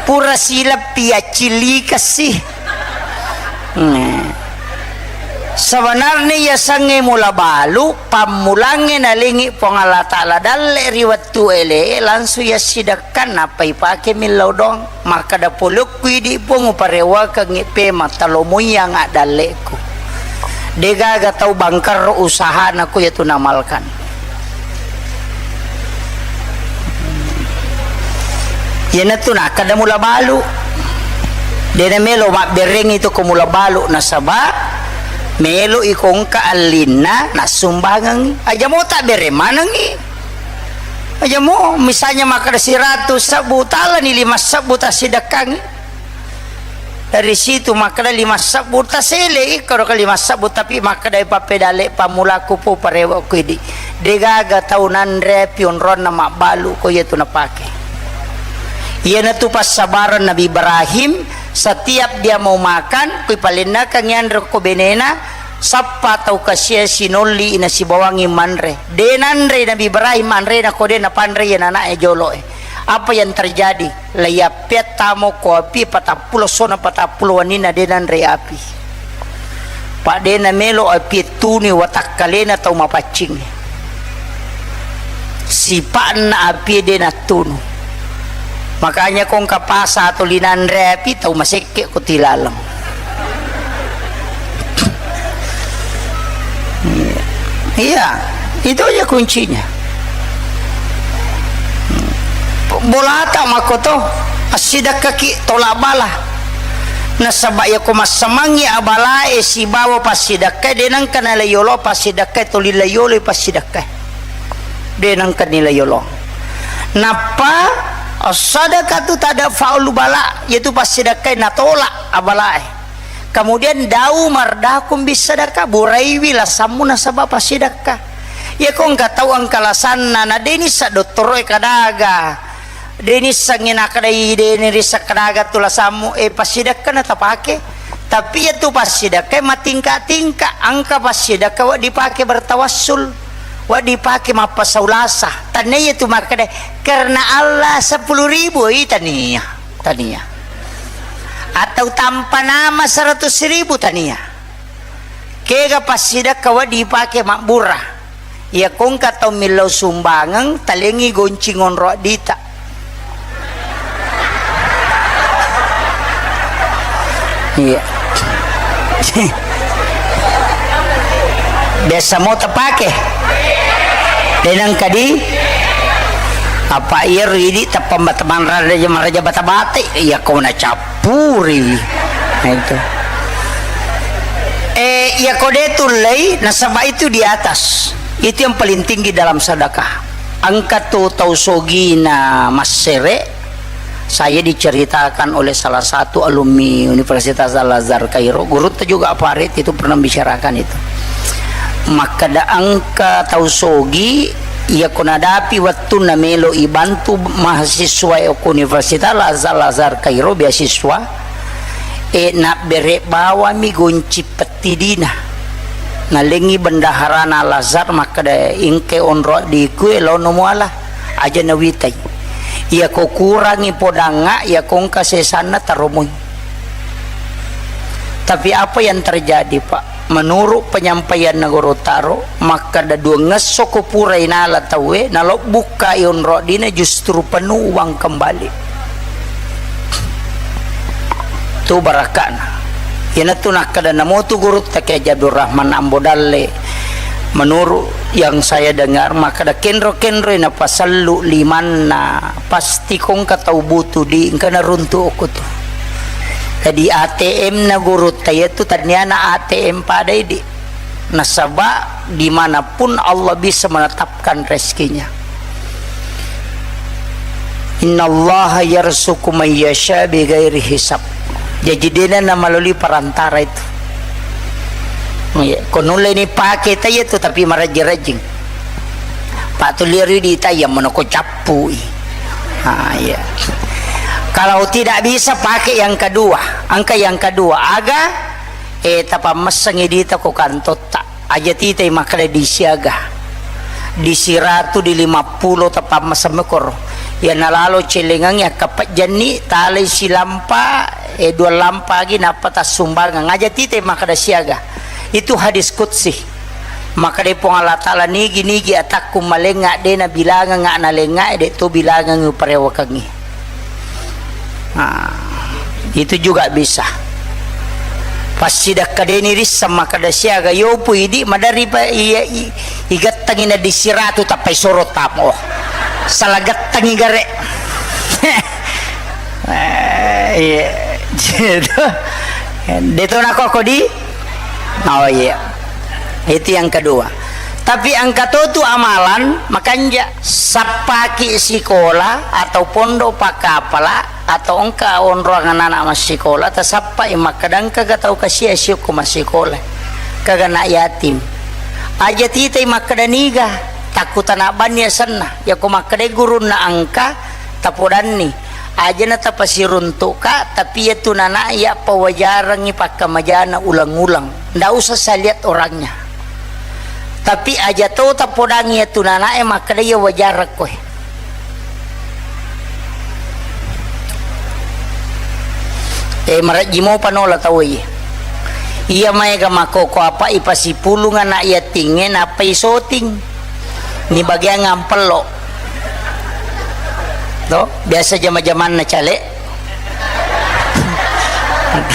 Pura sileppi accillikessi. Nah. Sebenarnya yasengnge mula balu, pammulangnge nalengi Puang Allah Ta'ala dalle ri wettu ele, langsung yassidekkan nappa ipake millau doang. Makkeda polokku idi Puang uparewakengngi pema talomoiang addalleku. Degaga tau bangkerro usahana ko yatu namalkan. Iyanatu nakkeda mula balu. Dena melo mabberengi to ko mula balu nasaba melo iko engka allinna nassumbangengngi. Aja mo tabbere manengngi. Aja mo misalnya makkeda siratu sebbu talani lima sebbu tassidekkangngi. Dari situ makkeda lima sebbu taselei, koro ke lima sebbu tapi makkeda pappedalle pammulaku pu parewa ku idi. Degaga tau nanre api onronna mabbalu ko iyatu napake. Iyanatu passabaran Nabi Ibrahim, setiap dia mau makan, kui palennakangngi anre ko benena, sappa tau kasia sinolli nasibawangngi manre. De nanre Nabi Ibrahim anrena ko de napanre iya nanae joloe. Apa yang terjadi? Laiappeang tamo ko api patappulo sona patappulo wenninna de nanre api. Pa de namelo api tunu watakkalena tau mapaccing. Sipa'na api de nattunu. Makanya ko engka pasa atau linanre api tau masekke ko tilaleng. Iya, itu aja kuncinya. Bolata makkoto, assidekkaki tolak bala. Nasaba iyako massamangngi abalae sibawa passidekkae, de nengka nalai yolo passidekkae, tuli lai yolo passidekkae. De nengka nilai yolo. Nappa, as-sadaqatu tadfa'ul bala, yaitu passidekkae natolak abalae. Kemudian da'u mardahkum bis sadaqah, buraiwi lasammu nasaba passidekka. Iyako engka tau engka lasanna, na de nisseng dottoroe kadaga, de nissengngi nakadai, de nirisseng kadaga tu lasammu, eh, passidekka na tapake. Tapi iyatu passidekka matingka-tingka, engka passidekka wedding dipake bertawassul, wedding dipake mappasau lasa. Tannia iyatu makkeda, "Karena Allah sepuluh ribu," i tania. Tania. Atau tanpa nama seratus ribu, tania. Kega passidekka wedding dipake mabbura. Iyako engka tau millau sumbangeng, talengngi goncing onro addita. Iya. Biasa mo tapake. De nengka di apa iya ridi tappa mata-, manra-, raja, maraja bata-bata, iyako nacappuriwi. Nah, itu. Eh, iyako de tullei, nasaba itu di atas. Itu yang paling tinggi dalam sedekah. Engka tu tau sogina massere, Saya diceritakan oleh salah satu alumni Universitas Al-Azhar Kairo, gurutta juga Farid itu pernah bicarakan itu. Makkeda engka tau sogi, iyako nadapi wettunna melo ibantu mahasiswa okko Universitas Al-Azhar, Al-Azhar Kairo beasiswa, e, nabbere bawami gonci pettidina. Nalengi bendaharana Al-Azhar makkeda, "Engke onro addiku e, laono muala, aja nawitai. Iyako kurangi podangnga, iyako engka sesanna taromoi." Tapi apa yang terjadi, Pak? Menurut penyampaianna Guru Taro, makkeda duangesso ko pura inala tauwe, nalobbukka i onro addiku, justru penuh uang kembali. Tu barakka'na. Iyanatu nakkeda namotu gurutta Kiai Haji Abdul Rahman Ambo Dalle, menurut yang saya dengar, makkeda kenro-kenroi napasellu limanna, pasti ko engka tau butuh di engka naruntu okko tu. Jadi A T M na gurutta iyatu taniana A T M pada idi. Nasaba dimanapun Allah bisa menetapkan rezekinya. Innallaha yarzuqu man yasha bighairi hisab. Jadi dena na melalui perantara itu. Iya, ko nulle ni pake ta iyatu tapi marajing-rajing. Pak tu liru di ta iya monoko cappui. Ah, iya. Kalau tidak bisa pakai yang kedua, angka yang kedua, aga, eh, tapammessengi dita ko kantotta. Aja titai makkeda disiaga. Di siratu, di lima puluh tapammeseng mekoro. Iya nalalo celengangi akkapejjanni, talai silampa, eh, dua lampa agi nappa tassumbangang. Aja titai makkeda siaga. Itu hadis qudsi. Makkeda Puang Allah Taala, "Nigi-nigi atakku malengnga, de nabilangengnga nalengnga, de to bilangengngi uparewakengngi." Nah, itu juga bisa. Passidakka deni risseng makkeda siaga, yopu idi madari pa iya i-, igattangi na di siratu tappai soro tamo. Salah gattangi gare. Eh, iya. Gitu. De to nakoko di? Oh iya. Itu yang kedua. Tapi angka to tu amalan, makanja sappaki sikola atau pondok pakkapala atau engka onroang anak-anak massikola, tasappai makkeda engkaga tau kasia siokko massikola. Kaga anak yatim. Aja titai makkeda niga, takku tanabanni asenna. Yako makkeda gurunna angka, tapodanni. Aja na tapasiruntuka, tapi iyatu nana iya pawajarangngi pakkamajana ulang-ulang. Ndak usah saya lihat orangnya. Tapi aja to tapodangi iyatu nana e makkeda iya wajarakko e. Eh, marejji mopa nola tau e. Iya maega makkoko apa ipasipulung anak yatingnge nappa isoting. Ni bagian ngampello. To, biasa jama-jamanna cale.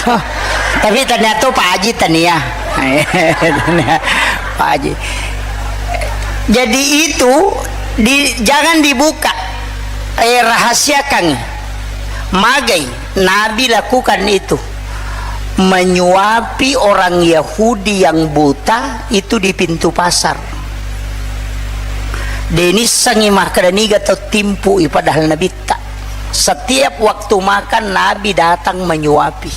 To. Tapi ternyata Pak Haji tania. Pak Haji. Jadi itu di, jangan dibuka. Eh, rahasiakan. Magai Nabi lakukan itu. Menyuapi orang Yahudi yang buta itu di pintu pasar. Denissangi makkeda niga tau timpu'i padahal nabitta. Setiap waktu makan Nabi datang menyuapi.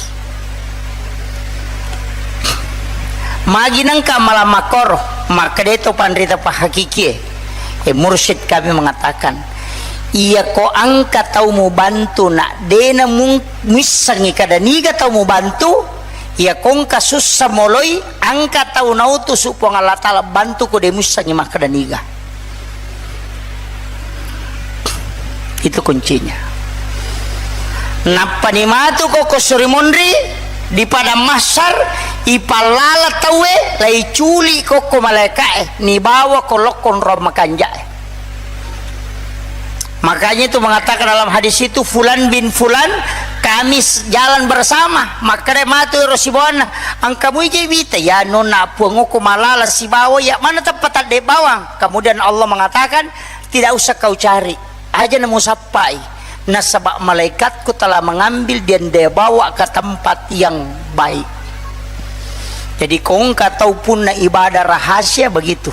Magi nengka malam makkoro, makkeda to panrita pahakikie. Eh, mursyid kami mengatakan, iya ko angka tau mubantu nak dena mung-, muissengi kada niga tau mubantu, iya ko engka sussa moloi, angka tau nautusu Puang Allah Taala bantu ko de muissengi makkeda niga. Itu kuncinya. Nappani matu ko ko suri monri di padang mahsyar, ipallala tauwe, laiculi kokko malaikae, nibawa ko lokkong ro makanjae. Makanya itu mengatakan dalam hadis itu, "Fulan bin Fulan, kami s-, jalan bersama." Makkeda matu ero sibawanna, "Engka mui je wita ya nonna puangku malala sibawa ya mana teppatadde bawang." Kemudian Allah mengatakan, "Tidak usah kau cari, aja namu sappai. Nasaba malaikatku telah mengambil dan dia bawa ke tempat yang baik." Jadi, ko engka tau punna ibadah rahasia begitu.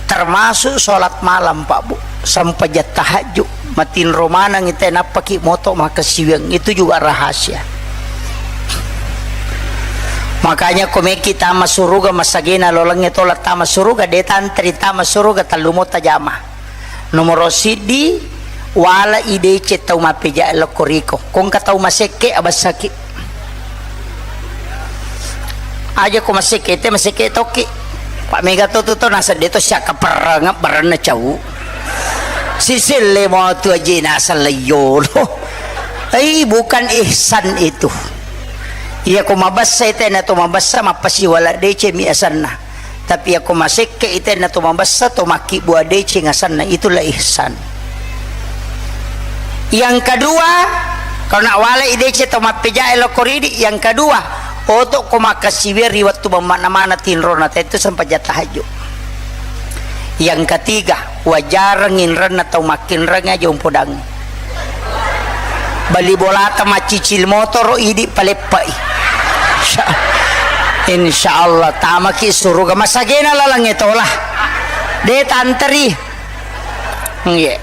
Termasuk sholat malam, Pak Bu, sempajang tahajud. Matinro maneng ite nappaki moto makkasiwiang, itu juga rahasia. Makanya ko meki tama suruga, masagena lolengnge tola tama suruga, de tanteri tama suruga, tellu mo tajama. Nomoro siddi, wala i deceng tau mappeja lokko riko. Ko engka tau masekke, abessaki. Aja ko masekke te, masekke tokki. Pak mega to tu to, naseng de to siakkaperreng berenna cau. Siselle mo tu aja naseng leiyolo. Ei, bukan ihsan itu. Iya ko mabessa ite na to mabessa, mappasiwala deceng mi asenna. Tapi iya ko masekke ite na to mabessa, to makkibua deceng asenna, itulah ihsan. Yang kedua, kalau nak walai deceng to mappejae lokko ridi, yang kedua, oto ko makkasiwiang ri wettu bammakna mana tinrona, tentu sempajang tahajud. Yang ketiga, wajareng inrenna tau makkinreng aja umpodangi. Bali bolata maccicil motoro, idi paleppai. Insya, insya Allah tamaki suruga. Masagena lalangnge tola. De tanteri. Iya.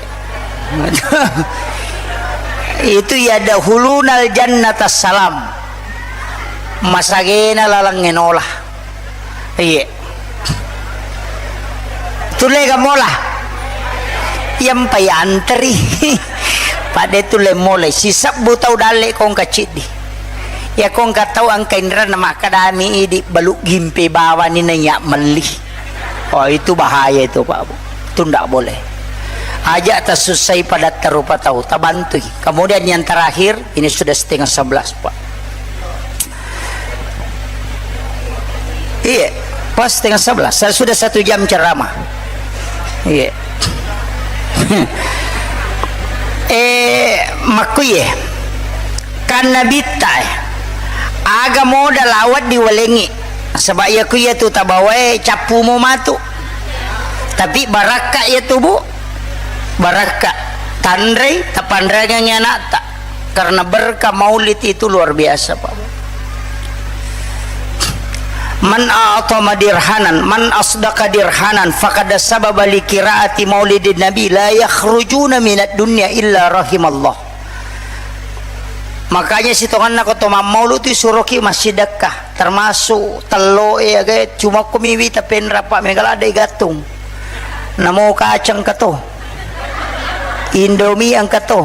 Itu ya dahulunal jannata salam. Masagena lalangnge nola. Iya. Tulle ga mola. Iyampai anteri. Pada tulle mola. Sisebbu tau dalle kongka ciddi. Ya kongka tau angka inranna makkadami idi balu gimpe bawani nanya melli. Oh, itu bahaya itu, Pak Bu. Itu ndak boleh. Aja tasussai pada tarupa tau, tabantui. Kemudian yang terakhir, ini sudah setengah sebelas, Pak. Iya, pas setengah sebelas. Saya sudah satu jam ceramah. Iya. Eh, makkuye. Kan nabitta, eh. Aga moda lawat diwalengi. Sebab iya ku iya tu tabawae cappu mo matu. Tapi barakka iya tu, Bu. Barakka. Tanrei, tapanreangengi anakta. Karena berkah maulid itu luar biasa, Pak. Man a'tama dirhanan, man asdaqa dirhanan, faqad sababa li qiraati maulidin nabi, la yakhrujuna minad dunya illa rahimallah. Makanya sitonganna ko to mammaulu tu suroki massidekka, termasuk telloe aga cuma ko miwi tapenra, Pak, mega ladde gattung. Namo kacang kato. Indomie engka to.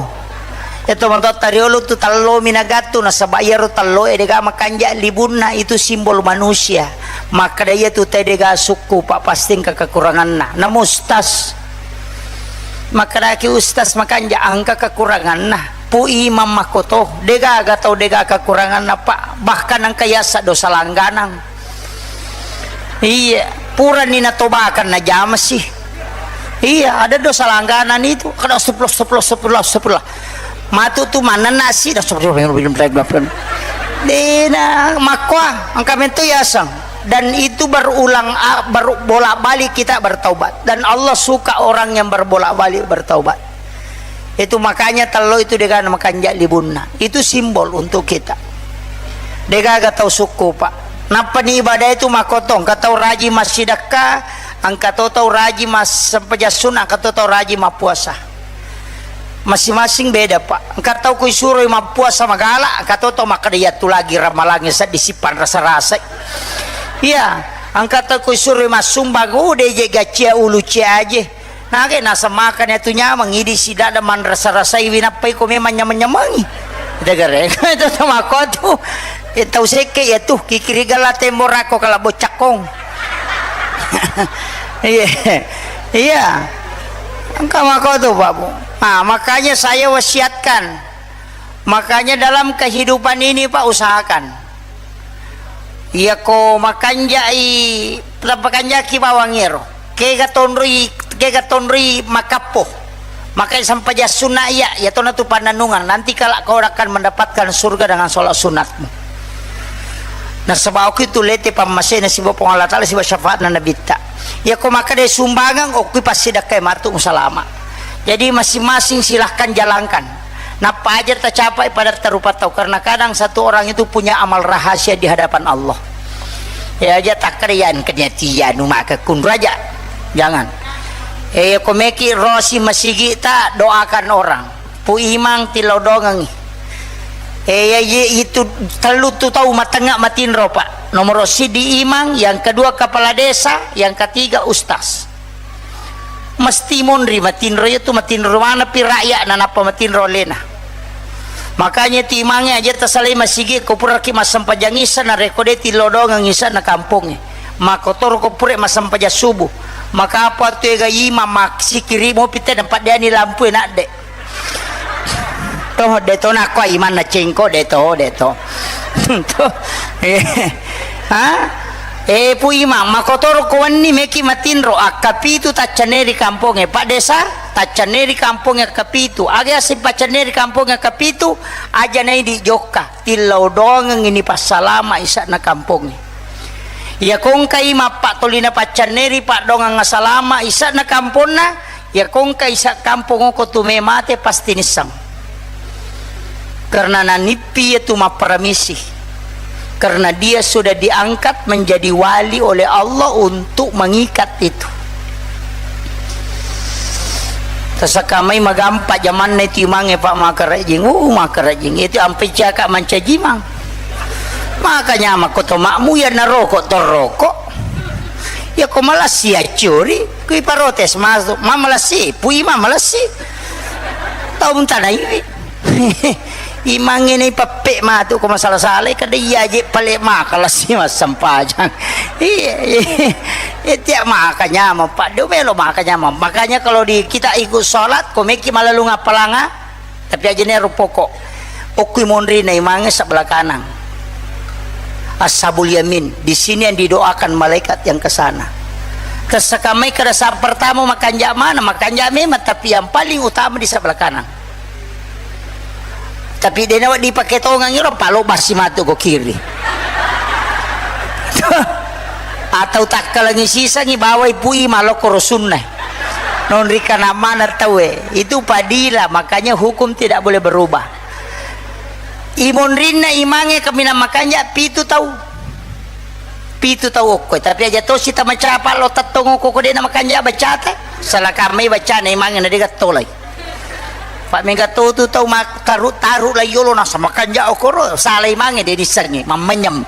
Iya to matoatta riolo tu tellomi nagattu, nasaba iyaro telloe dega makanja libunna, itu simbol manusia. Makkeda iya tu te dega sukku, Pak, pasti engka kekuranganna. Namo ustaz. Makkedaki ustaz makanja engka kekuranganna. Pu imam makkoto, degaga tau dega kekuranganna, Pak. Bahkan engka yasa dosa langganang. Iya, purani natobakan najama sih. Iya, ada dosa langganan itu. Kada astagfirullah, astagfirullah, astagfirullah, astagfirullah. Matu tu manenna sih, astagfirullah. Dena makwa, engka mento yasang. Dan itu berulang, a-, ber-, bolak-balik kita bertaubat. Dan Allah suka orang yang berbolak-balik bertaubat. Itu makanya tello itu dega makanja libunna. Itu simbol untuk kita. Degaga tau sukku, Pak. Nappani ibadah itu makotong, engka tau raji massidekka, engka to tau raji mas-, sempajang sunna, engka to tau raji mappuasa. Masing-masing beda, Pak. Engka tau kui suroi mappuasa magala, engka to tau makkeda iyatu lagi ramalangnge seddi sipan rasa-rasa. Iya, engka tau kui suroi massumbang, udah je gacia ulu cia aje. Nage naseng makan iyatu nyameng, idi sidada manrasa-rasaiwi nappai ko memang nyameng-nyamengi. Degere, itu tau makko tu. Eh, tau sekke iyatu, kikiri gala tembo rako kala bocakkong. Iya. Iya. Engka makko tu, Pak Bu. Nah, makanya saya wasiatkan. Makanya dalam kehidupan ini, Pak, usahakan. Iyako makanjai, tapakanjaki bawang ero. Kega tonroi, kega tonroi makappo. Makai sempajang sunna iya, iya tona tu pannanungan. Nanti kala kau akan mendapatkan surga dengan sholat sunatmu. Nasaba okki tu lete pammasena siba Puang Allah Ta'ala siba syafaatna nabitta. Iyako makkeda sumbangan, okki passidakkai matu musalama. Jadi masing-masing silahkan jalankan. Nappa aja tacapai pada tarupa tau, karena kadang satu orang itu punya amal rahasia di hadapan Allah. Ya aja takkeda yan keniatia nu maka kunraja. Jangan. Eh, ko meki rosi masigi ta doakan orang. Pu Imang tillau dongengi. Eh, ya, ye, itu tellu tu tau matengnga matinro, Pak. Nomor siddi Imang, yang kedua kepala desa, yang ketiga ustaz. Mesti monri matinro, itu matinro mana pi rakyat na nappa matinro lena. Makanya itu imangnge aja tasalai masigi ko puraki massempajang isa na rekode tillau dongeng isa na kampongnge. Makotoro ko pura massempajang subuh. Maka apa tu ega imang maksikiri mopi te nampak dia ni lampu enak dek. Toh, de to nakko imanna cengko, de to, de to. To. Eh. Ha? Eh, Pu Imang, makotoro ko wenni meki matinro, akkapitu taccanneri kampongnge, Pak Desa, taccanneri kampongnge akkapitu. Aga aseng paccanneri kampongnge akkapitu, aja nai di jokka, tillau doangeng ini passalama isa'na kampongnge. Iya kongkai mappattolina paccanneri paddongeng asalama isa'na kamponna, iya kongka isa kampong oko tu me mate pasti nisseng. Karena nanippi iya tu mapparamisi. Karena dia sudah diangkat menjadi wali oleh Allah untuk mengikat itu. Tasakamai magampa jamanna itu imangnge, Pak, makarajing. Uh, makarajing. Itu ampe caka mancaji mang. Makanya makko to makmu ya naroko to roko. Ya ko malassi accuri, kui parotes masuk. Ma malassi, pui ma malassi. Tau tanai. Imangnge nei peppe matu ko masala-salai kada iya je pale maka lassi massempajang. Iya, iya. Iya, tiap maka nyamang, Pak. Dia melo maka nyamang. Makanya kalau di kita ikut sholat, ko meki malalung apalanga, tapi aja nih pokok. Okui monri na imangnge sebelah kanan. Ashabul yamin, di sini yang didoakan malaikat yang ke sana. Tersekamai kada saat pertama makanja mana, makanja memang, tapi yang paling utama di sebelah kanan. Tapi dena wedding pake tongang iro, palo bassi matu ko kiri. Atau takkalangi sisangi bawai pui malokko rosunna. Nonri kana mana taue. Itu padila, makanya hukum tidak boleh berubah. Imonrinna imangnge kaminang makanja pitu tau. Pitu tau okko, tapi aja tosi tamacapa lo tettong okko ko dena makanja bacata. Salah kamai bacana imangnge na dega tolai. Pak mega to tu tau mak-, taru-taru lai yolo nasa makanja okoro, salai mange de dissengi, mammenyem.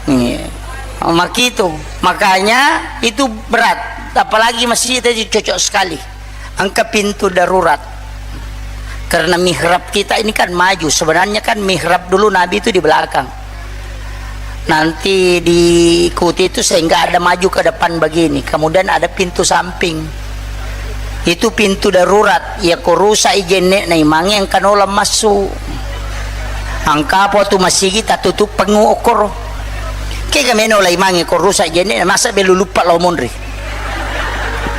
Iya. Makitu. Makanya itu berat. Apalagi masjid tadi cocok sekali. Engka pintu darurat. Karena mihrab kita ini kan maju. Sebenarnya kan mihrab dulu Nabi itu di belakang. Nanti diikuti itu sehingga ada maju ke depan begini. Kemudian ada pintu samping. Itu pintu darurat. Ya ko rusak i jenne na imangnge engka nola massu. Engka apa tu masigi tatutup pengu okoro. Kega meno la imangnge ko rusak i jenne na masa belu lupa lo monri.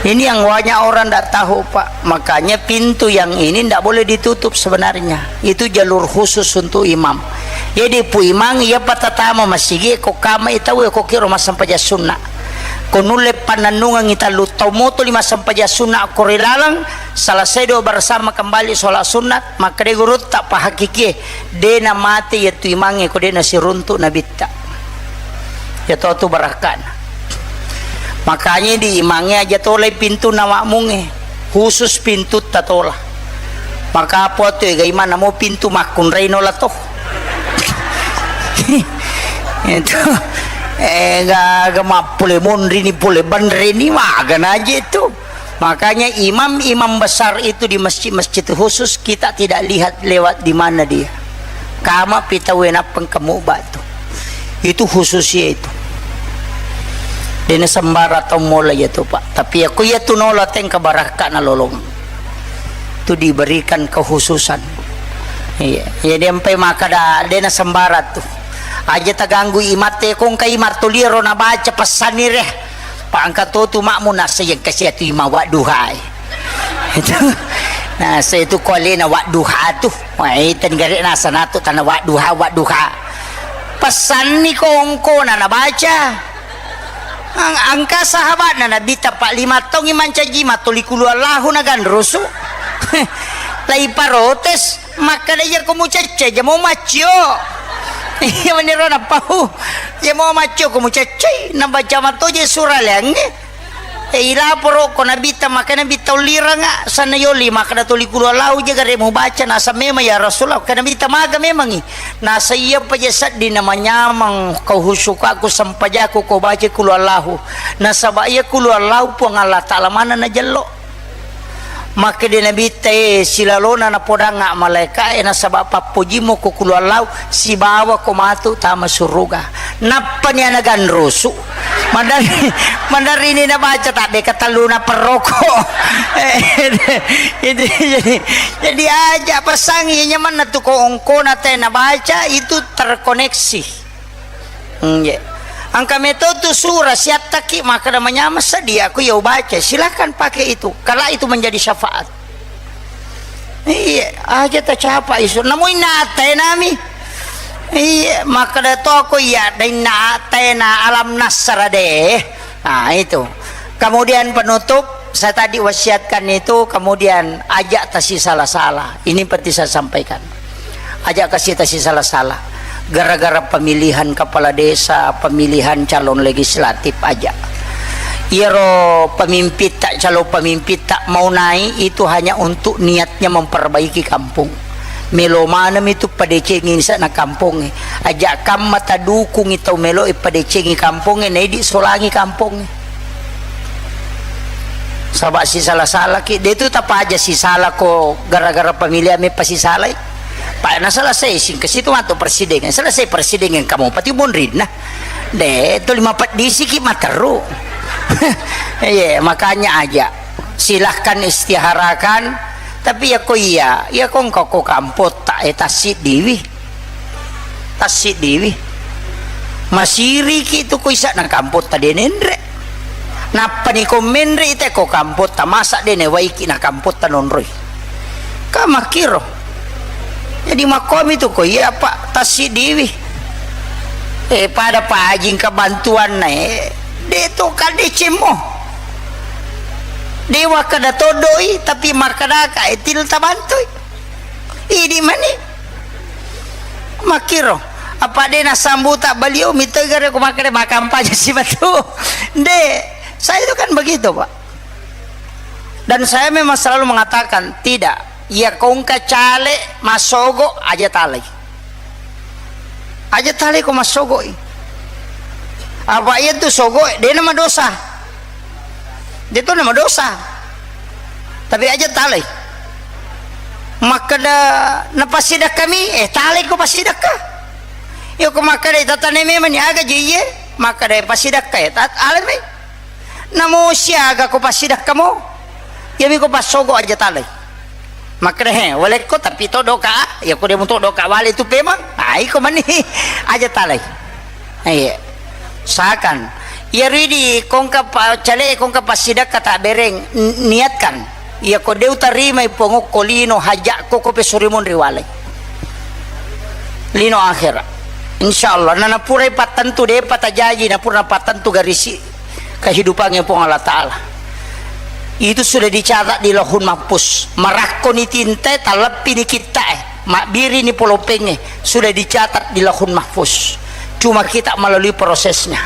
Ini yang banyak orang ndak tahu, Pak. Makanya pintu yang ini ndak boleh ditutup sebenarnya. Itu jalur khusus untuk imam. Jadi pu imang iya patatama masigi ko kama itau ko kiro massempajang sunna. Ko nulle pannennungengngi tallu tau moto lima sempajang sunna ko ri laleng, selesai doa bersama kembali sholat sunat, makkeda gurutta pahakikie, de namate yattu imangnge ko de nasiruntuk nabitta. Yatotu barakkana. Makanya di imangnge aja tolai pintu na makmungnge, khusus pintu tatola. Maka apa tu ega imang namo pintu makkunrai nola to. Itu, eh, ga, ga mappole monri ni pole banre ni maga naje tu. Makanya imam-imam besar itu di masjid-masjid khusus kita tidak lihat lewat di mana dia. Kama pitau enappeng kamu batu. Itu khusus ya itu. Dena sembara tau mola ya tu, Pak. Tapi ya ku ya tu nola tengka barakka na lolong. Itu diberikan kekhususan. Iya, jadi empai maka da dena sembara tu. Aja taganggu imatte kongka imat toliro na baca pesanire. Pak engka to tu makmu nasa yang kasih tu ima wadduha. Itu. Nasa itu kolena wadduha tu. Wah, itu negara nasa natu tanah wadduha, wadduha. Pesanni kongko na nabaca. Ang-, angka sahabatna Nabitta pa lima taungngi mancaji matoli kulu Allahu na ganrusu. Lai parotes, makkeda iya ko mucecce, jamo maccio. Iya meniro napau. Jamo maccio ko mucecce, nabaca matoje sura leangnge. E, ilaporo ko Nabitta, maka Nabitta uliranga, sanna yoli, maka da toli kulu Allahu jaga re mubaca, nasa memang ya Rasulullah, ka Nabitta maga memangi. Nasa iya paja seddi na manyamang kau husukaku sempajaku ko baca kulu Allahu. Nasaba iya kulu Allahu Puang Allah Ta'ala mana na jello. Makkeda Nabitta, e, silalona napodanga malaika e, nasaba pappojimmo ko kulu Allahu, sibawa ko matu tama suruga. Nappani ana ganrusu. Maderri, maderri ni nabaca tabbe katelluna perroko. Itu jadi, jadi aja pasangi nyamanna tu ko ongkona te nabaca itu terkoneksi. Hmm, iya. Engka meto tu sura siattaki makkeda manyameng seddi aku ya ubaca. Silahkan pakai itu. Kala itu menjadi syafaat. Iya, aja tacapa isu. Namu inna attainami. Iya, makkeda toko iya, da inna attaina alam nasara deh. Nah, itu. Kemudian penutup, saya tadi wasiatkan itu, kemudian aja tasisala-sala. Ini penting saya sampaikan. Aja kasi tasisala-sala. Gara-gara pemilihan kepala desa, pemilihan calon legislatif aja. Iyaro pemimpitta, calon pemimpitta mau naik itu hanya untuk niatnya memperbaiki kampung. Melo maneng itu padecengi sana kampongnge. Aja kamma tadukungi tau melo e padecengi kampongnge, na idi solangi kampongnge. Saba sisala-salaki, de tu tapaja sisala ko gara-gara pemilihan me pasisalai. Pa na selesai singkasitu matu presiden. Selesai presiden kamu pati monrinna. De tu lima pedisiki materu. Iya, makanya aja. Silahkan istiharakan, tapi ya ko iya, ya ko engka ko kampotta e tassiddiwi. Tassiddiwi. Masiriki tu ko isa'na kampotta de nenre. Nappani ko menre ite ko kampotta, masa de newaiki na kampotta nonroi. Ka makkiro. Jadi makkomi tu ko iya, Pak, tassiddiwi. Eh, pada pajing kebantuanna, eh. De to kadecemmo. Dewa kada todoi, tapi makkadaka, eh, til tabantui. Idi mani. Makkiro, apa de nasambuta baliau mitegare ko makkeda makampanye si batu. De, saya itu kan begitu, Pak. Dan saya memang selalu mengatakan, tidak. Iya kongka cale masogo aja talai. Aja talai ko masogoi. Apa iya tu sogo, de nama dosa. De tu nama dosa. Tapi aja talai. Makkeda napasidakka mi, eh, talai ko pasidakka. Iyo ko makkeda tatane memang ni aga je iye, makkeda pasidakka ya, tat-, alai mai. Namo siaga ko passidakkamo? Iyami ko passogo aja talai. Makkeda, he, walekko tapi to doka, ya ko demo to doka wale tu pemang. Ah, iko mani aja talai. Iya. Sakan. Iya ridi kongka pa-, cale kongka passidakka tak bereng, n-, niatkan. Iya ko deu tarimai pongokko lino hajakko ko pesorimon riwalai. Lino akhirat. Insyaallah, na napurai pattentu depa tajaji, napura pattentu garisi kehidupannya Puang Allah Ta'ala. Itu sudah dicatat di Lauhun Mahfuz. Marakkoni tintae, taleppini kittae, mabbirini polopengnge, sudah dicatat di Lauhun Mahfuz. Cuma kita melalui prosesnya.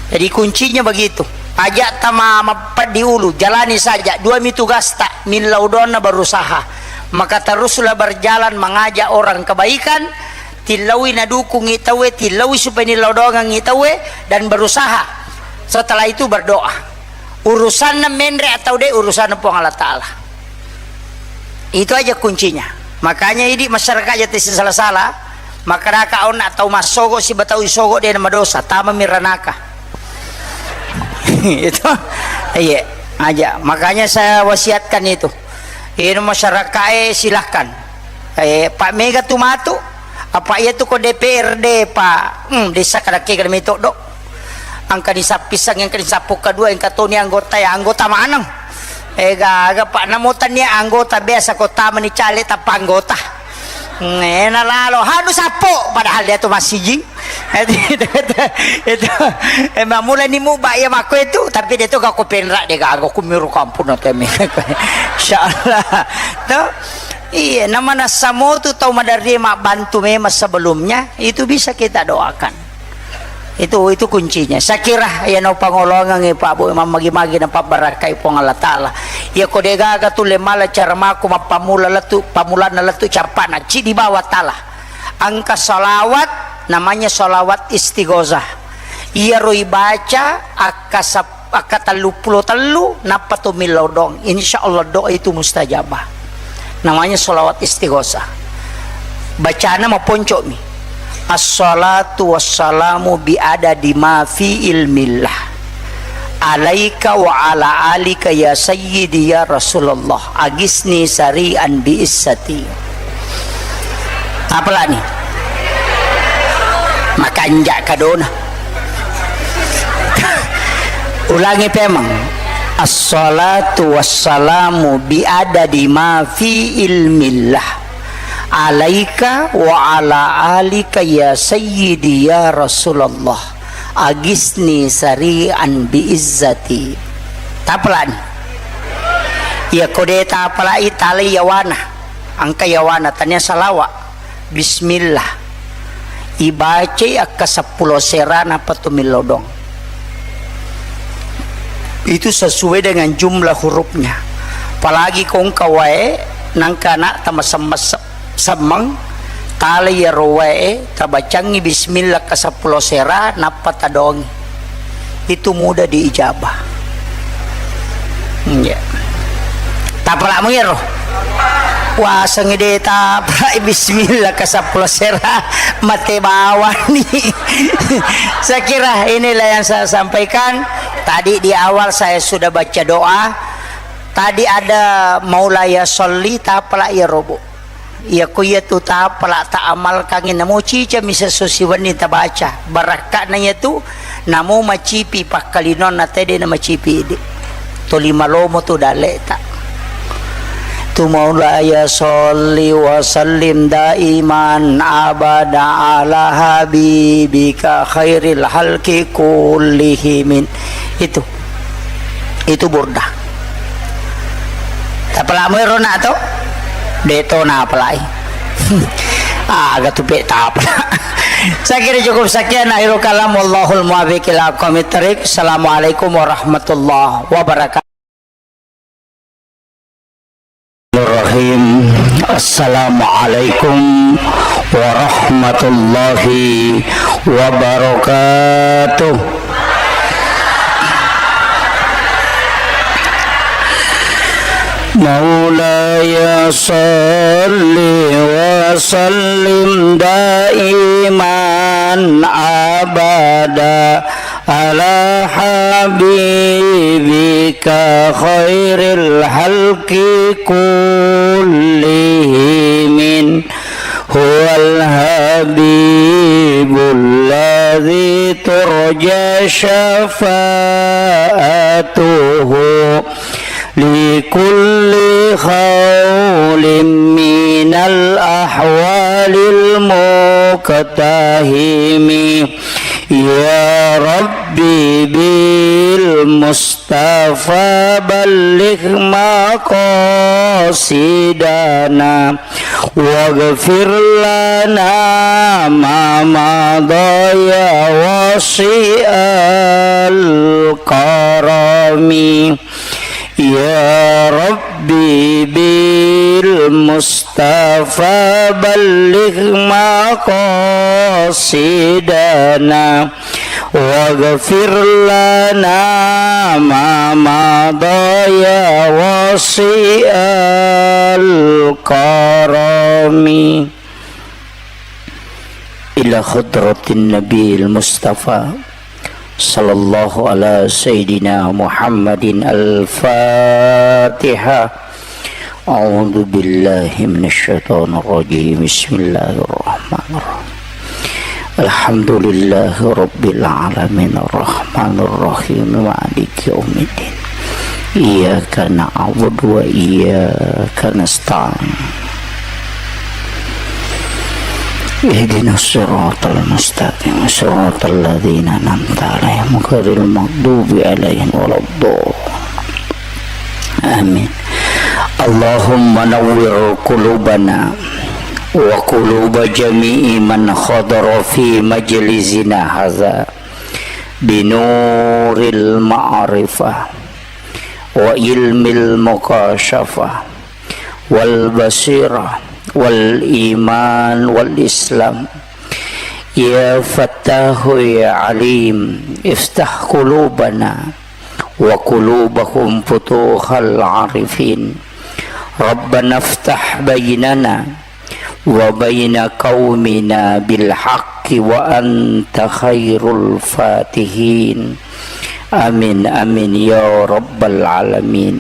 Jadi kuncinya begitu. Aja tama mappeddi ulu, jalani saja. Dua mi tugasta, millau doanna berusaha. Maka teruslah berjalan mengajak orang kebaikan, tillaui nadukungngi tauwe, tillaui supaya nillau doangengngi tauwe, dan berusaha. Setelah itu berdoa. Urusanna menre atau de, urusanna Puang Allah Ta'ala. Itu aja kuncinya. Makanya idi masyarakat aja tesi sala-sala, makkedaka onna tau massogo siba tau isogo de madosa, tamami ranaka. Itu, iya, aja. Makanya saya wasiatkan itu. Ino masyarakat, eh, silahkan. Eh, Pak Mega tu matu, apa iya tu ko D P R D, Pak? Hmm, desa kada kega mi todo. Angka ni sappisang, angka ni sappo kedua, angka toni anggota ya, anggota maneng. Eh, gaga, Pak, namo tania anggota biasa ko tama ni caleg tanpa anggota. Ngena lalo, hanu sappo, padahal dia tu masih jing. Itu, itu, itu, itu. Eh, mamula ni muba ya mako itu, tapi dia tu gak ko penrak dia gak, aku miru kampung nanti mi. Insyaallah. Tuh. Iya, namanassamotu tau maderri mabbantu memang sebelumnya, itu bisa kita doakan. Itu, itu kuncinya. Saya kira ya no pangolongan, Pak Bu, mammagi-magi na pabbarakkai Puang Allah Ta'ala. Ya ko degaga tu le mala cara mako mappammula lettu, pammulanna lettu cappana, ci di bawah tala. Engka salawat, namanya salawat istighosah. Iyaro ibaca akka sap-, akka telluppulo tellu, nappa to millau doang. Insya Allah doa itu mustajabah. Namanya salawat istighosah. Bacana maponco'mi. Assalatu wassalamu bi adadi ma fi ilmillah. Alaika wa ala alika ya sayyidi ya Rasulullah. Agisni sari'an bi izzati. Apalani? Makanja kadona. Ulangi pemeng. Assalatu wassalamu bi adadi ma fi ilmillah. Alaika wa ala alika ya sayyidi ya Rasulullah. Agisni sari'an bi izzati. Tapalani. Iya kode tapalai talai yawana. Engka yawana tania salawa. Bismillah. Ibacai akka seppulo sera nappa to millau doang. Itu sesuai dengan jumlah hurufnya. Apalagi ko engka wae, nangka anak tama semmes-, semmeng, tala iyaro wae, tabacangi bismillah ka seppulo sera, nappa tadongi. Itu mudah diijabah. Iya. Tapalak mengiro. Waseng ide tapalak bismillah ka seppulo sera, mate bawani. Saya kira inilah yang saya sampaikan. Tadi di awal saya sudah baca doa. Tadi ada maulaya sholli, tapalak ya robo. Iya ko iya tu tapalak ta amalkangi namo cica misa so siwenni tabaca. Barakka'na iya tu namo macipi pakkalinonna tede na macipi idi. Tolima lomo tu daleta. Tu maulaya sholli wa sallim daiman abada ala habibika khairil halki kullihimin. Itu. Itu burdah. Tapalak mero nak to? De to napalai. Aga tu pe tapalak. Saya kira cukup sekian akhirul kalam. Wallahul muwaffiq ila aqwamit thariq. Assalamualaikum warahmatullahi wabarakatuh. Bismillahirrahmanirrahim. Assalamualaikum warahmatullahi wabarakatuh. Maulaya salli wa sallim daiman abada ala habibika khairil halki kullihimin. Huwal habibul ladzi turja syafa'atuhu likulli haulin minal ahwalil muqtahimi. Ya Rabbi bil Mustafa balligh maqasidana waghfir lana ma madha ya wasi'al karami. Ya Rabbi bil Mustafa balligh maqasidana waghfir lana ma madha ya wasi'al karami. Ila hadratin Nabil Mustafa sallallahu ala sayyidina Muhammadin al-Fatihah. A'udzu billahi minasy syaithanir rajim. Bismillahirrahmanirrahim. Alhamdulillahi rabbil alamin, arrahmanir rahim, maliki yaumiddin. Iyyaka na'budu wa iyyaka nasta'in. Ihdinas siratal mustaqim, siratal ladzina an'amta 'alaihim, ghairil maghdubi 'alaihim waladdallin. Amin. Allahumma nawwir qulubana wa quluba jami'i man hadara fi majlisina hadza. بنور المعرفة وعلم المكاشفة والبصيرة والإيمان والإسلام. يا فتاح يا عليم، افتح قلوبنا وقلوبهم فتوح العارفين. ربنا افتح بيننا وبين قومنا بالحق وأنت خير الفاتحين. آمين، آمين يا رب العالمين.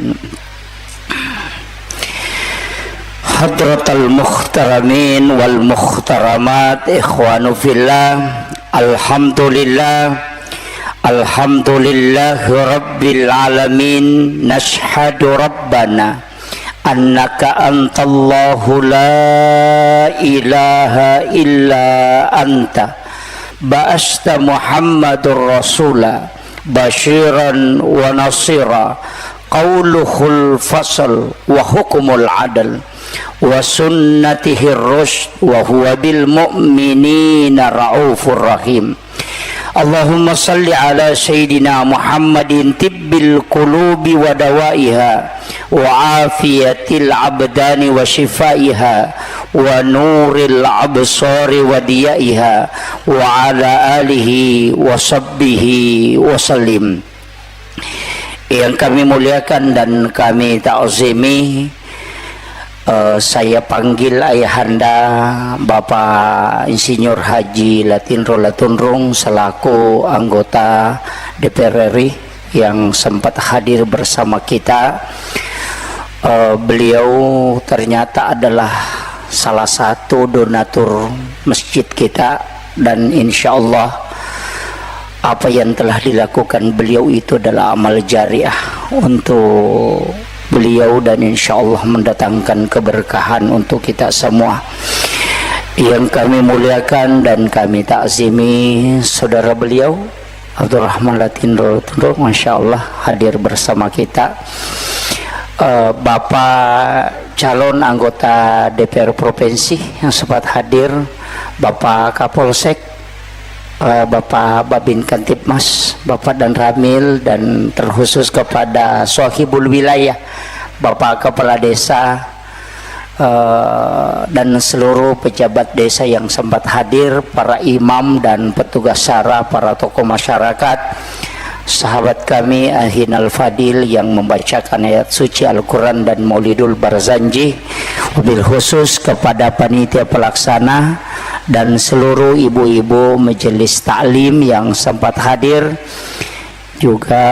حضرة المحترمين والمحترمات، إخوان في الله، الحمد لله، الحمد لله رب العالمين. نشهد ربنا أنك أنت الله لا إله إلا أنت، بعثت محمد رسولا بشيرا ونصيرا، قوله الفصل وحكم العدل وسنته الرشد وهو بالمؤمنين رؤوف رحيم. اللهم صل على سيدنا محمد طب القلوب ودوائها وعافية الأبدان وشفائها ونور الأبصار وضيائها وعلى آله وصحبه وسلم. Yang kami muliakan dan kami ta'zimi, eh, saya panggil ayahanda Bapak Insinyur Haji Latinro Latunrung selaku anggota D P R R I yang sempat hadir bersama kita. Eh, beliau ternyata adalah salah satu donatur masjid kita, dan insya Allah apa yang telah dilakukan beliau itu adalah amal jariah untuk beliau, dan insya Allah mendatangkan keberkahan untuk kita semua. Yang kami muliakan dan kami takzimi saudara beliau, Abdurrahman Latinro Latunrung, masya Allah, hadir bersama kita. Eh, Bapak calon anggota D P R Provinsi yang sempat hadir, Bapak Kapolsek, eh, Bapak Babin Kantipmas, Bapak Danramil, dan terkhusus kepada Sohibul Wilayah, Bapak Kepala Desa, eh, dan seluruh pejabat desa yang sempat hadir, para imam dan petugas syara, para tokoh masyarakat, sahabat kami Ahinal Fadil yang membacakan ayat suci Al-Quran dan Maulidul Barzanji, wabil khusus kepada panitia pelaksana dan seluruh ibu-ibu majelis taklim yang sempat hadir, juga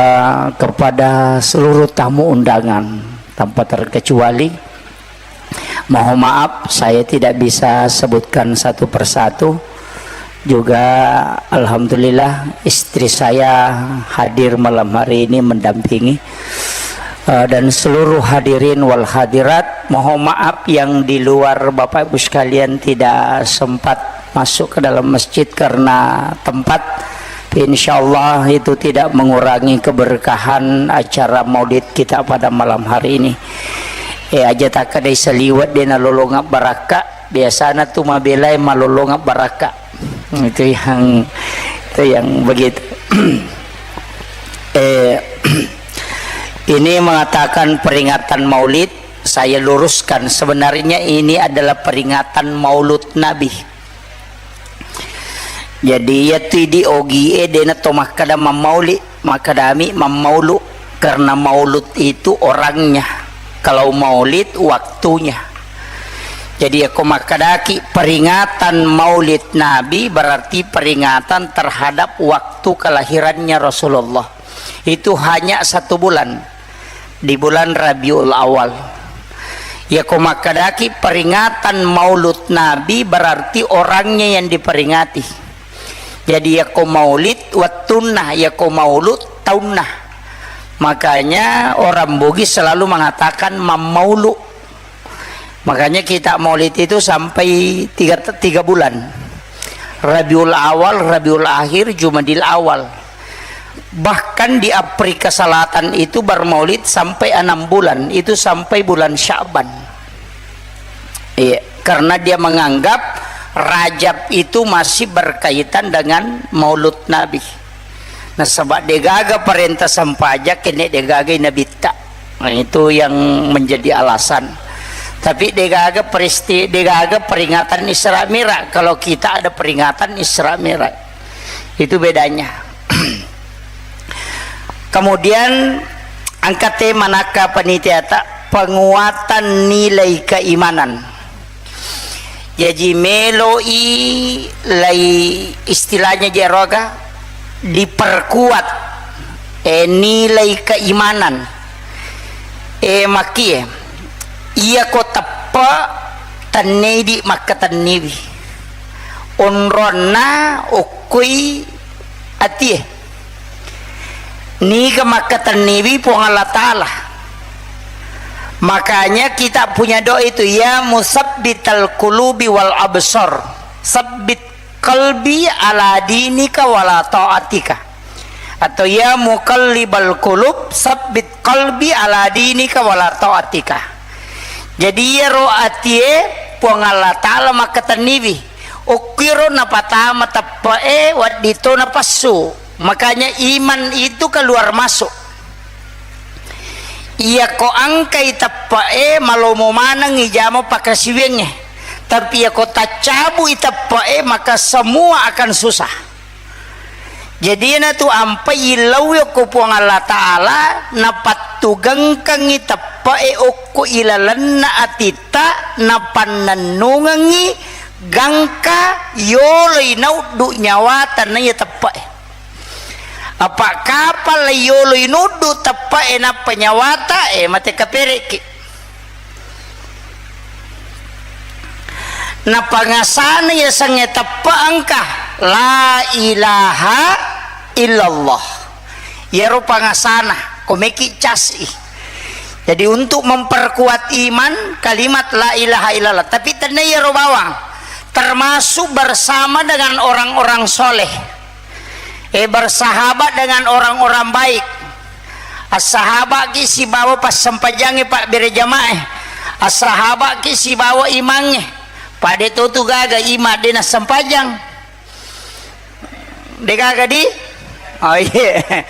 kepada seluruh tamu undangan tanpa terkecuali. Mohon maaf, saya tidak bisa sebutkan satu persatu. Juga, alhamdulillah, istri saya hadir malam hari ini mendampingi. Eh, dan seluruh hadirin wal hadirat, mohon maaf yang di luar Bapak Ibu sekalian tidak sempat masuk ke dalam masjid karena tempat. Insya Allah itu tidak mengurangi keberkahan acara maulid kita pada malam hari ini. Eh, aja takka dai saliwet de nalolongeng barakka, biasana tu mabelai malolongeng barakka. Itu yang, itu yang begitu. Eh, ini mengatakan peringatan maulid, saya luruskan, sebenarnya ini adalah peringatan maulud Nabi. Jadi, iyatu idi ogie dena to makkada mammauli, makkadami mammaulu, karena maulud itu orangnya. Kalau maulid, waktunya. Jadi, yako makkadaki peringatan maulid Nabi, berarti peringatan terhadap waktu kelahirannya Rasulullah. Itu hanya satu bulan, di bulan Rabiul Awal. Yako makkadaki peringatan maulud Nabi, berarti orangnya yang diperingati. Jadi, yako maulid wettunna, yako maulud taunna. Makanya orang Bugis selalu mengatakan mammaulu. Makanya kita maulid itu sampai tiga, tiga bulan. Rabiul Awal, Rabiul Akhir, Jumadil Awal. Bahkan di Afrika Selatan itu bermaulid sampai enam bulan, itu sampai bulan Sya'ban. Iya, karena dia menganggap Rajab itu masih berkaitan dengan maulud Nabi. Nasaba degaga parenta sempajang kenne degaga nabitta. Nah, itu yang menjadi alasan. Tapi degaga peristi-, degaga peringatan Isra Mi'raj. Kalau kita ada peringatan Isra Mi'raj. Itu bedanya. Kemudian angkate manakka panitiata penguatan nilai keimanan. Jaji meloi lai istilahnya jeroga diperkuat, eh, nilai keimanan. Eh, makkie, iya ko teppe tennedi makkatenniwi. Onronna okkoi atie. Niga makkatenniwi Puang Allah Ta'ala. Makanya kita punya doa itu, "Ya musabbital qulubi wal absar, sabbit qalbi ala dinika wala ta'atika." Atau, "Ya muqallibal qulub, sabbit qalbi ala dinika wala ta'atika." Jadi, iyaro atie Puang Allah Ta'ala makkatenniwi. Okkiro napatama teppe'e, wedding to napassu. Makanya iman itu keluar masuk. Iyako engkai teppe'e, malomo maneng ijama pakasiwiangnge. Tapi iyako taccabui teppe'e, maka semua akan susah. Jadi, iyanatu ampai illaui okko Puang Allah Ta'ala, napattugengkengngi teppe'e okko ilalenna atitta, napannennungengngi gangka yoloi nauddu nyawata naiya teppe'e. Apa kapang la yoloi nuddu teppe'e nappa nyawata, eh, mate kapere'ki. Napangasana yasengnge teppe engka, la ilaha illallah. Iyaro pangasana, ko meki cas'i. Jadi, untuk memperkuat iman, kalimat la ilaha illallah. Tapi tenna iyaro bawang, termasuk bersama dengan orang-orang soleh. Eh, bersahabat dengan orang-orang baik. Assahaba'ki sibawa passempajangnge pabbere jama'e. Assahaba'ki sibawa imangnge. Pada totu gaga imang de nassempajang. De gaga di? Oh, iya.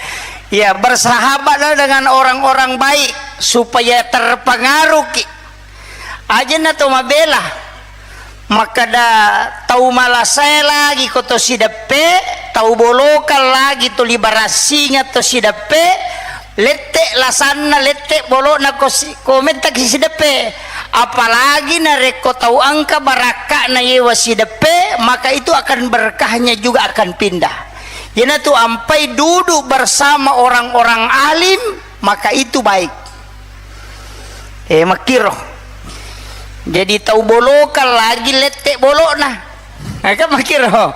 Ya, bersahabatlah dengan orang-orang baik supaya terpengaruhki. Ajanna to mabela. Makkeda tau malasae lagi ko to sideppe, tau bolokang lagi to libarassingeng to sideppe, lette lasanna, lette bolokna ko si-, ko mettaki sideppe. Apalagi narekko tau engka barakka'na yewa sideppe, maka itu akan berkahnya juga akan pindah. Iyanatu ampai duduk bersama orang-orang alim, maka itu baik. Eh, makkiro. Jadi tau bolokang lagi lette bolokna. Nah, kan makkiro.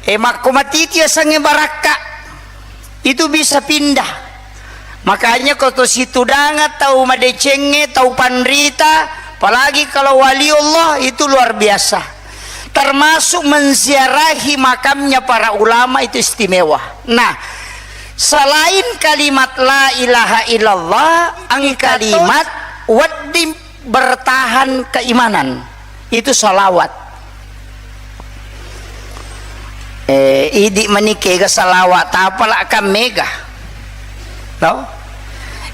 Eh, makko matiti asengnge barakka. Itu bisa pindah. Makanya ko to situdanga tau madecengnge, tau panrita, apalagi kalau wali Allah itu luar biasa. Termasuk menziarahi makamnya para ulama itu istimewa. Nah, selain kalimat la ilaha illallah, ang kalimat wedding bertahan keimanan. Itu salawat. Eh, idi mani kega salawat tapala kan mega. No?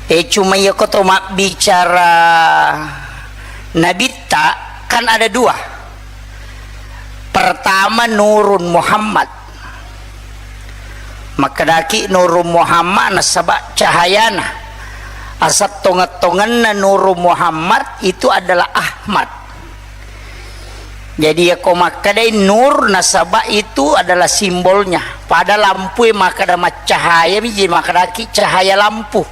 Eh, cuma iya ko to mabbicara nabitta kan ada dua. Pertama, Nurun Muhammad. Makkedaki Nurun Muhammad nasaba cahayana. Asal tongeng-tongenna Nurun Muhammad itu adalah Ahmad. Jadi, yako makkedai nur nasaba itu adalah simbolnya. Pada lampue makkeda maccahaya mi, jadi makkedaki cahaya lampu.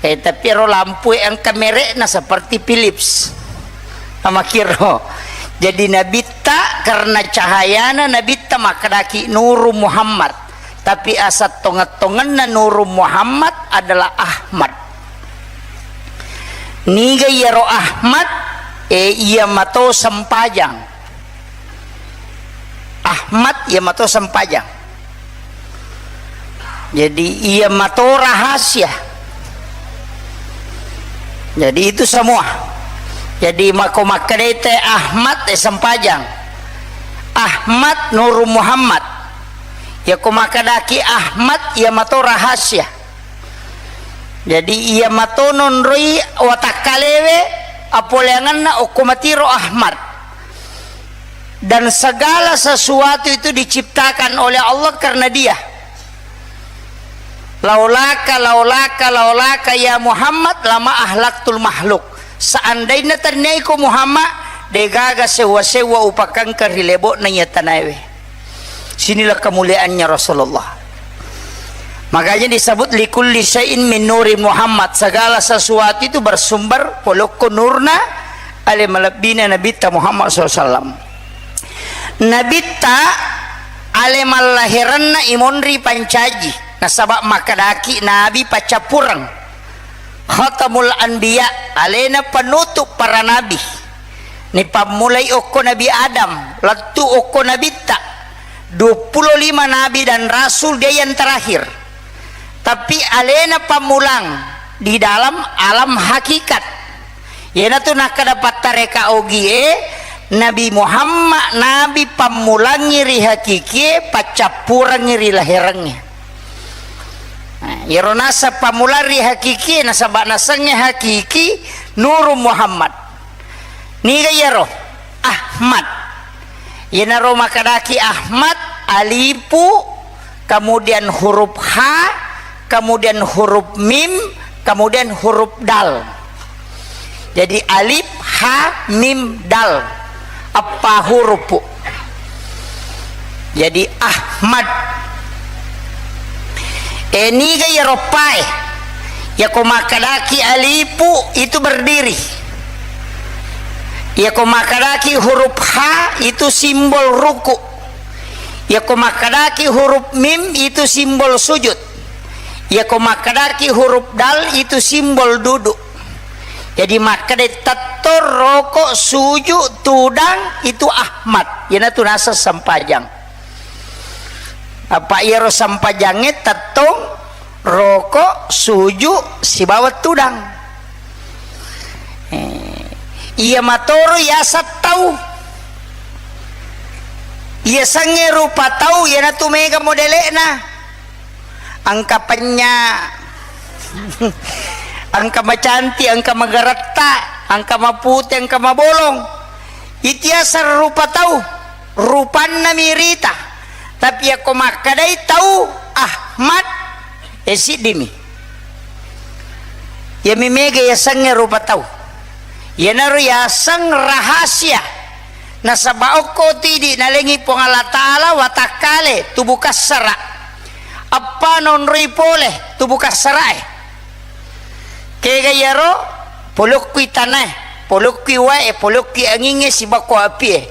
Eh, tapi ero lampue engka merekna seperti Philips. Amakkiro. Jadi nabitta karena cahayana nabitta makkedaki Nuru Muhammad. Tapi asal tongeng-tongenna Nuru Muhammad adalah Ahmad. Niga iyaro Ahmad? Eh, iya mato sempajang. Ahmad iya mato sempajang. Jadi, iya mato rahasia. Jadi, itu semua. Jadi, mako makkedai te Ahmad, eh, sempajang. Ahmad Nurul Muhammad. Yako makkedaki Ahmad, iya mato rahasia. Jadi, iya mato nonroi watakkalewe, apoleangenna okko matiro Ahmad. Dan segala sesuatu itu diciptakan oleh Allah karena Dia. Laulaka, laulaka, laulaka ya Muhammad, lama ahlaktul makhluk. Seandainna tenniaiko Muhammad, degaga sewwa-sewwa upakangka ri lebo'na iya tanaewe. Sinilah kemuliaannya Rasulullah. Makanya disebut likulli syai'in min nuri Muhammad. Segala sesuatu itu bersumber polokko nurna ale malebbina Nabitta Muhammad sallallahu alaihi wasallam. Nabitta ale mallahiranna imonri pancaji, nasaba makkedaki nabi paccappureng. Khatamul Anbiya, alena penutup para nabi. Nipammulai okko Nabi Adam, lettu okko Nabitta. Duappulo lima nabi dan rasul, dia yang terakhir. Tapi alena pammulang di dalam alam hakikat. Iyanatu nakkeda pattareka ogie, Nabi Muhammad nabi pammulangngi ri hakikie, paccappurengngi ri lahirengnge. Nah, iyaro naseng pammulang ri hakikie, nasaba nasengnge hakiki Nurun Muhammad. Niga iyaro? Ahmad. Iyanaro makkedaki Ahmad, alifu, kemudian huruf ha, kemudian huruf mim, kemudian huruf dal. Jadi alif, ha, mim, dal. Eppa hurupu. Jadi Ahmad. E, niga iyaro pae? Yako makkedaki alifu itu berdiri. Yako makkedaki huruf ha itu simbol ruku. Yako makkedaki huruf mim itu simbol sujud. Yako makkedaki huruf dal itu simbol duduk. Jadi makkeda tettong, roko, suju, tudang itu Ahmad. Iyanatu naseng sempajang. Apa iyaro sempajangnge tettong, roko, suju, sibawa tudang. Eh, iya matoro yaseng tau. Iya sengnge rupa tau, iyanatu mega modele'na. Engka penya, engka macanti, engka magaretta, engka mapute, engka mabolong. Itiaseng rupa tau, rupanna mirita. Tapi yakko makkedai tau Ahmad, e siddimi. Iyami mega yasengnge rupa tau. Iyanaro yaseng rahasia. Nasaba okko tu idi nalengi Puang Allah Ta'ala watakkale tubu kassara. Eppa nonroi pole tubu kassarae. Kega iyaro, polokkui tanae, polokkui wae, polokkui angingnge sibakko apie.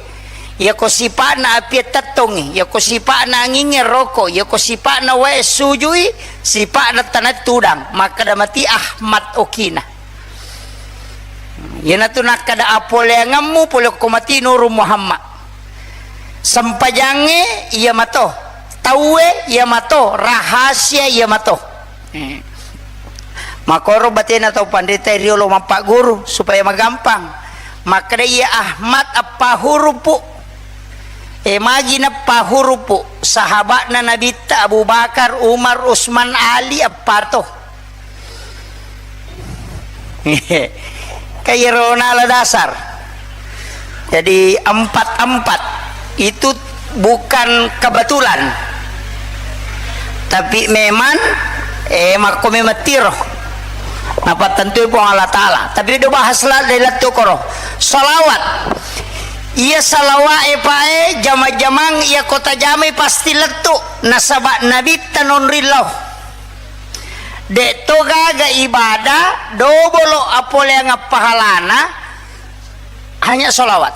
Iyako sipa'na apie tettongngi, iyako sipa'na angingnge roko, iyako sipa'na wae sujui, sipa'na tanae tudang. Makkeda mati Ahmad okina. Iyanatu nakkeda apoleangemmu pole okko mati Nurung Muhammad. Sempajangnge iya mato, tauwe iya mato, rahasia iya mato. Eh. Makoro batena tau panrita riolo mappagguru supaya magampang. Makkeda iya Ahmad eppa hurupu. E magi neppa hurupu? Sahaba'na Nabitta Abu Bakar, Umar, Usman, Ali eppa to. Kairo nala dasar. Jadi empat-empat itu bukan kebetulan. Tapi memang, eh, makko memang tiro. Napattentui Puang Allah Ta'ala. Tapi do bahas la, de lettu koro. Salawat. Iya salawat e pae jama-jamang iya kota jamai pasti lettu. Nasaba Nabitta nonrillau. De'to gaga ibadah, dobolo apoleangeng pahalana, hanya sholawat.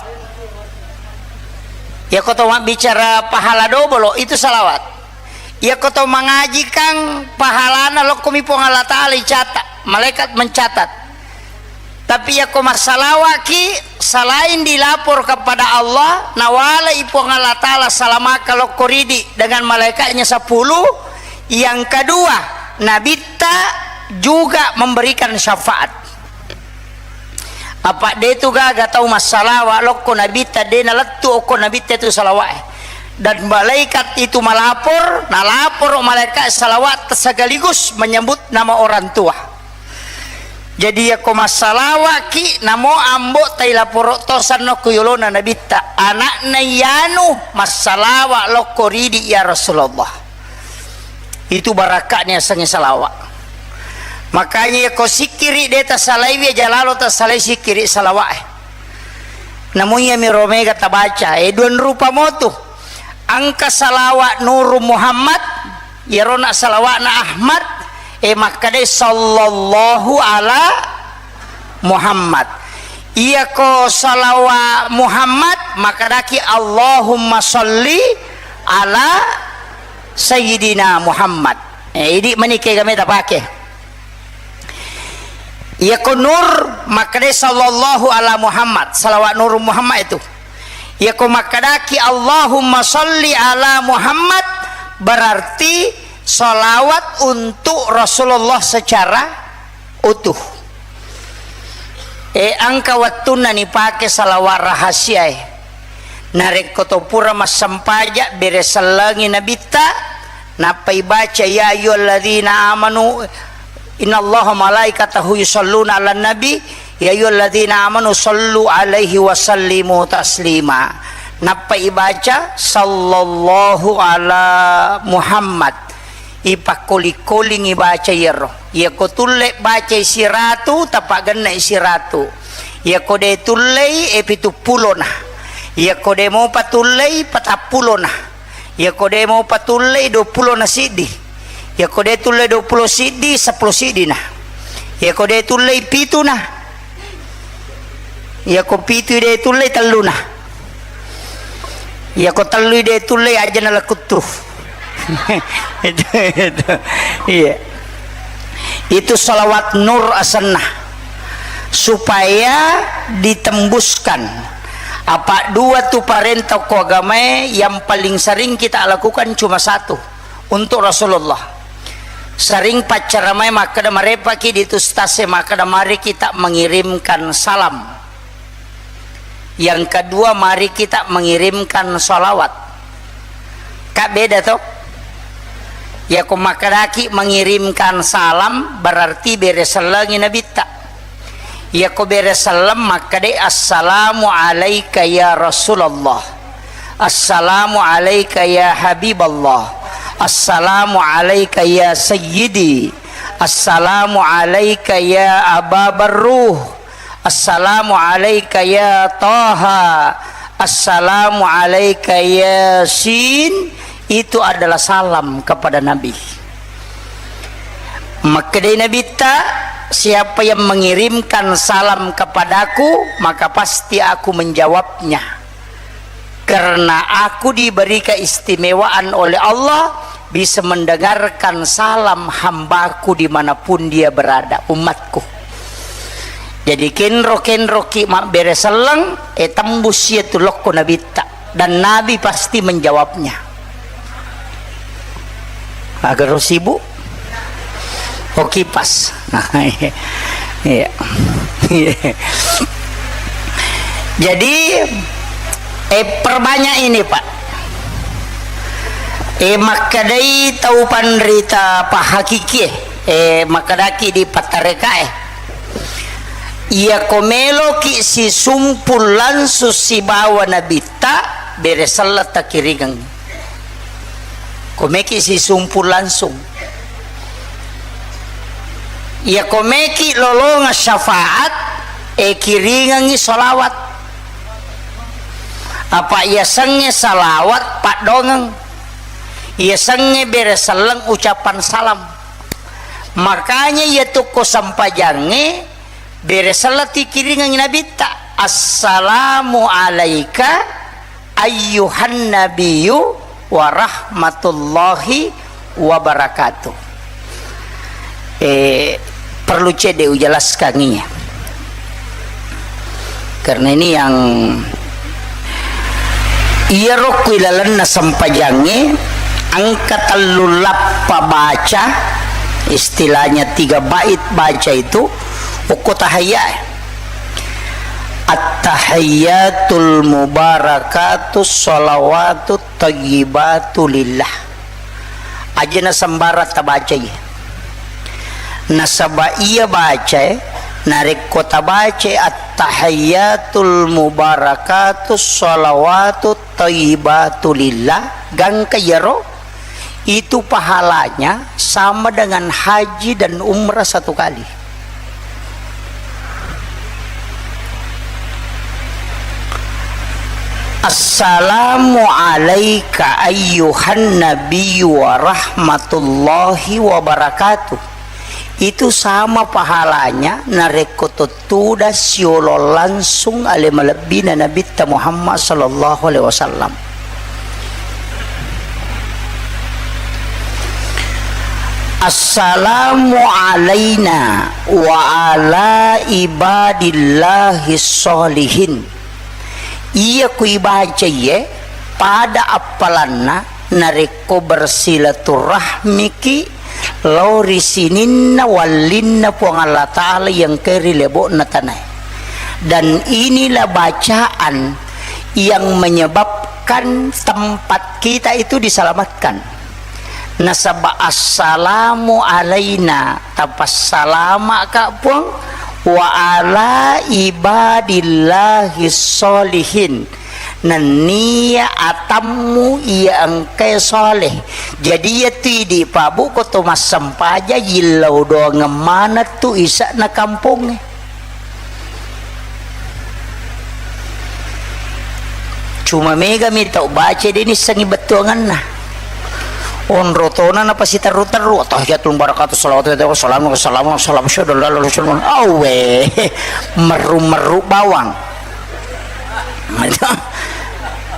Yako to mabbicara pahala dobolo, itu salawat. Yako to mangajikang pahalana lokkomi Puang Allah Ta'ala icatat, malaikat mencatat. Tapi yakko massalawaki, selain dilapor kepada Allah, nawalai Puang Allah Ta'ala salamaka lokko ridi dengan malaikatnya sepuluh. Yang kedua, Nabitta juga memberikan syafaat. Apa de tu gaga tau massalawa lokko Nabitta, de nalettu okko Nabitta tu salawa'e. Dan malaikat itu melapor, nalapor malaikat salawat sekaligus menyebut nama orang tua. Jadi, yako massalawaki, namo ambo tailaporo tosanno ko yolona nabitta, anakna yanu massalawa lokko ridi, ya Rasulullah. Itu barakaknya yasengnge salawat. Makanya, yako sikkiri de tasalaiwi, aja lalo tasalai sikkiri salawat e. Namun iyami romega tabaca, eh, dua rupa motu. Engka salawat Nurun Muhammad, iyarona salawatna Ahmad, eh, makkadai sallallahu ala Muhammad. Iyako salawat Muhammad, makkadaki Allahumma salli ala Sayyidina Muhammad. Eh, idi manike game tapake. Iyako Nur, makkadai sallallahu ala Muhammad, salawat Nur Muhammad itu. Iyako makkadaki Allahumma salli ala Muhammad, berarti salawat untuk Rasulullah secara utuh. E, engka wettunna nipake salawat rahasia e. Narekko to pura massempaja, bere sellengi nabitta, nappa ibaca, "Ya ayyuhalladzina amanu, innallaha malaikatahu yusalluna ala nabi, ya ayyuhalladzina amanu sallu alaihi wa sallimu taslima." Nappa ibaca, "Sallallahu ala Muhammad." Ipakkoli-kolingi baca iyaro. Iyako tulle bacai siratu, tapagennai siratu. Iyako de tullei, e, pituppulona. Iyako de mopa tullei, patappulona. Iyako de mopa tullei, duappulo na siddi. Iyako de tullei duappulo siddi, seppulo siddina. Iyako de tullei, pituna. Iyako pitu de tullei, telluna. Iyako tellu de tullei, aja nalekuttu. Itu, itu. Iya. Itu salawat nur asenna. Supaya ditembuskan. Apa dua tu parenta ko agamae yang paling sering kita lakukan cuma satu. Untuk Rasulullah. Sering paccaramai makkeda, marepaki di tu stase makkeda, mari kita mengirimkan salam. Yang kedua, mari kita mengirimkan salawat. Kak, beda to? Yako makkedaki mengirimkan salam, berarti bere sellengi nabitta. Iyako bere selleng, makkedai, "Assalamu alaika ya Rasulullah. Assalamu alaika ya Habiballah. Assalamu alaika ya Sayyidi. Assalamu alaika ya Aba Barruh. Assalamu alaika ya Taha. Assalamu alaika ya Sin." Itu adalah salam kepada Nabi. Makkedai Nabitta, "Siapa yang mengirimkan salam kepadaku, maka pasti aku menjawabnya. Karena aku diberi keistimewaan oleh Allah, bisa mendengarkan salam hambaku dimanapun dia berada, umatku." Jadi, kenro-kenroki mabbere selleng, e, tembus iyatu lokko Nabitta. Dan Nabi pasti menjawabnya. Agaro sibuk? Oh, kipas. Iya. Iya. Jadi, eh, perbanyak ini, Pak. Eh, makkedai tau panrita pahakikie, eh, makkedaki di pattarekae. Iyako meloki sisumpul langsung sibawa Nabitta, bere selleng takiringeng. Ko meki sisumpul langsung. Iyako meki lolongang syafaat, e, kiringengi salawat. Apa iyasengnge salawat paddongeng. Iyasengnge bere selleng ucapan salam. Makanya iyatu ko sempajangnge bere selleng tikiringengi Nabitta, "Assalamu alaika ayyuhan nabiyyu wa rahmatullahi wa barakatuh." Eh, perlu cedde ujelaskan iya. Karena ini yang iyaro ku ilalenna sempajangnge engka tellu lappa baca, istilahnya tiga bait baca itu, okko tahiyya. At-tahiyyatul mubarakatus shalawatut thayyibatu lillah. Aja nasembarang tabacai. Nasaba iya bacae, narekko tabacai at-tahiyyatul mubarakatus shalawatut thayyibatu lillah, gangka iyaro, itu pahalanya sama dengan haji dan umrah satu kali. Assalamu alaika ayyuhan nabiyyu wa rahmatullahi wa barakatuh. Itu sama pahalanya narekko tuttuda siolo langsung ale malebbina Nabitta Muhammad sallallahu alaihi wasallam. Assalamu alaina wa ala ibadillahi sholihin. Iya ku ibaca iye pada appalanna narekko bersilaturahmiki lao ri sininna wallinna Puang Allah Ta'ala yang ke ri lebo'na tanae. Dan inilah bacaan yang menyebabkan tempat kita itu diselamatkan. Nasaba assalamu alaina, tapassalama'ka Puang, wa ala ibadillahi sholihin, nennia atammu iya engkae soleh. Jadi iya tu idi pabu ko to massempaja yillau doangeng maneng tu isa'na kampongnge. Cuma mega mi tau baca de nissengi bettuanganna. Onro tona napasiterru-terru, "Attahiyatul mubarakatuh, shalawatu, salamu, salamu, salamu, syahadu, la ilaha illallah." Awe, meru-meru bawang.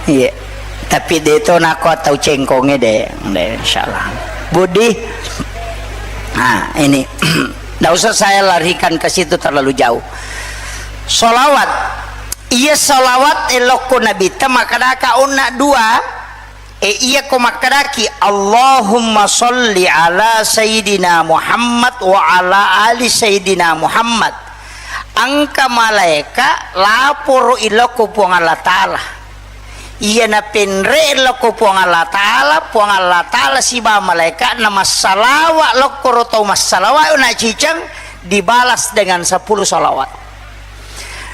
Iya. Tapi de to nako tau cengkonge de. De, insyaallah. Budi. Nah, ini. Ndak usah saya larikan ke situ terlalu jauh. Sholawat. Iya sholawat elokko Nabitta makkedaka onna dua. E iya ko makkedaki, "Allahumma sholli ala Sayyidina Muhammad wa ala ali Sayyidina Muhammad." Engka malaeka laporo ilokko Puang Allah Ta'ala. Iya napenre lokko Puang Allah Ta'ala, Puang Allah Ta'ala siba malaeka'na massalawa lokkoro tau massalawa na ciceng dibalas dengan sepuluh salawat.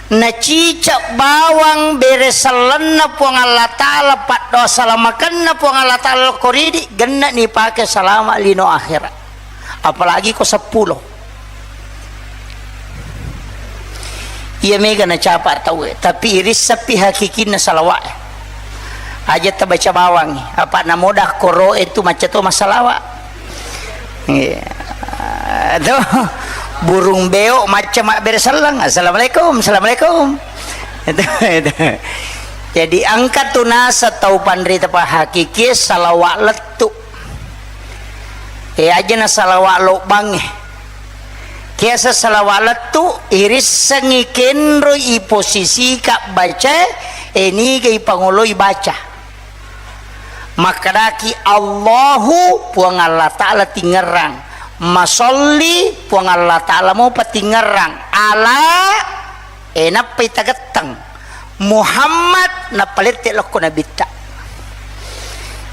Na ciceng bawang bere sellenna Puang Allah Ta'ala, paddoa salamakenna Puang Allah Ta'ala lokko ridi, genna nipake salama lino akhirat. Apalagi ko seppulo. Iya mega nacapa tauwe, tapi irissappi hakikinna salawa'e. Aja tabaca bawangngi, apa namoda koro'e tu macca to massalawa. Iya. Tuh, burung beo macca mabbere selleng, "Assalamualaikum, assalamualaikum." Itu, itu. Jadi engka tu nasa tau panrita pahakikie salawa lettu. E, aja na salawa lobbangnge. Kiasa salawa lettu, irissengngi kenroi iposisika bacae, e, niga ipangoloi baca. Makkedaki, "Allahu, Puang Allah Ta'ala tingerrang. Masolli, Puang Allah Ta'ala mopa tingerrang. Ala," e, nappai tagetteng. Muhammad, nappa lette lokko nabitta.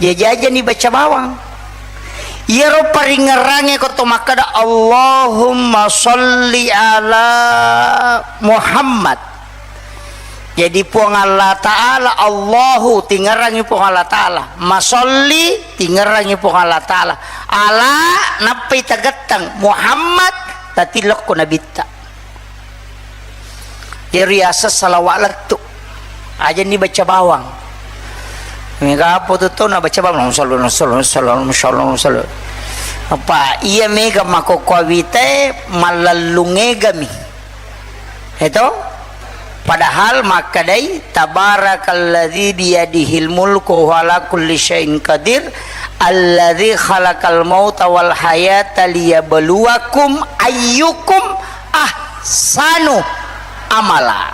Iya jajani baca bawang. Iyaro paringngerangnge ko to makkeda, "Allahumma sholli ala Muhammad." Jadi Puang Allah Ta'ala, Allahu, tingerangi Puang Allah Ta'ala. Masolli, tingerangi Puang Allah Ta'ala. Ala, nappai tagetteng. Muhammad, tatillokko nabitta. Iyaro riaseng salawa lettu. Ajanni baca bawang. Mega apa tu tau na baca bawang? Allahumma shalli, Allahumma shalli, Allahumma shalli, Allahumma shalli. Apa iya mega makokko awitae mallellung egami. Eto? Padahal makkedai, "Tabarakalladzi biyadihil mulku wa huwa ala kulli syai'in qadir, alladzi khalaqal mauta wal hayata liyabluwakum ayyukum ahsanu amala."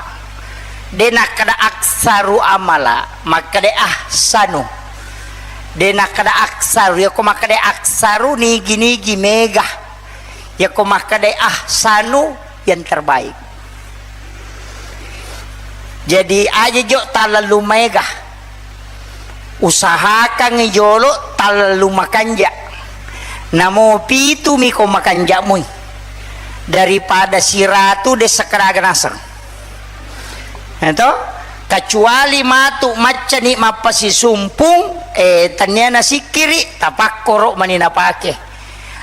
De nakkeda aksaru amala, makkeda ahsanu. De nakkeda aksaru, yako makkeda aksaru nigi-nigi mega. Yako makkeda ahsanu yang terbaik. Jadi aja jo talellu maega. Usahakangngi jolo tallu makanja. Namo pitu miko makanja mui. Daripada siratu de' sakkadaga naseng. Eto? Kecuali matu maccani mappasisumpung, eh, tania nasikkiri, tapakkoro mani napake.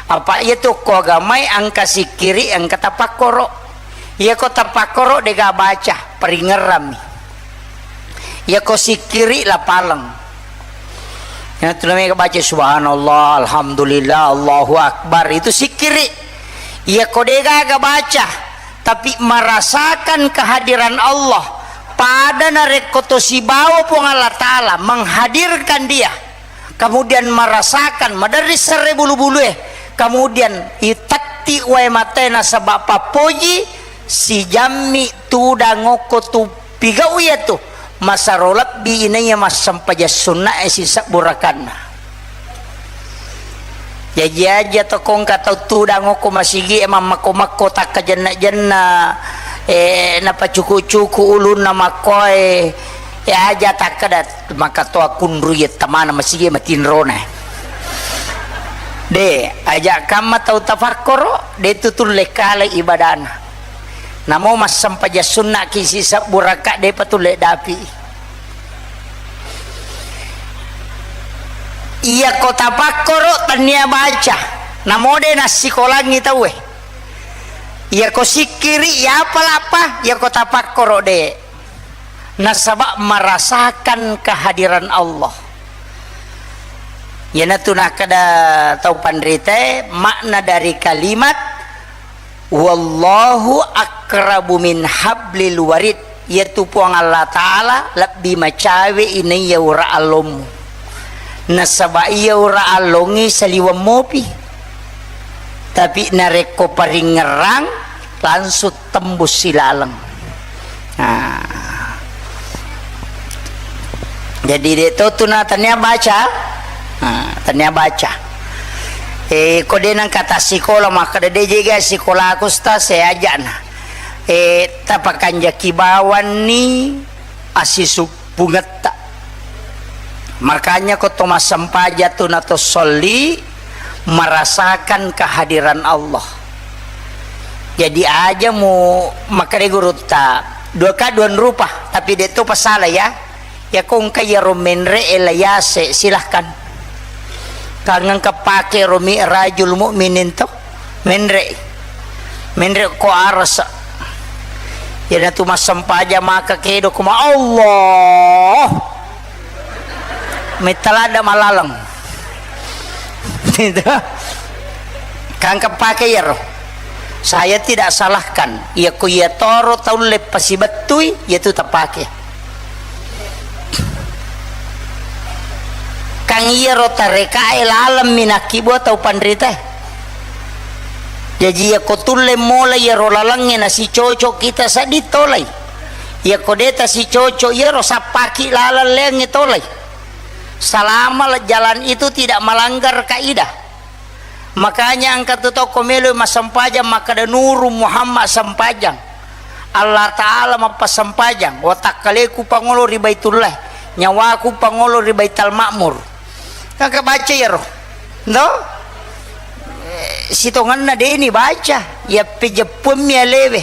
Apa iya tu ko agamai engka sikkiri, engka tapakkoro. Iya ko tapakkoro de' gaga baca, paringerrami. Iya ko sikkiri lapaleng. Iya tu namanya baca subhanallah, alhamdulillah, Allahu Akbar. Itu sikkiri. Iya ko de' gaga baca, tapi merasakan kehadiran Allah, pada narekko to sibawa Puang Allah Ta'ala menghadirkan dia, kemudian merasakan, maderri serre bulu-bulue, kemudian itetti wae matae nasaba pappoji, sijammi tudang okko tu pigau iya tu, masaro lebbi inaiya massempajang sunnae sisebbu rakanna. Jaji aja to ko engka tau tudang okko masigi e mammakko-makko takkajenna-jenna, eh, napacuku-cuku ulunna makkoe, eh, aja takkeda maka to akunru iya tamana masigi e matinrona. De', aja kamma tau tafakkoro, de' tu tulle kale ibadana. Namo massempajang sunnaki sisebbu raka de'pa tulle dapi. Iya ko tapakkoro tania baca, namo de' nassikolangi tauwe. Iya ko sikkiri, iya apa lappa, iya ko tapakkoro de'. Nasaba merasakan kehadiran Allah. Iyanatu nakkeda tau panritae, makna dari kalimat, "Wallahu aqrabu min hablil warid." Iyatu Puang Allah Ta'ala lebbi macawe inaiya ura allommu. Nasaba iya ura allongngi saliweng mopi. Tapi narekko paringngerang, langsung tembus silaleng. Nah. Jadi, de' to tu na tania baca, nah, tania baca. Eh, ko de' nengka tassikola, makkeda de' jega sikolaku, Ustaz, saya aja'na. Eh, tapakanjaki bawanni assisuppungetta. Makanya ko to massempajang tu na to solli, merasakan kehadiran Allah. Jadi aja mu makkeda gurutta, dua ka dua rupa, tapi de' to pasala ya. Ya ko engka iyaro menre e la yase, silahkan. Kangengka pake ro Mi'rajul Mukminin to. Menre. Menre ko arasa. Iyanatu massempajang maka kedo ko ma Allah. Mettalada malaleng. Itu. Kangka pake iyaro. Saya tidak salahkan. Iya ko iya toro taulle pasibettui, iya tu tapake. Kang iyaro tarekae lalemmi nakkibua tau panritae. Jaji, iyako tulle mola iyaro lalengnge nasicoco kita seddi tolai. Iyako de tasicoco iyaro sappaki laleng leangnge tolai. Selama jalan itu tidak melanggar kaidah. Makanya engka tu tau ko melo massempajang makkeda, "Nuru Muhammad sempajang. Allah Ta'ala mappasempajang. Watakkaleku pangolo ri Baitullah. Nyawaku pangolo ri Baital Ma'mur." Engka baca iyaro. Ndo? Eh, sitongenna deni baca. Iya pejeppuammi alewe.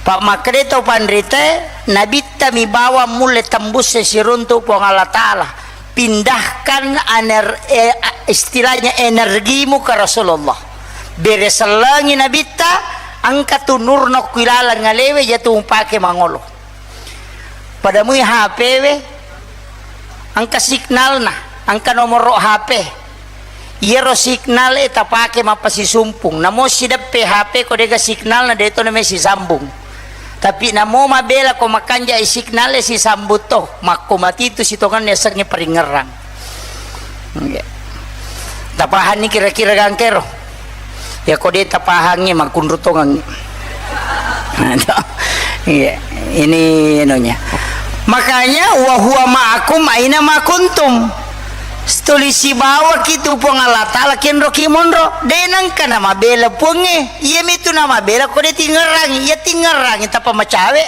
Pa makkeda tau panrite, nabitta mi bawang mulle tembus siruntu Puang Allah Ta'ala. Pindahkan ener-, eh, istilahnya energimu ke Rasulullah. Bere sellengi nabitta, engka tu nurna ku ilaleng alewe, jatu mupake mangolo. Pada mui H P we, engka signalna, engka nomoro H P. Iyaro signal e tapake mappasisumpung. Namo sideppe H P ko dega signalna, de to name sisambung. Tapi namo mabela ko makanja i signal e sisambung to, makko matitu sitongenna yasengnge paringngerang. Iya. Tapahanni kira-kira gangkero? Ya ko de tapahangngi, makkunru tongengngi. Iya, ini inunya. Makanya, "Wa huwa ma'akum aina ma kuntum." Tuli sibawaki tu Puang Allah Ta'ala kenroki monro. De nengka namabela Puangnge. Iya mitu namabela ko de tingerangi. Iya tingerangi tapa macawe.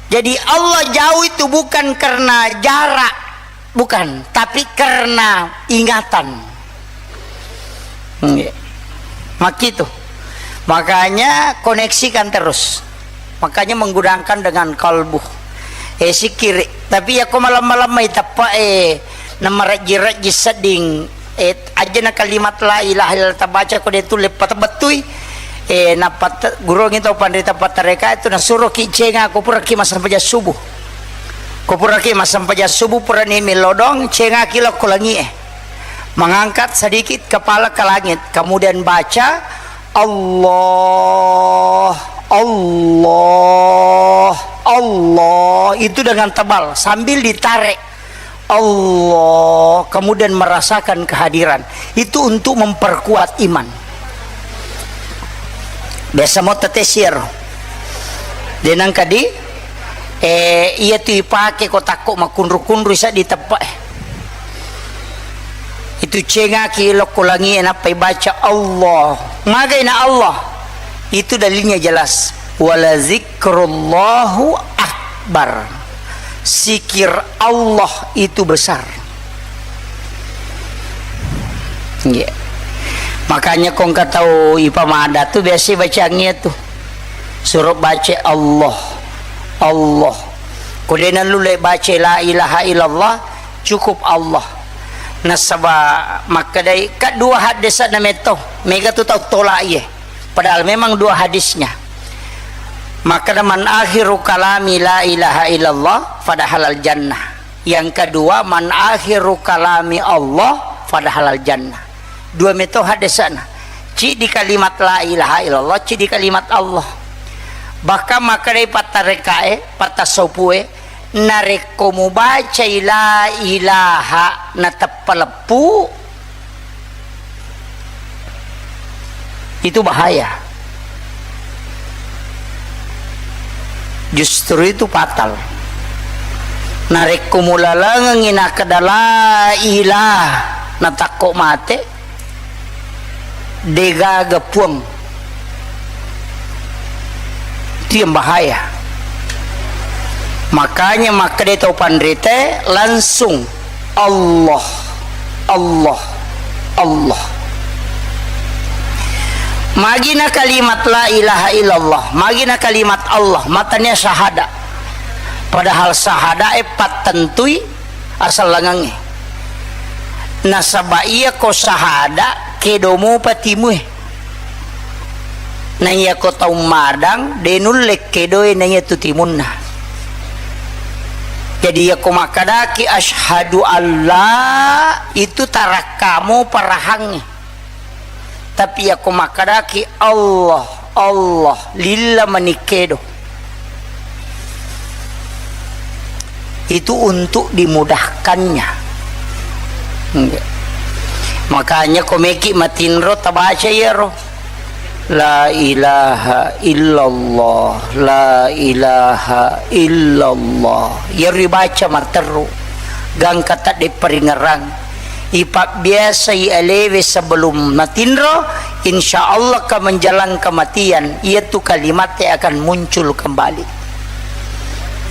Jadi Allah jauh itu bukan karena jarak. Bukan, tapi karena ingatan. Nggih. Makkitu. Makanya koneksikan terus. Makanya menggunakan dengan kalbu. Eh, sikiri. Tapi yakko malam-malam mai teppa, eh, namarajji-rajji sedding, eh, aja na kalimat la ilaha illallah tabaca ko de tulle patebettui. Eh, nappa te-, gurongi tau panrita pattareka itu nasuroki cenga ko puraki massempajang subuh. Ko puraki massempajang subuh, purani melodong, cengaki lokko langie. Mengangkat sedikit kepala ke langit, kemudian baca, "Allah, Allah, Allah." Itu dengan tebal, sambil ditarik. Allah, kemudian merasakan kehadiran. Itu untuk memperkuat iman. Biasa mo tete siaro. Denang kadi, eh, iya tu ipake ko takko makunru-kunru isa di teppe, eh. Itu cengaki lokko langie nappa ibaca Allah. Magaina Allah. Itu dalilnya jelas. Wala zikrullahu akbar. Zikir Allah itu besar. Iya. Makanya ko engka tau ipamada tu biasa bacangi tu. Suruh baca Allah. Allah. Ko de nalule baca la ilaha illallah, cukup Allah. Nasaba makkedai, ka dua hadis na metto. Mega tu tau tola iye. Padahal memang dua hadisnya. Maka man akhiru kalami la ilaha illallah fadahalal jannah. Yang kedua, man akhiru kalami Allah fadahalal jannah. Dua metode sana. Cidi kalimat la ilaha illallah, cidi kalimat Allah. Bahkan maka dari pattarekae, pattasaupue, narekko mubacai la ilaha nateppa leppu, itu bahaya. Justru itu fatal. Narekko mulalengengngi nakkeda la ilah natakko mate, degaga puang. Itu yang bahaya. Makanya makkeda tau panrite langsung Allah, Allah, Allah. Magina kalimat la ilaha illallah, magina kalimat Allah, matania syahada. Padahal syahada e pattentui asallangengnge. Nasaba iya ko syahada, kedo mupa timue. Na iya ko tau madang, de nulle kedoe na iya tu timunna. Jadi iya ko makkadaki asyhadu alla, itu tarakkamu parahangnge. Tapi iya ko makkadaki Allah, Allah, lilla manikkedo. Itu untuk dimudahkannya. Makanya ko meki matinro tabaca iyaro. La ilaha illallah, la ilaha illallah. Iyaro ibaca matteru. Gangka tadde paringerang. Ipabbiasai alewe sebelum matinro, insya Allah ka menjelang kematian, iyatu kalimatte akan muncul kembali.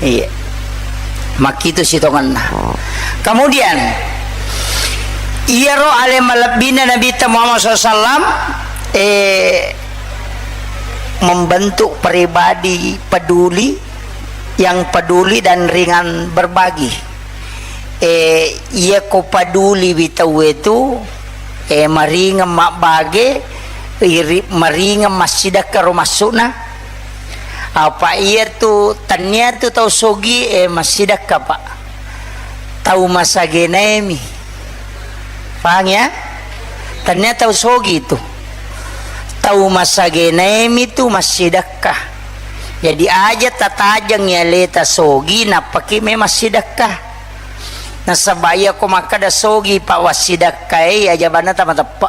Iya. Makkitu sitongenna. Kemudian, iyaro ale malebbina Nabitta Muhammad sallallahu alaihi wasallam, eh, membentuk pribadi peduli, yang peduli dan ringan berbagi. Eh, iya ko peduli wi tauwe tu, eh, maringeng mabbage, iri-, maringeng massidekka ro massu'na. Apa iya tu, tania tu tau sogi, eh, massidekka, Pak. Tau masagenaemi. Pahang ya? Tania tau sogi tu. Tau masagenaemi tu massidekka. Jadi aja tatajeng aleta sogi, nappaki me massidekka. Nasaba iya ko makkeda sogi pa wassidekkae, aja banna tamateppa.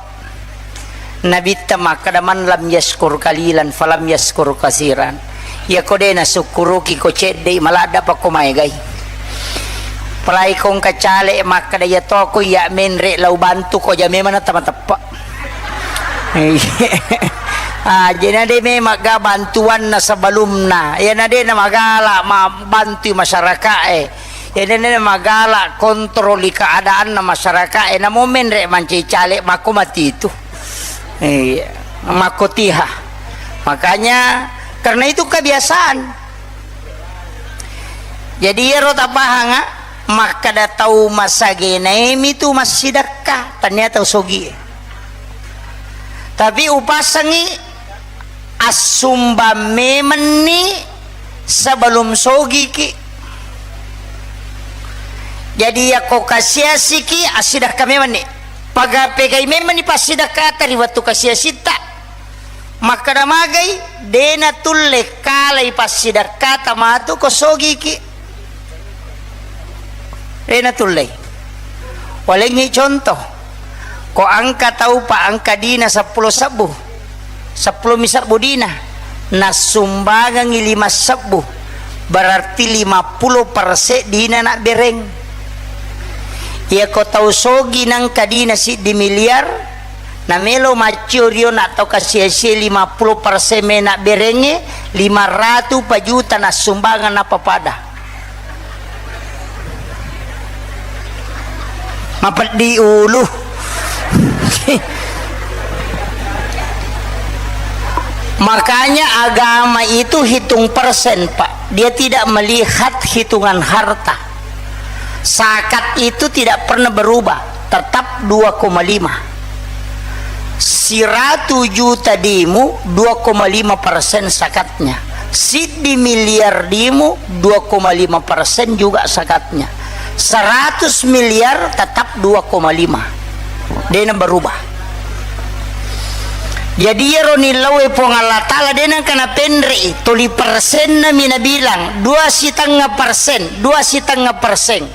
Nabitta makkeda, "Man lam yaskur kalilan falam yaskur kasiran." Iya ko de nasukkuruki ko cedde, maladda pa ko maegai. Palai ko engka cale makkeda, "Iya to ko iya menre lau bantu ko," aja memang na tamateppa. Ah, jadi na de memang ga bantuanna sebelumna. Iya na de na magala ma-, bantui masyarakae. Ede nene magala kontroli keadaanna masyarakat, e namo menre mancai caleg makko matitu. Iya, makko tiha. Makanya karena itu kebiasaan. Jadi iyaro tapahanga, makkeda tau masagenae mitu massidekka, tania tau sogie. Tapi upassangi assumbang memenni sebelum sogiki. Jadi yakko kasiasiki, assidekka memenni. Paga-, pegai memenni passidekkata ri wettu kasiasitta. Makkeda magai, de natulle kalai passidekkata matu ko sogiki. De natulle. Walengngi contoh. Ko engka tau pa engka dina seppulo sebbu. Seppulo mi sebbu dina. Nassumbangengngi lima sebbu. Berarti lima puluh persen dina nabbereng. Iyako tau sogi nengka dina siddi miliar, namelo maccio rio na tau kasiasie lima puluh persen mena berengnge, lima ratu pa juta nassumbangeng nappa pada. Mapeddi ulu. Makanya agama itu hitung persen, Pak. Dia tidak melihat hitungan harta. Zakat itu tidak pernah berubah, tetap dua koma lima. Siratu juta dimu, dua koma lima persen zakatnya. Siddi miliar dimu, dua koma lima persen juga zakatnya. Seratus miliar tetap dua koma lima. Dena berubah. Jadi iyaro nillaue Puang Allah Ta'ala de nengka napenre'i, toli persenna mi nabilang, dua sitengnga persen, dua sitengnga persen.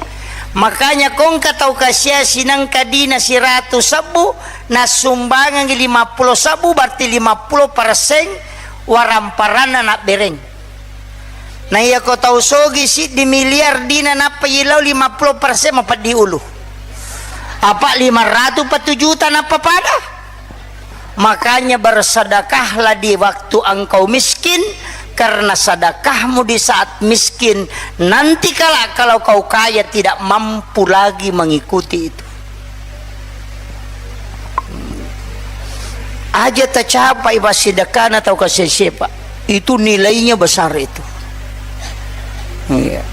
Makanya kongka tau kasiasi nengka dina siratu sebbu, nassumbangengngi lima puluh sebbu, berarti lima puluh persen waramparanna nabbereng. Na iyako tau sogi siddi miliar dina nappa ilau lima puluh persen mapeddi ulu. Apa lima ratu pa tu juta nappa pada. Makanya bersedekahlah di waktu engkau miskin, karena sedekahmu di saat miskin nanti kala kalau kau kaya tidak mampu lagi mengikuti itu. Aja tacapai passidekkana tau kasese, Pak. Itu nilainya besar itu. Iya.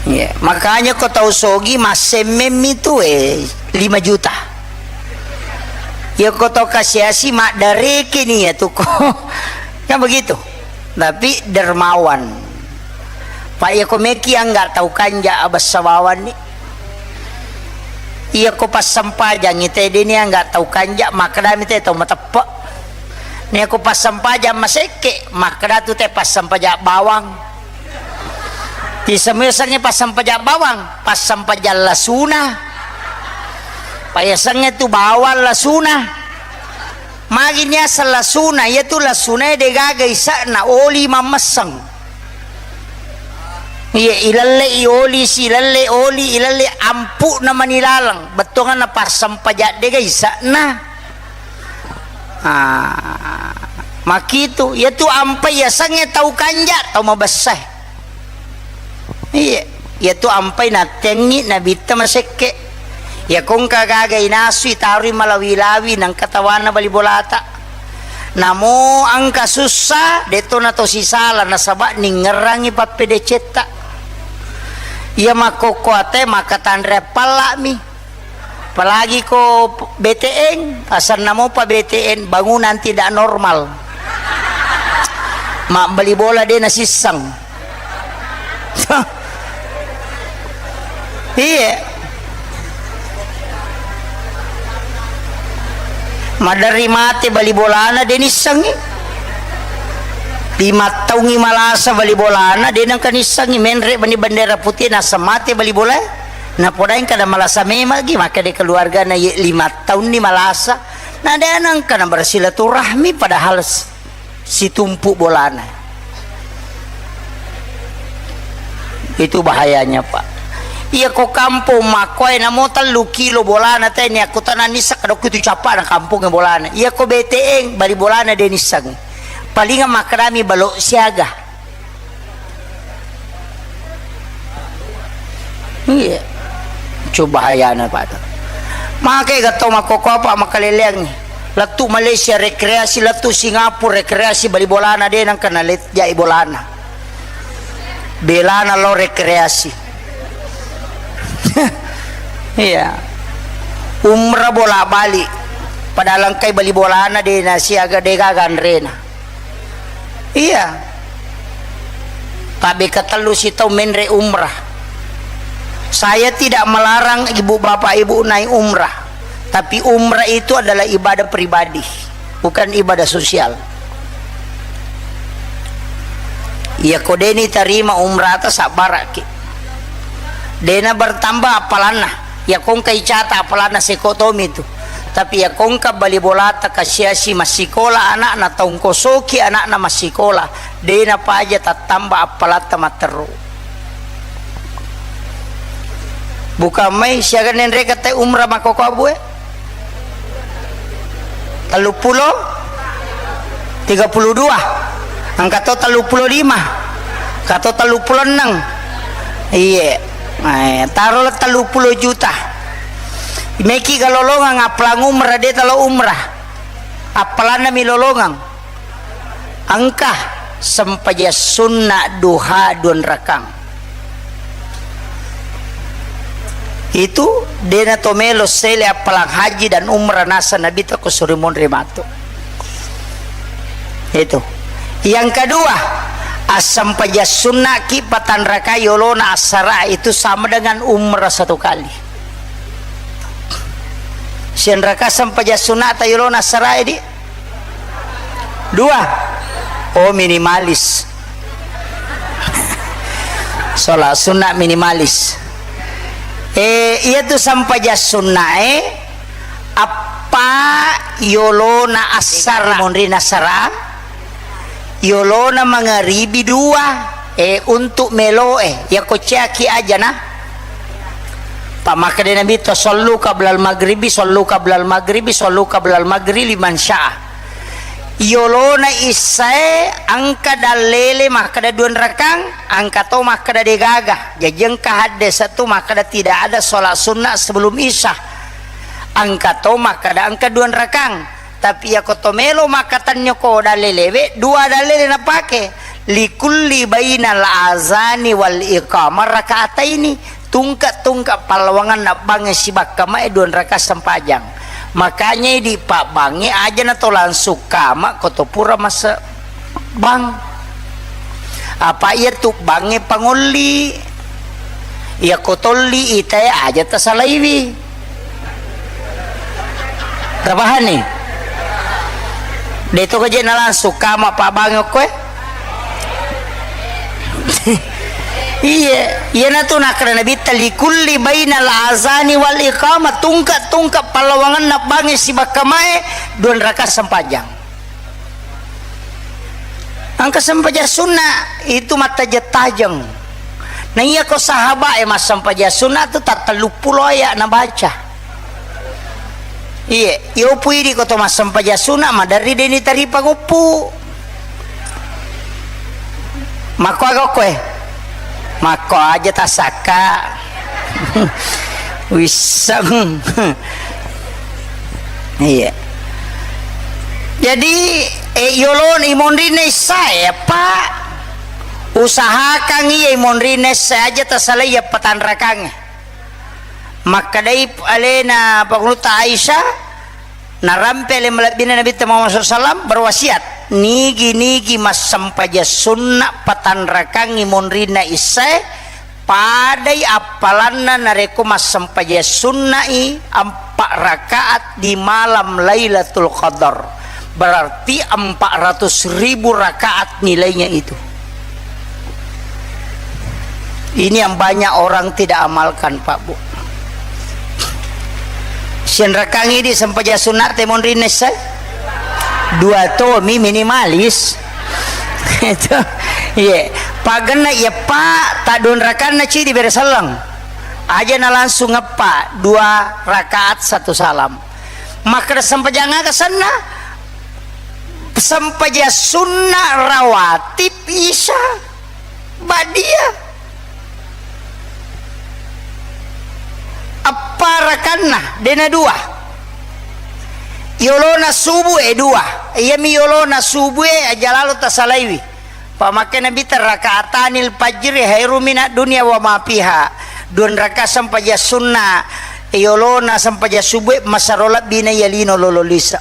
Iya. Makanya ko tau sogi massemmemmi tu, eh, lima juta. Ya ko tau kasiasi maddareke ni ya tu ko. Kan begitu. Tapi dermawan. Pak, ya ko meki angga tau kanja abessa bawanni. Iyako passempajangngi te deni angga tau kanja, makkedami te tau mateppe. Niyako passempajang masekke, makkeda tu te passempajang bawang. Tisemmi yasengnge passempajang bawang, passempajang lasuna. Payasengnge tu bawang lasuna. Magi niaseng lasuna, iyatu lasunae degaga isa'na, oli mammesseng. Iya, ilellei oli, silelle oli, ilelle ampu'na mani laleng. Bettuanganna passempajang dega isa'na. Ah, makitu, iyatu ampai yasengnge tau kanja, tau mabessae. Iya, iyatu ampai nattengngi nabitta masekke. Iya kongka gaga inasui taroi malawi-lawi nangka tawana bali bolata. Namo engka sussa, detto na to sisala nasaba ningngerangngi pappedecetta. Iya makkokko ate makatanre palla'mi. Apalagi ko B T N, asanna mopa B T N, bangunan tidak normal. Mabbali bola de nasisseng. Iya. Maderri mate bali bolana de nissengi. Lima taungi malasa bali bolana de nengka nissengi, menre bani bendera putih nasa mate bali bola. Napodaeng kada malasa memagi, maka de keluarga na ye lima taunni malasa. Na de nengka na bersilaturahmi padahal s-, situmpu bolana. Itu bahayanya, Pak. Iya ko kampung makkoe namo tellu kilo bolana teni, aku tanang nisseng kadokku tu cappa na kampungnge bolana. Iya ko B T N bali bolana de nisseng. Palinga makkedami balo siaga. Iya. Coba hayana pada. Make ga tau makkokkoe apa makkaleleangngi. Lettu Malaysia rekreasi, lettu Singapura rekreasi, bali bolana de nangka nalet jai bolana. Belana lo rekreasi. Iya. Umrah bola bali. Padahal engkai bali bolana de nasiaga de gaga anrena. Iya. Tabbe katellu sitau menre umrah. Saya tidak melarang ibu bapak ibu naik umrah, tapi umrah itu adalah ibadah pribadi, bukan ibadah sosial. Iya ko deni tarima umrah ta sabbaraki. Dena bertambah appalanna. Iya kongka icata appalanna seko tomi tu. Tapi iya kongka bali bolata kasiasi massikola anakna, taungkosoki anakna massikola, dena paja tattamba appalatta matteru. Bukan mai siaga nenre kata umrah makkokkoe bue. Telluppulo? Tiga puluh dua? Engka to telluppulo lima? Engka to telluppulo enneng? Iye. Eh, taro le telluppulo juta. Meki ga lolongang appalang umrah, de talo umrah. Appalanna mi lolongang. Engka sempajang sunna duha duanrakang. Itu dena to melo sele appalang haji dan umrah nasa Nabi ta ko suri monri matu. Itu. Yang kedua, assempajang sunnaki patanraka yolona assara itu sama dengan umrah satu kali. Sianraka sempajang sunnata yolona assara di? Dua. Oh, minimalis. Sholat sunnah minimalis. Eh, iya tu sempajang sunnah, eh, appa yolona assara, monrina assara, yolona mangaribi dua, eh, untuk meloe, ya ko ceaki aja na. Pak makkeda Nabi to, "Sallu qablal maghribi, sallu qablal maghribi, sallu qablal maghribi liman syaa." Yolona issae engka dallele makkeda duanrakang, engka to makkeda degaga. Jaji engka haddese tu makkeda tidak ada sholat sunnah sebelum isya. Engka to makkeda engka duanrakang. Tapi iyako to melo makkatennyoko dallelewe, dua dallele napake. Likulli bainal azani wal iqamah rakaataini. Tungke-tungke pallawanganna bangnge sibakka mae duanraka sempajang. Makanya idi pabbangnge aja na to langsung kama ko to pura mase bang. Apa iya tu bangnge pangolli. Iya ko tolli itae aja tasalaiwi. Tapahani? De to kaje na langsung kama pabbangnge okkoe. Iya, iyanatu nakkeda Nabitta, "Likulli bainal azani wal iqamah," tungke-tungke pallawangenna bangnge sibakka mae duanraka sempajang. Engka sempajang sunna itu mattajeng-tajeng. Na iyako sahabae massempajang sunna tu tattellu pulo aya nabaca. Iye, iyopui idi ko to massempajang sunna maderri deni taripa nguppu. Makko aga okkoe? Makko aja tasakka. Wisseng. Iya. Jadi, eh, yolona imonrinna issae, Pak. Usahakan iya imonrinna issae aja tasalai iya patanrakangnge. Makkedai alena Pangulutta Aisyah, narampe ale malebbina Nabitta Muhammad sallallahu alaihi wasallam berwasiat, nigi-nigi massempajang sunna patanrakangngi monrinna issae, padai appalanna narekko massempajang sunnai empa rakaat di malam Lailatul Qadar. Berarti empat ratus ribu rakaat nilainya itu. Ini yang banyak orang tidak amalkan, Pak, Bu. Sianrakangngi di sempajang sunna te monrinna issae? Dua tomi minimalis. Itu. Iya. Pagenna iya, Pak, tadduanrakanna cidi bere selleng. Aja na langsung eppa, dua rakaat satu salam. Makkeda sempajang aga senna? Sempajang sunna rawatib isya ba'diyah. Parakanna, dena dua. Yolona subuh e dua. Iyami yolona subuh e aja lalo tasalaiwi. Pamakai Nabi, "Rakaatanil fajri khairu minad dunya wa ma fiha." Dua rakaat sempajang sunna, yolona sempajang subuh e, masero lebbina iya lino lolo lisa.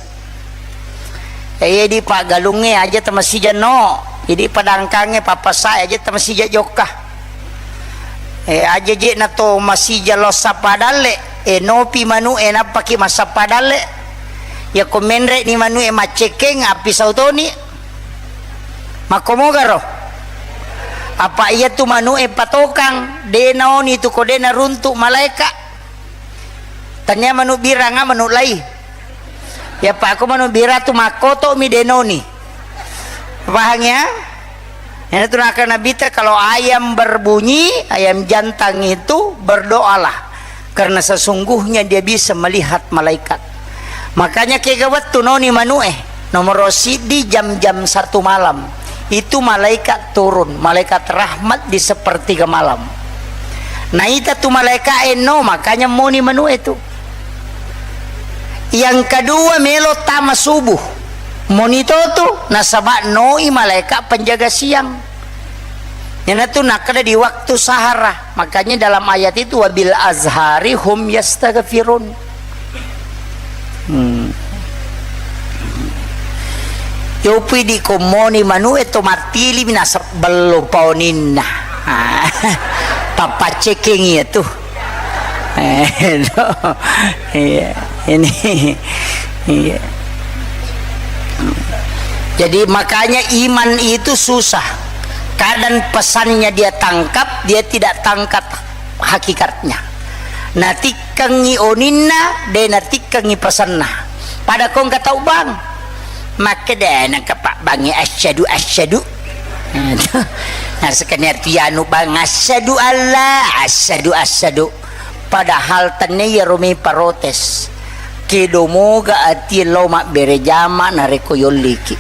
E, iya di paggalungnge aja tamasija no, idi padangkangnge papasa aja tamasija jokka. E, aja je na to masija lo sappa dalle, e, nopi manu e nappaki massappa dalle. Yako menre ni manu e maccekeng, appisau toni. Makkomogaro? Apa iya tu manu e patokang, de naoni tu ko de naruntu malaeka. Tania manu biranga manu lai. Ya, Pak, aku manu bira tu makkoto mi denoni. Paham ya? Ini tu nakana Nabi ta, kalau ayam berbunyi, ayam jantan itu berdoalah. Karena sesungguhnya dia bisa melihat malaikat. Makanya kega wettu noni manu e. Nomor siddi jam-jam satu malam. Itu malaikat turun, malaikat rahmat di sepertiga malam. Naita tu malaika enno, makanya moni manu e tu. Yang kedua, melo tama subuh. Moni to tu, nasaba noi malaika penjaga siang. Iyanatu nakkeda di waktu sahara. Makanya dalam ayat itu, "Wabil azhari hum yastaghfirun." Hmm. Yopi di komoni manu e to mattili mi nasab bello paoninna. Ah, pappaccekeng iya tu. Eh, no. Iya, ini. Iya. Jadi makanya iman itu susah. Kadang pesannya dia tangkap, dia tidak tangkap hakikatnya. Natikkengi oninna, de natikkengi pesanna. Pada kongka tau bang. Makkeda nengka pabbangnge asyhadu, asyhadu. Nasekani arti anu bang, asyhadu alla, asyhadu, asyhadu. Padahal tenne iyaro mi protes. Kedo moga atie lao mabbere jama narekko yolliki.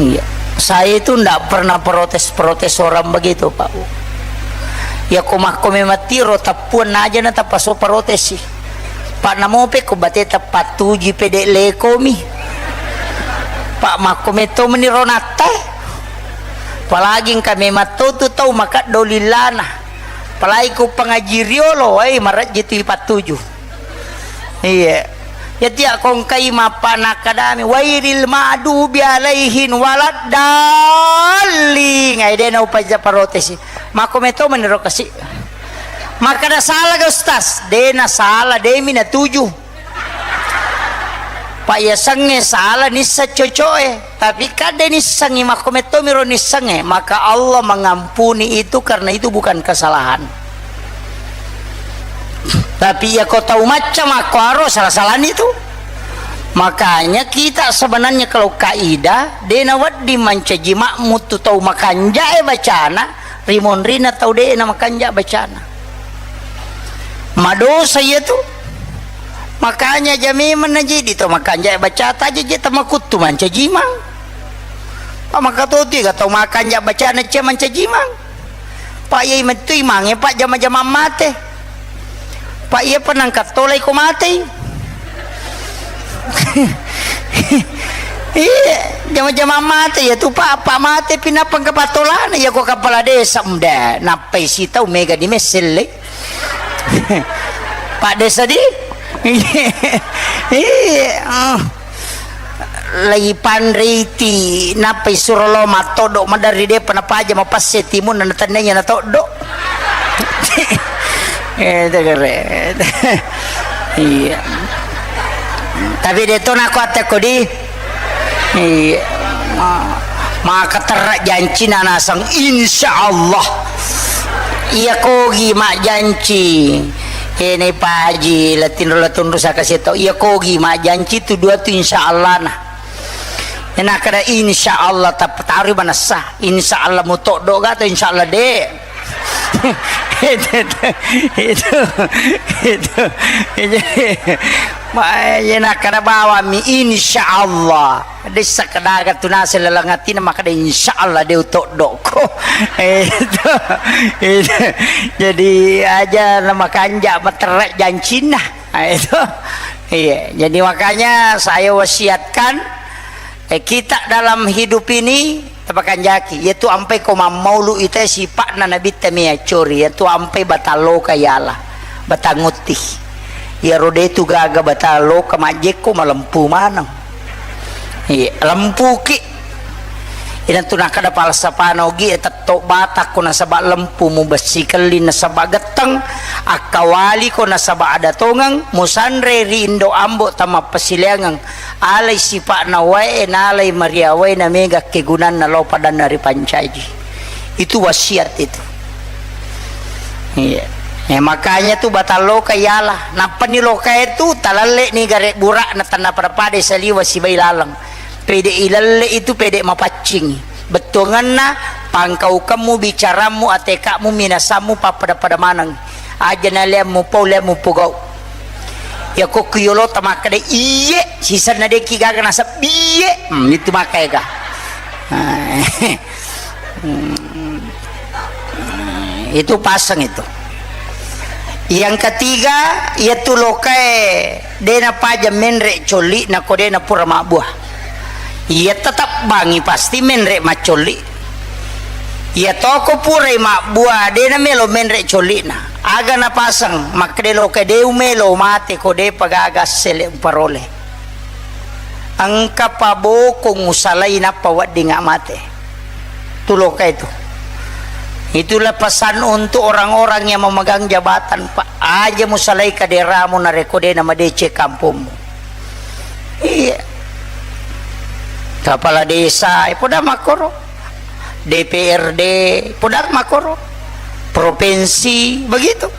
Iya. Saya itu ndak pernah protes-protes orang begitu, Pak. Ya ko makko memang tiro tappuan aja na tapaso protes sih. Pak, namope ko bateta pattuju pede lekomi. Pak, makko metto meni ronatta. Apalagi engka memang to tu tau makaddo lillana. Apalagi ku pengaji riolo, eh, marejji tu ipattuju. Iya. Ya tiak kongkai mappa nakkadami, "Wairil ma'dubi alaihin waladdallin." Ai dena upaja parotesi. Makko metto meniro kasi. Makkada salah ga Ustaz? Dena salah, demi natuju. Pak, yasengnge sala nisseng coco'e, tapi kadde nissengngi, makko mettomiro nissengnge, maka Allah mengampuni itu karena itu bukan kesalahan. Tapi iya ko tau macca makkoaro, salah-salani tu. Makanya kita sebenarnya kalau kaidah, de nawedding mancaji makmum tu tau makanja'e bacana, ri monrinna tau de'na makanja bacana. Madosa iya tu. Makanya aja memang najidi tau makanja bacata aja je tamakuttu mancaji imang. Pak, maka toti ga tau makanja bacana cia mancaji imang. Pak, iya mettu imangnge, Pak, jama-jama mate. Pak, iya penangkat tolai ko matei. Iya, jama-jama mate ya tu, Pak, Pak mate pinapang kepatolana ya ko kepala desa, mda, nappai sitau mega di messelle. Pak desa di? Iya, ah. Lagi panriti, nappai suro lo mattodo maderri depa napaja mapasse timunna natennenya natoddo. Eh, tegere. Iya. Tapi de to nako atte ko di. Iya. Ma-, maka terra jancina nasang, insya Allah. Iya kogi majjanci. Eh, nei paji latinro latunru saka seto. Iya kogi majjanci tu dua tu insya Allah na. Ena kada insya Allah tap-, taru manessa. Insya Allah mutoddo ga atau insya Allah de. Itu, itu, itu, itu. Ma, eh, iya nakkeda bawammi, "Insya Allah." Dessa kedaga tu naseng laleng atina makkeda, "Insya Allah de' utoddokko." Eh, itu, itu. Jadi aja na makanja' materre' jancinna. Ah, itu. Iya, jadi makanya saya wasiatkan, eh, kita dalam hidup ini tapakanjaki, yaitu ampai ko mammaulu ita sipa'na Nabitta meaccori, yaitu ampai batang loka yala, batang utti. Iyaro de' tu gaga batang loka majjekko malempu maneng. Iya, lempuki. Inatu nakkeda falsafana Ogi e, tetto batakko nasaba lempu, mubessi kelli nasaba getteng, akkawaliko nasaba ada tongeng, musanre ri indo ambo tamappasileangeng, alai sipa'na wae, nalai maria wae, namega kegunanna lao padanna ripancaji. Itu wasiat itu. Iya. Eh, makanya tu batang loka yala. Nappani lokae tu talalle ni gare' bura'na, tanna pada-pada saliwa sibai laleng. Pede' ilelle itu pede' mapaccing. Bettuangenna pangkaukemmu, bicarammu, ateka'mu, minasammu, pappada-pada maneng. Aja naleammu pau, leammu pogau. Yako ku yolo tamakkeda iye, sisenna deki gaga nasabbi iye. Hmm, itu maka ega. Hmm. Itu paseng itu. Yang ketiga, iyatu lokae de' napaja menre' colli'na ko de' napura mabbua. Iya tetap bangi pasti menre' maccolli'. Iya toko purai mabbua de' namelo menre' colli'na. Aga napaseng makkeda lokae de' umelo mate ko de' pagaga sele' uparole. Engka pabokong usalai nappa weddingnga mate. Tu loka itu. Itulah pesan untuk orang-orang yang memegang jabatan, Pak. Aja musalai kaderamu narekko de' namadeceng kampommu. Iya. Kepala desa, eh, poda makkoro. D P R D, poda makkoro. Provinsi, begitu.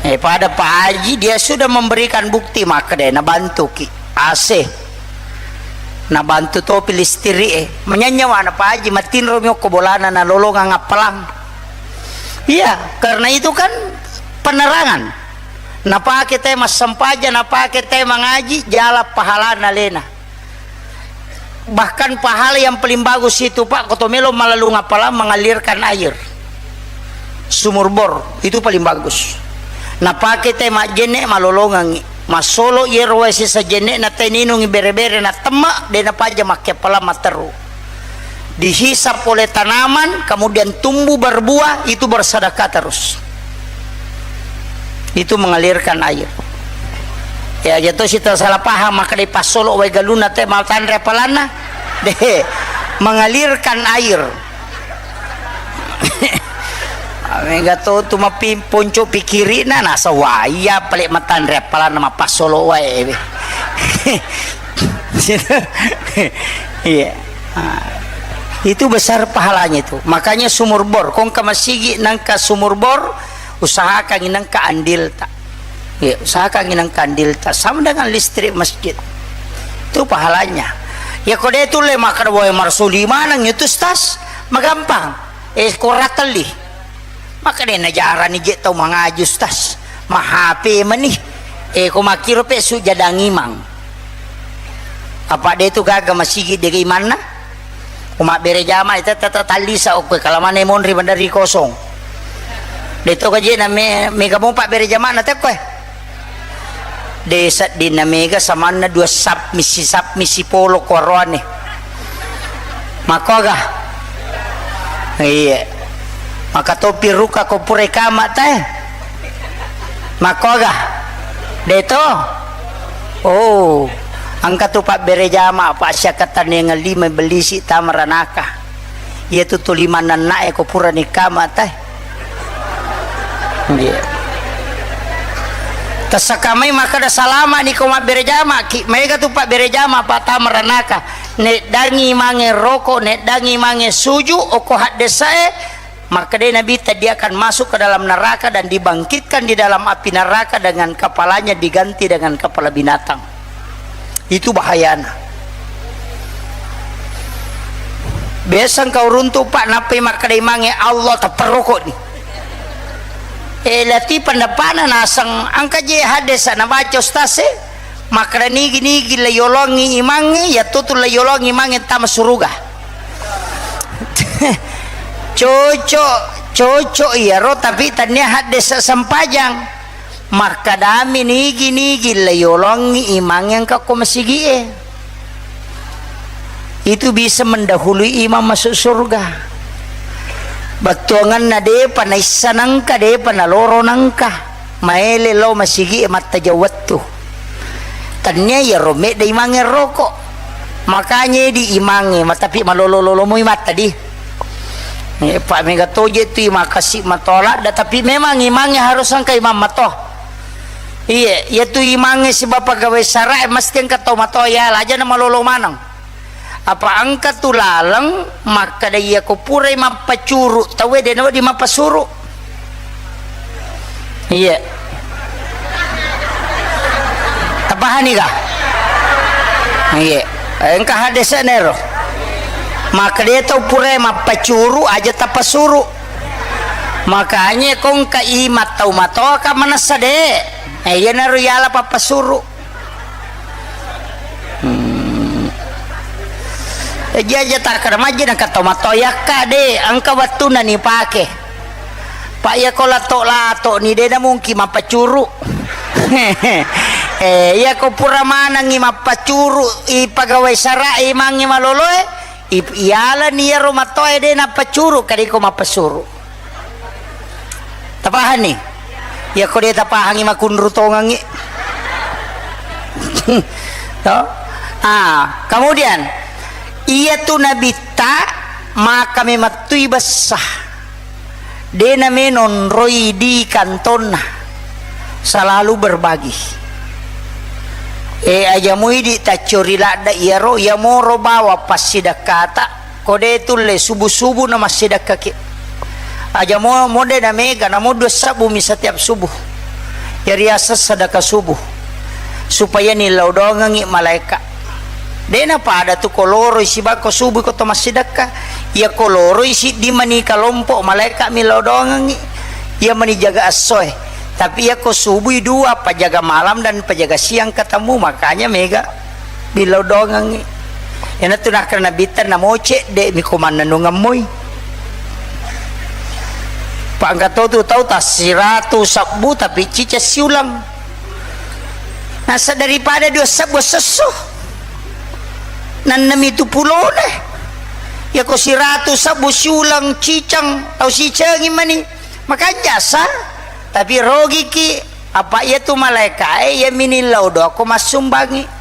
Eh, pada Pak Haji, dia sudah memberikan bukti, makkeda nabantuki. A C. Nabantu topi listrik e. Manyanya mana Pak Haji, matinro mi okko bolana nalolongang appalang. Iya, karena itu kan penerangan. Napake te massempajang, napake te mangaji, jala pahalana lena. Bahkan pahala yang paling bagus itu, Pak, ko to melo malalung appalang, mengalirkan air. Sumur bor, itu paling bagus. Napake te majjenne' malolongengngi. Massolo iyaro wae sesa jenne'na te ninungi bere-bere na temme', de' napaja makke appalang matteru. Dihisap oleh tanaman, kemudian tumbuh berbuah, itu bersedekah terus. Itu mengalirkan air. Ya, jatuh sita salah paham, maka dipassolo wae galunna te mau tanre appalanna. De', mengalirkan air. Mega to tu mapping ponco pikirina, nasa wai, iya pale matanre appalanna mappassolo wae. Iya. Ah, itu besar pahalanya itu. Makanya sumur bor, ko engka masigi nengka sumur bor, usahakan nengka andilta. Iya, usahakan nengka andilta. Sama dengan listrik masjid. Itu pahalanya. Ya, ko de' tulle makkeda wae marsuli maneng itu, Ustaz. Magampang. Eh, ko ratelli. Maka de' najarani je' tau mangaji, Ustaz. Ma H P mani. Eh, ko makkiro pe sujadang imang. Apa de' tu gaga masigi de' imanna? Ko mabbere jama' ita tata tallisa okko, kalamane monri mandari kosong. De' to gaji na me, mega mo pabbere jama'na te okko e. De' seddinna mega samanna dua sap misi, sap misi polo ko aroane. Makkoga? Iya. Maka topi ruka ko pura kama te. Makkoga? De' to? Oh, engka tu pabbere jama', Pak, siakkatanengeng lima bellisi tama ranaka. Iya tu tuli mannenna'e ko purani kama te. Iya. Tessaka mai makkeda salama'ni ko mabbere jama'ki, maega tu pabbere jama' pattama ranaka. Neddangi mange roko, neddangi mange suju, okko haddesa'e, makkedai Nabitta, dia akan masuk ke dalam neraka dan dibangkitkan di dalam api neraka dengan kepalanya diganti dengan kepala binatang. Itu bahayana. Biasa engka uruntu, Pak, nappai makkedai mange Allah, tapperrokoni. Eh, lati pendapatna naseng engka je hadis nabaca ustaz e, makkeda nigi-nigi la yolongi imangnge, yattu tu la yolongi imangnge tama suruga. Cocok, cocok iyaro, tapi tania hadis sempajang. Makkedami nigi-nigi la yolongi imangnge engka ko masigi e. Itu bisa mendahului imang masuk surga. Bettuanganna depa naissa nangka, depa naloro nangka. Maele lao masigi e mattajang wettu. Tania iyaro medda imangnge roko. Makanya di imangnge, ma-, tapi malolo-lolo moi matta di. Eh, pa mega toje tu imang kasi matoa ladda, tapi memang imangnge harus engka imang matoa. Iye, iyatu imangnge sibawa pegawai sara e mesti engka tau matoa yala, aja na malolo maneng. Apa engka tu laleng makkeda, iyako purai mappacuru tauwe, de nawedding mappasuru. Iye. Tapahani ga? Iye. Engka hadis nero. Makkeda tau purai mappacuru, aja tapasuru. Makanya ko engka imang tau matoa ka manessa de. Eh, iyanaro yala pappasuru. Hmm. Jaji aja takkeda majji nengka tau matoa yakka de, engka wettunna nipake. Pa iyako lato-lato ni de namungki mappacuru. Eh, iyako pura manengngi mappacuru i pegawai sara e imangnge malolo e, i-, iyalani iyaro matoa e de nappacuru, kadiko mappasuru. Tapahanni? Iyako de tapahangi makunru tongengngi. To? Ah, kemudian iyatu nabitta maka memettui bessa. De name nonroi di kantonna. Selalu berbagi. Eh, aja muidi taccori ladda iyaro, iyamoro bawa passidakkata. Ko de tulle subuh-subuh na massidakkaki. Aja mo, mo de na mega, namo dua sabbu mi setiap subuh. Yariaseng sedekah subuh. Supaya nillau doangengngi malaeka. De na pada tu ko loroi sibako subuh ko to massidekka. Iya ko loroi siddi mani kalompok malaeka mi lau doangengngi. Iya mani jaga essoe. Tapi iya ko subui dua, pajaga malam dan pajaga siang ketemu, makanya mega. Billau doangengngi. Iyanatu nakkeda Nabitta, namo cedde mi ko mannennungeng moi. Pangka to tu tau tassiratu sabbu tapi ciceng siuleng. Nasa daripada dua sabbu sesso. Nannemi tu pulone. Iya ko siratu sabbu siuleng ciceng, tau sicengi mani. Makanja sa, tapi rogiki. Apa iyatu malaekae iya minillau doang ko massumbangi.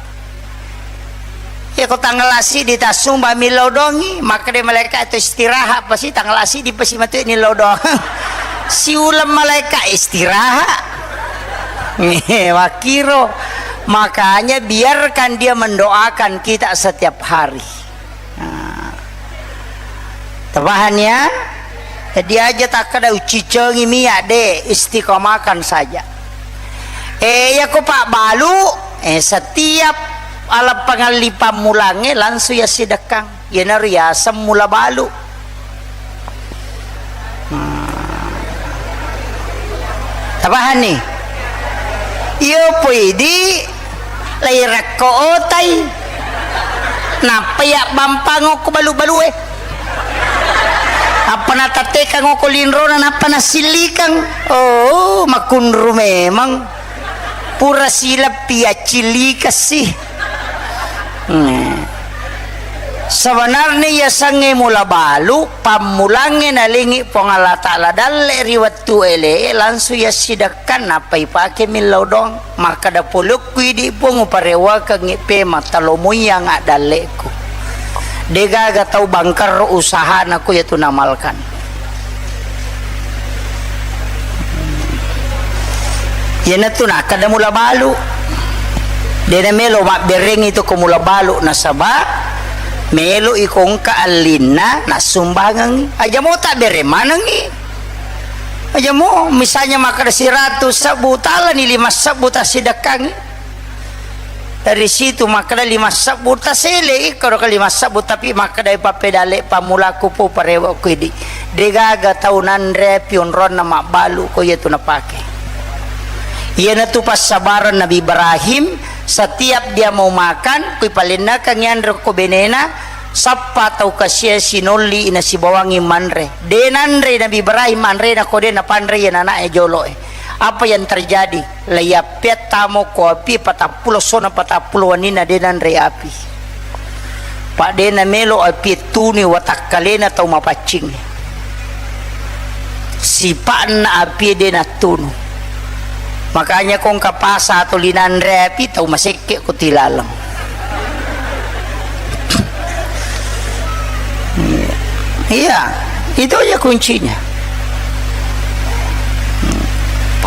Iya ko tanggal siddi tassumbang millau doangngi, makkeda malaeka itu istirahat pasi, tanggal siddi pasi matu nillau doang. Siuleng malaeka istirahat. Makkiro. Makanya biarkan dia mendoakan kita setiap hari. Nah. Tapahanni ya? Jadi aja takkeda uciccengi miya de, istiqomahkan saja. Eh, iya ko pabbalu, eh, setiap aleppangelli pammulangnge langsung yassidekkang. Iyanaro yaseng mula balu. Hmm. Tapahanni? Iyo poidi lairakko otai. Nappa iya bampang okko balu-balue. Apa natattekang okko linrona nappa nasillikang. Oh, makunru memang. Pura sileppi accillikessi. Hmm. Sebenarnya yasengnge mula balu, pammulangnge nalingi Puang Allah Ta'ala dalle ri wettu ele, langsung yassidekkan nappa ipake millau doang. Makkeda polokku idi Puang uparewakengngi pema talomoiang addalleku. Degaga tau bangkerro usahana ku yatu namalkan. Iyanatu nakkeda mula balu. Dena melo mabberengi to ko mula balu nasaba melo iko engka allinna nassumbangengi. Aja mo tabbere manengi. Aja mo misalnya makkeda siratu sebbu talani lima sebbu tassidekkangi. Dari situ makkeda lima sebbu, tasele iko ro lima sebbu, tapi makkeda pappedale pammulaku po parewa ku idi. Degaga tau nanre api onronna mabbalu ko iyatu napake. Iyanatu passabaran Nabi Ibrahim, setiap dia mau makan, kui palennakang yanre ko benena, sappa tau kasia sinolli nasibawangi manre. De nanre Nabi Ibrahim anrena ko de napanre iya nanae joloe. Apa yang terjadi? Laiyappia tamo ko api patappulo, sona patappulo wenninna de nanre api. Pa de namelo api tunu watakkalena tau mapaccing. Sipa'na api de nattunu. Makanya kongka pasa atau linanre api tau masekke ko tilaleng. Iya, itu aja kuncinya.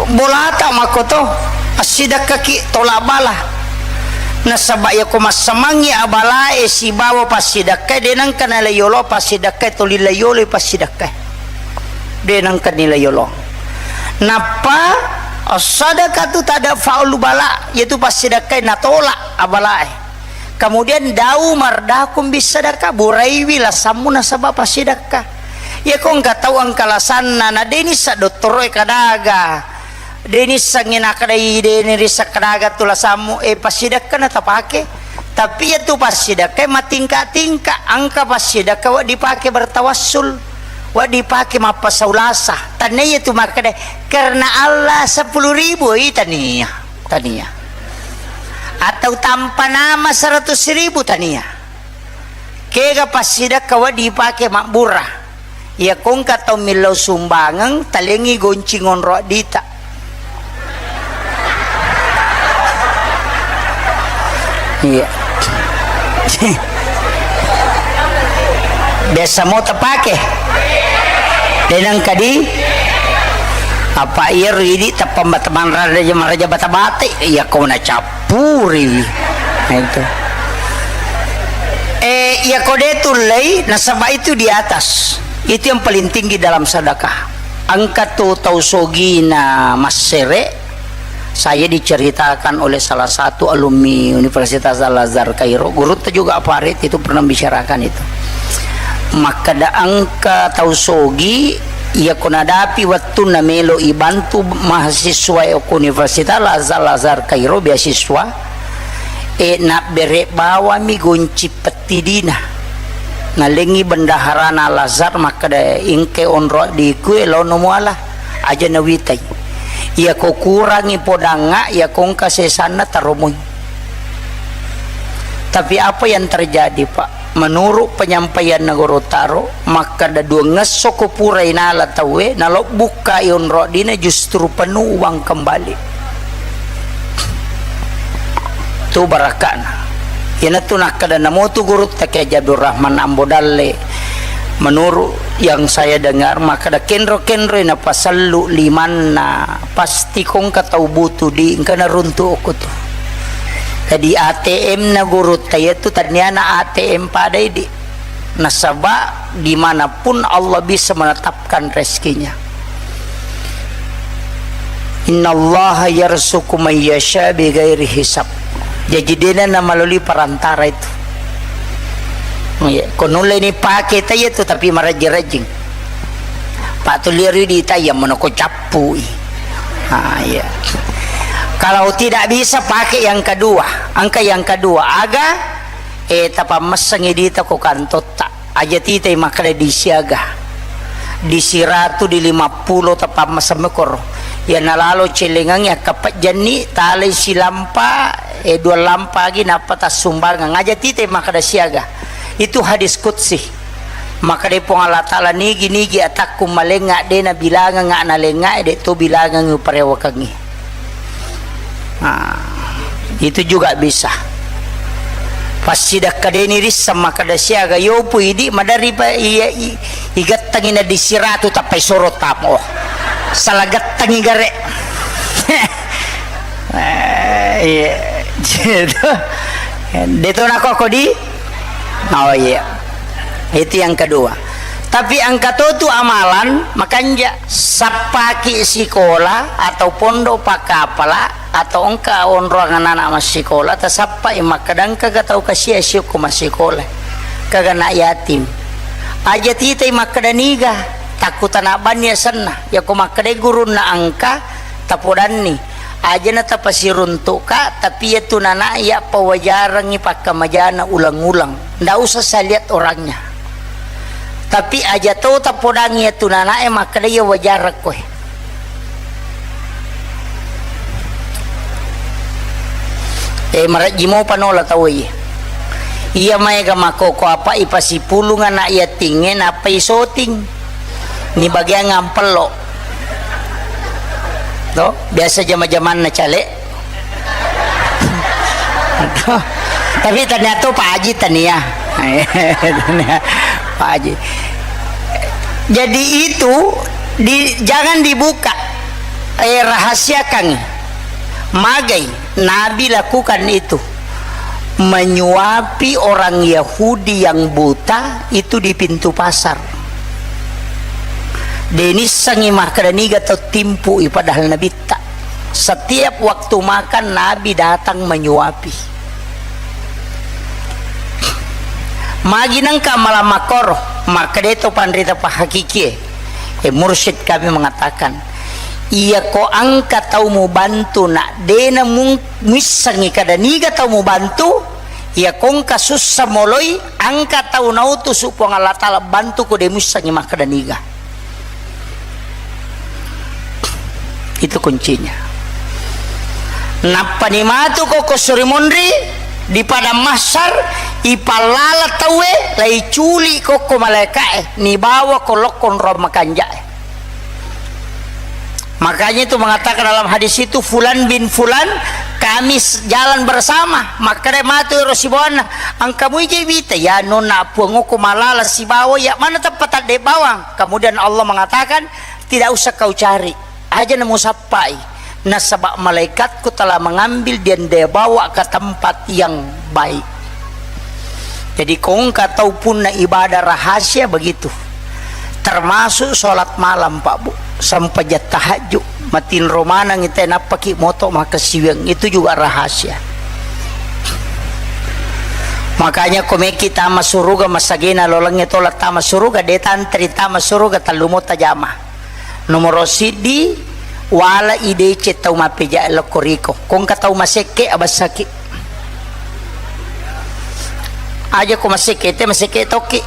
Bolata makkoto, assidakkaki tolak bala. Nasaba iyako massamangngi abalae sibawa passidakkae, de nengka nalai yolo passidakkae, toli lai yolo passidakkae. De nengka nilai yolo. Nappa, as-sadaqatu tadfa'ul bala, yaitu passidakkae natolak abalae. Kemudian dau mardakum bisadaka, buraiwi lasammu nasaba passidakka. Iyako engka tau engka lasanna, na de nissa dottoroe kadaga, de nissengngi nakadai, de nirissa kadaga tu lasammu, e passidakka na tapake. Tapi iyatu passidakka matingka-tingka, engka passidakka wa dipake bertawassul, wa dipake mappasaulasa. Tannia iyatu makkada, "Karena Allah sepuluh ribu," i tania. Tania. Atau tanpa nama seratus ribu, tania. Kega passidakka wa dipake mabbura. Iya kongka tau millau sumbangeng, talengi goncing onro addita. Iya. Biasa mo tapake. Denang kadi, apa iya ridi tappa mata-, manrada-, maraja bata-bata, iya ko na cappuriwi. Nah, itu. Eh, iya ko de tullei, nasaba itu di atas. Itu yang paling tinggi dalam sedekah. Engka tu tau sogina massere, saya diceritakan oleh salah satu alumni Universitas Al-Azhar Kairo, gurutta juga Farid itu pernah bicarakan itu. Makkeda engka tau sogi, iya ko nadapi wettunna melo ibantu mahasiswa e ko Universitas Al-Azhar, Al-Azhar Kairo beasiswa, e nabbere bawami gonci pettidina. Nalengi bendaharana Al-Azhar makkeda, "Engke onro addiku e, laono muala, aja nawitai. Iya ko kurangi podangnga, iya ko engka sesanna taromoi." Tapi apa yang terjadi, Pak? Menurut penyampaianna Guru Taro, makkeda duangngesso ko purai nala tauwe, nalobbukkai onro addina justru penuh uang kembali. Tu barakka'na. Iyanatu nakkeda namotu gurutta Kiai Haji Abdul Rahman Ambo Dalle, menurut yang saya dengar, makkeda kenro-kenroi napasellu limanna, pasti ko engka tau butuh di engka naruntu okko tu. Jadi A T M na gurutta iyatu tanniana A T M pada idi. Nasaba dimanapun Allah bisa menetapkan rezekinya. Innallaha yarzuqu man yasha bighairi hisab. Jadi dena na melalui perantara itu. Iya, ko nulle ni pake ta iya tu tapi marajing-rajing. Pak tu liru di ta iya mono ko cappui. Ah, iya. Kalau tidak bisa pakai yang kedua, angka yang kedua, aga, eh, tapammessengi dita ko kantotta. Aja titai makkeda disiaga. Di siratu, di lima puluh tapammeseng mekoro. Iya nalalo celengangngi akkapejjanni, talai silampa, eh, dua lampa agi nappa tassumbangeng. Aja titai makkeda siaga. Itu hadis qudsi. Makkeda Puang Allah Taala, "Nigi-nigi atakku malengnga, de nabilangengnga nalengnga, de to bilangengngi uparewakengngi." Nah, itu juga bisa. Passidakka deni risseng makkeda siaga, yopu idi madari pa iya i-, igattangi na di siratu tappai soro tamo. Salah gattangi gare. Eh, iya. Deto nakoko di? Oh iya. Itu yang kedua. Tapi engka to tu amalan, makanja sappaki sikola atau pondok pakkapala, Atau engka onroang anak-anak massikola, tasappai makkeda, "Engkaga tau kasia siokko massikola? Kaga anak yatim?" Aja titai makkeda niga, takkutanabbanni asenna. Yako makkedai gurunna engka, tapodanni. Ajana tapasiruntu'ka, tapi iyatu nana iya pawajarengngi pakkamajana ulang-ulang. Ndak usah saya lihat orangnya. Tapi aja to tapodangi iyatu nanae makkeda iya wajarakkoe. Eh, marejji mopa nola tauwe. Iya maega makkoko apa ipasipulung anak yatingnge nappa isoting. Ni bagian ngampello. To, biasa jama-jamanna cale. Tapi tania to Pak Haji tania. Tania Pak Haji. Jadi itu di, jangan dibuka. Eh, rahasiakan. Magai Nabi lakukan itu. Menyuapi orang Yahudi yang buta itu di pintu pasar. Denissangi makkeda niga tau timpu'i padahal Nabitta. Setiap waktu makan, Nabi datang menyuapi. Magi nengka malam makkoro, makkeda to panrita pahakikie. Eh, mursyid kami mengatakan, iya ko engka tau mubantu, nak dena mung-, muissengi kada niga tau mubantu, iya ko engka sussa moloi, engka tau nautusu Puang Allah Ta'ala bantu ko de muissengi makkeda niga. Itu kuncinya. Nappani matu ko, ko suri monri di padang mahsyar, ipallala tauwe, laiculi kokko malaikae, nibawa ko lokko onrong makanjae. Makanya itu mengatakan dalam hadis itu, "Fulan bin Fulan, kami s-, jalan bersama." Makkeda matu ero sibawanna, "Engka mui je wita?" "Ya nonna, puangku malala sibawa, ya mana tempat tadde bawang?" Kemudian Allah mengatakan, "Tidak usah kau cari, aja namu sappai, nasaba malaikatku telah mengambil dan dia bawa ke tempat yang baik." Jadi ko engka tau punna ibadah rahasia begitu. Termasuk sholat malam, Pak Bu, sempajang tahajud, matinro maneng ite nappaki moto makkasiwiang, itu juga rahasia. Makanya ko meki tama suruga, masagena lolengnge tola tama suruga, de tantri tama suruga, tellu mo tajama. Nomoro siddi, wala i deceng tau mappeja lokko riko. Ko engka tau masekke, abessaki. Aja ko masekke, te masekke tokki.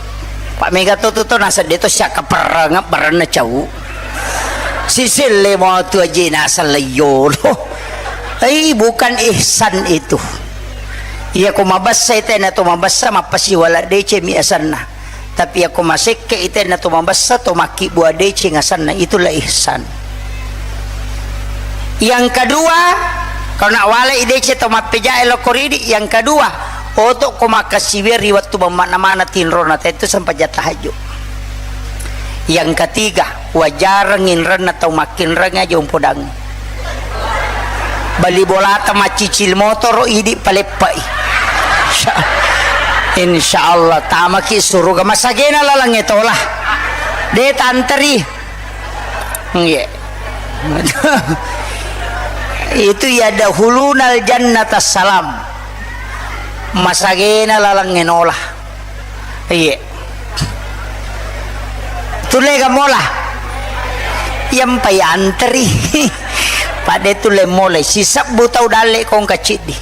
Pak mega to tu to, naseng de to siakka perreng, berenna cau. Siselle mo tu aje naseng leiyolo. Ei, bukan ihsan itu. Iya ko mabessa, ite na to mabessa, mappasiwala deceng mi asenna. Tapi yako masekke itenna to mabessa, to makkibua deceng asenna, itulah ihsan. Yang kedua, kalau nak walai deceng to mappejae lokko ridi, yang kedua, oto ko makkasiwiang ri wettu bemmana-mana tinrona, te itu sempajang tahajud. Yang ketiga, wajareng inrenna tau makkinreng aja umpodangi. Bali bolata maccicil motoro, idi paleppai. Insya-, insya Allah tamaki suruga. Masagena lalangnge tola. De tanteri. Nggih. Itu ya dahulunal jannata salam. Masagena lalangnge nola. Iye. Tulle ga mola? Iyampa yanteri. Pade tulle mola, sisebbu tau dalle kongka ciddi.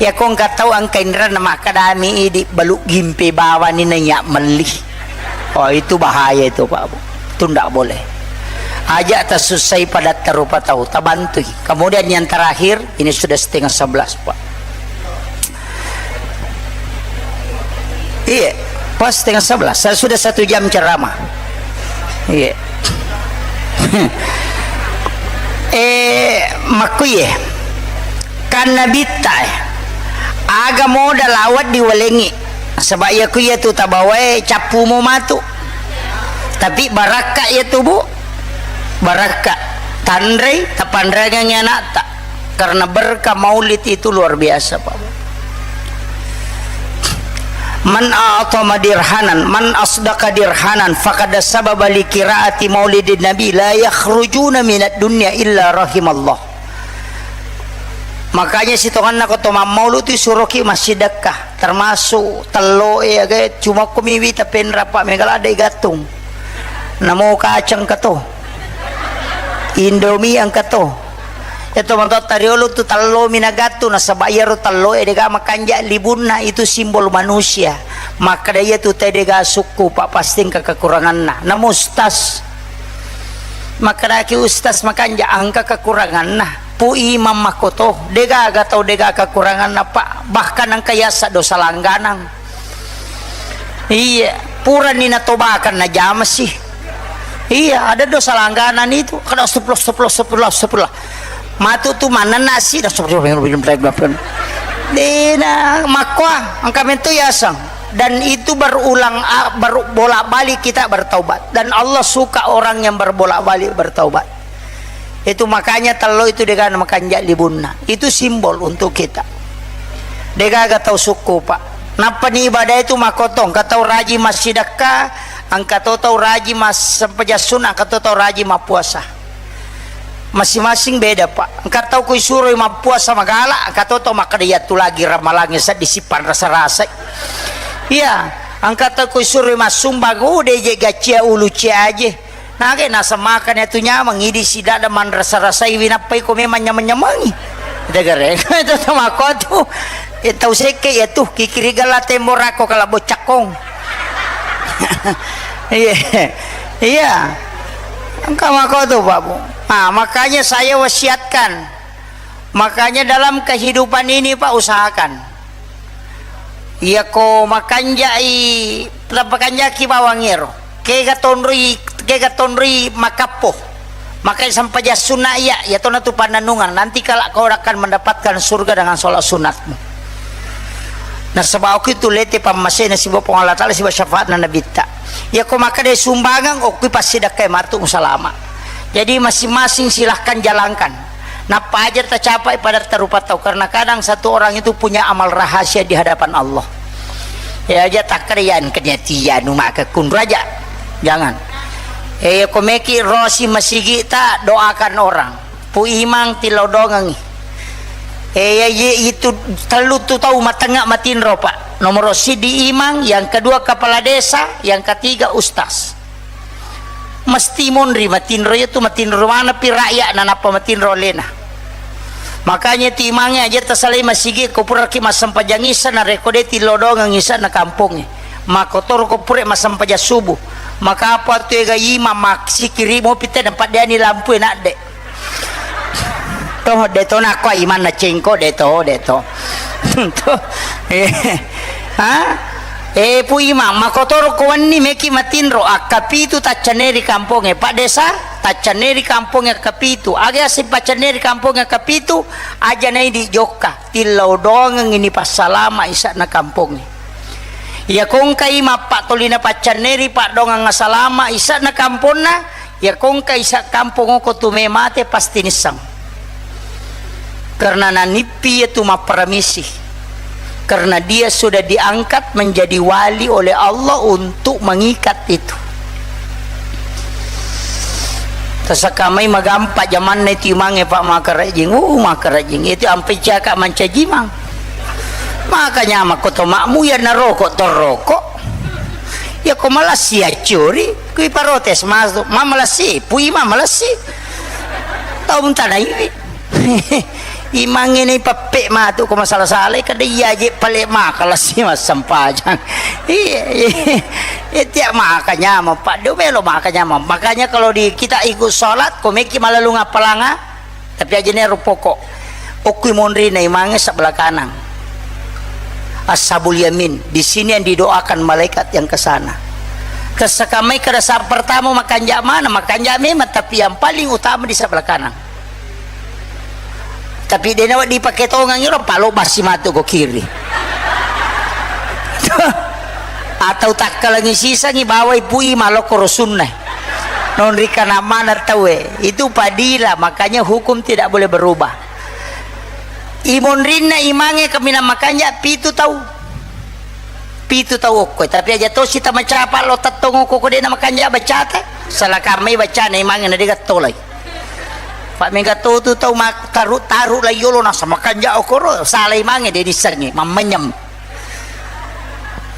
Ya kongka tau angka inranna makkadami idi balu gimpe bawani nanya melli. Oh, itu bahaya itu, Pak Bu. Itu ndak boleh. Aja tasussai padatta rupa tau, tabantui. Kemudian yang terakhir, ini sudah setengah sebelas, Pak. Iya, pas setengah sebelas. Saya sudah satu jam ceramah. Iya. Eh, makkuye. Kan Nabitta, eh. Aga moda lawat diwalengi. Sebab iya ku iya tu tabawae cappu mo matu. Tapi barakka iya tu, Bu. Barakka. Tanrei, tapanreangengi anakta. Karena berkah maulid itu luar biasa, Pak. Man a'tama dirhanan, man asdaqa dirhanan, faqad sababa li qiraati maulidin nabi, la yakhrujuna minad dunya illa rahimallah. Makanya sitongenna ko to mammaulu tu suroki massidekka, termasuk telloe aga cuma ko miwi tapenra pa megala de gattung. Namo kacang kato. Indomie engka to. Iya to matoatta riolo tu tello mi nagattu nasaba iyaro telloe dega makanja libunna, itu simbol manusia. Makkeda iya tu te dega sukku pa pasti engka kekuranganna. Namo ustaz. Makkedaki ustaz makanja engka kekuranganna. Pu imang makkoto, degaga tau dega kekuranganna, Pak. Bahkan engka yasa dosa langganang. Iya, purani natobakan najama sih. Iya, ada dosa langganan itu. Kada astagfirullah, astagfirullah, astagfirullah, astagfirullah. Matu tu manenna si, astagfirullah. Dena makkoa, engka mento yasang. Dan itu berulang, a-, ber-, bolak-balik kita bertaubat. Dan Allah suka orang yang berbolak-balik bertaubat. Itu makanya tello itu dega makanja libunna. Itu simbol untuk kita. Degaga tau sukku, Pak. Nappa ni ibadah itu makotong, engka tau raji massidekka, engka to tau raji massempajang sunna, engka to tau raji mappuasa. Masing-masing beda, Pak. Engka tau kui suroi mappuasa magala, engka to tau makkeda iyatu lagi ramalangnge seddi sipan rasa-rasai. Iya, engka tau kui suroi massumbang, udah je gacia ulu cia aje. Nage naseng makani atu nyameng, idi sidada manrasa-rasaiwi nappai ko memang nyameng-nyamengi. Degere, itu tau makko tu. Eh, tau sekke iya tu, kikiri gala tembo rako kala bocakkong. Iya. Iya. Engka makko tu, Pak Bu. Nah, makanya saya wasiatkan. Makanya dalam kehidupan ini, Pak, usahakan. Iyako makanjai, tapakanjaki bawang ero. Kega tonroi, kega tonroi makappo. Makai sampajang sunna iya, iya tona tu pannanungan. Nanti kala kau akan mendapatkan surga dengan sholat sunatmu. Nasaba okki tu lete pammasena siba Puang Allah Ta'ala siba syafaatna nabitta. Iyako makkeda sumbangeng, okki passidakkai matu musalama. Jadi masing-masing silahkan jalankan. Nappa aja tacapai pada tarupa tau, karena kadang satu orang itu punya amal rahasia di hadapan Allah. Ya aja takkeda yan keniatia nu maka kunraja. Jangan. Eh, ko meki rosi masigi ta doakan orang. Pu imang tillau dongengi. Eh, ya, ye, itu tellu tu tau matengnga matinro, Pak. Nomor sidi imang, yang kedua kepala desa, yang ketiga ustaz. Mesti monri matinro, iya tu matinro manapi rakyat na nappa matinro alena. Makanya tu imangnge aja tasalai masigi ko puraki massempajang isa na rekode tillau dongeng isa na kampongnge. Makotoro ko pura massempajang subuh. Maka apa tu ega imang maksikiri mopi te nampa deani lampu e nadde. Toh, de to nakko imanna cengko, de to, de to. To. Eh, ha? Eh, pu imang, makotoro ko wenni meki matinro, akkapitu taccaneri kampongnge, Pak Desa, taccaneri kampongnge akkapitu. Aga aseng paccaneri kampongnge akkapitu, aja naidi jokka, tillau dongeng ini passalama isa'na kampongnge. Iya kongkai mappattolina paccanneri paddongeng asalama isa'na kamponna, Iya kongka isa kampong oko tu me mate pasti nissang. Karena nanippi iya tu mapparamisi. Karena dia sudah diangkat menjadi wali oleh Allah untuk mengikat itu. Tasakamai magampa jamanna itu imangnge, Pak, makarajing. Uh, makarajing. Itu ampe caka mancajimang. Makanya makko to makmu ya naroko to roko. Ya ko malasi acuri. Kui parotes masu, ma malasi, pui ma malasi. Tau tanaiwi. Imangnge nei peppe matu ko masala-salai kada iya je pale maka lasi massempajang. Iya, iya. Iya, tiap makanya mau Pak, do melo makanya mau. Makanya kalau di kita ikut sholat, ko meki malalung apalanga, Tapi ajane ro poko. Okkui monri na imangnge sebelah kanan. Ashabul yamin. Di sini yang didoakan malaikat yang ke sana. Kesekamai kada saat pertama makanja mana, makanja memang, tapi yang paling utama di sebelah kanan. Tapi dena wa dipake tongang iro palo basi matu ko kiri. Atau takkalangi sisangi bawai pui malokko rosunna. Nonri kana mana taue. Itu padila, makanya hukum tidak boleh berubah. Imonrinna imangnge kaminang makanja pitu tau. Pitu tau okko, tapi aja tosi tamacapa lo tettong okko ko dena makanja bacata. Salah kamai bacana imangnge na dega tolai. Pak, mega to tu tau mak-, taru-taru lai yolo nasa makanja okoro, salai mange de nissengi, mammenyem.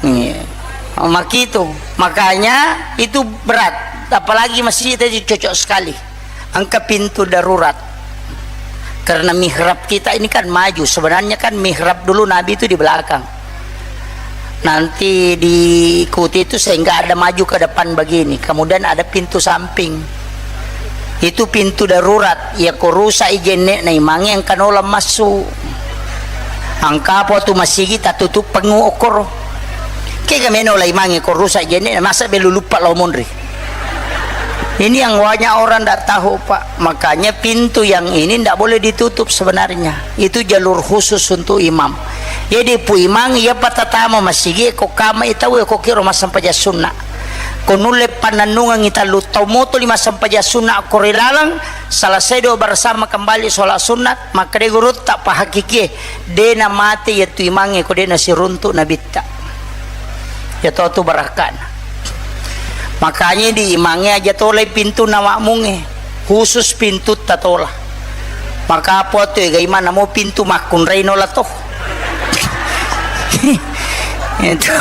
Iya. Makitu. Makanya itu berat. Apalagi masjid tadi cocok sekali. Engka pintu darurat. Karena mihrab kita ini kan maju. Sebenarnya kan mihrab dulu Nabi itu di belakang. Nanti diikuti itu sehingga ada maju ke depan begini. Kemudian ada pintu samping. Itu pintu darurat. Ya ko rusak i jenne na imange engka nola massu. Engka apa tu masigi tatutup pengu okoro. Kega meno la imange ko rusak jenne, masa belu lupa lo monri. Ini yang banyak orang ndak tahu, Pak. Makanya pintu yang ini ndak boleh ditutup sebenarnya. Itu jalur khusus untuk imam. Jadi pu imang iya patatama masigi ko kama itau ko kiro massempajang sunna. Ko nulle pannennungengi tallu tau moto lima sempajang sunna ko ri laleng, selesai doa bersama kembali sholat sunat, makkeda gurutta pahakikie, de namate yatu imange ko de nasiruntuk nabitta. Ya to tu barakkana. Makanya di imange aja tolai pintu na makmunge, khusus pintu tatola. Maka apa tu ega imang namo pintu makkunrai nola to. Itu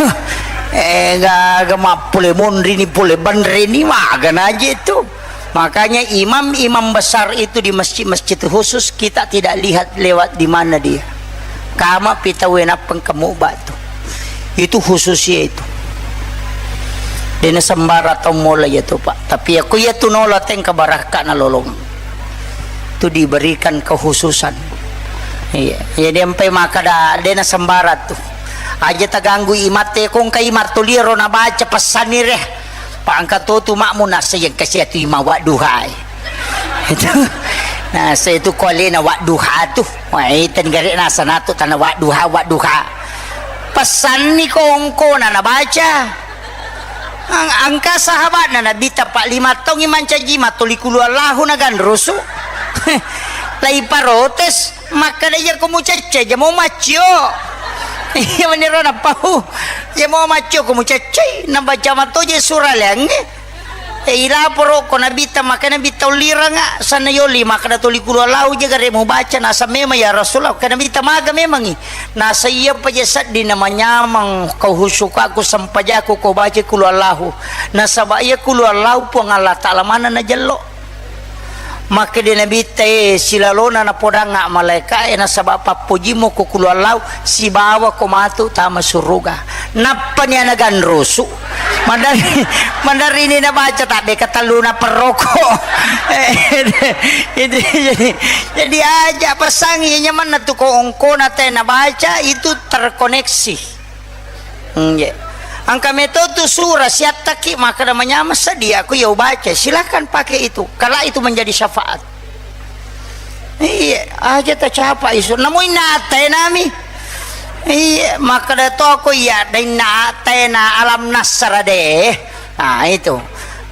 ega, ega mappole monri ni pole banre ni magana aja itu. Makanya imam-imam besar itu di masjid-masjid khusus kita tidak lihat lewat di mana dia. Kama pita wenappeng kemu batu. Itu khusus ya itu. Dena sembara tau mola ya tu, Pak. Tapi aku ya tu nola tengka barakka na lolong. Itu diberikan kekhususan. Iya. Jadi empai maka da dena sembara tu. Aja taganggu imate kongka imat toliro na baca pesanire. Pak, engka to tu makmu nasa yang kasi atu ima wadduha e. Itu. Nasa itu kolena wadduha tu. Wah, itu negara nasa natu tanah wadduha, wadduha. Pesanni kongko na nabaca. Ang-, angka sahabatna Nabi tapak lima taung mancaji matoli kulu Allahu na ganrusu. Lai parotes. Makkeda, "Iya ko mucecce, jamo maccio." Iya meniro napau. Jamo maccio ko mucecce, nabaca matoje sura leangnge. E, ilaporo ko Nabitta, makkeda Nabitta ulliranga, sanna yoli, makkeda toli kulu Allahu jaga re mubaca, nasa memang ya Rasulullah, makkeda Nabitta maga memangi. Nasa iya paja seddi na manyamang kau husukaku sempajaku ko baca kulu Allahu. Nasaba iya kulu Allahu Puang Allah Ta'ala mana najello. Makkeda Nabitta, "E, silalona napodangnga malaeka'e nasaba pappojimmo ko kulu Allahu sibawa ko matu tama suruga." Nappani ana ganrusu. Maderri, maderrini nabaca tabbe katelluna perroko. Itu jadi, jadi aja pesangi nyamanna tu ko ongkona te nabaca itu terkoneksi. Hmm, iya. Engka meto tu sura siattaki makkeda manyameng seddi aku ya ubaca, silahkan pakai itu. Kala itu menjadi syafaat. Iya, aja tacapa isu. Namu inna atai nami. Iya, makkeda to aku iya, da inna atai na alam nasara deh. Nah, itu.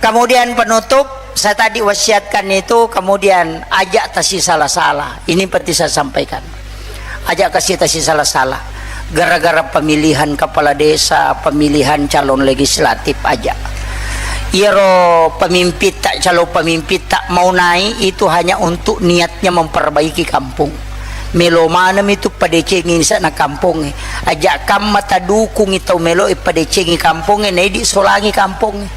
Kemudian penutup, saya tadi wasiatkan itu, kemudian ajak tasi salah-salah. Ini penting saya sampaikan. Aja kasi tasi salah-salah. Gara-gara pemilihan kepala desa, pemilihan calon legislatif aja. Iyaro pemimpin tak, calon pemimpin tak mau naik itu hanya untuk niatnya memperbaiki kampung. Melo maneng itu padecengi sana kampongnge. Aja kamma tadukungi tau melo padecengi kampongnge, naidi solangi kampongnge.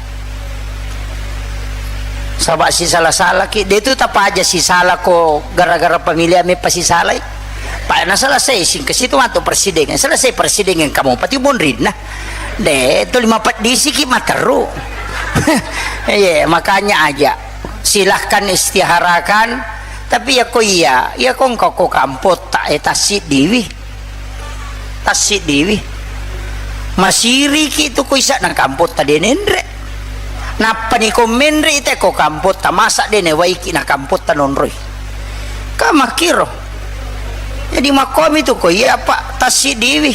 Saba sisala-salaki, de tu tapaja sisala ko gara-gara pemilihan me pasisalai. Pa na selesai singke situ matu presiden, selesai presiden kamu pati bonrinna. De tu lima pedisiki materu. Iya, makanya aja. Silahkan istiharakan, tapi ya ko iya, ya ko engka ko kampotta e tassiddiwi. Tassiddiwi. Masiriki tu ko isa'na kampotta de nenre. Nappani ko menre ite ko kampotta, masa de newaiki na kampotta nonroi. Ka makkiro. Jadi makkomi tu ko iya pa tassiddiwi.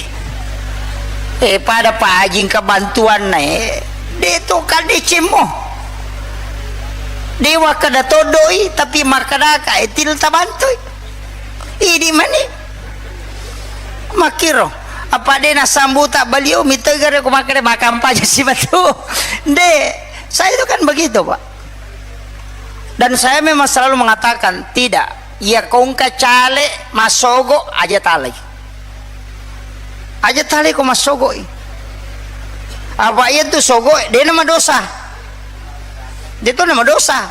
Eh, pada pajing kebantuanna, eh. De to kadecemmo. Dewa kada todoi, tapi makkadaka, eh, til tabantui. Idi mani. Makkiro. Apa de nasambuta baliau, mitegare ko makkada makampaja si batu. De, saya itu kan begitu, Pak. Dan saya memang selalu mengatakan, tidak. Iya ko engka caleg massogo, aja talai. Aja talai ko massogo i. Apa iya tu sogo, de na madosa. De tu na madosa.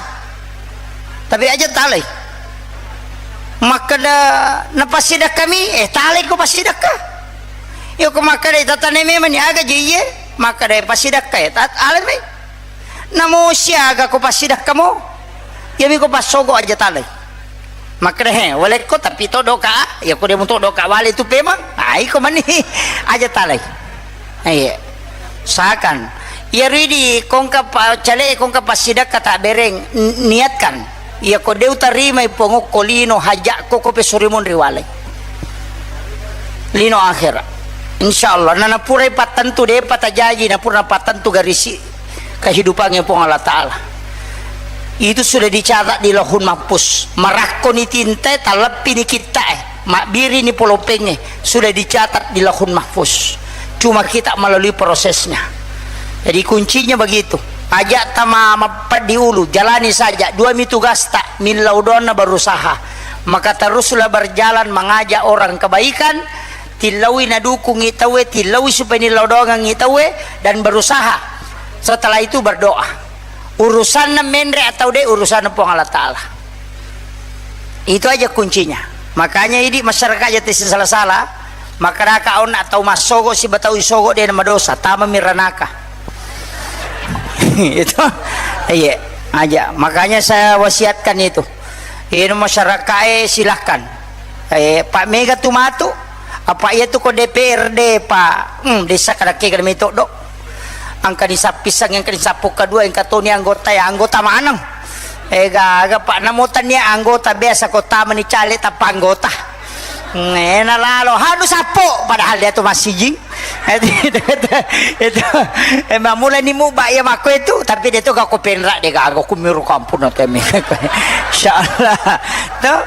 Tapi aja talai. Makkeda napasidakka mi, eh, talai ko pasidakka. Iya ko makkeda tatanai memang ni aga je iye, makkeda pasidakka, eh, tat-, alai mi. Namo siaga ko passidakkamo? Iyami ko passogo aja talai. Makkeda, he, walekko tapi to doka, iya ko de muto doka wale tu pemang. Ah, iko mani aja talai. Iya. Usahakan. Iya ridi kongka pa-, cale kongka passidakka tak bereng, n-, niatkan. Iya ko de utarimai pongokko lino hajakko ko pesurimun riwalai. Lino akhirat. Insya Allah. Nanapurai pattentu depa tajaji, napura pattentu garisi kehidupannya Puang Allah Ta'ala. Itu sudah dicatat di Lauhun Mahfuz. Marakkoni tintae, taleppini kittae, mabbirini polopengnge, sudah dicatat di Lauhun Mahfuz. Cuma kita melalui prosesnya. Jadi kuncinya begitu. Aja tama mappeddi ulu, jalani saja. Dua mi tugasta, millau doanna berusaha. Maka teruslah berjalan mengajak orang kebaikan, tillaui nadukungngi tauwe, tillaui supaya nillau doangengngi tauwe, dan berusaha. Setelah itu berdoa. Urusanna menre atau de, urusanna Puang Allah Ta'ala. Itu aja kuncinya. Makanya idi masyarakat aja tesi sala-sala, makkedaka onna tau massogo siba tau isogo de na madosa, tama miranaka. Itu, iya, aja. Makanya saya wasiatkan itu. Ini masyarakat, eh, silahkan. Eh, Pak Mega tu matu, apa iya tu ko D P R D, Pak? Hmm, desa kada kega mi todo. Angka ni sappisang, angka ni sappo kedua, angka toni anggota ya, anggota maneng. Eh, gaga, Pak, namo tania anggota biasa ko tama ni caleg tanpa anggota. Ngena lalo, hanu sappo, padahal dia tu masih jing. Itu, itu, itu, eh, mamula ni muba iya makko itu, tapi dia tu gak ko penrak dia gak, aku miru kampung nanti mi. Insyaallah. Tuh,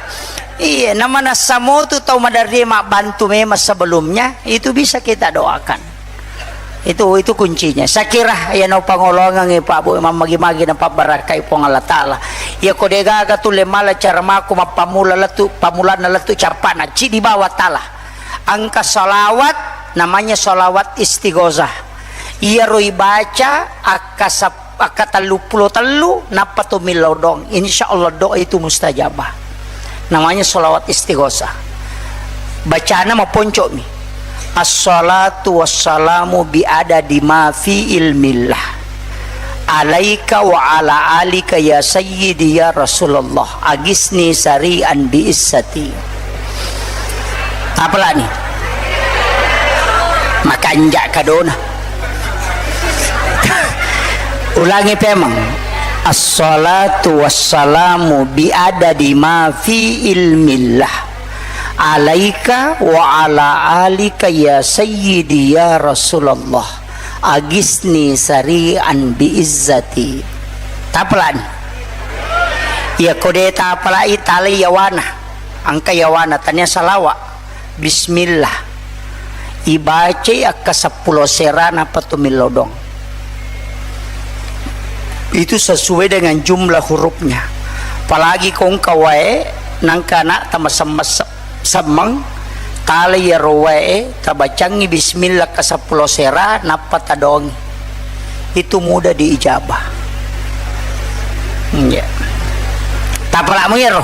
iya, nama nasamu tu tau madarri mak bantu memang sebelumnya, itu bisa kita doakan. Itu, itu kuncinya. Saya kira ya no pangolongan Pak Bu, memang magi-magi nampak barakai Puang Allah Ta'ala. Ya ko de gaga tu le mala cara maku mappamula letu, pamulana letu capana, ci di bawah tala. Angka salawat, namanya salawat istighosah. Iyaro ibaca akka sap-, akka telluppulo tellu, nappa to millau doang. Insya Allah doa itu mustajabah. Namanya salawat istighosah. Bacana maponco'mi. Assalatu wassalamu bi adadi ma fi ilmillah. Alaika wa ala alika ya sayyidi ya Rasulullah. Agisni sari'an bi izzati. Apalani? Makanja kadona. Ulangi pemang. Assalatu wassalamu bi adadi ma fi ilmillah. Alaika wa ala alika ya sayyidi ya Rasulullah. Agisni sari'an bi izzati. Tapalani. Iya ko de tapalai talai yawana. Angka yawana tania salawa. Bismillah. Ibacai akka seppulo sera nappa tu millau doang. Itu sesuai dengan jumlah hurufnya. Apalagi ko engka wae nangka anak tama semma-, semmeng, tala iyaro wae, tabacangngi bismillah ka seppulo sera, nappa tadongi. Itu mudah diijabah. Iya. Tapalak mengiro.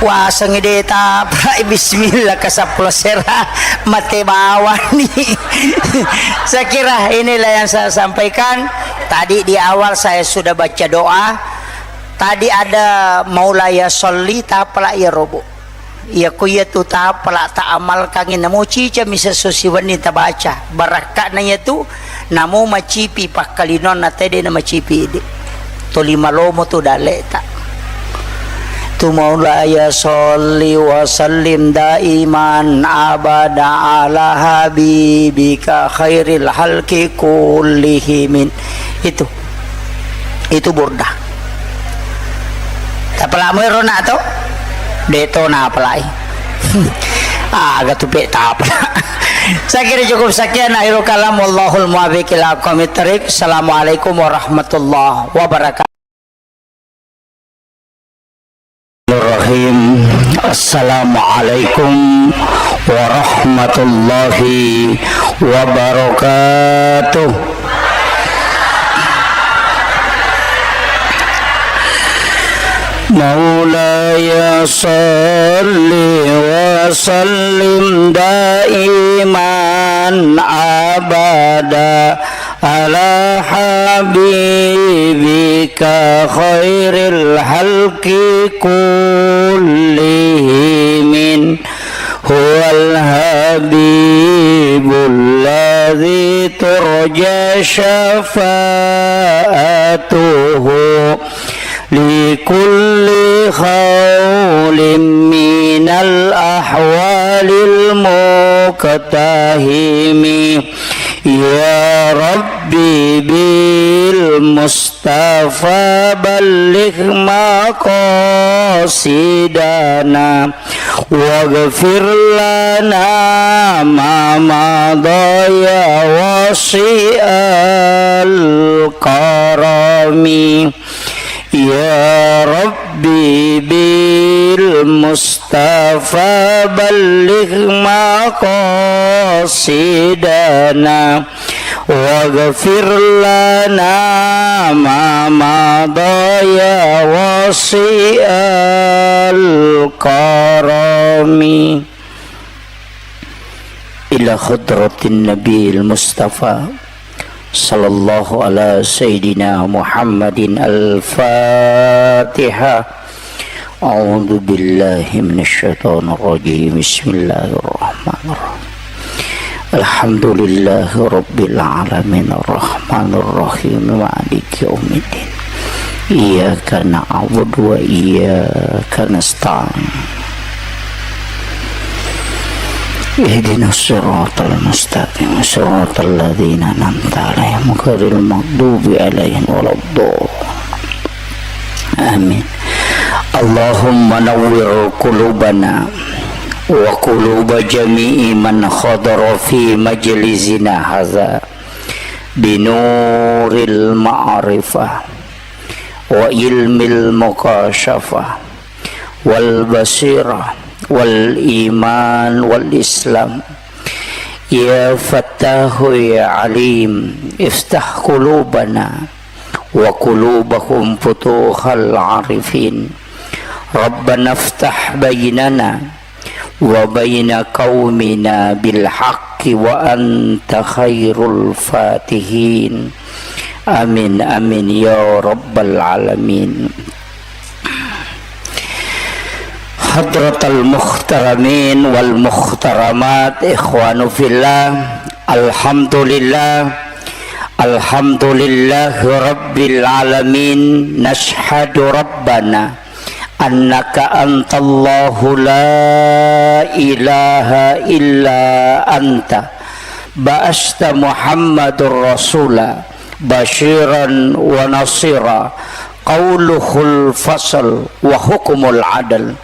Wasengi de tapalak bismillah ka seppulo sera, mate bawani. Saya kira inilah yang saya sampaikan. Tadi di awal saya sudah baca doa. Tadi ada maulaya sholli, tapalak ya robo. Iya ko iya tu tapalak ta amalkangi namo cica misa so siwenni tabaca. Barakka'na iya tu namo macipi pakkalinonna tede na macipi idi. Tolima lomo tu daleta. Tu maulaya sholli wa sallim daiman abada ala habibika khairil halki kullihimin. Itu. Itu burda. Tapalak muero nak to? De to napalai. Aga tu pe tapalak. Saya kira cukup sekian akhirul kalam, wallahul muwaffiq ila aqwamit thariq. Assalamualaikum warahmatullahi wabarakatuh. Assalamualaikum warahmatullahi wabarakatuh. مولاي صل وسلم دائما أبدا على حبيبك خير الخلق كلهم. هو الحبيب الذي ترجى شفاعته لكل هول من الأهوال مقتحم. يا رب بالمصطفى بلغ مقاصدنا واغفر لنا ما مضى يا واسع الكرم. يا ربي بالمصطفى بلغ مقاصدنا واغفر لنا ما مضى يا واسع الكرم. إلى حضرة النبي المصطفى صلى الله على سيدنا محمد. الفاتحة. أعوذ بالله من الشيطان الرجيم. بسم الله الرحمن الرحيم. الحمد لله رب العالمين الرحمن الرحيم مالك يوم الدين. إياك نعبد وإياك نستعين. اهدنا الصراط المستقيم صراط الذين أنعمت عليهم غير المغضوب عليهم ولا الضالين. آمين. اللهم نور قلوبنا وقلوب جميع من حضر في مجلسنا هذا بنور المعرفة وعلم المكاشفة والبصيرة والإيمان والإسلام. يا فتاح يا عليم، افتح قلوبنا وقلوبهم فتوح العارفين. ربنا افتح بيننا وبين قومنا بالحق وأنت خير الفاتحين. آمين، آمين يا رب العالمين. حضرة المحترمين والمحترمات، إخوان في الله، الحمد لله، الحمد لله رب العالمين. نشهد ربنا أنك أنت الله لا إله إلا أنت، بعثت محمد رسولا بشيرا ونصيرا، قوله الفصل وحكمه العدل،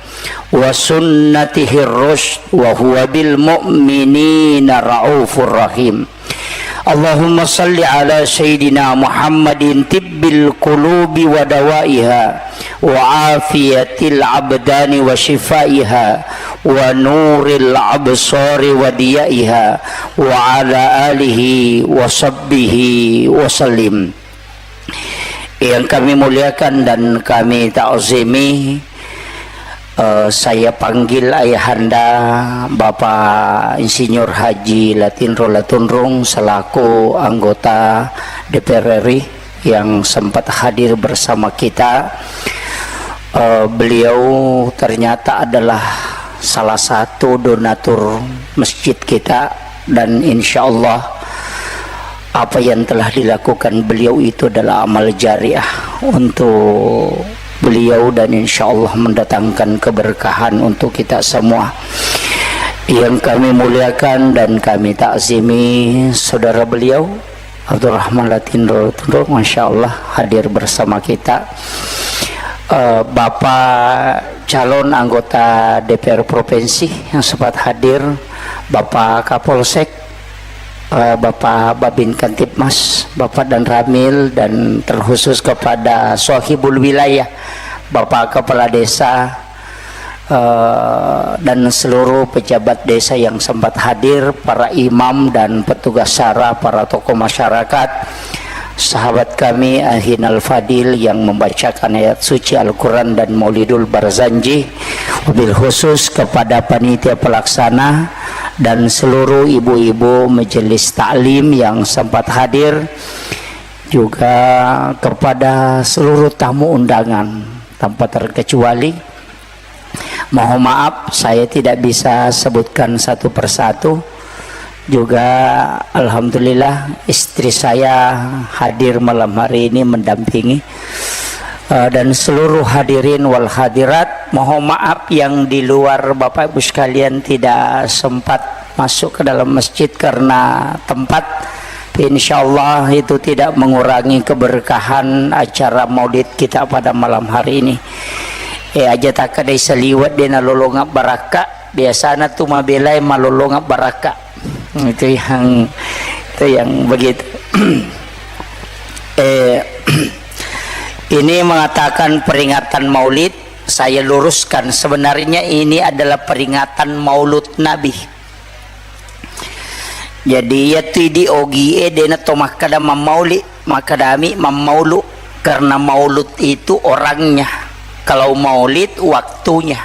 وسنته الرشد، وهو بالمؤمنين رءوف رحيم. اللهم صل على سيدنا محمد طب القلوب ودوائها وعافية الأبدان وشفائها ونور الأبصار وضيائها وعلى آله وصحبه وسلم. Yang kami muliakan dan kami ta'zimi, eh, saya panggil ayahanda Bapak Insinyur Haji Latinro Latunrung selaku anggota D P R R I yang sempat hadir bersama kita. Eh, beliau ternyata adalah salah satu donatur masjid kita, dan insya Allah apa yang telah dilakukan beliau itu adalah amal jariah untuk beliau dan insya Allah mendatangkan keberkahan untuk kita semua. Yang kami muliakan dan kami takzimi saudara beliau, Abdurrahman Latinro Tunrung, masya Allah, hadir bersama kita. Eh, Bapak calon anggota D P R Provinsi yang sempat hadir, Bapak Kapolsek, eh, Bapak Babin Kantipmas, Bapak Danramil, dan terkhusus kepada Sohibul Wilayah, Bapak Kepala Desa, eh, dan seluruh pejabat desa yang sempat hadir, para imam dan petugas syara, para tokoh masyarakat, sahabat kami Akhinal Fadil yang membacakan ayat suci Al-Quran dan Maulidul Barzanji, wabil khusus kepada panitia pelaksana dan seluruh ibu-ibu majelis taklim yang sempat hadir, juga kepada seluruh tamu undangan tanpa terkecuali. Mohon maaf, saya tidak bisa sebutkan satu persatu. Juga alhamdulillah, istri saya hadir malam hari ini mendampingi. Eh, dan seluruh hadirin wal hadirat, mohon maaf yang di luar Bapak Ibu sekalian tidak sempat masuk ke dalam masjid karena tempat. Insya Allah itu tidak mengurangi keberkahan acara maulid kita pada malam hari ini. Eh, aja tak ada seliwat dena lolonga barakka. Biasanya tu mabelai malolonga barakka. Itu yang, itu yang begitu. Eh, ini mengatakan peringatan maulid, saya luruskan. Sebenarnya ini adalah peringatan maulud Nabi. Jadi, iyatu idi ogie dena to makkada mammauli, makkadami mammaulu, karena maulud itu orangnya. Kalau maulid, waktunya.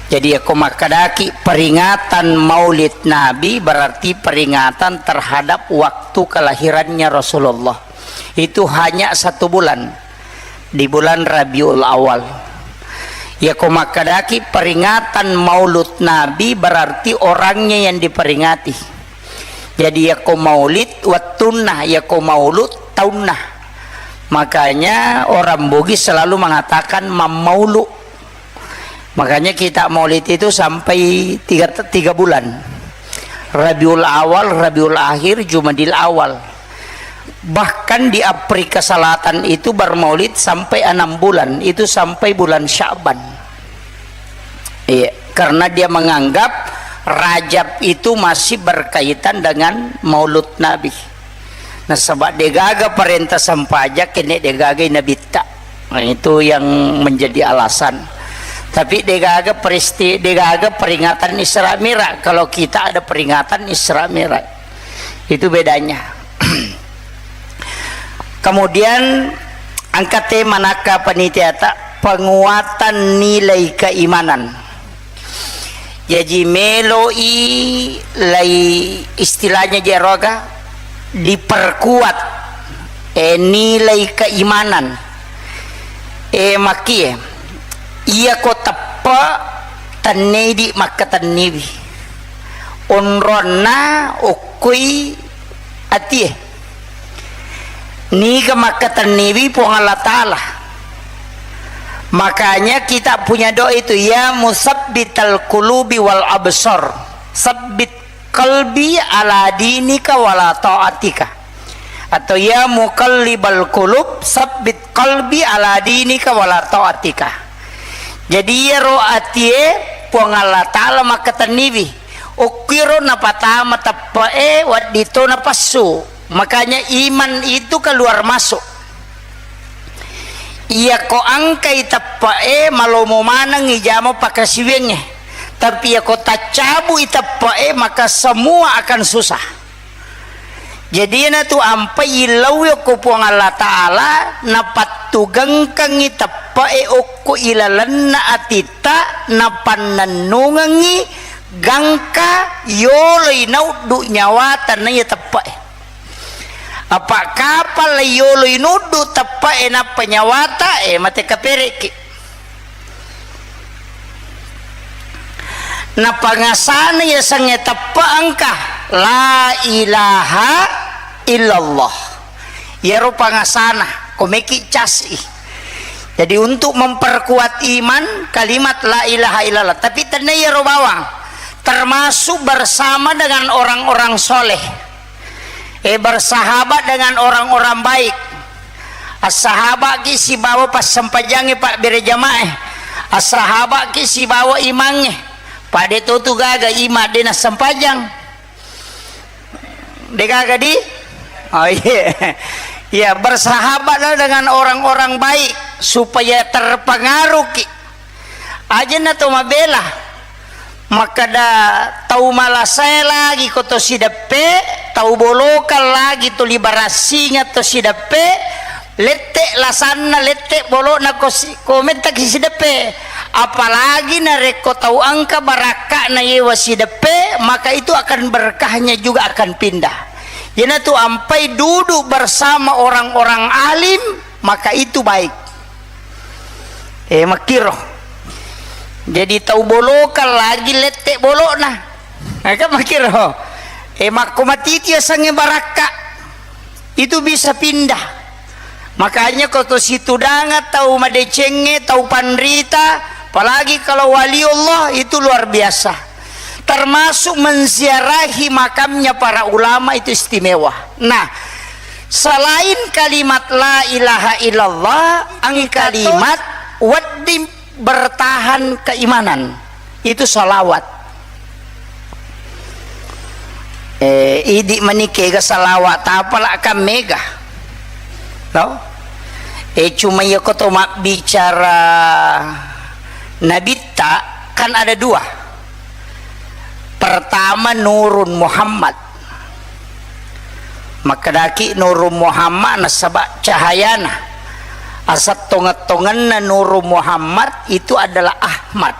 Jadi, yako makkadaki peringatan maulid Nabi, berarti peringatan terhadap waktu kelahirannya Rasulullah. Itu hanya satu bulan, di bulan Rabiul Awal. Yako makkadaki peringatan maulud Nabi, berarti orangnya yang diperingati. Jadi, yako maulid wettunna, yako maulud taunna. Makanya orang Bugis selalu mengatakan mammaulu. Makanya kita maulid itu sampai tiga, tiga bulan. Rabiul Awal, Rabiul Akhir, Jumadil Awal. Bahkan di Afrika Selatan itu bermaulid sampai enam bulan, itu sampai bulan Sya'ban. Iya, karena dia menganggap Rajab itu masih berkaitan dengan maulud Nabi. Nasaba degaga parenta sempajang kenne degaga nabitta. Nah, itu yang menjadi alasan. Tapi degaga peristi-, degaga peringatan Isra Mi'raj. Kalau kita ada peringatan Isra Mi'raj. Itu bedanya. Kemudian angkate manakka panitiata penguatan nilai keimanan. Jaji meloi lai istilahnya jeroga diperkuat, eh, nilai keimanan. Eh, makkie, iyako teppe tennedi makkatenniwi. Onronna okkoi atie. Niga makkatenniwi Puang Allah Ta'ala. Makanya kita punya doa itu, "Ya musabbital qulubi wal absar, sabbit qalbi ala dinika wala ta'atika." Atau, "Ya muqallibal qulub, sabbit qalbi ala dinika wala ta'atika." Jadi, iyaro atie Puang Allah Ta'ala makkatenniwi. Okkuiro napatama teppe'e, wedding to napassu. Makanya iman itu keluar masuk. Iyako angkai teppe'e, malomo manengngi jama pakasiwiangnge. Tapi iyako taccabui teppe'e, maka semua akan susah. Jadi, iyanatu ampai illauwi okko Puang Allah Ta'ala, napattugengkengngi teppe'e okko ilalenna atitta, napannennungengngi gangka yoloi nauddu nyawata naiya teppe'e. Apa kapang la yoloi nuddu teppe'e nappa nyawata, eh, mate kapere'ki. Napangasana yasengnge teppe engka, la ilaha illallah. Iyaro pangasana, ko meki cas'i. Jadi, untuk memperkuat iman, kalimat la ilaha illallah. Tapi tennia iyaro bawang, termasuk bersama dengan orang-orang soleh. Eh, bersahabat dengan orang-orang baik. Assahaba'ki sibawa passempajangnge pabbere jama'e. Assahaba'ki sibawa imangnge. Pada to tu gaga imang de nassempajang. De gaga di? Oh, iya. Ya, bersahabatlah dengan orang-orang baik supaya terpengaruhki. Ajenna to mabela. Makkeda tau malasae lagi ko to sideppe, tau bolokang lagi to libarassingeng to sideppe, lette lasanna, lette bolokna ko si-, ko mettaki sideppe. Apalagi narekko tau engka barakka'na yewa sideppe, maka itu akan berkahnya juga akan pindah. Iyanatu ampai duduk bersama orang-orang alim, maka itu baik. Eh, makkiro. Jadi tau bolokang lagi lette bolokna. Nah, kan makkiro. Eh, makko matiti asengnge barakka. Itu bisa pindah. Makanya ko to situdanga tau madecengnge, tau panrita, apalagi kalau wali Allah itu luar biasa. Termasuk menziarahi makamnya para ulama itu istimewa. Nah, selain kalimat la ilaha illallah, engka kalimat wedding bertahan keimanan. Itu salawat. Eh, idi mani kega salawat, apala kan mega. No? Eh, cuma iya ko to mabbicara nabitta, kan ada dua. Pertama, Nurun Muhammad. Makkedaki Nurun Muhammad nasaba cahayana. Asal tongeng-tongenna Nurun Muhammad itu adalah Ahmad.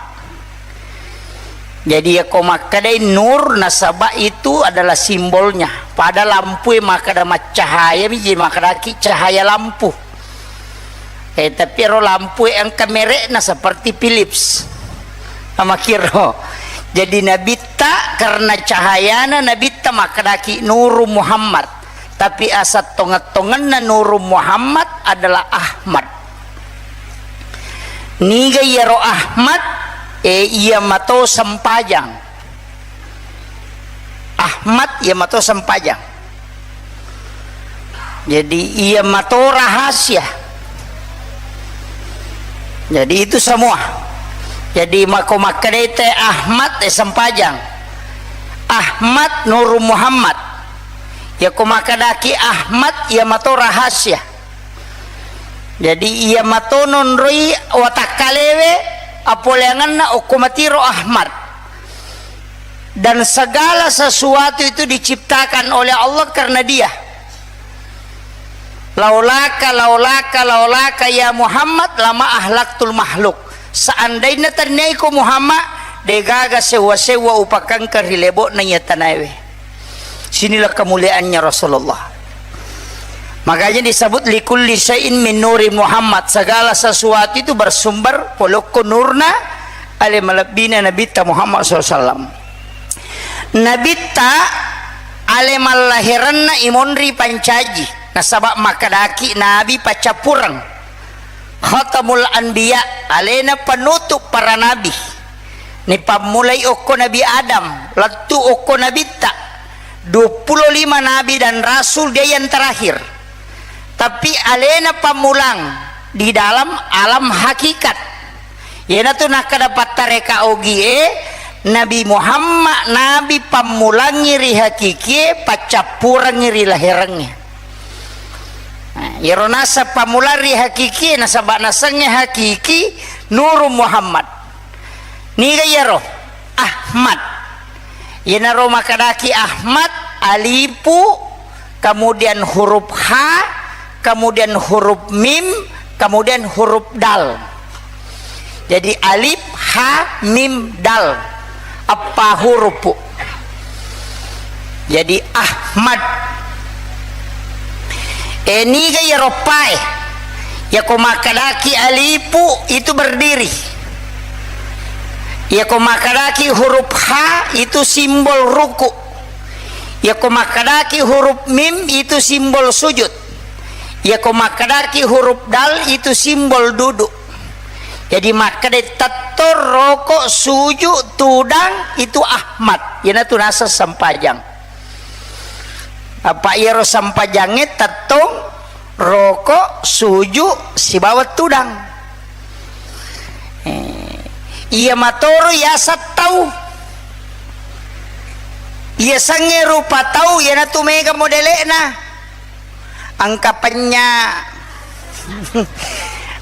Jadi, yako makkedai nur, nasaba itu adalah simbolnya. Pada lampue makkeda maccahaya mi, jadi makkedaki cahaya lampu. Eh, tapi ero lampue engka merekna seperti Philips. Amakkiro. Jadi, nabitta karena cahayana nabitta makkedaki Nuru Muhammad. Tapi asal tongeng-tongenna Nuru Muhammad adalah Ahmad. Niga iyaro Ahmad? Eh, iya mato sempajang. Ahmad iya mato sempajang. Jadi iya mato rahasia. Jadi itu semua. Jadi mako makkedai te Ahmad, eh, sempajang. Ahmad Nuru Muhammad. Yako makkedaki Ahmad iya mato rahasia. Jadi iya mato nonroi watakkalewe, apoleangenna okko matiro Ahmad. Dan segala sesuatu itu diciptakan oleh Allah karena Dia. Laulaka, laulaka, laulaka ya Muhammad lama ahlaktul makhluk. Seandainna tenniaiko Muhammad, degaga sewwa-sewwa upakangka ri lebo'na iya tanaewe. Sinilah kemuliaannya Rasulullah. Makanya disebut likulli syai'in min nuri Muhammad. Segala sesuatu itu bersumber polokko nurna ale malebbina Nabitta Muhammad sallallahu alaihi wasallam. Nabitta ale mallahiranna imonri pancaji. Nasaba makkedaki Nabi paccappureng. Khatamul Anbiya, alena penutup para nabi. Nipammulai okko Nabi Adam, lettu okko Nabitta. Dua puluh lima nabi dan rasul, dia yang terakhir. Tapi alena pammulang di dalam alam hakikat. Iyanatu nakkeda pattareka ogie, Nabi Muhammad nabi pammulangngi ri hakikie, paccappurengngi ri lahirengnge. Nah, iyaro naseng pammulang ri hakiki, nasaba nasengnge hakiki Nuru Muhammad. Niga iyaro? Ahmad. Iyanaro makkedaki Ahmad, alifu, kemudian huruf ha, kemudian huruf mim, kemudian huruf dal. Jadi alif, ha, mim, dal. Eppa hurupu. Jadi Ahmad. E, niga iyaro eppae? Yako makkedaki alifu itu berdiri. Yako makkedaki huruf ha itu simbol ruku. Yako makkedaki huruf mim itu simbol sujud. Yako makkedaki huruf dal itu simbol duduk. Jadi makkeda tettong, roko, suju, tudang itu Ahmad. Iyanatu naseng sempajang. Apa iyaro sempajangnge tettong, roko, suju, sibawa tudang. Eh, iya matoro yaseng tau. Iya sengnge rupa tau, iyanatu mega modele'na. Engka penya,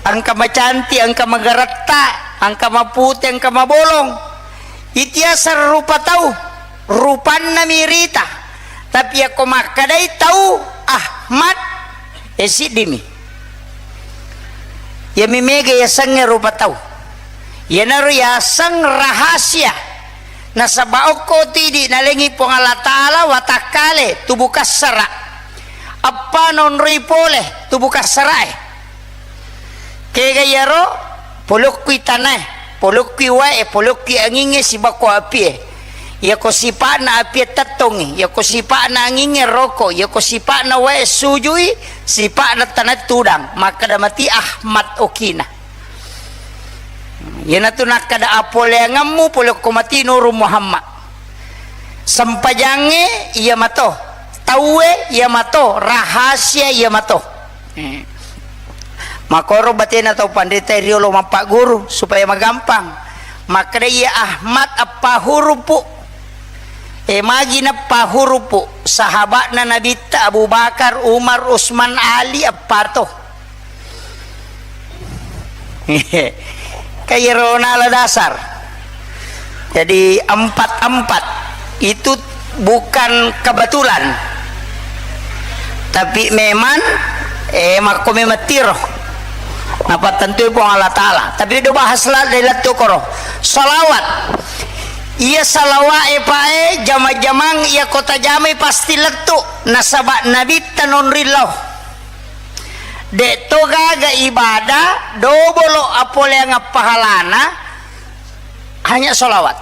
engka macanti, engka magaretta, engka mapute, engka mabolong. Itiaseng rupa tau, rupanna mirita. Tapi yakko makkedai tau Ahmad, e, siddimi. Iyami mega yasengnge rupa tau. Iyanaro yaseng rahasia. Nasaba okko tu idi nalengi Puang Allah Taala watakkale tubu kassara. Eppa naonroi pole tubu kassarae. Kega iyaro, polokkui tanae, polokkui wae, polokkui angingnge sibakko apie. Iyako sipa'na apie tettongngi, iyako sipa'na angingnge roko, iyako sipa'na wae sujui, sipa'na tanae tudang, makkeda mati Ahmad okina. Iyanatu nakkeda apoleangemmu pole okko mati Nurung Muhammad. Sempajangnge iya mato, tauwe iya mato, rahasia iya mato. Eh. Makoro batena tau panrita riolo mappagguru supaya magampang. Makkeda iya Ahmad eppa hurupu. E, magi neppa hurupu? Sahaba'na Nabitta Abu Bakar, Umar, Usman, Ali, eppa to. Kairo nala dasar. Jadi empat-empat itu bukan kebetulan. Tapi memang, eh, makko memang tiro. Napattentui Puang Allah Ta'ala. Tapi do bahas la-, lettu koro. Salawat. Iya salawat e pae jama-jamang iya kota jamai pasti lettu. Nasaba Nabitta nonri lao. De'to gaga ibadah dobolo apoleangeng pahalana, hanya sholawat.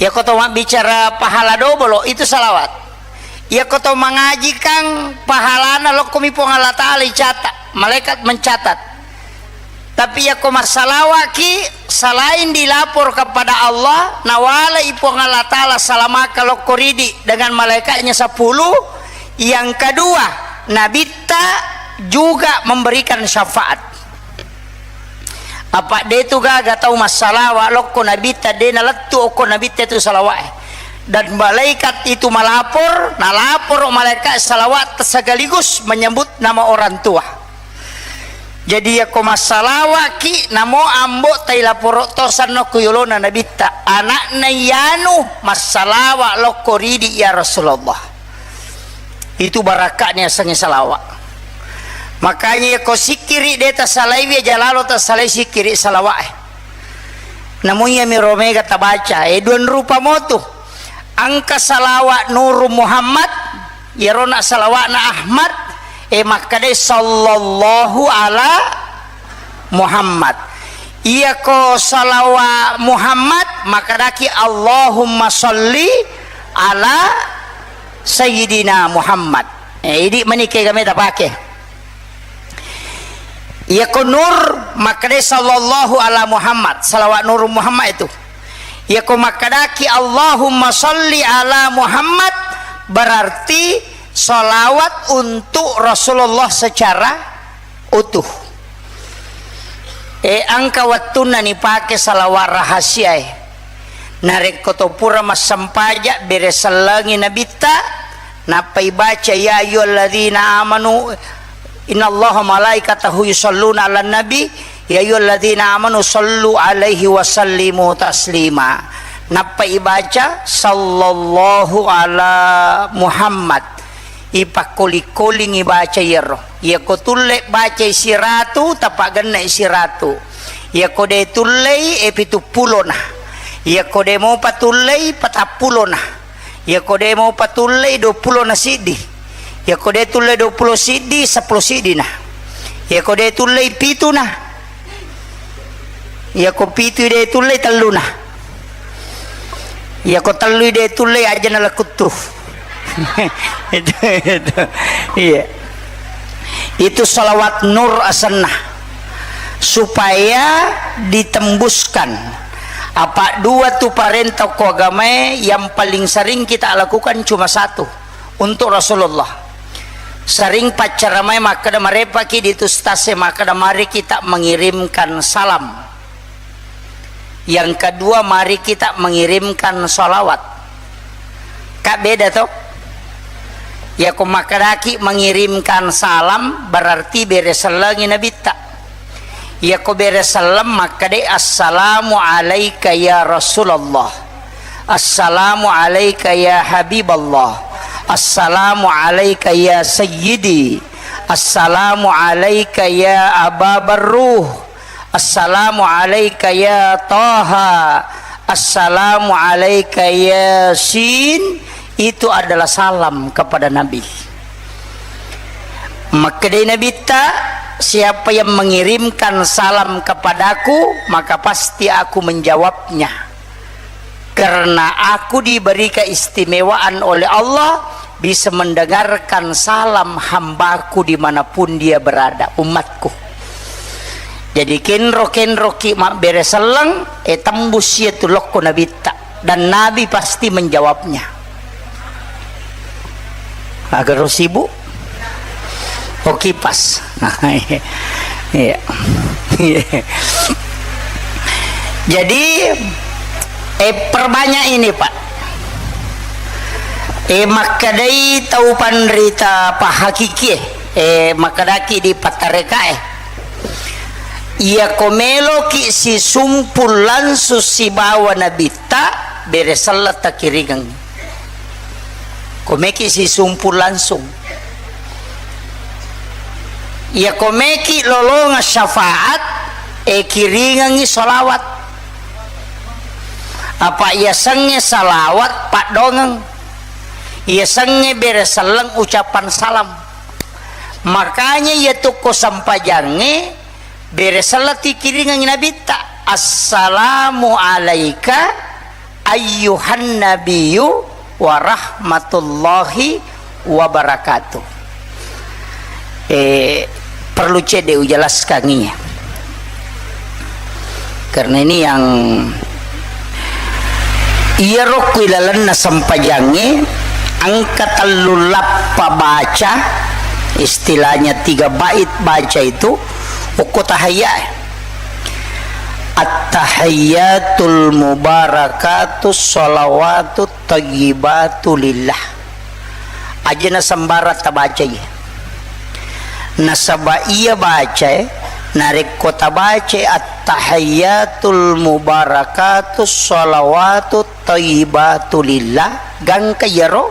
Iyako to mabbicara pahala dobolo, itu salawat. Iyako to mangajikang pahalana lokkomi Puang Allah Ta'ala icata, malaikat mencatat. Tapi yakko massalawaki, selain dilapor kepada Allah, nawalai Puang Allah Ta'ala salamaka lokko ridi dengan malaikatnya sepuluh. Yang kedua, Nabitta juga memberikan syafaat. Apa de tu gaga tau massalawa lokko Nabitta, de nalettu okko Nabitta tu salawat. Dan malaikat itu melapor, nalapor malaikat salawat sekaligus menyebut nama orang tua. Jadi, yakko massalawaki, namo ambo tailaporo tosanno ku yolona Nabitta, anakna iyanu massalawa lokko ridi, ya Rasulullah. Itu barakka'na yasengnge salawa. Makanya yakko sikkiri de tasalaiwi, aja lalo tasalai sikkiri salawa e. Namu iyami romega tabaca, e, duan rupa motu. Engka salawat Nurung Muhammad, iyarona salawatna Ahmad, e, makkedai sallallahu ala Muhammad. Iyako salawat Muhammad, makkedaki Allahumma salli ala Sayyidina Muhammad. E, idi mani kega meta pake. Iyako Nur, makkedai sallallahu ala Muhammad, salawat Nurung Muhammad itu. Iyako makkedaki Allahumma salli ala Muhammad, berarti salawat untuk Rasulullah secara utuh. E, engka wettunna nipake salawat rahasiae. Narekko to pura massempaja bere sellengi Nabitta, nappai baca, "Ya ayyuhalladzina amanu, innallaha malaikatahu yusalluna 'alan nabi, ya ayyuhalladzina amanu sallu 'alaihi wa sallimu taslima." Nappai baca, "Sallallahu ala Muhammad." Ipakkoli-kolingi baca iyaro. Iyako tulle bacai siratu, tapagennai siratu. Iyako de tullei, e, pituppulona. Iyako de mopa tullei, patappulona. Iyako de mopa tullei, duappulo na siddi. Iyako de tullei duappulo siddi, seppulo siddina. Iyako de tullei pituna. Iyako pitu de tullei telluna. Iyako tellui de tullei aja nalekuttu. Itu, itu. Iya. Itu salawat nur asenna. Supaya ditembuskan. Apa dua tu parenta ko agamae yang paling sering kita lakukan cuma satu. Untuk Rasulullah. Sering paccaramai makkeda, marepaki di tu stase makkeda, mari kita mengirimkan salam. Yang kedua, mari kita mengirimkan salawat. Kak beda to? Yako makkedaki mengirimkan salam berarti bere sellengi nabitta. Iyako bere selleng makkedai, "Assalamu alaika ya Rasulullah. Assalamu alaika ya Habiballah. Assalamu alaika ya Sayyidi. Assalamu alaika ya Aba Barruh. Assalamu alaika ya Taha. Assalamu alaika ya Sin." Itu adalah salam kepada Nabi. Makkedai Nabitta, "Siapa yang mengirimkan salam kepadaku, maka pasti aku menjawabnya. Karena aku diberi keistimewaan oleh Allah, bisa mendengarkan salam hambaku dimanapun dia berada, umatku." Jadi, kenro-kenroki mabbere selleng, e, tembus iya tu lokko Nabitta. Dan Nabi pasti menjawabnya. Agaro sibuk? Oh, kipas. Iya. Iya. Jadi, eh, perbanyak ini, Pak. Eh, makkedai tau panrita pahakiki, eh, makkedaki di pattarekae. Iyako meloki sisumpul langsung sibawa Nabitta, bere selleng takiringeng. Komeki sisumpul langsung. Iyako meki lolongeng syafaat, e kiringengi salawat. Apa iyasengnge salawat paddongeng. Iyasengnge bere selleng ucapan salam. Makanya iya tukko sempajangnge bere selleng tikiringengi Nabitta, "Assalamu alaika ayyuhan nabiyyu wa rahmatullahi wa barakatuh." Eh, perlu cedde ujelaskan iya. Karena ini yang iyaro ku ilalenna sempajangnge engka tellu lappa baca, istilahnya tiga bait baca itu, okko tahiyya. At-tahiyyatul mubarakatus shalawatut thayyibatu lillah. Aja na sembarang tabaca iya. Nasaba iya bacae, narekko tabaca at-tahiyyatul mubarakatus shalawatut thayyibatu lillah, gangka iyaro,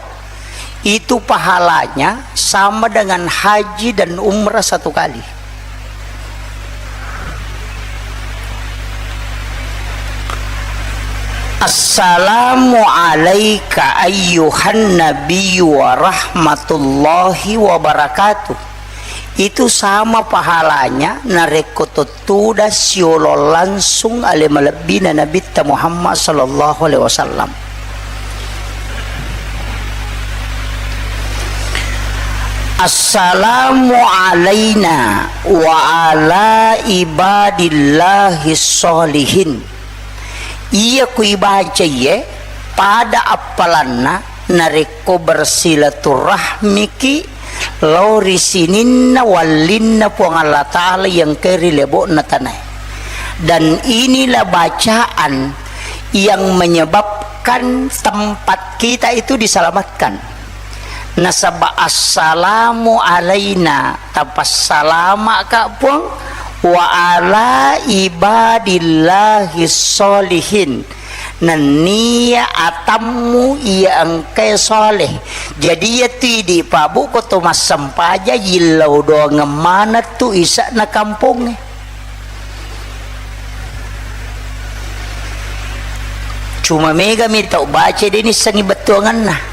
itu pahalanya sama dengan haji dan umrah satu kali. Assalamu alaika ayyuhan nabiyyu wa rahmatullahi wa barakatuh. Itu sama pahalanya narekko tuttuda siolo langsung ale malebbina Nabitta Muhammad sallallahu alaihi wasallam. Assalamu alaina wa ala ibadillahi sholihin. Iya ku ibaca iye, pada appalanna narekko bersilaturahmiki lao ri sininna wallinna Puang Allah Ta'ala yang ke ri lebo'na tanae. Dan inilah bacaan yang menyebabkan tempat kita itu diselamatkan. Nasaba assalamu alaina, tapassalama'ka Puang, wa ala ibadillahi sholihin, nennia atammu iya engkae soleh. Jadi iya tu idi pabu ko to massempaja yillau doangeng maneng tu isa'na kampongnge. Cuma mega mi tau baca de nissengi bettuanganna.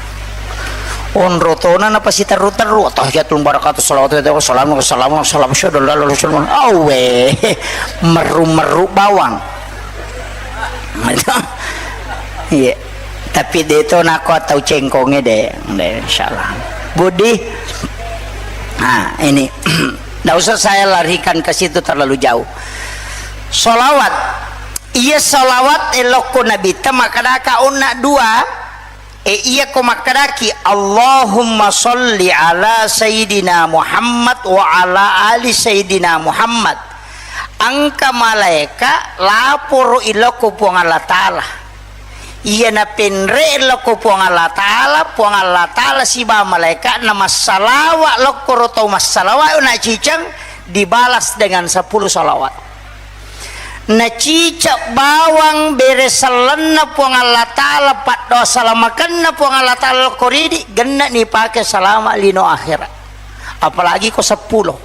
Onro tona napasiterru-terru, "Attahiyatul mubarakatuh, shalawatu, salamu, salamu, salamu, asyhadu an la ilaha illallah." Awe, meru-meru bawang. Iya. Tapi de to nako tau cengkonge de. De, insyaallah. Budi. Nah, ini. Ndak usah saya larikan ke situ terlalu jauh. Salawat. Iya salawat elokko Nabitta makkedaka onna dua. E iyako makkedaki, "Allahumma sholli ala Sayyidina Muhammad wa ala ali Sayyidina Muhammad." Engka malaeka laporo ilokko Puang Allah Ta'ala. Iya napenre lokko Puang Allah Ta'ala, Puang Allah Ta'ala siba malaeka'na massalawa lokkoro tau massalawa na ciceng dibalas dengan sepuluh salawat. Nacicak bawang bere sellenna Puang Allah Ta'ala, paddoa salamakenna Puang Allah Ta'ala ko ridi, genna nipake salama lino akhera. Apalagi ko seppulo.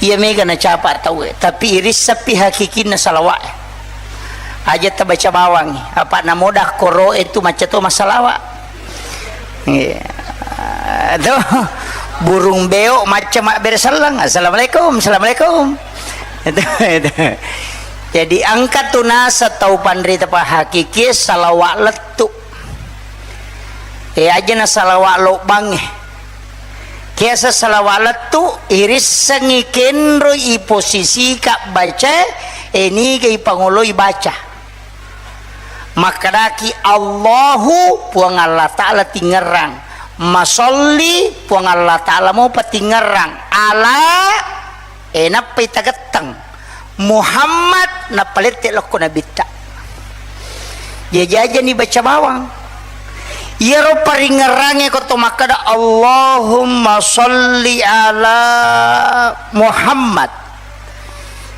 Iya mega nacapa tauwe, tapi irissapi hakikinna salawa'e. Aja tabaca bawangi, apa namoda koro'e tu macca to massalawa. Iya. Tuh, burung beo macca mabbere selleng. "Assalamualaikum, assalamualaikum." Itu, itu. Jadi engka tu nasa tau panrita pa hakiki salawa lettu. E, aja na salawa lobbangnge. Kiasa salawa lettu, irissengi kenroi iposisika bacae, e, niga ipangoloi baca. Makkedaki, "Allahu, Puang Allah Ta'ala tingerrang. Masolli, Puang Allah Ta'ala mopa tingerrang. Ala," e, nappai tagetteng. "Muhammad," nappa lette lokko nabitta. Jaji aja ni baca bawang. Iyaro paringerrangnge ko to makkeda, "Allahumma sholli ala Muhammad."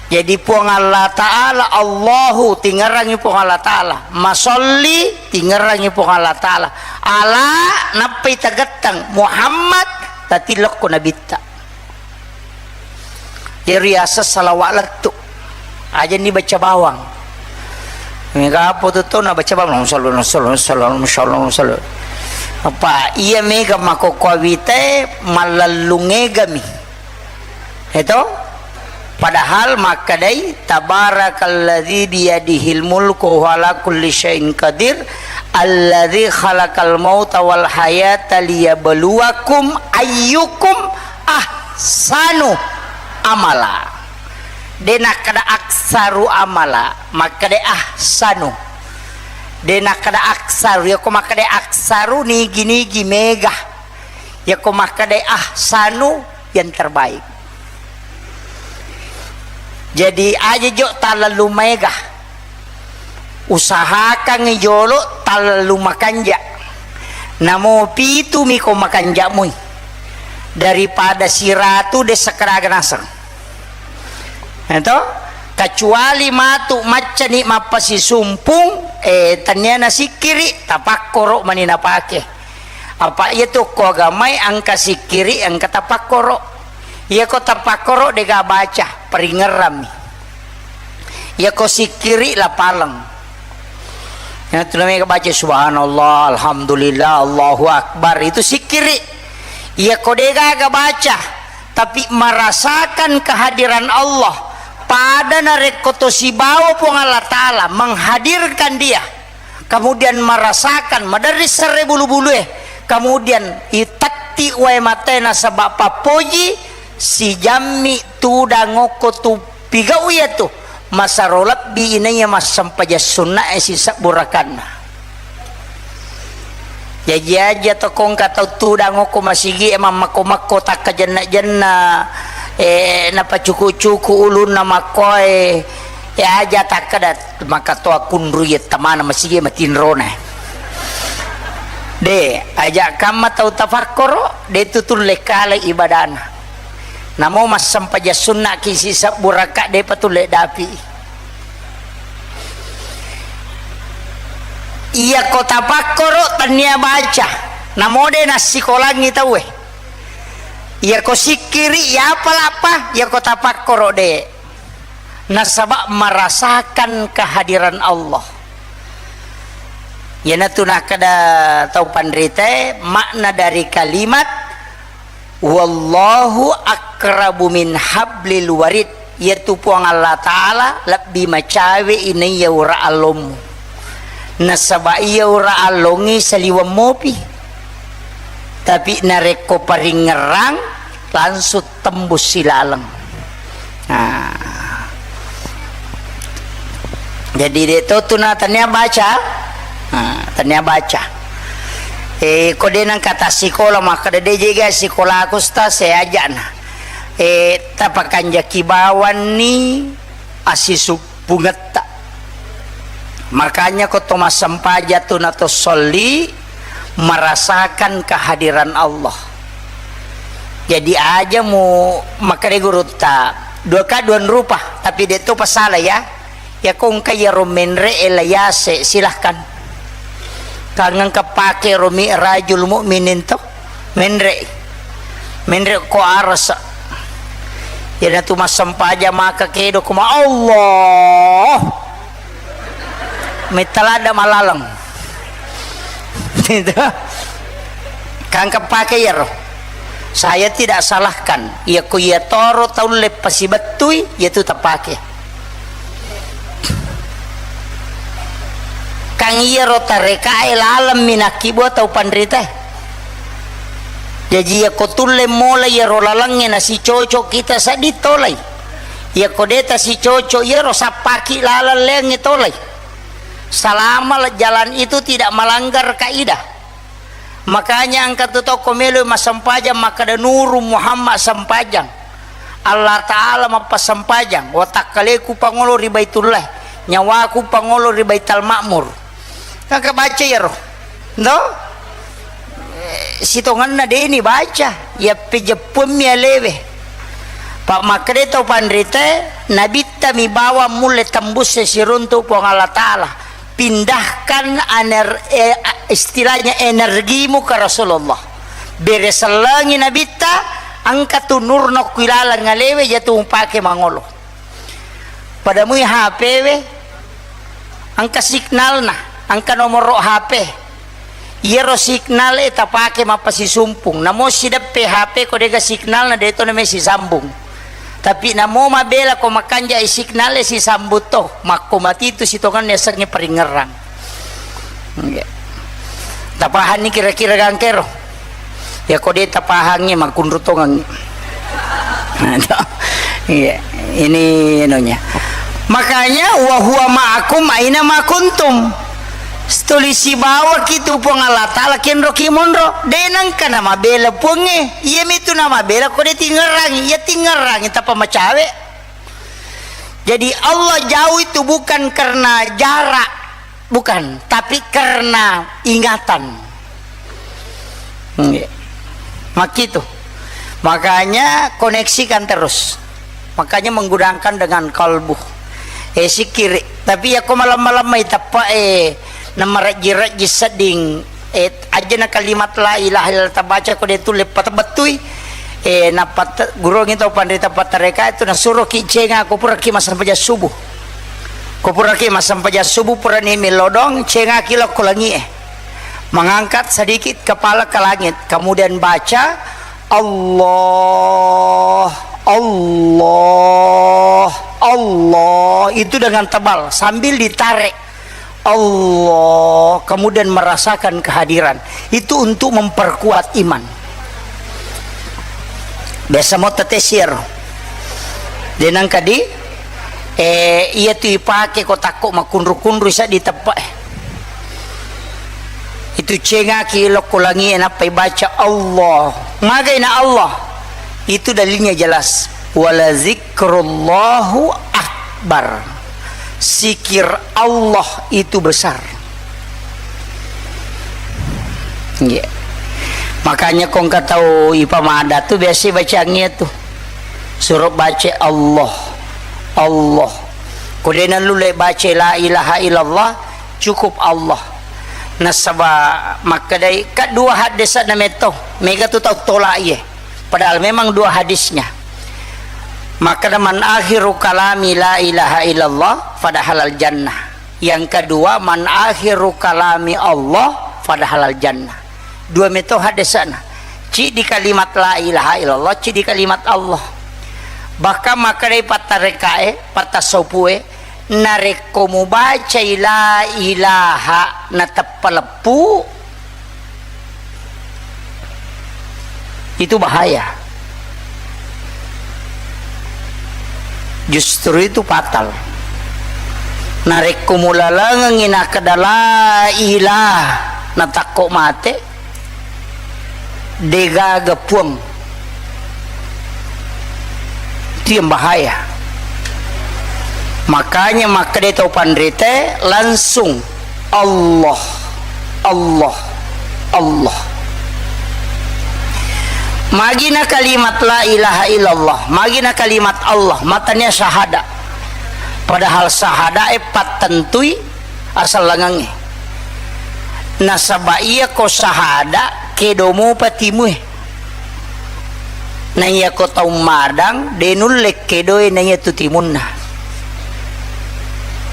Jadi Puang Allah Ta'ala, Allahu, tingerrangi Puang Allah Ta'ala. Masolli, tingerrangi Puang Allah Ta'ala. Ala, nappai tagetteng, Muhammad, tatillokko nabitta. Iyaro riaseng salawa lettu. Aja ni baca bawang. Mega apa tu tau na baca bawang? Allahumma shalli, Allahumma shalli, Allahumma shalli, Allahumma shalli, Allahumma shalli. Apa iya mega makokko awite mallellung egami. Eto? Padahal makkedai, "Tabarakalladzi biyadihil mulku wa huwa ala kulli syai'in qadir, alladzi khalaqal mauta wal hayata liyabluwakum ayyukum ahsanu amala." De nakkeda aksaru amala, makkeda ahsanu. De nakkeda aksaru, yako makkeda aksaru nigi-nigi mega. Yako makkeda ahsanu yang terbaik. Jadi aja jo talellu maega. Usahakan jolo talellu makanja. Namo pitu miko makanja mui. Daripada siratu de sekeraga naseng. Eto? Kecuali matu maccani mappasisumpung, eh, tania nasikkiri, tapakkoro mani napake. Apa iya tu ko agamai engka sikkiri, engka tapakkoro. Iya ko tapakkoro dega baca, paringerrami. Iya ko sikkiri lapaleng. Iya tu namanya baca subhanallah, alhamdulillah, Allahu Akbar. Itu sikkiri. Iya ko degaga baca, tapi merasakan kehadiran Allah. Pada narekko to sibawa Puang Allah Ta'ala menghadirkan dia. Kemudian merasakan, maderri serre bulu-bulue, kemudian itetti wae matena saba pappoji, sijammi tudang okko tu pigau iya tu, masaro lebbi inaiya massempajang sunnae sisebbu rakanna. Jaji aja to kongka tau tudang okko masigi e mammakko-makko takkajenna-jenna, eh, napacuku-cuku ulunna makkoe, eh, aja takkeda Maka to akkunrui yetta maneng masigi matinrona. De, aja kamma tau tafakkoro, de tu tulle kale ibadana. Namo massempajang sunnaki sisebbu raka, de pa tulle dapi. Iya ko tafakkoro tania baca, namo de nassikolangi tauwe. Iya ko sikkiri, iya apa lappa, iya ko tafakkoro de. Nasaba merasakan kehadiran Allah. Iyanatu nakkeda tau panritae, makna dari kalimat, "Wallahu akrabu min hablil warid." Iyatu Puang Allah Ta'ala lebbi macawe inaiya ura allommu. Nasaba iya ura allongngi saliweng mopi. Tapi narekko paringngerang, langsung tembus silaleng. Nah. Jadi, de to tu na tania baca. Nah, tania baca. Eh, ko de nengka tassikola, makkeda de jega sikolaku, Ustaz, saya ajana. Eh, tapakanjaki bawanni asisup- pungetta. Makanya ko to massempajang tu na to solli merasakan kehadiran Allah. Jadi aja mu makkeda gurutta, Dua ka dua rupa, tapi de' to pasala ya. Ya ko engka iyaro menre' e la yase', silahkan. Kan engka pake ro Mi'rajul Mukminin to. Menre'. Menre' ko arasa. Iyanatu massempajang maka kedo ko ma Allah. Mettalada malaleng. Itu. Kan engka pake iyaro. Saya tidak salahkan. Iya ko iya toro taulle pasibettui, iya tu tapake. Kan iyaro tarekae lalemmi nakkibua tau panritae. Jaji iya ko tulle mola iyaro lalengnge nasicoco kita seddi tolai. Iya ko de' tasicoco iyaro sappaki laleng leangnge tolai. Selama jalan itu tidak melanggar kaidah. Makanya engka tu tau ko melo massempajang makkeda, "Nuru Muhammad sempajang. Allah Ta'ala mappasempajang. Watakkaleku pangolo ri Baitullah. Nyawaku pangolo ri Baital Ma'mur." Engka baca iyaro. Ndo? Eh, sitongenna de'ni baca. Iya pejeppuammi alewe. Pa makkeda tau panrite, nabitta mi bawang mulle tembus siruntu Puang Allah Ta'ala. Pindahkan ener-, eh, istilahnya energimu ke Rasulullah. Bere sellengi nabitta, engka tu nurna ku ilaleng alewe, iya tu mupake mangolo. Pada mui H P we, engka signalna, engka nomoro H P. Iyaro signal e tapake mappasisumpung. Namo sideppe H P ko de'ga signalna, de' to name sisambung. Tapi namo mabela ko makanja i signal e sisambung to, makko matitu sitongenna yasengnge paringngerang. Iya. Tapahanni kira-kira gangkero? Ya ko de' tapahangngi makkunru tongengngi. Iya, ini anunya. Makanya, "Wa huwa ma'akum aina ma kuntum." Tuli sibawaki tu Puang Allah Ta'ala kenroki monro. De' nengka namabela Puangnge. Iyami tu namabela ko de' tingngerangi. Iya tingngerangi tappa macawe. Jadi Allah jauh itu bukan karena jarak, bukan, tapi karena ingatan. Nggih. Makkitu. Makanya koneksikan terus. Makanya menggunakan dengan kalbu. Eh, sikiri. Tapi ya ko malam-malam mai teppa, eh, namarejji-rejji sedding, eh, ajana kalimat la ilaha illallah tabaca ko de' tulle patebettui. Eh, nappa te-, gurongi tau panrita pattareka itu nasuroki cenga ko puraki massempajang subuh. Ko puraki massempajang subuh purani melodong, cengaki lokko langi e. Mengangkat sedikit kepala ke langit, kemudian baca, "Allah, Allah, Allah." Itu dengan tebal, sambil ditarik. Allah, kemudian merasakan kehadiran. Itu untuk memperkuat iman. Biasa mo tetesir. Denang kadi, eh, iya tu ipake ko takko makunru-kunru isa di teppe. Itu cengaki lokko langi e nappa ibaca Allah. Magai na Allah. Itu dalilnya jelas. Wala zikrullahu akbar. Zikir Allah itu besar. Iya. Makanya ko engka tau ipamada tu biasa bacangngi tu. Suruh baca Allah. Allah. Ko de' nalule baca la ilaha illallah, cukup Allah. Nasaba makkedai, ka dua haddese'na metto, mega tu tau tola iye. Padahal memang dua hadisnya. Makkeda, "Man akhiru kalami la ilaha illallah fadahalal jannah." Yang kedua, "Man akhiru kalami Allah fadahalal jannah." Dua metto haddese'na. Ciddi kalimat la ilaha illallah, ciddi kalimat Allah. Bahkan makkedai pattarekae, pattasaupue, narekko mubacai la ilaha nateppa leppu, itu bahaya. Justru itu fatal. Narekko mulalengengngi nakkeda la ilaha natakko mate, degaga puang. Itu yang bahaya. Makanya makkeda tau panrite langsung Allah, Allah, Allah. Magina kalimat la ilaha illallah, magina kalimat Allah, matania syahada. Padahal syahada e pattentui asallangengnge. Nasaba iya ko syahada, kedo mopa timue. Na iya ko tau madang, de nulle kedoe na iya tu timunna.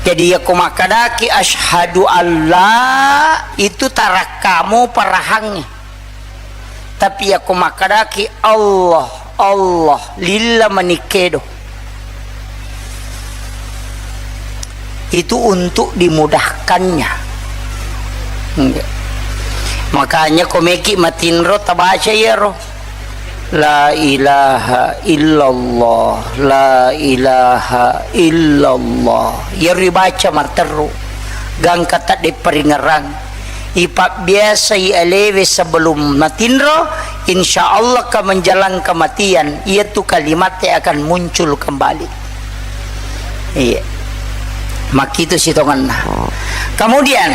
Jadi iya ko makkadaki asyhadu alla, itu tarakka mopa rahangnge. Tapi iya ko makkadaki Allah, Allah, lilla mani kedo. Itu untuk dimudahkannya. Makanya ko meki matinro tabaca iyaro. La ilaha illallah, la ilaha illallah. Iyaro ibaca matteru. Gangka tadde paringerang. Ipabbiasai alewe sebelum matinro, insya Allah ka menjelang kematian, iyatu kalimatte akan muncul kembali. Iya. Makkitu sitongenna. Kemudian,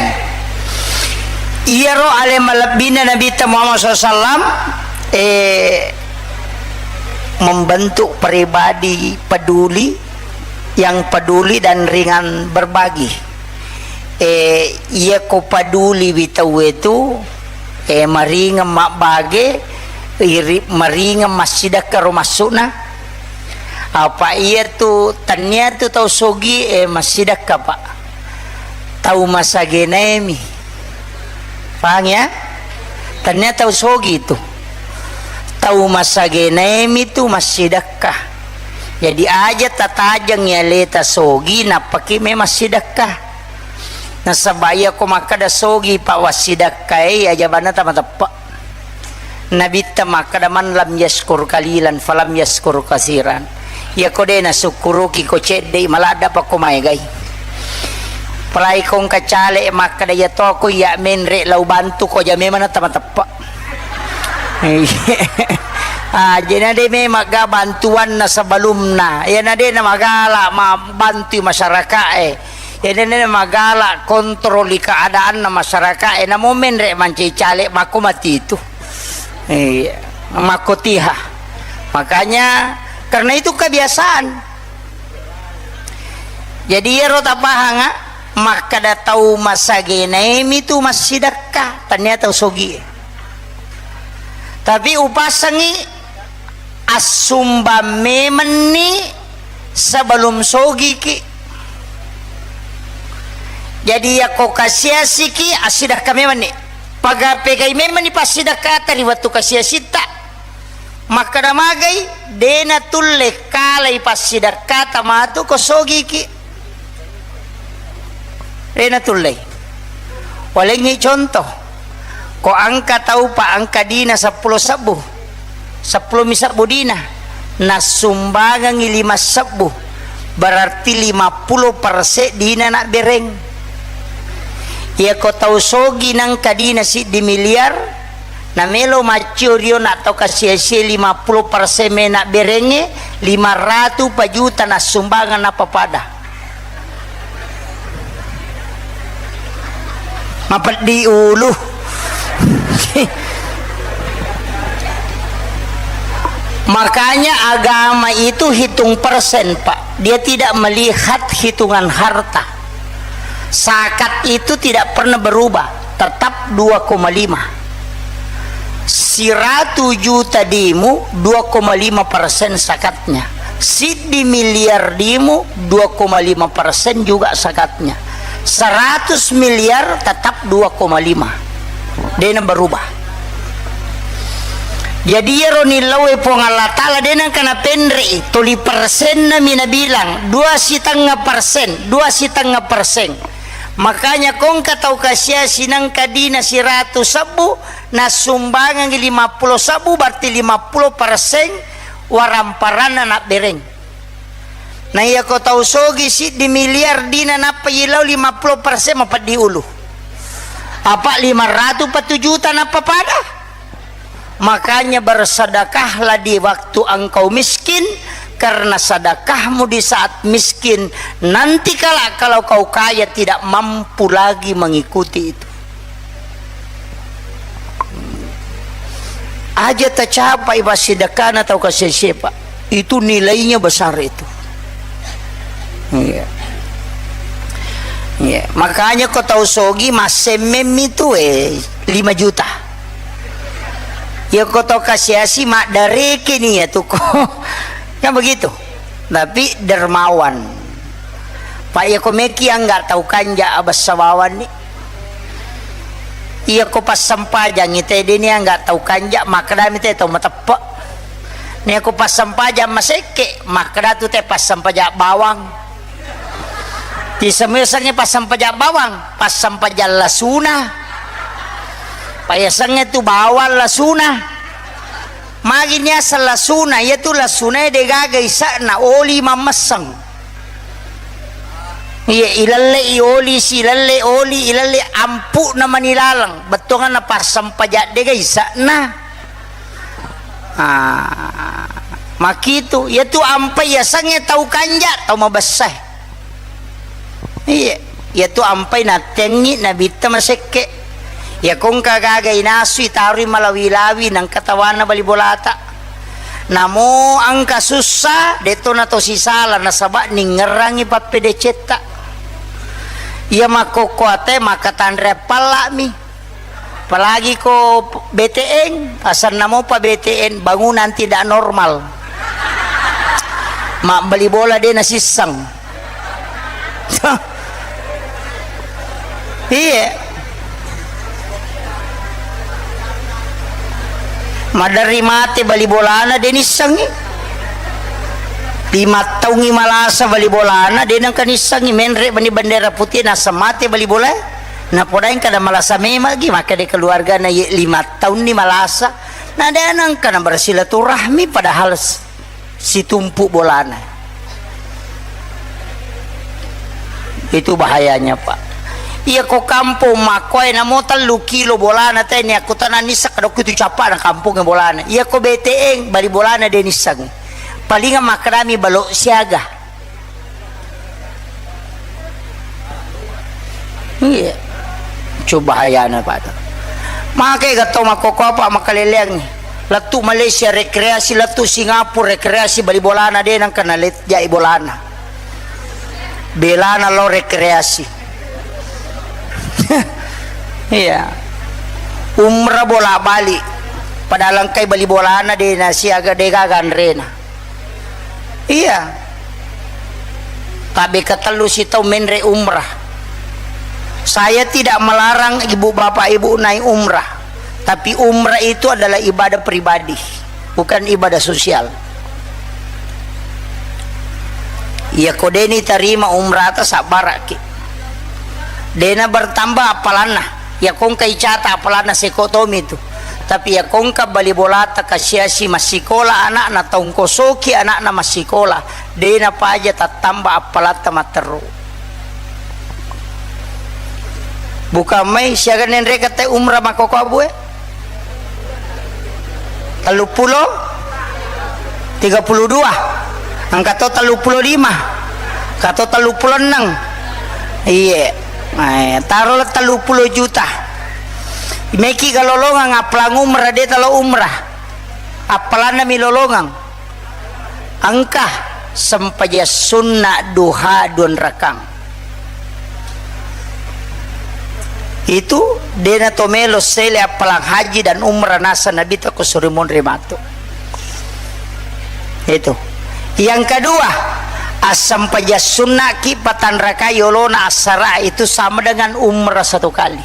iyaro ale malebbina Nabitta Muhammad sallallahu alaihi wasallam, eh, membentuk pribadi peduli, yang peduli dan ringan berbagi. Eh, iya ko peduliwi tauwe tu, eh, maringeng mabbage, iri-, maringeng massidekka ro massuna. Apa iya tu, tania tu tau sogi, eh, massidekka, Pak. Tau masagenaemi. Paham ya? Tania tau sogi tu. Tau masagenaemi tu massidekka. Jadi aja tatajeng aleta sogi, nappaki memang sidekka. Nasaba iya ko makkeda sogi pa wassidekkae, aja banna tamateppe. Nabitta makkeda, "Man lam yaskur kalilan falam yaskur kasiran." Iya ko de nasukkuruki ko cedde, maladda pa ko maegai. Palai ko engka cale makkeda, "Iya to ko iya menre lau bantu ko," aja memang na tamateppe. Ah, jadi na de memang ga bantuanna sebelumna. Iya na de na magala ma-, bantui masyarakae. Iya na de na magala kontroli keadaanna masyarakae. Namo menre mancaji cale makko mati itu. Iya, makko tiha. Makanya karena itu kebiasaan. Jadi iyaro tapahanga, makkeda tau masagenaemi tu massidekka, tania tau sogie. Tapi upasengi assumbang memenni sebelum sogiki. Jadi yakko kasiasiki, assidekka memenni. Paga-, pegai memenni passidekkata ri wettu kasiasitta. Makkeda magai, de natulle kalai passidekkata matu ko sogiki. De natullei. Walengngi contoh. Ko engka tau pa engka dina seppulo sebbu. Seppulo mi sebbu dina. Nassumbangengngi lima sebbu. Berarti lima puluh persen dina nabbereng. Iya ko tau sogi nengka dina siddi miliar, namelo maccio rio na tau kasiasie lima puluh persen mena berengnge, lima ratu pa juta nassumbangeng nappa pada. Mapeddi ulu. Makanya agama itu hitung persen, Pak. Dia tidak melihat hitungan harta. Zakat itu tidak pernah berubah, tetap dua koma lima. Siratu juta dimu, dua koma lima persen zakatnya. Siddi miliar dimu, dua koma lima persen juga zakatnya. Seratus miliar tetap dua koma lima. Dena berubah. Jadi iyaro nillaue Puang Allah Ta'ala de nengka napenre'i, toli persenna mi nabilang, dua sitengnga persen, dua sitengnga persen. Makanya kongka tau kasiasi nengka dina siratu sebbu, nassumbangengngi lima puluh sebbu, berarti lima puluh persen waramparanna nabbereng. Na iya ko tau sogi siddi miliar dina nappa ilau lima puluh persen mapeddi ulu. Apa lima ratu pa tu juta nappa pada? Makanya bersedekahlah di waktu engkau miskin, karena sedekahmu di saat miskin, nanti kala kalau kau kaya tidak mampu lagi mengikuti itu. Aja tacapai passidekkana tau kasiasi, Pak. Itu nilainya besar itu. Iya. Iya. Makanya ko tau sogi massemmemmi tu, eh, lima juta. Ya ko tau kasiasi maddareke ni ya tu ko. Kan begitu. Tapi dermawan. Pak, iya ko meki angga tau kanja abessa bawanni. Iya ko passempajangngi te deni angga tau kanja, makkedami te tau mateppe. Nia ko passempajang masekke, makkeda tu te passempajang bawang. Tisemesengnge passempajang bawang, passempajang lasuna. Payasengnge tu bawang lasuna. Magi niaseng lasuna, iyatu lasunae degaga isa'na, oli mammesseng. Iya, ilelle'i oli, silelle oli, ilelle ampu'na mani laleng. Bettuanganna passempajang dega isa'na. Ah, makitu, iyatu ampai yasengnge tau kanja, tau mabessae. Iya, iyatu ampai nattengngi nabitta masekke. Iyako engka gaga inasui, taroi malawi-lawi, nengka tawana bali bolata. Namo engka sussa, detto natosisala, nasaba ningngerangngi pappedecetta. Iya makkokkoa te makkatanre palla'mi. Apalagi ko B T N, asanna mopa B T N, bangunan tidak normal. Mabbali bola de nasisseng. Iye. Maderri mate bali bolana de nissengngi. Lima taungngi malasa bali bolana de nengka nissengngi, menre bani bendera putih naseng mate bali bolae. Napodaeng kada malasa memang gi, makkeda keluargana, ye lima taunni malasa. Na de nengka na bersilaturahmi padahal s-, situmpu bolana. Itu bahayanya, Pak. Iya ko kampung makkoe namo tellu kilo bolana teni, aku tanang nisseng kadokku tu cappa na kampungnge bolana. Iya ko B T N bali bolana de nisseng. Palingan makkedami balo siaga. Iya. Coba hayana, Pak. Make ga tau makkokkoa, Pak, makkaleleangngi. Lettu Malaysia rekreasi, lettu Singapura rekreasi, bali bolana de nengka nalet-, jai bolana. Belana lo rekreasi. Iya. Umrah bola bali. Padahal engkai bali bolana de nasiaga de gaga anrena. Iya. Tabbe ketellu sitau menre umrah. Saya tidak melarang ibu bapak ibu naik umrah, tapi umrah itu adalah ibadah pribadi, bukan ibadah sosial. Iya ko deni tarima umrah ta sabbaraki. Dena bertambah appalanna. Iya kongka icata appalanna seko tomi tu. Tapi iya kongka bali bolata kasiasi massikola anakna, taungkosoki anakna massikola, dena paja tattamba appalatta matteru. Bukan mai siaga nenre kata umrah makkoko abue? Telluppulo? Tiga puluh dua? Engka to telluppulo lima? Engka to telluppulo enneng? Iye. Eh, taro le telluppulo juta. Meki ga lolongang appalang umrah, de talo umrah. Appalanna mi lolongang. Engka sempajang sunna duha dua rakang. Itu dena to melo sele appalang haji dan umrah nasa Nabi ta ko suri monri matu. Itu. Yang kedua, assempajang sunnaki patanrakai yolona assara itu sama dengan umrah satu kali.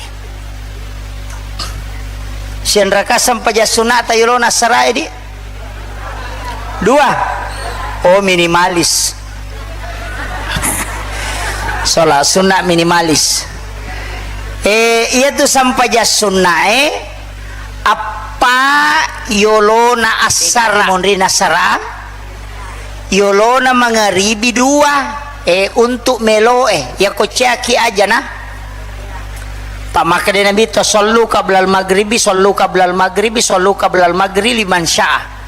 Sianraka sempajang sunnata yolona assara di? Dua. Oh, minimalis. Sholat sunnah minimalis. Eh, iya tu sempajang sunnah, eh, appa yolona assara, monrina assara, yolona mangaribi dua, eh, untuk meloe, ya ko ceaki aja na. Pamakkeda Nabi to, "Sallu qablal maghribi, sallu qablal maghribi, sallu qablal maghribi liman syaa."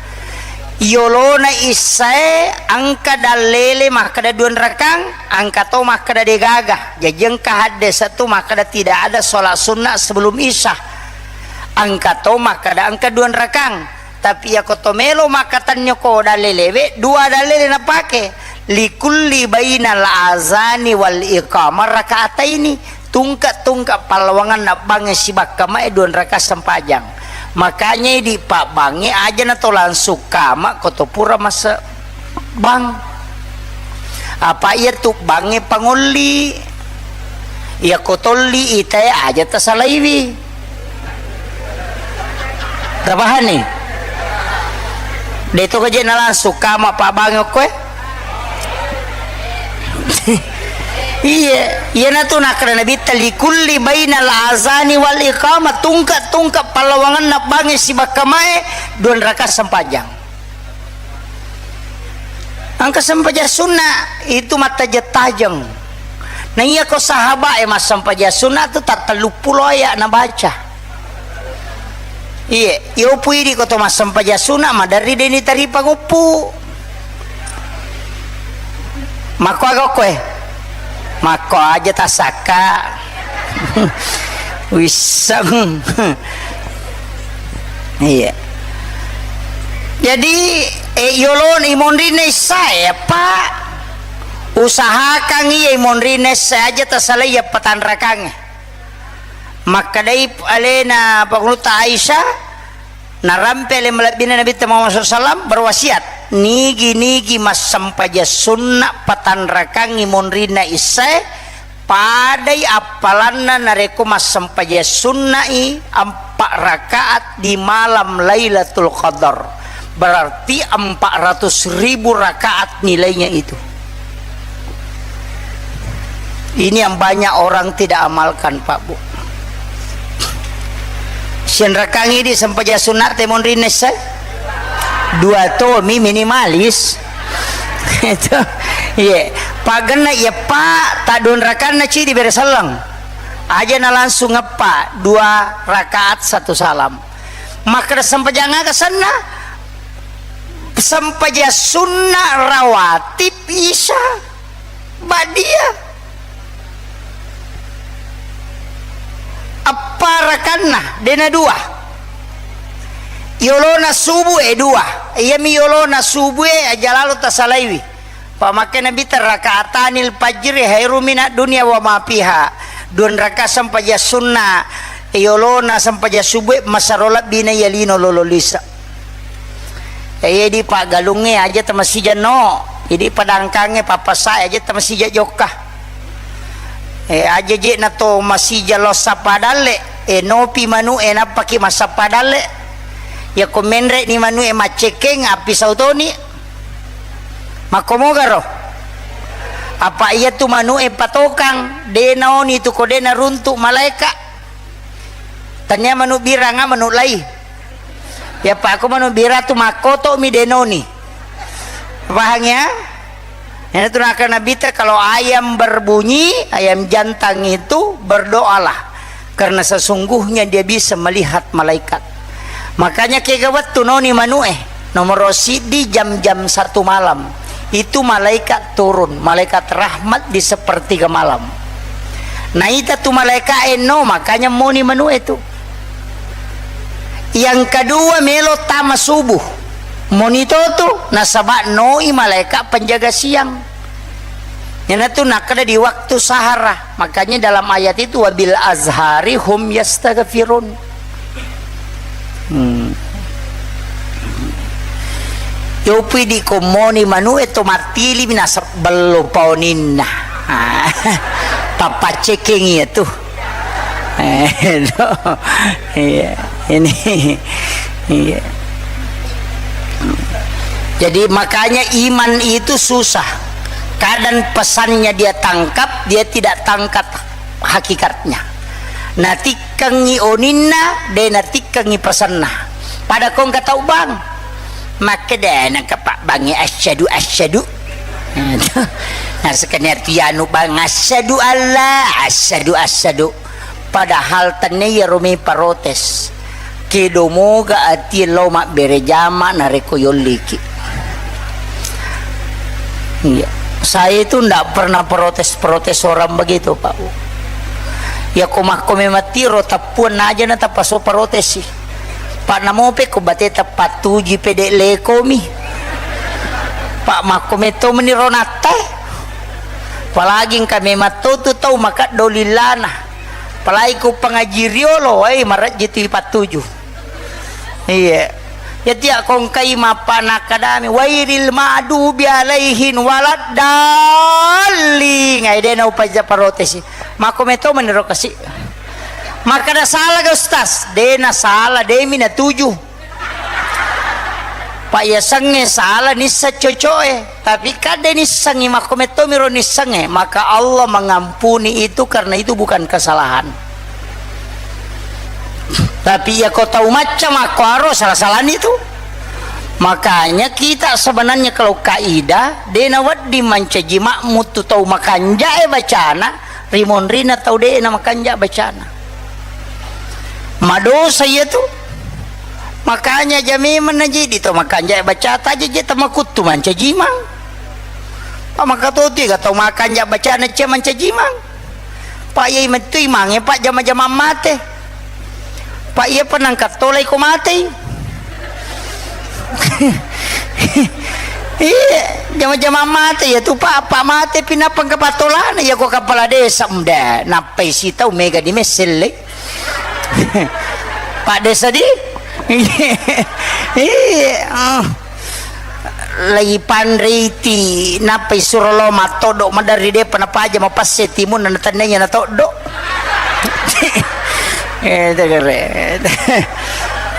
Yolona issae engka dallele makkeda dua rakang, engka to makkeda degaga. Jaji engka haddese tu makkeda tidak ada sholat sunnah sebelum isya. Engka to makkeda engka dua rakang, tapi iyako to melo makkatenni ko dalelewe, dua dalele napake. Likulli bainal azani wal iqamah rakaataini, tungke-tungke pallawangenna bangnge sibakka mae dua rakaat sempajang. Makanya idi pabbangnge aja na to langsung kama ko to pura mase bang. Apa iya tu bangnge pangolli. Iya ko tolli itae aja tasalaiwi. Tapahani? De to kaje na langsung kama pabbangnge okkoe. Iya, iya na tu nakkeda Nabitta likulli bainal azani wal iqamah, tungke-tungke pallawangenna bangnge sibakka mae dua rakaat sempajang. Engka sempajang sunna itu mattajeng-tajeng. Na iya ko sahabat e massempajang sunna tu tattellu pulo aya nabaca. Iye, iyo pui di ko to massempajang sunna maderri deni taripa goppu. Makko aga okkoe? Makko aja tasakka. Wisseng. Iya. Jadi, eh, yolona imonrinna issae, Pak. Usahakan iya imonrinna issae aja tasalai iya patanrakangnge. Makkedai alena Pakunutta Aisyah, narampe ale malebbina Nabitta Muhammad sallallahu alaihi wasallam berwasiat, nigi-nigi massempajang sunna patanrakangngi monrinna issae, padai appalanna narekko massempajang sunna'i empat rakaat di malam Lailatul Qadar. Berarti empat ratus ribu rakaat nilainya itu. Ini yang banyak orang tidak amalkan, Pak Bu. Sianrakangi di sempajang sunat te monrinna issae? Dua tomi minimalis. Itu. Iya. Pagenna iya, Pak, tadduanrakanna cidi bere selleng. Aja na langsung eppa, dua rakaat satu salam. Makkeda sempajang aga senna? Sempajang sunna rawatib isya ba'diyah. Eppa rakanna, dena dua. Yolona subuh e dua. Iyami yolona subuh e aja lalo tasalaiwi. Pamakkena Nabitta rakaatanil fajri khairu minad dunya wa ma fiha. Dua rakaat sempajang sunna, yolona sempajang subuh e masero lebbi na iya lino lolo lisa. Iya di paggalungnge aja tamasija no, idi padangkangnge papasa aja tamasija jokka. Eh, aja je na to masija lo sappa dalle, eh, nopi manu e nappaki masappa dalle. Iya ko menre ni manu e maccekeng api sautoni. Makkomogaro? Apa iya tu manu e patokang, de naoni tu ko de naruntu malaeka. Tania manu biranga manu lai. Ya pa ko manu bira tu makkoto mi denoni. Paham ya? Ini tu nakal Nabi te, kalau ayam berbunyi, ayam jantan itu berdoalah. Karena sesungguhnya dia bisa melihat malaikat. Makanya kega wettu noni manue, nomor siddi jam-jam satu malam. Itu malaikat turun, malaikat rahmat di sepertiga malam. Naita tu malaikat enno, makanya moni manue tu. Yang kedua melo tama subuh. Moni to tu, nasaba noi malaikat penjaga siang. Iyanatu nakkeda di waktu sahara. Makanya dalam ayat itu, "Wabil azhari hum yastaghfirun." Hmm. Yopi di komoni manue to mattili minasa bello paoninna. Ah, papacceking iya tu. Eh, no. Iya, ini, iya. Jadi makanya iman itu susah. Kadang pesannya dia tangkap, dia tidak tangkap hakikatnya. Natikkengi oninna, de natikkengi pesanna. Pada kongka tau bang. Makkeda nengka pabbangnge asyhadu, asyhadu. Nah, sekalian arti anu bang, asyhadu alla, asyhadu, asyhadu. Padahal tenne iyaro mi protes. Kedo moga atie lao mabbere jama narekko yolliki. Iya. Saya itu ndak pernah protes-protes orang begitu, Pak. Iyako makko memang tiro tappuang naja na tappaso parotesi. Pak namope ko bate tapattuji pede lekomi. Pak makko metto meni ronatta. Apalagi engka memang to tu tau makaddo lillana. Apalagi ku pengaji riolo, eh, marejji tu ipattuju. Iya. Ya tiak kongkai mappa nakkadami, "Wairil ma'dubi alaihin waladdallin." Ai dena upaja parotesi. Makko meto meniro kasi. Makkada, "Salah ga, Ustaz?" Dena salah, demi natuju. Pak yasengnge salah, nissa cocoe. Tapi kadde nissengngi, makko mettomiro nissengnge, maka Allah mengampuni itu karena itu bukan kesalahan. Tapi iyako tau macca makkoaro, salah-salahni tu. Makanya kita sebenarnya kalau kaidah, de nawedding mancaji makmum tu tau makanjae bacana, rimonrina tau de na makanja bacana. Madosa iya tu. Makanya aja memang najidi to makanja bacata aja je tamakuttu mancajimang. Pak makatoti ga tau makanja bacana cia mancajimang. Pak iya mettui mange pak jama-jama mate. Pak iya penangkat tolai ko matei. Iya, jama-jama mate ya tu pak, pak mate pinapang kepatolana ya ko kepala desa mda nappai sitau mega di meselle. Pak desa di. Iya, ah. Lagi panriti nappai suro lo matoddo maderri depa napaja mapasse timun na tennenya natoddo. Eh, tegere.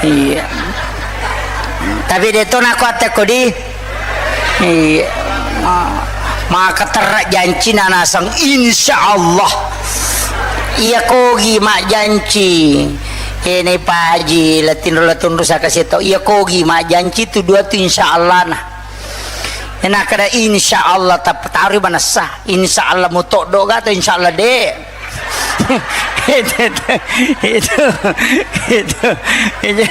Iya. Tapi de to nako atte ko di. Iya. Ma-, maka terra jancina nasang, insya Allah. Iya kogi mak janci. Ene paji latinro latunru saka seto. Iya kogi mak janci tu dua tu insya Allah na. Ena kada insya Allah tapi taru manessa. Insya Allah mutoddo ga atau insya Allah de. Itu, itu, itu, itu.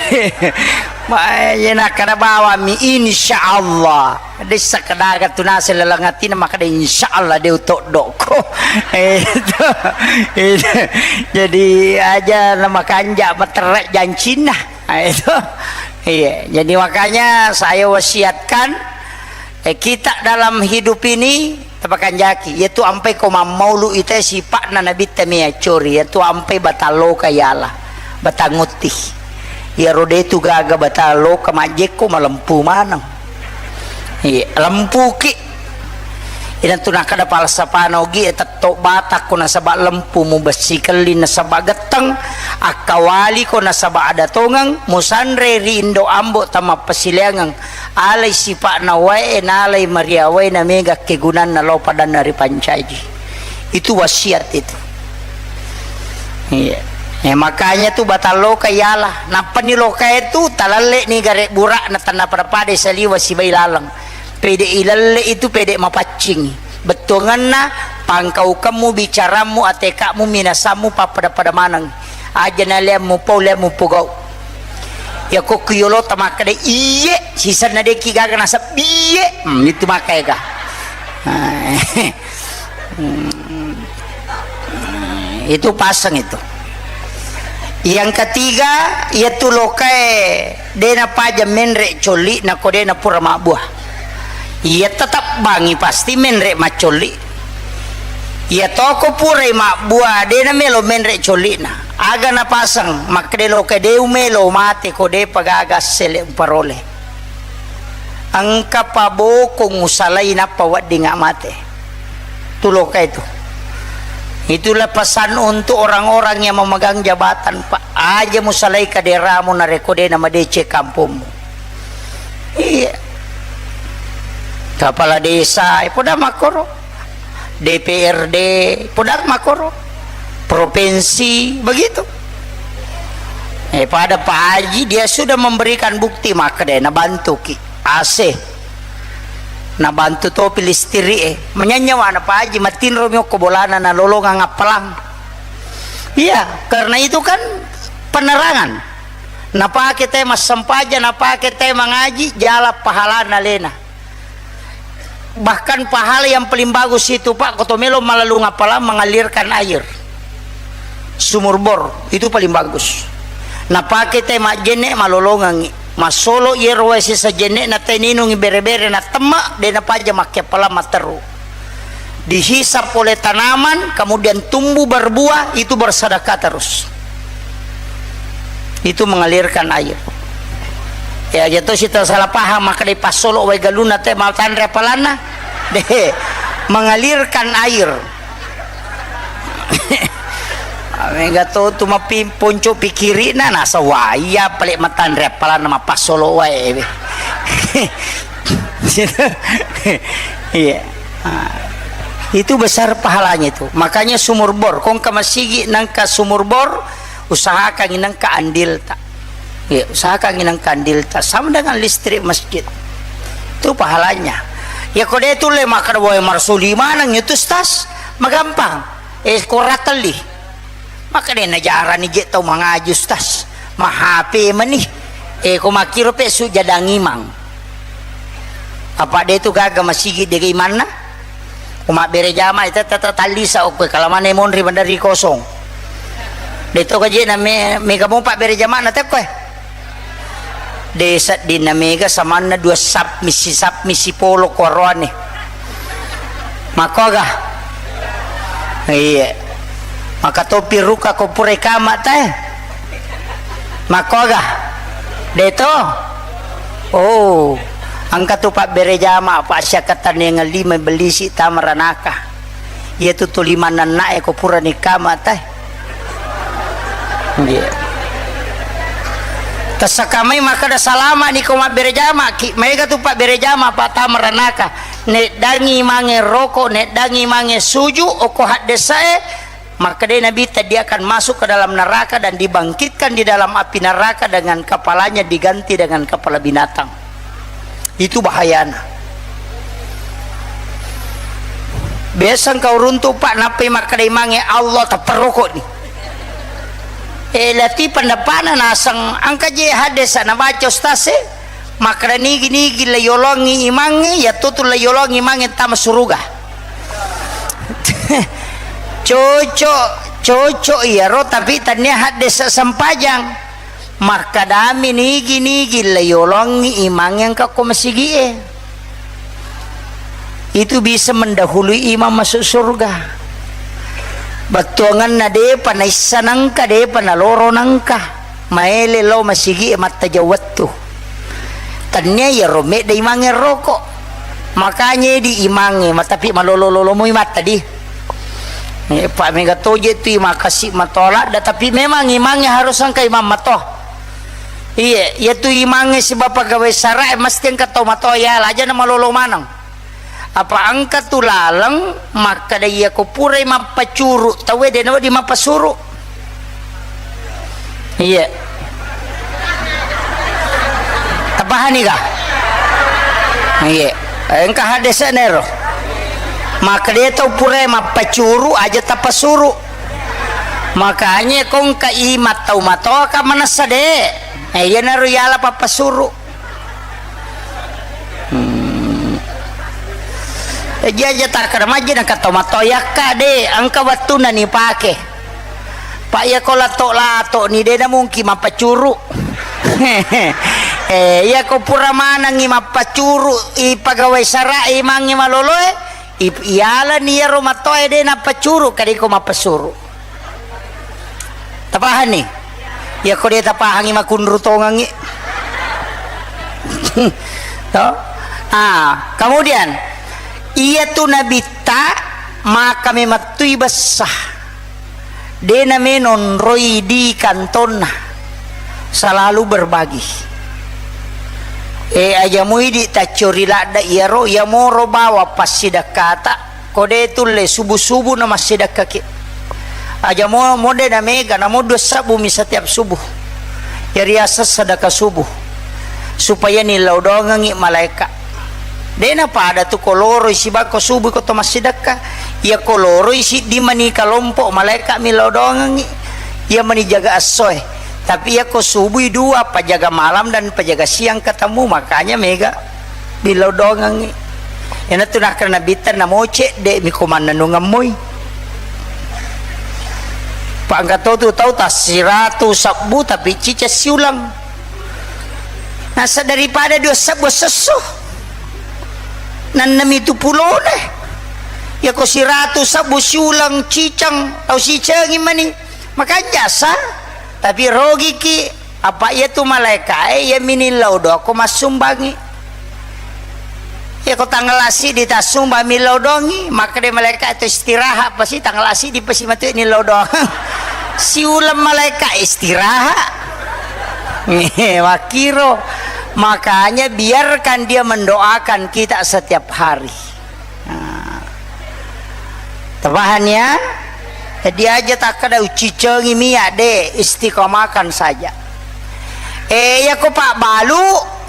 Ma-, iya nakkada bawammi, insya Allah. Dessa kadaga tu naseng laleng atina, makkada, "Insya Allah, de utoddokko." Itu, itu. Jadi, aja na makanja materrek jancinna. Nah, itu. Iya, jadi makanya saya wasiatkan, eh, kita dalam hidup ini Tapakanjaki, iyatu ampai ko mammaulu ita sipa'na Nabitta meaccori, iyatu ampai batang loka yala, batang utti. Iyaro detu gaga batang loka majjekko malempu maneng. Iya, lempuki. Inatu nakkada falsafana ogi e, tetto batakko nasaba lempu, mubessi kelli nasaba getteng, akkawaliko nasaba ada tongeng, musanre ri indo ambo tamappasileangeng. Alai sipa'na wae, nalai mariawae, na mega kegunanna lao padanna ripancaji. Itu wasiat itu. Iya. Eh, makanya tu batang loka yala. Nappani lokae tu talalleni gare bura'na tanna pada-pada saliwa sibai laleng. Pede ilalle itu pede mapaccing. Bettuanganna pangkaukemmu, bicarammu, atekakmu, minasammu, pappada-pada maneng. Aja naleammu pau, leammu pogau. Yako ku yolota makkeda, "Iye," sisenna deki gaga nasabbi, "Iye." Hmm, itu makkaega. Hmm. Itu paseng itu. Yang ketiga, iyatu lokae de napaja menre colli nako de napura mabbua. Iya tetap bangi pasti menre maccolli. Iya toko purai mabbua, de namelo menre colli'na. Aga napaseng, makkeda lokae de umelo mate ko depa gaga sele uparole. Engka pabokong usalai nappa weddingnga mate. Tu lokae tu. Itulah pesan untuk orang-orang yang memegang jabatan, Pak. Aja musalai kaderamu narekko de namadeceng kampommu. Iya. Kepala desa, eh, poda makkoro. D P R D, poda makkoro. Provinsi, begitu. Eh, pada Pak Haji, dia sudah memberikan bukti, makkeda nabantuki. A C. Nabantu topi listrik, eh. Manyanya wana Pak Haji, matinro mi okko bolana nalolongang appalang. Iya, karena itu kan penerangan. Napake te massempajang, napake te mangaji, jala pahalana lena. Bahkan pahala yang paling bagus itu, Pak, ko to melo malalung appalang mengalirkan air. Sumur bor, itu paling bagus. Napake te majjenne malolongengngi. Massolo iyaro wae sesa jenne na te ninungi bere-bere na temme, de napaja makkeppala matteru. Dihisap oleh tanaman, kemudian tumbuh berbuah, itu bersedekah terus. Itu mengalirkan air. Ya, jatuh sita salah paham, maka dipassolo wae galunna te matanre apalanna. De, mengalirkan air. Mega to tu mapi-, ponco pikirina, nasa wai, iya pale matanre apalanna mappassolo wae. Iya. Ah, itu besar pahalanya itu. Makanya sumur bor, kongka masigi nangka sumur bor, usahakan nangka andilta. Iya, usahakan nangka andilta. Sama dengan listrik masjid. Itu pahalanya. Ya kode itu le makan wae marsuli manang itu stas, magampang. Eh, koratelli. Maka de najarani je tau mangaji, Ustaz. Mahape mani. Eh, ko makkiro pe sujadang imang. Apa de tu gaga masigi de imanna? Ko mabbere jama, ita tata tallisa okko, kalamane monri mandari kosong. De to gaje na me, mega mo pabbere jama na tekko, eh. De seddinna mega samanna dua sap misi, sap misi polo kuaroane. Makkoga? Iya. Maka topi ruka ko pura kama te. Makkoga? De to? Oh, engka tu pabbere jama, pa siakkatanniang lima bellisi tama ranaka. Iya tu tuli mannannae ko purani kama te. Iya. Tessaka mai makkeda salama ni ko mabbere jama ki, maega tu pabbere jama pa tama ranaka. Neddangi mange roko, neddangi mange suju, oko haddesae, makkedai Nabitta, dia akan masuk ke dalam neraka dan dibangkitkan di dalam api neraka dengan kepalanya diganti dengan kepala binatang. Itu bahayana. Biasa engka uruntu, Pak, nappai makkeda imangnge Allah tapperrokoni. Eh, lati pendapatna naseng engka je hadesa nabaca ustaz e, makkeda nigi-nigi la yolongi imangnge, yattu tu la yolongi imangnge tama suruga. Cocok, cocok iyaro, tapi tania haddesa sempajang. Makkedami nigi-nigi la yolongi imangnge engka ko masigie. Itu bisa mendahului imang masuk surga. Bettuanganna depa naissa nangka, depa naloro nangka. Maele lao masigie mattajau wettu. Tania iyaro medda imangnge roko. Makanya di imangnge, ma-, tapi malolo-lolo moi matta di. Eh, pa mega toje tu makasi matoa ladda, tapi memang imangnge harus engka imang matoa. Iye, iya tu imangnge sibawa pegawai sarae mesti engka tau matoa, iya laja na malolo maneng. Apa engka tu laleng makkeda iya ko purai mappacuru, tauwe de nawedding mappasuru. Iya. Tapahani ga? Iya. Engka hadese nero. Makkeda tau purai mappacuru aja tapasuru. Makanya kongka imat tau matoa ka manessa de. Eh, iyanaro yala pappasuru. Hmm. Jaja takkada majji nakato matoyakka de, engka wettunna nipake. Pak, iya ko lato-lato ni de namungki mappacuru. Eh, iya ko pura manengi mappacuru, i pegawai sara imangngi maloloe, i-, iyalani iyaro matoe de nappacuru, kadiko mappasuru. Tapahanni? Iya ko de tapahangi makunru tongengi. To? Ah, kemudian iya tu nabitta maka memettui bessa. De namenonroi di kantonna. Selalu berbagi. Eh, aja muidi taccori ladda iyaro, iya moro bawa passidakkata. Ko de tulle subuh-subuh na massidakkaki. Aja mo-, mode na mega, namo dua sabbu mi setiap subuh. Yari aseng sedekah subuh. Supaya nillau doangengi malaeka. De na pada tu ko loroi sibako subuh ko to massidekka. Iya ko loroi siddi mani kalompok malaeka mi lao doangengi. Iya mani jaga essoe. Tapi iya ko subui dua, pajaga malam dan pajaga siang ketemu, makanya mega. Billau doangengngi. Iyanatu nakkeda Nabitta, namo cedde mi ko mannennungeng moi. Pangkatotu tau tassiratu sebbu tapi ciceng siuleng. Nasa daripada dua sebbu sesso. Nennemi tu pulone. Yako siratu sebbu siuleng ciceng, tau sicengi mani. Makanja sa, tapi rogiki. Apa iya tu malaikae, iya mini lao doang ko massumbangi. Iya ko tanggal assiddi tassumba millau doangngi, makkeda malaika tu istirahat pasi, tanggal assiddi pasi matu nillau doang. Siuleng malaika istirahat. Makkiro. Makanya biarkan dia mendoakan kita setiap hari. Nah. Tapahan ya? Jadi aja takkeda ucicengi miya de, istiqomahkan saja. Eh, iya ko pabbalu,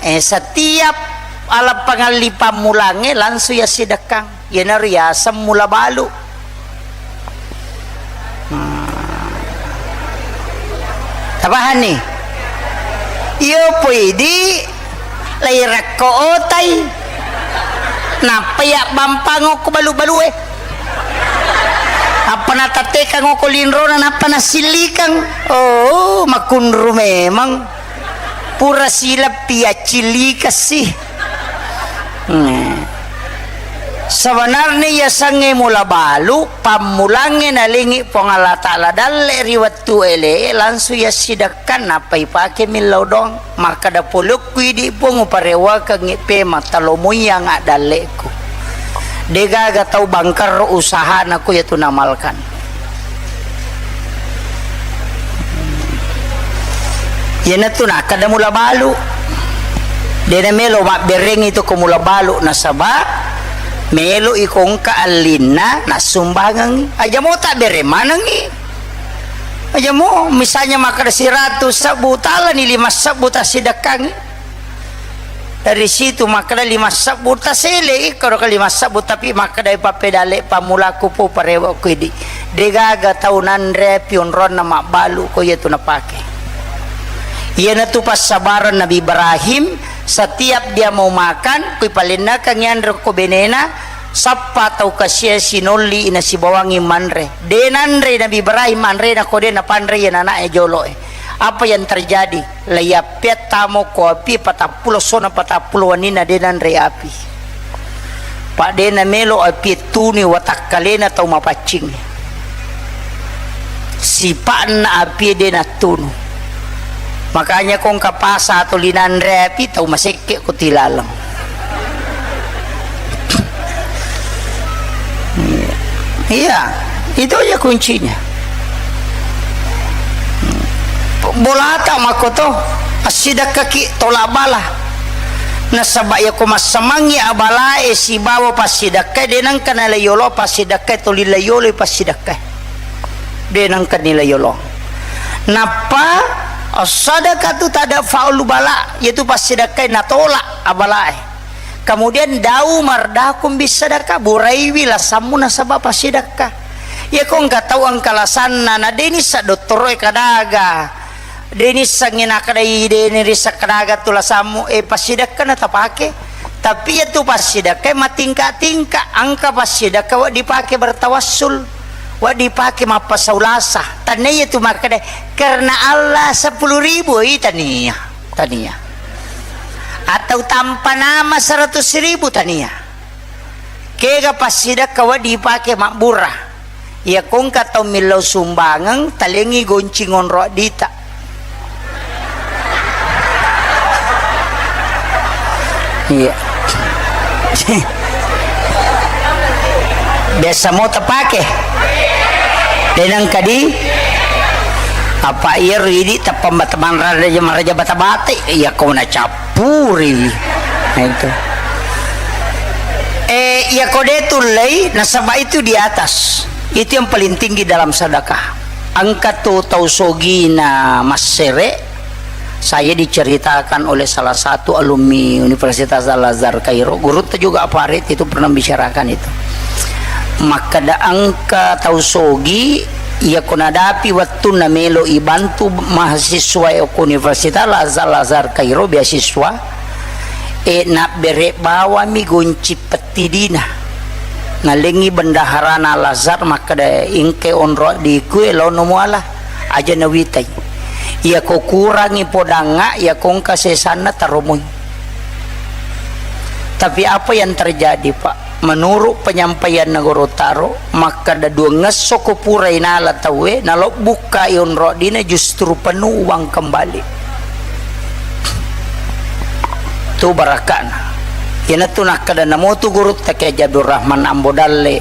eh, setiap ala pangalli pammulangnge langsung ya sidekkang. Iyanaro yaseng mula balu. Hmm. Tapahanni? Iyo poidi lairakko otai. Nappa ya bampang ko balu-balue. Apa natattekang ko linrona nappa nasillikang. Oh, makunru memang. Pura sileppi accillikessi. Hmm. Sebenarnya yasengnge mula balu, pammulangnge nalengi Puang Allah Ta'ala dalle ri wettu ele, langsung yassidekkan nappa ipake millau doang. Makkeda polokku idi Puang uparewakengngi pema talomoiang addalleku. Degaga tau bangker usahana ku yatu namalkan. Iyanatu nakkeda mula balu. Dena melo mabberengi tu ko mula balu nasaba melo iko engka allinna nassumbangengi. Aja mo tabbere manengi. Aja mo misalnya makkeda siratu sebbu talani lima sebbu tassidekkangi. Dari situ makkeda lima sebbu tasele, iko doka lima sebbu, tapi makkeda pappedale pammulaku pu parewa ku idi. Degaga tau nanre pi onronna mabbalu ko iya tu napake. Iyanatu passabareng Nabi Ibrahim, setiap dia mau makan, kui palennakang yanre ko benena, sappa tau kasia sinolli nasibawangi manre. De nanre Nabi Ibrahim anrena ko de napanre iya nanae joloe. Apa yang terjadi? Laiyappea tamo ko api patappulo sona patappulo wenninna de nanre api. Pa de namelo api tunu watakkalena tau mapaccing. Sipa'na api de nattunu. Makanya ko engka pasa atau linanre api tau masekke ko tilaleng. Iya, itu aja kuncinya. Bolata makkoto, assidekkaki tolak bala. Nasaba iya ko massamangngi abalae sibawa passidekkae, de nengka nalai yolo passidekkae, toli lai yolo passidekkae. De nengka nilai yolo. Nappa, as-sadaqatu tadfa'ul bala, yaitu passidekkae natolak abalae. Kemudian dau mardakum bisadaka, buraiwi lasammu nasaba passidakka. Iya ko engka tau engka lasanna, na deni sa dottoroe kadaga. Deni sangi nakadai deni risa kadaga tu lasammu, eh, passidakka na tapake. Tapi iya tu passidakka matingka-tingka, engka passidakka wa dipake bertawassul, wa dipake mappasaulasa. Tanna iya tu makkada, karena Allah sepuluh ribu, i tania. Tania. Atau tanpa nama seratus ribu tania. Kega passidakka wa dipake mabbura. Iya ko engka tau millau sumbangeng, talengi goncing onro addita. Iya. Biasa mo tapake. Denang kadi apa iya ridi tappa mata-, manraja-, maraja bata-bata, iya ko na cappuriwi. Nah, itu. Eh, iya ko de tullei, nasaba itu di atas. Itu yang paling tinggi dalam sedekah. Engka tu tau sogina massere, saya diceritakan oleh salah satu alumni Universitas Al-Azhar Kairo, gurutta juga Farid itu pernah bicarakan itu. Makkeda engka tau sogi, iya ko nadapi wettunna melo ibantu mahasiswa ko Universitas Al-Azhar, Al-Azhar Kairo beasiswa, e, nabbere bawami gonci pettidina. Nalengngi bendaharana Al-Azhar makkeda, "Engke onro addiku e, laono muala, aja nawitai. Iyako kurangi podangnga, iyako engka sesanna taromoi." Tapi apa yang terjadi, Pak? Menurut penyampaianna Guru Taro, makkeda duangesso ko pura inala tauwe, nalobbukkai onro addina justru penuh uang kembali. Tu barakana. Iyanatu nakkeda namotu gurutta Kiai Haji Abdul Rahman Ambo Dalle,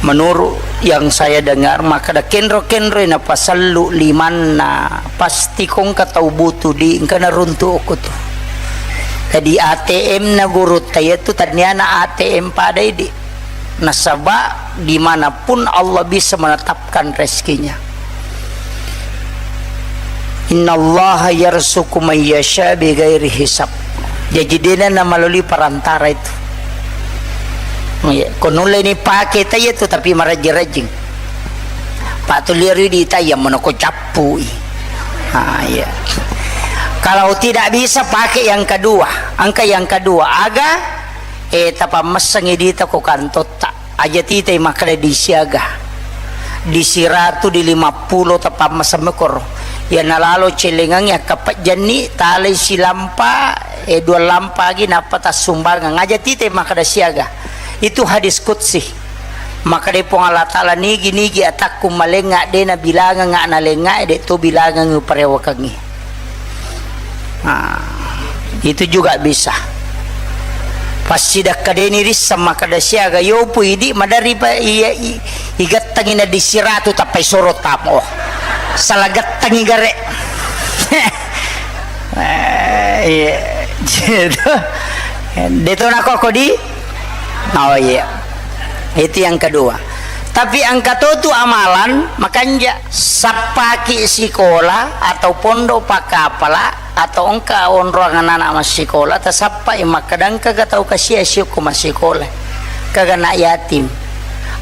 menurut yang saya dengar, makkeda kenro-kenroi napasellu limanna, pasti kongka tau butuh di engka naruntuk okko tu. Jadi A T M na gurutta iyatu tanniana A T M pada idi. Nasaba dimanapun Allah bisa menetapkan rezekinya. Innallaha yarzuqu man yasha bighairi hisab. Jaji dena na melalui perantara itu. Iya, ko nulle ni pake ta iyatu tapi marajing-rajing. Pak tu liru di ta iya monoko cappui. Ah, iya. Kalau tidak bisa pakai yang kedua, engka yang kedua, aga, eh, tapammessengi dita ko kantotta. Aja titai makkeda disiaga. Di siratu, di lima pulo tapammeseng mekoro. Iya nalalo celengangngi akkapejjanni, talai silampa, eh, dua lampa agi nappa tassumbangang. Aja titai makkeda siaga. Itu hadis qudsi. Makkeda Puang Allah Taala, "Nigi-nigi atakku malengnga, de nabilangang nalengnga, de to bilangang uparewakengngi." Nah, itu juga bisa. Passidakka deni risseng makkeda siaga, yopu idi madari pa iya i-, igattangi na di siratu tappai soro tamo. Salah gattangi gare. Eh, iya. Gitu. Deto nako kodi? Oh iya. Itu yang kedua. Tapi engka to tu amalan makanja, sappaki sikola atau pondok pakkapala atau engka onroang anak-anak massikola, tasappai makkeda engkaga tau kasia siokko massikola, kaga anak yatim.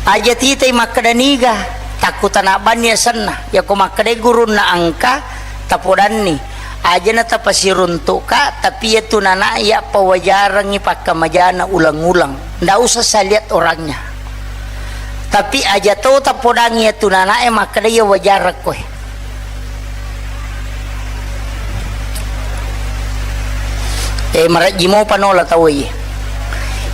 Aja titai makkeda niga, takku tana banni asenna. Yako makkeda gurunna engka, tapodanni. Aja na tapasiruntukka, tapi iyatu nana iya pawajarengngi pakkamajana ulang-ulang. Ndak usah saya lihat orangnya. Tapi aja to tapodangi iyatu nanae makkeda iya wajarakko e. Eh, marejji mopa nola tau iya.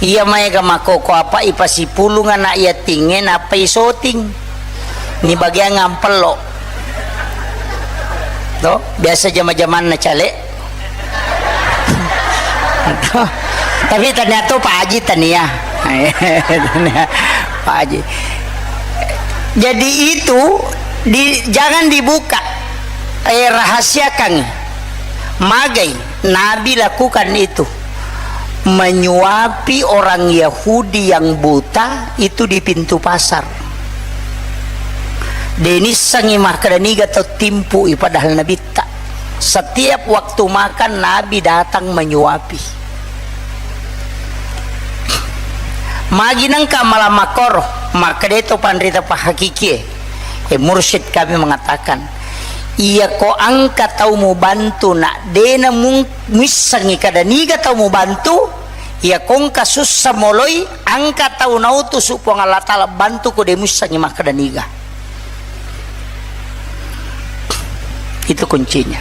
Iya maega makkoko apa ipasipulung anak yatingnge nappa isoting. Ni bagiang ampello. To, biasa jama-jamanna cale. Tapi ternyata Pak Haji tania. Pak Haji. Jadi itu di, jangan dibuka. Eh, rahasiakan. Magai Nabi lakukan itu. Menyuapi orang Yahudi yang buta itu di pintu pasar. Denissengi makkeda niga tau timpu'i padahal nabitta. Setiap waktu makan Nabi datang menyuapi. Magi nengka malam makkoro, makkeda to panrita pahakikie. Eh, mursyid kami mengatakan, iya ko engka tau mubantu nak dena mung-, muissengi kada niga tau mubantu, iya ko engka sussa moloi, engka tau nautusu Puang Allah Taala bantu ko de muissengi makkeda niga. Itu kuncinya.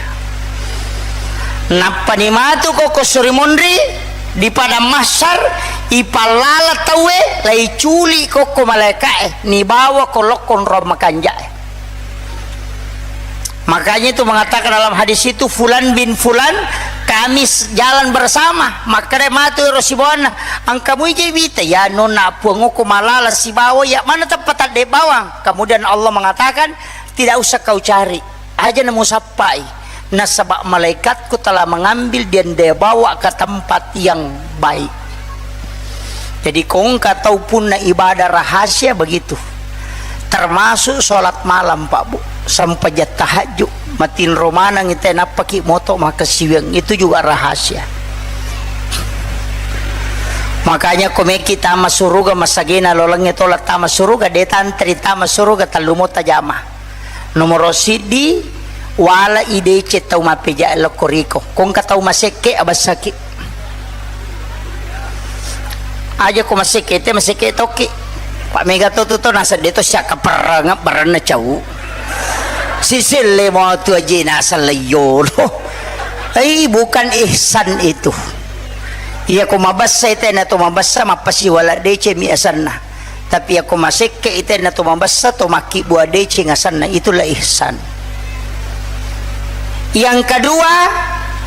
Nappani matu ko ko suri monri di padang mahsyar, ipallala tauwe, laiculi kokko malaikae, nibawa ko lokko onrong makanjae. Makanya itu mengatakan dalam hadis itu, "Fulan bin Fulan, kami s-, jalan bersama." Makkeda matu ero sibawanna, "Engka mui je wita?" "Ya nonna, puangku malala sibawa, ya mana tempat de bawang?" Kemudian Allah mengatakan, "Tidak usah kau cari, aja namu sappai, nasaba malaikatku telah mengambil dan dia bawa ke tempat yang baik." Jadi, ko engka tau punna ibadah rahasia begitu. Termasuk sholat malam, Pak Bu, sempajang tahajud, matinro maneng ite nappaki moto makkasiwiang, itu juga rahasia. Makanya ko meki tama suruga, masagena lolengnge tola tama suruga, de tantri tama suruga, tellu mo tajama. Nomoro siddi, wala ideceng tau mappeja lokko riko. Ko engka tau masekke, abessaki. Aja ko masekke, te masekke tokki. Pak mega to tu to naseng de to siakkaperreng berenna cau. Siselle mo tu aje naseng leiyolo. Ei, bukan ihsan itu. Iya ko mabessa ite na to mabessa mappasiwala deceng mi asanna. Tapi iya ko masekke ite na to mabessa to makkibua deceng asanna, itulah ihsan. Yang kedua,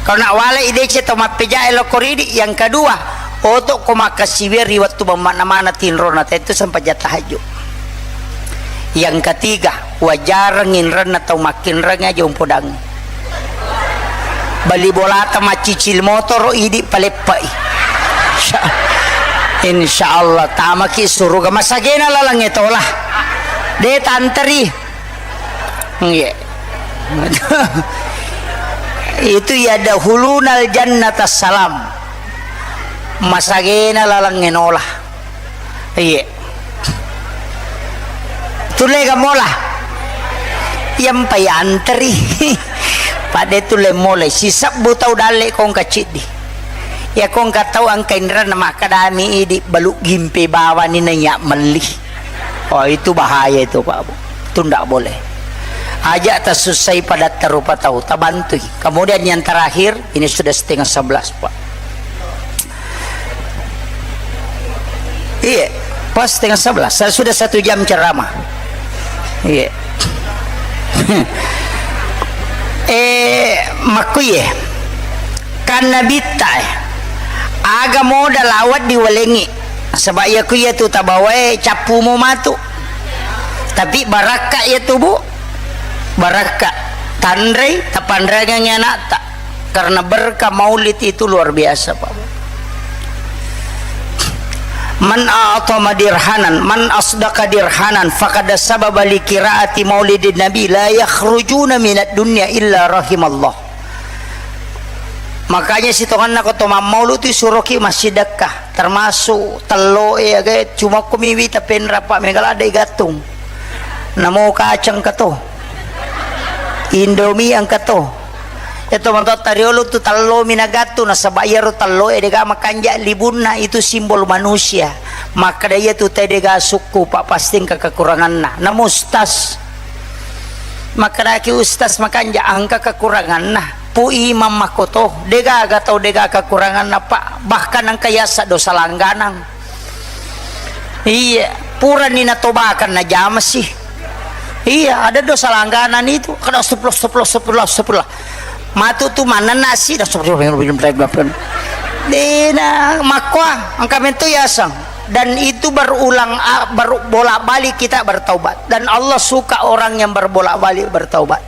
kalau nak walai deceng to mappejae lo koridi, yang kedua, oto ko makkasiwia ri wettu mammana-mana tinrona tentu sempajang tahajud. Yang ketiga, wajareng inrenna tau makkinreng aja umpodang. Bali bolata maccicil motoro idi paleppai. Insya, insya Allah tamaki suruga masagena lalangnge tola. De tanteri. Iya. Itu ya dahulunal jannata salam. Masagena lalangnge nola. Iya. Tulle ga mola. Yampai anteri. Pada tulle mola. Sisebbu tau dalle kongka ciddi. Ya kongka tau angka inranna makkadami idi balu gimpe bawani nanya melli. Oh, itu bahaya itu, Pak Bu. Itu ndak boleh. Ajak tasussai pada tarupa tau, tabantui. Kemudian yang terakhir, ini sudah setengah sebelas, Pak. Iya, pas setengah sebelas. Saya sudah satu jam ceramah. Iya. Eh, makkuye. Kan nabitta, eh. Aga moda lawat diwalengi. Sebab iya ku iya tu tabawae cappumo matu. Tapi barakka iya tu, Bu. Barakka. Tanrei, tapanreangengi anakta. Karena berkah maulid itu luar biasa, Pak. Man a'tama dirhanan, man asdaqa dirhanan, faqad sababa li qiraati maulidin nabi, la yakhrujuna minad dunya illa rahimallah. Makanya sitonganna ko to mammaulu tu suroki massidekka, termasuk telloe aga cuma ko miwi tapenra pa megala de gattung. Namo kacang kato. Indomie engka to. Iya to matoatta riolo tu tello mi nagattu nasaba iyaro tello e dega makanja libunna itu simbol manusia. Makkeda iya tu te dega sukku pa pasti engka kekuranganna. Namo ustaz. Makkedaki ustaz makanja engka kekuranganna. Pu imam makkoto. Degaga tau dega kekuranganna pa bahkan engka yasa dosa langganang. Iya, purani natobakan najama sih. Iya, ada dosa langganan itu. Kada astagfirullah, astagfirullah, astagfirullah, astagfirullah. Matu tu manenna sih, astagfirullah. Dena makkoa, engka mento yasang. Dan itu berulang a- beru- bolak-balik kita bertaubat. Dan Allah suka orang yang berbolak-balik bertaubat.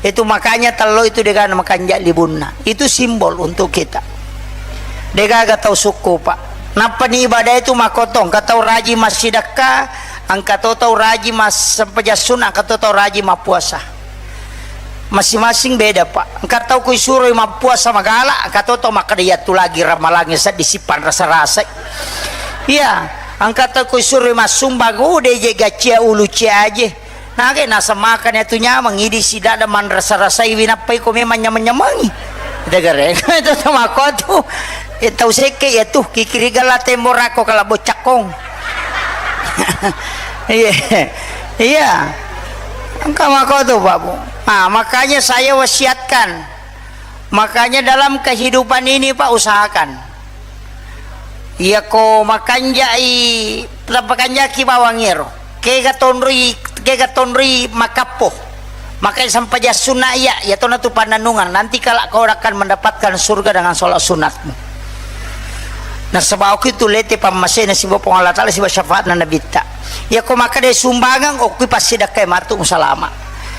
Itu makanya tello itu dega makanja libunna. Itu simbol untuk kita. Degaga tau sukku, Pak. Nappani ibadah itu makotong, engka tau raji massidekka, engka to tau raji mas-, sempajang sunna, engka to tau raji mappuasa. Masing-masing beda, Pak. Engka tau kuisuroi mappuasa magala, engka to tau makkeda iyatu lagi ramalangnge seddi sipang rasa-rasai. Iya, engka tau kuisuroi massumbang, udah je gacia ulu cia aje. Nage naseng makani atu nyameng, idi sidada manrasa-rasaiwi nappai ko memang nyameng-nyamengi. Degare, itu sama ko tu. Eh, tau sekke ya tu, kikiri gala tembo rako kala bocakkong. Iya. Iya. Engka mako tu, Pak Bu. Nah, makanya saya wasiatkan. Makanya dalam kehidupan ini, Pak, usahakan. Iyako makanjai, tapakanjaki bawang iyaro. Kega tonroi, kega tonroi makappo. Makai sempajang sunna iya, iya tona tu pannanungan. Nanti kala kau akan mendapatkan surga dengan sholat sunatmu. Nasaba okki tu lete pammasena siba Puang Allah Ta'ala siba syafaatna Nabitta. Iyako makkeda sumbangan, okki passidakkai matu musalama.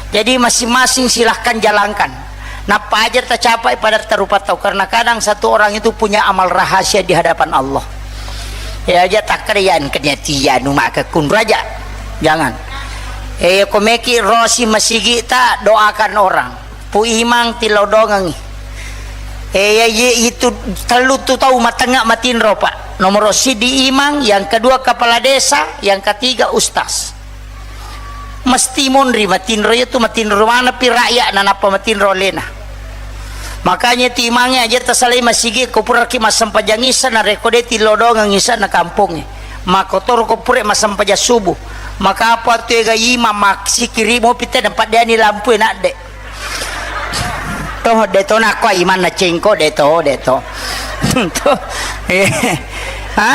Jadi masing-masing silahkan jalankan. Nappa aja tacapai pada tarupa tau, karena kadang satu orang itu punya amal rahasia di hadapan Allah. Ya aja takkeda ya engka niati anu maka kunraja. Jangan. Eh, ko meki rosi masigi ta doakan orang. Pu imang tilodongengi. Eh, ya, ye, itu tellu tu tau matengnga matinro, Pak. Nomor sidi imang, yang kedua kepala desa, yang ketiga ustaz. Mesti monri matinro, itu matinro mana pi rakyat na nappa matinro lena. Makanya itu imangnge aja tasalai masigi ko puraki massempajang isa na rekode tilodongeng isa na kampongnge. Makkotoro ko pura massempajang subuh. Maka apa tu ega imang massikiri mopi te nampa deani lampu e nadde. Toh, de to nakko imang na cengko, de to, de to. To. Eh. Ha?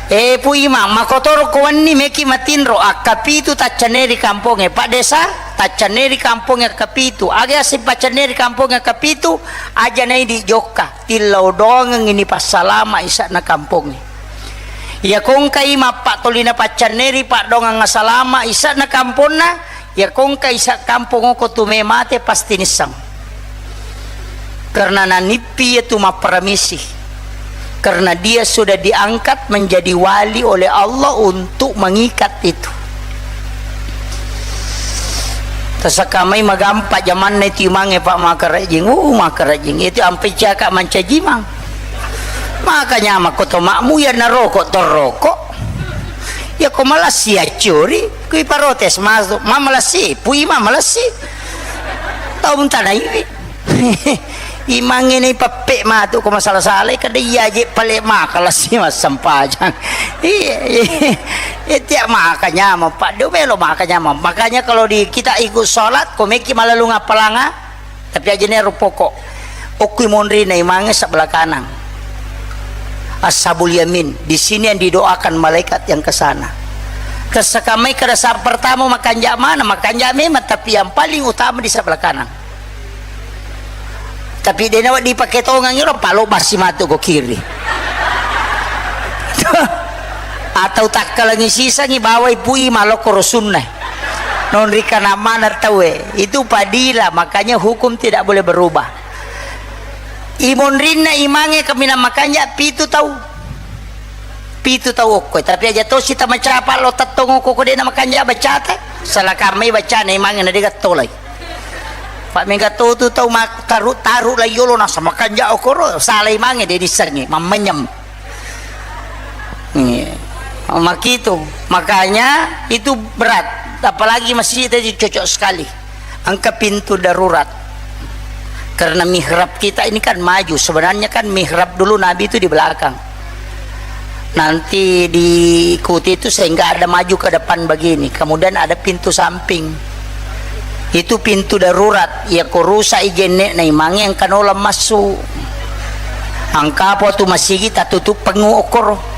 Eh, Pu Imang, makkotoro ko wenni meki matinro, akkapitu taccanne ri kampongnge, Pak Desa, taccanne ri kampongnge akkapitu. Aga aseng paccanne ri kampongnge akkapitu, aja naidi jokka, tillau doangeng ini passalama isa'na kampongnge. Iya kongkai mappattolina paccanne ri paddoangeng asalama isa'na kamponna, iya kongkai isa kampong oko tu me mate pasti nisseng. Karena nanippi iya tu mapparamisi. Karena dia sudah diangkat menjadi wali oleh Allah untuk mengikat itu. Tasakamai magampa jamanna itu imangnge, Pak, makarejjing. Uh, makarejjing. Itu ampe caka mancaji mang. Makanya makko to makmu ya naroko toroko. Ya ko malasi acuri, kui parotes masuk. Ma malasi, Pu Imang malasi. Tau tanai. Imangnge ni peppe matu ko masala-salai kada iya je pale maka lasi massempajang. Iya, iya. Iya, tiap makanya mau Pak, do melo makanya mau. Makanya kalau di kita ikut sholat, ko meki malalung apalanga, tapi aja ne ero pokok. Okui monri na imangnge sebelah kanan. Ashabul yamin, di sini yang didoakan malaikat yang ke sana. Tersakamai kada saat pertama makanja mana, makanja memang, tapi yang paling utama di sebelah kanan. Tapi de nawedding dipake tongang iro, palo bassi matu ko kiri. Atau takkalangi sisangi bawai Pu Imang lokko ro sunna. Non ri kana mana tau e. Itu padila, makanya hukum tidak boleh berubah. Imonrinna imangnge kaminang makanja pitu tau. Pitu tau okko, tapi aja tosi tamacapa lo tettong okko ko de na makanja bacata. Salah kamai bacana imangnge na de gattolai. Pak mega to tu tau mak-, taru-taru lai yolo nasa makanja okoro, salai mange de dissengi, mammenyem. Iya. Makitu. Makanya itu berat. Apalagi masjid tadi cocok sekali. Angka pintu darurat. Karena mihrab kita ini kan maju. Sebenarnya kan mihrab dulu Nabi itu di belakang. Nanti diikuti itu sehingga ada maju ke depan begini. Kemudian ada pintu samping. Itu pintu darurat. Ya ko rusak i jenne na imangnge engka nola massu. Angka apa tu masigi tatutup pengu okoro.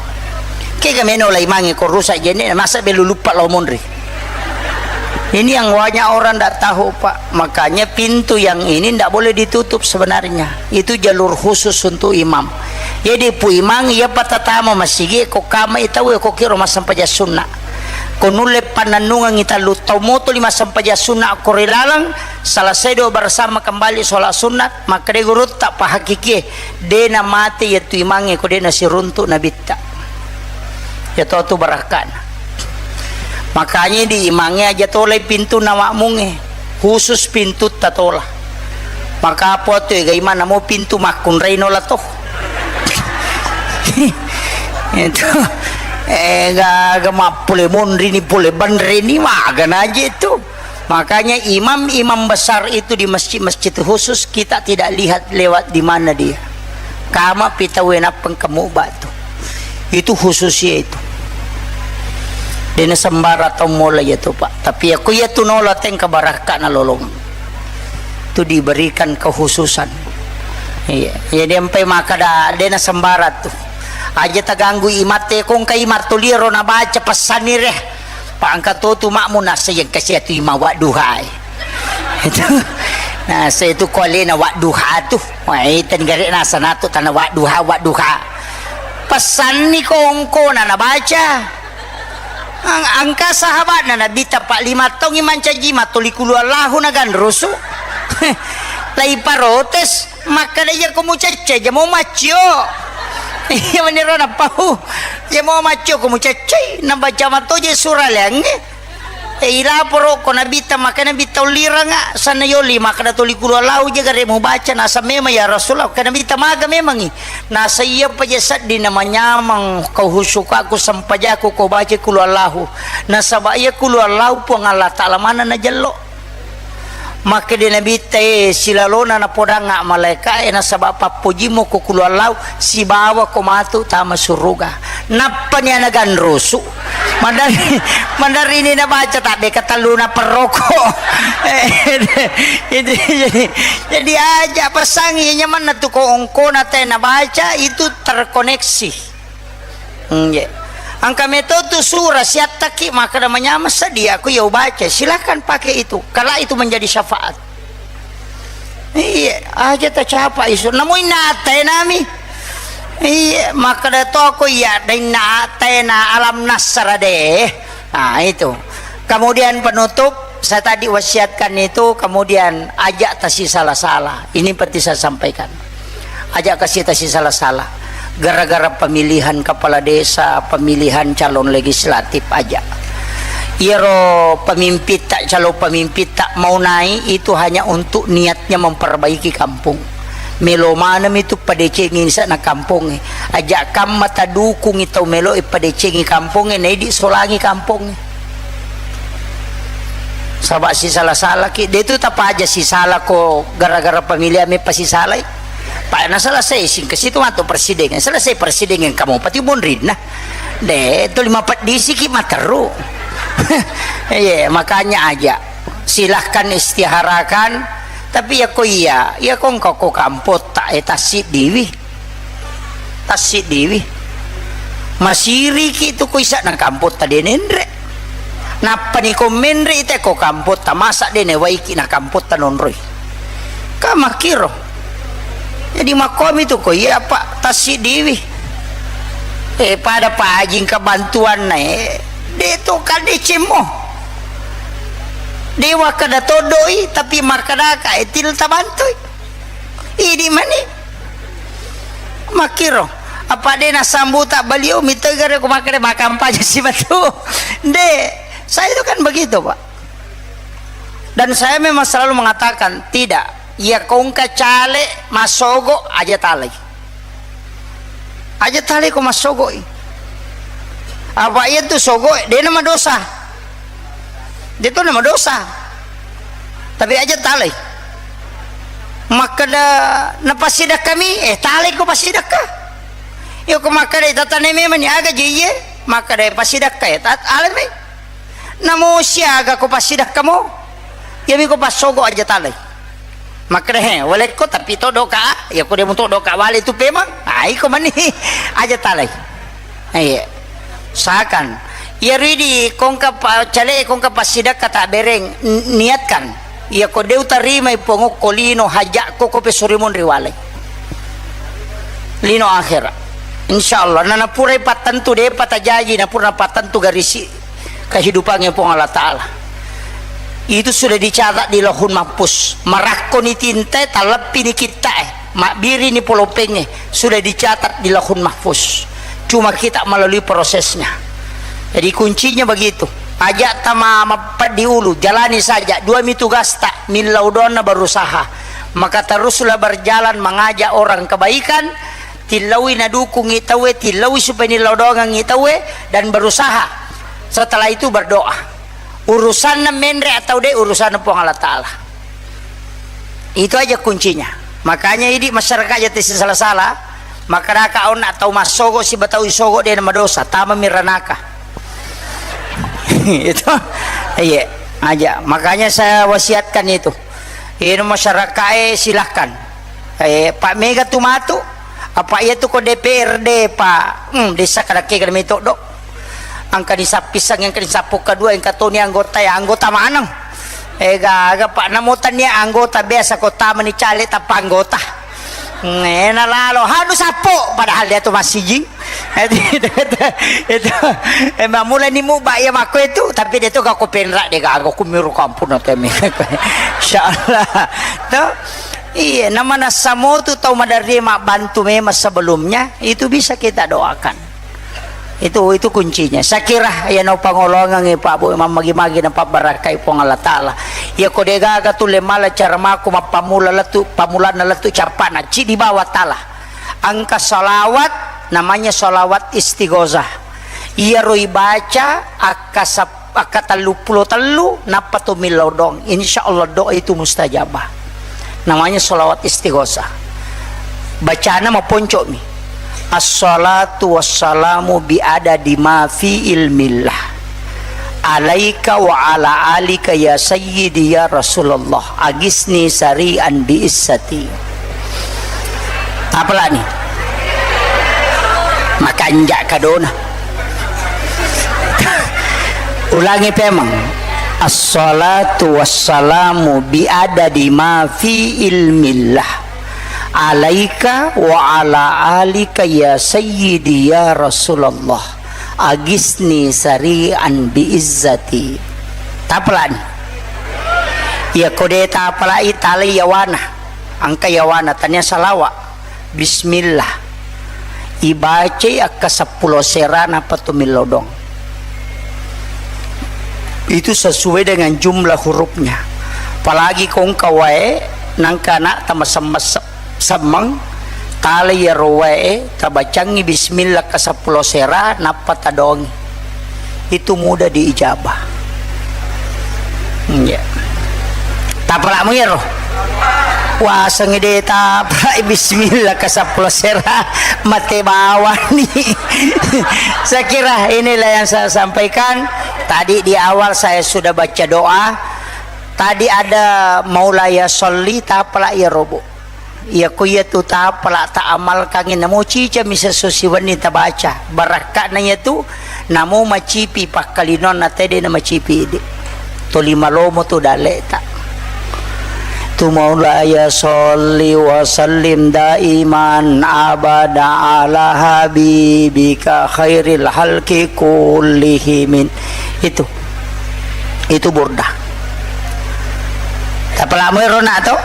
Kega meno la imangnge ko rusak i jenne na masa belu lupa lo monri. Ini yang banyak orang ndak tahu, Pak. Makanya pintu yang ini ndak boleh ditutup sebenarnya. Itu jalur khusus untuk imam. Jadi Pu Imang iya patatama masigi ko kama itau ko kiro massempajang sunna. Ko nulle pannennungengi tallu tau moto lima sempajang sunna ko ri laleng, selesai doa bersama kembali sholat sunat, makkeda gurutta pahakikie, de na mate yatu imangnge ko de na siruntuk nabitta. Ya to tu barakkana. Makanya di imangnge aja tolai pintu na makmungnge, khusus pintu tatola. Maka apa tu ega imanna mo pintu makkunrai nola to. Itu eh ga, ga mappule monri ni pule banre ni maga naje tu. Makanya imam-imam besar itu di masjid-masjid khusus kita tidak lihat lewat di mana dia. Kama pitawe nappeng kamu batu. Itu khusus ya itu. Dena sembara tau mola ya tu, Pak. Tapi ya ku ya tu nola teng kabarakka na lolong. Tu diberikan kekhususan. Iya, jadi empai maka da dena sembara tu. Aja taganggu imate kongka imat tuliero na baca pesanire. Pangka to tu makmu nasa yang kasih tu ima wadduhai. Itu. Nasa itu kualena wadduha tu. Wah, itu negara nasa natu tanah wadduha, wadduha. Pesanni kongko na nabaca. Ang-, angka sahabatna Nabitta pa lima taungngi mancaji matoli kulu Allahu naganrusu. Lai parotes, makkada iya ko mucecce, jamo maccio. Iya meniro napau. Jamo maccio ko mucecce, nabaca matoje sura leangnge. E, ilaporo ko Nabitta, maka Nabitta ulliranga, sanna yoli, makkada toli kulu Allahu jaga re mubaca, nasa memang ya Rasulullah, ka Nabitta maga memangi. Nasa iya paja sedding namanyameng kehusukaku sempajaku ko baca kulu Allahu. Nasaba iya kulu Allahu Puang Allah Ta'ala mana najello. Makkeda Nabitta, e, silalona napodanga malaika e nasaba pappojimmo ko kulu Allahu sibawa ko matu tama suruga. Nappani ana ganrusu. Madari, madarini nabaca tabbe katelluna perroko. Itu jadi, jadi aja pasangi nyamanna tu ko ongkona te nabaca itu terkoneksi. Hmm, ye. Engka meto tu sura siattaki makkeda manyameng sedia aku ya ubaca. Silahkan pakai itu. Kalau itu menjadi syafaat. Iya, aja tacapa isu. Namu inna atenami. Iya, makkeda toko iya, dainna atena alam nasra deh. Nah, itu. Kemudian penutup, saya tadi wasiatkan itu, kemudian aja tasisala-sala. Ini penting saya sampaikan. Aja kasi tasisala-sala. Gara-gara pemilihan kepala desa, pemilihan calon legislatif aja. Iyaro pemimpin tak, calon pemimpin tak mau naik itu hanya untuk niatnya memperbaiki kampung. Melo maneng itu padecengi sana kampongnge. Aja kamma tadukungi tau melo padecengi kampongnge, naidi solangi kampongnge. Saba sisala-salaki, de tu tapaja sisala ko gara-gara pemilihan me pasisalai. Pa na selesai singke situ matu presiden. Selesai presiden kamu pati bonrinna. De tu lima pedisiki materu. Iya, makanya aja. Silahkan istiharakan, tapi ya ko iya, ya ko engka ko kampotta e tassiddiwi. Tassiddiwi. Masiriki tu ko isa'na kampotta de nenre. Nappani ko menre ite ko kampotta, masa de newaiki na kampotta nonroi. Ka makkiro. Jadi makkomi tu ko iya, Pak, tassiddiwi. Eh, pada pajing ka bantuanna, eh. De to kan decemmo. Dewa kada todoi, tapi makkadaka, eh, til tabantui. Idi mani. Makkiro, apa de nasambuta balio mitoi gare ko makkeda makampaja si batu. De, saya itu kan begitu, Pak. Dan saya memang selalu mengatakan, tidak. Iya kongka cale masogo aja talai. Aja talai ko masogo i. Apa iya tu sogo, de nama dosa. De tu nama dosa. Tapi aja talai. Makkeda napassidakka mi, eh, talai ko passidakka. Iyo ko makkeda itatane memang ni aga je iye, makkeda passidakka ya, tat-, alai mi. Namo siaga ko passidakka mo? Iya mi ko passogo aja talai. Makkeda, he, walekko tapi to doka, ya ko demo to doka wale tu pemang. Ah, iko mani aja talai. Iya. Usahakan. Iya ridi kongka pa-, cale kongka passidakka tak bereng, n-, niatkan. Iya ko deu tarimai pongokko lino hajakko ko pesurimun riwalai. Lino akhera. Insya Allah. Nana purai pattentu depa tajaji, na pura pattentu garisi kehidupannya Puang Allah Ta'ala. Itu sudah dicatat di Lauhul Mahfuz. Marakkoni tintae, taleppini kittae, mabbirini polopengnge, sudah dicatat di Lauhul Mahfuz. Cuma kita melalui prosesnya. Jadi kuncinya begitu. Aja tama mapeddi ulu, jalani saja. Dua mi tugasta, millau doanna berusaha. Maka teruslah berjalan mengajak orang kebaikan, tillaui nadukungi tauwe, tillaui supaya nillau doangangi tauwe, dan berusaha. Setelah itu berdoa. Urusanna menre atau de, urusanna Puang Allah Ta'ala. Itu aja kuncinya. Makanya idi masyarakat jati sala-sala, makkadaka onna tau massogo siba tau isogo de madosa, tamami ranaka. Itu, iya, aja. Makanya saya wasiatkan itu. Ini masyarakat, eh, silahkan. Eh, Pak Mega tu matu, apa iya tu ko D P R D, Pak? Hmm, desa kada kega mi todo. Angka disappisang, angka disappo kedua, angka toni anggota, ya anggota maneng. Eh, gaga, Pak, namo tania anggota biasa ko tamani caleg tanpa anggota. Ngena lalo, hanu sappo, padahal dia tu masih jing. Itu, itu, itu, eh, mamulani muba iya makko itu, tapi dia tu gak ko penrak dia gak, aku miru kampung atau mi. Insyaallah. Tuh, iya, nama nasamotu tau madarri mabbantu memang sebelumnya, itu bisa kita doakan. Itu, itu kuncinya. Saya kira ya nau pangolongan Pak Bu, memang magi-magi nampak barakai Puang Allah Ta'ala. Ya ko degaga tu lemala cara maku mappamula letu, pamulanna letu capana, ci di bawah tala. Angka salawat, namanya salawat istighosah. Iyaro ibaca akka sap-, akka telluppulo tellu, nappa to millau doang. Insya Allah doa itu mustajabah. Namanya salawat istighosah. Bacana maponco'mi. Assalatu wassalamu bi adadi ma fi ilmillah. Alaika wa ala alika ya sayyidi ya Rasulullah. Agisni sari'an bi izzati. Tapalani. Makanja kadona. Ulangi pemeng. Assalatu wassalamu bi adadi ma fi ilmillah. Alaika wa ala alika ya sayyidi ya Rasulullah. Agisni sari'an bi izzati. Tapalani. Iya kode tapalai, talai yawana. Angka yawana, tania salawa. Bismillah. Ibacai akka seppulo sera nappa tu millodong. Itu sesuai dengan jumlah hurufnya. Apalagi kongka wae, nangka anak tama semmes-, semmeng, tala iyaro wae, tabacangi bismillah ke seppulo sera, nappa tadongi. Itu mudah diijabah. Iya. Tapalak mengiro. Wasengi de tapalak bismillah ke seppulo sera, mate bawani. Saya kira inilah yang saya sampaikan. Tadi di awal saya sudah baca doa. Tadi ada maulaya sholli, tapalak ya robo. Iya ko iya tu tapalak ta amalkangi, namo cica misa susi wenni tabaca. Barakka'na iya tu, namo macipi pakkalinonna tede na macipi idi. Tolima lomo tu daleta. Tu maulaya sholli wa sallim daiman abada ala habibika khairil halki kullihimin. Itu. Itu burda. Tapalak mo ero nak to?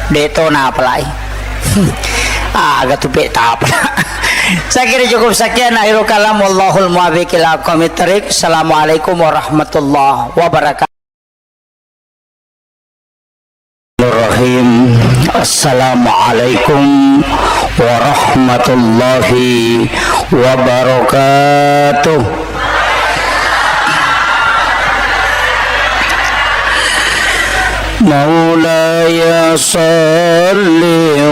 De to napalai. Aga tu pe tapalak. Saya kira cukup sekian akhirul kalam. Wallahul muwaffiq ila aqwamit thariq. Assalamualaikum warahmatullahi wabarakatuh. Bismillahirrahmanirrahim. Assalamualaikum warahmatullahi wabarakatuh. مولاي صل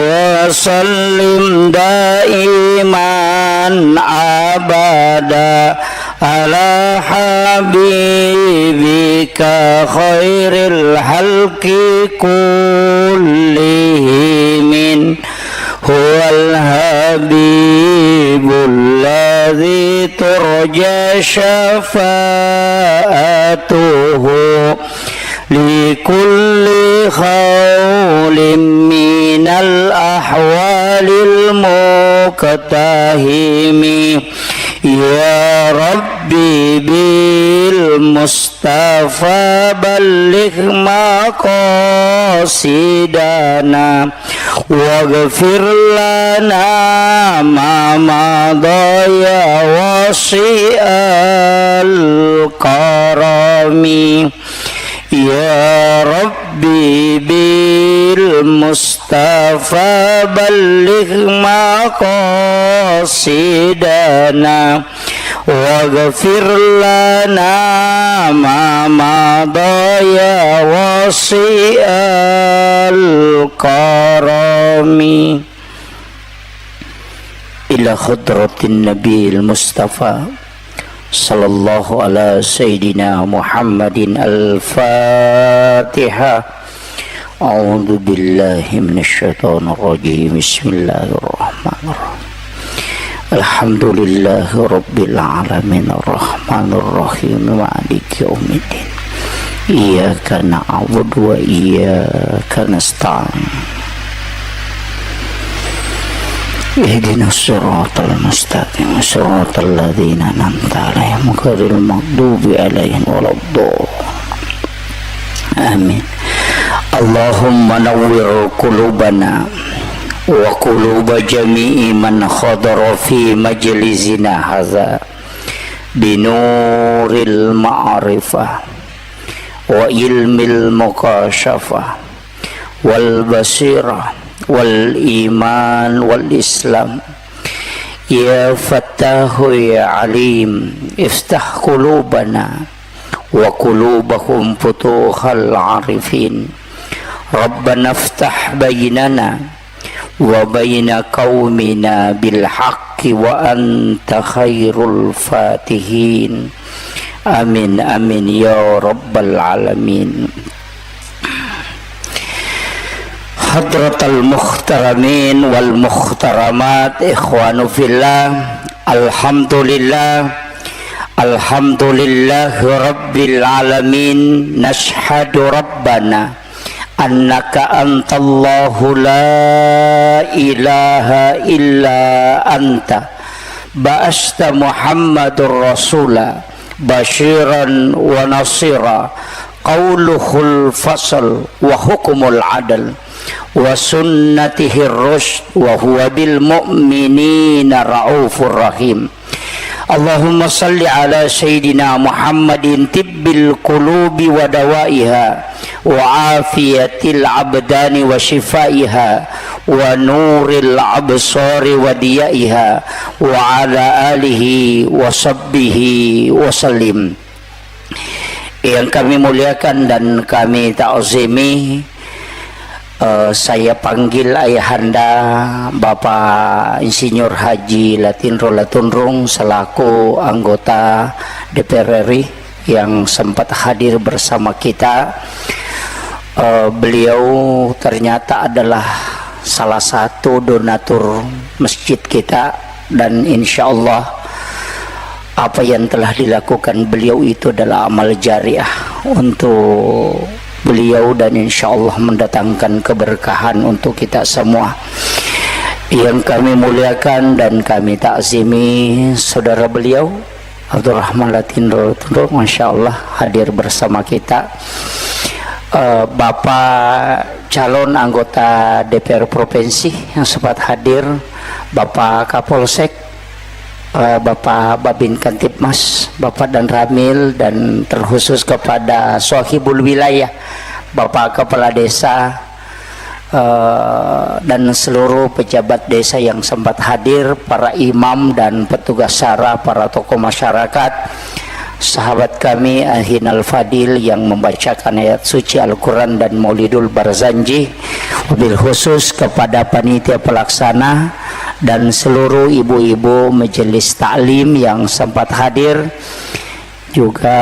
وسلم دائما أبدا على حبيبك خير الخلق كلهم. هو الحبيب الذي ترجى شفاعته لكل هول من الأهوال المقتحم. يا ربي بالمصطفى بلغ مقاصدنا واغفر لنا ما مضى يا واسع الكرم. يا ربي بالمصطفى بلغ مقاصدنا واغفر لنا ما مضى يا واسع الكرم. إلى حضرة النبي المصطفى صلى الله على سيدنا محمد. الفاتحة. أعوذ بالله من الشيطان الرجيم. بسم الله الرحمن الرحيم. الحمد لله رب العالمين. الرحمن الرحيم. مالك يوم الدين. إياك نعبد وإياك نستعين. اهدنا الصراط المستقيم. صراط الذين أنعمت عليهم غير المغضوب عليهم ولا الضالين. آمين. اللهم نور قلوبنا وقلوب جميع من حضر في مجلسنا هذا بنور المعرفة وعلم المكاشفة والبصيرة والإيمان والإسلام. يا فتاح يا عليم، افتح قلوبنا وقلوبهم فتوح العارفين. ربنا افتح بيننا وبين قومنا بالحق وأنت خير الفاتحين. آمين، آمين يا رب العالمين. حضرة المحترمين والمحترمات، إخوان في الله، الحمد لله، الحمد لله رب العالمين. نشهد ربنا أنك أنت الله لا إله إلا أنت، بعثت محمد رسولا بشيرا ونصيرا، قوله الفصل وحكم العدل، وسنته الرشد، وهو بالمؤمنين رؤوف رحيم. اللهم صل على سيدنا محمد طب القلوب ودوائها، وعافية الأبدان وشفائها، ونور الأبصار وضيائها، وعلى آله وصحبه وسلم. Yang kami muliakan dan kami ta'zimi, eh, saya panggil ayahanda Bapak Insinyur Haji Latinro Latunrung selaku anggota D P R R I yang sempat hadir bersama kita. Eh, beliau ternyata adalah salah satu donatur masjid kita, dan insya Allah apa yang telah dilakukan beliau itu adalah amal jariah untuk beliau, dan insya Allah mendatangkan keberkahan untuk kita semua. Yang kami muliakan dan kami takzimi saudara beliau, Abdurrahman Latinro Tunrung, masya Allah, hadir bersama kita. Eh, Bapak calon anggota D P R Provinsi yang sempat hadir, Bapak Kapolsek, eh, Bapak Babin Kantipmas, Bapak Danramil, dan terkhusus kepada Sohibul Wilayah, Bapak Kepala Desa, eh, dan seluruh pejabat desa yang sempat hadir, para imam dan petugas syara, para tokoh masyarakat, sahabat kami Akhinal Fadil yang membacakan ayat suci Al-Quran dan Maulidul Barzanji, wabil khusus kepada panitia pelaksana dan seluruh ibu-ibu majelis taklim yang sempat hadir, juga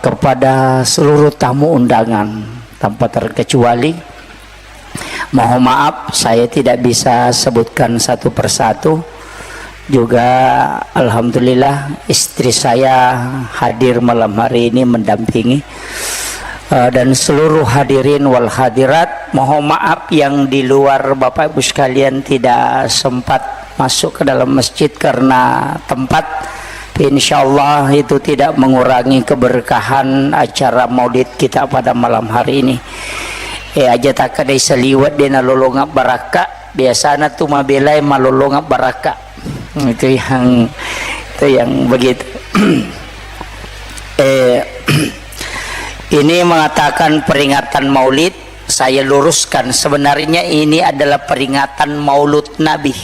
kepada seluruh tamu undangan tanpa terkecuali. Mohon maaf, saya tidak bisa sebutkan satu persatu. Juga alhamdulillah, istri saya hadir malam hari ini mendampingi. Eh, dan seluruh hadirin wal hadirat, mohon maaf yang di luar Bapak Ibu sekalian tidak sempat masuk ke dalam masjid karena tempat. Insya Allah itu tidak mengurangi keberkahan acara maulid kita pada malam hari ini. Eh, aja takkeda saliwet de nalolongeng barakka, biasana tu mabelai malolongeng barakka. Itu yang, itu yang begitu. Eh, ini mengatakan peringatan maulid, saya luruskan, sebenarnya ini adalah peringatan maulud Nabi.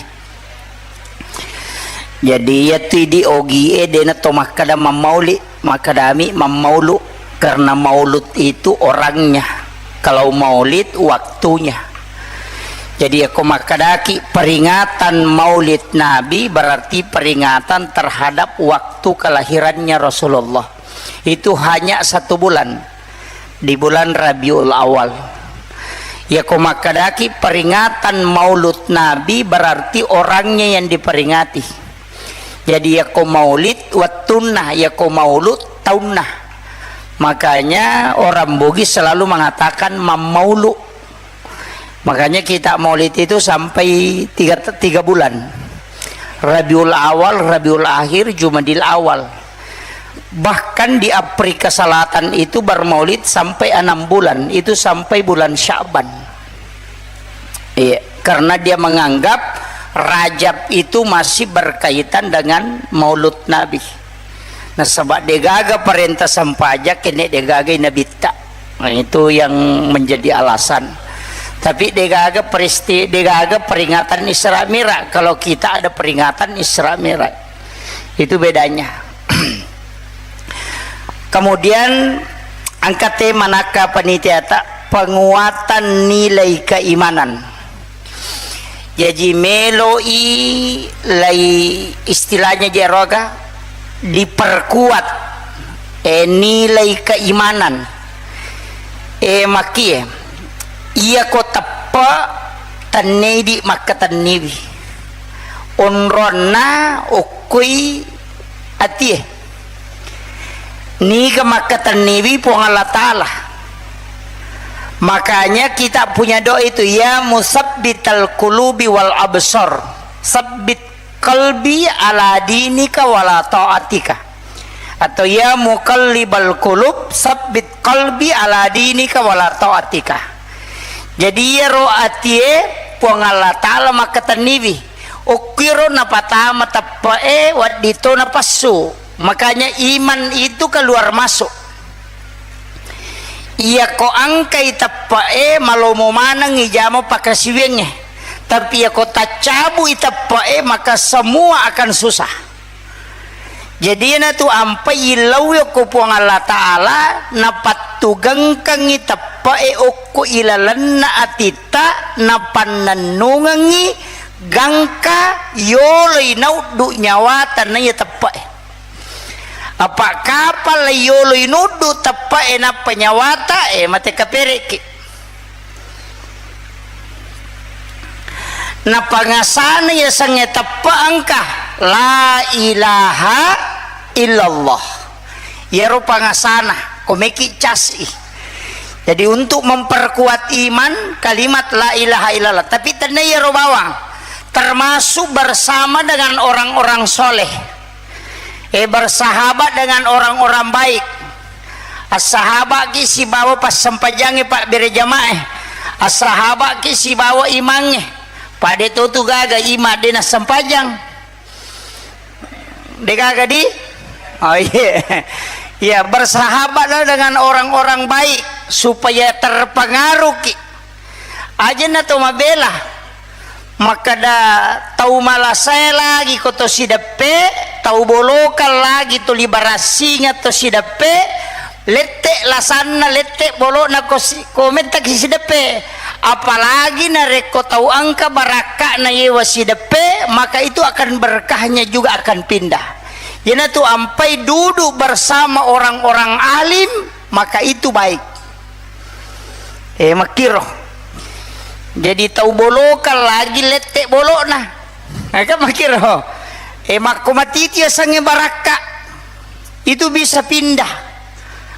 Jadi, iyatu idi ogie dena to makkeda mammauli, makkedami mammaulu, karena maulud itu orangnya. Kalau maulid waktunya. Jadi, yako makkedaki peringatan maulid Nabi berarti peringatan terhadap waktu kelahirannya Rasulullah. Itu hanya satu bulan, di bulan Rabiul Awal. Yako makkedaki peringatan maulud Nabi berarti orangnya yang diperingati. Jadi yako maulid wettunna, yako maulud taunna. Makanya orang Bugis selalu mengatakan mammaulu. Makanya kita maulid itu sampai tiga, tiga bulan. Rabiul Awal, Rabiul Akhir, Jumadil Awal. Bahkan di Afrika Selatan itu bermaulid sampai enam bulan, itu sampai bulan Sya'ban. Iya, karena dia menganggap Rajab itu masih berkaitan dengan maulud Nabi. Nasaba degaga parenta sempajang kenne degaga nabitta. Nah, itu yang menjadi alasan. Tapi degaga peristi-, degaga peringatan Isra Mi'raj. Kalau kita ada peringatan Isra Mi'raj. Itu bedanya. Kemudian angkate manakka panitiata penguatan nilai keimanan. Jaji meloi lai istilahnya jeroga diperkuat, eh, nilai keimanan. Eh, makkie, iya ko teppe tennedi makkatenniwi. Onronna okkoi atie. Niga makkatenniwi Puang Allah Ta'ala. Makanya kita punya doa itu, "Ya musabbital qulubi wal absar, sabbit qalbi ala dinika wala ta'atika." Atau, "Ya muqallibal qulub, sabbit qalbi ala dinika wala ta'atika." Jadi, iyaro atie Puang Allah Ta'ala makkatenniwi. Okkiro napatama teppe'e, wedding to napassu. Makanya iman itu keluar masuk. Iyako engkai teppe'e, malomo manengngi jama pakasiwiangnge. Tapi iyako taccabui teppe'e, maka semua akan susah. Jadi, iyanatu ampai illauwi okko Puang Allah Ta'ala, napattugengkengngi teppe'e okko ilalenna atitta, napannennungengngi gangka yoloi nauddu nyawata naiya teppe'e. Apa kapang lai yoloi nuddu teppe'e nappa nyawata, eh, mate kapere'ki. Napangasana yasengnge teppe engka, la ilaha illallah. Iyaro pangasana, ko meki cas'i. Jadi, untuk memperkuat iman, kalimat la ilaha illallah. Tapi tennia iyaro bawang, termasuk bersama dengan orang-orang soleh. Eh, bersahabat dengan orang-orang baik. Assahaba'ki sibawa passempajangnge, Pak, berejamaah. Assahaba'ki sibawa imangnge. Pada to tu gaga imang de nassempajang. De gaga di? Oh, iya. Iya, bersahabatlah dengan orang-orang baik supaya terpengaruh ki. Aja na to mabela. Makkeda tau malasae lagi ko to sideppe, tau bolokang lagi tuli barassinga to sideppe, lette lasanna, lette bolokna ko si-, ko mettaki sideppe. Apalagi narekko tau engka barakka'na yewa sideppe, maka itu akan berkahnya juga akan pindah. Iyanatu ampai duduk bersama orang-orang alim, maka itu baik. Eh, makkiro. Jadi tau bolokang lagi lette bolokna. Eh, kan makkiro. Eh, makko matiti asengnge barakka. Itu bisa pindah.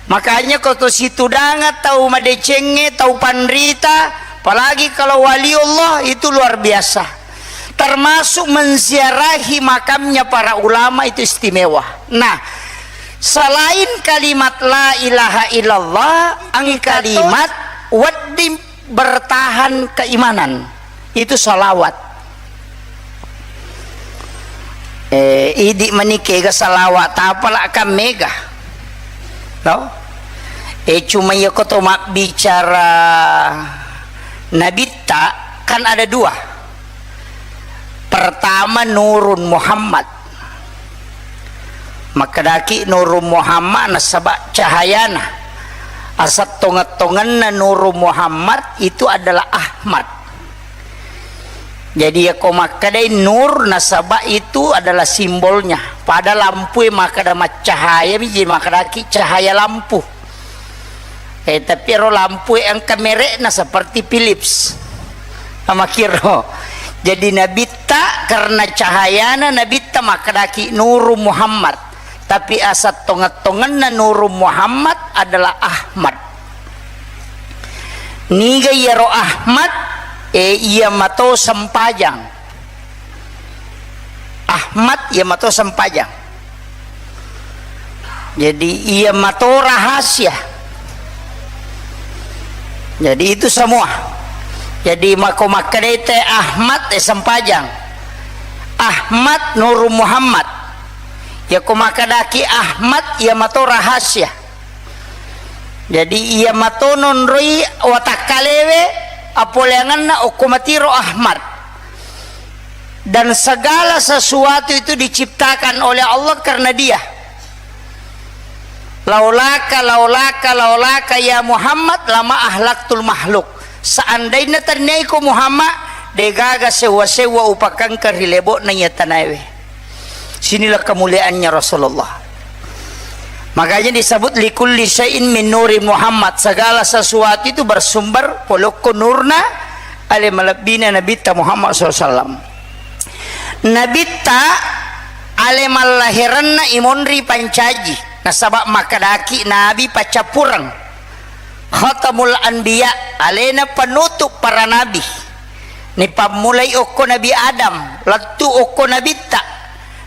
Makanya ko to situdanga tau madecengnge, tau panrita, apalagi kalau wali Allah itu luar biasa. Termasuk menziarahi makamnya para ulama itu istimewa. Nah, selain kalimat la ilaha illallah, ang kalimat wedding bertahan keimanan. Itu salawat. Eh, idi mani kega salawat tapala kan mega. No? Eh, cuma iya ko to mabbicara nabitta kan ada dua. Pertama, Nurun Muhammad. Makkedaki Nurun Muhammad nasaba cahayana. Asal tongeng-tongenna Nurun Muhammad itu adalah Ahmad. Jadi, yako makkedai nur nasaba itu adalah simbolnya. Pada lampue makkeda maccahaya mi, jadi makkedaki cahaya lampu. Eh, tapi ero lampue engka merekna seperti Philips. Amakkiro. Jadi nabitta karena cahayana nabitta makkedaki Nuru Muhammad. Tapi asal tongeng-tongenna Nuru Muhammad adalah Ahmad. Niga iyaro Ahmad? Eh, iya mato sempajang. Ahmad iya mato sempajang. Jadi iya mato rahasia. Jadi itu semua. Jadi mako makkedai te Ahmad, eh, sempajang. Ahmad Nurul Muhammad. Yako makkedaki Ahmad iya mato rahasia. Jadi iya mato nonroi watakkalewe apoleangenna okko matiro Ahmad. Dan segala sesuatu itu diciptakan oleh Allah karena Dia. Laulaka, laulaka, laulaka ya Muhammad lama ahlaktul makhluk. Seandainya tenniaiko Muhammad, Degaga sewwa-sewwa upakangka ri lebo'na iya tanaewe. Sinilah kemuliaannya Rasulullah. Makanya disebut likulli syai'in min nuri Muhammad. Segala sesuatu itu bersumber polokko nurna ale malebbina Nabitta Muhammad sallallahu alaihi wasallam. Nabitta ale mallahiranna imonri pancaji. Nasaba makkedaki nabi paccappureng. Khatamul Anbiya, alena penutup para nabi. Nipammulai okko Nabi Adam, lettu okko Nabitta.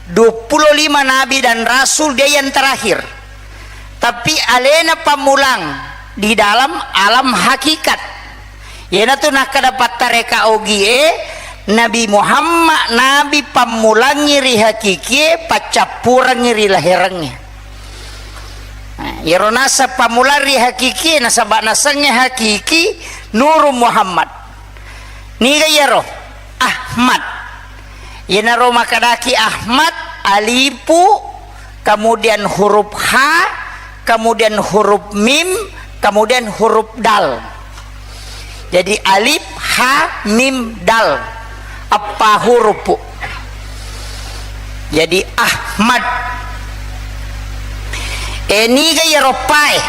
Dua puluh lima nabi dan rasul, dia yang terakhir. Tapi alena pammulang di dalam alam hakikat. Iyanatu nakkeda pattareka ogie, Nabi Muhammad nabi pammulangi ri hakikie, paccappurengngi ri lahirengnge. Nah, iyaro naseng pammulang ri hakiki, nasaba nasengnge hakiki Nurun Muhammad. Niga iyaro? Ahmad. Iyanaro makkedaki Ahmad, alipu, kemudian huruf ha, kemudian huruf mim, kemudian huruf dal. Jadi alif, ha, mim, dal. Eppa hurupu. Jadi Ahmad. E, niga iyaro eppae?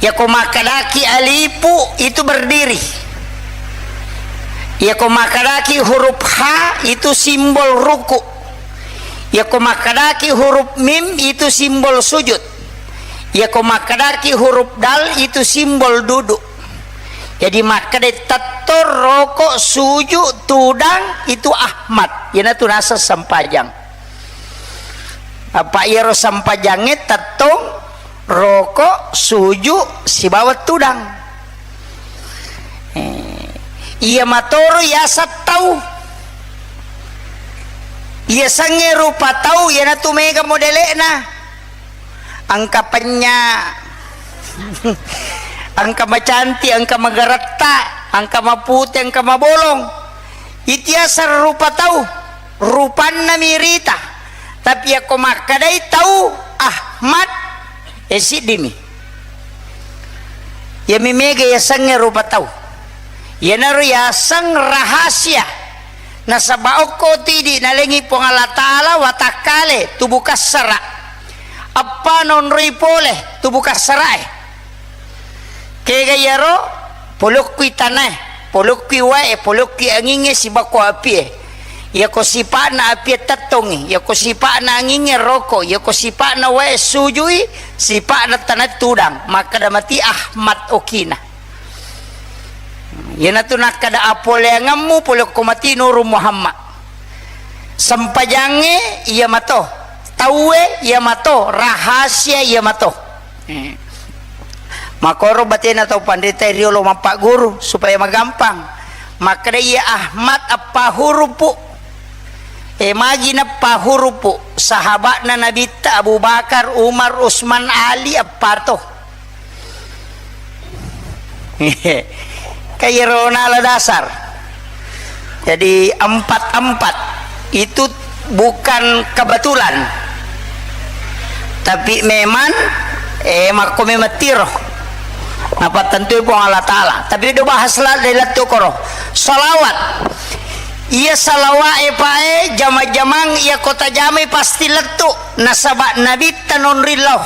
Yako makkedaki alifu itu berdiri. Yako makkedaki huruf ha itu simbol ruku. Yako makkedaki huruf mim itu simbol sujud. Yako makkedaki huruf dal itu simbol duduk. Jadi makkeda tettong, roko, suju, tudang, itu Ahmad. Iyanatu naseng sempajang. Apa iyaro sempajangnge tettong, roko, suju, sibawa tudang. Eh, iya matoro yaseng tau. Iya sengnge rupa tau, iyanatu mega modele'na. Engka penya, engka macanti, engka magaretta, engka mapute, engka mabolong. Itiaseng rupa tau, rupanna mirita. Tapi yakko makkedai tau Ahmad, e siddimi. Iyami mega yasengnge rupa tau. Iyanaro yaseng rahasia. Nasaba okko tidi nalengi Puang Allah Ta'ala watakkale tubu kassara. Eppa naonroi pole tubu kassarae. Kega iyaro, polokkui tanae, polokkui wae, polokkui angingnge, sibakko apie. Iyako sipa'na apie tettongngi, iyako sipa'na angingnge roko, iyako sipa'na wae sujui, sipa'na tanae tudang. Makkeda mati Ahmad okina. Iyanatu nakkeda apoleangemmu polokko mati Nurun Muhammad. Sempajangnge iya mato, tauwe iya mato, rahasia iya mato. Eh. Makkoro batena tau panrita riolo mappagguru supaya magampang. Makkeda iya Ahmad eppa hurupu. E magi neppa hurupu, sahaba'na Nabitta Abu Bakar, Umar, Usman, Ali eppa to. Kairo nala dasar. Jadi empat-empat itu bukan kebetulan. Tapi memang, eh, makko memang tiro. Napattentui Puang Allah Ta'ala. Tapi do bahas la dai lettu koro. Salawat. Iya salawat e pae jama-jamang iya kota jamai pasti lettu. Nasaba Nabitta nonrillau.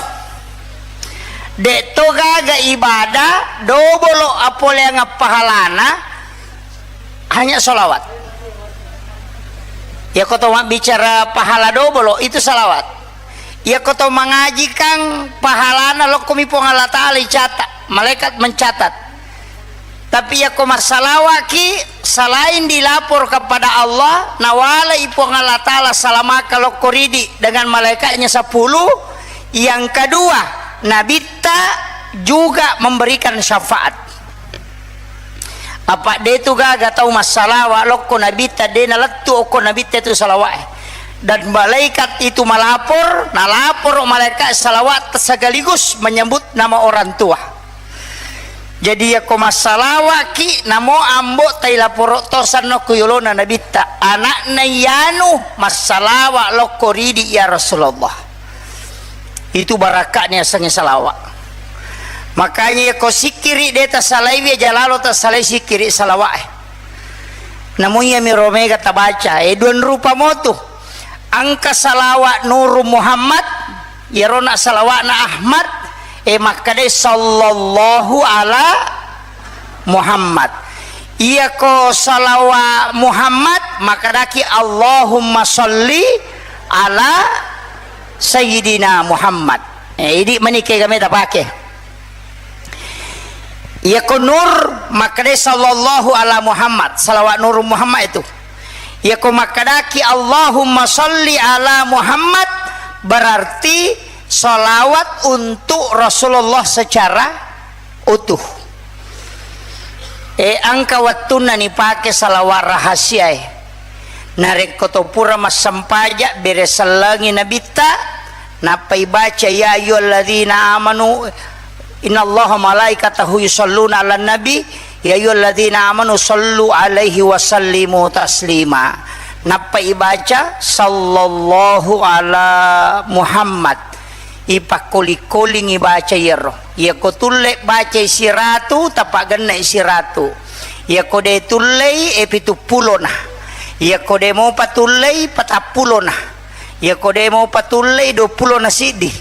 De'to gaga ibadah dobolo apoleang pahalana, hanya sholawat. Iyako to mabbicara pahala dobolo, itu salawat. Iyako to mangajikang pahalana lokkomi Puang Allah Ta'ala icatat, malaikat mencatat. Tapi yakko massalawaki, selain dilapor kepada Allah, nawalai Puang Allah Ta'ala salamaka lokko ridi dengan malaikatnya sepuluh. Yang kedua, Nabitta juga memberikan syafaat. Apa de tu gaga tau massalawa lokko Nabitta, de nalettu okko Nabitta itu salawat. Dan malaikat itu melapor, nalapor malaikat salawat sekaligus menyebut nama orang tua. Jadi yakko massalawaki, namo ambo tailaporo to sanno ku yolona Nabitta, anakna yanu massalawa lokko ridi ya Rasulullah. Itu barakaknya asengnge salawa. Makanya yakko sikkiri de tasalaiwi aja lalo tasalai sikkiri salawa e. Namu iyami ro mega tabaca, e, duang rupa motu. Engka salawat Nuru Muhammad, iyarona salawatna Ahmad, e, makkedai sallallahu ala Muhammad. Iyako salawat Muhammad, makkedaki Allahumma salli ala Sayyidina Muhammad. E, idi mani kega meta pake. Iyako Nur, makkedai sallallahu ala Muhammad, salawat Nur Muhammad itu. Iyako makkedaki Allahumma salli ala Muhammad, berarti salawat untuk Rasulullah secara utuh. E, engka wettunna nipake salawat rahasia e. Narekko to pura massempaja, bere sellengi nabitta, nappa ibaca, "Ya ayyuhalladzina amanu, innallaha malaikatahu yusalluna ala nabi, ya ayyuhalladzina amanu sallu alaihi wa sallimu taslima." Nappa ibaca, "Sallallahu ala Muhammad." Ipakkoling-koling ibaca iyaro. Iyako tulle bacai siratu, tapagennai siratu. Iyako de tullei, e, pituppulona. Iyako de mopa tullei, patappulona. Iyako de mopa tullei, duappulo na siddi.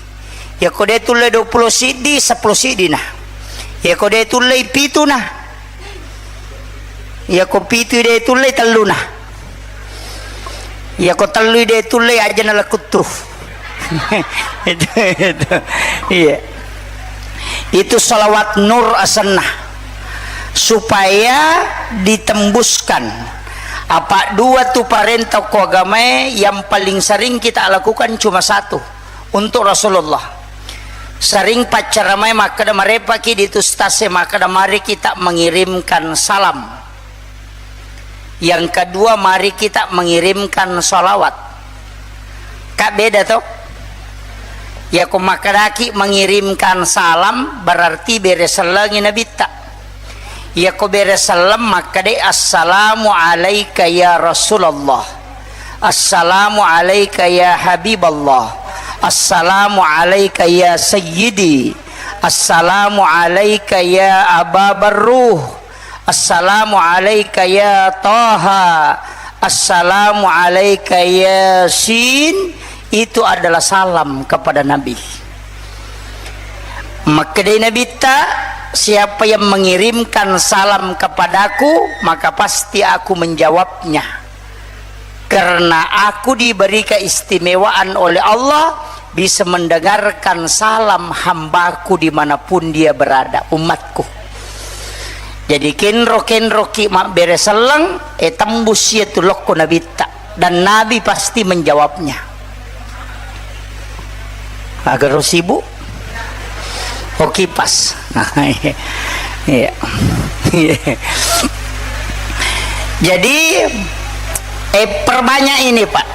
Iyako de tullei duappulo siddi, seppulo siddina. Iyako de tullei pituna. Iyako pitu de tullei, telluna. Iyako tellu de tullei, aja nalekuttu. Itu, itu. Iya. Itu salawat Nur asenna. Supaya ditembuskan. Apa dua tu parenta ko agamae yang paling sering kita lakukan cuma satu, untuk Rasulullah. Sering paccaramai makkeda, marepaki di tu stase makkeda, "Mari kita mengirimkan salam." Yang kedua, mari kita mengirimkan salawat. Kak, beda to? Iyako makkedaki mengirimkan salam, berarti bere sellengi nabitta. Iyako bere selleng, makkedai, "Assalamu alaika ya Rasulullah. Assalamu alaika ya Habiballah. Assalamu alaika ya Sayyidi. Assalamu alaika ya Aba Barruh. Assalamu alaika ya Taha. Assalamu alaika ya Sin." Itu adalah salam kepada Nabi. Makkedai Nabitta, "Siapa yang mengirimkan salam kepadaku, maka pasti aku menjawabnya. Karena aku diberi keistimewaan oleh Allah, bisa mendengarkan salam hambaku dimanapun dia berada, umatku." Jadi, kenro-kenroki mabbere selleng, e, tembus iyatu lokko Nabitta. Dan Nabi pasti menjawabnya. Agaro sibuk? Oh, kipas. Iya. Iya. Jadi, eh, perbanyak ini, Pak.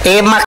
Eh, mak-